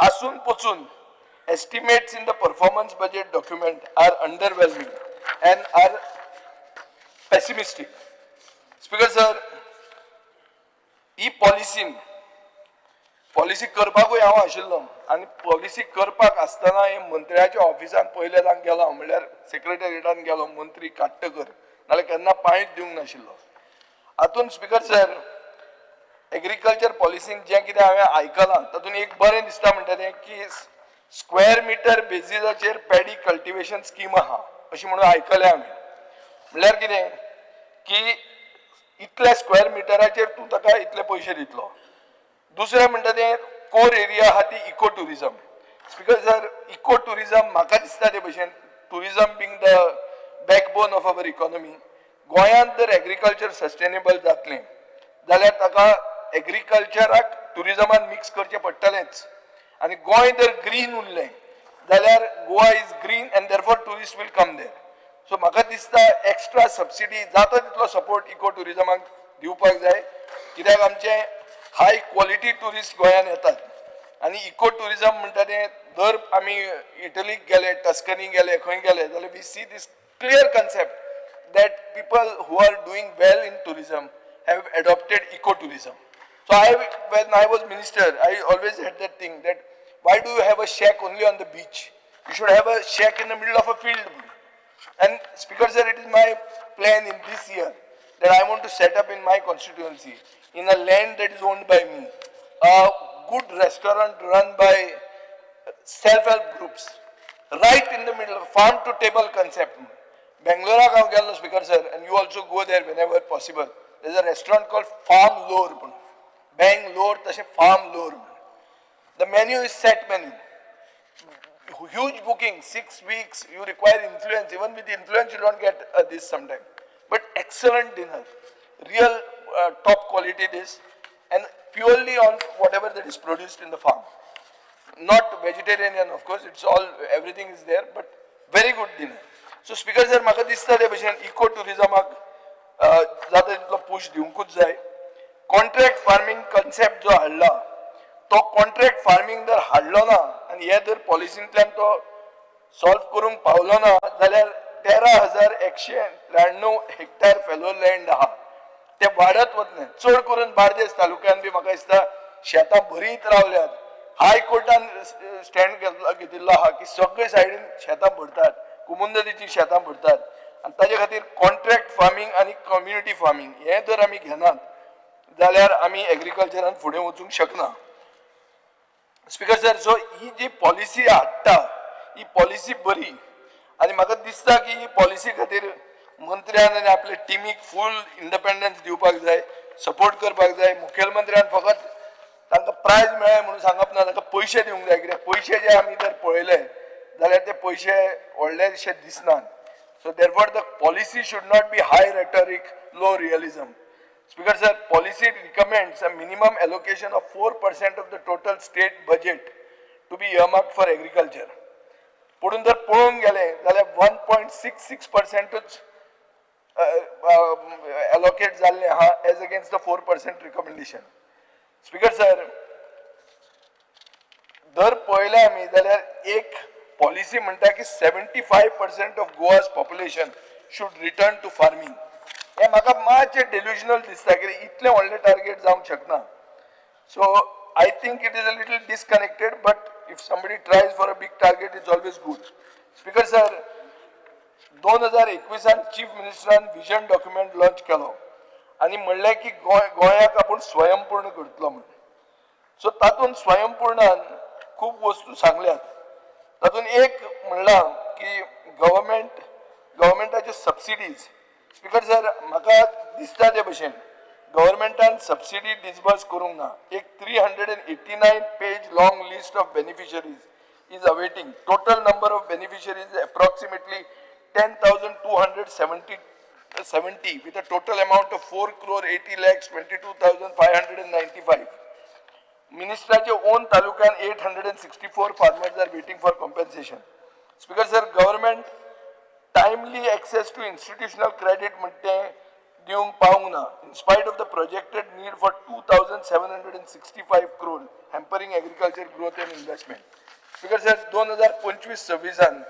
B: asun pochun estimates in the performance budget document are underwhelming and are pessimistic. Speaker sir, ही पॉलिसीन policy करपाकूय हांव आशिल्लो आनी policy करपाक आसतना हे मंत्र्याच्या ऑफिसान पयले जावन गेलो, म्हणल्यार सेक्रेटरीटान गेलो मंत्री काट्टकर, नाल्यार केन्ना पांयच दिवंक नाशिल्लो. हातून स्पीकर सर, एग्रीकल्चर पॉलिसीन जें कितें हांवें आयकलां तातूंत एक बरें दिसता म्हणटा तें की स्क्वेअर मिटर बेजिसाचेर पॅडी कल्टिवेशन स्कीम आहा अशें म्हणून आयकलें हांवें. म्हणल्यार कितें की इतल्या स्क्वेअर मिटराचेर तूं ताका इतले पयशे दितलो. दुसरें म्हणटा तें कोर एरिया आहा ती eco tourism. Speaker sir, eco tourism म्हाका दिसता ते भशेन tourism being the backbone of our economy, गोंयांत जर एग्रीकल्चर सस्टेनेबल जातलें जाल्यार ताका एग्रीकल्चराक ट्युरिजमान मिक्स करचें पडटलेंच. आनी गोंय जर ग्रीन उरलें जाल्यार Goa is green and therefore tourist will come there. So म्हाका दिसता एक्स्ट्रा सबसिडी जाता तितलो सपोर्ट इको ट्युरिजमाक दिवपाक जाय, कित्याक आमचे हाय क्वॉलिटी ट्युरिस्ट गोंयांत येतात. आनी इको ट्युरिजम म्हणटा तें जर आमी इटलीक गेले, टस्कनी गेले, खंय गेले जाल्यार we see this clear concept that people who are doing well in tourism have adopted eco tourism. So I, when I was minister, I always had that thing that why do you have a shack only on the beach? You should have a shack in the middle of a field. And Speaker sir, it is my plan in this year that I want to set up in my constituency, in a land that is owned by me, a good restaurant run by self-help groups, right in the middle, farm to table concept. बेंगलोराक हांव गेल्लो Speaker sir, and you also go there whenever possible. There is a restaurant called Farm Lore म्हणून, बेंगलोर तशें farm लोर म्हणून. The menu is set menu. Huge booking, 6 weeks, you require influence. Even with influence, you don't get this sometime. But excellent dinner, real top quality this, and purely on whatever that is produced in the farm. Not vegetarian, of course, it's all, everything is there, but very good dinner. So Speaker sir, म्हाका दिसता ते भशेन eco टुरिजमाक जाता तितलो push दिवंकूच जाय. Contract farming concept जो हाडला, तो कॉन्ट्रॅक्ट फार्मींग जर हाडलो ना आनी हे जर पॉलिसींतल्यान तो सॉल्व करूंक पावलो ना जाल्यार 13,193 हेक्टर फेलो लँड आहा ते वाडत वतले. चड करून बार्देस तालुक्यान बी म्हाका दिसता शेतां भरीत रावल्यात. हायकोर्टान स्टँड घेतिल्लो आहा की सगळे सायडीन शेतां भरतात, कुमुंदरीचीं शेतां भरतात, आनी ताजे खातीर कॉन्ट्रॅक्ट फार्मींग आनी कम्युनिटी फार्मींग हें जर आमी घेनात जाल्यार आमी एग्रीकल्चरान फुडें वचूंक शकना. स्पीकर सर, सो ही जी पॉलिसी हाडटा ही पॉलिसी बरी आनी म्हाका दिसता की ही पॉलिसी खातीर मंत्र्यान आनी आपले टिमीक फूल इंडिपेंडन्स दिवपाक जाय, सपोर्ट करपाक जाय. मुखेलमंत्र्यान फकत तांकां प्रायज मेळ्ळें म्हणून सांगप ना, तांकां पयशे दिवंक जाय, कित्याक पयशे जे आमी जर पळयले जाल्यार ते पयशे व्हडलेशे दिसनात. So therefore the policy should not be high rhetoric, low realism. Speaker sir, policy recommends a minimum allocation of 4% of the total state budget to be earmarked for agriculture. पुणून जर पळोवंक गेले जाल्यार 1.66 पर्सेंटूच एलोकेट जाल्लें आहा as against the 4% recommendation. Speaker sir, जर पळयलें आमी जाल्यार एक पॉलिसी म्हणटा की 75% of Goa's population should return to farming. हें म्हाका मातशें डेल्युजनल दिसता, कित्याक इतलें व्हडलें टार्गेट जावंक शकना. So I think it is a little disconnected, but if somebody tries for a big target, it's always good. Speaker sir, 2021 chief मिनिस्टरान vision document launch केलो आनी म्हणलें की गोंय गोंयाक आपूण स्वयंपूर्ण करतलो म्हणून. सो तातूंत स्वयंपूर्णान खूब वस्तू सांगल्यात. तातूंत एक म्हणलां की गव्हर्मेंटाच्यो सबसिडीज. स्पीकर सर, म्हाका दिसता ते भशेन गव्हर्मेंटान सबसिडी डिसबर्स करूंक ना. एक 389 page long list of beneficiaries is awaiting. Total number of beneficiaries approximately 10,270 70 with a total amount of 4 crore 80 lakhs 22,595. मिनिस्टराचे own तालुक्यान 864 farmers are waiting for compensation. Speaker sir, government timely access to institutional credit म्हणटे दिवंक पावूंक ना, in spite of the projected need for 2,765 crore, hampering agriculture growth and investment. Speaker sir, 2025-26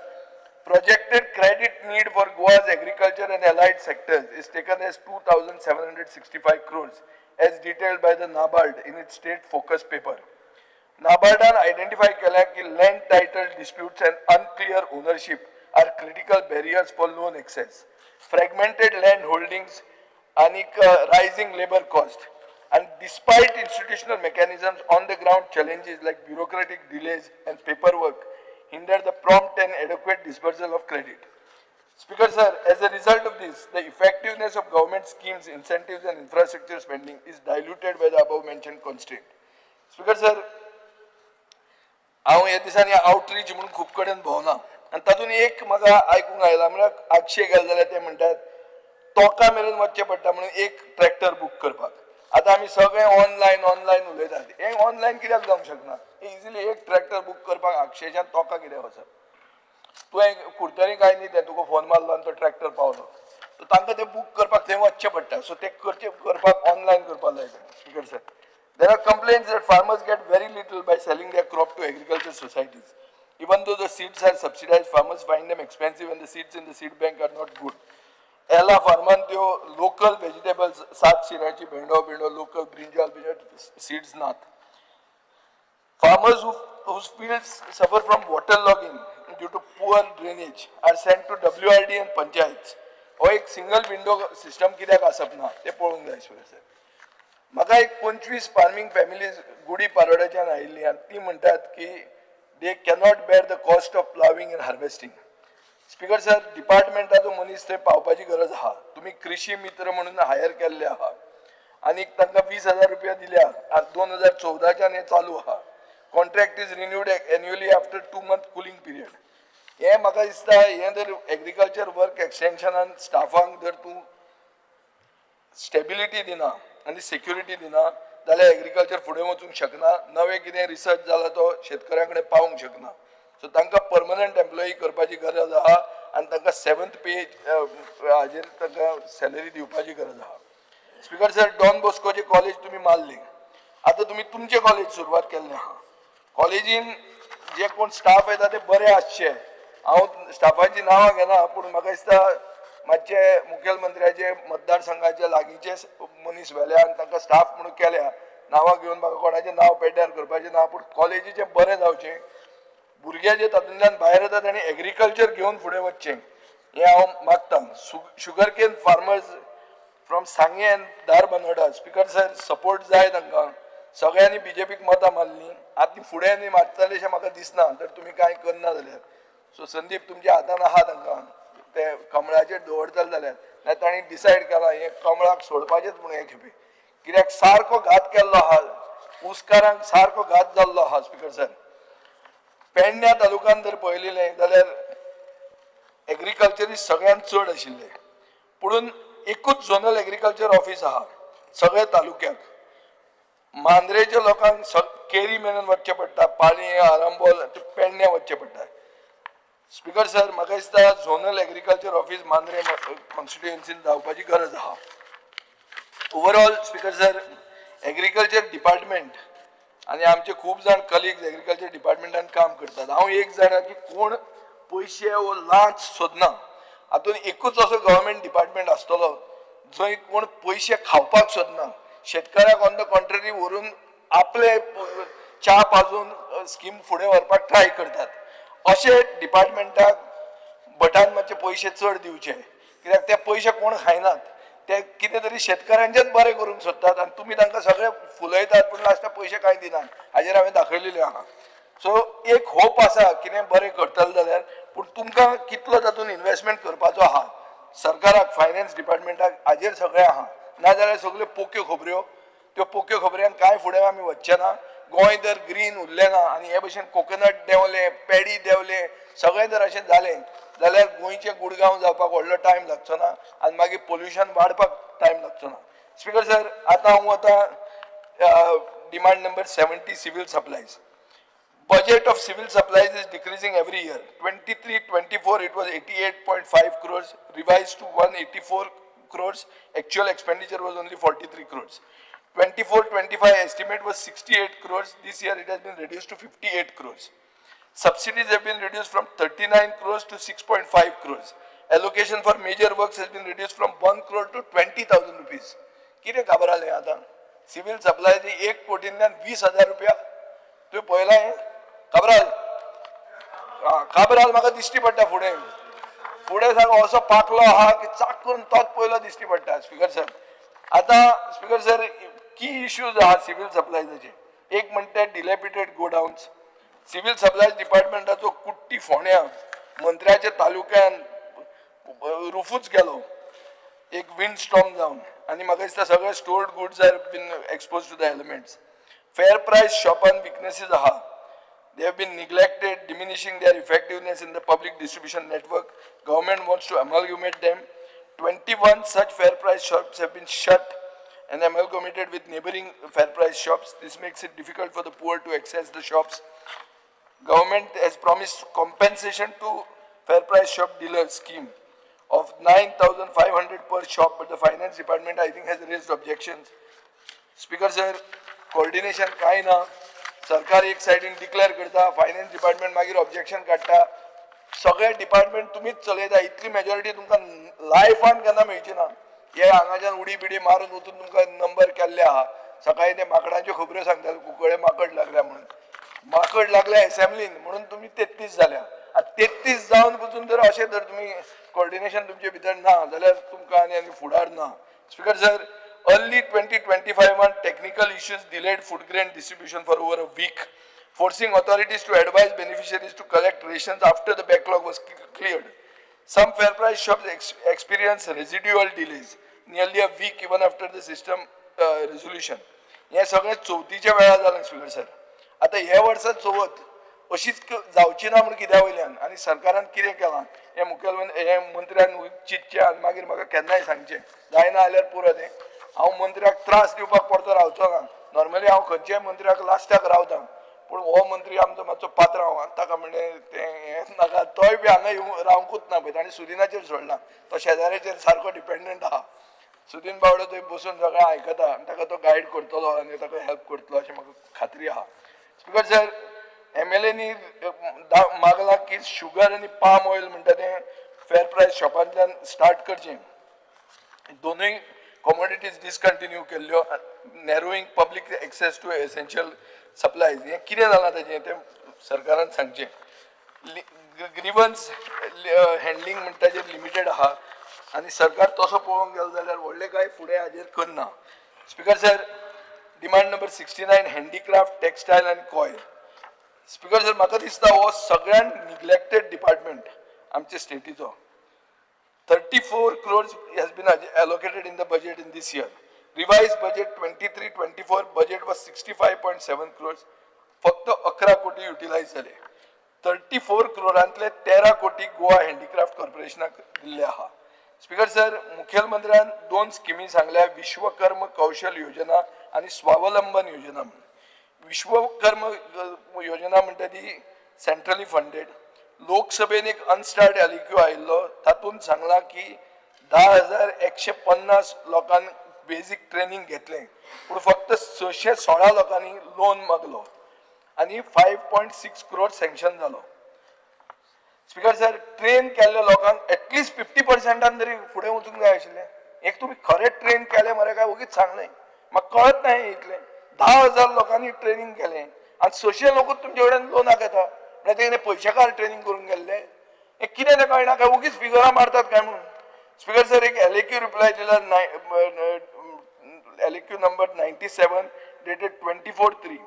B: projected credit need for Goa's agriculture and allied sectors is taken as 2,765 crores, as detailed by the NABARD in its state focus paper. NABARDान identify केल्या की land title disputes and unclear ownership are critical barriers for loan access. Fragmented land holdings and rising labor cost. And despite institutional mechanisms, on the ground challenges like bureaucratic delays and paperwork hinder the prompt and adequate disbursal of credit. Speaker sir, as a result of this, the effectiveness of government schemes, incentives and infrastructure spending is diluted by the above mentioned constraint. Speaker sir, हांव ह्या दिसांनी outreach म्हणून खूब कडेन भोंवना आनी तातूंत एक म्हाका आयकूंक आयलां, म्हळ्यार आगशे गेले जाल्यार ते म्हणटात तोका मेरेन वचचें पडटा म्हणून एक ट्रॅक्टर बूक करपाक. आतां आमी सगळे ऑनलायन ऑनलायन उलयतात, हें ऑनलायन कित्याक जावंक शकना इजिली? एक ट्रॅक्टर बूक करपाक आगशेच्यान तोका कित्याक वचप? तुवें कुडतरी काय न्ही तें तुका फोन मारलो आनी तो ट्रॅक्टर पावलो. सो तांकां तें बूक करपाक थंय वचचें पडटा. सो तें करचें करपाक ऑनलायन करपाक जाय. Speaker sir, there are complaints that farmers get very little by selling their crop to agriculture societies. Even though the seeds are subsidized, farmers find them expensive and the seeds in the seed bank are not good. एला फार्मान त्यो local vegetables सात शिऱ्याची भेंडो window local brinjal बिंजॉल seeds नात. Farmers whose fields suffer from water logging due to poor drainage are sent to WRD and panchayats. हो एक single window system कित्याक आसप ना तें पळोवंक जाय स्पीकर सर. म्हाका एक 25 फार्मींग फॅमिलीज गुडी पारोड्याच्यान आयिल्ली आनी ती म्हणटात की they cannot bear the cost of ploughing and harvesting. Speaker sir, डिपार्टमेंटाचो मनीस थंय पावपाची गरज आहा. तुमी कृषी मित्र म्हणून हायर केल्ले आहा आनी तांकां 20,000 रुपया दिल्या. 2014च्यान हें चालू आहा. Contract is renewed annually after 2 month cooling period. हें म्हाका दिसता हें जर एग्रीकल्चर वर्क एक्सटेन्शनान स्टाफांक जर तूं स्टेबिलिटी दिना आनी सेक्युरिटी दिना जाल्यार एग्रीकल्चर फुडें वचूंक शकना. नवें कितें रिसर्च जाला तो शेतकऱ्यां कडेन पावूंक शकना. सो तांकां परमनंट एम्प्लॉई करपाची गरज आहा आनी तांकां 7th पे हाजेर तांकां सॅलरी दिवपाची गरज आहा. स्पीकर सर, डॉन बॉस्कोचे कॉलेज तुमी मारली, आतां तुमी तुमचे कॉलेज सुरवात केल्लें आहा. कॉलेजीन जे कोण स्टाफ येता ते बरे आसचे. हांव स्टाफांची नांवां घेना, पूण म्हाका दिसता मातशे मुखेलमंत्र्याचे मतदारसंघाचे लागींचे मनीस व्हेल्या आनी तांकां स्टाफ म्हणून केल्या. नांवां घेवन म्हाका कोणाचें नांव पेड्ड्यार करपाचें ना, पूण कॉलेजीचें बरें जावचें, भुरगे जे तातूंतल्यान भायर येतात आनी एग्रीकल्चर घेवन फुडें वचचें हें हांव मागतां. Sugar cane farmers from Sanguem and Dharbandora, speaker sir, support जाय तांकां. सगळ्यांनी बीजेपीक मतां मारलीं, आतां फुडें आनी मारतले अशें म्हाका दिसना जर तुमी कांय करना जाल्यार. सो संदीप, तुमच्या हातान आहा तांकां ते कमळाचेर दवरतले जाल्यार, ना तांणी डिसायड केलां हें कमळाक सोडपाचेंच म्हणून हे खेपे, कित्याक सारको घात केल्लो आहा ऊसकारांक, सारको घात जाल्लो आहा. स्पीकर सर, पेडण्या तालुक्यान जर पळयलें जाल्यार एग्रीकल्चरिस्ट सगळ्यांत चड आशिल्ले, पुणून एकूच झोनल एग्रीकल्चर ऑफीस आहा सगळ्या तालुक्याक. मांद्रेच्या लोकांक केरी मेरेन वचचें पडटा, पाळी आरंबोल पेडण्या वचचें पडटा. स्पीकर सर, म्हाका दिसता झोनल एग्रीकल्चर ऑफीस मांद्रे कॉन्स्टिट्युएन्सीन जावपाची गरज आहा. Overall speaker sir, agriculture department आनी आमचे खूब जाण कलिग्स एग्रीकल्चर डिपार्टमेंटान काम करतात. हांव एक जाणा की कोण पयशे वो लांच सोदना. हातून एकूच असो गव्हर्मेंट डिपार्टमेंट आसतलो जंय कोण पयशे खावपाक सोदना. शेतकाराक ऑन the contrary व्हरून आपले च्या पाजून स्कीम फुडें व्हरपाक ट्राय करतात. अशे डिपार्टमेंटाक भटान मातशे पयशे चड दिवचे, कित्याक ते पयशे कोण खायनात, ते कितें तरी शेतकऱ्यांचेच बरें करूंक सोदतात आनी तुमी तांकां सगळे फुलयतात, पूण लास्टाक पयशे कांय दिनात. हाजेर हांवें दाखयलेलें आहा. सो एक होप आसा कितें बरें करतले जाल्यार, पूण तुमकां कितलो तातूंत इनवेस्टमेंट करपाचो आहा सरकाराक, फायनान्स डिपार्टमेंटाक, हाजेर सगळें आहा. नाजाल्यार सगल्यो पोक्यो खबऱ्यो, त्यो पोक्यो खबऱ्यांक कांय फुडें आमी वचचे ना. गोंय जर ग्रीन उरलें ना आनी हे भशेन कोकोनट देंवले, पेडी देंवले, सगळें जर अशें जालें जाल्यार गोंयचें गुडगांव जावपाक व्हडलो टायम लागचो ना आनी मागीर पोल्युशन वाडपाक टायम लागचो ना. स्पीकर सर, आतां हांव वता demand number 70, civil supplies. Budget of civil supplies is decreasing every year. 23-24 it was 88.5 crores, revised to 184 crores. Actual expenditure was only 43 crores. 24-25 estimate was 68 crores. This year it has been reduced to 58 crores. Subsidies have been reduced from 39 crores to 6.5 crores. Allocation for major works has been reduced from 1 crore to 20,000 rupees. कितें खबर आलें आतां? Civil supplies 1 कोटींतल्यान 20,000 रुपया तुवें पळयलां हें? काब्राल, काब्राल म्हाका दिश्टी पडटा फुडें फुडें सारको असो पाकलो आहा की चाक करून तोच पयलो दिश्टी पडटा. स्पीकर सर, आतां स्पीकर सर की इश्यूज आहा सिव्हिल सप्लायजाचे. एक म्हणटा डिलेपिटेड गोडाउन्स. सिव्हिल सप्लायज डिपार्टमेंटाचो कुट्टी फोंड्या मंत्र्याच्या तालुक्यान रुफूच गेलो एक विंड स्टॉर्म जावन, आनी म्हाका दिसता सगळे stored goods are been expose to the elements. Fair price शॉपान विकनेसीस आहा. They have been neglected, diminishing their effectiveness in the public distribution network. Government wants to amalgamate them. 21 such fair price shops have been shut and amalgamated with neighboring fair price shops. This makes it difficult for the poor to access the shops. Government has promised compensation to fair price shop dealer scheme of 9,500 per shop, but the finance department, I think, has raised objections. Speaker sir, coordination काय ना, सरकार एक सायडीन declare करता, finance department मागीर objection काडटा. सगळे department तुमीच चलयता. इतली मेजॉरिटी तुमकां लायफान केन्ना मेळची ना. हे हांगाच्यान उडी बिडी मारून वचून तुमकां नंबर केल्ले आहा. सकाळी ते माकडांच्यो खबऱ्यो सांगताले, कुंकळे माकड लागल्या म्हणून. माकड लागल्या एसेंब्लीन म्हणून तुमी 33 जाल्या. आतां 33 जावन पसून जर अशें जर तुमी कोऑर्डिनेशन तुमचे भितर ना जाल्यार तुमकां आनी आनी फुडार ना. Speaker sir, early 2025 technical issues delayed food grain distribution for over a week, forcing authorities to advise beneficiaries to collect rations after the backlog was cleared. Some fair price shops experienced residual delays, nearly a week even after the system resolution. हें सगळें चवथीच्या वेळार जालें speaker sir. आतां हे वर्सा चवथ अशीच जावची ना म्हूण कित्या वयल्यान आनी सरकारान कितें केलां हें मुखेलमंत्री हें मंत्र्यान चिंतचें आनी मागीर म्हाका केन्नाय सांगचें. जायना जाल्यार पुरो तें. हांव मंत्र्याक त्रास दिवपाक परतो रावचो ना. नॉर्मली हांव खंयच्याय मंत्र्याक लास्टाक रावता, पूण हो मंत्री आमचो मातसो पात्रांव आनी ताका म्हणलें तें हें नाका, तोय बी हांगा येवंक रावंकूच ना पळय. ताणें सुदिनाचेर सोडला, तो शेजाऱ्याचेर सारको डिपेंडंट आहा. सुदीन बावडो थंय बसून सगळें आयकता आनी ताका तो गायड करतलो आनी ताका हेल्प करतलो अशें म्हाका खात्री आहा. स्पिकर सर, एमएलएनी मागलां की शुगर आनी पाम ऑयल म्हणटा तें फेर प्रायस शॉपांतल्यान स्टार्ट करचें. दोनूय कॉमोडिटीज डिसकंटिन्यू केल्ल्यो, narrowing public access to essential supplies. हें कितें जालां ताजें तें सरकारान सांगचें. ग्रिवन्स हँडलिंग म्हणटा तेजेर लिमिटेड आहा आनी सरकार तसो पळोवंक गेलो जाल्यार व्हडलें कांय फुडें हाजेर करना. Speaker sir, demand number 69, handicraft, textile आनी कॉयर. स्पिकर सर, म्हाका दिसता हो सगळ्यान निग्लेक्टेड डिपार्टमेंट आमच्या स्टेटीचो. 34 crores has been allocated in the budget in this year. Revised budget 23-24 budget was 65.7 crores. फक्त 11 कोटी युटिलायज जाले. 34 क्रोरांतले 13 कोटी गोवा हँडीक्राफ्ट कॉर्पोरेशनाक दिल्ले आहा. स्पिकर सर, मुखेलमंत्र्यान 2 स्किमी सांगल्या, विश्वकर्म कौशल योजना आनी स्वावलंबन योजना म्हणून. विश्वकर्म योजना म्हणटा ती सेंट्रली फंडेड. लोकसभेन एक अनस्टार्ड एलक्यू आयिल्लो, तातूंत सांगलां की 10,150 लोकांक बेजीक ट्रेनींग घेतलें, पूण फक्त 616 लोकांनी लोन मागलो आनी 5.6 क्रोड सँक्शन जालो. स्पिकर सर, ट्रेन केल्ल्या लोकांक एटलिस्ट 50% तरी फुडें वचूंक जाय आशिल्लें. एक तुमी खरें ट्रेन केलें मरे काय वगीच सांगलें, म्हाका कळत ना इतलें. 10,000 लोकांनी ट्रेनींग केलें आनी 600 लोकूच तुमचे कडेन लोनाक येता, म्हळ्यार ते कितें पयशेकार ट्रेनींग करूंक गेल्ले? हें कितें तें कळना काय वगीच फिगरां मारतात काय म्हणून. स्पिकर सर, एक एलएक्यू रिप्लाय दिला, एलएक्यू नंबर 97 डेटेड 24/3.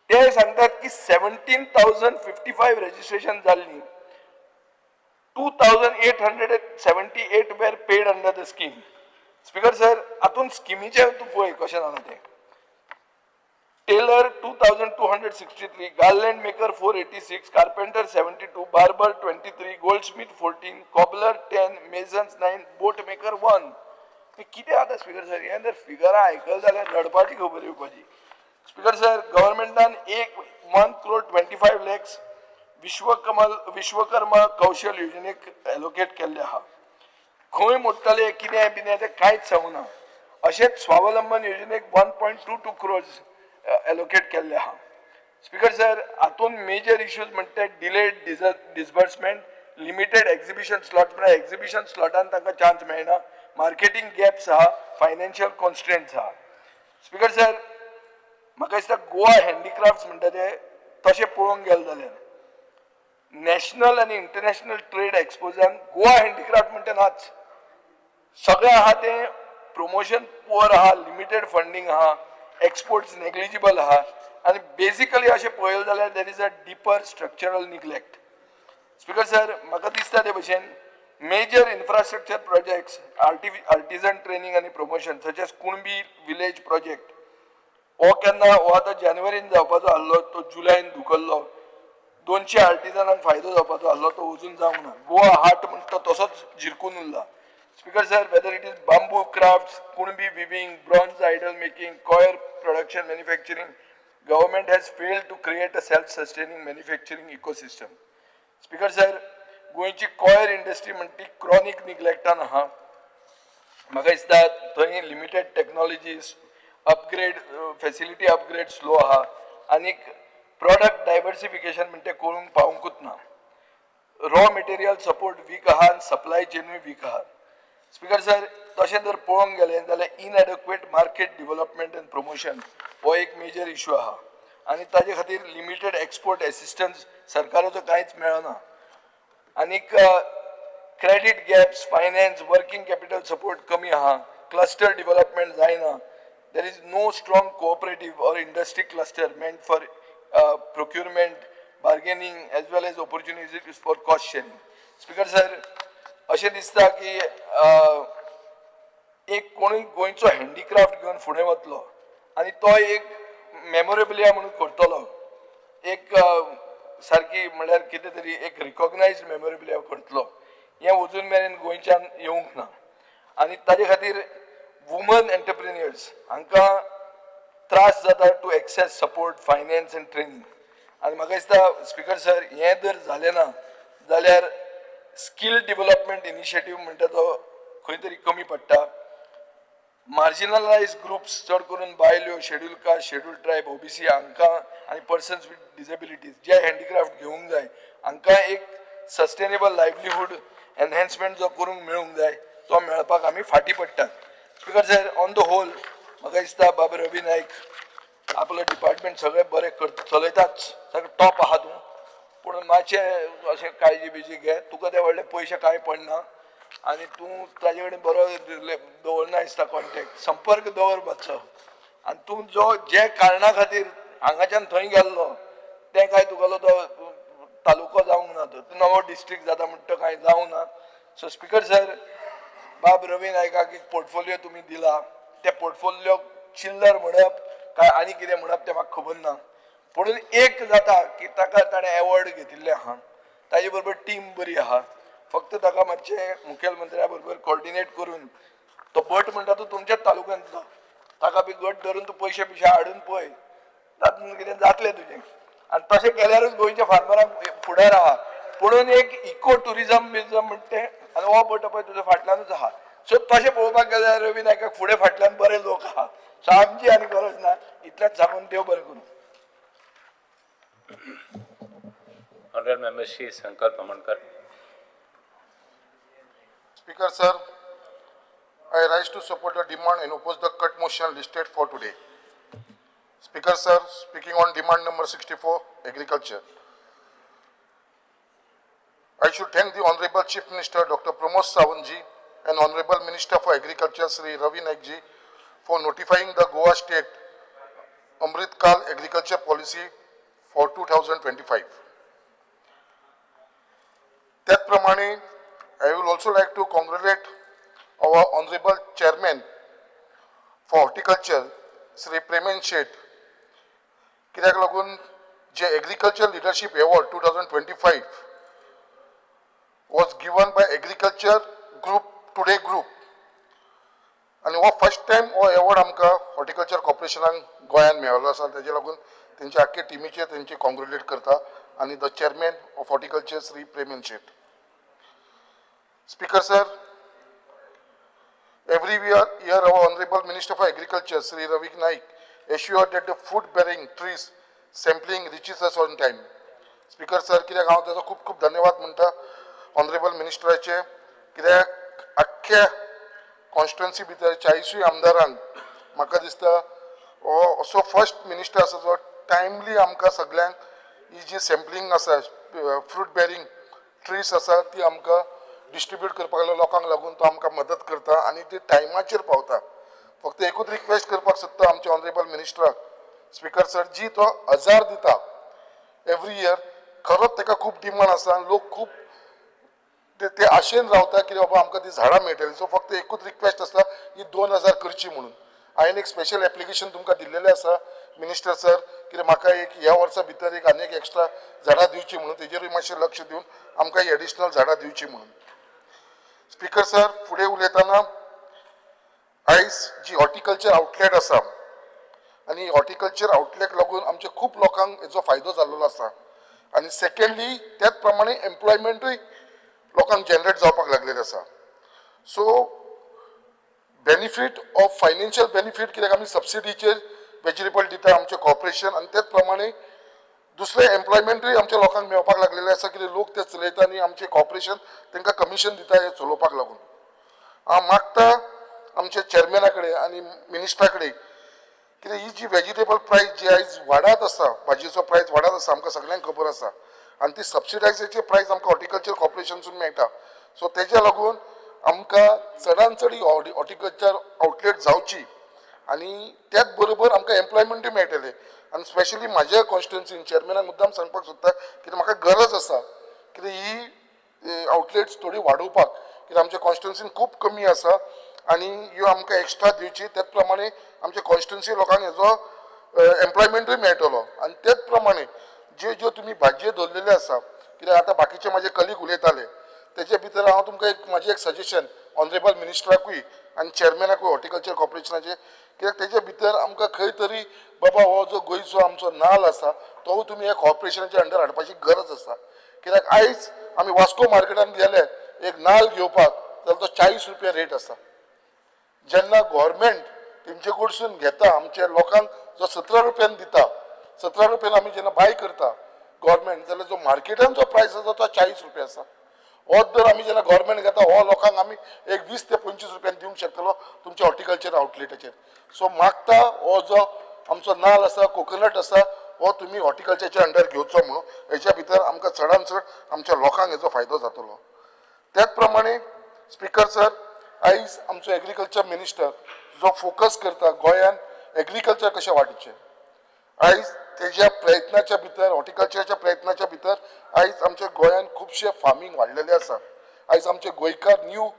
B: ते सांगतात की 17,055 रजिस्ट्रेशन जाल्लीं, 2,878 were paid under the scheme. Speaker sir, हातून स्किमीचें तूं पळय कशें जालां तें. Tailor 2,263, garland maker 486, carpenter 72, barber 23, goldsmith 14, cobbler 10, masons 9, boat maker 1. कितें जाता स्पिकर सर, हें जर फिगरां आयकलें जाल्यार रडपाची खबर येवपाची. स्पिकर सर, गव्हर्मेंटान 1 crore 25 lakhs Vishwakarma कौशल योजनेक एलोकेट केल्ले आहा. खंय मोडटले कितें बितें तें कांयच सांगूना. अशेंच स्वावलंबन योजनेक 1.22 क्रोर्स एलोकेट केल्ले आहा. स्पिकर सर, हातून मेजर इश्यूज म्हणटा delayed disbursement, limited exhibition slot, म्हळ्यार एक्झिबिशन स्लॉटान तांकां चान्स मेळना, मार्केटींग गॅप्स आहा, फायनान्शियल कॉन्स्ट्रेंट्स आहा. स्पिकर सर, म्हाका दिसता गोवा हँडीक्राफ्ट्स म्हणटा ते तशें पळोवंक गेले जाल्यार नॅशनल आनी इंटरनॅशनल ट्रेड एक्सपोजान गोवा हँडीक्राफ्ट म्हणटा नाच. सगळें आहा तें प्रमोशन पुअर आहा, लिमिटेड फंडींग आहा, एक्सपोर्ट्स नेग्लिजिबल आहा आनी बेजिकली अशें पळयलें जाल्यार there is a deeper structural neglect. Speaker sir, म्हाका दिसता ते भशेन major infrastructure projects, artisan training आनी promotion such as Kunbi village project, हो केन्ना हो आतां जानेवारीन जावपाचो आसलो, तो जुलयान धुकल्लो. 200 आर्टिजनांक फायदो जावपाचो आसलो, तो अजून जावंक ना. गोवा हाट म्हणटा तसोच झिरकून उरला. Speaker sir, whether it is bamboo crafts, Kunbi weaving, bronze idol making, coir production, manufacturing, government has failed to create a self sustaining manufacturing ecosystem. Speaker sir, गोंयची कॉयर इंडस्ट्री म्हणटी क्रॉनीक निग्लेक्टान आहा. म्हाका दिसता थंय limited technologies upgrade, facility upgrade slow आहा आनीक product diversification म्हणटे करूंक पावूंकूच ना. Raw material support week आहा आनी सप्लाय चेनूय वीक आहा. स्पिकर सर, तशें जर पळोवंक गेलें जाल्यार inadequate market development and promotion हो एक मेजर इशू आहा आनी ताजे खातीर लिमिटेड एक्सपोर्ट एसिस्टन्स सरकाराचो कांयच मेळना. आनीक credit gaps, finance, working capital support कमी आहा, क्लस्टर डिवलपमेंट जायना, there is no strong cooperative or industry cluster meant for procurement, bargaining as well as opportunities for cost sharing. Speaker sir, अशें दिसता की एक कोणूय गोंयचो हँडीक्राफ्ट घेवन फुडें वतलो आनी तो एक मेमोरेबलिया म्हणून करतलो, एक सारकी म्हणल्यार कितें तरी एक रिकॉग्नायज मेमोरेबलिया करतलो, हें अजून मेरेन गोंयच्यान येवंक ना. आनी ताजे खातीर वुमन एंटरप्रिन्युअर्स हांकां त्रास जाता to access support, finance and training. आनी म्हाका दिसता स्पिकर सर, हें जर जालें ना जाल्यार स्कील डिवलपमेंट इनिशिएटीव म्हणटा तो खंय तरी कमी पडटा. मार्जिनलायज ग्रुप्स चड करून बायल्यो, schedule caste, schedule tribe, OBC हांकां आनी persons with disabilities J handicraft घेवंक जाय हांकां एक सस्टेनेबल लायवलीहूड एनहेन्समेंट जो करूंक मेळूंक जाय तो मेळपाक आमी फाटीं पडटात. Speaker sir, on the whole म्हाका दिसता बाब रवी नायक आपलो डिपार्टमेंट सगळें बरें चलयताच, सगळें टॉप आहा तूं, पूण मातशें अशें काळजी बिजी घे, तुका ते व्हडले पयशे कांय पडना आनी तूं ताजे कडेन बरो दवरना दिसता कॉन्टेक्ट, संपर्क दवर मातसो. आनी तूं जो जे कारणा खातीर हांगाच्यान थंय गेल्लो तें कांय तुगेलो तो तालुको जावंक ना, तो नवो डिस्ट्रिक्ट जाता म्हणटा तो कांय जावंक ना. सो स्पिकर सर, बाब रवी नायकाक एक पोर्टफोलियो तुमी दिला, ते पोर्टफोलियो चिल्लर म्हणप काय आनी कितें म्हणप तें म्हाका खबर ना, पूण एक जाता की ताका ताणें एवॉर्ड घेतिल्लें आहा, ताजे बरोबर टीम बरी आहा, फक्त ताका मातशें मुखेलमंत्र्या बरोबर कॉर्डिनेट करून तो भट म्हणटा तो तुमच्याच तालुक्यांतलो, ताका बी गट धरून तूं पयशे बिशे हाडून पळय, तातूंत कितें जातलें तुजें. आनी तशें केल्यारूच गोंयच्या फार्मरांक फुडार आहा. पुणून एक इको ट्युरिजम बिजम म्हणटा तें आनी हो भट पळय तुजो फाटल्यानूच आहा. सो तशें पळोवपाक गेल्यार रवी नायकाक फुडें फाटल्यान बरे लोक आहा, सो आमची आनी गरज ना. इतलेंच सांगून देव बरें करूं.
C: Honorable Member Shri Sankalp Amonkar.
E: Speaker sir, I rise to support the demand and oppose the cut motion listed for today. Speaker sir, speaking on demand number 64, agriculture. I should thank the Honorable Chief Minister Dr. Pramod Sawant ji and Honorable Minister for Agriculture Shri Ravi Naik ji for notifying the Goa State Amrit Kal Agriculture Policy for 2025. त्याचप्रमाणे I will also like to congratulate our Honorable Chairman for Horticulture Shri Premen Shet, कित्याक लागून जे agriculture leadership award 2025 was given by Agriculture Group Today Group आनी हो first time हो award आमकां horticulture कॉर्पोरेशनाक गोंयान मेळिल्लो आसा. तेजे लागून तेंच्या आख्खे टिमीचेर तेंचे कॉंग्रेट्युलेट करता आनी the chairman of horticulture Shri Premen Shet. Speaker sir, every year our Honorable Minister for Agriculture, Shri Ravi Naik, assured that the fruit-bearing trees sampling reaches us on time. Speaker sir, कित्याक हांव ताजो खूब खूब धन्यवाद म्हणटा honourable मिनिस्टराचे, कित्याक आख्ख्या constituency भितर 40 आमदारांक म्हाका दिसता हो असो फर्स्ट मिनिस्टर आसा जो टायमली आमकां सगल्यांक ही जी सॅम्पलींग आसा फ्रूट बेरींग ट्रीज आसा ती आमकां डिस्ट्रिब्यूट करपाक लागलो लोकांक लागून तो आमकां मदत करता आनी ती टायमाचेर पावता. फक्त एकूच रिक्वेस्ट करपाक सोदता आमच्या ऑनरेबल मिनिस्टराक, स्पिकर सर, जी तो 1000 दिता एवरी इयर, खरोच ताका खूब डिमांड आसा आनी लोक खूब ते आशेन रावता की बाबा आमकां ती झाडां मेळटली. सो फक्त एकूच रिक्वेस्ट आसा ही 2000 करची म्हणून. हांवें एक स्पेशल एप्लिकेशन तुमकां दिल्लेलें आसा मिनिस्टर सर, कित्याक म्हाका एक ह्या वर्सा भितर एक आनी एक एक्स्ट्रा झाडां दिवची म्हणून, तेजेरूय मातशें लक्ष दिवन आमकां ही एडिशनल झाडां दिवची म्हणून. स्पिकर सर, फुडें उलयतना आयज जी हॉर्टिकल्चर आउटलेट आसा आनी हॉर्टिकल्चर आउटलेट लागून आमच्या खूब लोकांक हेचो फायदो जाल्लो आसा आनी सेकेंडली त्याच प्रमाणे एम्प्लॉयमेंटूय लोकांक जनरेट जावपाक लागलेलें आसा. So benefit of financial benefit कित्याक आमी सबसिडीचेर वेजिटेबल दिता आमचें कॉर्पोरेशन आनी त्याच प्रमाणे
O: दुसरें एम्प्लॉयमेंटूय आमच्या लोकांक मेळपाक लागलेलें आसा, कित्याक लोक ते चलयता आनी आमचें कॉर्पोरेशन तांकां कमिशन दिता हें चलोवपाक लागून. हांव मागता आमच्या चॅरमॅना कडेन आनी मिनिस्टरा कडेन, कित्याक ही जी वेजिटेबल प्रायस जी आयज वाडत आसा, भाजयेचो प्रायस वाडत आसा, आमकां सगल्यांक खबर आसा, आनी ती सबसिडायजाची प्रायस आमकां हॉर्टिकल्चर कॉर्पोरेशनसून मेळटा. सो तेज्या लागून आमकां चडान चड ही हॉर्टिकल्चर आउटलेट जावची आनी त्याच बरोबर आमकां एम्प्लॉयमेंटूय मेळटलें. आनी स्पेशली म्हाज्या कॉन्स्टिट्युएन्सीन चेअरमॅनाक मुद्दाम सांगपाक सोदता, कित्याक म्हाका गरज आसा कित्याक ही आउटलेट्स थोडी वाडोवपाक, कित्याक आमच्या कॉन्स्टिट्युएन्सीन खूब कमी आसा आनी ह्यो आमकां एक्स्ट्रा दिवची. त्याच प्रमाणे आमच्या कॉन्स्टिट्युएन्सी लोकांक हेजो एम्प्लॉयमेंटूय मेळटलो. आनी त्याच प्रमाणे ज्यो ज्यो तुमी भाजयो दवरलेल्यो आसा, कित्याक आतां बाकीचे म्हाजे कलीग उलयताले, तेजे भितर हांव तुमकां एक म्हाजें एक सजेशन ऑनरेबल मिनिस्टराकूय आनी चेअरमॅनाकूय हॉर्टिकल्चर कॉर्पोरेशनाचे, कित्याक तेजे भितर आमकां खंय तरी बाबा हो जो गोंयचो आमचो नाल आसा तो तुमी ह्या कॉर्पोरेशनाच्या अंडर हाडपाची गरज आसा. कित्याक आयज आमी वास्को मार्केटान गेले एक नाल घेवपाक जाल्यार तो 40 रुपया रेट आसा. जेन्ना गोवोरमेंट तेंचे कडसून घेता, आमच्या लोकांक जो 17 रुपयान दिता, 17 रुपयान आमी जेन्ना बाय करता गोवोरमेंट, जाल्यार जो मार्केटान जो प्रायस आसा तो 40 रुपया आसा. होच दर आमी जेन्ना गोवोरमेंट घेता हो लोकांक आमी एक 20 ते 25 रुपयान दिवंक शकतलो तुमच्या हॉर्टिकल्चर आउटलेटाचेर. सो मागता हो जो आमचो नाल आसा, कोकोनट आसा, हो तुमी हॉर्टिकल्चरच्या अंडर घेवचो म्हणून, हेच्या भितर आमकां चडान चड आमच्या लोकांक हेचो फायदो जातलो. त्याच प्रमाणे स्पिकर सर, आयज आमचो एग्रीकल्चर मिनिस्टर जो फोकस करता गोंयान एग्रीकल्चर कशें वाडचें, आयज तेज्या प्रयत्नाच्या भितर, हॉर्टिकल्चराच्या प्रयत्नाच्या भितर आयज आमच्या गोंयान खुबशें फार्मींग वाडलेलें आसा. आयज आमचे गोंयकार न्यू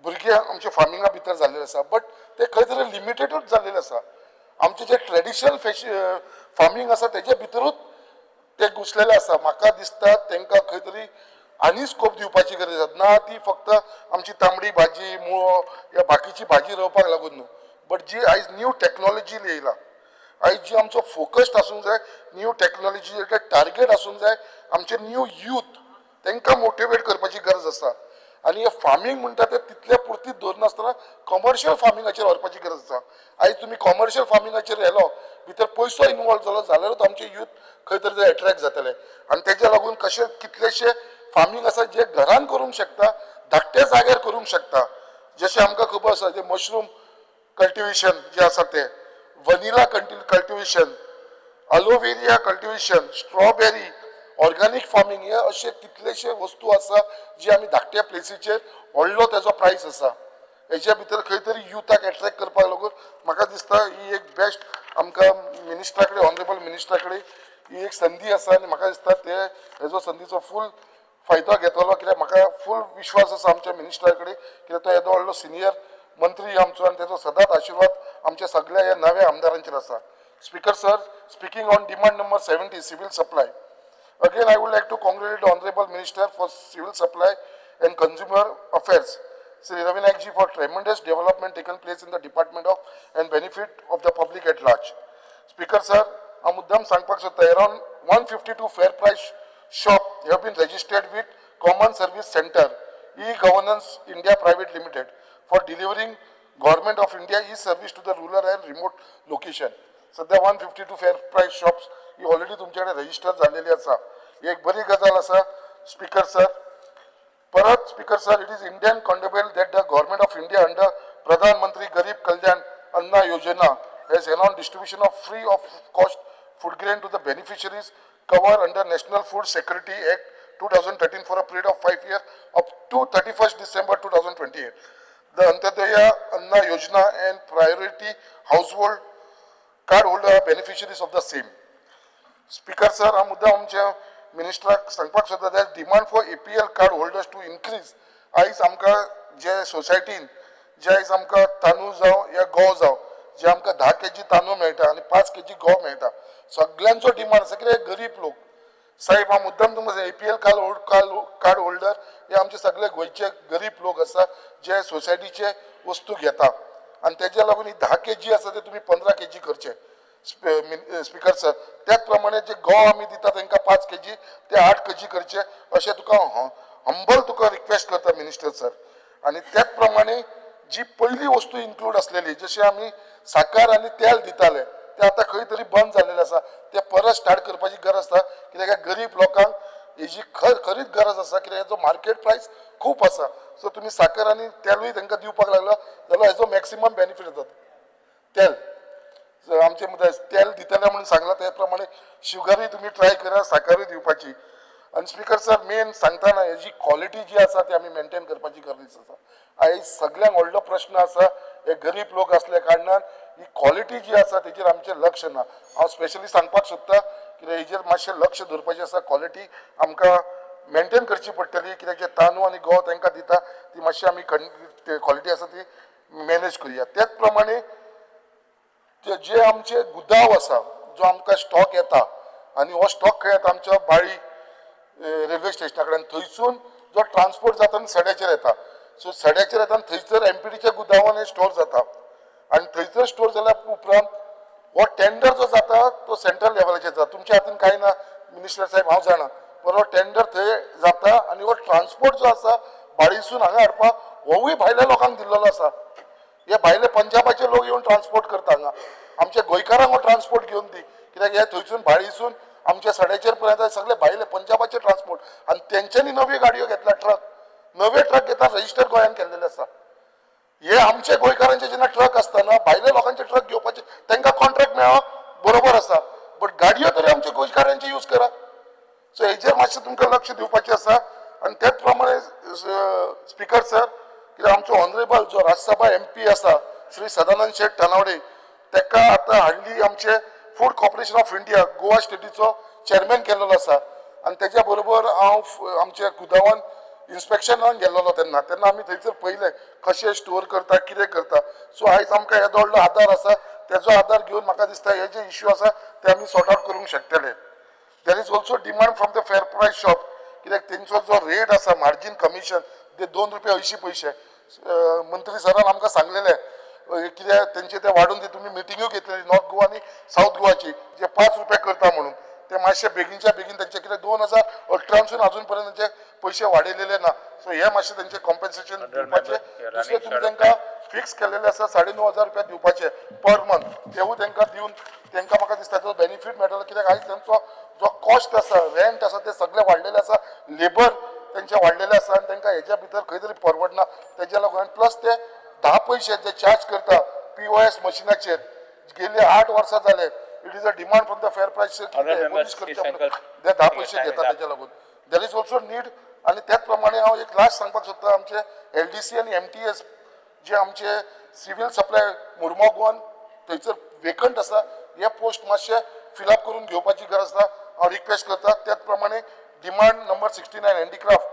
O: भुरगे आमच्या फार्मिंगा भितर जाल्ले आसा, बट ते खंय तरी लिमिटेडूच जाल्लेले आसा. आमचे जे ट्रेडिशनल फार्मींग आसा तेजे भितरूच ते घुसलेले आसा. म्हाका दिसता तांकां खंय तरी आनी स्कोप दिवपाची गरज आसा. ना ती फक्त आमची तांबडी भाजी, मुळो या बाकीची भाजी रोवपाक लागून न्हू, बट जी आयज न्यू टॅक्नोलॉजी येयला, आयज जी आमचो फोकस्ड आसूंक जाय न्यू टॅक्नोलॉजी टार्गेट आसूंक जाय, आमचे न्यू यूथ तांकां मोटिवेट करपाची गरज आसा. आनी हे फार्मींग म्हणटा ते तितले पुरतीच दवरनासतना कॉमर्शियल फार्मिंगाचेर व्हरपाची गरज आसा. आयज तुमी कॉमर्शियल फार्मिंगाचेर व्हेलो, भितर पयसो इनवॉल्व जालो जाल्यारूच आमचे यूथ खंय तरी ते एट्रॅक्ट जातले. आनी तेज्या लागून कशें कितलेशे फार्मींग आसा जे घरान करूंक शकता, धाकट्या जाग्यार करूंक शकता. जशें आमकां खबर आसा जे मशरूम कल्टिवेशन जे आसा ते, vanilla cultivation, aloe vera cultivation, strawberry, organic farming, हे अशे कितलेशे वस्तू आसा जे आमी धाकट्या प्लेसीचेर व्हडलो तेजो प्रायस आसा. हेज्या भितर खंय तरी युथाक एट्रॅक्ट करपाक लागून म्हाका दिसता ही एक बेस्ट आमकां मिनिस्टरा कडेन, ऑनरेबल मिनिस्टरा कडेन ही एक संदी आसा. आनी म्हाका दिसता ते हेजो संदीचो फूल फायदो घेतलो, कित्याक म्हाका फूल विश्वास आसा आमच्या मिनिस्टरा कडेन, कित्याक तो येदो व्हडलो सिनियर मंत्री आमचो आनी तेजो सदांच आशिर्वाद आमच्या सगळ्या ह्या नव्या आमदारांचेर आसा. Speaker sir, speaking on demand number 70 civil supply, again I would like to congratulate the honourable minister for civil supply and consumer affairs Shri Ravi Naik ji for tremendous development taken place in the department of and benefit of the public at large. Speaker sir, हांव मुद्दाम सांगपाक सोदता, around 152 fair price shop have been registered with common service centre e governance India private limited for delivering government of India e service to the rural and remote location. सध्या 152 fair प्रायस shops ही already तुमच्याकडे register झालेली आसा. ही एक बरी गजाल आसा speaker sir. परत speaker sir, it is Indian commendable that the government of India under Pradhan Mantri Garib Kalyan Anna Yojana has announced distribution of free of cost food grain to the beneficiaries covered under National Food Security Act 2013 for a period of 5 years up to 31st December 2028. The Antyodaya Anna Yojana and priority household card holder are beneficiaries of the same. Speaker sir, हा मुद्दा आमच्या मिनिस्टराक सांगपाक सोदता that demand for APL card holders to increase. आयज आमकां जे सोसायटीन जे आयज आमकां तांदूळ जावं या गंव जावं, जे आमकां 10 केजी तांदूळ मेळटा आनी 5 केजी गंव मेळटा, सगळ्यांचो डिमांड आसा, कित्याक गरीब लोक. साहेब, हांव मुद्दाम तुमकां एपीएल कार्ड होल्डर हे आमचे सगळे गोंयचे गरीब लोक आसा जे सोसायटीचे वस्तू घेता आनी तेज्या लागून ही 10 केजी आसा ते तुमी 15 केजी करचे स्पीकर सर. त्याच प्रमाणे जे गंव आमी दिता तांकां 5 केजी ते 8 केजी करचे, अशें तुका हंबल तुका रिक्वेस्ट करता मिनिस्टर सर. आनी त्याच प्रमाणे जी पयली वस्तू इन्क्लूड आसलेली, जशें आमी साकर आनी तेल दिताले, ते आतां खंय तरी बंद जाल्लेले आसा. ते परत स्टार्ट करपाची गरज आसा, कित्याक गरीब लोकांक हेजी खरीच गरज आसा, कित्याक हेजो मार्केट प्रायस खूब आसा. सो तुमी साकर आनी तेलूय तांकां दिवपाक लागला जाल्यार हेजो मॅक्सिमम बेनिफीट जाता. तेल आमचे मदें तेल दितले म्हणून सांगलां, ते प्रमाणे शुगरूय तुमी ट्राय करा, साकरूय दिवपाची. आनी स्पीकर सर, मेन सांगतना हेजी क्वॉलिटी जी आसा ती आमी मेनटेन करपाची गरज आसा. आयज सगळ्यांक व्हडलो प्रश्न आसा, हे गरीब लोक आसल्या कारणान ही क्वॉलिटी जी आसा तेजेर आमचें लक्ष ना. हांव स्पेशली सांगपाक सोदता कित्याक हेजेर मातशें लक्ष दवरपाचें आसा. क्वॉलिटी आमकां मेनटेन करची पडटली, कित्याक जे तांदूळ आनी गंव तांकां दिता ती मातशी आमी क्वॉलिटी आसा ती मॅनेज करुया. त्याच प्रमाणे जे आमचे गुदांव आसा, जो आमकां स्टॉक येता आनी हो स्टॉक खंय येता, आमच्या बाळी रेल्वे स्टेशना कडेन, थंयसून जो ट्रान्सपोर्ट जाता आनी सड्याचेर येता. सो सड्याचेर येता आनी थंयसर एमपीडीच्या गुदांवान स्टोर जाता आनी थंयसर स्टोर जाल्या उपरांत हो टेंडर जो जाता तो सेंट्रल लेवलाचेर जाता. तुमच्या हातीन कांय ना मिनिस्टर साहेब, हांव जाणा, पण हो टेंडर थंय जाता आनी हो ट्रान्सपोर्ट जो आसा बाळीसून हांगा हाडपाक होवूय भायल्या लोकांक दिल्लो आसा. हे भायले पंजाबाचे लोक येवन ट्रान्सपोर्ट करता हांगा, आमच्या गोंयकारांक हो ट्रान्सपोर्ट घेवन दी, कित्याक हे थंयसून बाळीसून आमच्या सड्याचेर पर्यंत सगळे भायले पंजाबाचे ट्रान्सपोर्ट आनी तेंच्यांनी नव्यो गाडयो घेतल्या, ट्रक नवे ट्रक घेतला, रजिस्टर गोंयान केल्लेले आसा. हे आमचे गोंयकारांचे जेन्ना ट्रक आसतना भायले लोकांचे ट्रक घेवपाचे तांकां कॉन्ट्रॅक्ट मेळप बरोबर आसा, बट गाडयो तरी आमचे गोंयकारांचे यूज करा. सो हेजेर मातशें तुमकां लक्ष दिवपाचें आसा. आनी त्याच प्रमाणे स्पीकर सर, कित्याक आमचो ऑनरेबल जो राज्यसभा एमपी आसा श्री सदानंद शेट तानावडे, ताका आतां हाडली आमचे food corporation of India Goa स्टेटीचो chairman केल्लो आसा. आनी तेज्या बरोबर हांव आमच्या गुदांवान इन्स्पेक्शनाक गेल्लो तेन्ना तेन्ना आमी थंयसर पळयलें कशें स्टोर करता, कितें करता. सो आयज आमकां येदो व्हडलो आदार आसा, तेजो आदार घेवन म्हाका दिसता हे जे इश्यू आसा ते आमी सॉर्ट आवट करूंक शकतले. There is also demand from the fair price shop, कित्याक तेंचो जो रेट आसा मार्जीन कमिशन ते 2 रुपया 80 पयशे. मंत्री सरान आमकां सांगलेलें कित्याक तेंचे ते वाडून ते तुमी मिटिंग्यो घेतलेली नॉर्थ गोवा आनी सावथ गोवाची, जे 5 रुपया करता म्हणून, ते मातशे बेगीनच्या बेगीन तेंचे, कित्याक 2018सून अजून पर्यंत तेंचे पयशे वाडयलेले ना. सो हे मातशे तेंचे कॉम्पेन्सेशन दिवपाचे. दुसरें तुमी तांकां फिक्स केलेले आसा 9,500 रुपया दिवपाचे पर मंथ, तेवूय तांकां दिवन तांकां म्हाका दिसता तो बेनिफीट मेळटलो. कित्याक आयज तेंचो जो कॉस्ट आसा, रेंट आसा, ते सगळे वाडलेले आसा, लेबर तेंचे वाडलेले आसा आनी तांकां हेज्या भितर खंय तरी परवडना तेज्या लागून. प्लस ते 10 पयशे जे चार्ज करता POS मशिनाचेर गेले 8 वर्सां जाले. It is a demand from the fair price ते 10 पयशे घेता, तेज्या लागून there is also need. आनी त्याच प्रमाणे हांव एक लास्ट सांगपाक सोदता, आमचे LDC आनी MTS जे आमचे सिवील सप्लाय मुर्मो गोवान थंयसर वेकंट आसा, हे पोस्ट मातशे फिलअप करून घेवपाची गरज आसा, हांव रिक्वेस्ट करता. त्याच प्रमाणे demand number 69 handicraft,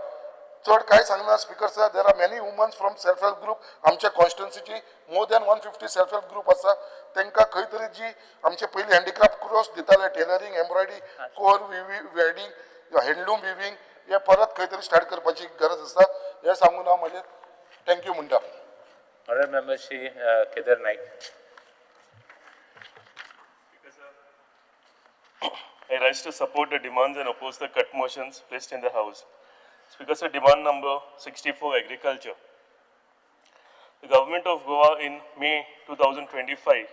O: चड कांय सांगना speaker sir. There are many womens from self help group, आमच्या कॉन्स्टिट्युन्सीची more than 150 self help group आसा. तांकां खंय तरी जी आमचे पयलीं हँडीक्राफ्ट कोर्स दिताले, tailoring, embroidery, core weaving, handloom weaving, हे परत खंय तरी स्टार्ट करपाची गरज आसा. हें सांगून हांव म्हजें thank you म्हणटा.
C: Honorable Member Shri Kedar Naik.
D: I rise to support the demands and oppose the cut motions placed in the House. Speaker sir, demand number 64, agriculture. The government of Goa in May 2025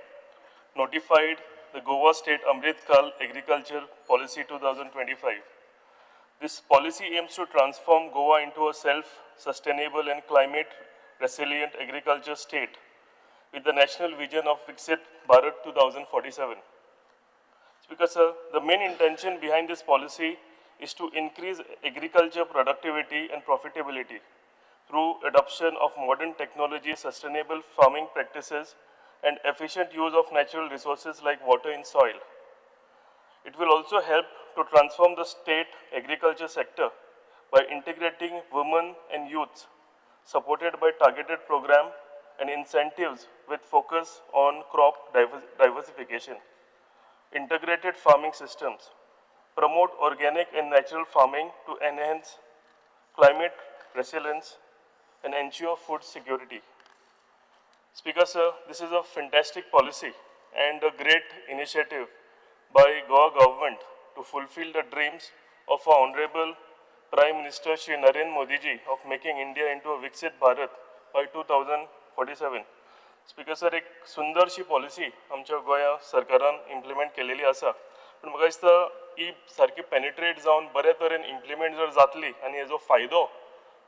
D: notified the Goa State Amrit Kal Agriculture Policy 2025. This policy aims to transform Goa into a self-sustainable and climate resilient agriculture state with the national vision of Viksit Bharat 2047. Speaker sir, the main intention behind this policy is to increase agriculture productivity and profitability through adoption of modern technology, sustainable farming practices, and efficient use of natural resources like water and soil. It will also help to transform the state agriculture sector by integrating women and youths, supported by targeted program and incentives with focus on crop diversification. Integrated farming systems, promote organic and natural farming to enhance climate resilience and ensure food security. Speaker sir, this is a fantastic policy and a great initiative by Goa government to fulfill the dreams of our Honorable Prime Minister Shri Narendra Modi ji of making India into a Viksit Bharat by 2047. Speaker sir, एक सुंदरशी policy आमच्या गोंया सरकारान implement केलेली आसा, पूण म्हाका दिसता ही सारकी पेनिट्रेट जावन बरे तरेन इम्प्लिमेंट जर जातली आनी हेजो फायदो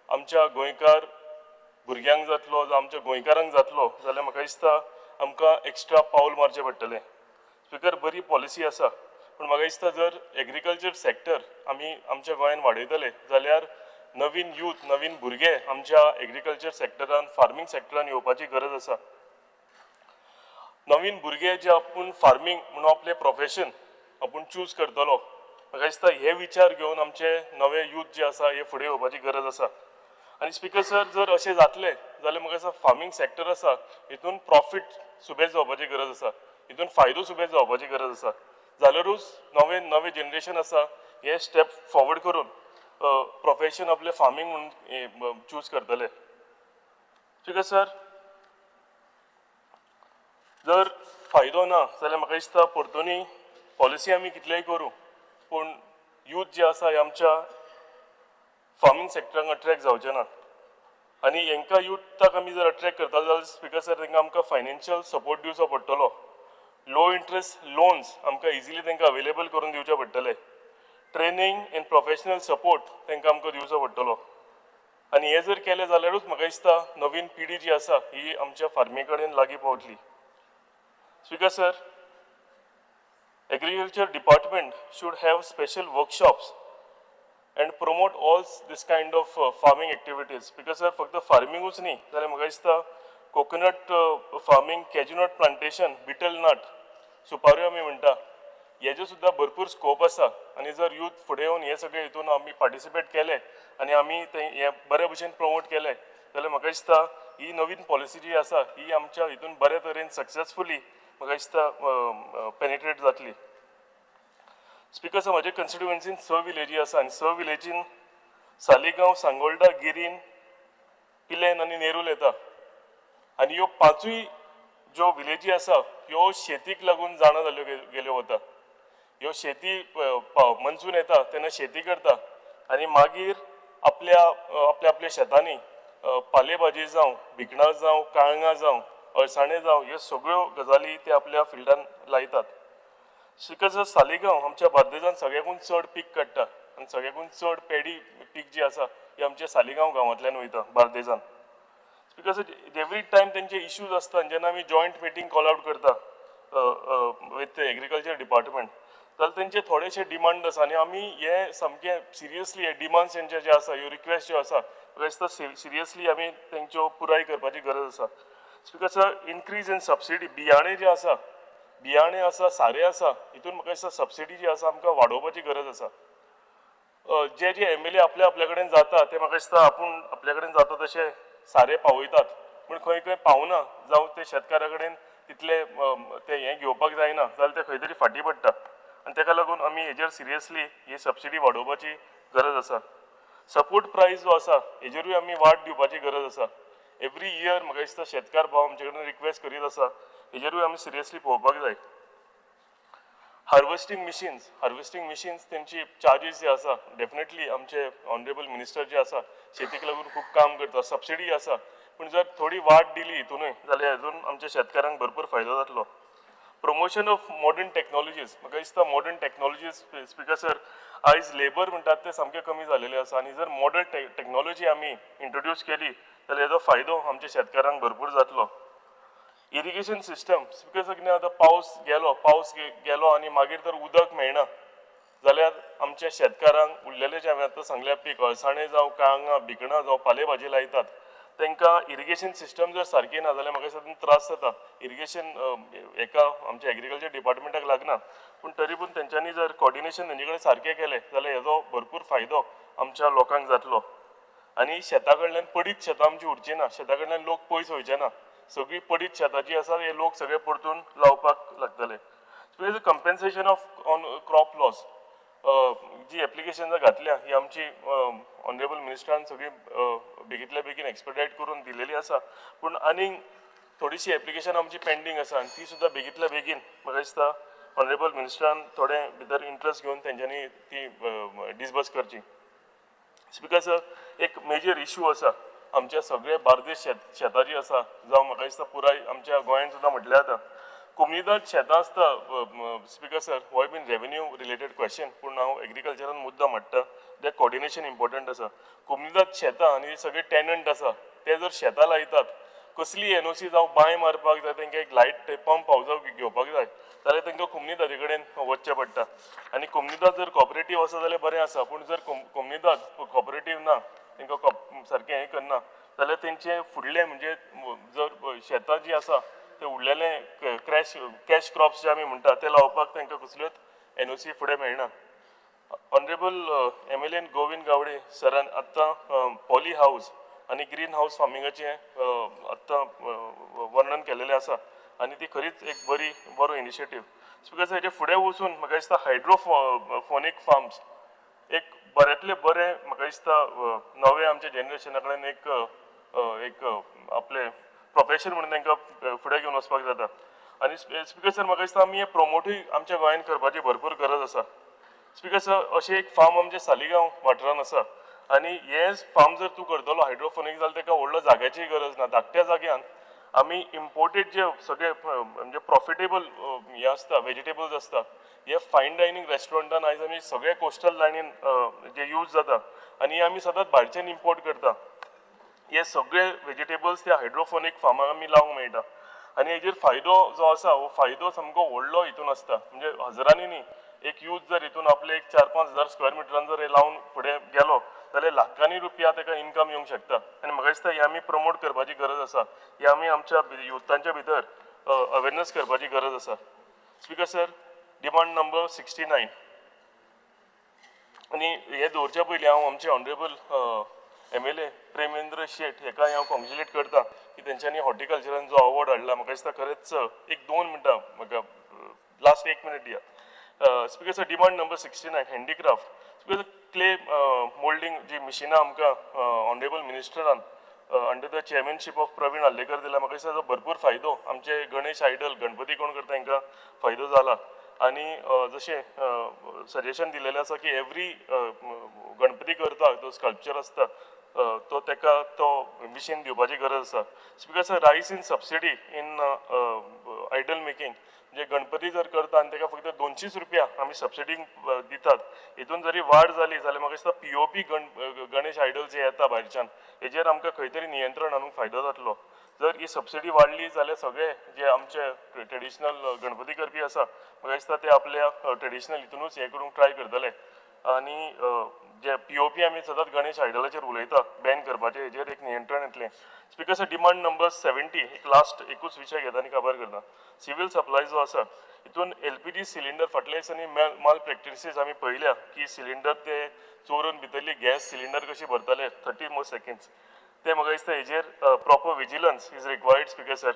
D: आमच्या गोंयकार भुरग्यांक जातलो जावं आमच्या गोंयकारांक जातलो जाल्यार म्हाका दिसता आमकां एक्स्ट्रा पावल मारचें पडटलें. स्पीकर, बरी पॉलिसी आसा, पूण म्हाका दिसता जर एग्रीकल्चर सॅक्टर आमी आमच्या गोंयान वाडयतले जाल्यार नवीन यूथ, नवीन भुरगे आमच्या एग्रीकल्चर सॅक्टरान, फार्मींग सॅक्टरान येवपाची गरज आसा. नवीन भुरगे जे आपूण फार्मींग म्हणून आपलें प्रोफेशन आपूण चूज करतलो, म्हाका दिसता हे विचार घेवन आमचे नवे यूथ जे आसा हे फुडें येवपाची गरज आसा. आनी स्पीकर सर, जर अशें जातलें जाल्यार म्हाका दिसता फार्मींग सॅक्टर आसा हितून प्रॉफीट सुबेज जावपाची गरज आसा, हितून फायदो सुबेज जावपाची गरज आसा, जाल्यारूच नवे नवे जनरेशन आसा हे स्टेप फॉरवर्ड करून प्रोफेशन आपलें फार्मींग म्हणून चूज करतले. स्पीकर सर, जर फायदो ना जाल्यार म्हाका दिसता परतूनय पॉलिसी आमी कितलेय करूं पूण यूथ जे आसा हे आमच्या फार्मींग सॅक्टराक अट्रॅक्ट जावचे ना. आनी हेंकां युथाक आमी जर अट्रॅक्ट करता जाल्यार स्पीकर सर तांकां आमकां फायनान्शियल सपोर्ट दिवचो पडटलो. लो इंट्रस्ट लोन्स आमकां इजिली तांकां अवेलेबल करून दिवचे पडटले. ट्रेनींग एंड प्रोफेशनल सपोर्ट तांकां आमकां दिवचो पडटलो. आनी हें जर केलें जाल्यारूच म्हाका दिसता नवीन पिढी जी आसा ही आमच्या फार्मी कडेन लागीं पावतली. Speaker sir, agriculture department should have special workshops and promote all this kind of farming activities. Because sir, फक्त फार्मिंगूच न्ही जाल्यार म्हाका दिसता coconut farming, cashew nut plantation, betel nut, सुपाऱ्यो आमी म्हणटा, हेजे सुद्दां भरपूर स्कोप आसा. आनी जर यूथ फुडें येवन हे सगळे हितून आमी पार्टिसिपेट केले आनी आमी ते हे बरे भशेन प्रमोट केले जाल्यार म्हाका दिसता ही नवीन पॉलिसी जी आसा ही आमच्या हितून बरे तरेन सक्सेसफुली म्हाका दिसता पेनिट्रेट जातली. स्पीकर सर, म्हज्या कॉन्स्टिट्युएन्सीन 6 विलेजी आसा आनी 6 विलेजीन सालिगांव, सांगोल्डा, गिरीन, पिलेन आनी नेरूल येता. आनी ह्यो 5 ज्यो विलेजी आसा ह्यो शेतीक लागून जाणा जाल्यो गेल्यो वता. ह्यो शेती मनसून येता तेन्ना शेती करता आनी मागीर आपल्या आपल्या आपल्या शेतांनी पाले भाजी जावं, भिकणां जावं, काळंगां जावं, अळसाणे जावं, ह्यो सगळ्यो गजाली ते आपल्या फिल्डान लायतात. स्पीकर सर, सालिगांव आमच्या बार्देजान सगळ्याकून चड पीक काडटा आनी सगळ्याकून चड पेडी पीक जी आसा ही आमच्या सालिगांव गांवांतल्यान वयता बार्देजान. स्पीकर सर, एवरी टायम तेंचे इश्यूज आसता जेन्ना आमी जॉयंट मिटींग कॉल आउट करता विथ एग्रीकल्चर डिपार्टमेंट जाल्यार तेंचे थोडेशे डिमांड आसा आनी आमी हे सामके सिरियसली हे डिमांड्स तेंचे जे आसा, ह्यो रिक्वेस्ट ज्यो आसा म्हाका दिसता सिरियसली आमी तेंच्यो पुराय करपाची गरज आसा. Speaker sir, increase in subsidy, बियाणे जे आसा, बियाणे आसा, सारें आसा, हितून म्हाका दिसता सबसिडी जी आसा आमकां वाडोवपाची गरज आसा. जे जे एम एल ए आपल्या आपल्या कडेन जाता ते म्हाका दिसता आपूण आपल्या कडेन जाता तशें सारें पावयतात, पूण खंय खंय पावना जावं ते शेतकारा कडेन तितले ते हें घेवपाक जायना जाल्यार ते खंय तरी फाटीं पडटा आनी ताका लागून आमी हेजेर सिरियसली ही सबसिडी वाडोवपाची गरज आसा. सपोर्ट प्रायस जो आसा हेजेरूय आमी वाड दिवपाची गरज आसा. एवरी इयर म्हाका दिसता शेतकार भाव आमचे कडेन रिक्वेस्ट करीत आसा, हेजेरूय आमी सिरियसली पळोवपाक जाय. हार्वेस्टींग मिशीन्स, हार्वेस्टींग मिशीन्स तेंची चार्जीस जे आसा डेफिनेटली आमचे ऑनरेबल मिनिस्टर जे आसा शेतीक लागून खूब काम करता, सबसिडी आसा, पूण जर थोडी वाड दिली हितूनय जाल्यार हेतून आमच्या शेतकारांक भरपूर फायदो जातलो. प्रमोशन ऑफ मॉडर्न टॅक्नोलॉजीज, म्हाका दिसता मॉडर्न टॅक्नोलॉजीज स्पीकर सर आयज लेबर म्हणटात ते सामके कमी जालेले आसा आनी जर मॉडर्न टॅक्नोलॉजी आमी इंट्रोड्यूस केली जाल्यार हेजो फायदो आमच्या शेतकारांक भरपूर जातलो. इरिगेशन सिस्टम, स्पीकर सर कितें जाता, पावस गेलो, पावस गेलो आनी मागीर जर उदक मेळना जाल्यार आमच्या शेतकारांक उरलेले जे हांवें आतां सांगल्या पीक अळसाणे जावं, काळंगां, भिकणां जावं, पाले भाजी लायतात तांकां इरिगेशन सिस्टम जर सारकी ना जाल्यार म्हाका दिसता त्रास जाता. इरिगेशन एका आमच्या एग्रीकल्चर डिपार्टमेंटाक लागना, पूण तरी पूण तेंच्यांनी जर कॉर्डिनेशन तेंचे कडेन सारकें केलें जाल्यार हेजो भरपूर फायदो आमच्या लोकांक जातलो. आनी शेता कडल्यान पडीत शेतां आमची उरची ना, शेता कडल्यान लोक पयस वयचे ना, सगळी पडीत शेतां जी आसा हे लोक सगळे परतून लावपाक लागतले. Compensation of on crop loss G application घातल्या ही आमची ऑनरेबल मिनिस्टरान सगळी बेगींतल्या बेगीन एक्सपेडायट करून दिलेली आसा, पूण आनीक थोडीशी एप्लिकेशन आमची पेंडींग आसा आनी ती सुद्दां बेगींतल्या बेगीन म्हाका दिसता ऑनरेबल मिनिस्टरान थोडे भितर इंट्रस्ट घेवन तेंच्यांनी ती डिसबर्स करची. स्पीकर सर, एक मेजर इशू आसा आमच्या सगळे बार्देश शेतां जी आसा, जावं म्हाका दिसता पुराय आमच्या गोंयान सुद्दां म्हटल्यार जाता. कोमुनिदाद शेतां आसता स्पिकर सर, होय बीन रेवेन्यू रिलेटेड क्वेश्चन, पूण हांव एग्रीकल्चरान मुद्दो मांडटा तें कॉर्डिनेशन इम्पॉर्टंट आसा. कोमुनिदाद शेतां आनी सगळे टेनंट आसा ते जर शेतां लायतात, कसली एनओसी जावं बांय मारपाक जाय, तांकां एक लायट पंप हावज घेवपाक जाय जाल्यार तांकां कोमुनिदादी कडेन वचचें पडटा. आनी कोमुनिदाद जर कॉपरेटीव आसा जाल्यार बरें आसा, पूण जर कोमुनिदाद कॉपरेटीव ना, तांकां सारकें हें करना जाल्यार तेंचें फुडलें म्हणजे जर शेतां जीं आसा ते उरलेले कॅश क्रॉप्स जे आमी म्हणटा ते लावपाक तांकां कसल्योच एनओसी फुडें मेळना. ऑनरेबल MLA Govind Gawade सरान आत्तां पॉली हावज आनी ग्रीन हावज फार्मिंगाचें आत्तां वर्णन केलेलें आसा आनी ती खरीच एक बरो इनिशिएटीव. Because हेजे फुडें वचून म्हाका दिसता हायड्रोफोनीक फार्म्स एक बऱ्यांतलें बरें म्हाका दिसता नवें आमच्या जनरेशना कडेन एक एक आपलें प्रोफेशन म्हणून तांकां फुडें घेवन वचपाक जाता. आनी स्पिकर सर म्हाका दिसता आमी हें प्रमोटूय आमच्या गोंयांत करपाची भरपूर गरज आसा. स्पिकर सर अशें एक फार्म आमचें सालिगांव वाठारांत आसा आनी हें फार्म जर तूं करतलो हायड्रोफोनीक जाल्यार ताका व्हडलो जाग्याची गरज ना. धाकट्या जाग्यान आमी इम्पोर्टेड जे सगळे म्हणजे प्रॉफिटेबल हे आसता वेजिटेबल्स आसता हे फायन डायनींग रेस्टॉरंटान आयज आमी सगळे कोस्टल लायनीन जे यूज जाता आनी हे आमी सदांच भायरच्यान इम्पोर्ट करता. हे सगळे वेजिटेबल्स त्या हायड्रोफोनीक फार्माक आमी लावंक मेळटा आनी हेजेर फायदो जो आसा हो फायदो सामको व्हडलो हितून आसता. म्हणजे हजरांनी न्ही, एक यूथ जर हितून आपले एक 4-5 हजार स्क्वेअर मिटरान जर हे लावन फुडें गेलो जाल्यार लाखांनी रुपया ताका इन्कम येवंक शकता. आनी म्हाका दिसता हें आमी प्रमोट करपाची गरज आसा, हें आमी आमच्या युथांच्या भितर अवेरनस करपाची गरज आसा. स्पिकर सर डिमांड नंबर 69 आनी हे दवरच्या पयलीं हांव आमचे ऑनरेबल MLA Premendra Shet हेका हांव कॉंग्रेच्युलेट करता की तेंच्यांनी हॉर्टिकल्चरान जो अवॉर्ड हाडला. म्हाका दिसता खरेंच एक 2 मिनटां म्हाका लास्ट 1 मिनट दिया. Speaker sir demand number 69 handicraft. Speaker sir clay moulding जी मिशिनां आमकां honourable मिनिस्टरान under the chairmanship of Praveen Alekar दिला, म्हाका दिसता ताचो भरपूर फायदो आमचे गणेश आयडल गणपती कोण करता तांकां फायदो जाला. आनी जशें सजेशन दिलेलें आसा की एवरी गणपती करता जो स्कल्पचर आसता तो ताका तो मिशीन दिवपाची गरज आसा. Speaker sir rice in subsidy in idol making, म्हणजे गणपती जर करता आनी ताका फक्त 200 रुपया आमी सबसिडी दितात, हितून जरी वाड जाली जाल्यार म्हाका दिसता POP Ganesh idol जे येता भायरच्यान हेजेर आमकां खंय तरी नियंत्रण हाडूंक फायदो जातलो. जर ही सबसिडी वाडली जाल्यार सगळे जे आमचे ट्रेडिशनल गणपती करपी आसा म्हाका दिसता ते आपल्या ट्रेडिशनल हितुनूच हें करूंक ट्राय करतले. आनी जे POP आमी सदांच गणेश आयडलाचेर उलयता बॅन करपाचें, हेजेर एक नियंत्रण येतलें. स्पिकर सर डिमांड नंबर 70 एक लास्ट एकूच विशय घेता आनी काबार करता. सिवील सप्लाय जो आसा हितून LPG cylinder फाटल्या दिसांनी माल प्रॅक्टिसीस आमी पळयल्या की सिलिंडर ते चोरून भितरली गॅस सिलिंडर कशी भरताले 30 मोर सेकेंड्स, ते म्हाका दिसता हेजेर proper vigilance is required. Speaker sir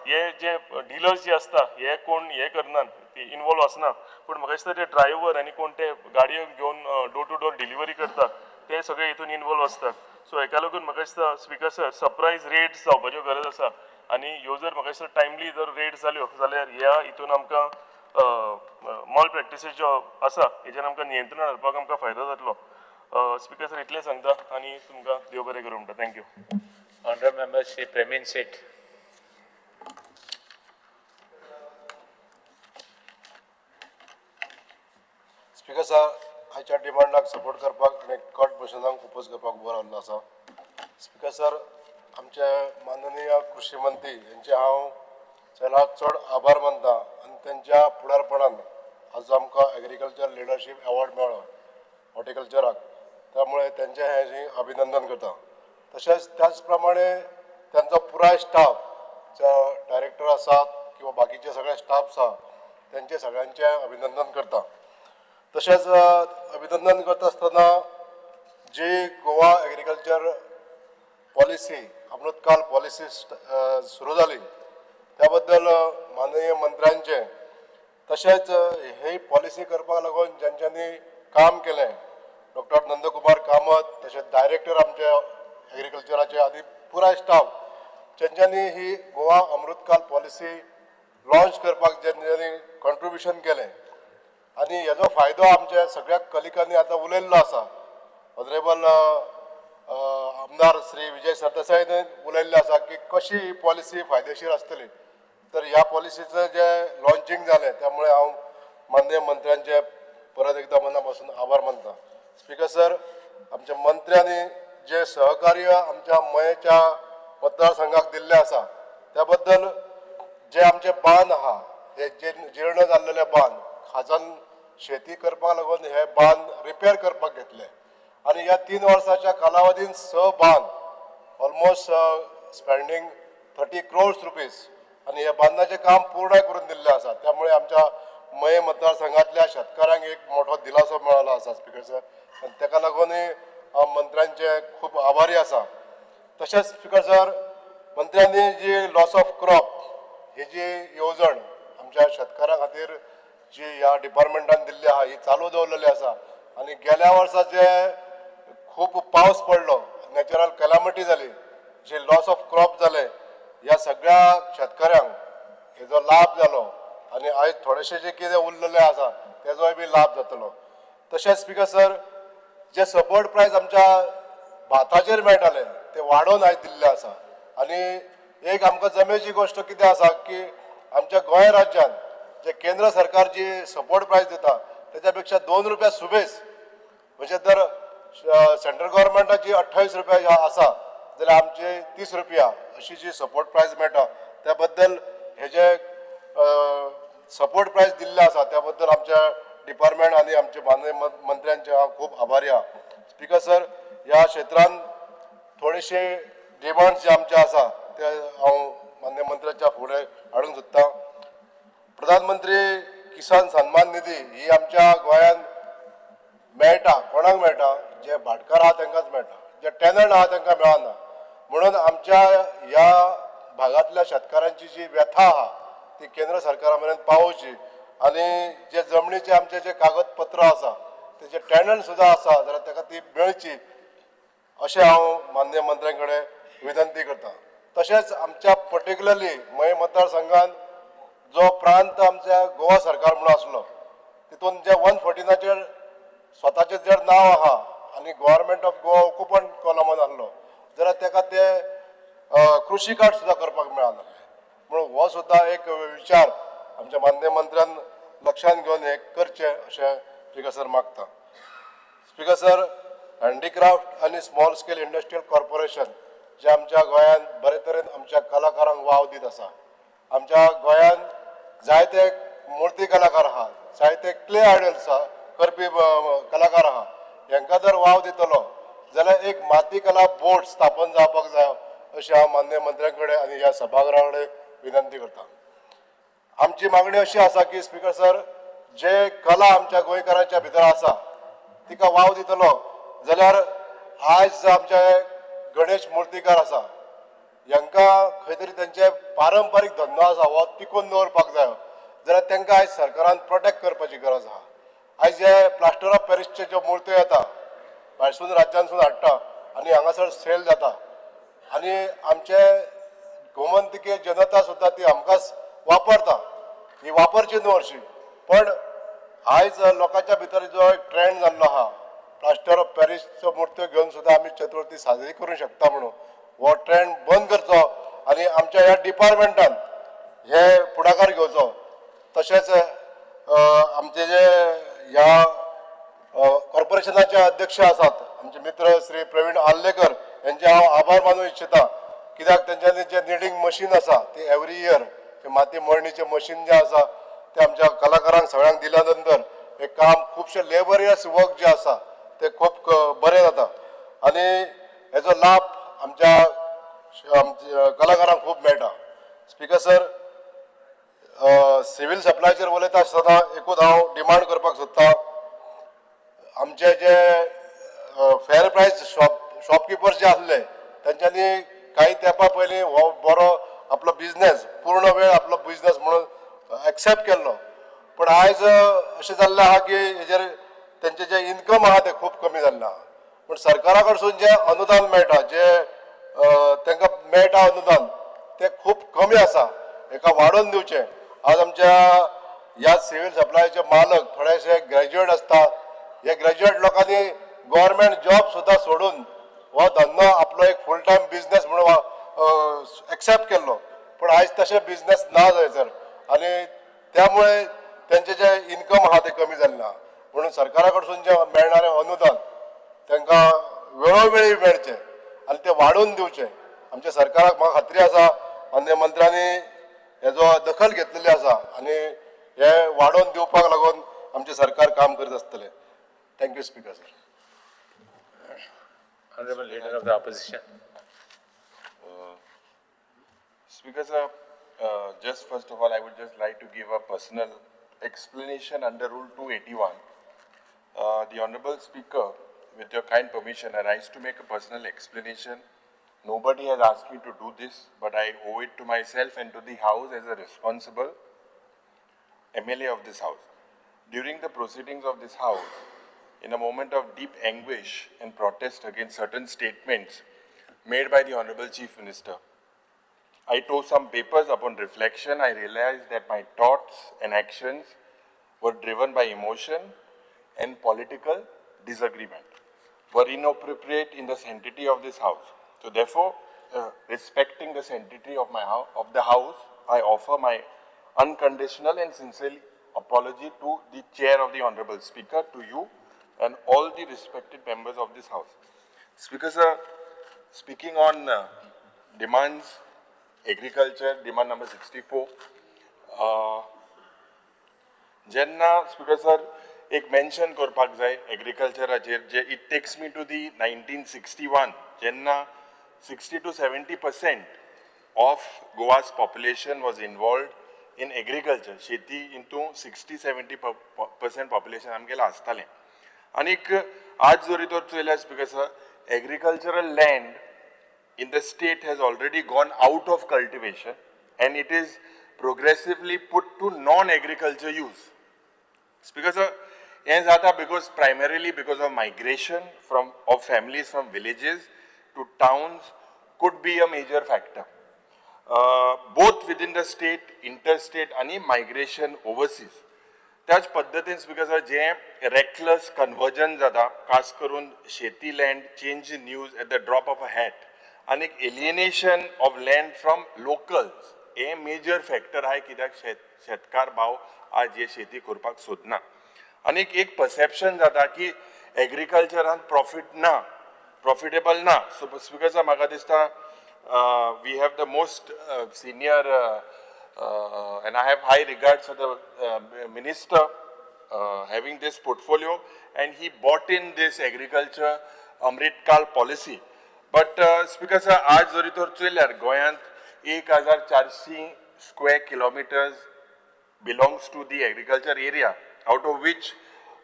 D: हे जे डिलर्स जे आसता हे कोण हे करनात, ते इनवॉल्व आसना, पूण म्हाका दिसता ते ड्रायव्हर आनी कोण ते गाडयो घेवन डोर टू डोर डिलिव्हरी करता ते सगळे हितून इनवॉल्व आसतात. सो हेका लागून म्हाका दिसता स्पिकर सर सरप्रायज रेट्स जावपाच्यो गरज आसा आनी ह्यो जर म्हाका दिसता टायमली जर रेट जाल्यो जाल्यार ह्या हितून आमकां मॉल प्रॅक्टिसीस ज्यो आसा हेजेर आमकां नियंत्रण हाडपाक आमकां फायदो जातलो. स्पिकर सर इतलें सांगता आनी तुमकां देव बरें करूं म्हणटा. Thank you.
C: Honourable member Shri Premendra Shet.
E: Speaker sir आयच्या डिमांडाक सपोर्ट करपाक आनी कट मोशनाक ओपोज करपाक उबो रावल्लो आसा. स्पिकर सर आमचे माननीय कृषी मंत्री हेंचे हांव चडांत चड आभार मानता आनी तेंच्या फुडारपणान आज आमकां एग्रीकल्चर लिडरशीप एवॉर्ड मेळ्ळो हॉर्टिकल्चराक, त्यामुळे तेंचें हें अभिनंदन करता. तशेंच त्याच प्रमाणे तेंचो पुराय स्टाफ जो डायरेक्टर आसात किंवा बाकीचे सगळे स्टाफ आसा तेंचें सगळ्यांचें अभिनंदन करता. तशेंच अभिनंदन करता आसतना जी Goa agriculture policy Amritkal policy सुरू जाली त्या बद्दल माननीय मंत्र्यांचें तशेंच ही पॉलिसी करपाक लागून ज्यांच्यांनी काम केलें डॉक्टर नंदकुमार कामत तशेंच डायरेक्टर आमचे एग्रीकल्चराचे आनी पुराय स्टाफ ज्यांच्यांनी ही गोवा अमृतकाल पॉलिसी लॉन्च करपाक ज्यांच्यांनी कॉन्ट्रिब्युशन केलें आनी हेजो फायदो आमच्या सगळ्या कलिकांनी आतां उलयल्लो आसा. ऑनरेबल आमदार श्री विजय सरदेसायन उलयल्लें आसा की कशी ही पॉलिसी फायदेशीर आसतली. तर ह्या पॉलिसीचें जें लॉन्चिंग जालें त्यामुळे हांव माननीय मंत्र्यांचे परत एकदा मना पासून आभार मानता. स्पीकर सर, आमच्या मंत्र्यांनी जे सहकार्य आमच्या मयेच्या मतदारसंघाक दिल्लें आसा त्या बद्दल जे आमचे बांद आहा हे जे जीर्ण जाल्लेले बांद खाजन शेती करपाक लागून हे बांद रिपेर करपाक घेतले आनी ह्या 3 वर्साच्या कालावधीन 6 बांद ऑलमोस्ट स्पेंडींग 30 crores rupees आनी ह्या बांदाचें काम पूर्ण करून दिल्लें आसा. त्यामुळे आमच्या मये मतदारसंघातल्या शेतकारांक एक मोठो दिलासो मेळ्ळो आसा स्पीकर सर, आनी ताका लागूनय हांव मंत्र्यांचे खूब आभारी आसा. तशेंच स्पीकर सर, मंत्र्यांनी जी लॉस ऑफ क्रॉप ही जी येवजण आमच्या शेतकारां खातीर जी ह्या डिपार्टमेंटान दिल्ली आहा ही चालू दवरलेली आसा आनी गेल्या वर्सा जे खूब पावस पडलो, नॅचरल कॅलामिटी जाली, जे लॉस ऑफ क्रॉप जाले, ह्या सगळ्या शेतकऱ्यांक हेजो लाभ जालो आनी आयज थोडेशे जे कितें उरलेले आसा तेजोय बी लाभ जातलो. तशेंच स्पीकर सर, जे सपोर्ट प्रायस आमच्या भाताचेर मेळटाले ते वाडोवन आयज दिल्ले आसा आनी एक आमकां जमेची गोश्ट कितें आसा की आमच्या गोंय राज्यान जे केंद्र सरकार जी सपोर्ट प्रायस दिता तेच्या पेक्षा 2 रुपया सुबेस, म्हणजे जर सेंट्रल गव्हर्मेंटाची 28 रुपया आसा जाल्यार आमचे 30 रुपया अशी जी सपोर्ट प्रायस मेळटा त्या बद्दल हे जे सपोर्ट प्रायस दिल्ले आसा त्या बद्दल आमच्या डिपार्टमेंट आनी आमचे माननीय मंत्र्यांचे हांव खूब आभारी आहा. स्पीकर सर, ह्या क्षेत्रान थोडेशे डिमांड्स जे आमचे आसा ते हांव माननीय मंत्र्याच्या फुडें हाडूंक सोदतां. प्रधानमंत्री किसान सन्मान निधी ही आमच्या गोंयांत मेळटा, कोणाक मेळटा? जे भाटकार आहा तांकांच मेळटा, जे टेनंट आहा तांकां मेळना. म्हणून आमच्या ह्या भागांतल्या शेतकारांची जी व्यथा आहा ती केंद्र सरकारा मेरेन पावोवची आनी जे जमनीचे आमचे जे कागदपत्र आसा तेजे टेनंट सुद्दां आसा जाल्यार ताका ती मेळची अशें हांव माननीय मंत्र्यां कडेन विनंती करता. तशेंच आमच्या पर्टिक्युलरली मये मतदारसंघान जो प्रांत आमच्या गोवा सरकार म्हणून आसलो तितून जे 114चेर स्वताचें जर नांव आहा आनी गव्हर्मेंट ऑफ गोवा ऑक्युपंट कॉलमान आहलो जाल्यार ताका ते कृशी कार्ड सुद्दां करपाक मेळना. म्हणून हो सुद्दां एक विचार आमच्या माननीय मंत्र्यान लक्षांत घेवन हें करचें अशें स्पीकर सर मागता. स्पीकर सर, हँडीक्राफ्ट आनी स्मॉल स्केल इंडस्ट्रियल कॉर्पोरेशन जे आमच्या गोंयांत बरे तरेन आमच्या कलाकारांक वाव दीत आसा. आमच्या गोंयांत जायते मुर्ती कलाकार आहा, जायते क्ले आयडल्स आहा करपी कलाकार आहा, हांकां जर वाव दितलो जाल्यार एक माती कला बोर्ड स्थापन जावपाक जाय अशें हांव माननीय मंत्र्यां कडेन आनी ह्या सभाघरा कडेन विनंती करता. आमची मागणी अशी आसा की स्पीकर सर, जे कला आमच्या गोंयकारांच्या भितर आसा तिका वाव दितलो जाल्यार आयज आमचे गणेश मुर्तीकार आसा हांकां खंय तरी तेंचे पारंपारीक धंदो आसा हो टिकोवन दवरपाक जाय जाल्यार तांकां आयज सरकारान प्रोटेक्ट करपाची गरज आहा. आयज जे प्लास्टर ऑफ पॅरिसचे ज्यो मुर्त्यो येता भायरसून राज्यांसून हाडटा आनी हांगासर सेल जाता आनी आमचे गोमंतकीय जनता सुद्दां ती हमखास वापरता, ही वापरची न्हू हरशीं, पण आयज लोकांच्या भितर जो एक ट्रेंड जाल्लो आहा प्लास्टर ऑफ पॅरिसच्यो मुर्त्यो घेवन सुद्दां आमी चतुर्थी साजरी करूंक शकता म्हणून हो ट्रेंड बंद करचो आनी आमच्या ह्या डिपार्टमेंटान हे फुडाकार घेवचो. तशेंच आमचे जे ह्या कॉर्पोरेशनाचे अध्यक्ष आसात आमचे मित्र श्री प्रवीण आर्लेकर यांचे हांव आभार मानूंक इच्छिता, कित्याक तेंच्यांनी जे निडींग मशीन आसा ती एवरी इयर माती मळणीचें मशीन जें आसा तें आमच्या कलाकारांक सगळ्यांक दिल्या नंतर हें काम खुबशें लेबरियस वर्क जें आसा तें खूब बरें जाता आनी हेजो लाभ आमच्या कलाकारांक खूब मेळटा. स्पीकर सर, सिवील सप्लायचेर उलयता आसतना एकूच हांव डिमांड करपाक सोदता, आमचे जे फेर प्रायस शॉपकिपर्स जे आसले तेंच्यांनी कांय तेंपा पयलीं हो बरो आपलो बिजनेस पूर्ण वेळ आपलो बिजनेस म्हणून एक्सेप्ट केल्लो, पूण आयज अशें जाल्लें आहा की हेजेर तेंचें जें इनकम आहा तें खूब कमी जाल्लें आहा. पूण सरकारा कडसून जें अनुदान मेळटा, जें तांकां मेळटा अनुदान तें खूब कमी आसा, हेका वाडोवन दिवचें. आज आमच्या ह्या सिवील सप्लायचे मालक थोडेशे ग्रॅज्युएट आसता, हे ग्रॅज्युएट लोकांनी गव्हर्मेंट जॉब सुद्दां सोडून
M: हो धंदो आपलो एक फूल टायम बिजनेस म्हणून एक्सेप्ट केल्लो, पूण आयज तशें बिजनेस ना थंयसर आनी त्यामुळे तेंचे जे इनकम आहा ते कमी जाल्लें आहा. म्हणून सरकारा कडसून जें मेळणारें अनुदान तांकां वेळोवेळी मेळचें आनी तें वाडोवन दिवचें. आमच्या सरकाराक म्हाका खात्री आसा माननीय मंत्र्यांनी हेजो दखल घेतलेली आसा आनी हे वाडोवन दिवपाक लागून आमचें सरकार काम करीत आसतलें. Thank you speaker sir.
C: Honorable Leader of the Opposition.
F: Speaker sir, just first of all, I would just like to give a personal explanation under Rule 281. The Honorable Speaker, with your kind permission, I rise to make a personal explanation. Nobody has asked me to do this, but I owe it to myself and to the House as a responsible MLA of this House. During the proceedings of this House, in a moment of deep anguish and protest against certain statements made by the Honorable Chief Minister, I tore some papers. Upon reflection, I realized that my thoughts and actions were driven by emotion and political disagreement, were inappropriate in the sanctity of this House. So therefore, respecting the sanctity of my of the House, I offer my unconditional and sincere apology to the Chair of the Honorable Speaker, to you, and all the respected members of this House. Speaker sir, speaking on demands, agriculture, demand number 64, जेन्ना speaker sir एक mention करपाक जाय एग्रीकल्चराचेर, जे it takes me to the 1961, जेन्ना 60 to 70% of Goa's population was involved in agriculture. शेती इंतू 60-70% population आमगेलें आसतालें. आनीक आज जरी तर चोयल्यार speaker sir, agricultural land in the state has already gone out of cultivation and it is progressively put to non-agriculture use. Speaker sir, हें जाता because primarily because of migration from of families from villages to towns could be a major factor. Both within the state, interstate आनी migration overseas. त्याच पद्दतीन speaker sir, जें रेकलस conversion जाता, खास करून शेती land change in use at the drop of a hat आनी alienation of land from locals हे मेजर फॅक्टर आहाय कित्याक शेतकार भाव आज हे शेती करपाक सोदना. आनी एक परसेप्शन जाता की एग्रीकल्चरान प्रॉफीट ना, प्रॉफिटेबल ना. सो स्पीकर सर, म्हाका दिसता we have the most senior and I have high regards for the minister having this portfolio, and he brought in this agriculture Amritkal policy. But speaker sir, आज जरी तर चोयल्यार गोंयांत 1400 square kilometers belongs to the agriculture area, out of which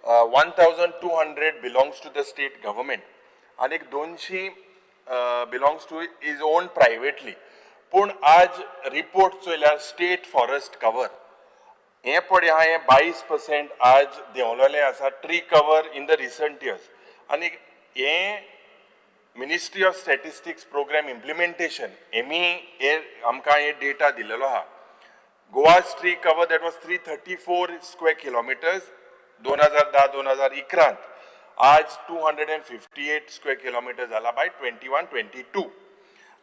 F: 1200 belongs to the state government आनी 200 belongs to is owned privately. पूण आज report चोयल्यार state forest cover हें पळय आहा, हें 22% आज देंवलेलें आसा tree cover in the recent years. आनी हें ministry of statistics programme implementation हेमी हे आमकां हे डेटा दिलेलो आहा. Goa's tree cover that was 334 square kilometers 2010-2011, आज 258 स्क्वेअर किलोमिटर जाला बाय 21-22.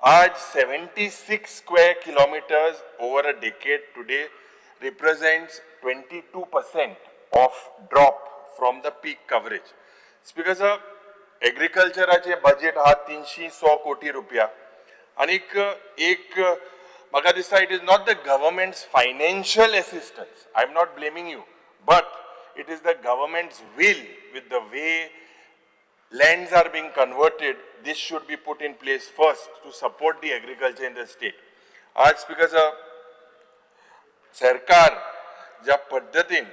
F: आज 76 square kilometers over a decade today represents 22% of drop from the peak coverage. Speaker sir, एग्रीकल्चराचे budget आहा 306 कोटी रुपया आनीक एक म्हाका दिसता it is not the government's financial assistance, I am not blaming you, but it is the government's will with the way lands are being converted, this should be put in place first to support the agriculture in the state. आज speaker sir, सरकार ज्या पद्दतीन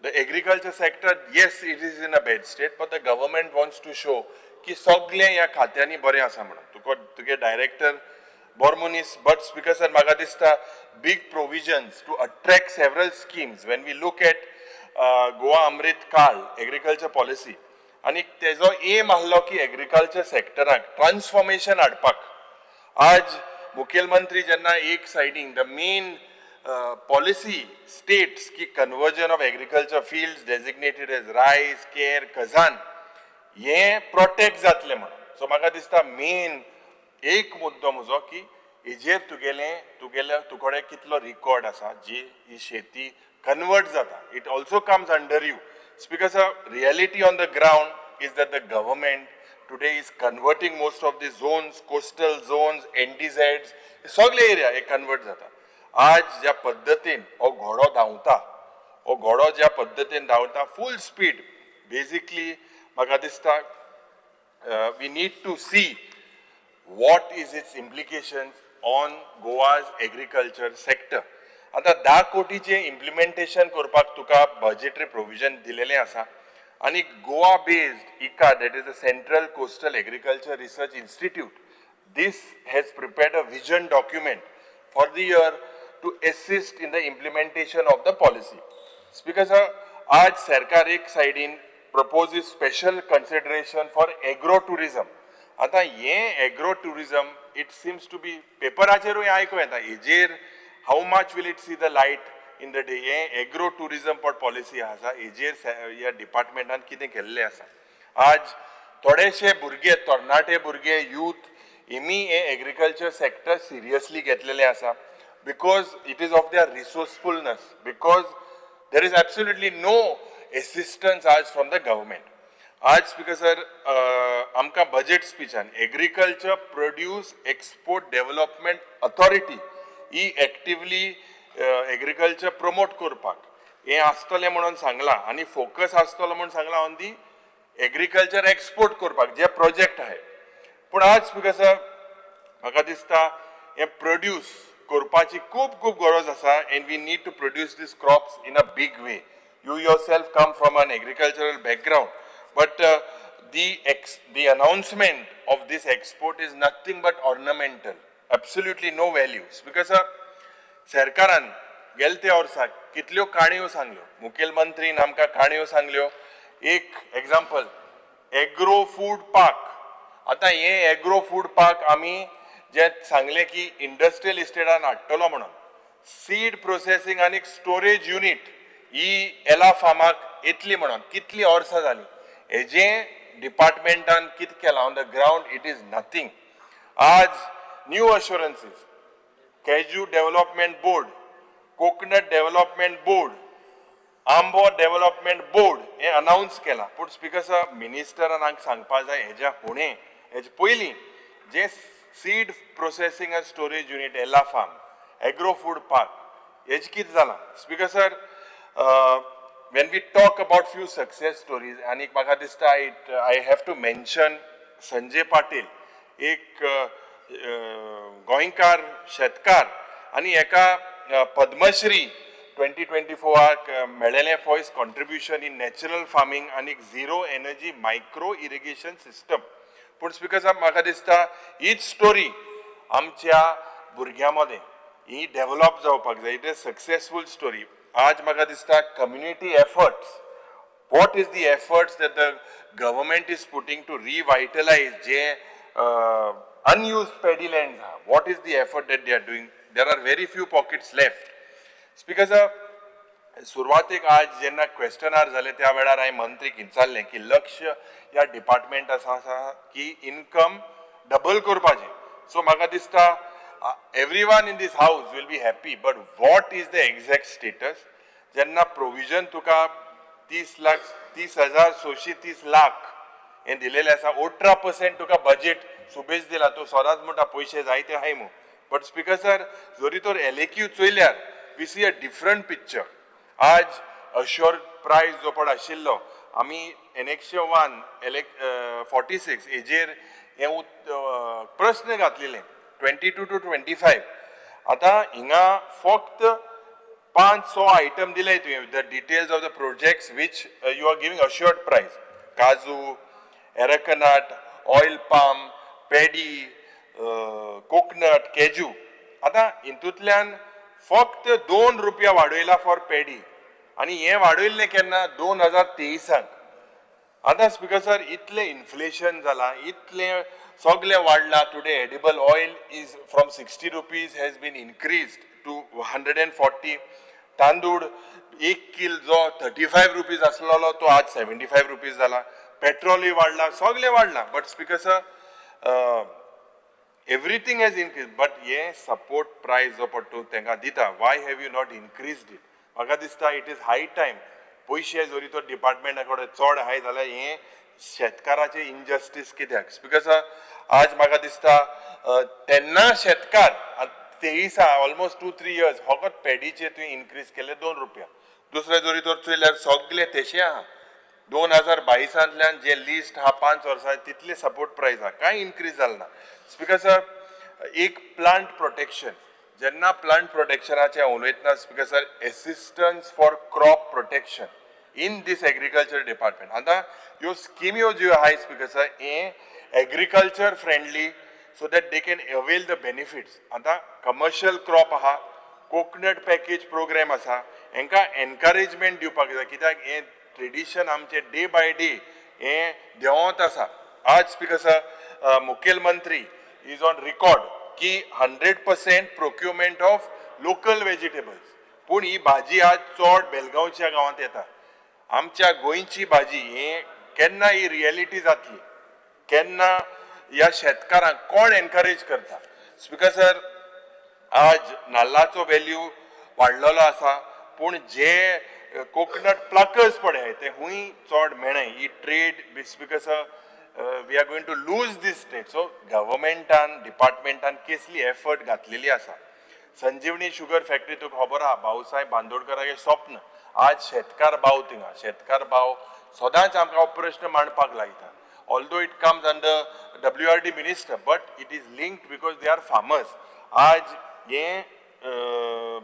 F: the agriculture sector, yes, it is in a bad state, but the government wants to show की सगळें ह्या खात्यांनी बरें आसा म्हणून. तुका तुगे डायरेक्टर बरो मनीस, बट स्पीकर सर म्हाका दिसता big provisions to attract several schemes. When we look at Goa Amrit Kaal agriculture policy, आनी तेजो एम आहलो की एग्रीकल्चर सेक्टराक ट्रान्सफॉर्मेशन हाडपाक. आज मुखेलमंत्री जेन्ना एक सायडीन the main policy states की conversion of agriculture fields designated as rice, ker, khazan, हें प्रोटेक्ट जातलें म्हणून. सो म्हाका दिसता मेन एक मुद्दो म्हजो की हेजेर तुगेले तुकडे कितलो रिकॉर्ड आसा जी ही शेती कन्वर्ट जाता, it also comes under you. Speaker sir, reality on the ground is that the government today is converting most of the zones, coastal zones, NDZs, सगळे एरिया हे कन्वर्ट जाता. आज ज्या पद्दतीन हो घोडो धांवता, हो घोडो ज्या पद्दतीन धांवता फूल स्पीड, बेजिकली म्हाका दिसता we need to see what is its implications on Goa's agriculture sector. आतां 10 कोटीचें इम्प्लिमेंटेशन करपाक तुका बजेटरी प्रोविजन दिलेलें आसा आनी Goa based ICAR, that is the central coastal agriculture research institute, this has prepared a vision document for the year to assist in the implementation of the policy. Speaker sir, आज सरकार एक सायडीन proposes special consideration for agro tourism. आतां हें agro tourism it seems to be पेपराचेरूय आयकूं येता, हेजेर how much will it see the light in the day. हें एग्रो टुरिजम पण पॉलिसी आसा, हेजेर ह्या डिपार्टमेंटान कितें केल्लें आसा. आज थोडेशे भुरगे, तरणाटे भुरगे, यूथ हेमी हें एग्रीकल्चर सेक्टर सिरियसली घेतलेलें आसा because it is of their resourcefulness, because there is absolutely no assistance आज फ्रॉम the government. आज स्पीकर सर, आमकां बजेट स्पिचान agriculture produce export development authority ही एक्टिवली एग्रीकल्चर प्रमोट करपाक हें आसतलें म्हणून सांगलां आनी फोकस आसतलो म्हणून सांगलां ऑन the agriculture export करपाक जे प्रोजेक्ट आहाय. पूण आज स्पीकर सर, म्हाका दिसता हें प्रोड्यूस करपाची खूब खूब गरज आसा and we need to produce these crops in a big way. You yourself come from an agricultural background, but the announcement of this export is nothing but ornamental, absolutely no value. Because सरकारान गेलते वर्साक कितल्यो काणयो सांगल्यो, मुखेलमंत्रीन आमकां काणयो सांगल्यो. एक example, agro food park. आतां हें एग्रो फूड पार्क आमी जे सांगलें की इंडस्ट्रियल इस्टेटान हाडटलो म्हणून, सीड प्रोसेसींग आनी स्टोरेज युनीट ही एला फार्माक येतली म्हणून कितलीं वर्सां जालीं, हेजें डिपार्टमेंटान कितें केलां on the ground it is nothing. आज new assurances, cashew development board, coconut development board, आंबो डेव्हलपमेंट बोर्ड हें अनावन्स केलां. पूण स्पीकर सर, मिनिस्टरान आमकां सांगपा जाय हेज्या फुडें, हेजे पयलीं जें सीड प्रोसेसींग आनी storage unit Ela farm, agro food park, हेजें कितें जालां? Speaker sir, when we talk about few success stories, आनी म्हाका दिसता it I have to mention Sanjay Patil, एक गोंयकार शेतकार आनी एका Padma Shri 2024 मेळ्ळेलें for his contribution in natural farming आनी zero energy micro irrigation system. पूण स्पीकर साहेब, म्हाका दिसता हीच स्टोरी आमच्या भुरग्यां मदें ही डेवलप जावपाक जाय. It is successful story. आज म्हाका दिसता community efforts, what is the efforts that the government is putting to revitalise J unused paddy lands आहा, what is the effort that they are doing? There are very few pockets left. Speaker sir, सुरवातेक आज जेन्ना question our जाले त्या वेळार हांवें मंत्रीक विचारलें की लक्ष ह्या डिपार्टमेंट आसा की इनकम डबल करपाचें. सो म्हाका दिसता everyone in this house will be happy, but what is the exact status? जेन्ना प्रोविजन तुका 30 लाख 30,630 लाख हें दिलेलें आसा, 18% तुका बजेट सुबेज दिला, तूं सदांच म्हणटा पयशे जायते आहाय म्हूण. बट स्पीकर सर, जरी तर LAQ चोयल्यार we see a different picture. आज अश्योर्ड प्रायस जो पळय आशिल्लो, आमी एनेक्शर 1 46 हेजेर हें प्रस्न घातलेले 22 to 25. आतां हिंगा फक्त 5-6 आयटम दिले तुवें, the details of the projects which you are giving assured price, काजू, arecanut, oil palm, paddy, coconut, cashew. आतां हितूंतल्यान फक्त 2 रुपया वाडयला फॉर पेडी, आनी हें वाडयल्लें केन्ना 2023. आतां स्पीकर सर, इतलें इन्फ्लेशन जालां, इतलें सगलें वाडलां. Today edible oil is from 60 rupees has been increased to 140. तांदूळ 1 किल जो 35 रुपीज आसलेलो तो आज 75 रुपीज जाला. पेट्रोलूय वाडला, सगळें वाडलां. But speaker sir, everything has increase, but हे सपोर्ट प्रायस जो पडटा तांकां दिता, why have you not increased it? म्हाका दिसता it is high time. पयशे जरी तो डिपार्टमेंटा कडेन चड आहाय जाल्यार हें शेतकाराचें इनजस्टीस कित्याक? स्पीकर सर, आज म्हाका दिसता तेन्ना शेतकार तेईसा ऑलमोस्ट 2-3 इयर्स फकत पेडीचे तुवें इनक्रीज केले 2 रुपया. दुसरें जरी तर चोयल्यार सगळे तेशे आहा. 2022 जे लिस्ट आहा 5 वर्सां तितले सपोर्ट प्रायस आहा, कांय इनक्रीज जालें ना. स्पीकर सर, एक प्लांट प्रोटेक्शन, जेन्ना प्लांट प्रोटेक्शनाचें उलयतना speaker sir, assistance for crop protection in this agriculture department. आतां ह्यो स्किम्यो ज्यो आहाय स्पीकर सर, हें agriculture friendly so that they can avail the benefits. आतां कमर्शियल क्रॉप आहा, कोकनट पॅकेज प्रोग्राम आसा, हेंकां एनकरेजमेंट दिवपाक जाय, कित्याक हें ट्रेडिशन आमचें डे बाय डे हें देंवत आसा. आज स्पीकर सर, मुखेलमंत्री is on record की 100% प्रोक्युरमेंट ऑफ लोकल वेजिटेबल्स. पूण ही भाजी आज चड बेलगांवच्या गांवांत येता. आमच्या गोंयची भाजी हें केन्ना ही रियलिटी जातली, केन्ना ह्या शेतकारांक कोण एनकरेज करता? स्पीकर सर, आज नाल्लाचो वेल्यू वाडलेलो आसा, पूण जे कोकनट प्लकर्स पळय ते हुंय चड मेळनाय. ही trade speaker sir, we are going to lose this trade. So गव्हर्मेंटान डिपार्टमेंटान केसली एफर्ट घातलेली आसा. संजीवनी शुगर फॅक्टरी तुका खबर आहा, भाऊसाहेब बांदोडकरागेर स्वप्न. आज शेतकार भाव थिंगा, शेतकार भाव सदांच आमकां हो प्रश्न मांडपाक लायता. Although it comes under WRD minister, but it is linked because they are farmers. आज हें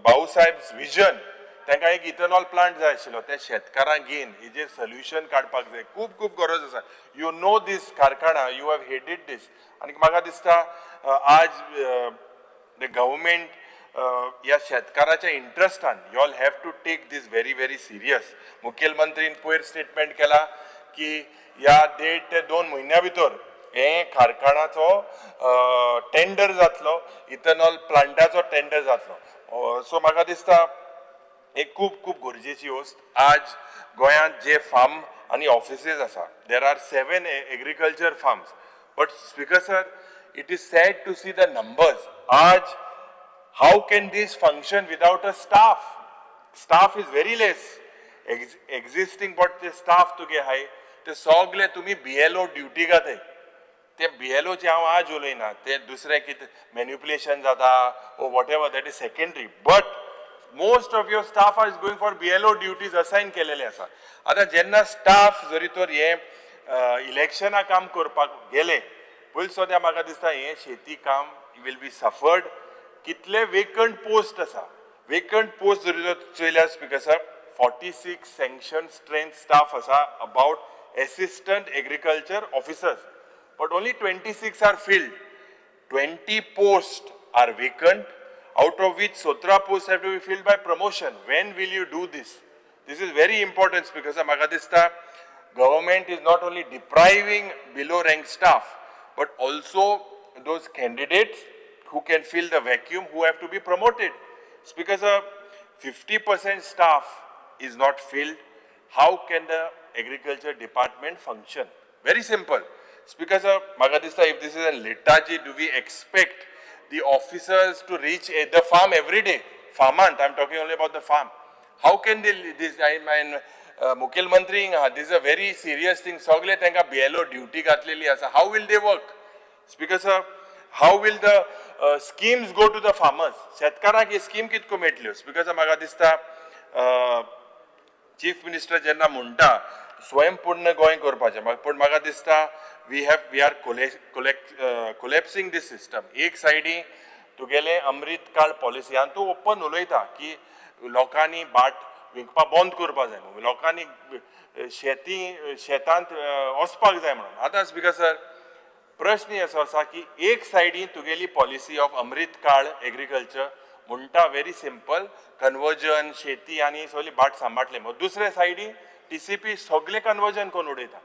F: भाऊसाहेब विजन, तांकां एक इथेनॉल प्लांट जाय आशिल्लो, ते शेतकारांक घेवन हेजेर सोल्युशन काडपाक जाय. खूब खूब गरज आसा. You know दीस कारखाना, you have headed दीस. आनी म्हाका दिसता आज the government ह्या शेतकाराच्या इंट्रस्टान you all have to take this very very serious. मुखेलमंत्रीन पयर स्टेटमेंट केला की ह्या 1.5 ते 2 म्हयन्या भितर हें कारखानाचो टेंडर जातलो, इथेनॉल प्लांटाचो टेंडर जातलो. सो म्हाका दिसता एक खूब खूब गरजेची वस्त. आज गोंयांत जे फार्म आनी ऑफिसीस आसा, there are 7 agriculture farms, but speaker sir, it is sad to see the numbers. आज how can this function without a staff? Staff is very less. Existing but ते स्टाफ तुगे आहाय ते सगळे तुमी BLO duty घाताय. ते BLOचे हांव आज उलयना, ते दुसरें कितें मॅन्युपुलेशन जाता ओ whatever, that is secondary, but most of your staff is going for BLO duties assign केलेले आसा. आतां जेन्ना स्टाफ जरी तर हें इलेक्शना काम करपाक गेले पयलीं सद्या म्हाका दिसता हें शेती काम will be suffered. कितले वेकंट पोस्ट आसा, वेकंट पोस्ट जरी तर चोयल्यार स्पीकर साहेब, 46 सँक्शन स्ट्रेंथ स्टाफ आसा about assistant agriculture officers, but only 26 are filled. 20 posts are vacant, out of which 17 posts have to be filled by promotion. When will you do this? This is very important because म्हाका दिसता government is not only depriving below rank staff, but also those candidates who can fill the vacuum who have to be promoted. It's because 50% staff is not filled. How can the agriculture department function? Very simple. Speaker sir, म्हाका दिसता if this is a lethargy, do we expect the officers to reach the farm every day? Farmant, I'm talking only about the farm. How can they, this, I mean, मुखेलमंत्री, this is a very serious thing. सगळे तांकां BLO duty घातलेली आसा. How will they work? Speaker sir, how will the schemes go to the farmers? शेतकारांक ही scheme कितको मेळटल्यो? Speaker sir, म्हाका दिसता चीफ मिनिस्टर जेन्ना म्हणटा स्वयंपूर्ण गोंय करपाचें, पूण म्हाका दिसता we are collapsing this system. एक सायडी तुगेले अमृत काळ पॉलिसी आनी तूं ओपन उलयता की लोकांनी भाट विकपा बंद करपा जाय म्हणून, लोकांनी शेती शेतांत वचपाक जाय म्हणून. आतां स्पीकर सर, प्रश्न असो आसा की एक सायडीन तुगेली पॉलिसी ऑफ अमृत काळ एग्रीकल्चर म्हणटा व्हेरी सिंपल कन्वर्जन शेती आनी सगळी भाट सांबाळटले, दुसरे सायडीन TCP सगळे कन्वर्जन करून उडयता.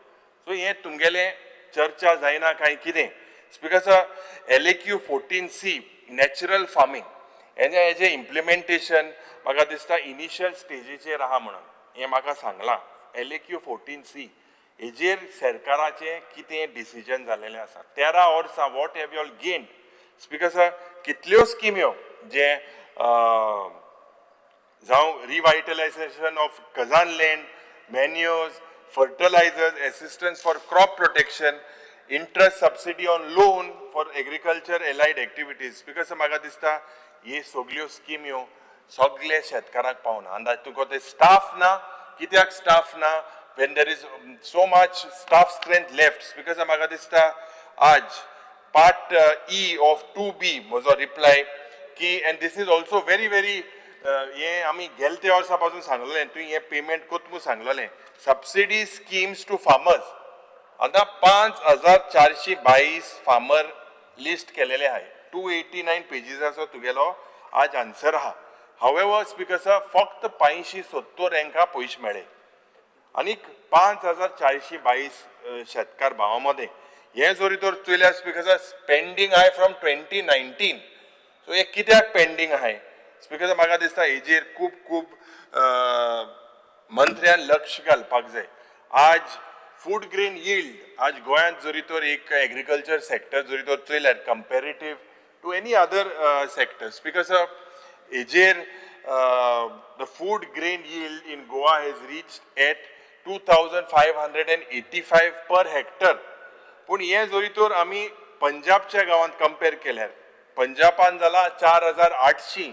F: सो हें तुमगेलें चर्चा जायना काय कितें? Speaker sir, LAQ 14C natural farming हेजें हेजें इम्प्लिमेंटेशन म्हाका दिसता इनिशियल स्टेजीचेर आहा म्हणून हें म्हाका सांगलां. LAQ 14C हेजेर सरकाराचें कितें डिसिजन जालेलें आसा? 13 वर्सां what have you all gained? Speaker sir, कितल्यो स्किम्यो जे जावं revitalisation of khazan land, manures, fertilizers, assistance for crop protection, interest subsidy on loan for agriculture allied activities. Because म्हाका दिसता हे सगल्यो स्किम्यो सगळे शेतकारांक पावना. आनी तुका ते स्टाफ ना. कित्याक स्टाफ ना when there is so much staff strength left? Because म्हाका दिसता आज पार्ट ई ऑफ 2B म्हजो रिप्लाय की, and this is also very very, हें आमी गेले ते वर्सा पासून सांगलेलें, तुवें हें पेमेंट कोत म्हूण सांगलेलें. सबसिडी स्किम्स टू फार्मर्स, आतां 5422 फार्मर लिस्ट केलेले आहाय. 289 पेजीसाचो तुगेलो आज आन्सर आहा. हावेवर स्पीकर सर, फक्त 570 हांकां पयशे मेळ्ळे आनीक 5422 शेतकार भावां मदें हें जरी तर चोयल्यार स्पीकर सर, पेंडींग आहाय फ्रॉम 2019. सो हें कित्याक पेंडींग आहाय? स्पीकर सर, म्हाका दिसता हेजेर खूब खूब मंत्र्यान लक्ष घालपाक जाय. आज फूड ग्रेन यील्ड आज गोंयांत जरी तर एक एग्रीकल्चर सेक्टर जरी तर चोयल्यार comparative to any other sector, speaker sir, हेजेर the food grain yield in Goa has reached at 2585 per hectare. पूण हें जरी तर आमी पंजाबच्या गांवांत कंपेर केल्यार पंजाबान जाला 4800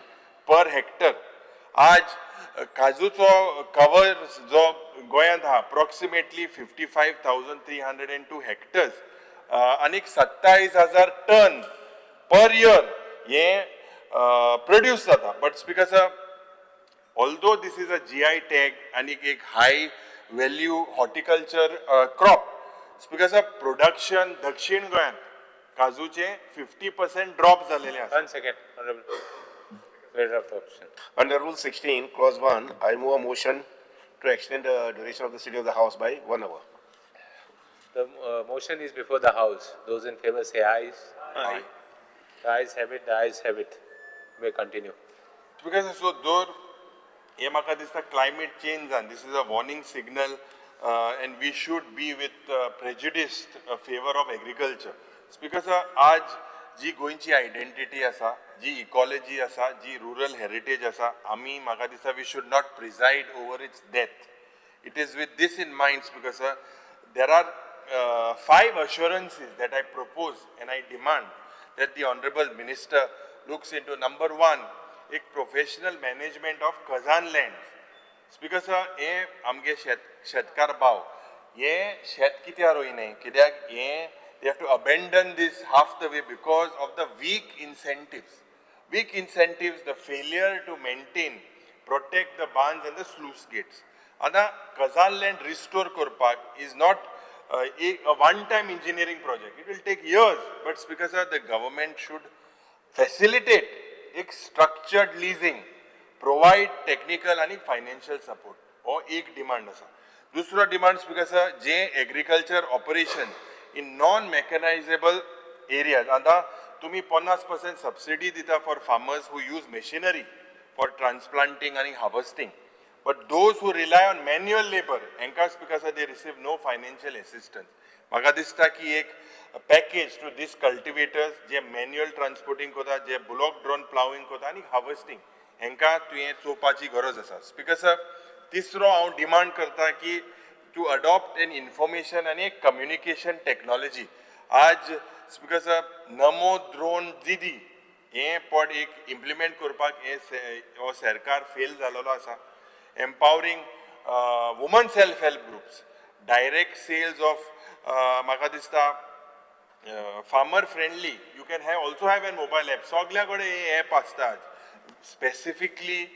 F: पर हेक्टर. आज काजूचो कवर जो गोंयांत आहा अप्रॉक्सिमेटली 55,302 हेक्टर्स आनीक 27,000 टन पर इयर हें प्रोड्यूस जाता. But speaker sir, although this is a GI tag आनी एक high value horticulture crop, speaker sir, production दक्षिण गोंयांत काजूचे 50% ड्रॉप जालेले आसा.
C: One second, Honorable Leader of the Opposition.
I: Under Rule 16, Clause 1, I move a motion to extend the duration of the sitting of the House by 1 hour.
C: The motion is before the House. Those in favour say ayes.
I: Aye.
C: The ayes have it. The ayes have it. May continue.
F: Because so दर हे म्हाका दिसता climate change जावन this is a warning signal and we should be with prejudiced favour of agriculture. Speaker sir, आज जी गोंयची identity आसा, जी इकॉलॉजी आसा, जी रुरल हेरिटेज आसा, आमी म्हाका दिसता we should not preside over its death. It is with this in mind, speaker sir, there are 5 assurances that I propose and I demand that the Honorable Minister looks into. Number 1, एक professional management of khazan lands. Speaker sir, हे आमगे शेतकार भाव हे शेत कित्याक रोयनाय? कित्याक हे they have to abandon this half the way because of the weak incentives. Weak incentives, the failure to maintain, protect the barns and the sluice gates. आतां खजान लँड रिस्टोर करपाक is not a one-time engineering project. It will take years, but Speaker sir, the government should facilitate a structured leasing, provide technical and financial support. हो एक demand आसा. दुसरो demand speaker sir, J agriculture operation in non mechanisable areas, आतां तुमी 50% subsidy दिता for farmers who use machinery for transplanting आनी harvesting, but those who rely on manual labour हांकां speaker sir they receive no financial assistance. म्हाका दिसता की एक package to these cultivators जे मॅन्युअल ट्रान्सपोर्टींग करता, जे बुलॉक ड्रोन प्लाविंग करता आनी हार्वेस्टींग, हांकां तुवें चोवपाची गरज आसा. स्पीकर सर, तिसरो हांव डिमांड करता की टू अडॉप्ट एन इन्फॉर्मेशन आनी एक कम्युनिकेशन टॅक्नॉलॉजी. आज स्पीकर सर, नमो ड्रोन दिदी हें पड एक इम्प्लिमेंट करपाक हें हो सरकार फेल जालेलो आसा. Empowering woman self help groups, direct sales of म्हाका दिसता farmer friendly, you can have also have an mobile app. सगल्या कडेन हे एप आसता स्पेसिफिकली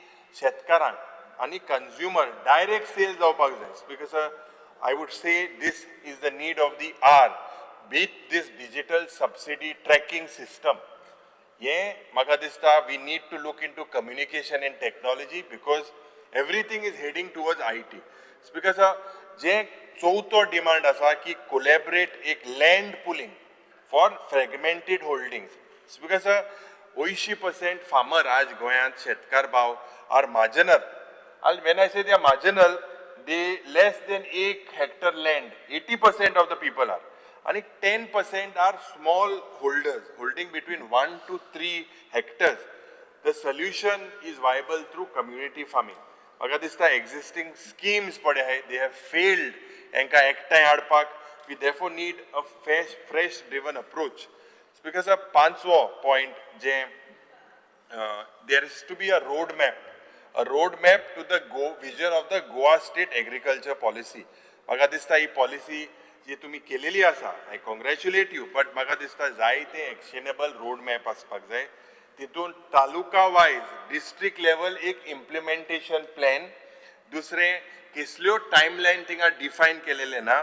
F: शेतकारांक आनी कंज्युमर डायरेक्ट सेल जावपाक जाय. Speaker sir, I would say this is the need of the hour with this digital subsidy tracking system. हें म्हाका दिसता we need to look into communication and technology because everything is heading towards IT. Speaker sir, जे चवथो demand आसा की collaborate एक land pooling for fragmented holdings. Speaker sir, 80% farmer आज गोंयांत शेतकार भाव are marginal. And when I say they are marginal, they less than एक hectare land, 80% of the people are, आनी 10% are small holders holding between 1 to 3 hectares. The solution is viable through community farming. म्हाका दिसता existing schemes पळय आहाय, they have failed हांकां एकठांय हाडपाक. We therefore need a fresh driven approach. Speaker sir, पांचवो point J there is to be a road map, a road map to the go vision of the Goa state agriculture policy. म्हाका दिसता ही policy जी तुमी केलेली आसा, I congratulate you, but म्हाका दिसता जायते एक्शनेबल रोड मॅप आसपाक जाय. तितून तालुका वायज, डिस्ट्रिक्ट लेवल एक इम्प्लिमेंटेशन प्लॅन, दुसरें कसल्यो टायमलायन थिंगा डिफायन केलेले ना,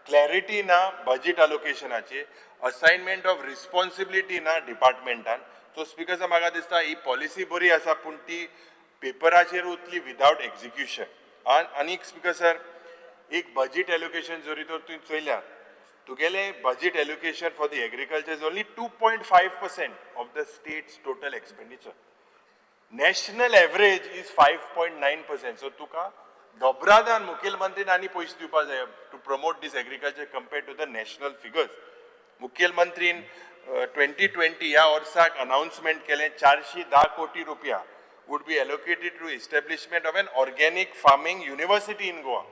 F: क्लॅरिटी ना बजेट अलोकेशनाची, असायनमेंट ऑफ रिस्पॉन्सिबिलिटी ना डिपार्टमेंटान. सो स्पीकर साहेब, म्हाका दिसता ही पॉलिसी बरी आसा, पूण ती पेपराचेर उरतली विदावट एक्झिक्युशन. आनीक स्पीकर सर, एक बजेट एलोकेशन जरी तर तुवें चोयल्यार, तुगेलें budget allocation for the agriculture is only 2.5% of the state's total expenditure. National average is 5.9%. So तुका दोबरादान मुखेलमंत्रीन आनी पयशे दिवपा जाय to promote this agriculture compare to the national figures. मुखेलमंत्रीन 2020 ह्या वर्साक अनाउन्समेंट केलें, 410 कोटी रुपया would be allocated to establishment of an organic farming university in Goa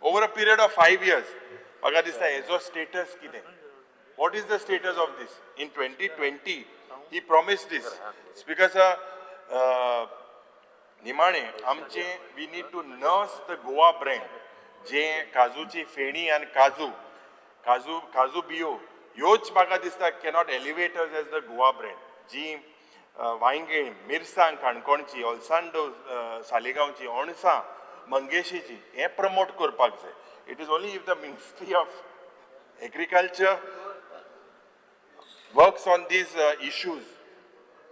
F: over a period of 5 years. म्हाका दिसता हेजो स्टेटस कितें? What is the status of this? In 2020 he promised this. Speaker sir, निमाणे आमचे we need to nurse the Goa brand, जे काजूची फेणी आनी काजू बियो ह्योच म्हाका दिसता cannot elevate us as the Goa brand. जी वांयगीण, मिरसांग काणकोणची, ओलसांडो सालिगांवची, अणसां मंगेशीची, हें प्रमोट करपाक जाय. It is only if the Ministry of Agriculture works on these issues,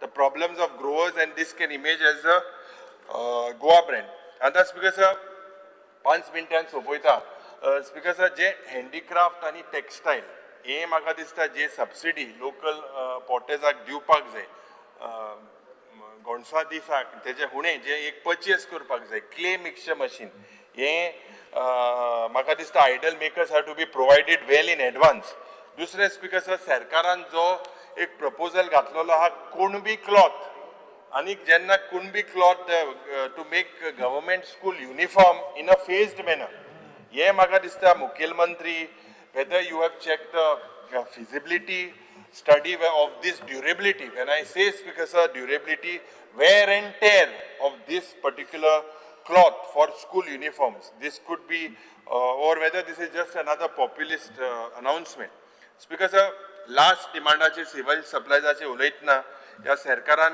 F: the problems of growers, and this can image as a Goa brand. आतां speaker sir, 5 मिनटान सोंपयता. Speaker sir, जे handicraft आनी टेक्सटायल हे म्हाका दिसता जे subsidy local पॉटेजाक दिवपाक जाय, गोणसा दिसाक तेजे हुणे जे एक परचेस करपाक जाय, क्ले मिक्सचर मशीन, हे म्हाका दिसता idol makers have to be provided well in advance. दुसरें स्पीकर सर, सरकारान जो एक प्रपोजल घातलेलो आहा कुणबी क्लॉथ, आनी जेन्ना Kunbi cloth to make government school uniform in a phased manner, हे म्हाका दिसता मुखेलमंत्री, whether you have check the feasibility study of this durability. When I say, Speaker sir, durability, wear and tear of this particular cloth for school uniforms. This could be, or whether this is just another populist announcement. Speaker sir, last डिमांडाचे civil सप्लायजाचे उलयतना ह्या सरकारान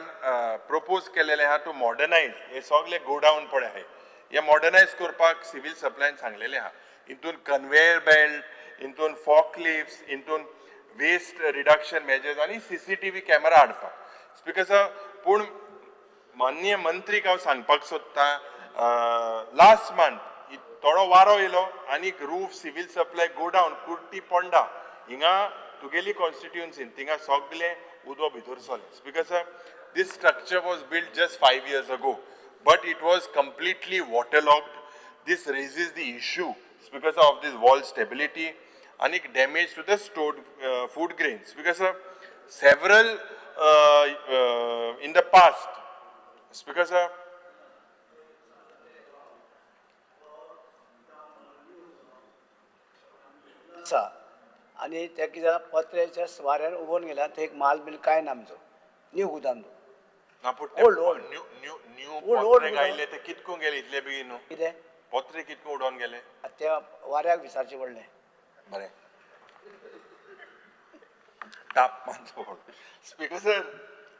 F: propose केलेले आहा two modernise हे सगळे godown पळय आहाय, हे मॉडर्नायज करपाक सिवील सप्लायन सांगलेले आहा. हितून कन्वेयर बेल्ट, हितून फॉकलिफ्ट्स, हितून वेस्ट रिडक्शन मेजर्स आनी सीसीटीव्ही कॅमेरा हाडपाक. स्पीकर सर, पूण माननीय मंत्रीक हांव सांगपाक सोदतां, लास्ट मंथ थोडो वारो येयलो आनी roof civil supply godown Kurti Ponda हिंगा तुगेली कॉन्स्टिट्युएन्सीन थिंगा सगलें उदक भितर सरलें. Speaker sir, this structure was built just 5 years ago, but it was completely waterlogged. This raises the issue because of this wall stability and damage to the stored food grains. Because several in the past, because
Q: आसा आनी ते कितें जालां, पत्र्याच्या वाऱ्यान उबोवन गेल्या. थंय एक माल बील कांय ना आमचो न्यू गोदाम.
F: ना, पूण
Q: Old, old.
F: New new new
Q: Old, old
F: पत्रे
Q: गोदाम.
F: गायले ते कितको गेले इतले बेगीन न्हू?
Q: कितें?
F: पत्रे कितको उडोवन गेले?
Q: ते वाऱ्याक विचारचें पडलें.
F: बरें, तापमान. स्पीकर सर,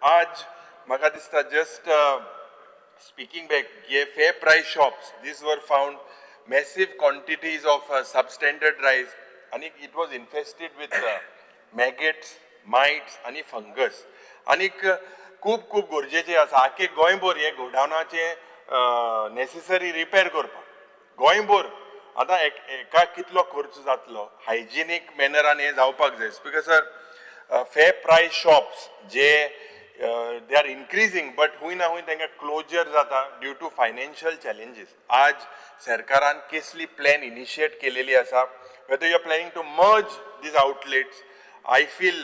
F: आज म्हाका दिसता जस्ट स्पीकिंग बॅक हे fair price shops, these were found massive quantities of substandard rice आनी it was infested with maggots, mites आनी फंगस. आनीक खूब खूब गरजेचें आसा आख्खे गोंयभर हे गोडावनाचे नेसेसरी रिपेर करपाक. गोंयभर आतां एक एका कितलो खर्च जातलो, हायजिनीक मॅनरान हें जावपाक जाय. Speaker sir, fair price shops J They are increasing, but हुंय ना हुंय तांकां क्लोजर जाता ड्यू टू फायनान्शियल चॅलेंजीस. आज सरकारान कसली प्लॅन इनिशिएट केलेली आसा, whether you are planning to merge these outlets? I feel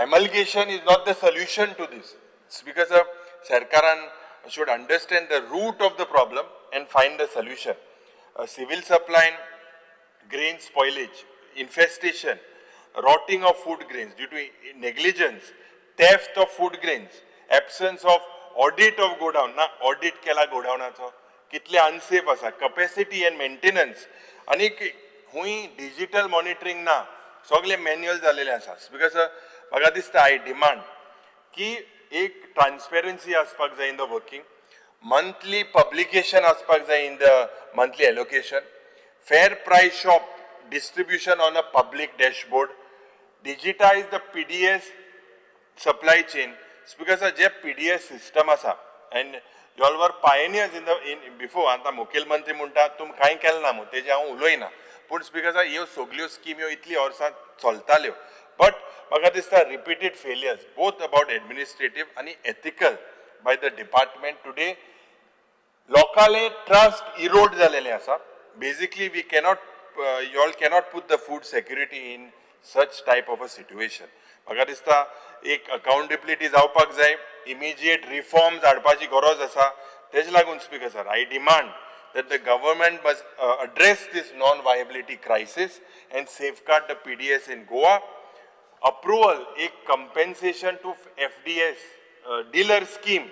F: amalgamation is not the solution to this. Because सरकारान should understand the root of the problem and find the solution. Civil supply, grain spoilage, infestation, rotting of food grains due to negligence, theft of food grains, absence of audit of godown. ना audit केला गोडाऊनाचो, कितले unsafe आसा, capacity and maintenance, आनी हुंय digital monitoring ना, सगळे manual जालेले आसा. Because म्हाका दिसता, I demand की एक ट्रान्सपेरन्सी आसपाक जाय in the working, monthly publication आसपाक जाय in the monthly allocation, fair price shop distribution on a public dashboard, digitize the PDS supply chain. Because J PDS system आसा, and you all were pioneers in the in before. आतां मुखेलमंत्री म्हणटा तुम कांय केलें ना म्हूण, तेजें हांव उलयना. पूण स्पीकर, ह्यो सगल्यो स्किम्यो इतली वर्सां चलताल्यो, बट म्हाका दिसता repeated failures, both about administrative आनी ethical, by the department. Today लोकांले ट्रस्ट इरोड जालेले आसा. Basically we cannot, you all cannot put the food security in such type of a situation. म्हाका दिसता एक अकाउंटेबिलिटी जावपाक जाय, इमिजिएट रिफॉर्म्स हाडपाची गरज आसा. तेजे लागून, Speaker sir, I demand that the government must address this non-viability crisis and safeguard the PDS in Goa. Approval, एक compensation to FDS dealer scheme,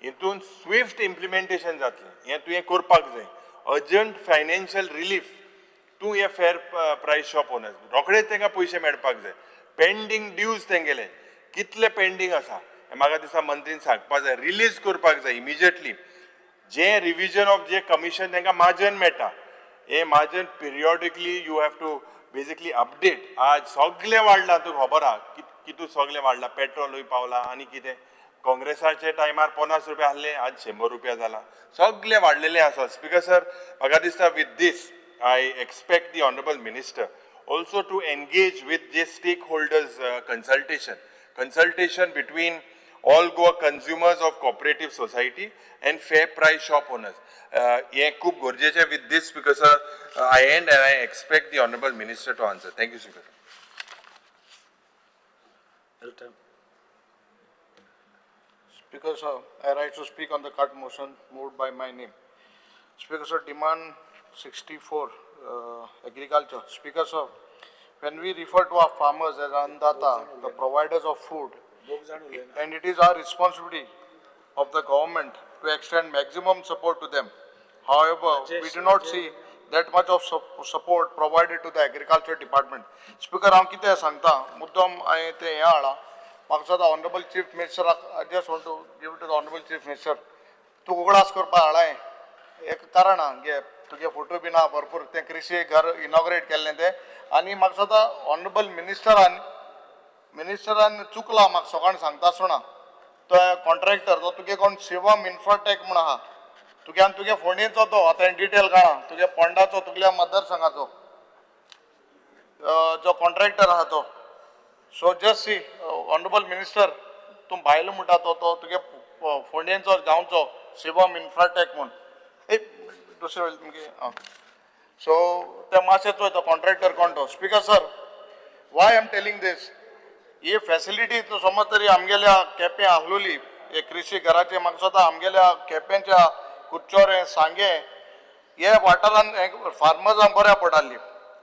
F: हितून स्विफ्ट इम्प्लिमेंटेशन जातलें हें तुवें करपाक जाय. अर्जंट फायनान्शियल रिलीफ तूं हे फेर प्रायस शॉप ओनर्स, रोखडेच तांकां पयशे मेळपाक जाय. पेंडींग ड्यूज तेंगेले कितले पेंडींग आसा हें म्हाका दिसता मंत्रीन सांगपाक जाय, रिलीज करपाक जाय immediately. J revision of J commission तांकां मार्जन मेळटा, हे margin periodically you have to basically update. आज सगळें वाडलां, तुका खबर आहा कितू सगळें वाडलां, पेट्रोलूय पावलां आनी कितें. काँग्रेसाच्या टायमार 50 रुपया आहले, आज 100 रुपया जाला, सगळें वाडलेलें आसा. स्पीकर सर, म्हाका दिसता with this I expect the honourable minister also to engage with J stakeholders, consultation between all Goa consumers of cooperative society and fair price shop owners. हें खूब गरजेचें. With this, Speaker sir, I end and I expect the honourable minister to answer. Thank you, Speaker.
S: Elton.
E: Speaker sir, I rise to speak on the cut motion moved by my name. Speaker sir, demand 64, agriculture. Speaker sir, when we refer to our farmers as Annadata, the providers of food, and it is our responsibility of the government to extend maximum support to them. However, we do not see that much of support provided to the agriculture department. Speaker, हांव कितें सांगता, मुद्दम हांवें तें हें हाडलां. म्हाका दिसता ऑनरेबल चीफ मिनिस्टराक, I just want to give to the honourable Chief Minister. तूं उगडास करपा हाडलां हें एक कारण आहा गे, तुगे फोटो बीन आहा भरपूर, तें कृषी घर इनॉग्रेट केल्लें तें. आनी म्हाका दिसता ऑनरेबल मिनिस्टरान चुकला. म्हाका सगळ्यांक सांगता आसतना तो कॉन्ट्रॅक्टर तो तुगे कोण शिवम इन्फ्राटेक म्हूण आहा, तुगे आनी तुगे फोंडेचो तो, आतां डिटेल काडा, तुगे पोंडाचो, तुगल्या मतदारसंघाचो जो कॉन्ट्रॅक्टर आहा तो. So just see, honourable minister, तूं भायलो म्हणटा तो, तो तुगे फोंडेंचो गांवचो शिवम इन्फ्राटेक म्हूण. ए दुसरे वेळ तुमगे आं, सो ते मातशें चोय तो कॉन्ट्रॅक्टर कोण तो. Speaker sir, why am telling this? He facility तूं समज तरी आमगेल्या केपें आहलोली हे कृषी घराचे, म्हाका दिसता आमगेल्या केपेंच्या कुडचोरें, सांगें हे वाठारान फार्मर्सांक बऱ्या पडटाली.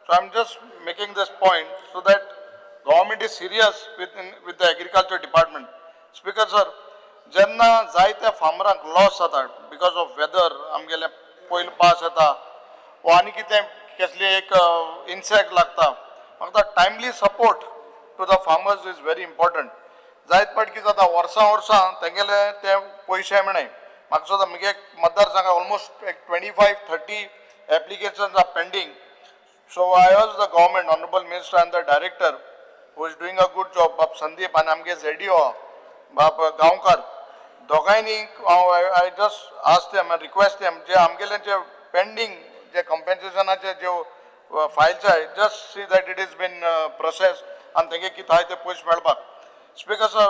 E: So I am just making this point so that government is serious with the agriculture department. Speaker sir, जेन्ना जायत्या फार्मरांक लॉस जाता because of weather, आमगेले पयलो पावस येता वो आनी कितें कसली एक इन्सेक्ट लागता, म्हाका timely support to the farmers is very important. जायत पाट कितें जाता, वर्सां वर्सां तेंगेले ते पयशे मेळनाय. म्हाका दिसता म्हगे मतदारसंघात ऑलमोस्ट एक 25-30 applications are pending. So I urge the government, honourable minister and the director who is doing a good job, बाब संदीप आनी आमगे झेडिओ बाब गांवकर, दोगांयनी हांव I just ask them and request them, जे आमगेले जे पेंडींग जे कंपेन्सेशनाचे ज्यो फायल्स आहाय, just see that it is been process आनी तेगे कितें आहाय ते पयशे मेळपाक. Speaker sir,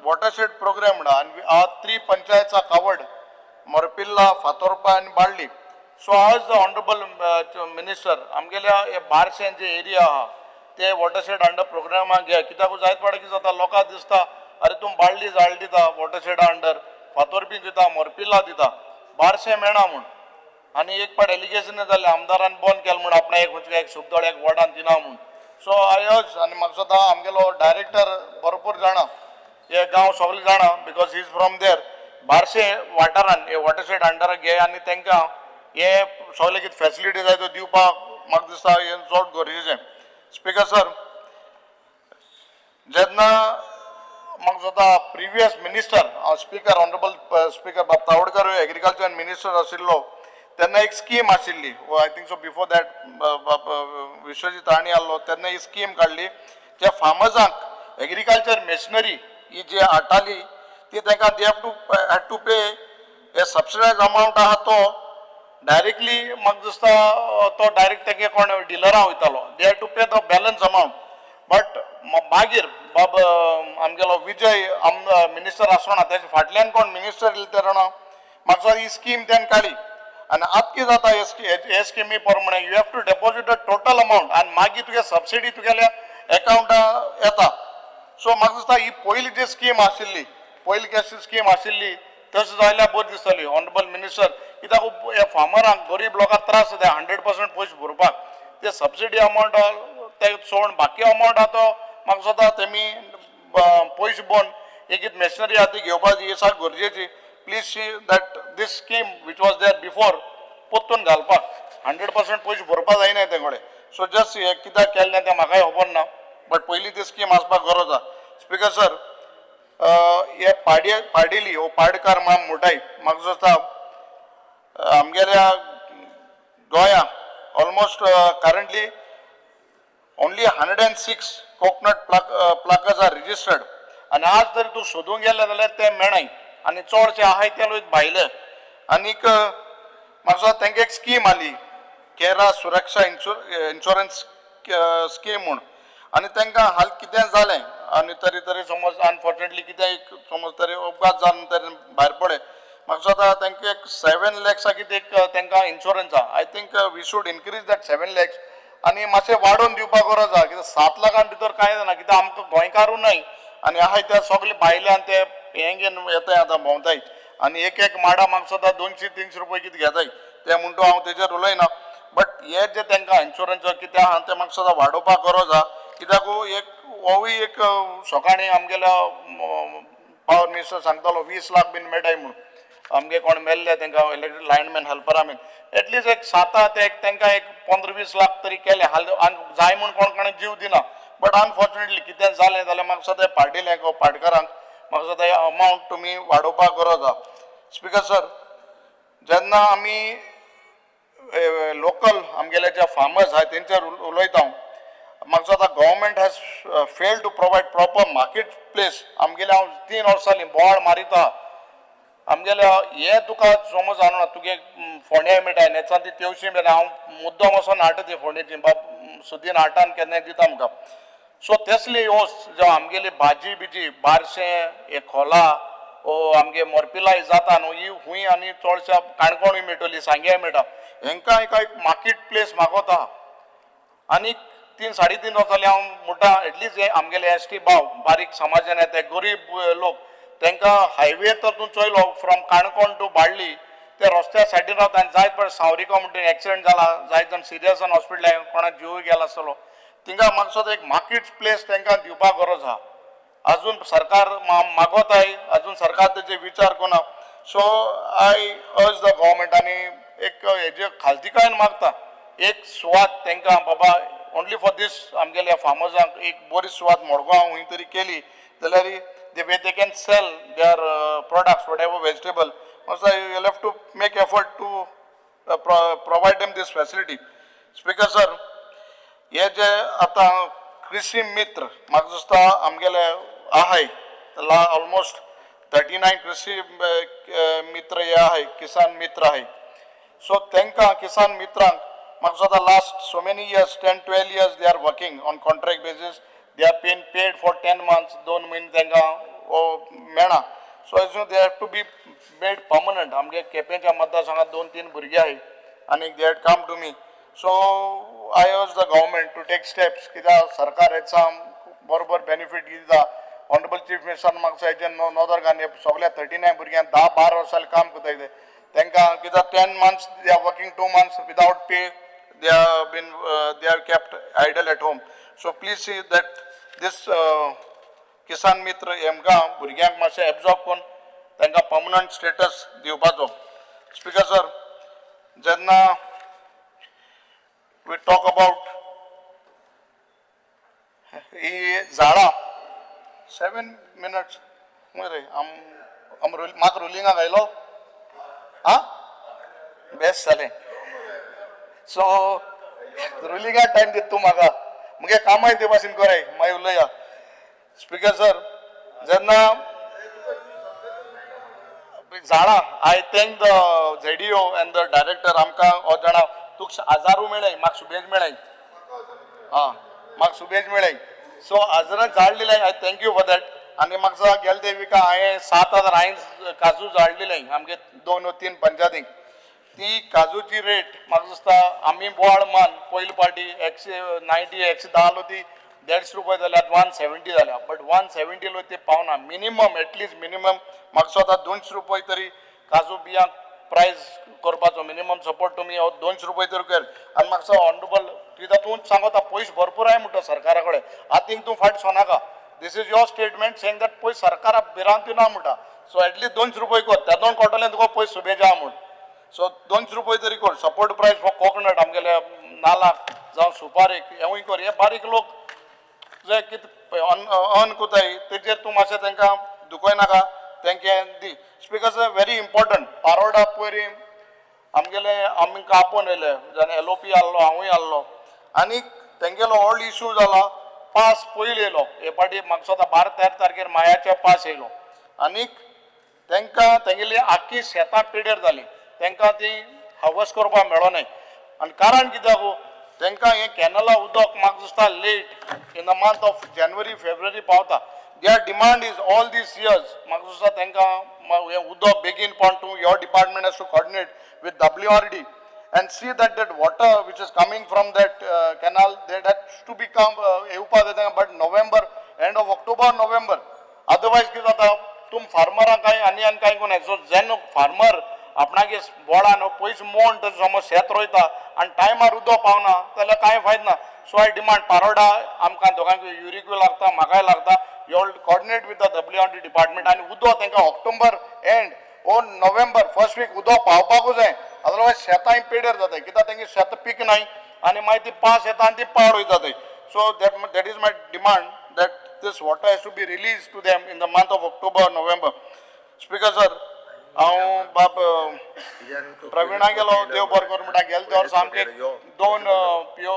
E: वॉटरशेड प्रोग्राम म्हणा आनी our three panchayats are covered, Morpilla, Fatorpa आनी बाळ्ळी. सो आज the honourable minister आमगेल्या हे बारशें जे एरिया आहा ते वॉटरशेड अंडर प्रोग्रामाक घे, कित्याक जायत फावटी कितें जाता, लोकांक दिसता अरे तूं बाळ्ळी झाड दिता वॉटरशेडा अंडर, फातोरपी दिता, मोरपिल्ला दिता, बारशें मेळना म्हूण. आनी एक पाट एलिगेशन जालें आमदारान बंद केलें म्हूण आपणा एक खंयच्या एक सुबदोळ एक वॉर्डान दिना म्हूण. सो I अर्ज आनी म्हाका दिसता आमगेलो डायरेक्टर भरपूर जाणा, हे गांव सगळे जाणा because he is from there. Barse वाठारान हे वॉटरशेड अंडर घे आनी तांकां हे सगळे कितें फेसिलिटी जाय त्यो दिवपाक म्हाका दिसता हें चड गरजेचें. स्पिकर सर, जेन्ना म्हाका दिसता previous minister speaker honourable speaker बाब तावडकर एग्रीकल्चर मिनिस्टर आशिल्लो तेन्ना एक स्कीम आशिल्ली, I think so before that बाब विश्वजीत राणे आसलो तेन्ना ही स्कीम काडली, जे फार्मर्सांक एग्रीकल्चर मशिनरी ही जी हाडटाली ती तांकां they have to had to pay a subsidise amount आहा तो डायरेक्टली म्हाका दिसता तो डायरेक्ट तेगे कोण डिलरा वयतालो, they have to pay the balance amount. But मागीर बाब आमगेलो विजय मिनिस्टर आसलो ना तेजे फाटल्यान कोण मिनिस्टर येयले ते जाणा, म्हाका दिसता ही स्कीम तेणें काडली. आनी आतां कितें जाता हे स्किमी प्रमाणे you have to deposit a total amount आनी मागीर तुगे सबसिडी तुगेल्या एकावंटा येता. सो म्हाका दिसता ही पयली जी स्कीम आशिल्ली, पयली कशी स्कीम आशिल्ली तशें जाल्यार बरी दिसतली ऑनरेबल मिनिस्टर, कित्याक हे फार्मरांक गरीब लोकांक त्रास जाता 100% पयशे भरपाक, ते सबसिडी अमावंट ते सोड बाकी अमावंट आहा तो म्हाका दिसता तेमी पयशे भरून एक एक मशिनरी आहा ती घेवपाची ही सारकी गरजेची. Please see that this scheme which was there before परतून घालपाक 100% पयशे भरपाक जायना ते कडेन. सो जस्ट हें कित्याक केल्लें तें म्हाकाय खबर ना, बट पयलीं ती स्कीम आसपाक गरज आहा. स्पिकर सर, हे पाडेली हो पाडकार म्हण म्हणटाय, म्हाका दिसता आमगेल्या गोंया almost currently only 106 coconut pluckers are registered. आनी आज जर तूं सोदूंक गेले जाल्यार ते मेळनाय आनी चडशे आहाय ते लोक भायले. आनीक म्हाका दिसता तांकां एक स्कीम आली केरा सुरक्षा इन्शुरन्स स्कीम म्हूण, आनी तांकां हाल कितें जालें आनी तरी तरी समज अनफॉर्चुनेटली कितें एक समज तरी अपघात जावन तरी भायर पडले, म्हाका दिसता तांकां एक 7 लॅक्सा कितें एक तांकां इन्शुरन्स आहा. I think we should increase that 7 lakhs आनी मातशें वाडोवन दिवपाक गरज आहा, कित्याक 7 लाखां भितर कांय जायना, कित्याक आमकां गोंयकारूय न्हय आनी आहाय ते सगळे भायले आनी ते हें घेवन येताय आतां भोंवताय आनी एक एक माडा म्हाका दिसता 200-300 रुपया कितें घेताय ते म्हणटा हांव तेजेर उलयना, बट हे जे तांकां इन्शुरन्स कितें आहा तें म्हाका दिसता वाडोवपाक गरज आहा, कित्याक एक होवूय एक सकाळीं आमगेल्या पावर मिनिस्टर सांगतालो 20 लाख बीन मेळटाय म्हूण आमगे कोण मेल्ले तांकां इलेक्ट्रीक लायनमॅन हेल्परा बीन, एटलिस्ट एक 7 ते एक तांकां एक 15-20 लाख तरी केले हाल जाय म्हूण कोण कोणें जीव दिना, बट अनफॉर्चुनेटली कितें जालें जाल्यार म्हाका दिसता पाडेल्यांक पाडकारांक म्हाका दिसता अमावंट तुमी वाडोवपाक गरज आहा. स्पिकर सर, जेन्ना आमी लोकल आमगेले जे फार्मर्स आहाय तेंचेर उलयता हांव, म्हाका दिसता government has fail to provide proper market place. आमगेले हांव 3 वर्सां जालीं बोवाळ मारिता आमगेले हें तुका समज जाणा तुगे फोंड्या मेळटा नेचान ती तेवशी मेळटा, हांव मुद्दम वचोन हाडटा ती फोंडेची बाब सुदीन हाडटा आनी केन्नाय दिता आमकां. सो तेसली वस्त जावं आमगेली भाजी बिजी बारशें हे खोला ओ आमगे मोरपिलाय जाता न्हू ही खूंय आनी चडश्या काणकोणूय मेळटली सांग्याय मेळटा, हेंकां एक मार्केट प्लेस मागोता. आनी 3-3.5 वर्सां जालीं हांव म्हणटा एटलिस्ट हे आमगेले एस टी भाव बारीक समाजान येता गरीब लोक तांकां हायवे तर तूं चोयलो फ्रॉम काणकोण टू बाळ्ळी ते रस्त्या सायडीन रावता आनी जायत पळय सावरिको म्हणटा एक्सिडंट जाला, जायत जाण सिरियस जावन हॉस्पिटलान कोणाक जीवूय गेला आसतलो, थिंगा म्हाका दिसता एक मार्केट प्लेस तांकां दिवपाक गरज आहा. अजून सरकार मागोताय, अजून सरकार तेजे विचार करना. So I urge the government आनी एक हेजे खाजगीकायेन मागता एक सुवात तांकां बाबा ओनली फॉर these आमगेल्या फार्मर्सांक एक बरी सुवात मडगांव खंय तरी केली जाल्यार the way they can sell their products, whatever vegetable, also you will have to make effort to provide them this facility. Speaker sir, हे जे आतां कृषी मित्र म्हाका दिसता आमगेले आहाय ऑलमोस्ट 39 कृषी मित्र हे आहाय, किसान मित्र आहाय. सो तांकां किसान मित्रांक म्हाका दिसता last so many years 10-12 years they are working on contract basis, they are been paid for 10 months, 2 म्हयने तांकां हो मेळना. So as they have to be made permanent. आमगे केपेंच्या मतदारसंघात 2-3 भुरगीं आहाय आनी they had come to me. So I urge the government to take steps, कित्याक सरकार हेचा बरोबर बेनिफीट दिता. ऑनरेबल चीफ मिनिस्टरान म्हाका हेजेर नदर घालून सगल्या 39 भुरग्यांक 10-12 वर्सां काम करता ते तांकां, कित्याक 10 months they are working, 2 months without pay, they are been they are kept idle at home. So please see that this Kisan Mitra हेमकां भुरग्यांक मातशें एब्जॉर्ब करून तांकां पर्मनंट स्टेटस दिवपाचो. स्पिकर सर, जेन्ना we talk about ही झाडां, 7 minutes मरे आम म्हाका रुलिंगाक आयलो आं बेस्ट जालें. सो रुलिंगाक टायम दिता तूं म्हाका, मुगे कामाय ते भाशेन कराय मागीर उलया. स्पिकर सर, जेन्ना झाडां, I thank the ZEO and the director. आमकां हो जाणा तुका हजारू मेळय, म्हाका सुबेज मेळय, आं म्हाका सुबेज मेळय. सो हजारान झाड दिलें, I thank you for that. आनी म्हाका गेले ते विका हांवें 7,000 हांवें काजू झाड दिलें आमगे 2 वा 3 पंचायतींक. ती काजूची रेट म्हाका दिसता आमी बोवाळ मान पयले पाटी 190 110 आलो, ती 150 रुपये जाल्या, 170 जाल्या. बट 170 लो ते पावना. मिनिमम एटलिस्ट मिनिमम म्हाका दिसता 200 रुपये तरी काजू बियांक प्रायस करपाचो मिनिमम सपोर्ट तुमी हो 200 रुपये तरी कर. आनी म्हाका दिसता ऑनरेबल कित्याक तूं सांगता पयशे भरपूर आहाय म्हणटा सरकारा कडेन, आतां तूं फाट Sonaka. This is your statement saying that पयशे सरकारा भिरांती ना म्हणटा. सो एटलिस्ट 200 रुपये कर, त्या दोन कळटलें तुका पयशे सुबेज आहा म्हूण. सो 200 रुपये तरी कर. सपोर्ट प्रायस फॉर कोकोनट आमगेल्या नालाक जावं सुपारीक हेवूय कर. हे बारीक लोक जे कितें अर्न करताय तेजेर तूं मातशें तांकां दुखय नाका, तांकां दी. Speaker sir, very important, Paroda पयर आमगेले आमकां आपोवन येयले, जाणें LOP आहलो, हांवूय आहलो, आनी तेंगेलो व्हडलो इशू जाला पास पयलीं येयलो हे पाटी म्हाका दिसता 12-13 तारखेर मायाचे पास येयलो आनीक तांकां तेंगेली आख्खी शेतां पिड्यार जाली, तांकां ती हार्वस्ट करपाक मेळोनाय. आनी कारण कित्याक तांकां हें कॅनला उदक म्हाका दिसता late in the month of January February पावता. Their demand is all these years म्हाका दिसता तांकां हें उदक बेगीन पण तूं your department has to coordinate with WRD and see that that water which is coming from that canal, that has to become येवपा जाय, but November, end of October, November. Otherwise कितें जाता, तुम फार्मरांक कांय आनी आनी कांय कोणाय. सो जेन्ना फार्मर आपणागे बोळान पयस मोण समज शेत रोयता आनी टायमार उदक पावना जाल्यार कांय फायदो ना. सो I demand Paroda आमकां दोगांक युरिकूय लागता, म्हाकाय लागता. You all coordinate with the WRD department आनी उदक तांकां October and or November first week उदक पावपाकूच जाय. अदरवायज शेतां पेड्यार जाताय, कित्याक तेंगे शेतां पिकनाय आनी मागीर ती पास येता आनी ती पाड वयता थंय. So that is my demand, that this water has to be release to them in the month of October, November. Speaker sir, हांव बाब प्रवीणा गेलो देव बरो करूं म्हणटा. गेले ते वर्सा आमकां 2 पियो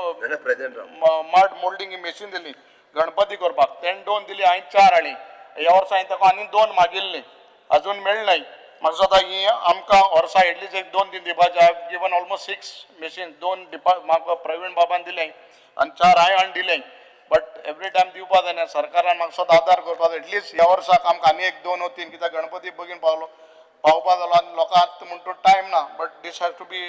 E: मड मोल्डिंग मशीन दिली गणपती करपाक, तेणें 2 दिली, हांवें 4 हाडली. ह्या वर्सा हांवें ताका आनी 2 मागिल्ली, अजून मेळनाय. म्हाका दिसता ही आमकां वर्सा एटलीस्ट एक 2-3 दिवपाची. I have given almost 6 machine, 2 डिपा म्हाका प्रवीण बाबान दिलें आनी 4 हांवें हाडून दिलें. बट एवरी टायम दिवपा जायना, सरकारान म्हाका दिसता आदार करपाक एटलीस्ट ह्या वर्साक आमकां आनी एक 2 वा 3, कित्याक गणपती बेगीन पावलो पावपा जालो आनी लोकांक म्हण तूं टायम ना. But this has to be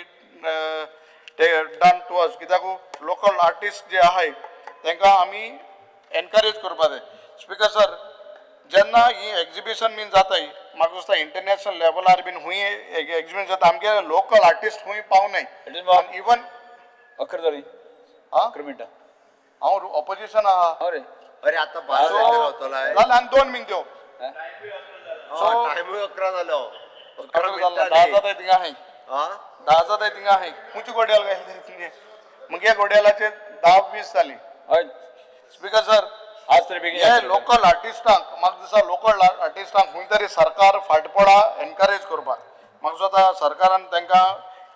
E: done to us, कित्याक लोकल आर्टिस्ट जे आहाय तांकां आमी एनकरेज करपा जाय. स्पिकर सर, जेन्ना ही एग्जिबिशन बीन जाताय म्हाका दिसता इंटरनॅशनल लेवलार बीन खूंय एग्जिबिशन जाता, आमगे लोकल आर्टिस्ट खूंय पावनाय. इवन
A: अकरा जाली,
E: 11
A: मिनटां
E: हांव ऑपोजिशन आहा.
A: अरे
V: अरे आतां 12
E: जालें आनी 2 मिनट त्यो.
V: टायमूय 11 जालो, 11 मिनटां
E: 10 जाताय थिंगा आहाय, 10 जाताय थिंगा आहाय. खंयचे गोड्याल काय तुमगे? मुगे गोड्यालाचे 10-20 जाली. स्पिकर सर,
A: आज तरी बेगीन
E: हे लोकल आर्टिस्टांक म्हाका दिसता लोकल आर्टिस्टांक खंय तरी सरकार फाटपडा एनकरेज करपाक. म्हाका दिसता सरकारान तांकां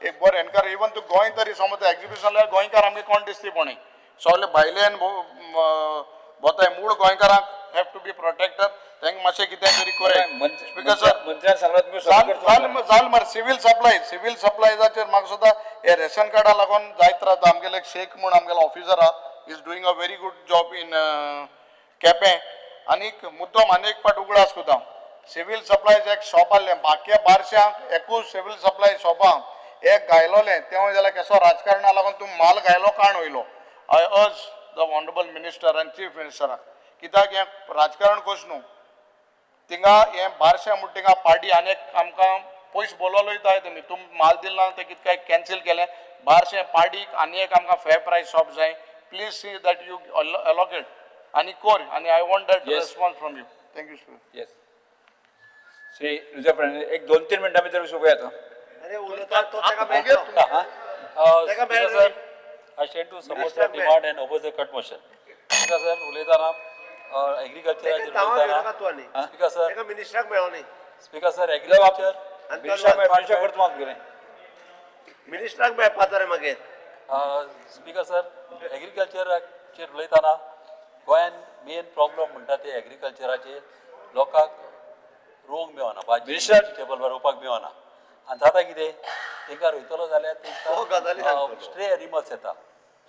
E: एक बरें एनकरेज, इवन तूं गोंय तरी समज एग्जिबिशन गोंयकार आमगे कोण दिसती पळय, सगळे भायल्यान भोंवताय. मूळ गोंयकारांक have to be protected, तांकां मातशें कितें तरी करय. स्पिकर सर,
A: मंत्र्यान सांगलां तुमी
E: जालें मरे. सिवील सप्लाय, सिवील सप्लायजाचेर म्हाका सुद्दां हे रेशन कार्डा लागून जायत रावता. आमगेले एक शेख म्हूण आमगेलो ऑफिसर आहा, is doing a very good job in Quepem. आनीक मुद्दम आनी एक फावट उगडास करता, सिवील सप्लायज एक शॉप आहलें बाकी बारश्यांक एकूच सिवील सप्लाय शॉपां एक घायलोलें तें जाल्यार केसो राजकारणा लागून तूं माल घायलो काण वयलो. I urge the honourable minister आनी चीफ मिनिस्टराक कित्याक हें राजकारण कशें न्हू, थिंगा हें बारशें म्हणटा थिंगा पार्टी आनी एक आमकां पयस बोलवलो वयताय तुमी, तुम माल दिल ना तें कितें काय कॅन्सील केलें. बारशें पार्टीक आनी एक आमकां फेर प्रायस शॉप जाय. Please see that you allocate आनी कोर आनी I want that response from you. Thank you sir.
A: Yes Shri Jose Fernandes, एक 2-3 मिनटां भितर सोंपया आतां.
V: अरे उलयता तो ताका मेळटलो.
S: Speaker sir, I stand to support the demand and oppose the cut motion. Speaker sir, उलयताना एग्रीकल्चराचेर उलयताना स्पीकर सर,
V: मिनिस्टराक मेळोनी.
S: स्पीकर सर, एग्रीकल्चर
V: मिनिस्टराक मेळपाचो रे मागीर.
S: स्पीकर सर, एग्रीकल्चराचेर उलयताना गोंयान मेन प्रॉब्लम म्हणटा ते एग्रीकल्चराचे लोकांक रोवंक मेळना, भाजी वेजिटेबल रोवपाक मेळना. आनी जाता कितें, तांकां रोयतलो जाल्यार तांकां स्ट्रे एनिमल्स येता,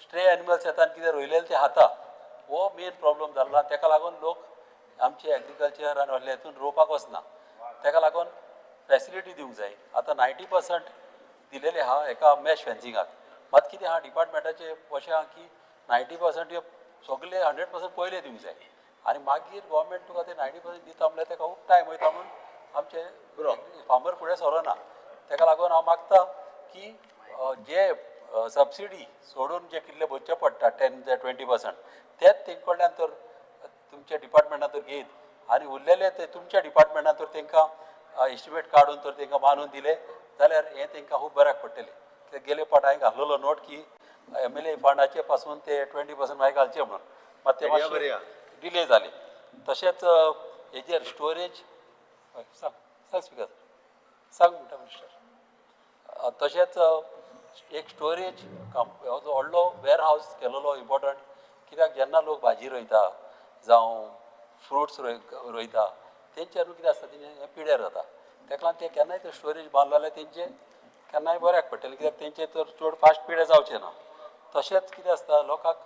S: स्ट्रे एनिमल्स येता आनी कितें रोयलेलें तें खाता. हो मेन प्रॉब्लम जाल्लो आनी ताका लागून लोक आमचे एग्रीकल्चर आनी व्हडले हितून रोवपाक वचना. ताका लागून फेसिलिटी दिवंक जाय. आतां 90% दिलेले आहा एका मॅश फेन्सिंगाक, मात कितें आहा डिपार्टमेंटाचें अशें आहा की 90% सगळे 100% पयले दिवंक जाय आनी मागीर गोवोरमेंट तुका ते 90% दिता म्हणल्यार ताका खूब टायम वयता म्हणून आमचे फार्मर फुडें सरना. ताका लागून हांव मागता की जे सबसिडी सोडून जे कितले भरचे पडटा 10 ते 20% तेच तेंचे कडल्यान तर तुमच्या डिपार्टमेंटान तर घेयत आनी उरलेले ते तुमच्या डिपार्टमेंटान तर तांकां एस्टिमेट काडून तर तांकां बांदून दिले जाल्यार हें तांकां खूब बऱ्याक पडटलें. कित्याक गेले फावट हांवें घातलेलो नोट की MLA फंडाचे पासून ते 20% मागीर घालचे म्हणून, मात ते मातशे डिले जाले. तशेंच हेजेर स्टोरेज सांग सांग स्पिकर सांग म्हणटा मिनिस्टर. तशेंच एक स्टोरेज व्हडलो वेर हावस केलेलो इम्पोर्टंट, कित्याक जेन्ना लोक भाजी रोयता जावं फ्रुट्स रोयता तेंचे न्हू कितें आसता तेंचें हें पिड्यार जाता. ताका लागून ते केन्नाय ते स्टोरेज बांदलो जाल्यार तेंचें केन्नाय बऱ्याक पडटलें, कित्याक तेंचें तर चड फास्ट पिड्यार जावचें ना. तशेंच कितें आसता लोकांक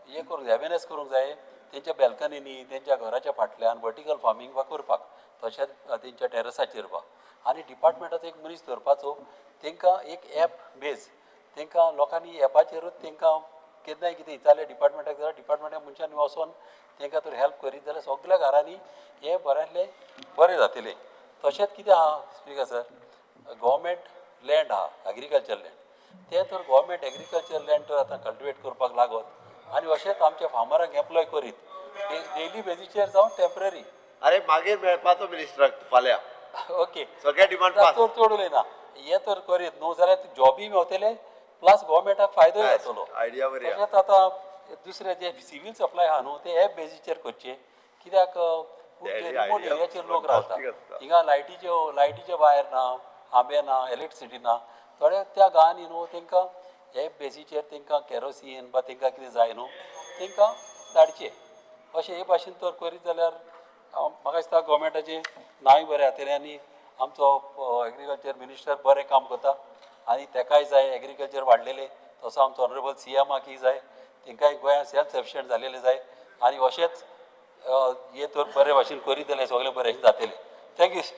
S: हें करूंक जाय, अवेरनेस करूंक जाय तेंच्या बॅल्कनीनी तेंच्या घराच्या फाटल्यान वर्टिकल फार्मींग वा करपाक, तशेंच तेंच्या टॅरसाचेर वा. आनी डिपार्टमेंटाचो एक मनीस दवरपाचो, तांकां एक एप बेज तांकां लोकांनी एपाचेरूच तांकां केन्नाय कितें विचारलें डिपार्टमेंटाक जाल्यार डिपार्टमेंटा मनशांनी वचोन तांकां तर हेल्प करीत जाल्यार सगल्या घरांनी हें बऱ्यांतलें बरें जातलें. तशेंच कितें आहा स्पीकर सर, गव्हर्मेंट लँड आहा एग्रीकल्चर लँड, तें तर गव्हर्मेंट एग्रीकल्चर लँड तर आतां कल्टिवेट करपाक लागत आनी अशेंच आमच्या फार्मरांक एम्प्लॉय करीत डेली बेजीचेर जावं टेंपररी.
V: अरे मागीर मेळपाचो मिनिस्टराक फाल्यां.
S: ओके,
V: सगळे डिमांड पास.
S: चड चड उलयना, हें तर करीत न्हू जाल्यार जॉबी मेवतले प्लस गव्हर्मेंटाक फायदो जातलो.
V: आयडिया बरी.
S: तशेंच आतां दुसरें जे सिवील सप्लाय आहा न्हू ते एप बेजीचेर करचें, कित्याक रिमोट एरियाचेर लोक रावता, हिंगा लायटीचे वायर ना, आंबे ना, इलेक्ट्रिसिटी ना, थोड्या त्या गांवांनी न्हू तांकां एप बेजीचेर तांकां केरोसीन वा तांकां कितें जाय न्हू तांकां धाडचें. अशें हे भाशेन तर करीत जाल्यार म्हाका दिसता गव्हर्मेंटाचें नांवय बरें जातलें आनी आमचो एग्रीकल्चर मिनिस्टर बरें काम करता आनी ताकाय जाय एग्रीकल्चर वाडलेलें, तसो आमचो ऑनरेबल CMआकय जाय, तांकांय गोंयांत सेल्फ सफिशियंट जालेलें जाय आनी अशेंच हे तर बरे भाशेन करीत जाल्यार सगळें बरें जातलें. Thank you sir.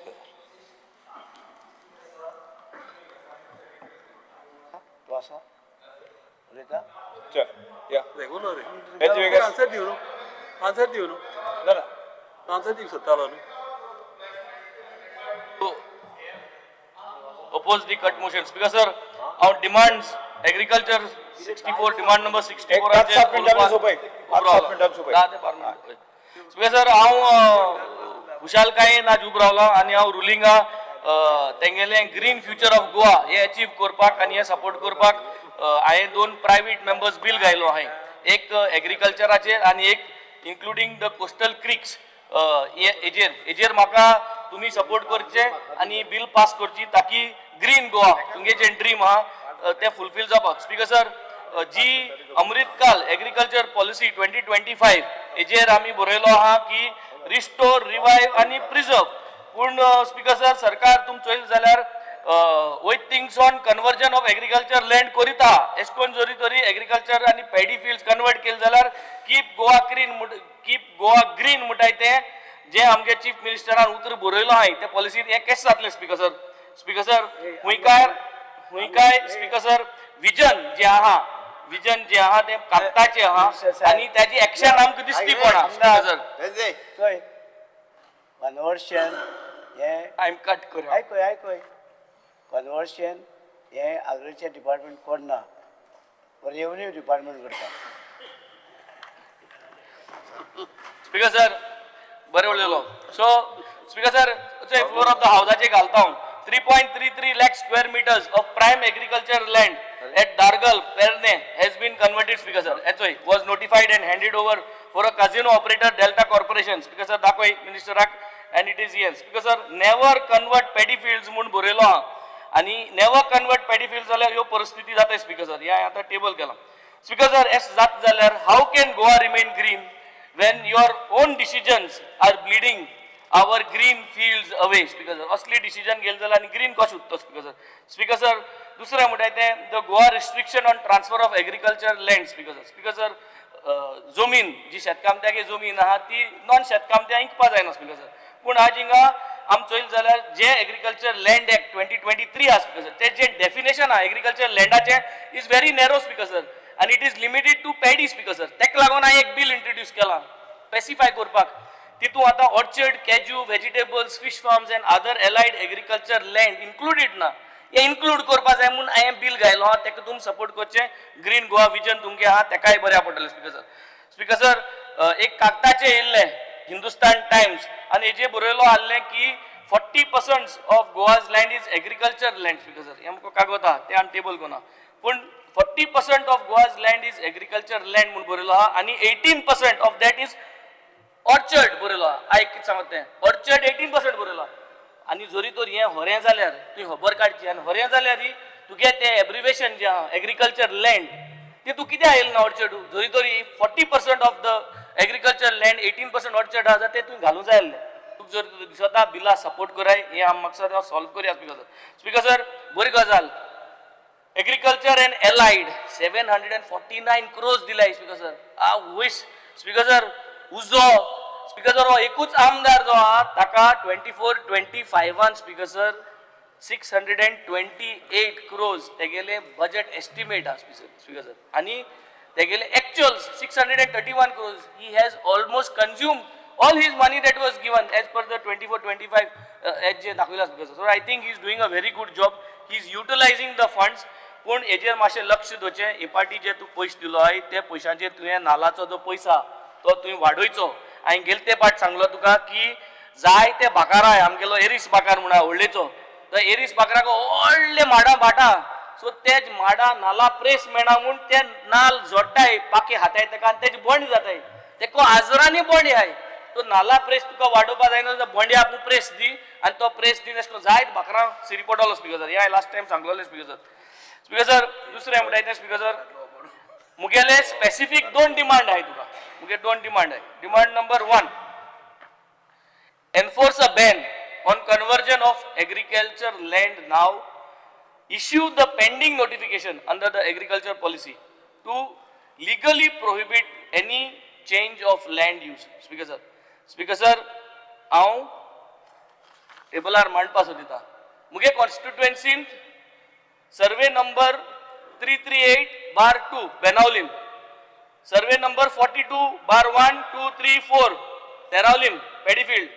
Q: तूं आसा उलयता?
A: चल या
H: रेगुलर आन्सर दिव न्हू, आन्सर दिव न्हू,
A: ना
H: आन्सर दिवंक सोदतालो न्हू.
J: Oppose the cut motion. Speaker sir, our demands agriculture 64, demand number 64. Speaker sir, हांव खुशालकायेन आज उबो रावला आनी हांव रुलिंगा तेंगेलें ग्रीन फ्युचर ऑफ गोवा हें अचीव करपाक आनी हें सपोर्ट करपाक हांवें 2 प्रायवेट मेंबर्स बील घायलो हांवें, एक एग्रीकल्चराचेर आनी एक इन्क्लुडींग the coastal क्रिक्स हेजेर. हेजेर म्हाका तुमी सपोर्ट करचे आनी बील पास करची ताकी ग्रीन गोवा तुमगे जें ड्रीम आहा तें फुलफील जावपाक. स्पीकर सर, जी अमृतकाल एग्रीकल्चर पॉलिसी 2025 हेजेर आमी बरयलो आहा की रिस्टोर, रिवायव आनी प्रिजर्व. पूण स्पीकर सर, सरकार तुमी चोयलें जाल्यार वयत थिंगसोन कन्वर्जन ऑफ एग्रीकल्चर लँड करिता. एश कोन जरी तरी एग्रीकल्चर आनी पॅडी फिल्ड्स कन्वर्ट केले जाल्यार keep Goa green, keep Goa green म्हणटाय तें जे आमगे चीफ मिनिस्टरान उतर बरयलो आहाय ते पॉलिसीन हें केशें जातलें स्पीकर सर? स्पीकर सर, हुंयकाय हुंयकाय स्पीकर सर, विजन जे आहा, विजन जे आहा तें कागदाचें आहा आनी ताजी एक्शन आमकां दिसती पडना स्पीकर सर.
Q: चोय, कन्वर्शन हें
J: I am cut कर.
Q: आयकय आयकय, कन्वर्शन हें एग्रीकल्चर डिपार्टमेंट करना, रेवन्यू डिपार्टमेंट करता.
J: स्पीकर सर, बरें उलयलो. सो स्पीकर सर, चोय, फ्लोर ऑफ the हावजाचे घालता हांव. 3.33 lakh square meters of prime agriculture land at Dargal, Pernem has been converted, Speaker sir. हेचोय was notified and handed over for a casino operator, Delta Corporation. Speaker sir, दाखय मिनिस्टराक, and it is here. Speaker sir, never convert paddy fields म्हूण बरयलो आहा आनी never convert paddy field जाल्यार ह्यो परिस्थिती जाता speaker sir. हें आतां टेबल केलां स्पीकर सर. एस जाता जाल्यार how can Goa remain green when your own decisions are bleeding our green fields away, Speaker sir? असली डिसिजन घेतले जाल्यार आनी ग्रीन कशें उरतो स्पीकर सर? स्पीकर सर, दुसरें म्हणटाय तें the Goa restriction on transfer of agriculture land, Speaker sir. Speaker sir, जमीन जी शेतकामत्यागे जमीन आहा ती नॉन शेतकामत्या इंकपा जायना स्पीकर सर. पूण आज हिंगा आम चोयल जाल्यार जे Agriculture Land Act 2023 आहा स्पीकर सर, ते जे डेफिनेशन आहा agriculture लँडाचें is very narrow, Speaker sir, आनी it is limited to paddy, Speaker sir. तेका लागून हांवें एक बील इंट्रोड्यूस केलां स्पेसिफाय करपाक. तितू आतां orchard, cashew, vegetables, fish farms and other allied agriculture land included ना. हें इन्क्लूड करपा जाय म्हूण हांवें बील घायलो आहा. तेका तुमी सपोर्ट करचें. ग्रीन गोवा विजन तुमगे आहा तेकाय बऱ्या पडटलें स्पीकर सर. स्पीकर सर, एक कागदाचें येयल्लें हिंदुस्तान टायम्स आनी हेजेर बरयलो आहलें की 40% of Goa's land is agriculture land, Speaker sir. हें आमकां कागद आहा तें आमी टेबल कोना, पूण 40% of Goa's land is agriculture land म्हूण बरयलो आहा आनी 18% of that is orchard बरयलो आहा. आयक कितें सांगता तें, ऑर्चर्ड 18% बरयलो आहा. आनी जरी तर हें हरें जाल्यार तुवें खबर काडची आनी हरें जाल्यार तुगे तें एब्रिवेशन जें आहा एग्रीकल्चर लँड ते तूं कित्याक येयलें ना ऑर्चर्ड? जरी तरी 40% of the agriculture land, 18% orchard आहा जाल्यार तें तुवें घालूंक जाय आसलें. तुका जर दिसता बिला सपोर्ट कराय, हें आम म्हाका सॉल्व करया स्पीकर सर. स्पीकर सर, बरी गजाल, agriculture and allied 749 crores दिलाय स्पीकर सर. आ वयस स्पीकर सर उजो. स्पीकर सर, हो एकूच आमदार जो आहा ताका 24-25 Speaker sir, 628 crores तेगेले बजेट एस्टिमेट आहा स्पीकर सर, आनी तेगेले actual 631 crores. He has almost consume all his money that was given as per the 24-25 as जे दाखयला Speaker sir. So I think he is doing a very good job, he is utilizing the funds. पूण हेजेर मातशें लक्ष दवरचें. हे पाटी जे तूं पयशे दिलो आहाय ते पयशांचेर तुवें नालाचो जो पयसो आहा तो तुवें वाडयचो. हांवें गेले ते पाट सांगलो तुका की जायते बाकाराय आमगेलो एरीस बाकार म्हूण आहा व्हडलेचो, तो एरीस बाकराक व्हडले माडां भाटां, सो तेज माडां नाला प्रेस मेळना म्हूण ते नाल जोडटाय, पाके हाताय तेका आनी तेजे बोंड जाताय. तेका आजरांनी बोंडे आहाय. तो नाला प्रेस तुका वाडोवपा जायना जाल्यार बोंड्या आपूण प्रेस दी आनी तो प्रेस दी अशें करून जायत बाकरां सिरी पडटलो स्पीकर सर. हें हांवें लास्ट टायम सांगलोलें स्पीकर सर. स्पीकर सर, दुसरें म्हणटाय तें स्पीकर सर, मुगेले स्पेसिफीक दोन डिमांड आहाय तुका. मुगे दोन डिमांड आहाय. Demand number one, enforce a ban on conversion of agriculture land now. Issue the pending notification under the agriculture policy to legally prohibit any change of land use, Speaker sir. Speaker sir, हांव टेबलार मांडपा सोदिता. मुगे कॉन्स्टिट्युएन्सींत survey number 338/2 Benaulim, survey number 42/1, 2, 3, 4 Teraulim paddy field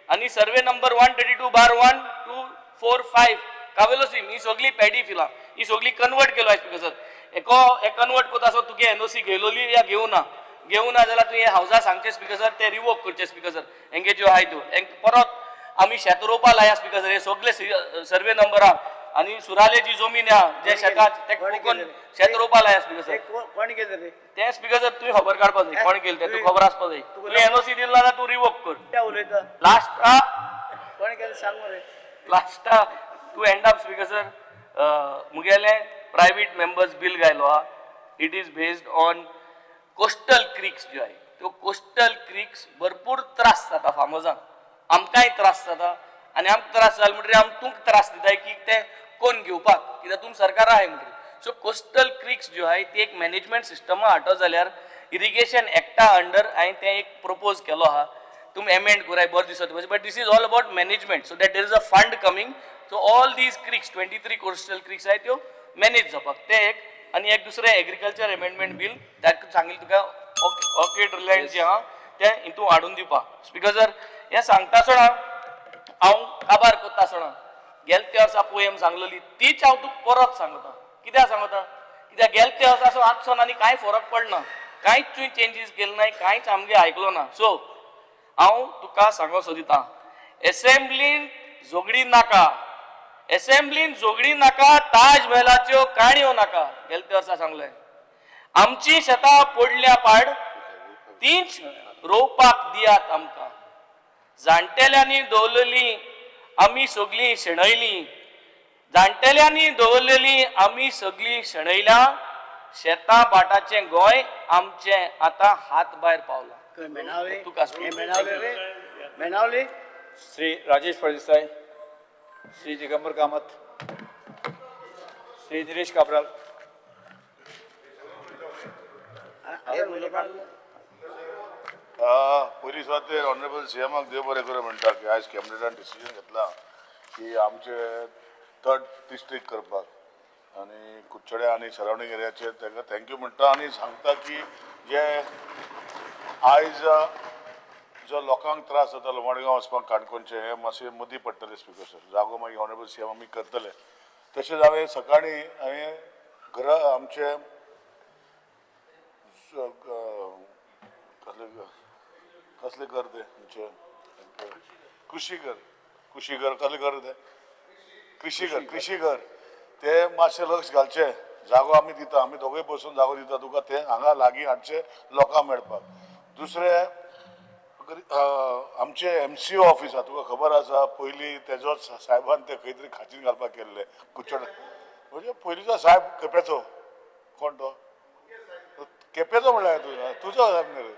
J: आनी survey number 132/1, 2, 4, 5 Cavelossim, ही सगळी paddy फिलां, ही सगळी convert केलो speaker sir. एको हे convert करता आसो तुगे एनओसी घेयलोली या घेवना ना, घेवना जाल्यार तुवें हावजा सांगचें स्पीकर सर, ते रिवोक करचे स्पीकर सर. हेंगे ज्यो आहाय त्यो हेंक परत आमी शेत रोवपा लाया स्पीकर सर. हे सगळे सर्वे नंबर आहा आनी सुराले जी जमीन आहा जे शेतात तेका कोण शेत रोवपा लाया स्पीकर सर.
Q: कोण केलें रे
J: तें स्पीकर सर तुवें खबर काडपा जाय कोण केलें तें, तुका खबर आसपा जाय. तुवें एनओसी दिला जाल्यार तूं रिवोक कर.
Q: उलयता
J: लास्टा
Q: कोण केलें सांग मरे.
J: लास्टा to end up, Speaker sir, मुगेलें प्रायवेट मेंबर्स बील घायलो आहा. It is based on coastal creeks ज्यो आहाय त्यो कोस्टल क्रिक्स भरपूर त्रास जाता फार्मर्सांक, आमकांय त्रास जाता आनी आमकां त्रास जाले म्हणटकीर आमी तुमकां त्रास दिताय की ते कोण घेवपाक कित्याक तुम सरकार आहाय म्हणटरी. सो कोस्टल क्रिक्स ज्यो आहाय ती एक मॅनेजमेंट सिस्टमा हाडटो जाल्यार इरिगेशन एक्टा अंडर हांवें तें एक प्रपोज केलो आहा. तुमी एमेंड कराय बरें दिसत, but this is all about management, so that there is a fund coming. So all these creeks 23 coastal creeks आहाय त्यो मॅनेज जावपाक तें एक. आनी एक दुसरें एग्रीकल्चर एमेंडमेंट बील ताका सांगलें तुका ऑर्किड लँड जें आहा तें हितून हाडून दिवपाक. स्पीकर सर हें सांगता आसतना हांव काबार करता आसतना गेले ते वर्सा पोयम सांगलेली तीच हांव तुका परत सांगता. कित्याक सांगता? कित्याक गेले ते वर्सा असो आजसोन आनी कांय फरक पडना, कांयच तुवें चेंजीस केले नाय, कांयच आमगें आयकलो ना. सो हांव तुका सांगो सोदिता, एसेंब्लीन झगडी नाका, एसेंब्लीन झगडी नाका, ताज महलाच्यो काणयो नाका. गेले ते वर्सा सांगलें आमची शेतां पडल्या पाड तीच रोवपाक दियात आमकां. जाणटेल्यांनी दवरलेली आमी सगळीं शेणयली, जाणटेल्यांनी दवरलेली आमी सगळीं शेणयल्या, शेतां भाटाचें गोंय आमचें आतां हात भायर पावलां. तुका
A: श्री राजेश फळदेसाय, श्री दिगंबर कामत, श्री निलेश काब्राल.
N: पयली सुवातेर ऑनरेबल सीएमाक देव बरें करूं म्हणटा की आयज कॅबिनेटान डिसिजन घेतला की आमचे थर्ड डिस्ट्रिक्ट करपाक आनी कुडचडे आनी सरावंडींग एरियाचेर ताका thank you म्हणटा. आनी सांगता की जे आयज जो लोकांक त्रास जाता मडगांव वचपाक काणकोणचे हे मातशें मदीं पडटले स्पीकर सर, जागो मागीर ऑनरेबल सीएम आमी करतले. तशेंच हांवें सकाळीं हांवें घरा आमचे कसले कर ते आमचे कृषी कर, कृषी कर कसले कर ते कृषी कर, कृषी कर ते मातशें लक्ष घालचें. जागो आमी दिता, आमी दोगूय बसून जागो दिता तुका, ते हांगा लागीं हाडचे लोकांक मेळपाक. दुसरें आमचे MCO office आसा, तुका खबर आसा पयलीं तेजोच साहेबान ते खंय तरी खाचीन घालपाक केल्ले कुडचडे, म्हणजे पयलींचो साहेब केपेचो, कोण तो केपेचो म्हणल्यार तुजो साहेब न्ही रे,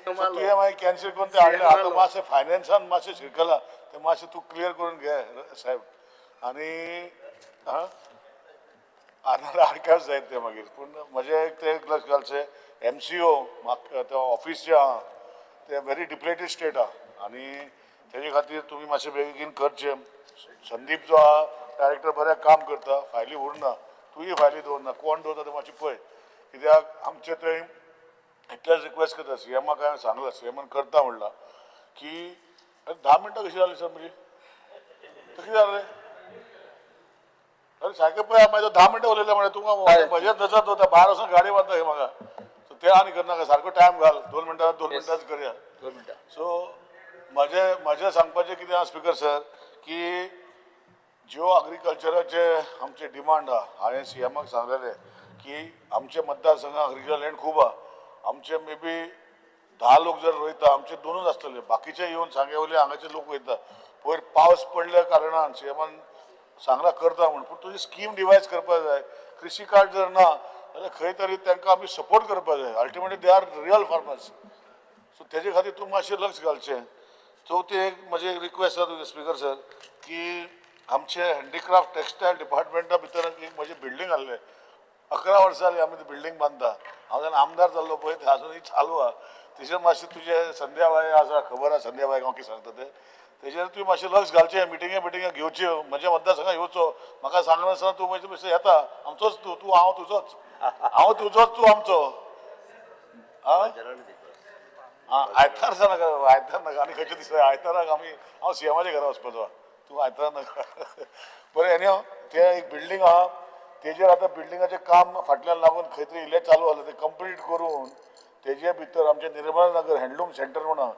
N: तुवें मागीर कॅन्सल करून ते हाडले. आतां मातशें फायनान्सान मातशें शिरकलां, तें मातशें तूं क्लियर करून घे साहेब. आनी आनी आर्कायव्स जायत तें मागीर. पूण म्हजें तें लक्ष घालचें MCO म्हाका तें ऑफीस जें आहा तें व्हेरी डिप्लेटेड स्टेट आहा आनी तेजे खातीर तुमी मातशें बेगीन करचें. संदीप जो आहा डायरेक्टर बरें काम करता, फायली उरना, तुय फायली दवरना, कोण दवरता तें मातशें पळय. कित्याक आमचें थंय इतलेंच रिक्वेस्ट करता सीएमाक हांवें सांगलां, सीएमान करता म्हणलां की 10 मिनटां कशीं जालीं सर म्हजी, कशी जालें रे? अरे सारकें पळय मागीर 10 मिनटां उलयलें म्हणल्यार तुका म्हजेच नजर दवरता, भायर वचून गाडी मारता हे म्हाका. सो तें आनी करनाका, सारको टायम घाल, 2 मिनटां 2 मिनटांच करया.
A: 2 मिनटां.
N: सो म्हजें सांगपाचें कितें आहा स्पीकर सर की ज्यो अग्रीकल्चराचे आमचे डिमांड आहा, हांवें सीएमाक सांगलेलें की आमचे मतदारसंघात अग्रीकल्चर लँड खूब आहा, आमचे मे बी 10 लोक जर रोयता आमचे 2च आसतले, बाकीचे येवन सांगे वयले हांगाचे लोक वयता. पयर पावस पडल्या कारणान सीएमान सांगला करता म्हूण, पूण तुजी स्कीम डिवायज करपाक जाय. कृषी कार्ड जर ना जाल्यार खंय तरी तांकां आमी सपोर्ट करपाक जाय. Ultimately they are real farmers. So तेजे खातीर तूं मातशें लक्ष घालचें. चवथी एक म्हजी एक रिक्वेस्ट आसा तुगे स्पीकर सर की आमचे हँडीक्राफ्ट टेक्सटायल डिपार्टमेंटा भितर एक म्हजें बिल्डींग आहलें, 11 वर्सां जालीं आमी ती बिल्डींग बांदता. हांव जेन्ना आमदार जाल्लो पळय तें आजुनूय चालू आहा. तेजेर मातशें तुजें संध्याबाय आसा, खबर आसा संध्याबाय हांव कितें सांगता तें, तेजेर तुवें मातशें लक्ष घालचें. मिटिंगे मिटिंगे घेवच्यो, म्हज्या मतदारसंघात येवचो, म्हाका सांगनासतना तूं म्हजे पयशे येता, आमचोच तूं, तूं हांव तुजोच, हांव तुजोच तूं आमचो. आं आयतार नाका, आयतार नाका आनी खंयच्या दिसा आयताराक आमी हांव सीएमाच्या घरा वचपाचो, तूं आयतार नाका. बरें एनी हांव तें एक बिल्डींग आहा तेजेर आतां बिल्डिंगाचें काम फाटल्यान लागून खंय तरी इल्लें चालू आसलें तें कंप्लीट करून तेजे भितर आमचें निर्मल नगर हँडलूम सेंटर म्हूण आहा,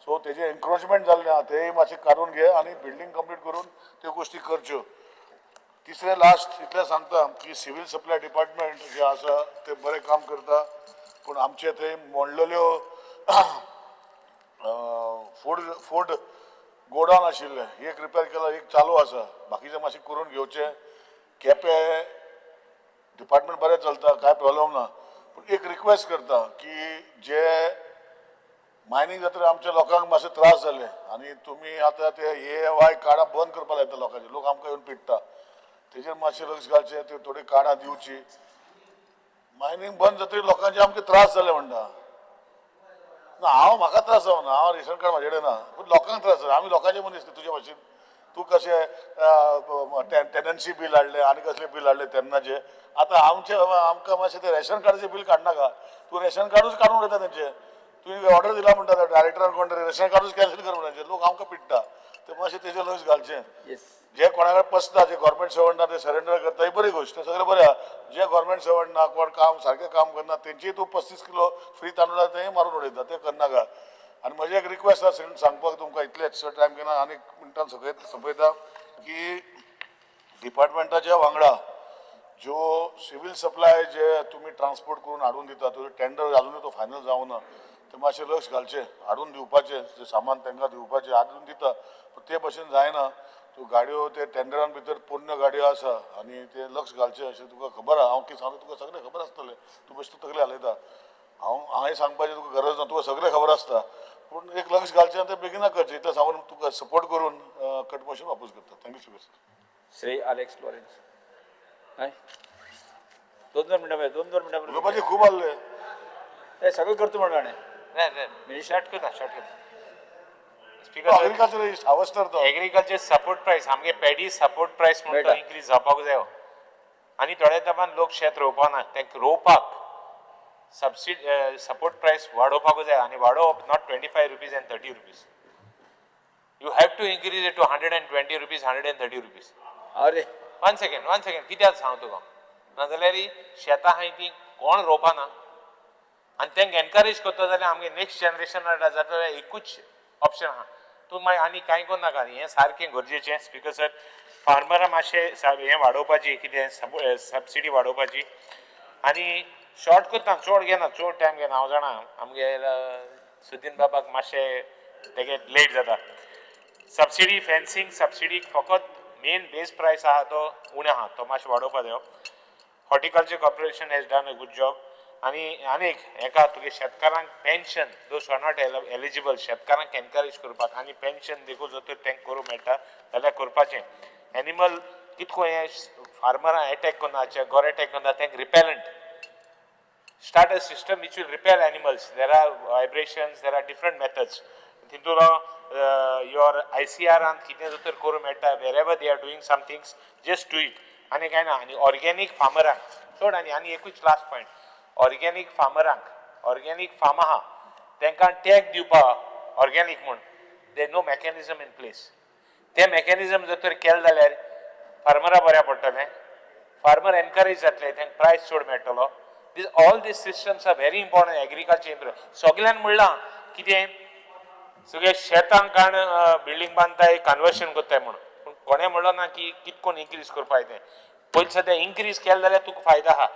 N: सो तेजें एन्क्रोचमेंट जाल्लें आहा तेंय मातशें काडून घे आनी बिल्डींग कंप्लीट करून त्यो गोश्टी करच्यो. तिसरें लास्ट इतलें सांगता की सिवील सप्लाय डिपार्टमेंट जें आसा तें बरें काम करता, पूण आमचे थंय मोडलेल्यो फूड गोडावन आशिल्लें, एक रिपेर केला, एक चालू आसा, बाकीचें मातशें करून घेवचें. केपें डिपार्टमेंट बरें चलता, कांय प्रॉब्लम ना, पूण एक रिक्वेस्ट करता की जे मायनींग जातकीर आमच्या लोकांक मातशे त्रास जाले आनी तुमी आतां ते AAY कार्डां बंद करपाक लायता लोकांचे, लोक आमकां येवन पिडटा. तेजेर मातशें लक्ष घालचें, त्यो थोडी कार्डां दिवची. मायनींग बंद जातकीर लोकांचे आमकां त्रास जाले म्हणटा. ना, हांव म्हाका त्रास जावना, हांव रेशन कार्ड म्हाजे कडेन ना, पूण लोकांक त्रास जाता. आमी लोकांचे मनीस न्ही तुजे भाशेन. तूं कशें टेनन्सी बील हाडलें आनी कसलें बील हाडलें तेन्नाचें, आतां आमचें आमकां मातशें तें रेशन कार्डाचें बील काडनाका. तूं रेशन कार्डूच काडून उडयता तेंचें. तुवें ऑर्डर दिला म्हणटा डायरेक्टरान कोण तरी रेशन कार्डूच कॅन्सल कर म्हणून, लोक आमकां पिडटा. ते मातशें तेजेर लक्ष घालचें. जे कोणा कडेन पसता, जे गव्हर्मेंट सर्वंट ना ते सरेंडर करता, ही बरी गोश्ट, सगळें बरें आहा. जे गव्हर्मेंट सर्वंट ना, कोण काम सारकें काम करना, तेंचीय तूं 35 किलो फ्री तांदूळ आहा तेंय मारून उडयता, तें करनाका. आनी म्हजें एक रिक्वेस्ट आसा सांगपाक तुमकां, इतलेंच टायम घेना आनी एक मिनटान सगळें सोंपयता की डिपार्टमेंटाच्या वांगडा ज्यो सिवील सप्लाय जे तुमी ट्रान्सपोर्ट करून हाडून दिता, तो टेंडर अजुनूय तो फायनल जावना, ते मातशें लक्ष घालचें, हाडून दिवपाचें जें सामान तांकां दिवपाचें हाडून दिता, पूण ते भशेन जायना. तूं गाडयो ते टेंडरान भितर पोन्न्यो गाडयो आसा आनी ते लक्ष घालचें अशें तुका खबर आहा. हांव कितें सांगता तुका सगळें खबर आसतलें, तूं बेश्टो तकली हालयता. हांव हांवें सांगपाचें तुका गरज ना, तुका सगळें खबर आसता, पूण एक लक्ष घालचें आनी तें बेगिना करचें. इतलें सांगून तुका सपोर्ट करून कट मोशन वापस करता. Thank you sir.
A: Shri Alex Lawrence. हय, 2-2 मिनटां, 2-2 मिनटां
N: उलोवपाचें खूब आहलें.
A: हे सगळें करता म्हणून हाणें.
C: नाही, शॉर्ट करता, शॉर्ट करता.
N: एग्रीकल्चर हावस्टर तो
C: एग्रीकल्चर सपोर्ट प्रायस, आमगे पेडी सपोर्ट प्रायस म्हणटा तो इन्क्रीज जावपाक जायो. आनी थोड्या तेंपान लोक शेत रोवपाक ना, तांकां रोवपाक सबसिडी सपोर्ट प्रायस वाडोवपाक जाय. आनी वाडोवप not 25 rupees and 30 rupees, you have to increase it to 120 rupees, 130 rupees.
A: अरे
C: वन सेकेंड, वन सेकेंड, कित्याक सांग तुका, नाजाल्यार शेतां आहाय ती कोण रोवपाना आनी तांकां एनकरेज करता जाल्यार आमगे नेक्स्ट जनरेशन जाता जाल्यार एकूच ऑप्शन आहा. तूं मागीर आनी कांय करनाका, हें सारकें गरजेचें. स्पिकर सर, फार्मरां मातशें हें वाडोवपाची, कितें सबसिडी वाडोवपाची. आनी शॉर्ट करता, चड घेना, चड टायम घेना. हांव जाणा आमगे सुदीन बाबाक मातशें तेगे लेट जाता. सबसिडी फेन्सिंग सबसिडी फकत मेन बेज प्रायस आहा तो उणें आहा, तो मातशें वाडोवपा जायो. Horticulture corporation has done a good job. आनी आनीक हेका तुगे शेतकारांक pension, those are not eligible, शेतकारांक एनकरेज करपाक आनी पेन्शन देखून जर तर तांकां करूंक मेळटा जाल्यार करपाचें. एनिमल कितको हें फार्मरां एटॅक करना, गोर एटॅक करना, तांकां repellent, start a system which will repel animals. There are vibrations, there are different methods. तितून your ICR कितें जर तर करूंक मेळटा, wherever they are doing some things, just do it. आनी कांय ना. आनी ऑर्गेनीक फार्मरांक चड, आनी आनी एकूच लास्ट पॉयंट, ऑर्गेनीक फार्मरांक, ऑर्गेनीक फार्म आहा तांकां टॅग दिवपा ऑर्गेनीक म्हूण, there no mechanism in place. तें मॅकॅनिजम जर तर केलें जाल्यार फार्मरां बऱ्या पडटलें, फार्मर एनकरेज जातले, तांकां प्रायस चड मेळटलो. This all these systems are very important agriculture improve. सगळ्यान म्हणलां कितें सगळे शेतांक काण बिल्डींग बांदताय, कन्वर्शन करताय म्हणून, पूण कोणें म्हणलो ना की कितकोन इन्क्रीज करपाक तें. पयलीं सद्या इन्क्रीज केलें जाल्यार तुका फायदा आहा,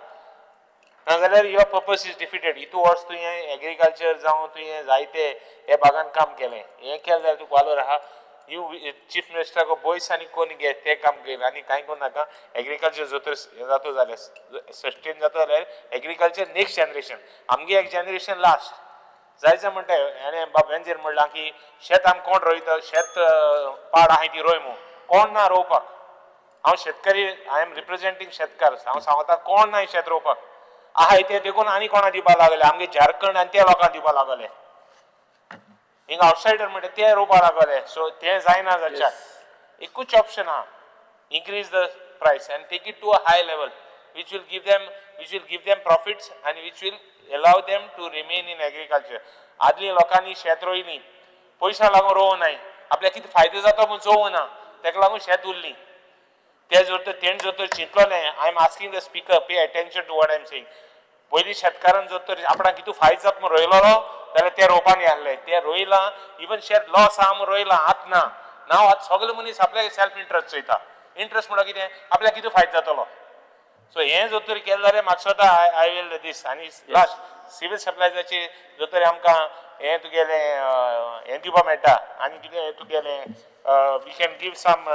C: नाजाल्यार your purpose is defeated. हितू वर्स तुवें एग्रीकल्चर जावं तुवें जायते हे भागान काम केलें, हें केलें जाल्यार तुका वालोर आहा. You chief मिनिस्टराक बोयस आनी कोण घे तें काम घेवन आनी कांय करूं नाका. एग्रीकल्चर जर तर हें जाता जाल्यार सस्टेन जाता जाल्यार एग्रीकल्चर नेक्स्ट जनरेशन, आमगे एक जनरेशन लास्ट जायचे म्हणटा. हाणें बाब वेंझीर म्हणलां की शेत आम कोण रोयता, शेत पाड आहाय ती रोय म्हूण, कोण ना रोवपाक. हांव शेतकरी, I am representing शेतकार, हांव सांगता कोण ना शेत रोवपाक आहाय ते देखून आनी कोणा दिवपाक लागले, आमगे झारखंड आनी ते लोकांक दिवपाक लागले, हिंगा आवटसायडर म्हणटा ते रोवपाक लागले. सो तें जायना जाच्याक एकूच ऑप्शन आहा, increase the price and take it to a high level which will give them, which will give them profits and which will allow them to remain in agriculture. आदली लोकांनी शेत रोयली, पयशा लागून रोवं नाय, आपल्याक कितें फायदो जाता म्हूण चोवूं ना, ताका लागून शेत उरली. ते जर तर तेणें जर तर चिंतलो, I am asking the speaker pay attention to what I am saying. पयलीं शेतकारान जर तर आपणाक कितें फायदो जाता म्हूण रोयलो जाल्यार ते रोवपाक आहले, ते रोयलां, इवन शेत लॉस आहा म्हूण रोयलां, आतां ना. नाव आतां सगळे मनीस आपल्याक सेल्फ इंट्रस्ट चोयता. इंट्रस्ट म्हणल्यार कितें, आपल्याक कितें फायदो जातलो. सो हें जर तर केलें जाल्यार म्हाका दिसता I will दीस. आनी लास्ट सिवील सप्लायजाची जर तर आमकां हें तुगेलें हें दिवपाक मेळटा आनी कितें तुगेलें we can give some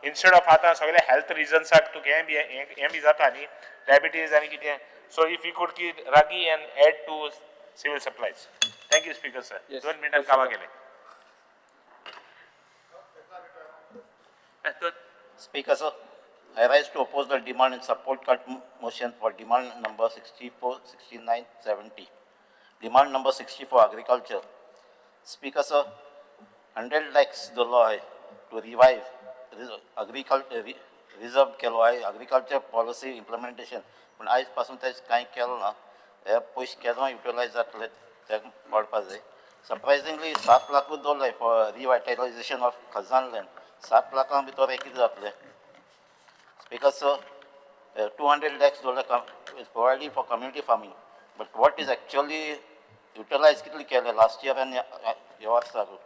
C: instead of आतां सगळे हेल्थ रिजन्साक तुका हें बी हें बी जाता न्ही, डायबिटीज आनी कितें. So if you could give ragi and add to civil supplies. Thank you speaker sir. 2 मिनटां काबार केलें.
R: Speaker sir, I rise to oppose the demand and support cut motion for demand number 64, 69, 70. Demand number 64, agriculture. Speaker sir, 100 lakhs dollar to revive agriculture reserve केलो आहे agriculture policy implementation. पूण आयज पासून तें कांय केलें ना. हे पयशे केन्ना युटिलायज जातले ते कळपा जाय. सरप्रायझिंगली 7 लाखूच दवरले for revitalisation of khazan land. 7 लाखां भितर हें कितें जातलें? Speaker sir, 200 lakhs dollar is provided for community farming, but what is actually utilized कितले केले last year आनी ह्या वर्साक?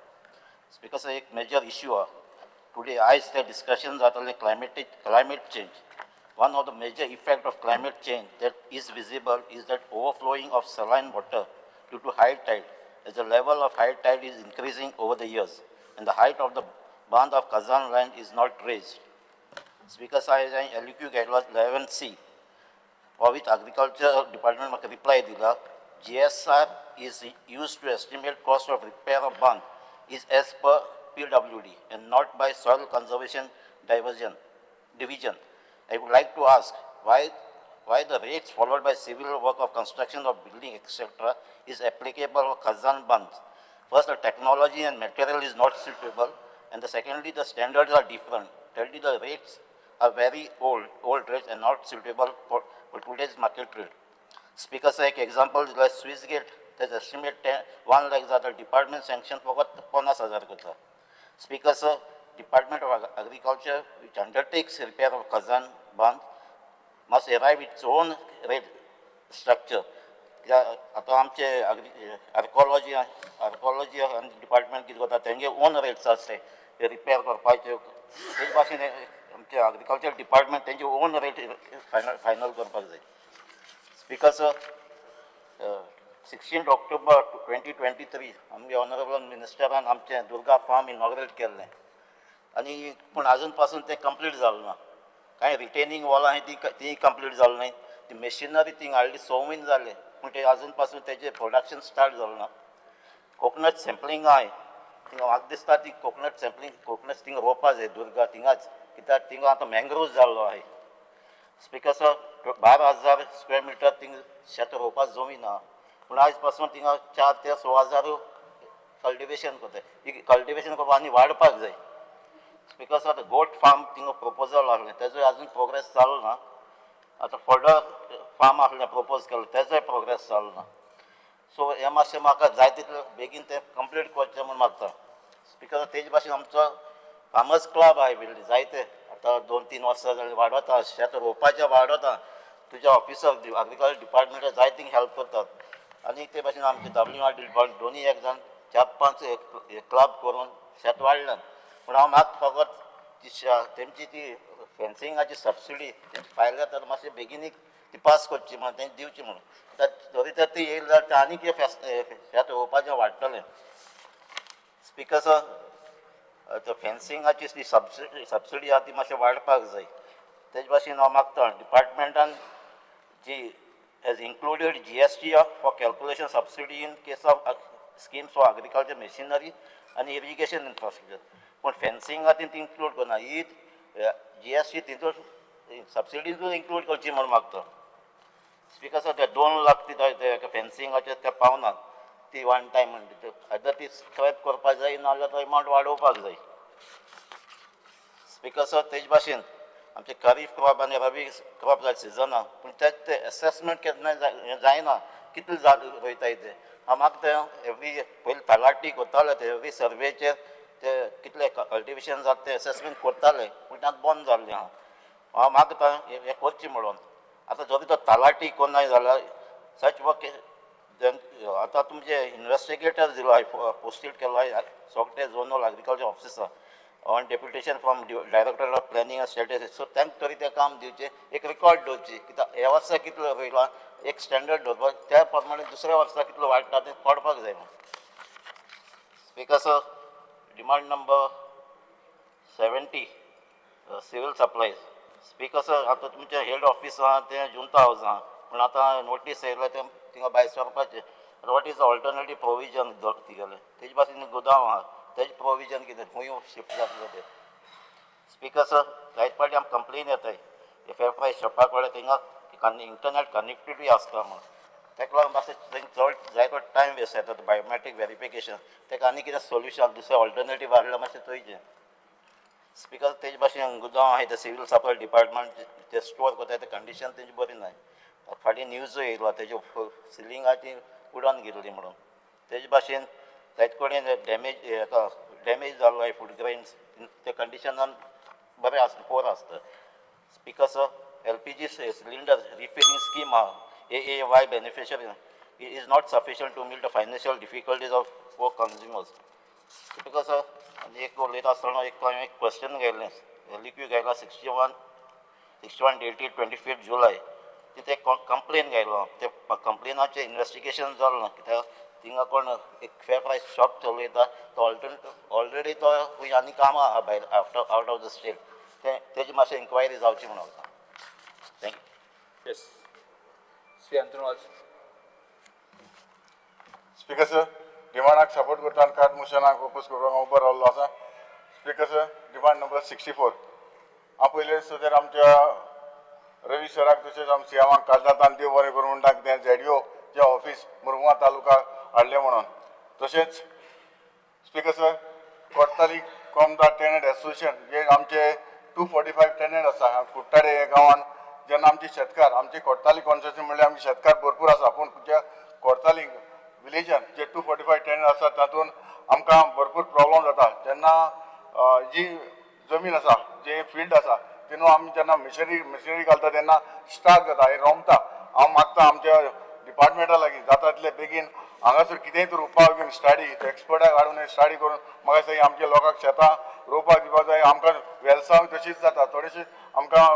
R: Speaker sir, एक major issue आहा today. आयज ते discussion जाताले climate change. One of the major effect of climate change that is visible is that overflowing of saline water due to high tide, as the level of high tide is increasing over the years and the height of the band of Kazan land is not raised. Speaker sir, LQ guidelines 11C, for which Agriculture Department म्हाका reply दिला. GSR is used to estimate cost of repair of bund is as per PWD and not by Soil Conservation Division. I would like to ask why the rates followed by civil work of construction of building etc. is applicable for Kazan bunds. First, the technology and material is not suitable, and the secondly, the standards are different. Thirdly, the rates are very old rates and not suitable for today's market rate. Speaker sir, एक example दिला Swiss gate, त्याचं estimate 1 lakh जाता, department sanction फकत 50,000 करता. Speaker sir, Department of Agriculture, which undertakes repair of Kazan bund, must arrive its own rate structure. आतां आमचे archaeology आनी department कितें करता, तेंगे ओन रेट्स आसते ते रिपेर करपाचे. तेच भाशेन आमचे एग्रीकल्चर डिपार्टमेंट तेंचे ओन रेट फायनल करपाक जाय. Speaker sir, 16 October 2023 आमगे ऑनरेबल मिनिस्टरान आमचें दुर्गा फार्म इनॉग्रेट केल्लें आनी पूण आजून पासून तें कंप्लीट जालें ना. कांय रिटेनिंग वॉल आहाय ती कंप्लीट जालें न्हय. ती मशिनरी थिंग हाडली 6 म्हयने जाले पूण ते आजून पासून तेजें प्रोडक्शन स्टार्ट जालें ना. कोकोनट सॅम्पलिंग आहाय थिंगा, म्हाका दिसता ती कोकोनट सॅम्पलिंग कोकोनट थिंगा रोवपा जाय दुर्गा थिंगाच, कित्याक थिंगा आतां मँग्रोव जाल्लो आहाय. Speaker sir, 12,000 square metre thing शेत रोवपा जमीन आहा, पूण आयज पासून थिंगा 4 ते 6 हजार कल्टिवेशन करता. ही कल्टिवेशन करपाक आनी वाडपाक जाय. स्पीकर सर, आतां गोट फार्म थिंगा प्रपोजल आहलें, तेजो आजून प्रोग्रेस जालो ना. आतां फर्दर फार्म आहलें प्रपोज केलें, तेजोय प्रोग्रेस जालो ना. सो हें मातशें म्हाका जाय तितलें बेगीन तें कंप्लीट करचें म्हूण मागता. स्पीकर, तेजे भाशेन आमचो फार्मर्स क्लब आहाय बिल्ड जायते आतां 2-3 वर्सां जालीं वाडोता, शेत रोवपाचें वाडोता. तुज्या ऑफिसर एग्रीकल्चर डिपार्टमेंटा जाय थिंग हेल्प करतात आनी ते भाशेन आमचे WR department दोनूय एक जाण 4-5 क्लब करून शेत वाडल्यान. पूण हांव मात फकत ती तेमची ती फेन्सिंगाची सबसिडी तेंची फायल जाता मातशें बेगीन ती पास करची म्हणून तेंची दिवची म्हणून. जरी तर ती येयली जाल्यार आनीक शेत रोवपाचें वाडटलें. स्पीकर सर, फेन्सिंगाची ती सबसिडी आहा ती मातशें वाडपाक जाय. तेजे भाशेन हांव मागता डिपार्टमेंटान जी has included GST for calculation subsidy in case of schemes for agriculture machinery and irrigation infrastructure. पूण फेन्सिंगा ती इन्क्लूड करना, ही GST तितून सबसिडी इन्क्लूड करची म्हूण मागता. स्पीकर सर, ते 2 लाख ती फेन्सिंगाचे ते पावनात, ती वन टायम म्हणटा आयदर ती स्क्रॅप करपाक जाय नाजाल्यार तो एमावंट वाडोवपाक जाय. स्पीकर सर, तेज भाशेन आमचे खरीफ क्रॉप आनी रबी क्रॉप जाय सिजनाक, पूण तें एसेसमेंट केन्ना जायना कितले रोयताय ते. हांव म्हाका तें एवरी पयलीं तलाटी करताले ते एवरी सर्वेचेर ते कितले कल्टिवेशन जाता तें एसेसमेंट करताले, पूण आतां बंद जाल्लें आहा. हांव मागता हें करचें म्हणून. आतां जरी तो तलाटी कोन्नाय जाल्यार सच वर्क आतां तुमचे इन्वेस्टिगेटर दिलो आहाय, पोस्टेड केलो आहाय सगळे zonal agriculture officer on deputation from Director of Planning and Statistics. So तांकां तरी तें काम दिवचें, एक रिकॉर्ड दवरची कित्याक ह्या वर्सा कितलो रोयला एक स्टँडर्ड दवरपाक, त्या प्रमाणे दुसऱ्या वर्सा कितलो वाडटा तें पडपाक जाय. Speaker sir, demand number 70 civil supplies. Speaker sir, आतां तुमचें हेड ऑफीस आहा तें जुंता हावज आहा, पूण आतां नोटीस येयल्या तें थिंगा भायर सरपाचें. What is the alternative provision तिगेलें? तेजे भाशेन गोदांव आहा, तेजें प्रोविजन कितें खंय शिफ्ट जातलें तें. स्पीकर सर, जायत पाटी आमकां कंप्लेन येताय फेर प्रायस शॉपा कडेन थिंगा इंटरनेट कनेक्टिविटी आसता म्हणून. ताका लागून मातशें थंय चड जायतो टायम वेस्ट जाता बायोमॅट्रीक वेरिफिकेशन. ताका आनी कितें सोल्युशन दुसरें ऑल्टरनेटीव हाडलें मातशें चोयचें. स्पीकर, तेजे भाशेन गुदांव आहाय ते सिवील सप्लाय डिपार्टमेंट ते स्टोर करता ते कंडिशन तेजी बरी नाय. फाटीं न्यूजूय येयलो तेज्यो सिलिंगाची उडोन गेल्ली म्हणून. तेजे भाशेन जायते कडेन डॅमेज हेका डॅमेज जाल्लो आहाय फूड ग्रेन्स ते कंडिशनान बरें आसना, पोर आसता. Speaker sir, LPG cylinder refilling scheme आहा AAY beneficiary is not sufficient to meet the financial difficulties of poor consumers. Speaker sir, आनी एक उलयता आसतना एक हांवें एक क्वेश्चन घायल्लें, एल क्यू घायला 61 dated 25 July. तितूं एक कंप्लेन घायलो, ते कंप्लेनाचें इनवेस्टिगेशन जालें ना कित्याक थिंगा कोण एक फेर प्रायस शॉप चलयता तो ऑलरेडी तो खंय आनी कामां आहा भायर after out of the state. तें तेजी मातशें इन्क्वायरी जावची म्हणून. Thank you.
A: Yes, Shri Antonio Vaz.
T: Speaker sir, डिमांडाक support करता आनी कट मोशनाक ओपोज करपाक हांव उबो रावल्लो आसा. Speaker sir, demand number 64. हांव पयलें सर आमच्या रवी सराक तशेंच आमच्या सीएमाक काजनात आनी देव बरें करूं म्हणटा कितें झेडीओ जें ऑफीस मुरगांव तालुका हाडलें म्हणून. तशेंच speaker sir, Cortalim कोमदार tenant association जे आमचे 245 टेनंट आसा कुट्टाडे हे गांवान, जेन्ना आमचे शेतकार आमचे कोर्ताली कॉन्स्टिट्युएन्सी म्हणल्यार आमचे शेतकार भरपूर आसा, पूण ज्या कोर्ताली विलेजान जे 245 टेनंट आसा तातूंत आमकां भरपूर प्रॉब्लम जाता. जेन्ना जी जमीन आसा जे फिल्ड आसा तेन्ना आमी जेन्ना मशिनरी घालता तेन्ना स्टाक जाता, हे रोमता. हांव मागता आमच्या डिपार्टमेंटा लागीं जाता तितले बेगीन हांगासर कितेंय तर उपाय घेवन स्टडी एक्सपर्टाक हाडून स्टडी करून म्हाका दिसता आमच्या लोकांक शेतां रोवपाक दिवपाक जाय. आमकां वेलसांव तशीच जाता, थोडेशें आमकां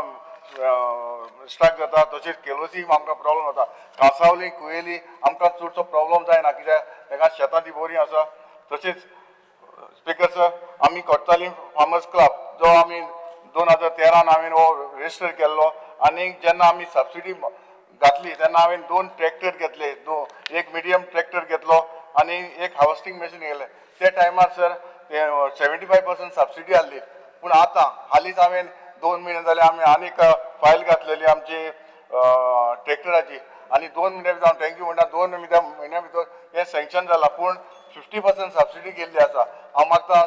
T: स्ट्राक जाता, तशेंच केलोसी आमकां प्रॉब्लम जाता. कांसावली कुयेली आमकां चडसो प्रॉब्लम जायना कित्याक ताका शेतां ती बरी आसा. तशेंच स्पीकर सर, आमी कोट्टाली फार्मर्स क्लब जो आमी 2013 हांवें हो रजिस्टर केल्लो आनी जेन्ना आमी सबसिडी घातली तेन्ना हांवें 2 ट्रॅक्टर घेतले, एक मिडियम ट्रॅक्टर घेतलो आनी एक हार्वेस्टींग मशीन घेतलें. त्या टायमार सर 75% सबसिडी आहली, पूण आतां हालींच हांवें 2 म्हयने जाले आमी आनीक फायल घातलेली आमची ट्रॅक्टराची आनी 2 म्हयन्या भितर हांव thank you म्हणटा, 2 म्हयन्या भितर हें सँक्शन जालां, पूण 50% सबसिडी गेल्ली आसा. हांव मागता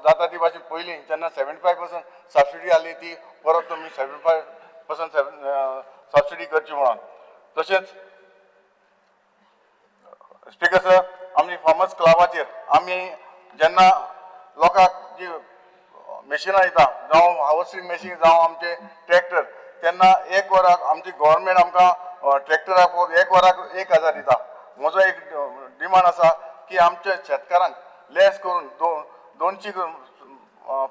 T: जाता ती भाशेन पयलीं जेन्ना 75% सबसिडी आहली ती परत तुमी 75% सबसिडी करची म्हणून. तशेंच स्पीकर सर, आमी फार्मर्स क्लबाचेर आमी जेन्ना लोकांक जी मशिनां दिता जावं हार्वस्टींग मशीन जावं आमचे ट्रॅक्टर, तेन्ना एक वराक आमची गव्हर्मेंट आमकां ट्रॅक्टराक एक वराक 1000 दिता. म्हजो एक डिमांड आसा की आमच्या शेतकारांक लेस करून 200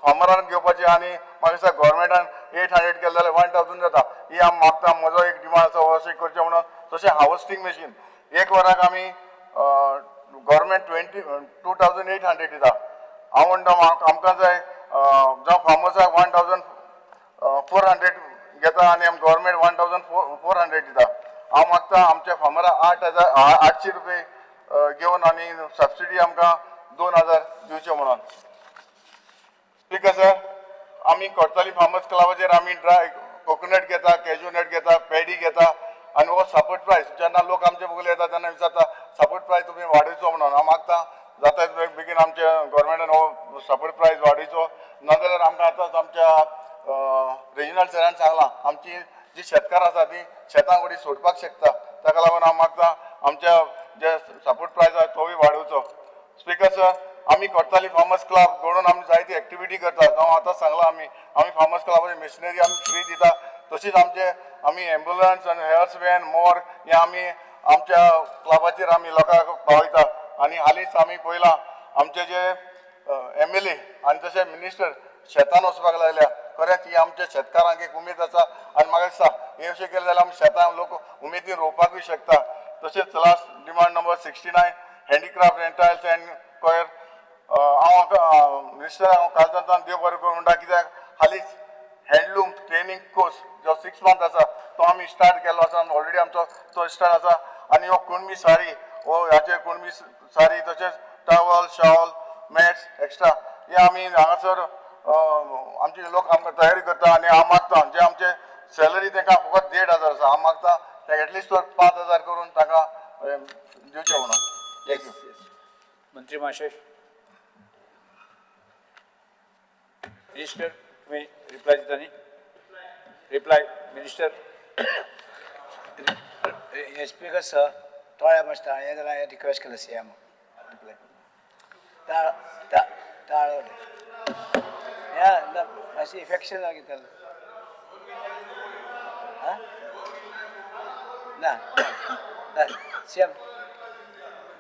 T: फार्मरांक घेवपाची आनी म्हाका दिसता गव्हर्मेंटान 800 केलें जाल्यार 1000 जाता. ही हांव मागता, म्हजो एक डिमांड आसा अशें करचें म्हणून. तशें हार्वस्टींग मशीन एक वराक आमी गव्हर्मेंट 2800 दिता. हांव म्हणटा आमकां जाय जावं फार्मर्साक 1400 घेता आनी आम गव्हर्मेंट 1400 दिता. हांव मागता आमच्या फार्मराक 8,800 रुपये घेवन आनी सबसिडी आमकां 2000 दिवचे म्हणून. स्पीकर सर, आमी कोर्ताली फार्मर्स क्लबाचेर आमी ड्राय कोकोनट घेता, कॅज्यू नट घेता, पेडी घेता आनी हो सपोर्ट प्रायस जेन्ना लोक आमचे बगले येता तेन्ना विचारता सपोर्ट प्रायस तुमी वाडयचो म्हणून. हांव मागता जाता तितले बेगीन आमच्या गव्हर्मेंटान हो सपोर्ट प्रायस वाडयचो, नाजाल्यार आमकां आतांच आमच्या रेजिनल सरान सांगलां आमची जी शेतकार आसा ती शेतां वडी सोडपाक शकता. ताका लागून हांव मागता आमच्या जे सपोर्ट प्रायस आसा तोवूय वाडोवचो. स्पीकर सर, आमी कोर्ताली फार्मर्स क्लब घडोवन आमी जायती एक्टिविटी करता. हांव आतां सांगलां आमी आमी फार्मर्स क्लबाची मशिनरी आमी फ्री दिता. तशीच आमचे आमी एम्बुलन्स आनी हेल्थ व्हॅन मोर हे आमी आमच्या क्लबाचेर आमी लोकांक पावयता. आनी हालींच आमी पळयलां आमचे जे MLA आनी तशें मिनिस्टर शेतान वचपाक लागल्या. खरेंच ही आमच्या शेतकारांक एक उमेद आसा आनी म्हाका दिसता हें अशें केलें जाल्यार आमी शेतां लोक उमेदीन रोवपाकूय शकता. तशेंच last demand number 69 handicraft rentals and coir. हांव मिनिस्टर हांव कालजांतान देव बरें करूं म्हणटा कित्याक हालींच हँडलूम ट्रेनींग कोर्स जो 6 मंथ आसा तो आमी स्टार्ट केल्लो आसा, ऑलरेडी आमचो तो स्टार्ट आसा. आनी हो कुणबी साडी हो हाचेर कुणबी साडी तशेंच टॉवल, शॉल, मॅट्स एक्स्ट्रा हे आमी हांगासर आमचे लोक आमकां तयारी करता आनी हांव मागता जे आमचे सॅलरी तांकां फकत 1,500 आसा, हांव मागता ताका एटलिस्ट 5,000 करून तांकां दिवचें म्हणून.
A: Thank you. मंत्री महाशय, मिनिस्टर तुम्ही रिप्लाय दिता न्ही? Reply minister.
Q: हे स्पीकर सर, तोळ्या मास्टर हांवें जाल्यार हांवें रिक्वेस्ट केलें सी एम रिप्लाय ताळ ह्या मातशें इफेक्शन जालें कितें आं ना सी एम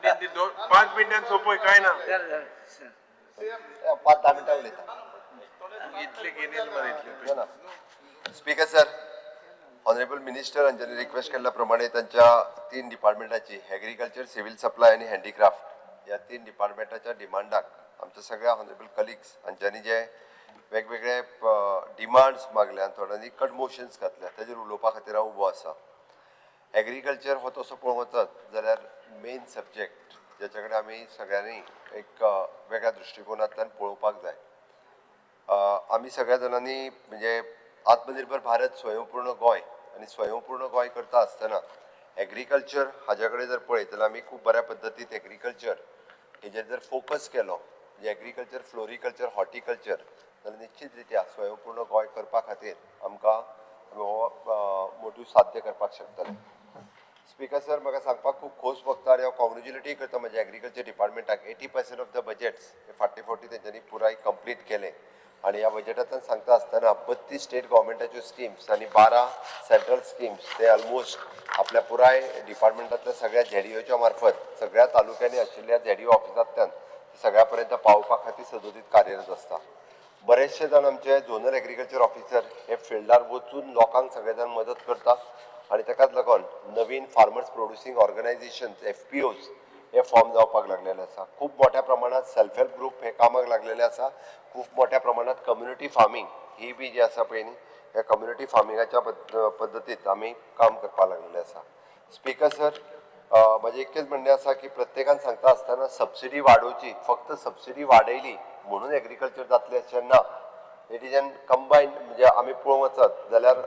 F: 5 मिनटान सोंपय काय ना,
V: 5-10 मिनटां उलयता.
F: इतले घेनेल मरे इतले
V: ना. स्पीकर सर, ऑनरेबल मिनिस्टर हांच्यांनी रिक्वेस्ट केल्ल्या प्रमाणे तांच्या 3 डिपार्टमेंटाची एग्रीकल्चर, सिव्हिल सप्लाय आनी हँडीक्राफ्ट ह्या 3 डिपार्टमेंटाच्या डिमांडाक आमच्या सगळ्या ऑनरेबल कलिग्स हांच्यांनी जे वेगवेगळे डिमांड्स मागल्या, थोड्यांनी कट मोशन्स घातल्या, ताजेर उलोवपा खातीर हांव उबो आसा. एग्रीकल्चर हो तसो पळोवंक वचत जाल्यार मेन सब्जेक्ट ज्याच्या कडेन आमी सगळ्यांनी एक वेगळ्या दृश्टिकोनांतल्यान पळोवपाक जाय. आमी सगळ्या जाणांनी म्हणजे आत्मनिर्भर भारत, स्वयंपूर्ण गोंय आनी स्वयंपूर्ण गोंय करता आसतना एग्रीकल्चर हाज्या कडेन जर पळयत जाल्यार आमी खूब बऱ्या पद्दतीन एग्रीकल्चर हेजेर जर फोकस केलो, म्हणजे एग्रीकल्चर, फ्लोरिकल्चर, हॉर्टिकल्चर, जाल्यार निश्चित रित्या स्वयंपूर्ण गोंय करपा खातीर आमकां हो मोटीव साध्य करपाक शकतले. स्पीकर सर, म्हाका सांगपाक खूब खोस भोगता आनी हांव कॉंग्रेच्युलेटूय करता म्हज्या एग्रीकल्चर डिपार्टमेंटाक. 80% ऑफ the budgets हे फाटले फावटी तेंच्यांनी पुराय कंप्लीट केले आनी ह्या बजेटांतल्यान सांगता आसतना 32 स्टेट गव्हर्मेंटाच्यो स्किम्स आनी 12 सेंट्रल स्किम्स ते ऑलमोस्ट आपल्या पुराय डिपार्टमेंटांतल्या सगळ्या झेडीओच्या मार्फत सगळ्या तालुक्यांनी आशिल्ल्या झेडीओ ऑफिसांतल्यान सगळ्या पर्यंत पावोवपा खातीर सदोदीत कार्यरत आसता. बरेचशे जाण आमचे झोनल एग्रीकल्चर ऑफिसर हे फिल्डार वचून लोकांक सगळे जाण मदत करता आनी ताकाच लागून नवीन फार्मर्स प्रोड्युसींग ऑर्गनायझेशन्स FPOs हे फॉर्म जावपाक लागलेले आसा. खूब मोठ्या प्रमाणात सेल्फ हेल्प ग्रुप हे कामाक लागलेले आसा. खूब मोठ्या प्रमाणात कम्युनिटी फार्मींग ही बी जी आसा पळय न्ही, ह्या कम्युनिटी फार्मिंगाच्या पद्दतीत आमी काम करपाक लागलेले आसा. स्पीकर सर, म्हजें एकच म्हणणें आसा की प्रत्येकान सांगता आसतना सबसिडी वाडोवची, फक्त सबसिडी वाडयली म्हणून एग्रीकल्चर जातलें अशें ना. It is an combined, म्हणजे आमी पळोवंक वचत जाल्यार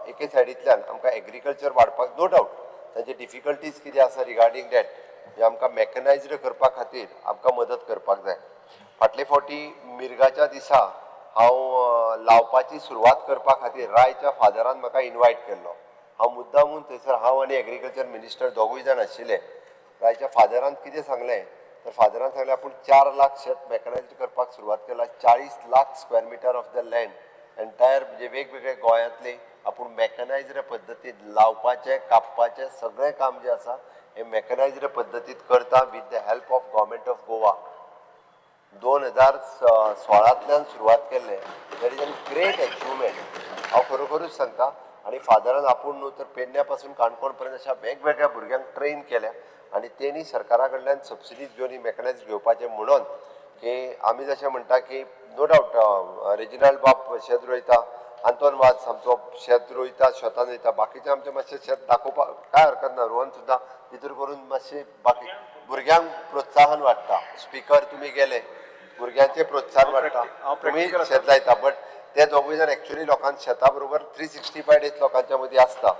V: एके सायडींतल्यान आमकां एग्रीकल्चर वाडपाक नो डावट तांचे डिफिकल्टीज कितें आसा रिगार्डींग that, म्हणजे आमकां मॅकनायज्ड करपा खातीर आमकां मदत करपाक जाय. फाटले फावटी मिर्गाच्या दिसा हांव लावपाची सुरवात करपा खातीर रायच्या फादरान म्हाका इनवायट केल्लो. हांव मुद्दामून थंयसर हांव आनी एग्रीकल्चर मिनिस्टर दोगूय जाण आशिल्ले. रायच्या फादरान कितें सांगलें तर फादरान सांगलें आपूण 4 लाख शेत मॅकनायज्ड करपाक सुरवात केला, 40 lakh square metre of the land entire म्हणजे वेगवेगळे गोंयांतले आपूण मॅकनायज्ड पद्दतीन लावपाचें, कापपाचें सगळें काम जें आसा हें मॅकनायज्ड पद्दतीन करता with the help of government of Goa. 2016 सुरवात केल्लें, that is an great achievement. हांव खरोखरूच सांगता. आनी फादरान आपूण न्हू तर पेडण्या पासून काणकोण पर्यंत अशा वेगवेगळ्या भुरग्यांक ट्रेन केल्या आनी तेणी सरकारा कडल्यान सबसिडीज घेवन मॅकनायज घेवपाचें म्हणून की आमी जशें म्हणटा की नो डावट रेजिनाल्ड बाब शेत रोयता, आंतोन वाज आमचो शेत रोयता, शेतान वयता, बाकीचे आमचे मातशें शेत दाखोवपाक कांय हरकत ना. रोहन सुद्दां तितूर करून मातशें बाकी भुरग्यांक प्रोत्साहन वाडटा. स्पीकर तुमी गेले, भुरग्यांचें प्रोत्साहन वाडटा, तुमी शेत लायता, बट ते दोगूय जाण एक्चुअली लोकांक शेता बरोबर 365 डेज लोकांच्या मदीं आसता,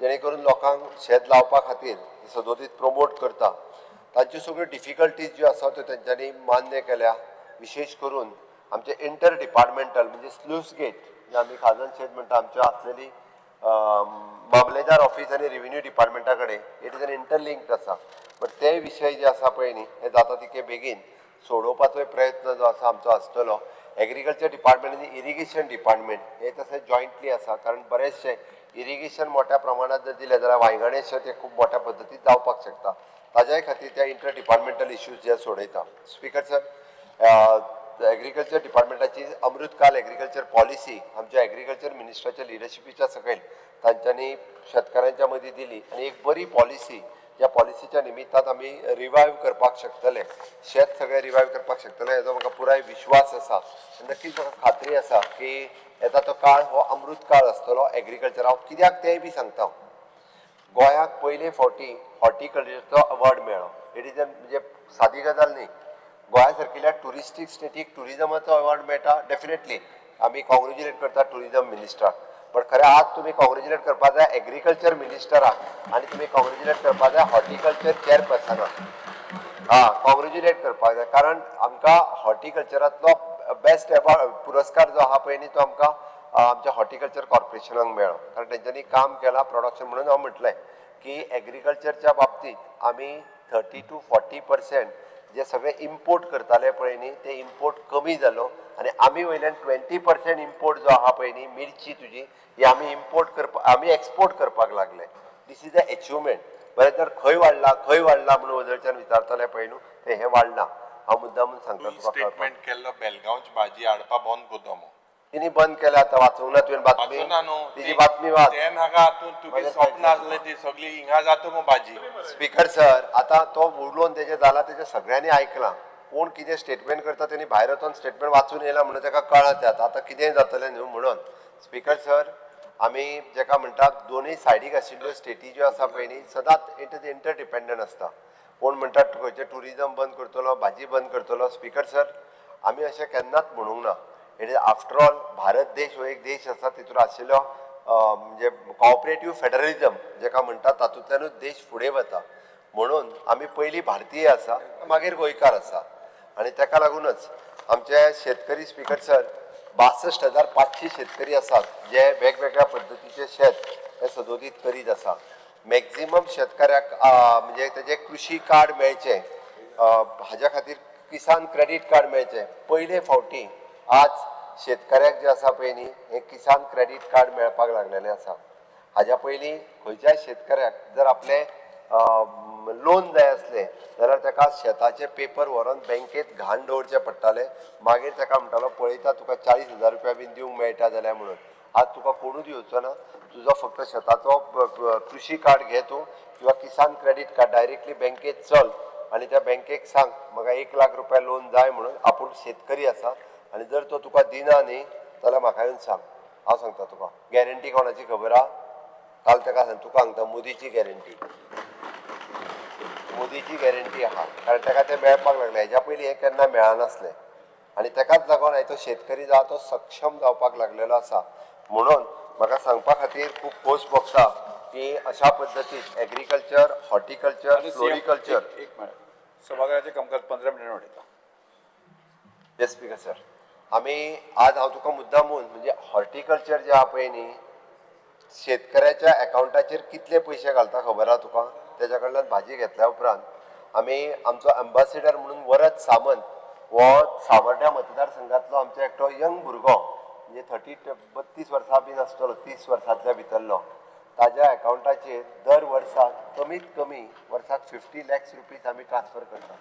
V: जेणे करून लोकांक शेत लावपा खातीर सदोदीत प्रमोट करता. तांच्यो सगळ्यो डिफिकल्टीज ज्यो आसा त्यो तेंच्यांनी मान्य केल्या. विशेश करून आमचे इंटर डिपार्टमेंटल म्हणजे स्लूस गेट जे आमी खाजन शेत म्हणटा, आमच्यो आसलेली मामलेदार ऑफीस आनी रेविन्यू डिपार्टमेंटा कडेन it is an interlinked आसा. बट ते विशय जे आसा पळय न्ही हे जाता तितके बेगीन सोडोवपाचोय प्रयत्न जो आसा आमचो आसतलो. एग्रीकल्चर डिपार्टमेंट आनी इरिगेशन डिपार्टमेंट हे तशें जॉयंटली आसा, कारण बरेचशे इरिगेशन मोठ्या प्रमाणात जर दिलें जाल्यार वांयगणे शेत हे खूब मोठ्या पद्दतीन जावपाक शकता. ताज्याय खातीर त्या इंटर डिपार्टमेंटल इश्यूज जे सोडयता. स्पीकर सर, एग्रीकल्चर डिपार्टमेंटाची अमृतकाल एग्रीकल्चर पॉलिसी आमच्या एग्रीकल्चर मिनिस्टराच्या लिडरशिपीच्या सकयल तांच्यांनी शेतकारांच्या मदीं दिली आनी एक बरी पॉलिसी, ज्या पॉलिसीच्या निमित्तान आमी रिवायव करपाक शकतले, शेत सगळें रिवायव करपाक शकतले हेजो म्हाका पुराय विश्वास आसा. नक्कीच म्हाका खात्री आसा की येता तो काळ हो अमृत काळ आसतलो एग्रीकल्चर. हांव कित्याक तेंय बी सांगता. गोंयाक पयले फावटी हॉर्टिकल्चरचो अवॉर्ड मेळ्ळो. It is म्हणजे सादी गजाल न्ही. गोंया सारकिल्या ट्युरिस्टीक स्टेटीक ट्युरिजमाचो अवॉर्ड मेळटा, डेफिनेटली आमी कॉंग्रेच्युलेट करता ट्युरिजम मिनिस्टराक, बट खरें आज तुमी कॉंग्रेच्युलेट करपा जाय एग्रीकल्चर मिनिस्टराक आनी तुमी कॉंग्रेच्युलेट करपा जाय हॉर्टिकल्चर चेअरपर्सनाक. हां, कॉंग्रेच्युलेट करपाक जाय, कारण आमकां हॉर्टिकल्चरांतलो बेस्ट एवॉर्ड पुरस्कार जो आहा पळय न्ही तो आमकां आमच्या हॉर्टिकल्चर कॉर्पोरेशनाक मेळ्ळो, कारण तेंच्यांनी काम केलां प्रोडक्शन. म्हणून हांव म्हटलें की एग्रीकल्चरच्या बाबतींत आमी 30 to 40% जे सगळे इम्पोर्ट करताले पळय न्ही ते इम्पोर्ट कमी जालो आनी आमी वयल्यान 20% इम्पोर्ट जो आहा पळय न्ही मिरची तुजी ही आमी इम्पोर्ट करपा आमी एक्सपोर्ट करपाक लागले. This is a achievement. बरें तर खंय वाडला खंय वाडला म्हणून वदळच्यान विचारताले पळय न्हू, ते हें वाडलां. हांव मुद्दामून सांगता तुका.
F: स्टेटमेंट केल्लो बेलगांवची भाजी हाडपा बंद करता म्हूण.
V: तिणी बंद केल्या, आतां वाचूंक ना तुवें बातमी? तिजी बातमी वाच.
F: ते नाका, तूं तुगे स्वप्न आसलें ती सगळी हिंगा जाता मगो भाजी.
V: स्पीकर सर, आतां तो उलोवन तेजें जालां तेजें सगळ्यांनी आयकलां. कोण कितें स्टेटमेंट करता तेणी भायर वचोन स्टेटमेंट वाचून येयला म्हणून तेका कळ्ळां तें आतां आतां कितेंय जातलें न्हू म्हणून. स्पीकर सर, आमी जेका म्हणटात दोनूय सायडीक आशिल्ल्यो स्टेटी ज्यो आसा पळय न्ही सदांच it is interdependent आसता. कोण म्हणटात खंयचें ट्युरिजम बंद करतलो, भाजी बंद करतलो. स्पीकर सर, आमी अशें केन्नाच म्हणूंक ना. It is after all Bharat देश हो एक देश आसा, तितून आशिल्लो म्हणजे कॉपरेटीव फेडरलिजम जेका म्हणटात तातूंतल्यानूच देश फुडें वता. म्हणून आमी पयलीं भारतीय आसा मागीर गोंयकार आसा आनी तेका लागूनच आमचे शेतकरी स्पीकर सर 62,500 शेतकरी आसात जे वेगवेगळ्या पद्दतीचे शेत हे सदोदीत करीत आसा. मॅक्झिमम शेतकऱ्याक म्हणजे तेजे कृशी कार्ड मेळचें हाज्या खातीर किसान क्रेडीट कार्ड मेळचें. पयले फावटी आज शेतकऱ्याक जे आसा पळय न्ही हें किसान क्रेडीट कार्ड मेळपाक लागलेलें आसा. हाज्या पयलीं खंयच्याय शेतकऱ्याक जर आपलें लोन जाय आसलें जाल्यार ताका शेताचे पेपर व्हरोन बँकेत घाण दवरचे पडटाले, मागीर ताका म्हणटालो पळयता तुका 40,000 रुपया बीन दिवंक मेळटा जाल्यार म्हणून. आज तुका कोणूच येवचो ना, तुजो फक्त शेताचो कृशी कार्ड घे तूं किंवा किसान क्रेडीट कार्ड डायरेक्टली बँकेत चल आनी त्या बँकेक सांग म्हाका 1 लाख रुपया लोन जाय म्हणून, आपूण शेतकरी आसा आनी जर तो तुका दिना न्ही जाल्यार म्हाका येवन सांग, हांव सांगता तुका. गॅरंटी कोणाची खबर आहा? काल ताका सांग, तुका सांगता मोदीची गॅरंटी, मोदीची गॅरंटी आहा, कारण ताका तें मेळपाक लागलें. हेज्या पयलीं हें केन्ना मेळनासलें आनी ताकाच लागून आयज तो शेतकरी जो आहा तो सक्षम जावपाक लागलेलो आसा. म्हणून म्हाका सांगपा खातीर खूब खोस भोगता की अशा पद्दतीन एग्रीकल्चर, हॉर्टिकल्चर, फ्लोरिकल्चर.
A: एक मिनट, सभाघराचें कामकाज 15 मिनटां वाडयता.
V: येस स्पीकर सर, आमी आज हांव तुका मुद्दामून म्हणजे हॉर्टिकल्चर जें आहा पळय न्ही शेतकऱ्याच्या एकावंटाचेर कितले पयशे घालता खबर आहा तुका? तेज्या कडल्यान भाजी घेतल्या उपरांत आमी आमचो एम्बासिडर म्हणून वरद सामंत हो सावर्ड्या मतदारसंघातलो आमचो एकटो यंग भुरगो म्हणजे 30-32 वर्सां बीन आसतलो, 30 वर्सांतल्या भितरलो, ताज्या एकावंटाचेर दर वर्साक कमीत कमी वर्साक 50 लॅक्स रुपीज आमी ट्रान्सफर करता.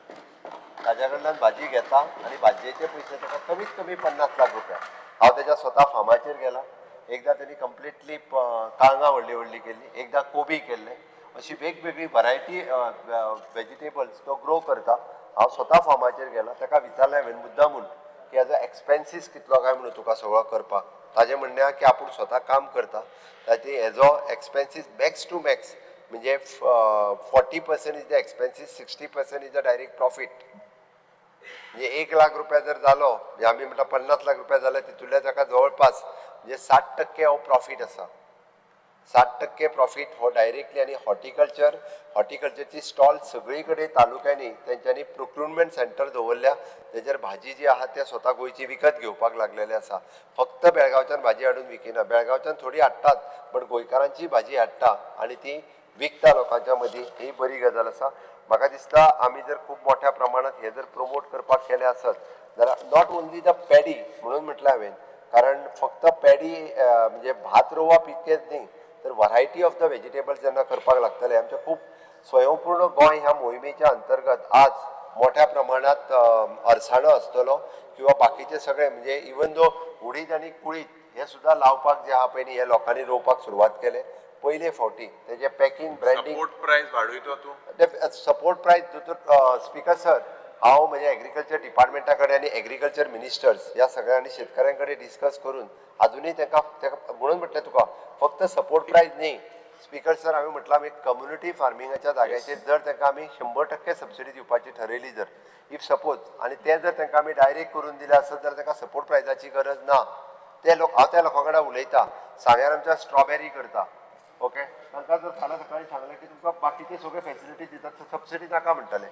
V: ताज्या कडल्यान भाजी घेता आनी भाजयेचे पयशे ताका कमीत कमी 50 लाख रुपया. हांव तेज्या स्वता फार्माचेर गेला, एकदां तेणी कंप्लिटली काळंगां व्हडली व्हडली केल्ली, एकदां कोबी केल्ले, अशी वेगवेगळी वरायटी वेजिटेबल्स तो ग्रो करता. हांव स्वता फार्माचेर गेला, ताका विचारलें हांवें मुद्दामून की हाजो एक्सपेन्सीस कितलो काय म्हणून तुका सगळो करपाक. ताजें म्हणणें आहा की आपूण स्वता काम करता, ताचे हेजो एक्सपेन्सीस मॅक्स टू मॅक्स म्हणजे 40% is the expenses, 60% is the direct profit. म्हणजे 1 लाख रुपया जर जालो म्हणजे आमी म्हणटा 50 लाख रुपया जाले तितूंतल्या ताका जवळपास म्हणजे 60% हो प्रॉफीट आसा. 60% प्रॉफीट हो डायरेक्टली. आनी हॉर्टिकल्चर, हॉर्टिकल्चरची स्टॉल सगळी कडेन तालुक्यांनी तेंच्यांनी प्रोक्युरमेंट सेंटर दवरल्या, तेजेर भाजी जी आहा ते स्वता गोंयची विकत घेवपाक लागलेले आसा. फक्त बेळगांवच्यान भाजी हाडून विकिना, बेळगांवच्यान थोडी हाडटात बट गोंयकारांची भाजी हाडटा आनी ती विकता लोकांच्या मदीं. ही बरी गजाल आसा. म्हाका दिसता आमी जर खूब मोठ्या प्रमाणांत हें जर प्रमोट करपाक केलें आसत जाल्यार not only the paddy म्हणून म्हटलें हांवें, कारण फक्त पॅडी म्हणजे भात रोवप इतकेंच न्ही तर व्हरायटी ऑफ the vegetables जेन्ना करपाक लागतले. आमचें खूब स्वयंपूर्ण गोंय ह्या मोहिमेच्या अंतर्गत आज मोठ्या प्रमाणांत अरसाणो आसतलो किंवा बाकीचे सगळे म्हणजे इवन दो उडीद आनी कुळीद हे सुद्दां लावपाक जे आहा पळय न्ही हे लोकांनी रोवपाक सुरवात केले पयले फावटी. तेजे पॅकिंग, ब्रँडींग,
F: सपोर्ट प्रायस वाडयतो तूं?
V: सपोर्ट प्रायस दोतोर स्पीकर सर, हांव म्हज्या एग्रीकल्चर डिपार्टमेंटा कडेन आनी एग्रीकल्चर मिनिस्टर्स ह्या सगळ्यांनी शेतकऱ्यां कडेन डिस्कस करून अजुनूय ताका म्हणून म्हटलें तुका फक्त सपोर्ट प्रायस न्ही, स्पीकर सर, हांवें म्हटलां आमी कम्युनिटी फार्मिंगाच्या जाग्याचेर जर तांकां आमी 100% सबसिडी दिवपाची ठरयली जर if suppose आनी तें जर तांकां आमी डायरेक्ट करून दिलें आसत जाल्यार तांकां सपोर्ट प्रायजाची गरज ना. ते लोक, हांव त्या लोकां कडेन उलयता, सांग्यार आमच्या स्ट्रॉबेरी करता, ओके, तांकां जर फाल्यां सकाळी सांगलें की तुमकां बाकीचे सगळे फॅसिलिटी दितात, सबसिडी नाका म्हणटले.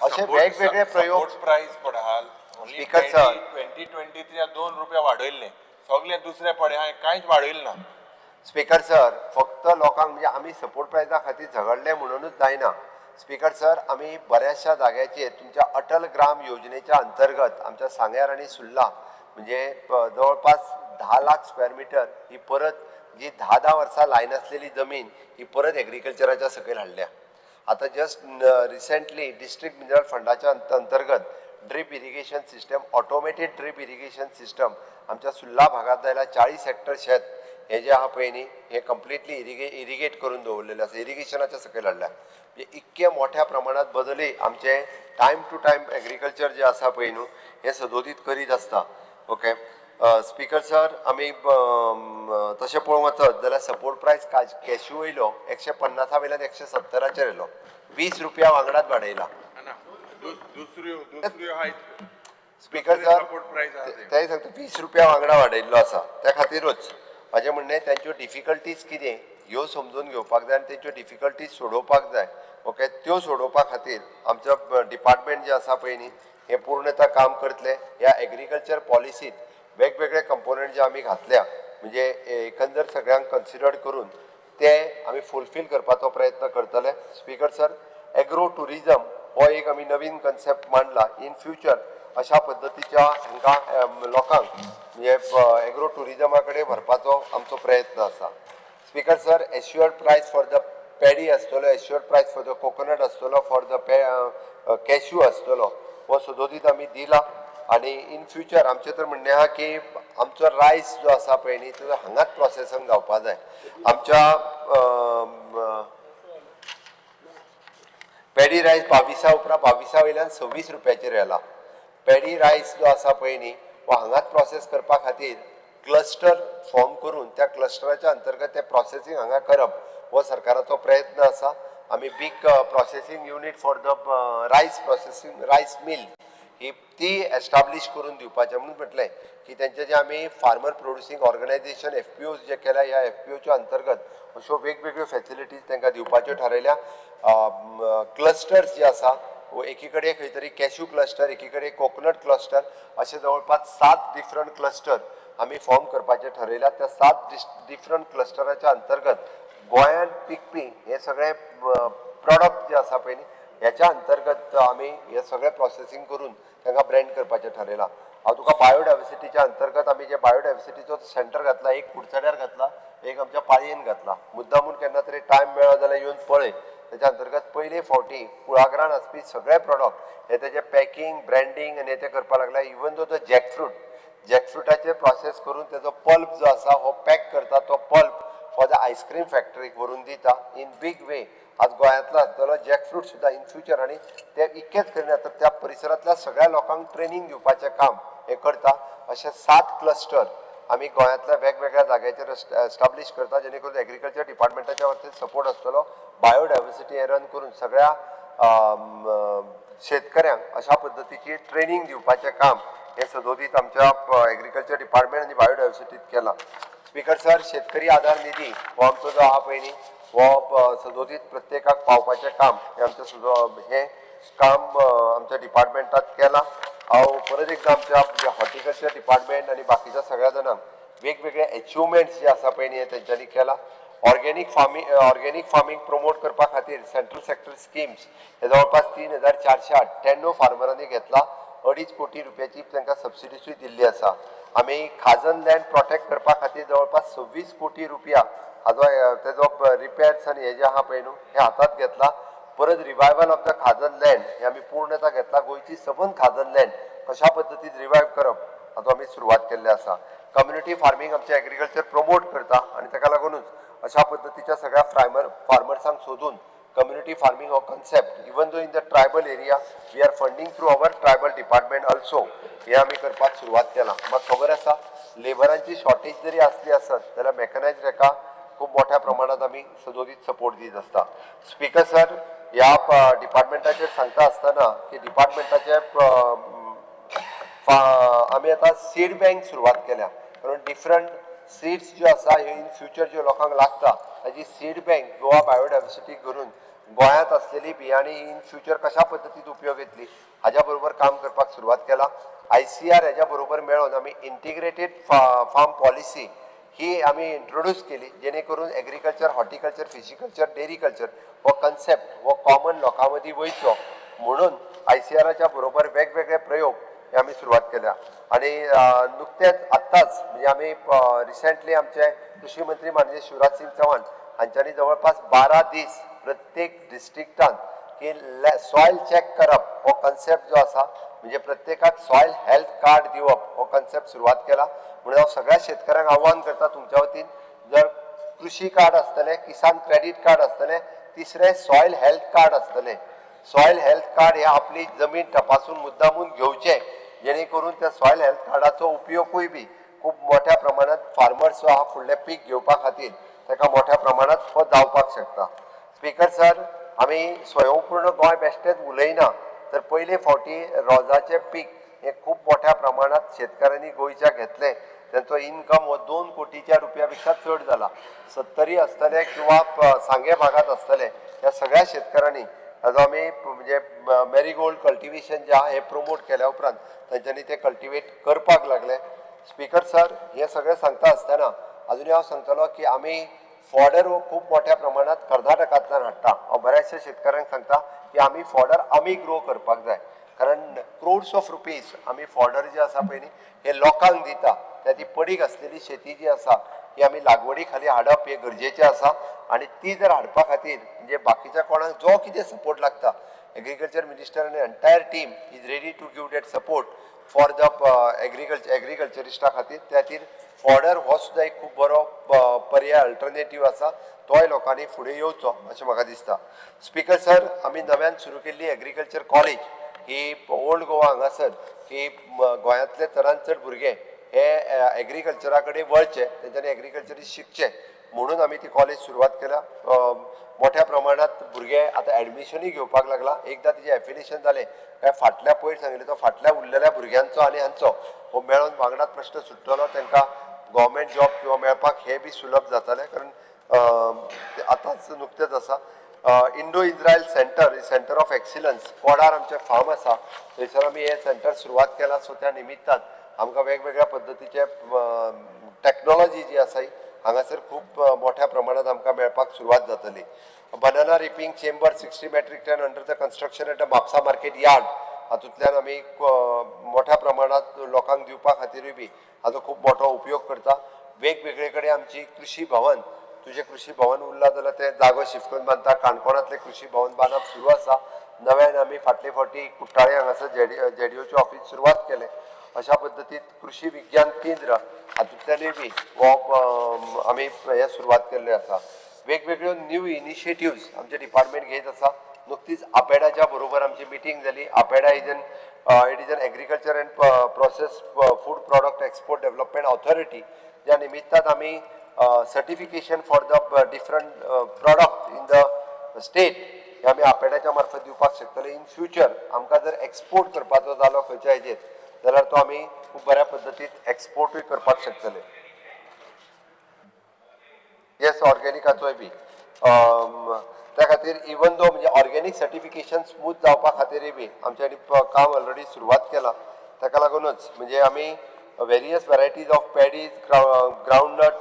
V: अशे वेगवेगळे प्रयोग.
F: प्रायस पडहाल
V: स्पीकर सर,
F: 2023 2 रुपया वाडयल्ले, सगळे दुसरे पडे हांवें कांयच वाडयलें ना.
V: स्पीकर सर, फक्त लोकांक म्हणजे आमी सपोर्ट प्रायजा खातीर झगडले म्हणूनच जायना. स्पीकर सर, आमी बऱ्याचशा जाग्याचेर तुमच्या अटल ग्राम योजनेच्या अंतर्गत आमच्या सांग्यार आनी सुर्ला म्हणजे जवळपास 10 लाख स्क्वेअर मिटर ही परत जी 10-10 वर्सां लायनासलेली जमीन ही परत एग्रीकल्चराच्या सकयल हाडल्या. आतां जस्ट रिसेंटली डिस्ट्रिक्ट मिनरल फंडाच्या अंतर्गत drip irrigation system, automated drip irrigation system आमच्या सुर्ला भागांत जाल्यार 40 हेक्टर शेत हे जे आहा पळय न्ही हे कंप्लिटली इरिगेट करून दवरलेलें आसा, इरिगेशनाच्या सकयल हाडल्या. म्हणजे इतके मोठ्या प्रमाणात बदलय आमचे टायम टू टायम एग्रीकल्चर जे आसा पळय न्हू हें सदोदीत करीत आसता. ओके स्पीकर सर, आमी तशें पळोवंक वचत जाल्यार सपोर्ट प्रायस कॅश्यू वयलो 150 वयल्यान 170 येयलो, 20 रुपया वांगडाच वाडयला. स्पीकर सर, ते सांगता 20 रुपया वांगडा वाडयल्लो आसा. त्या खातीरूच म्हाजें म्हणणें तांच्यो डिफिकल्टीज कितें ह्यो समजून घेवपाक जाय आनी तेंच्यो डिफिकल्टीज सोडोवपाक जाय. ओके, त्यो सोडोवपा खातीर आमचो डिपार्टमेंट जें आसा पळय न्ही हें पूर्णता काम करतलें. ह्या एग्रीकल्चर पॉलिसीत वेगवेगळे कंपोनंट जे आमी घातल्या म्हणजे एकंदर सगळ्यांक कन्सिडर करून ते आमी फुलफील करपाचो प्रयत्न करतले. स्पीकर सर, एग्रो ट्युरिजम हो एक आमी नवीन कन्सेप्ट मांडला. इन फ्युचर अशा पद्दतीच्या हांकां लोकांक म्हणजे एग्रो ट्युरिजमा कडेन व्हरपाचो आमचो प्रयत्न आसा. Speaker sir, assured price for the paddy आसतलो, assured price for the coconut आसतलो, फॉर the cashew आसतलो, हो सदोदीत आमी दिला. आनी इन फ्युचर आमचें तर म्हणणें आहा की आमचो रायस जो आसा पळय न्ही तो हांगाच प्रोसेसींग जावपा जाय. आमच्या पॅडी रायस 22 उपरांत 22 वयल्यान 26 रुपयाचेर येला. पॅडी रायस जो आसा पळय न्ही हो हांगाच प्रोसेस करपा खातीर क्लस्टर फॉर्म करून त्या क्लस्टराच्या अंतर्गत ते प्रोसेसींग हांगा करप हो सरकाराचो प्रयत्न आसा. आमी big processing unit for the rice processing rice mill ही ती एस्टाब्लीश करून दिवपाचें म्हणून म्हटलें की तेंचे जे आमी फार्मर प्रोड्युसींग ऑर्गनायझेशन FPOs जे केल्या ह्या FPOच्या अंतर्गत अश्यो वेगवेगळ्यो फॅसिलिटीज तांकां दिवपाच्यो थारायल्या. क्लस्टर्स जे आसा एकी कडेन खंय तरी कॅश्यू क्लस्टर, एकी कडेन कोकोनट क्लस्टर, अशे जवळपास 7 डिफरंट क्लस्टर आमी फॉर्म करपाचें ठरयल्या. त्या 7 डिफरंट क्लस्टराच्या अंतर्गत गोंयांत पिकपी हे सगळे प्रोडक्ट जे आसा पळय न्ही ह्याच्या अंतर्गत आमी हे सगळें प्रोसेसींग करून तांकां ब्रँड करपाचें ठरयलां. हांव तुका बायोडायवर्सिटीच्या अंतर्गत आमी जे बायोडायवर्सिटीचो सेंटर घातला, एक कुडचड्यार घातला, एक आमच्या पाळयेन घातला. मुद्दामून केन्ना तरी टायम मेळ्ळो जाल्यार येवन पळय. तेच्या अंतर्गत पयले फावटी कुळागरान आसपी सगळे प्रोडक्ट हे तेजे पॅकिंग, ब्रँडींग आनी ते करपाक लागला. इवन दो तो जॅकफ्रूट, जॅकफ्रुटाचे प्रोसेस करून तेजो पल्प जो आसा हो पॅक करता, तो pulp for the ice cream फॅक्टरीक व्हरून दिता इन बीग वे. आज गोंयांतलो आसतलो जॅकफ्रूट सुद्दां इन फ्युचर. आनी ते इतकेंच करिना तर त्या परिसरांतल्या सगळ्या लोकांक ट्रेनींग दिवपाचें काम हें करता. अशे 7 क्लस्टर आमी गोंयांतल्या वेगवेगळ्या जाग्याचेर एस्टाब्लीश करता, जेणे करून एग्रीकल्चर डिपार्टमेंटाच्या वतीन सपोर्ट आसतलो. बायोडायवर्सिटी हें रन करून सगळ्या शेतकऱ्यांक अशा पद्दतीची ट्रेनींग दिवपाचें काम हें सदोदीत आमच्या एग्रीकल्चर डिपार्टमेंट आनी बायोडायवर्सिटीत केलां. स्पीकर सर, शेतकरी आधार निधी हो आमचो जो आहा पळय न्ही हो सदोदीत प्रत्येकाक पावपाचें काम हें आमचें हें काम आमच्या डिपार्टमेंटात केलां. हांव परत एकदां आमच्या हॉर्टिकल्चर डिपार्टमेंट आनी बाकीच्या सगळ्या जाणांक वेगवेगळे एचिवमेंट्स जे आसा पळय न्ही हे तेंच्यांनी केलां. ऑर्गेनीक फार्मींग प्रमोट करपा खातीर सेंट्रल सेक्टर स्किम्स हे जवळपास 3498 फार्मरांनी घेतला. 2.5 कोटी रुपयाची तांकां सबसिडीसूय दिल्ली आसा. आमी खाजन लँड प्रोटेक्ट करपा खातीर जवळपास 26 कोटी रुपया हाजो तेजो रिपेर्स आनी हे जे आहा पळय न्हू हे हातात घेतला. परत रिवायवल ऑफ the खाजन लँड हे आमी पूर्णता घेतला. गोंयची सबंद खाजन लँड कशा पद्दतीन रिवायव करप हाचो आमी सुरवात केल्ली आसा. कम्युनिटी फार्मींग आमचें एग्रीकल्चर प्रमोट करता आनी ताका लागुनूच अशा पद्दतीच्या सगळ्या फार्मर्सांक सोदून कम्युनिटी फार्मींग हो concept even though in the tribal area we are funding through our tribal department also हे आमी करपाक सुरवात केला. म्हाका खबर आसा लेबरांची शॉर्टेज जरी आसली आसत जाल्यार मॅकनायज हेका खूब मोठ्या प्रमाणात आमी आमी सदोदीत सपोर्ट दीत आसता. स्पीकर सर, ह्या डिपार्टमेंटाचेर सांगता आसतना की डिपार्टमेंटाचे आमी आतां सीड बँक सुरवात केल्या, कारण डिफरंट सीड्स ज्यो आसा ह्यो इन फ्युचर ज्यो लोकांक लागता ताची सीड बँक गोवा बायोडायवर्सिटी करून गोंयांत आसलेली बियाणी इन फ्युचर कशा पद्दतीन उपयोग येतली हाज्या बरोबर काम करपाक सुरवात केला. ICR हेज्या बरोबर मेळोन आमी इंटिग्रेटेड फार्म पॉलिसी ही आमी इंट्रोड्यूस केली, जेणे करून एग्रीकल्चर, हॉर्टिकल्चर, फिशिकल्चर, डेरीकल्चर हो कन्सेप्ट हो कॉमन लोकां मदीं वयचो म्हणून ICRच्या बरोबर वेगवेगळे प्रयोग हे आमी सुरवात केल्या. आनी नुकतेंच आत्ताच म्हणजे आमी रिसेंटली आमचे कृषी मंत्री माननीय शिवराज सिंग चौहान हांच्यांनी जवळपास 12 दीस प्रत्येक डिस्ट्रिक्टान की सॉयल चॅक करप हो कन्सेप्ट जो आसा, म्हणजे प्रत्येकाक सॉयल हेल्थ कार्ड दिवप हो कन्सेप्ट सुरवात केला. म्हणून हांव सगळ्या शेतकऱ्यांक आव्हान करता तुमच्या वतीन, जर कृषी कार्ड आसतलें, किसान क्रेडीट कार्ड आसतलें, तिसरें सॉयल हेल्थ कार्ड आसतलें. सॉयल हेल्थ कार्ड हे आपली जमीन तपासून मुद्दामून घेवचें, जेणे करून त्या सॉयल हेल्थ कार्डाचो उपयोगूय बी खूब मोठ्या प्रमाणात फार्मर्स जो आहा फुडलें पीक घेवपा खातीर ताका मोठ्या प्रमाणात हो जावपाक शकता. स्पीकर सर, आमी स्वयंपूर्ण गोंय बेश्टेंच उलयना, तर पयले फावटी रोजाचें पीक हें खूब मोठ्या प्रमाणात शेतकारांनी गोंयच्या घेतलें. तेंचो इनकम हो 2 कोटीच्या रुपया पेक्षा चड जाला. सत्तरी आसतले किंवा सांगे भागांत आसतले ह्या सगळ्या शेतकारांनी ताजो आमी म्हणजे मॅरीगोल्ड कल्टिवेशन जें आहा हें प्रोमोट केल्या उपरांत तेंच्यांनी तें कल्टिवेट करपाक लागले. स्पीकर सर, हें सगळें सांगता आसतना अजुनूय हांव सांगतलो की आमी फॉडर हो खूब मोठ्या प्रमाणात कर्नाटकांतल्यान हाडटा. हांव बऱ्याचशा शेतकारांक सांगता की आमी फॉडर आमी ग्रो करपाक जाय, कारण क्रोड्स ऑफ रुपीज आमी फॉडर जे आसा पळय न्ही हे लोकांक दिता. त्या ती पडीक आसलेली शेती जी आसा ही आमी लागवडी खाली हाडप हें गरजेचें आसा. आनी ती जर हाडपा खातीर म्हणजे बाकीच्या कोणाक जो कितें सपोर्ट लागता, एग्रीकल्चर मिनिस्टर आनी entire team is ready to give that support for the एग्रीकल्चरिस्टा खातीर. त्या खातीर फॉडर हो सुद्दां एक खूब बरो पर्याय अल्टरनेटीव आसा, तोय लोकांनी फुडें येवचो अशें म्हाका दिसता. स्पीकर सर, आमी नव्यान सुरू केल्ली एग्रीकल्चर कॉलेज ही ओल्ड गोवा हांगासर की गोंयांतले चडांत चड भुरगे हे एग्रीकल्चरा कडेन वळचे, तेंच्यांनी एग्रीकल्चर शिकचें म्हणून आमी ती कॉलेज सुरवात केल्या. मोठ्या प्रमाणात भुरगे आतां एडमिशनूय घेवपाक लागला. एकदां तिजें एफिलिएशन जालें काय फाटल्या पयर सांगिल्लें तो फाटल्या उरलेल्या भुरग्यांचो आनी हांचो हो मेळोन वांगडात प्रश्न सुट्टलो, तांकां गव्हर्मेंट जॉब किंवा मेळपाक हें बी सुलभ जातलें, कारण आतांच नुकतेंच आसा. Indo Israel centre, centre of excellence Kodar आमचें फार्म आसा, थंयसर आमी हें सेंटर सुरवात केलां. सो त्या निमित्तान आमकां वेगवेगळ्या पद्दतीचे टॅक्नोलॉजी जी आसा हांगासर खूब मोठ्या प्रमाणात आमकां मेळपाक सुरवात जातली. Banana reaping chamber 60 metric ton under the construction at the Mapusa market yard, हातूंतल्यान आमी मोठ्या प्रमाणात लोकांक दिवपा खातीरूय बी हाचो खूब मोठो उपयोग करता. वेगवेगळे कडेन आमची कृषी भवन, तुजें कृषी भवन उरलां जाल्यार तें जागो शिफ्ट करून बांदता. काणकोणांतलें कृषी भवन बांदप सुरू आसा. नव्यान आमी फाटले फावटी कुट्टाळे हांगासर जेडीओचें ऑफीस सुरवात केलें. अशा पद्दतीन कृषी विज्ञान केंद्र हातूंतल्यानूय बी हो आमी हें सुरवात केल्लें आसा. वेगवेगळ्यो न्यू इनिशिएटिव्ज आमचें डिपार्टमेंट घेत आसा. नुकतीच आपेडाच्या बरोबर आमची मिटींग जाली. APEDA is an it is an agriculture and process food product export development authority, ज्या निमित्तान आमी certification for the different product in the state हे आमी आपेडाच्या मार्फत दिवपाक शकतले. इन फ्युचर आमकां जर एक्सपोर्ट करपाचो जालो खंयच्या हेजेर जाल्यार तो आमी खूब बऱ्या पद्दतीन एक्सपोर्टूय करपाक शकतले. येस, ऑर्गेनिकाचोय बी त्या खातीर इवन दो म्हणजे ऑर्गेनीक सर्टिफिकेशन स्मूथ जावपा खातीरय बी आमच्यांनी काम ऑलरेडी सुरवात केलां. ताका लागूनच म्हणजे आमी various varieties of paddies, groundnut,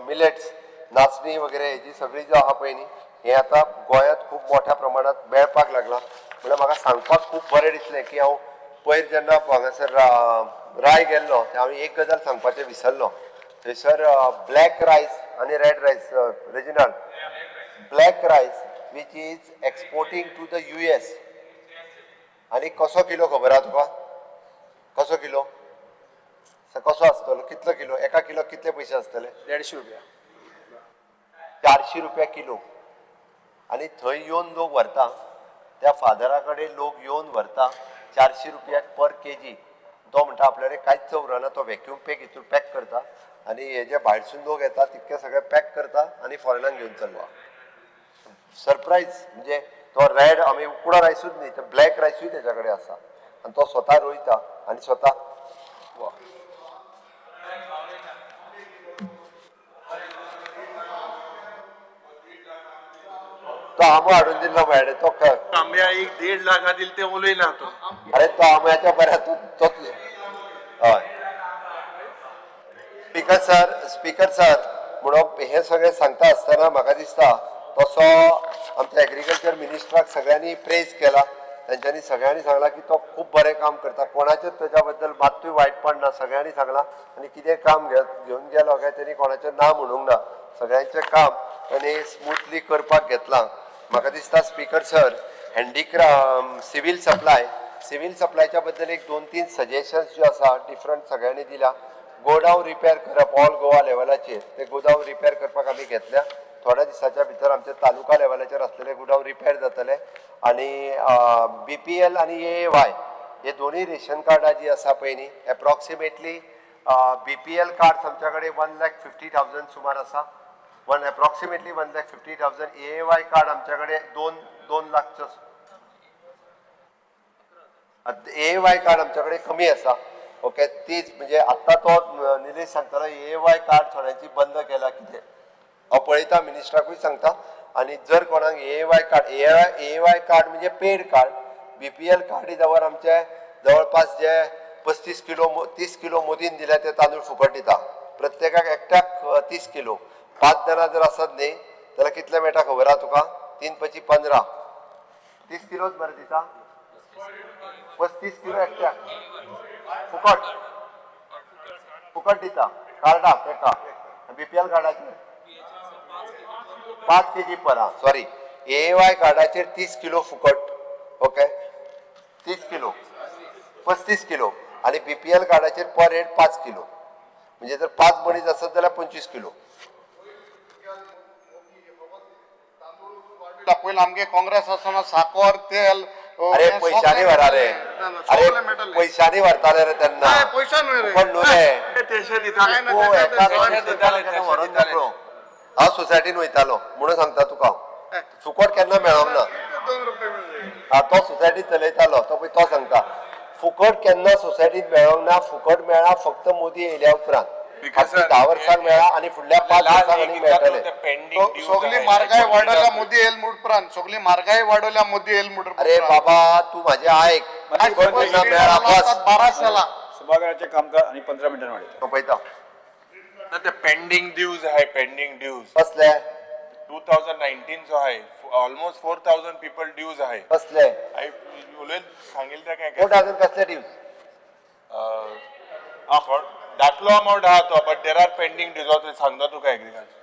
V: millets, नाचणी वगैरे हेजी सगळी जी आहा पळय न्ही हें आतां गोंयांत खूब मोठ्या प्रमाणात मेळपाक लागलां. म्हणल्यार म्हाका सांगपाक खूब बरें दिसलें की हांव पयर जेन्ना हांगासर राय गेल्लो तेन्ना हांवें एक गजाल सांगपाचें विसरलो. थंयसर ब्लॅक रायस आनी red rice, Reginald, black rice which is exporting to the US. आनी कसो किलो खबर आहा तुका? कसो किलो कसो आसतलो? कितलो किलो? एका किलो कितले पयशे आसतले?
A: 150 रुपया.
V: 400 रुपया किलो. आनी थंय येवन लोक व्हरता, त्या फादरा कडेन लोक येवन व्हरता 400 रुपया पर केजी. तो म्हणटा आपल्या कडेन कांयच उरना, तो व्हॅक्यूम पॅक हितून पॅक करता आनी हे जे भायरसून लोक येता तितके सगळे पॅक करता आनी फॉरेनाक घेवन चल्ला. सरप्रायज म्हणजे तो रेड आमी उकडो रायसूच न्ही, तर ब्लॅक रायसूय तेच्या कडेन आसा आनी तो स्वता रोयता आनी स्वता. तो आंबो हाडून दिल्लो मेळ्ळे तो
F: आंब्या 1.5 लाखा दिल ते उलयना तो.
V: अरे तो आंब्याच्या बऱ्या तूं तो. हय स्पीकर सर, स्पीकर सर म्हणून हे सगळें सांगता आसतना म्हाका दिसता तसो आमच्या एग्रीकल्चर मिनिस्टराक सगळ्यांनी प्रेज केला. तेंच्यांनी सगळ्यांनी सांगलां की तो खूब बरें काम करता, कोणाचेच तेच्या बद्दल मात्तूय वायटपण ना, सगळ्यांनी सांगलां. आनी कितें काम घेवन गेलो काय तेणी कोणाचें ना म्हणूंक ना, सगळ्यांचें काम ताणें स्मुथली करपाक घेतलां. म्हाका दिसता speaker sir, handicraft civil supply, civil सप्लायच्या बद्दल एक 2-3 सजेशन्स ज्यो आसा डिफरंट सगळ्यांनी दिल्या. गोडावन रिपेर करप ऑल गोवा लेवलाचेर, ते गोडावन रिपेर करपाक आमी घेतल्या. थोड्या दिसाच्या भितर आमच्या तालुका लेवलाचेर आसलेले गुदांव रिपेर जातले. आनी BPL आनी AAY हे दोनूय रेशन कार्डां जी आसा पळय न्ही, एप्रोक्सिमेटली BPL cards आमच्या कडेन 1,50,000 सुमार आसा, एप्रोक्सिमेटली 1,50,000. AAY card आमच्या कडेन 2 लाखचो, AAY card आमच्या कडेन कमी आसा. ओके, तीच म्हणजे आत्तां तो निलेश सांगतालो AAY card थोड्यांची बंद केला कितें, हांव पळयता, मिनिस्टराकूय सांगता. आनी जर कोणाक AAY card, AAY card म्हणजे paid card, BPL card is our आमचे जवळपास जे 35 किलो 30 किलो मोदीन दिल्या ते तांदूळ फुकट दिता प्रत्येकाक, एकट्याक 30 किलो. 5 जाणां जर आसत न्ही जाल्यार कितले मेळटा खबर आहा तुका? 3 × 5 15, 30 किलोच मरे दिता, 35 किलो एकट्याक फुकट फुकट दिता कार्डाक एका BPL कार्डाचेर 5 kg पर, सॉरी AAY कार्डाचेर 30 किलो फुकट. Okay, 30 kilo 35 kilo. आनी BPL कार्डाचेर पर हेड 5 किलो, म्हणजे जर 5 मनीस आसत जाल्यार 25 किलो.
E: पयलीं आमगे काँग्रेस आसतना साकर तेल
V: अरे पैशांनी व्हरा रे, अरे पैशांनी व्हरताले रे तेन्ना, फुकट न्हू रे. व्हरोन मेकळो. हांव सोसायटीन वयतालो म्हणून सांगता तुका, फुकट केन्ना मेळोंक ना. हा, तो सोसायटी चलयतालो तो पळय, तो सांगता फुकट केन्ना सोसायटीत मेळोंक ना, फुकट मेळ्ळा फक्त मोदी येयल्या उपरांत. 10 वर्सांक मेळ्ळा आनी फुडल्या 5 वर्सांक आनी मेळटले.
E: सगळी म्हारगाय वाडयल्या मोदी येयल उपरांत, सगळी म्हारगाय वाडयल्या मोदी येयल उपरांत.
V: अरे बाबा तूं म्हाजें आयक, मेळ्ळा बस.
E: 12 सालां
A: सभाघराचें कामकाज आनी 15 मिनटां वाडयता
V: पळयता.
F: ते पेंडींग ड्यूज आहे, पेंडींग ड्यूज
V: कसले?
F: 2019 जो आहे, ऑलमोस्ट 4,000 पीपल ड्यूज आहे.
V: कसले?
F: उलयत सांगेल त्या काय
V: 4,000 कसले ड्यूज?
F: दाखलो अमावंट आहा तो, but there are pending dues सांगता तुका एग्रीकल्चर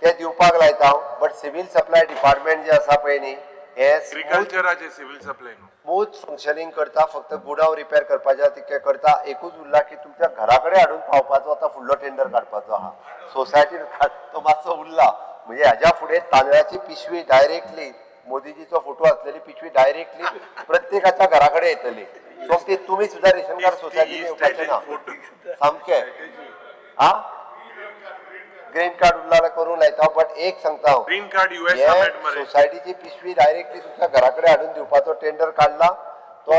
V: ते दिवपाक लायता. बट सिव्हिल सप्लाय डिपार्टमेंट जे आसा पळय न्ही, हे
F: एग्रीकल्चराचे सिव्हिल सप्लाय
V: स्मूथ फंक्शनिंग करता. फक्त गुडाव रिपेर करपाचे तितकें करता. एकूच उरला की तुमच्या घरा कडेन हाडून पावपाचो आतां फुडलो टेंडर काडपाचो आहा सोसायटीन, तो मातसो उरला. म्हणजे हाज्या फुडें तांदळाची पिशवी डायरेक्टली, मोदीजीचो फोटो आसलेली पिशवी डायरेक्टली प्रत्येकाच्या घरा कडेन येतली. सो ती तुमी सुद्दां रेशन कार्ड सोसायटीन येवपाचें ना सामकें. हा, ग्रीन कार्ड उरला जाल्यार करूंक लायता. बट एक सांगता हांव,
F: ग्रीन कार्ड US
V: सोसायटीची पिशवी डायरेक्टली तुमच्या घरा कडेन हाडून दिवपाचो टेंडर काडला तो.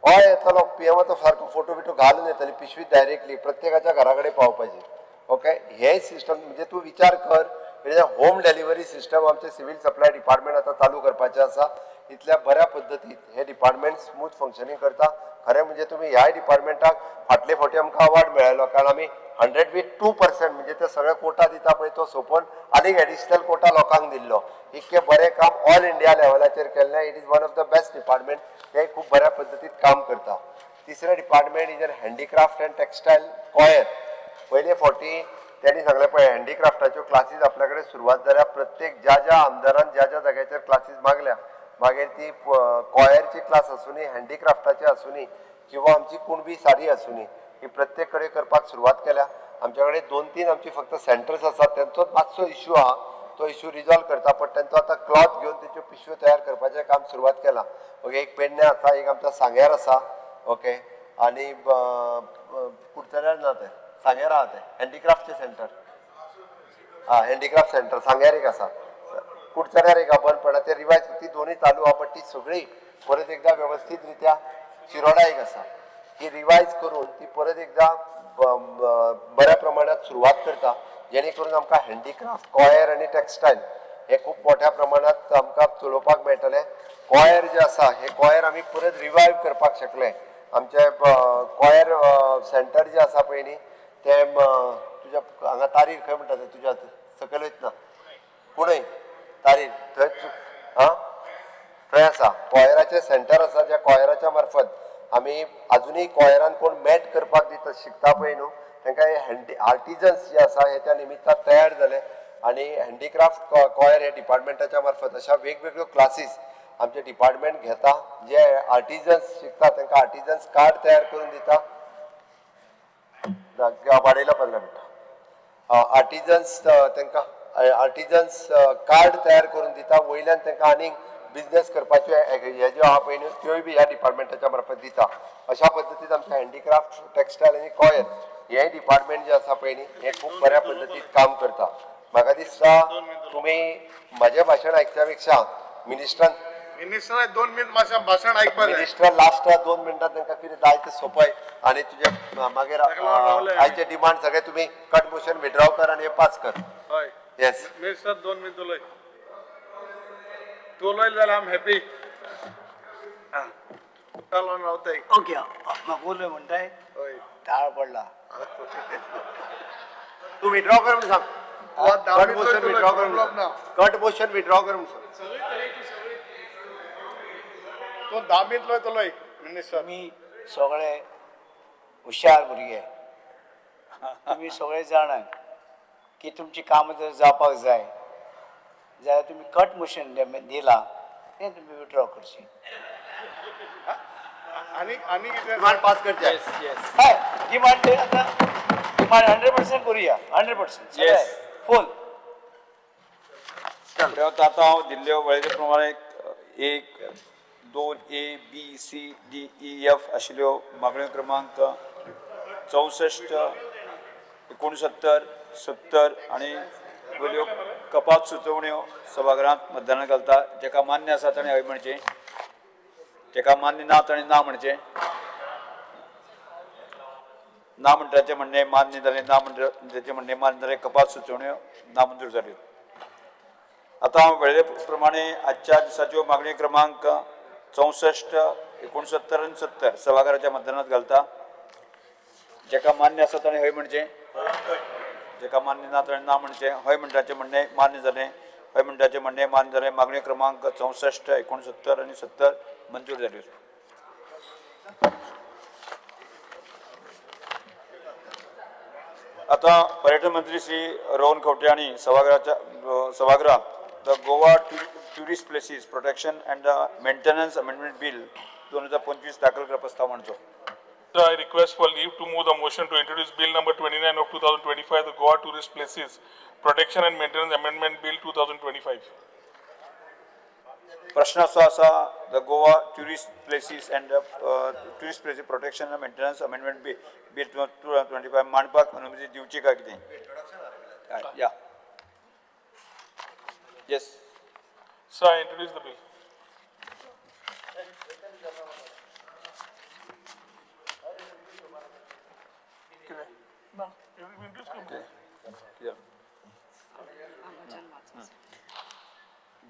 V: हय येतलो, पीएमाचो सारको फोटो बिटो घालून येतली पिशवी डायरेक्टली प्रत्येकाच्या घरा कडेन पावपाची. ओके, हे सिस्टम म्हणजे तूं विचार कर, म्हणजे होम डिलिव्हरी सिस्टम आमचे सिव्हिल सप्लाय डिपार्टमेंट आतां चालू करपाचें आसा. इतल्या बऱ्या पद्दतीन हे डिपार्टमेंट स्मूथ फंक्शनींग करता. खरें म्हणजे तुमी ह्याय डिपार्टमेंटाक फाटले फावटी आमकां अवॉर्ड मेळ्ळो, कारण आमी 102% म्हणजे ते सगळे कोटा दिता पळय तो सोंपोवन आनीक एडिशनल कोटा लोकांक दिल्लो. इतकें बरें काम ऑल इंडिया लेवलाचेर केल्लें. It is one of the best department. ते खूब बऱ्या पद्दतीन काम करता. तिसरें department is an handicraft and textile coir. पयले फावटी त्यांनी सांगलें पळय हँडीक्राफ्टाच्यो क्लासीस आपल्या कडेन सुरवात जाल्या. प्रत्येक ज्या ज्या आमदारान ज्या ज्या जाग्याचेर क्लासीस मागल्या, मागीर ती कॉयरची क्लास आसूनी, हँडीक्राफ्टाची आसूनी, किंवा आमची कुणबी साडी आसूनी, ही प्रत्येक कडेन करपाक सुरवात केल्या. आमच्या कडेन 2-3 आमची फक्त सेंटर्स आसात, तेंचोच मातसो इश्यू आहा, तो इश्यू रिजॉल्व करता. पण तेंचो आतां क्लॉथ घेवन तेच्यो पिशव्यो तयार करपाचें काम सुरवात केलां. ओके, एक पेडण्यां आसा, एक आमच्या सांग्यार आसा. ओके, आनी कुडचड्यार ना तें, सांग्यार आहा तें हँडीक्राफ्टचें सेंटर. आं, हँडीक्राफ्ट सेंटर सांग्यार एक आसा, कुडचड्यार एक बंद पडला, ते रिवायज ती दोनूय चालू आहा, बट ती सगळी परत एकदा व्यवस्थीत रित्या शिरोडा एक आसा ती रिवायज करून ती परत एकदा बऱ्या प्रमाणात सुरवात करता, जेणे करून आमकां हँडीक्राफ्ट, कॉयर आनी टेक्सटायल हे खूब मोठ्या प्रमाणात आमकां चलोवपाक मेळटलें. कॉयर जे आसा हे कॉयर आमी परत रिवायव करपाक शकले. आमचे कॉयर सेंटर जे आसा पळय न्ही तें तुज्या हांगा तारीर खंय म्हणटा तें तुज्या सकयल वयतना कुणय तारीर थंय आं थंय आसा कॉयराचें सेंटर आसा, ज्या कॉयराच्या मार्फत आमी आजुनूय कॉयरान कोण मॅट करपाक दिता शिकता पळय न्हू तांकां हे आर्टिजन्स जे आसा हे त्या निमित्तान तयार जाले आनी हँडीक्राफ्ट कॉयर हे डिपार्टमेंटाच्या मार्फत अशा वेगवेगळ्यो क्लासीस आमचे डिपार्टमेंट घेता. जे आर्टिजन्स शिकता तांकां आर्टिजन्स कार्ड तयार करून दिता. वाडयला 15 मिनटां. आर्टिजन्स तांकां आर्टिजन्स कार्ड तयार करून दिता, वयल्यान तांकां आनीक बिजनेस करपाच्यो हे ज्यो आहा पळय न्हू त्योय बी ह्या डिपार्टमेंटाच्या मार्फत दिता. अशा पद्दतीन आमचें हँडीक्राफ्ट, टेक्सटायल आनी कॉयर हें डिपार्टमेंट जें आसा पळय न्ही हें खूब बऱ्या पद्दतीन काम करता. म्हाका दिसता तुमी म्हजें भाशण आयकच्या पेक्षा मिनिस्टरान
E: मिनिस्टर 2 मिनट मातशें भाशण आयकपाक जाय.
V: मिनिस्टर लास्ट 2 मिनटां तांकां कितें जाय तें सोंपय आनी तुजे मागीर आयचे डिमांड सगळे तुमी कट मोशन विड्रॉ कर आनी हे पास कर.
E: हय,
V: येस
E: मिनिस्टर 2 मिनट उलय, तूं उलयलें जाल्यार आम हॅपी. रावताय.
Q: ओके, म्हाका उलय म्हणटाय, ताळ पडला.
V: तूं विड्रॉ कर म्हणून सांग. कट मोशन विड्रॉ कर म्हणून, कट मोशन विड्रॉ कर म्हणून सांग.
E: तूं 10 मिनट उलय मिनिस्टर.
Q: तुमी सगळे हुशार भुरगे, तुमी सगळे जाणात की तुमची कामां जर जावपाक जाय जाल्यार तुमी कट मोशन दिलां तें तुमी विड्रॉ करचें.
E: आनी आनी कितें
V: डिमांड पास करचें.
Q: हय, डिमांड आतां डिमांड 100% करुया, 100% फूल.
A: आतां हांव दिल्ल्यो वळेरे प्रमाणे 1 2 A B C D E F आशिल्ल्यो मागण्यो क्रमांक 64, 69, 70 आनी वयल्यो कपात सुचोवण्यो सभाघरांत मतदानाक घालता. जेका मान्य आसा ताणें हय म्हणचें, जेका मान्य ना ताणें ना म्हणचें. ना म्हणटाचें म्हणणें मान्य जालें, ना म्हणटाचें म्हणणें मान्य जालें, कपात सुचोवण्यो नामंजूर जाल्यो. आतां हांव वेळे प्रमाणे आजच्या दिसाच्यो मागण्यो क्रमांक 64, 69 आनी 70 सभाघराच्या मतदानात घालता. जेका मान्य आसा ताणें हय म्हणचें, जेका मान्य ना ताणें ना म्हणचें. हय म्हणटाचें म्हणणें मान्य जालें, हय म्हणटाचें म्हणणें मान्य जालें. मागण्यो क्रमांक 64, 69 आनी 70 मंजूर जाल्यो. आतां पर्यटन मंत्री श्री रोहन खंवटे हांणी सभागृहांत the Goa tourist places protection and maintenance amendment bill 2025 दाखल करपाक प्रस्ताव मांडचो.
G: I request for leave to move the motion to introduce Bill number 29 of 2025, the Goa Tourist Places Protection and Maintenance Amendment Bill 2025.
A: प्रश्न असो आसा, the Goa Tourist Places and Tourist Places Protection and Maintenance Amendment Bill 2025 मांडपाक अनुमती दिवची काय कितें? या, yes
G: sir, I introduce the bill.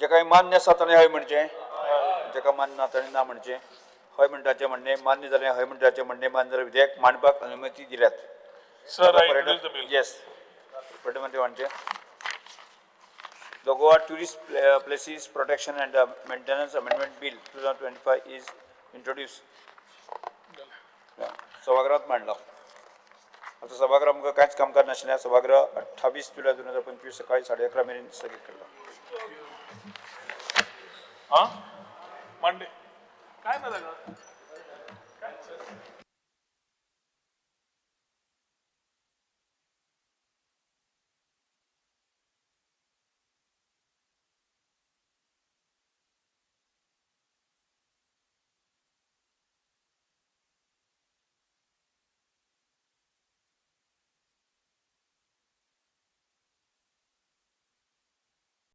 A: जेका मान्य आसा ताणें हय म्हणचें, जेका मान्य ना ताणें ना म्हणचें. हय म्हणटाचें म्हणणें मान्य जालें, हय म्हणटाचें म्हणणें मान्य जालें. विधेयक मांडपाक अनुमती दिल्यात.
G: Sir, I introduce the bill.
A: Yes, पर्यटन मंत्री म्हणचें. The Goa Tourist Places Protection and Maintenance Amendment Bill 2025 is introduced. सभागृहात मांडला. आतां सभागृह आमकां कांयच कामकाज नाशिल्लें. सभागृह 28 जुलय 2025 सकाळी 11:30 मेरेन स्थगीत केला.
G: हां, मांडे काय ना जागा.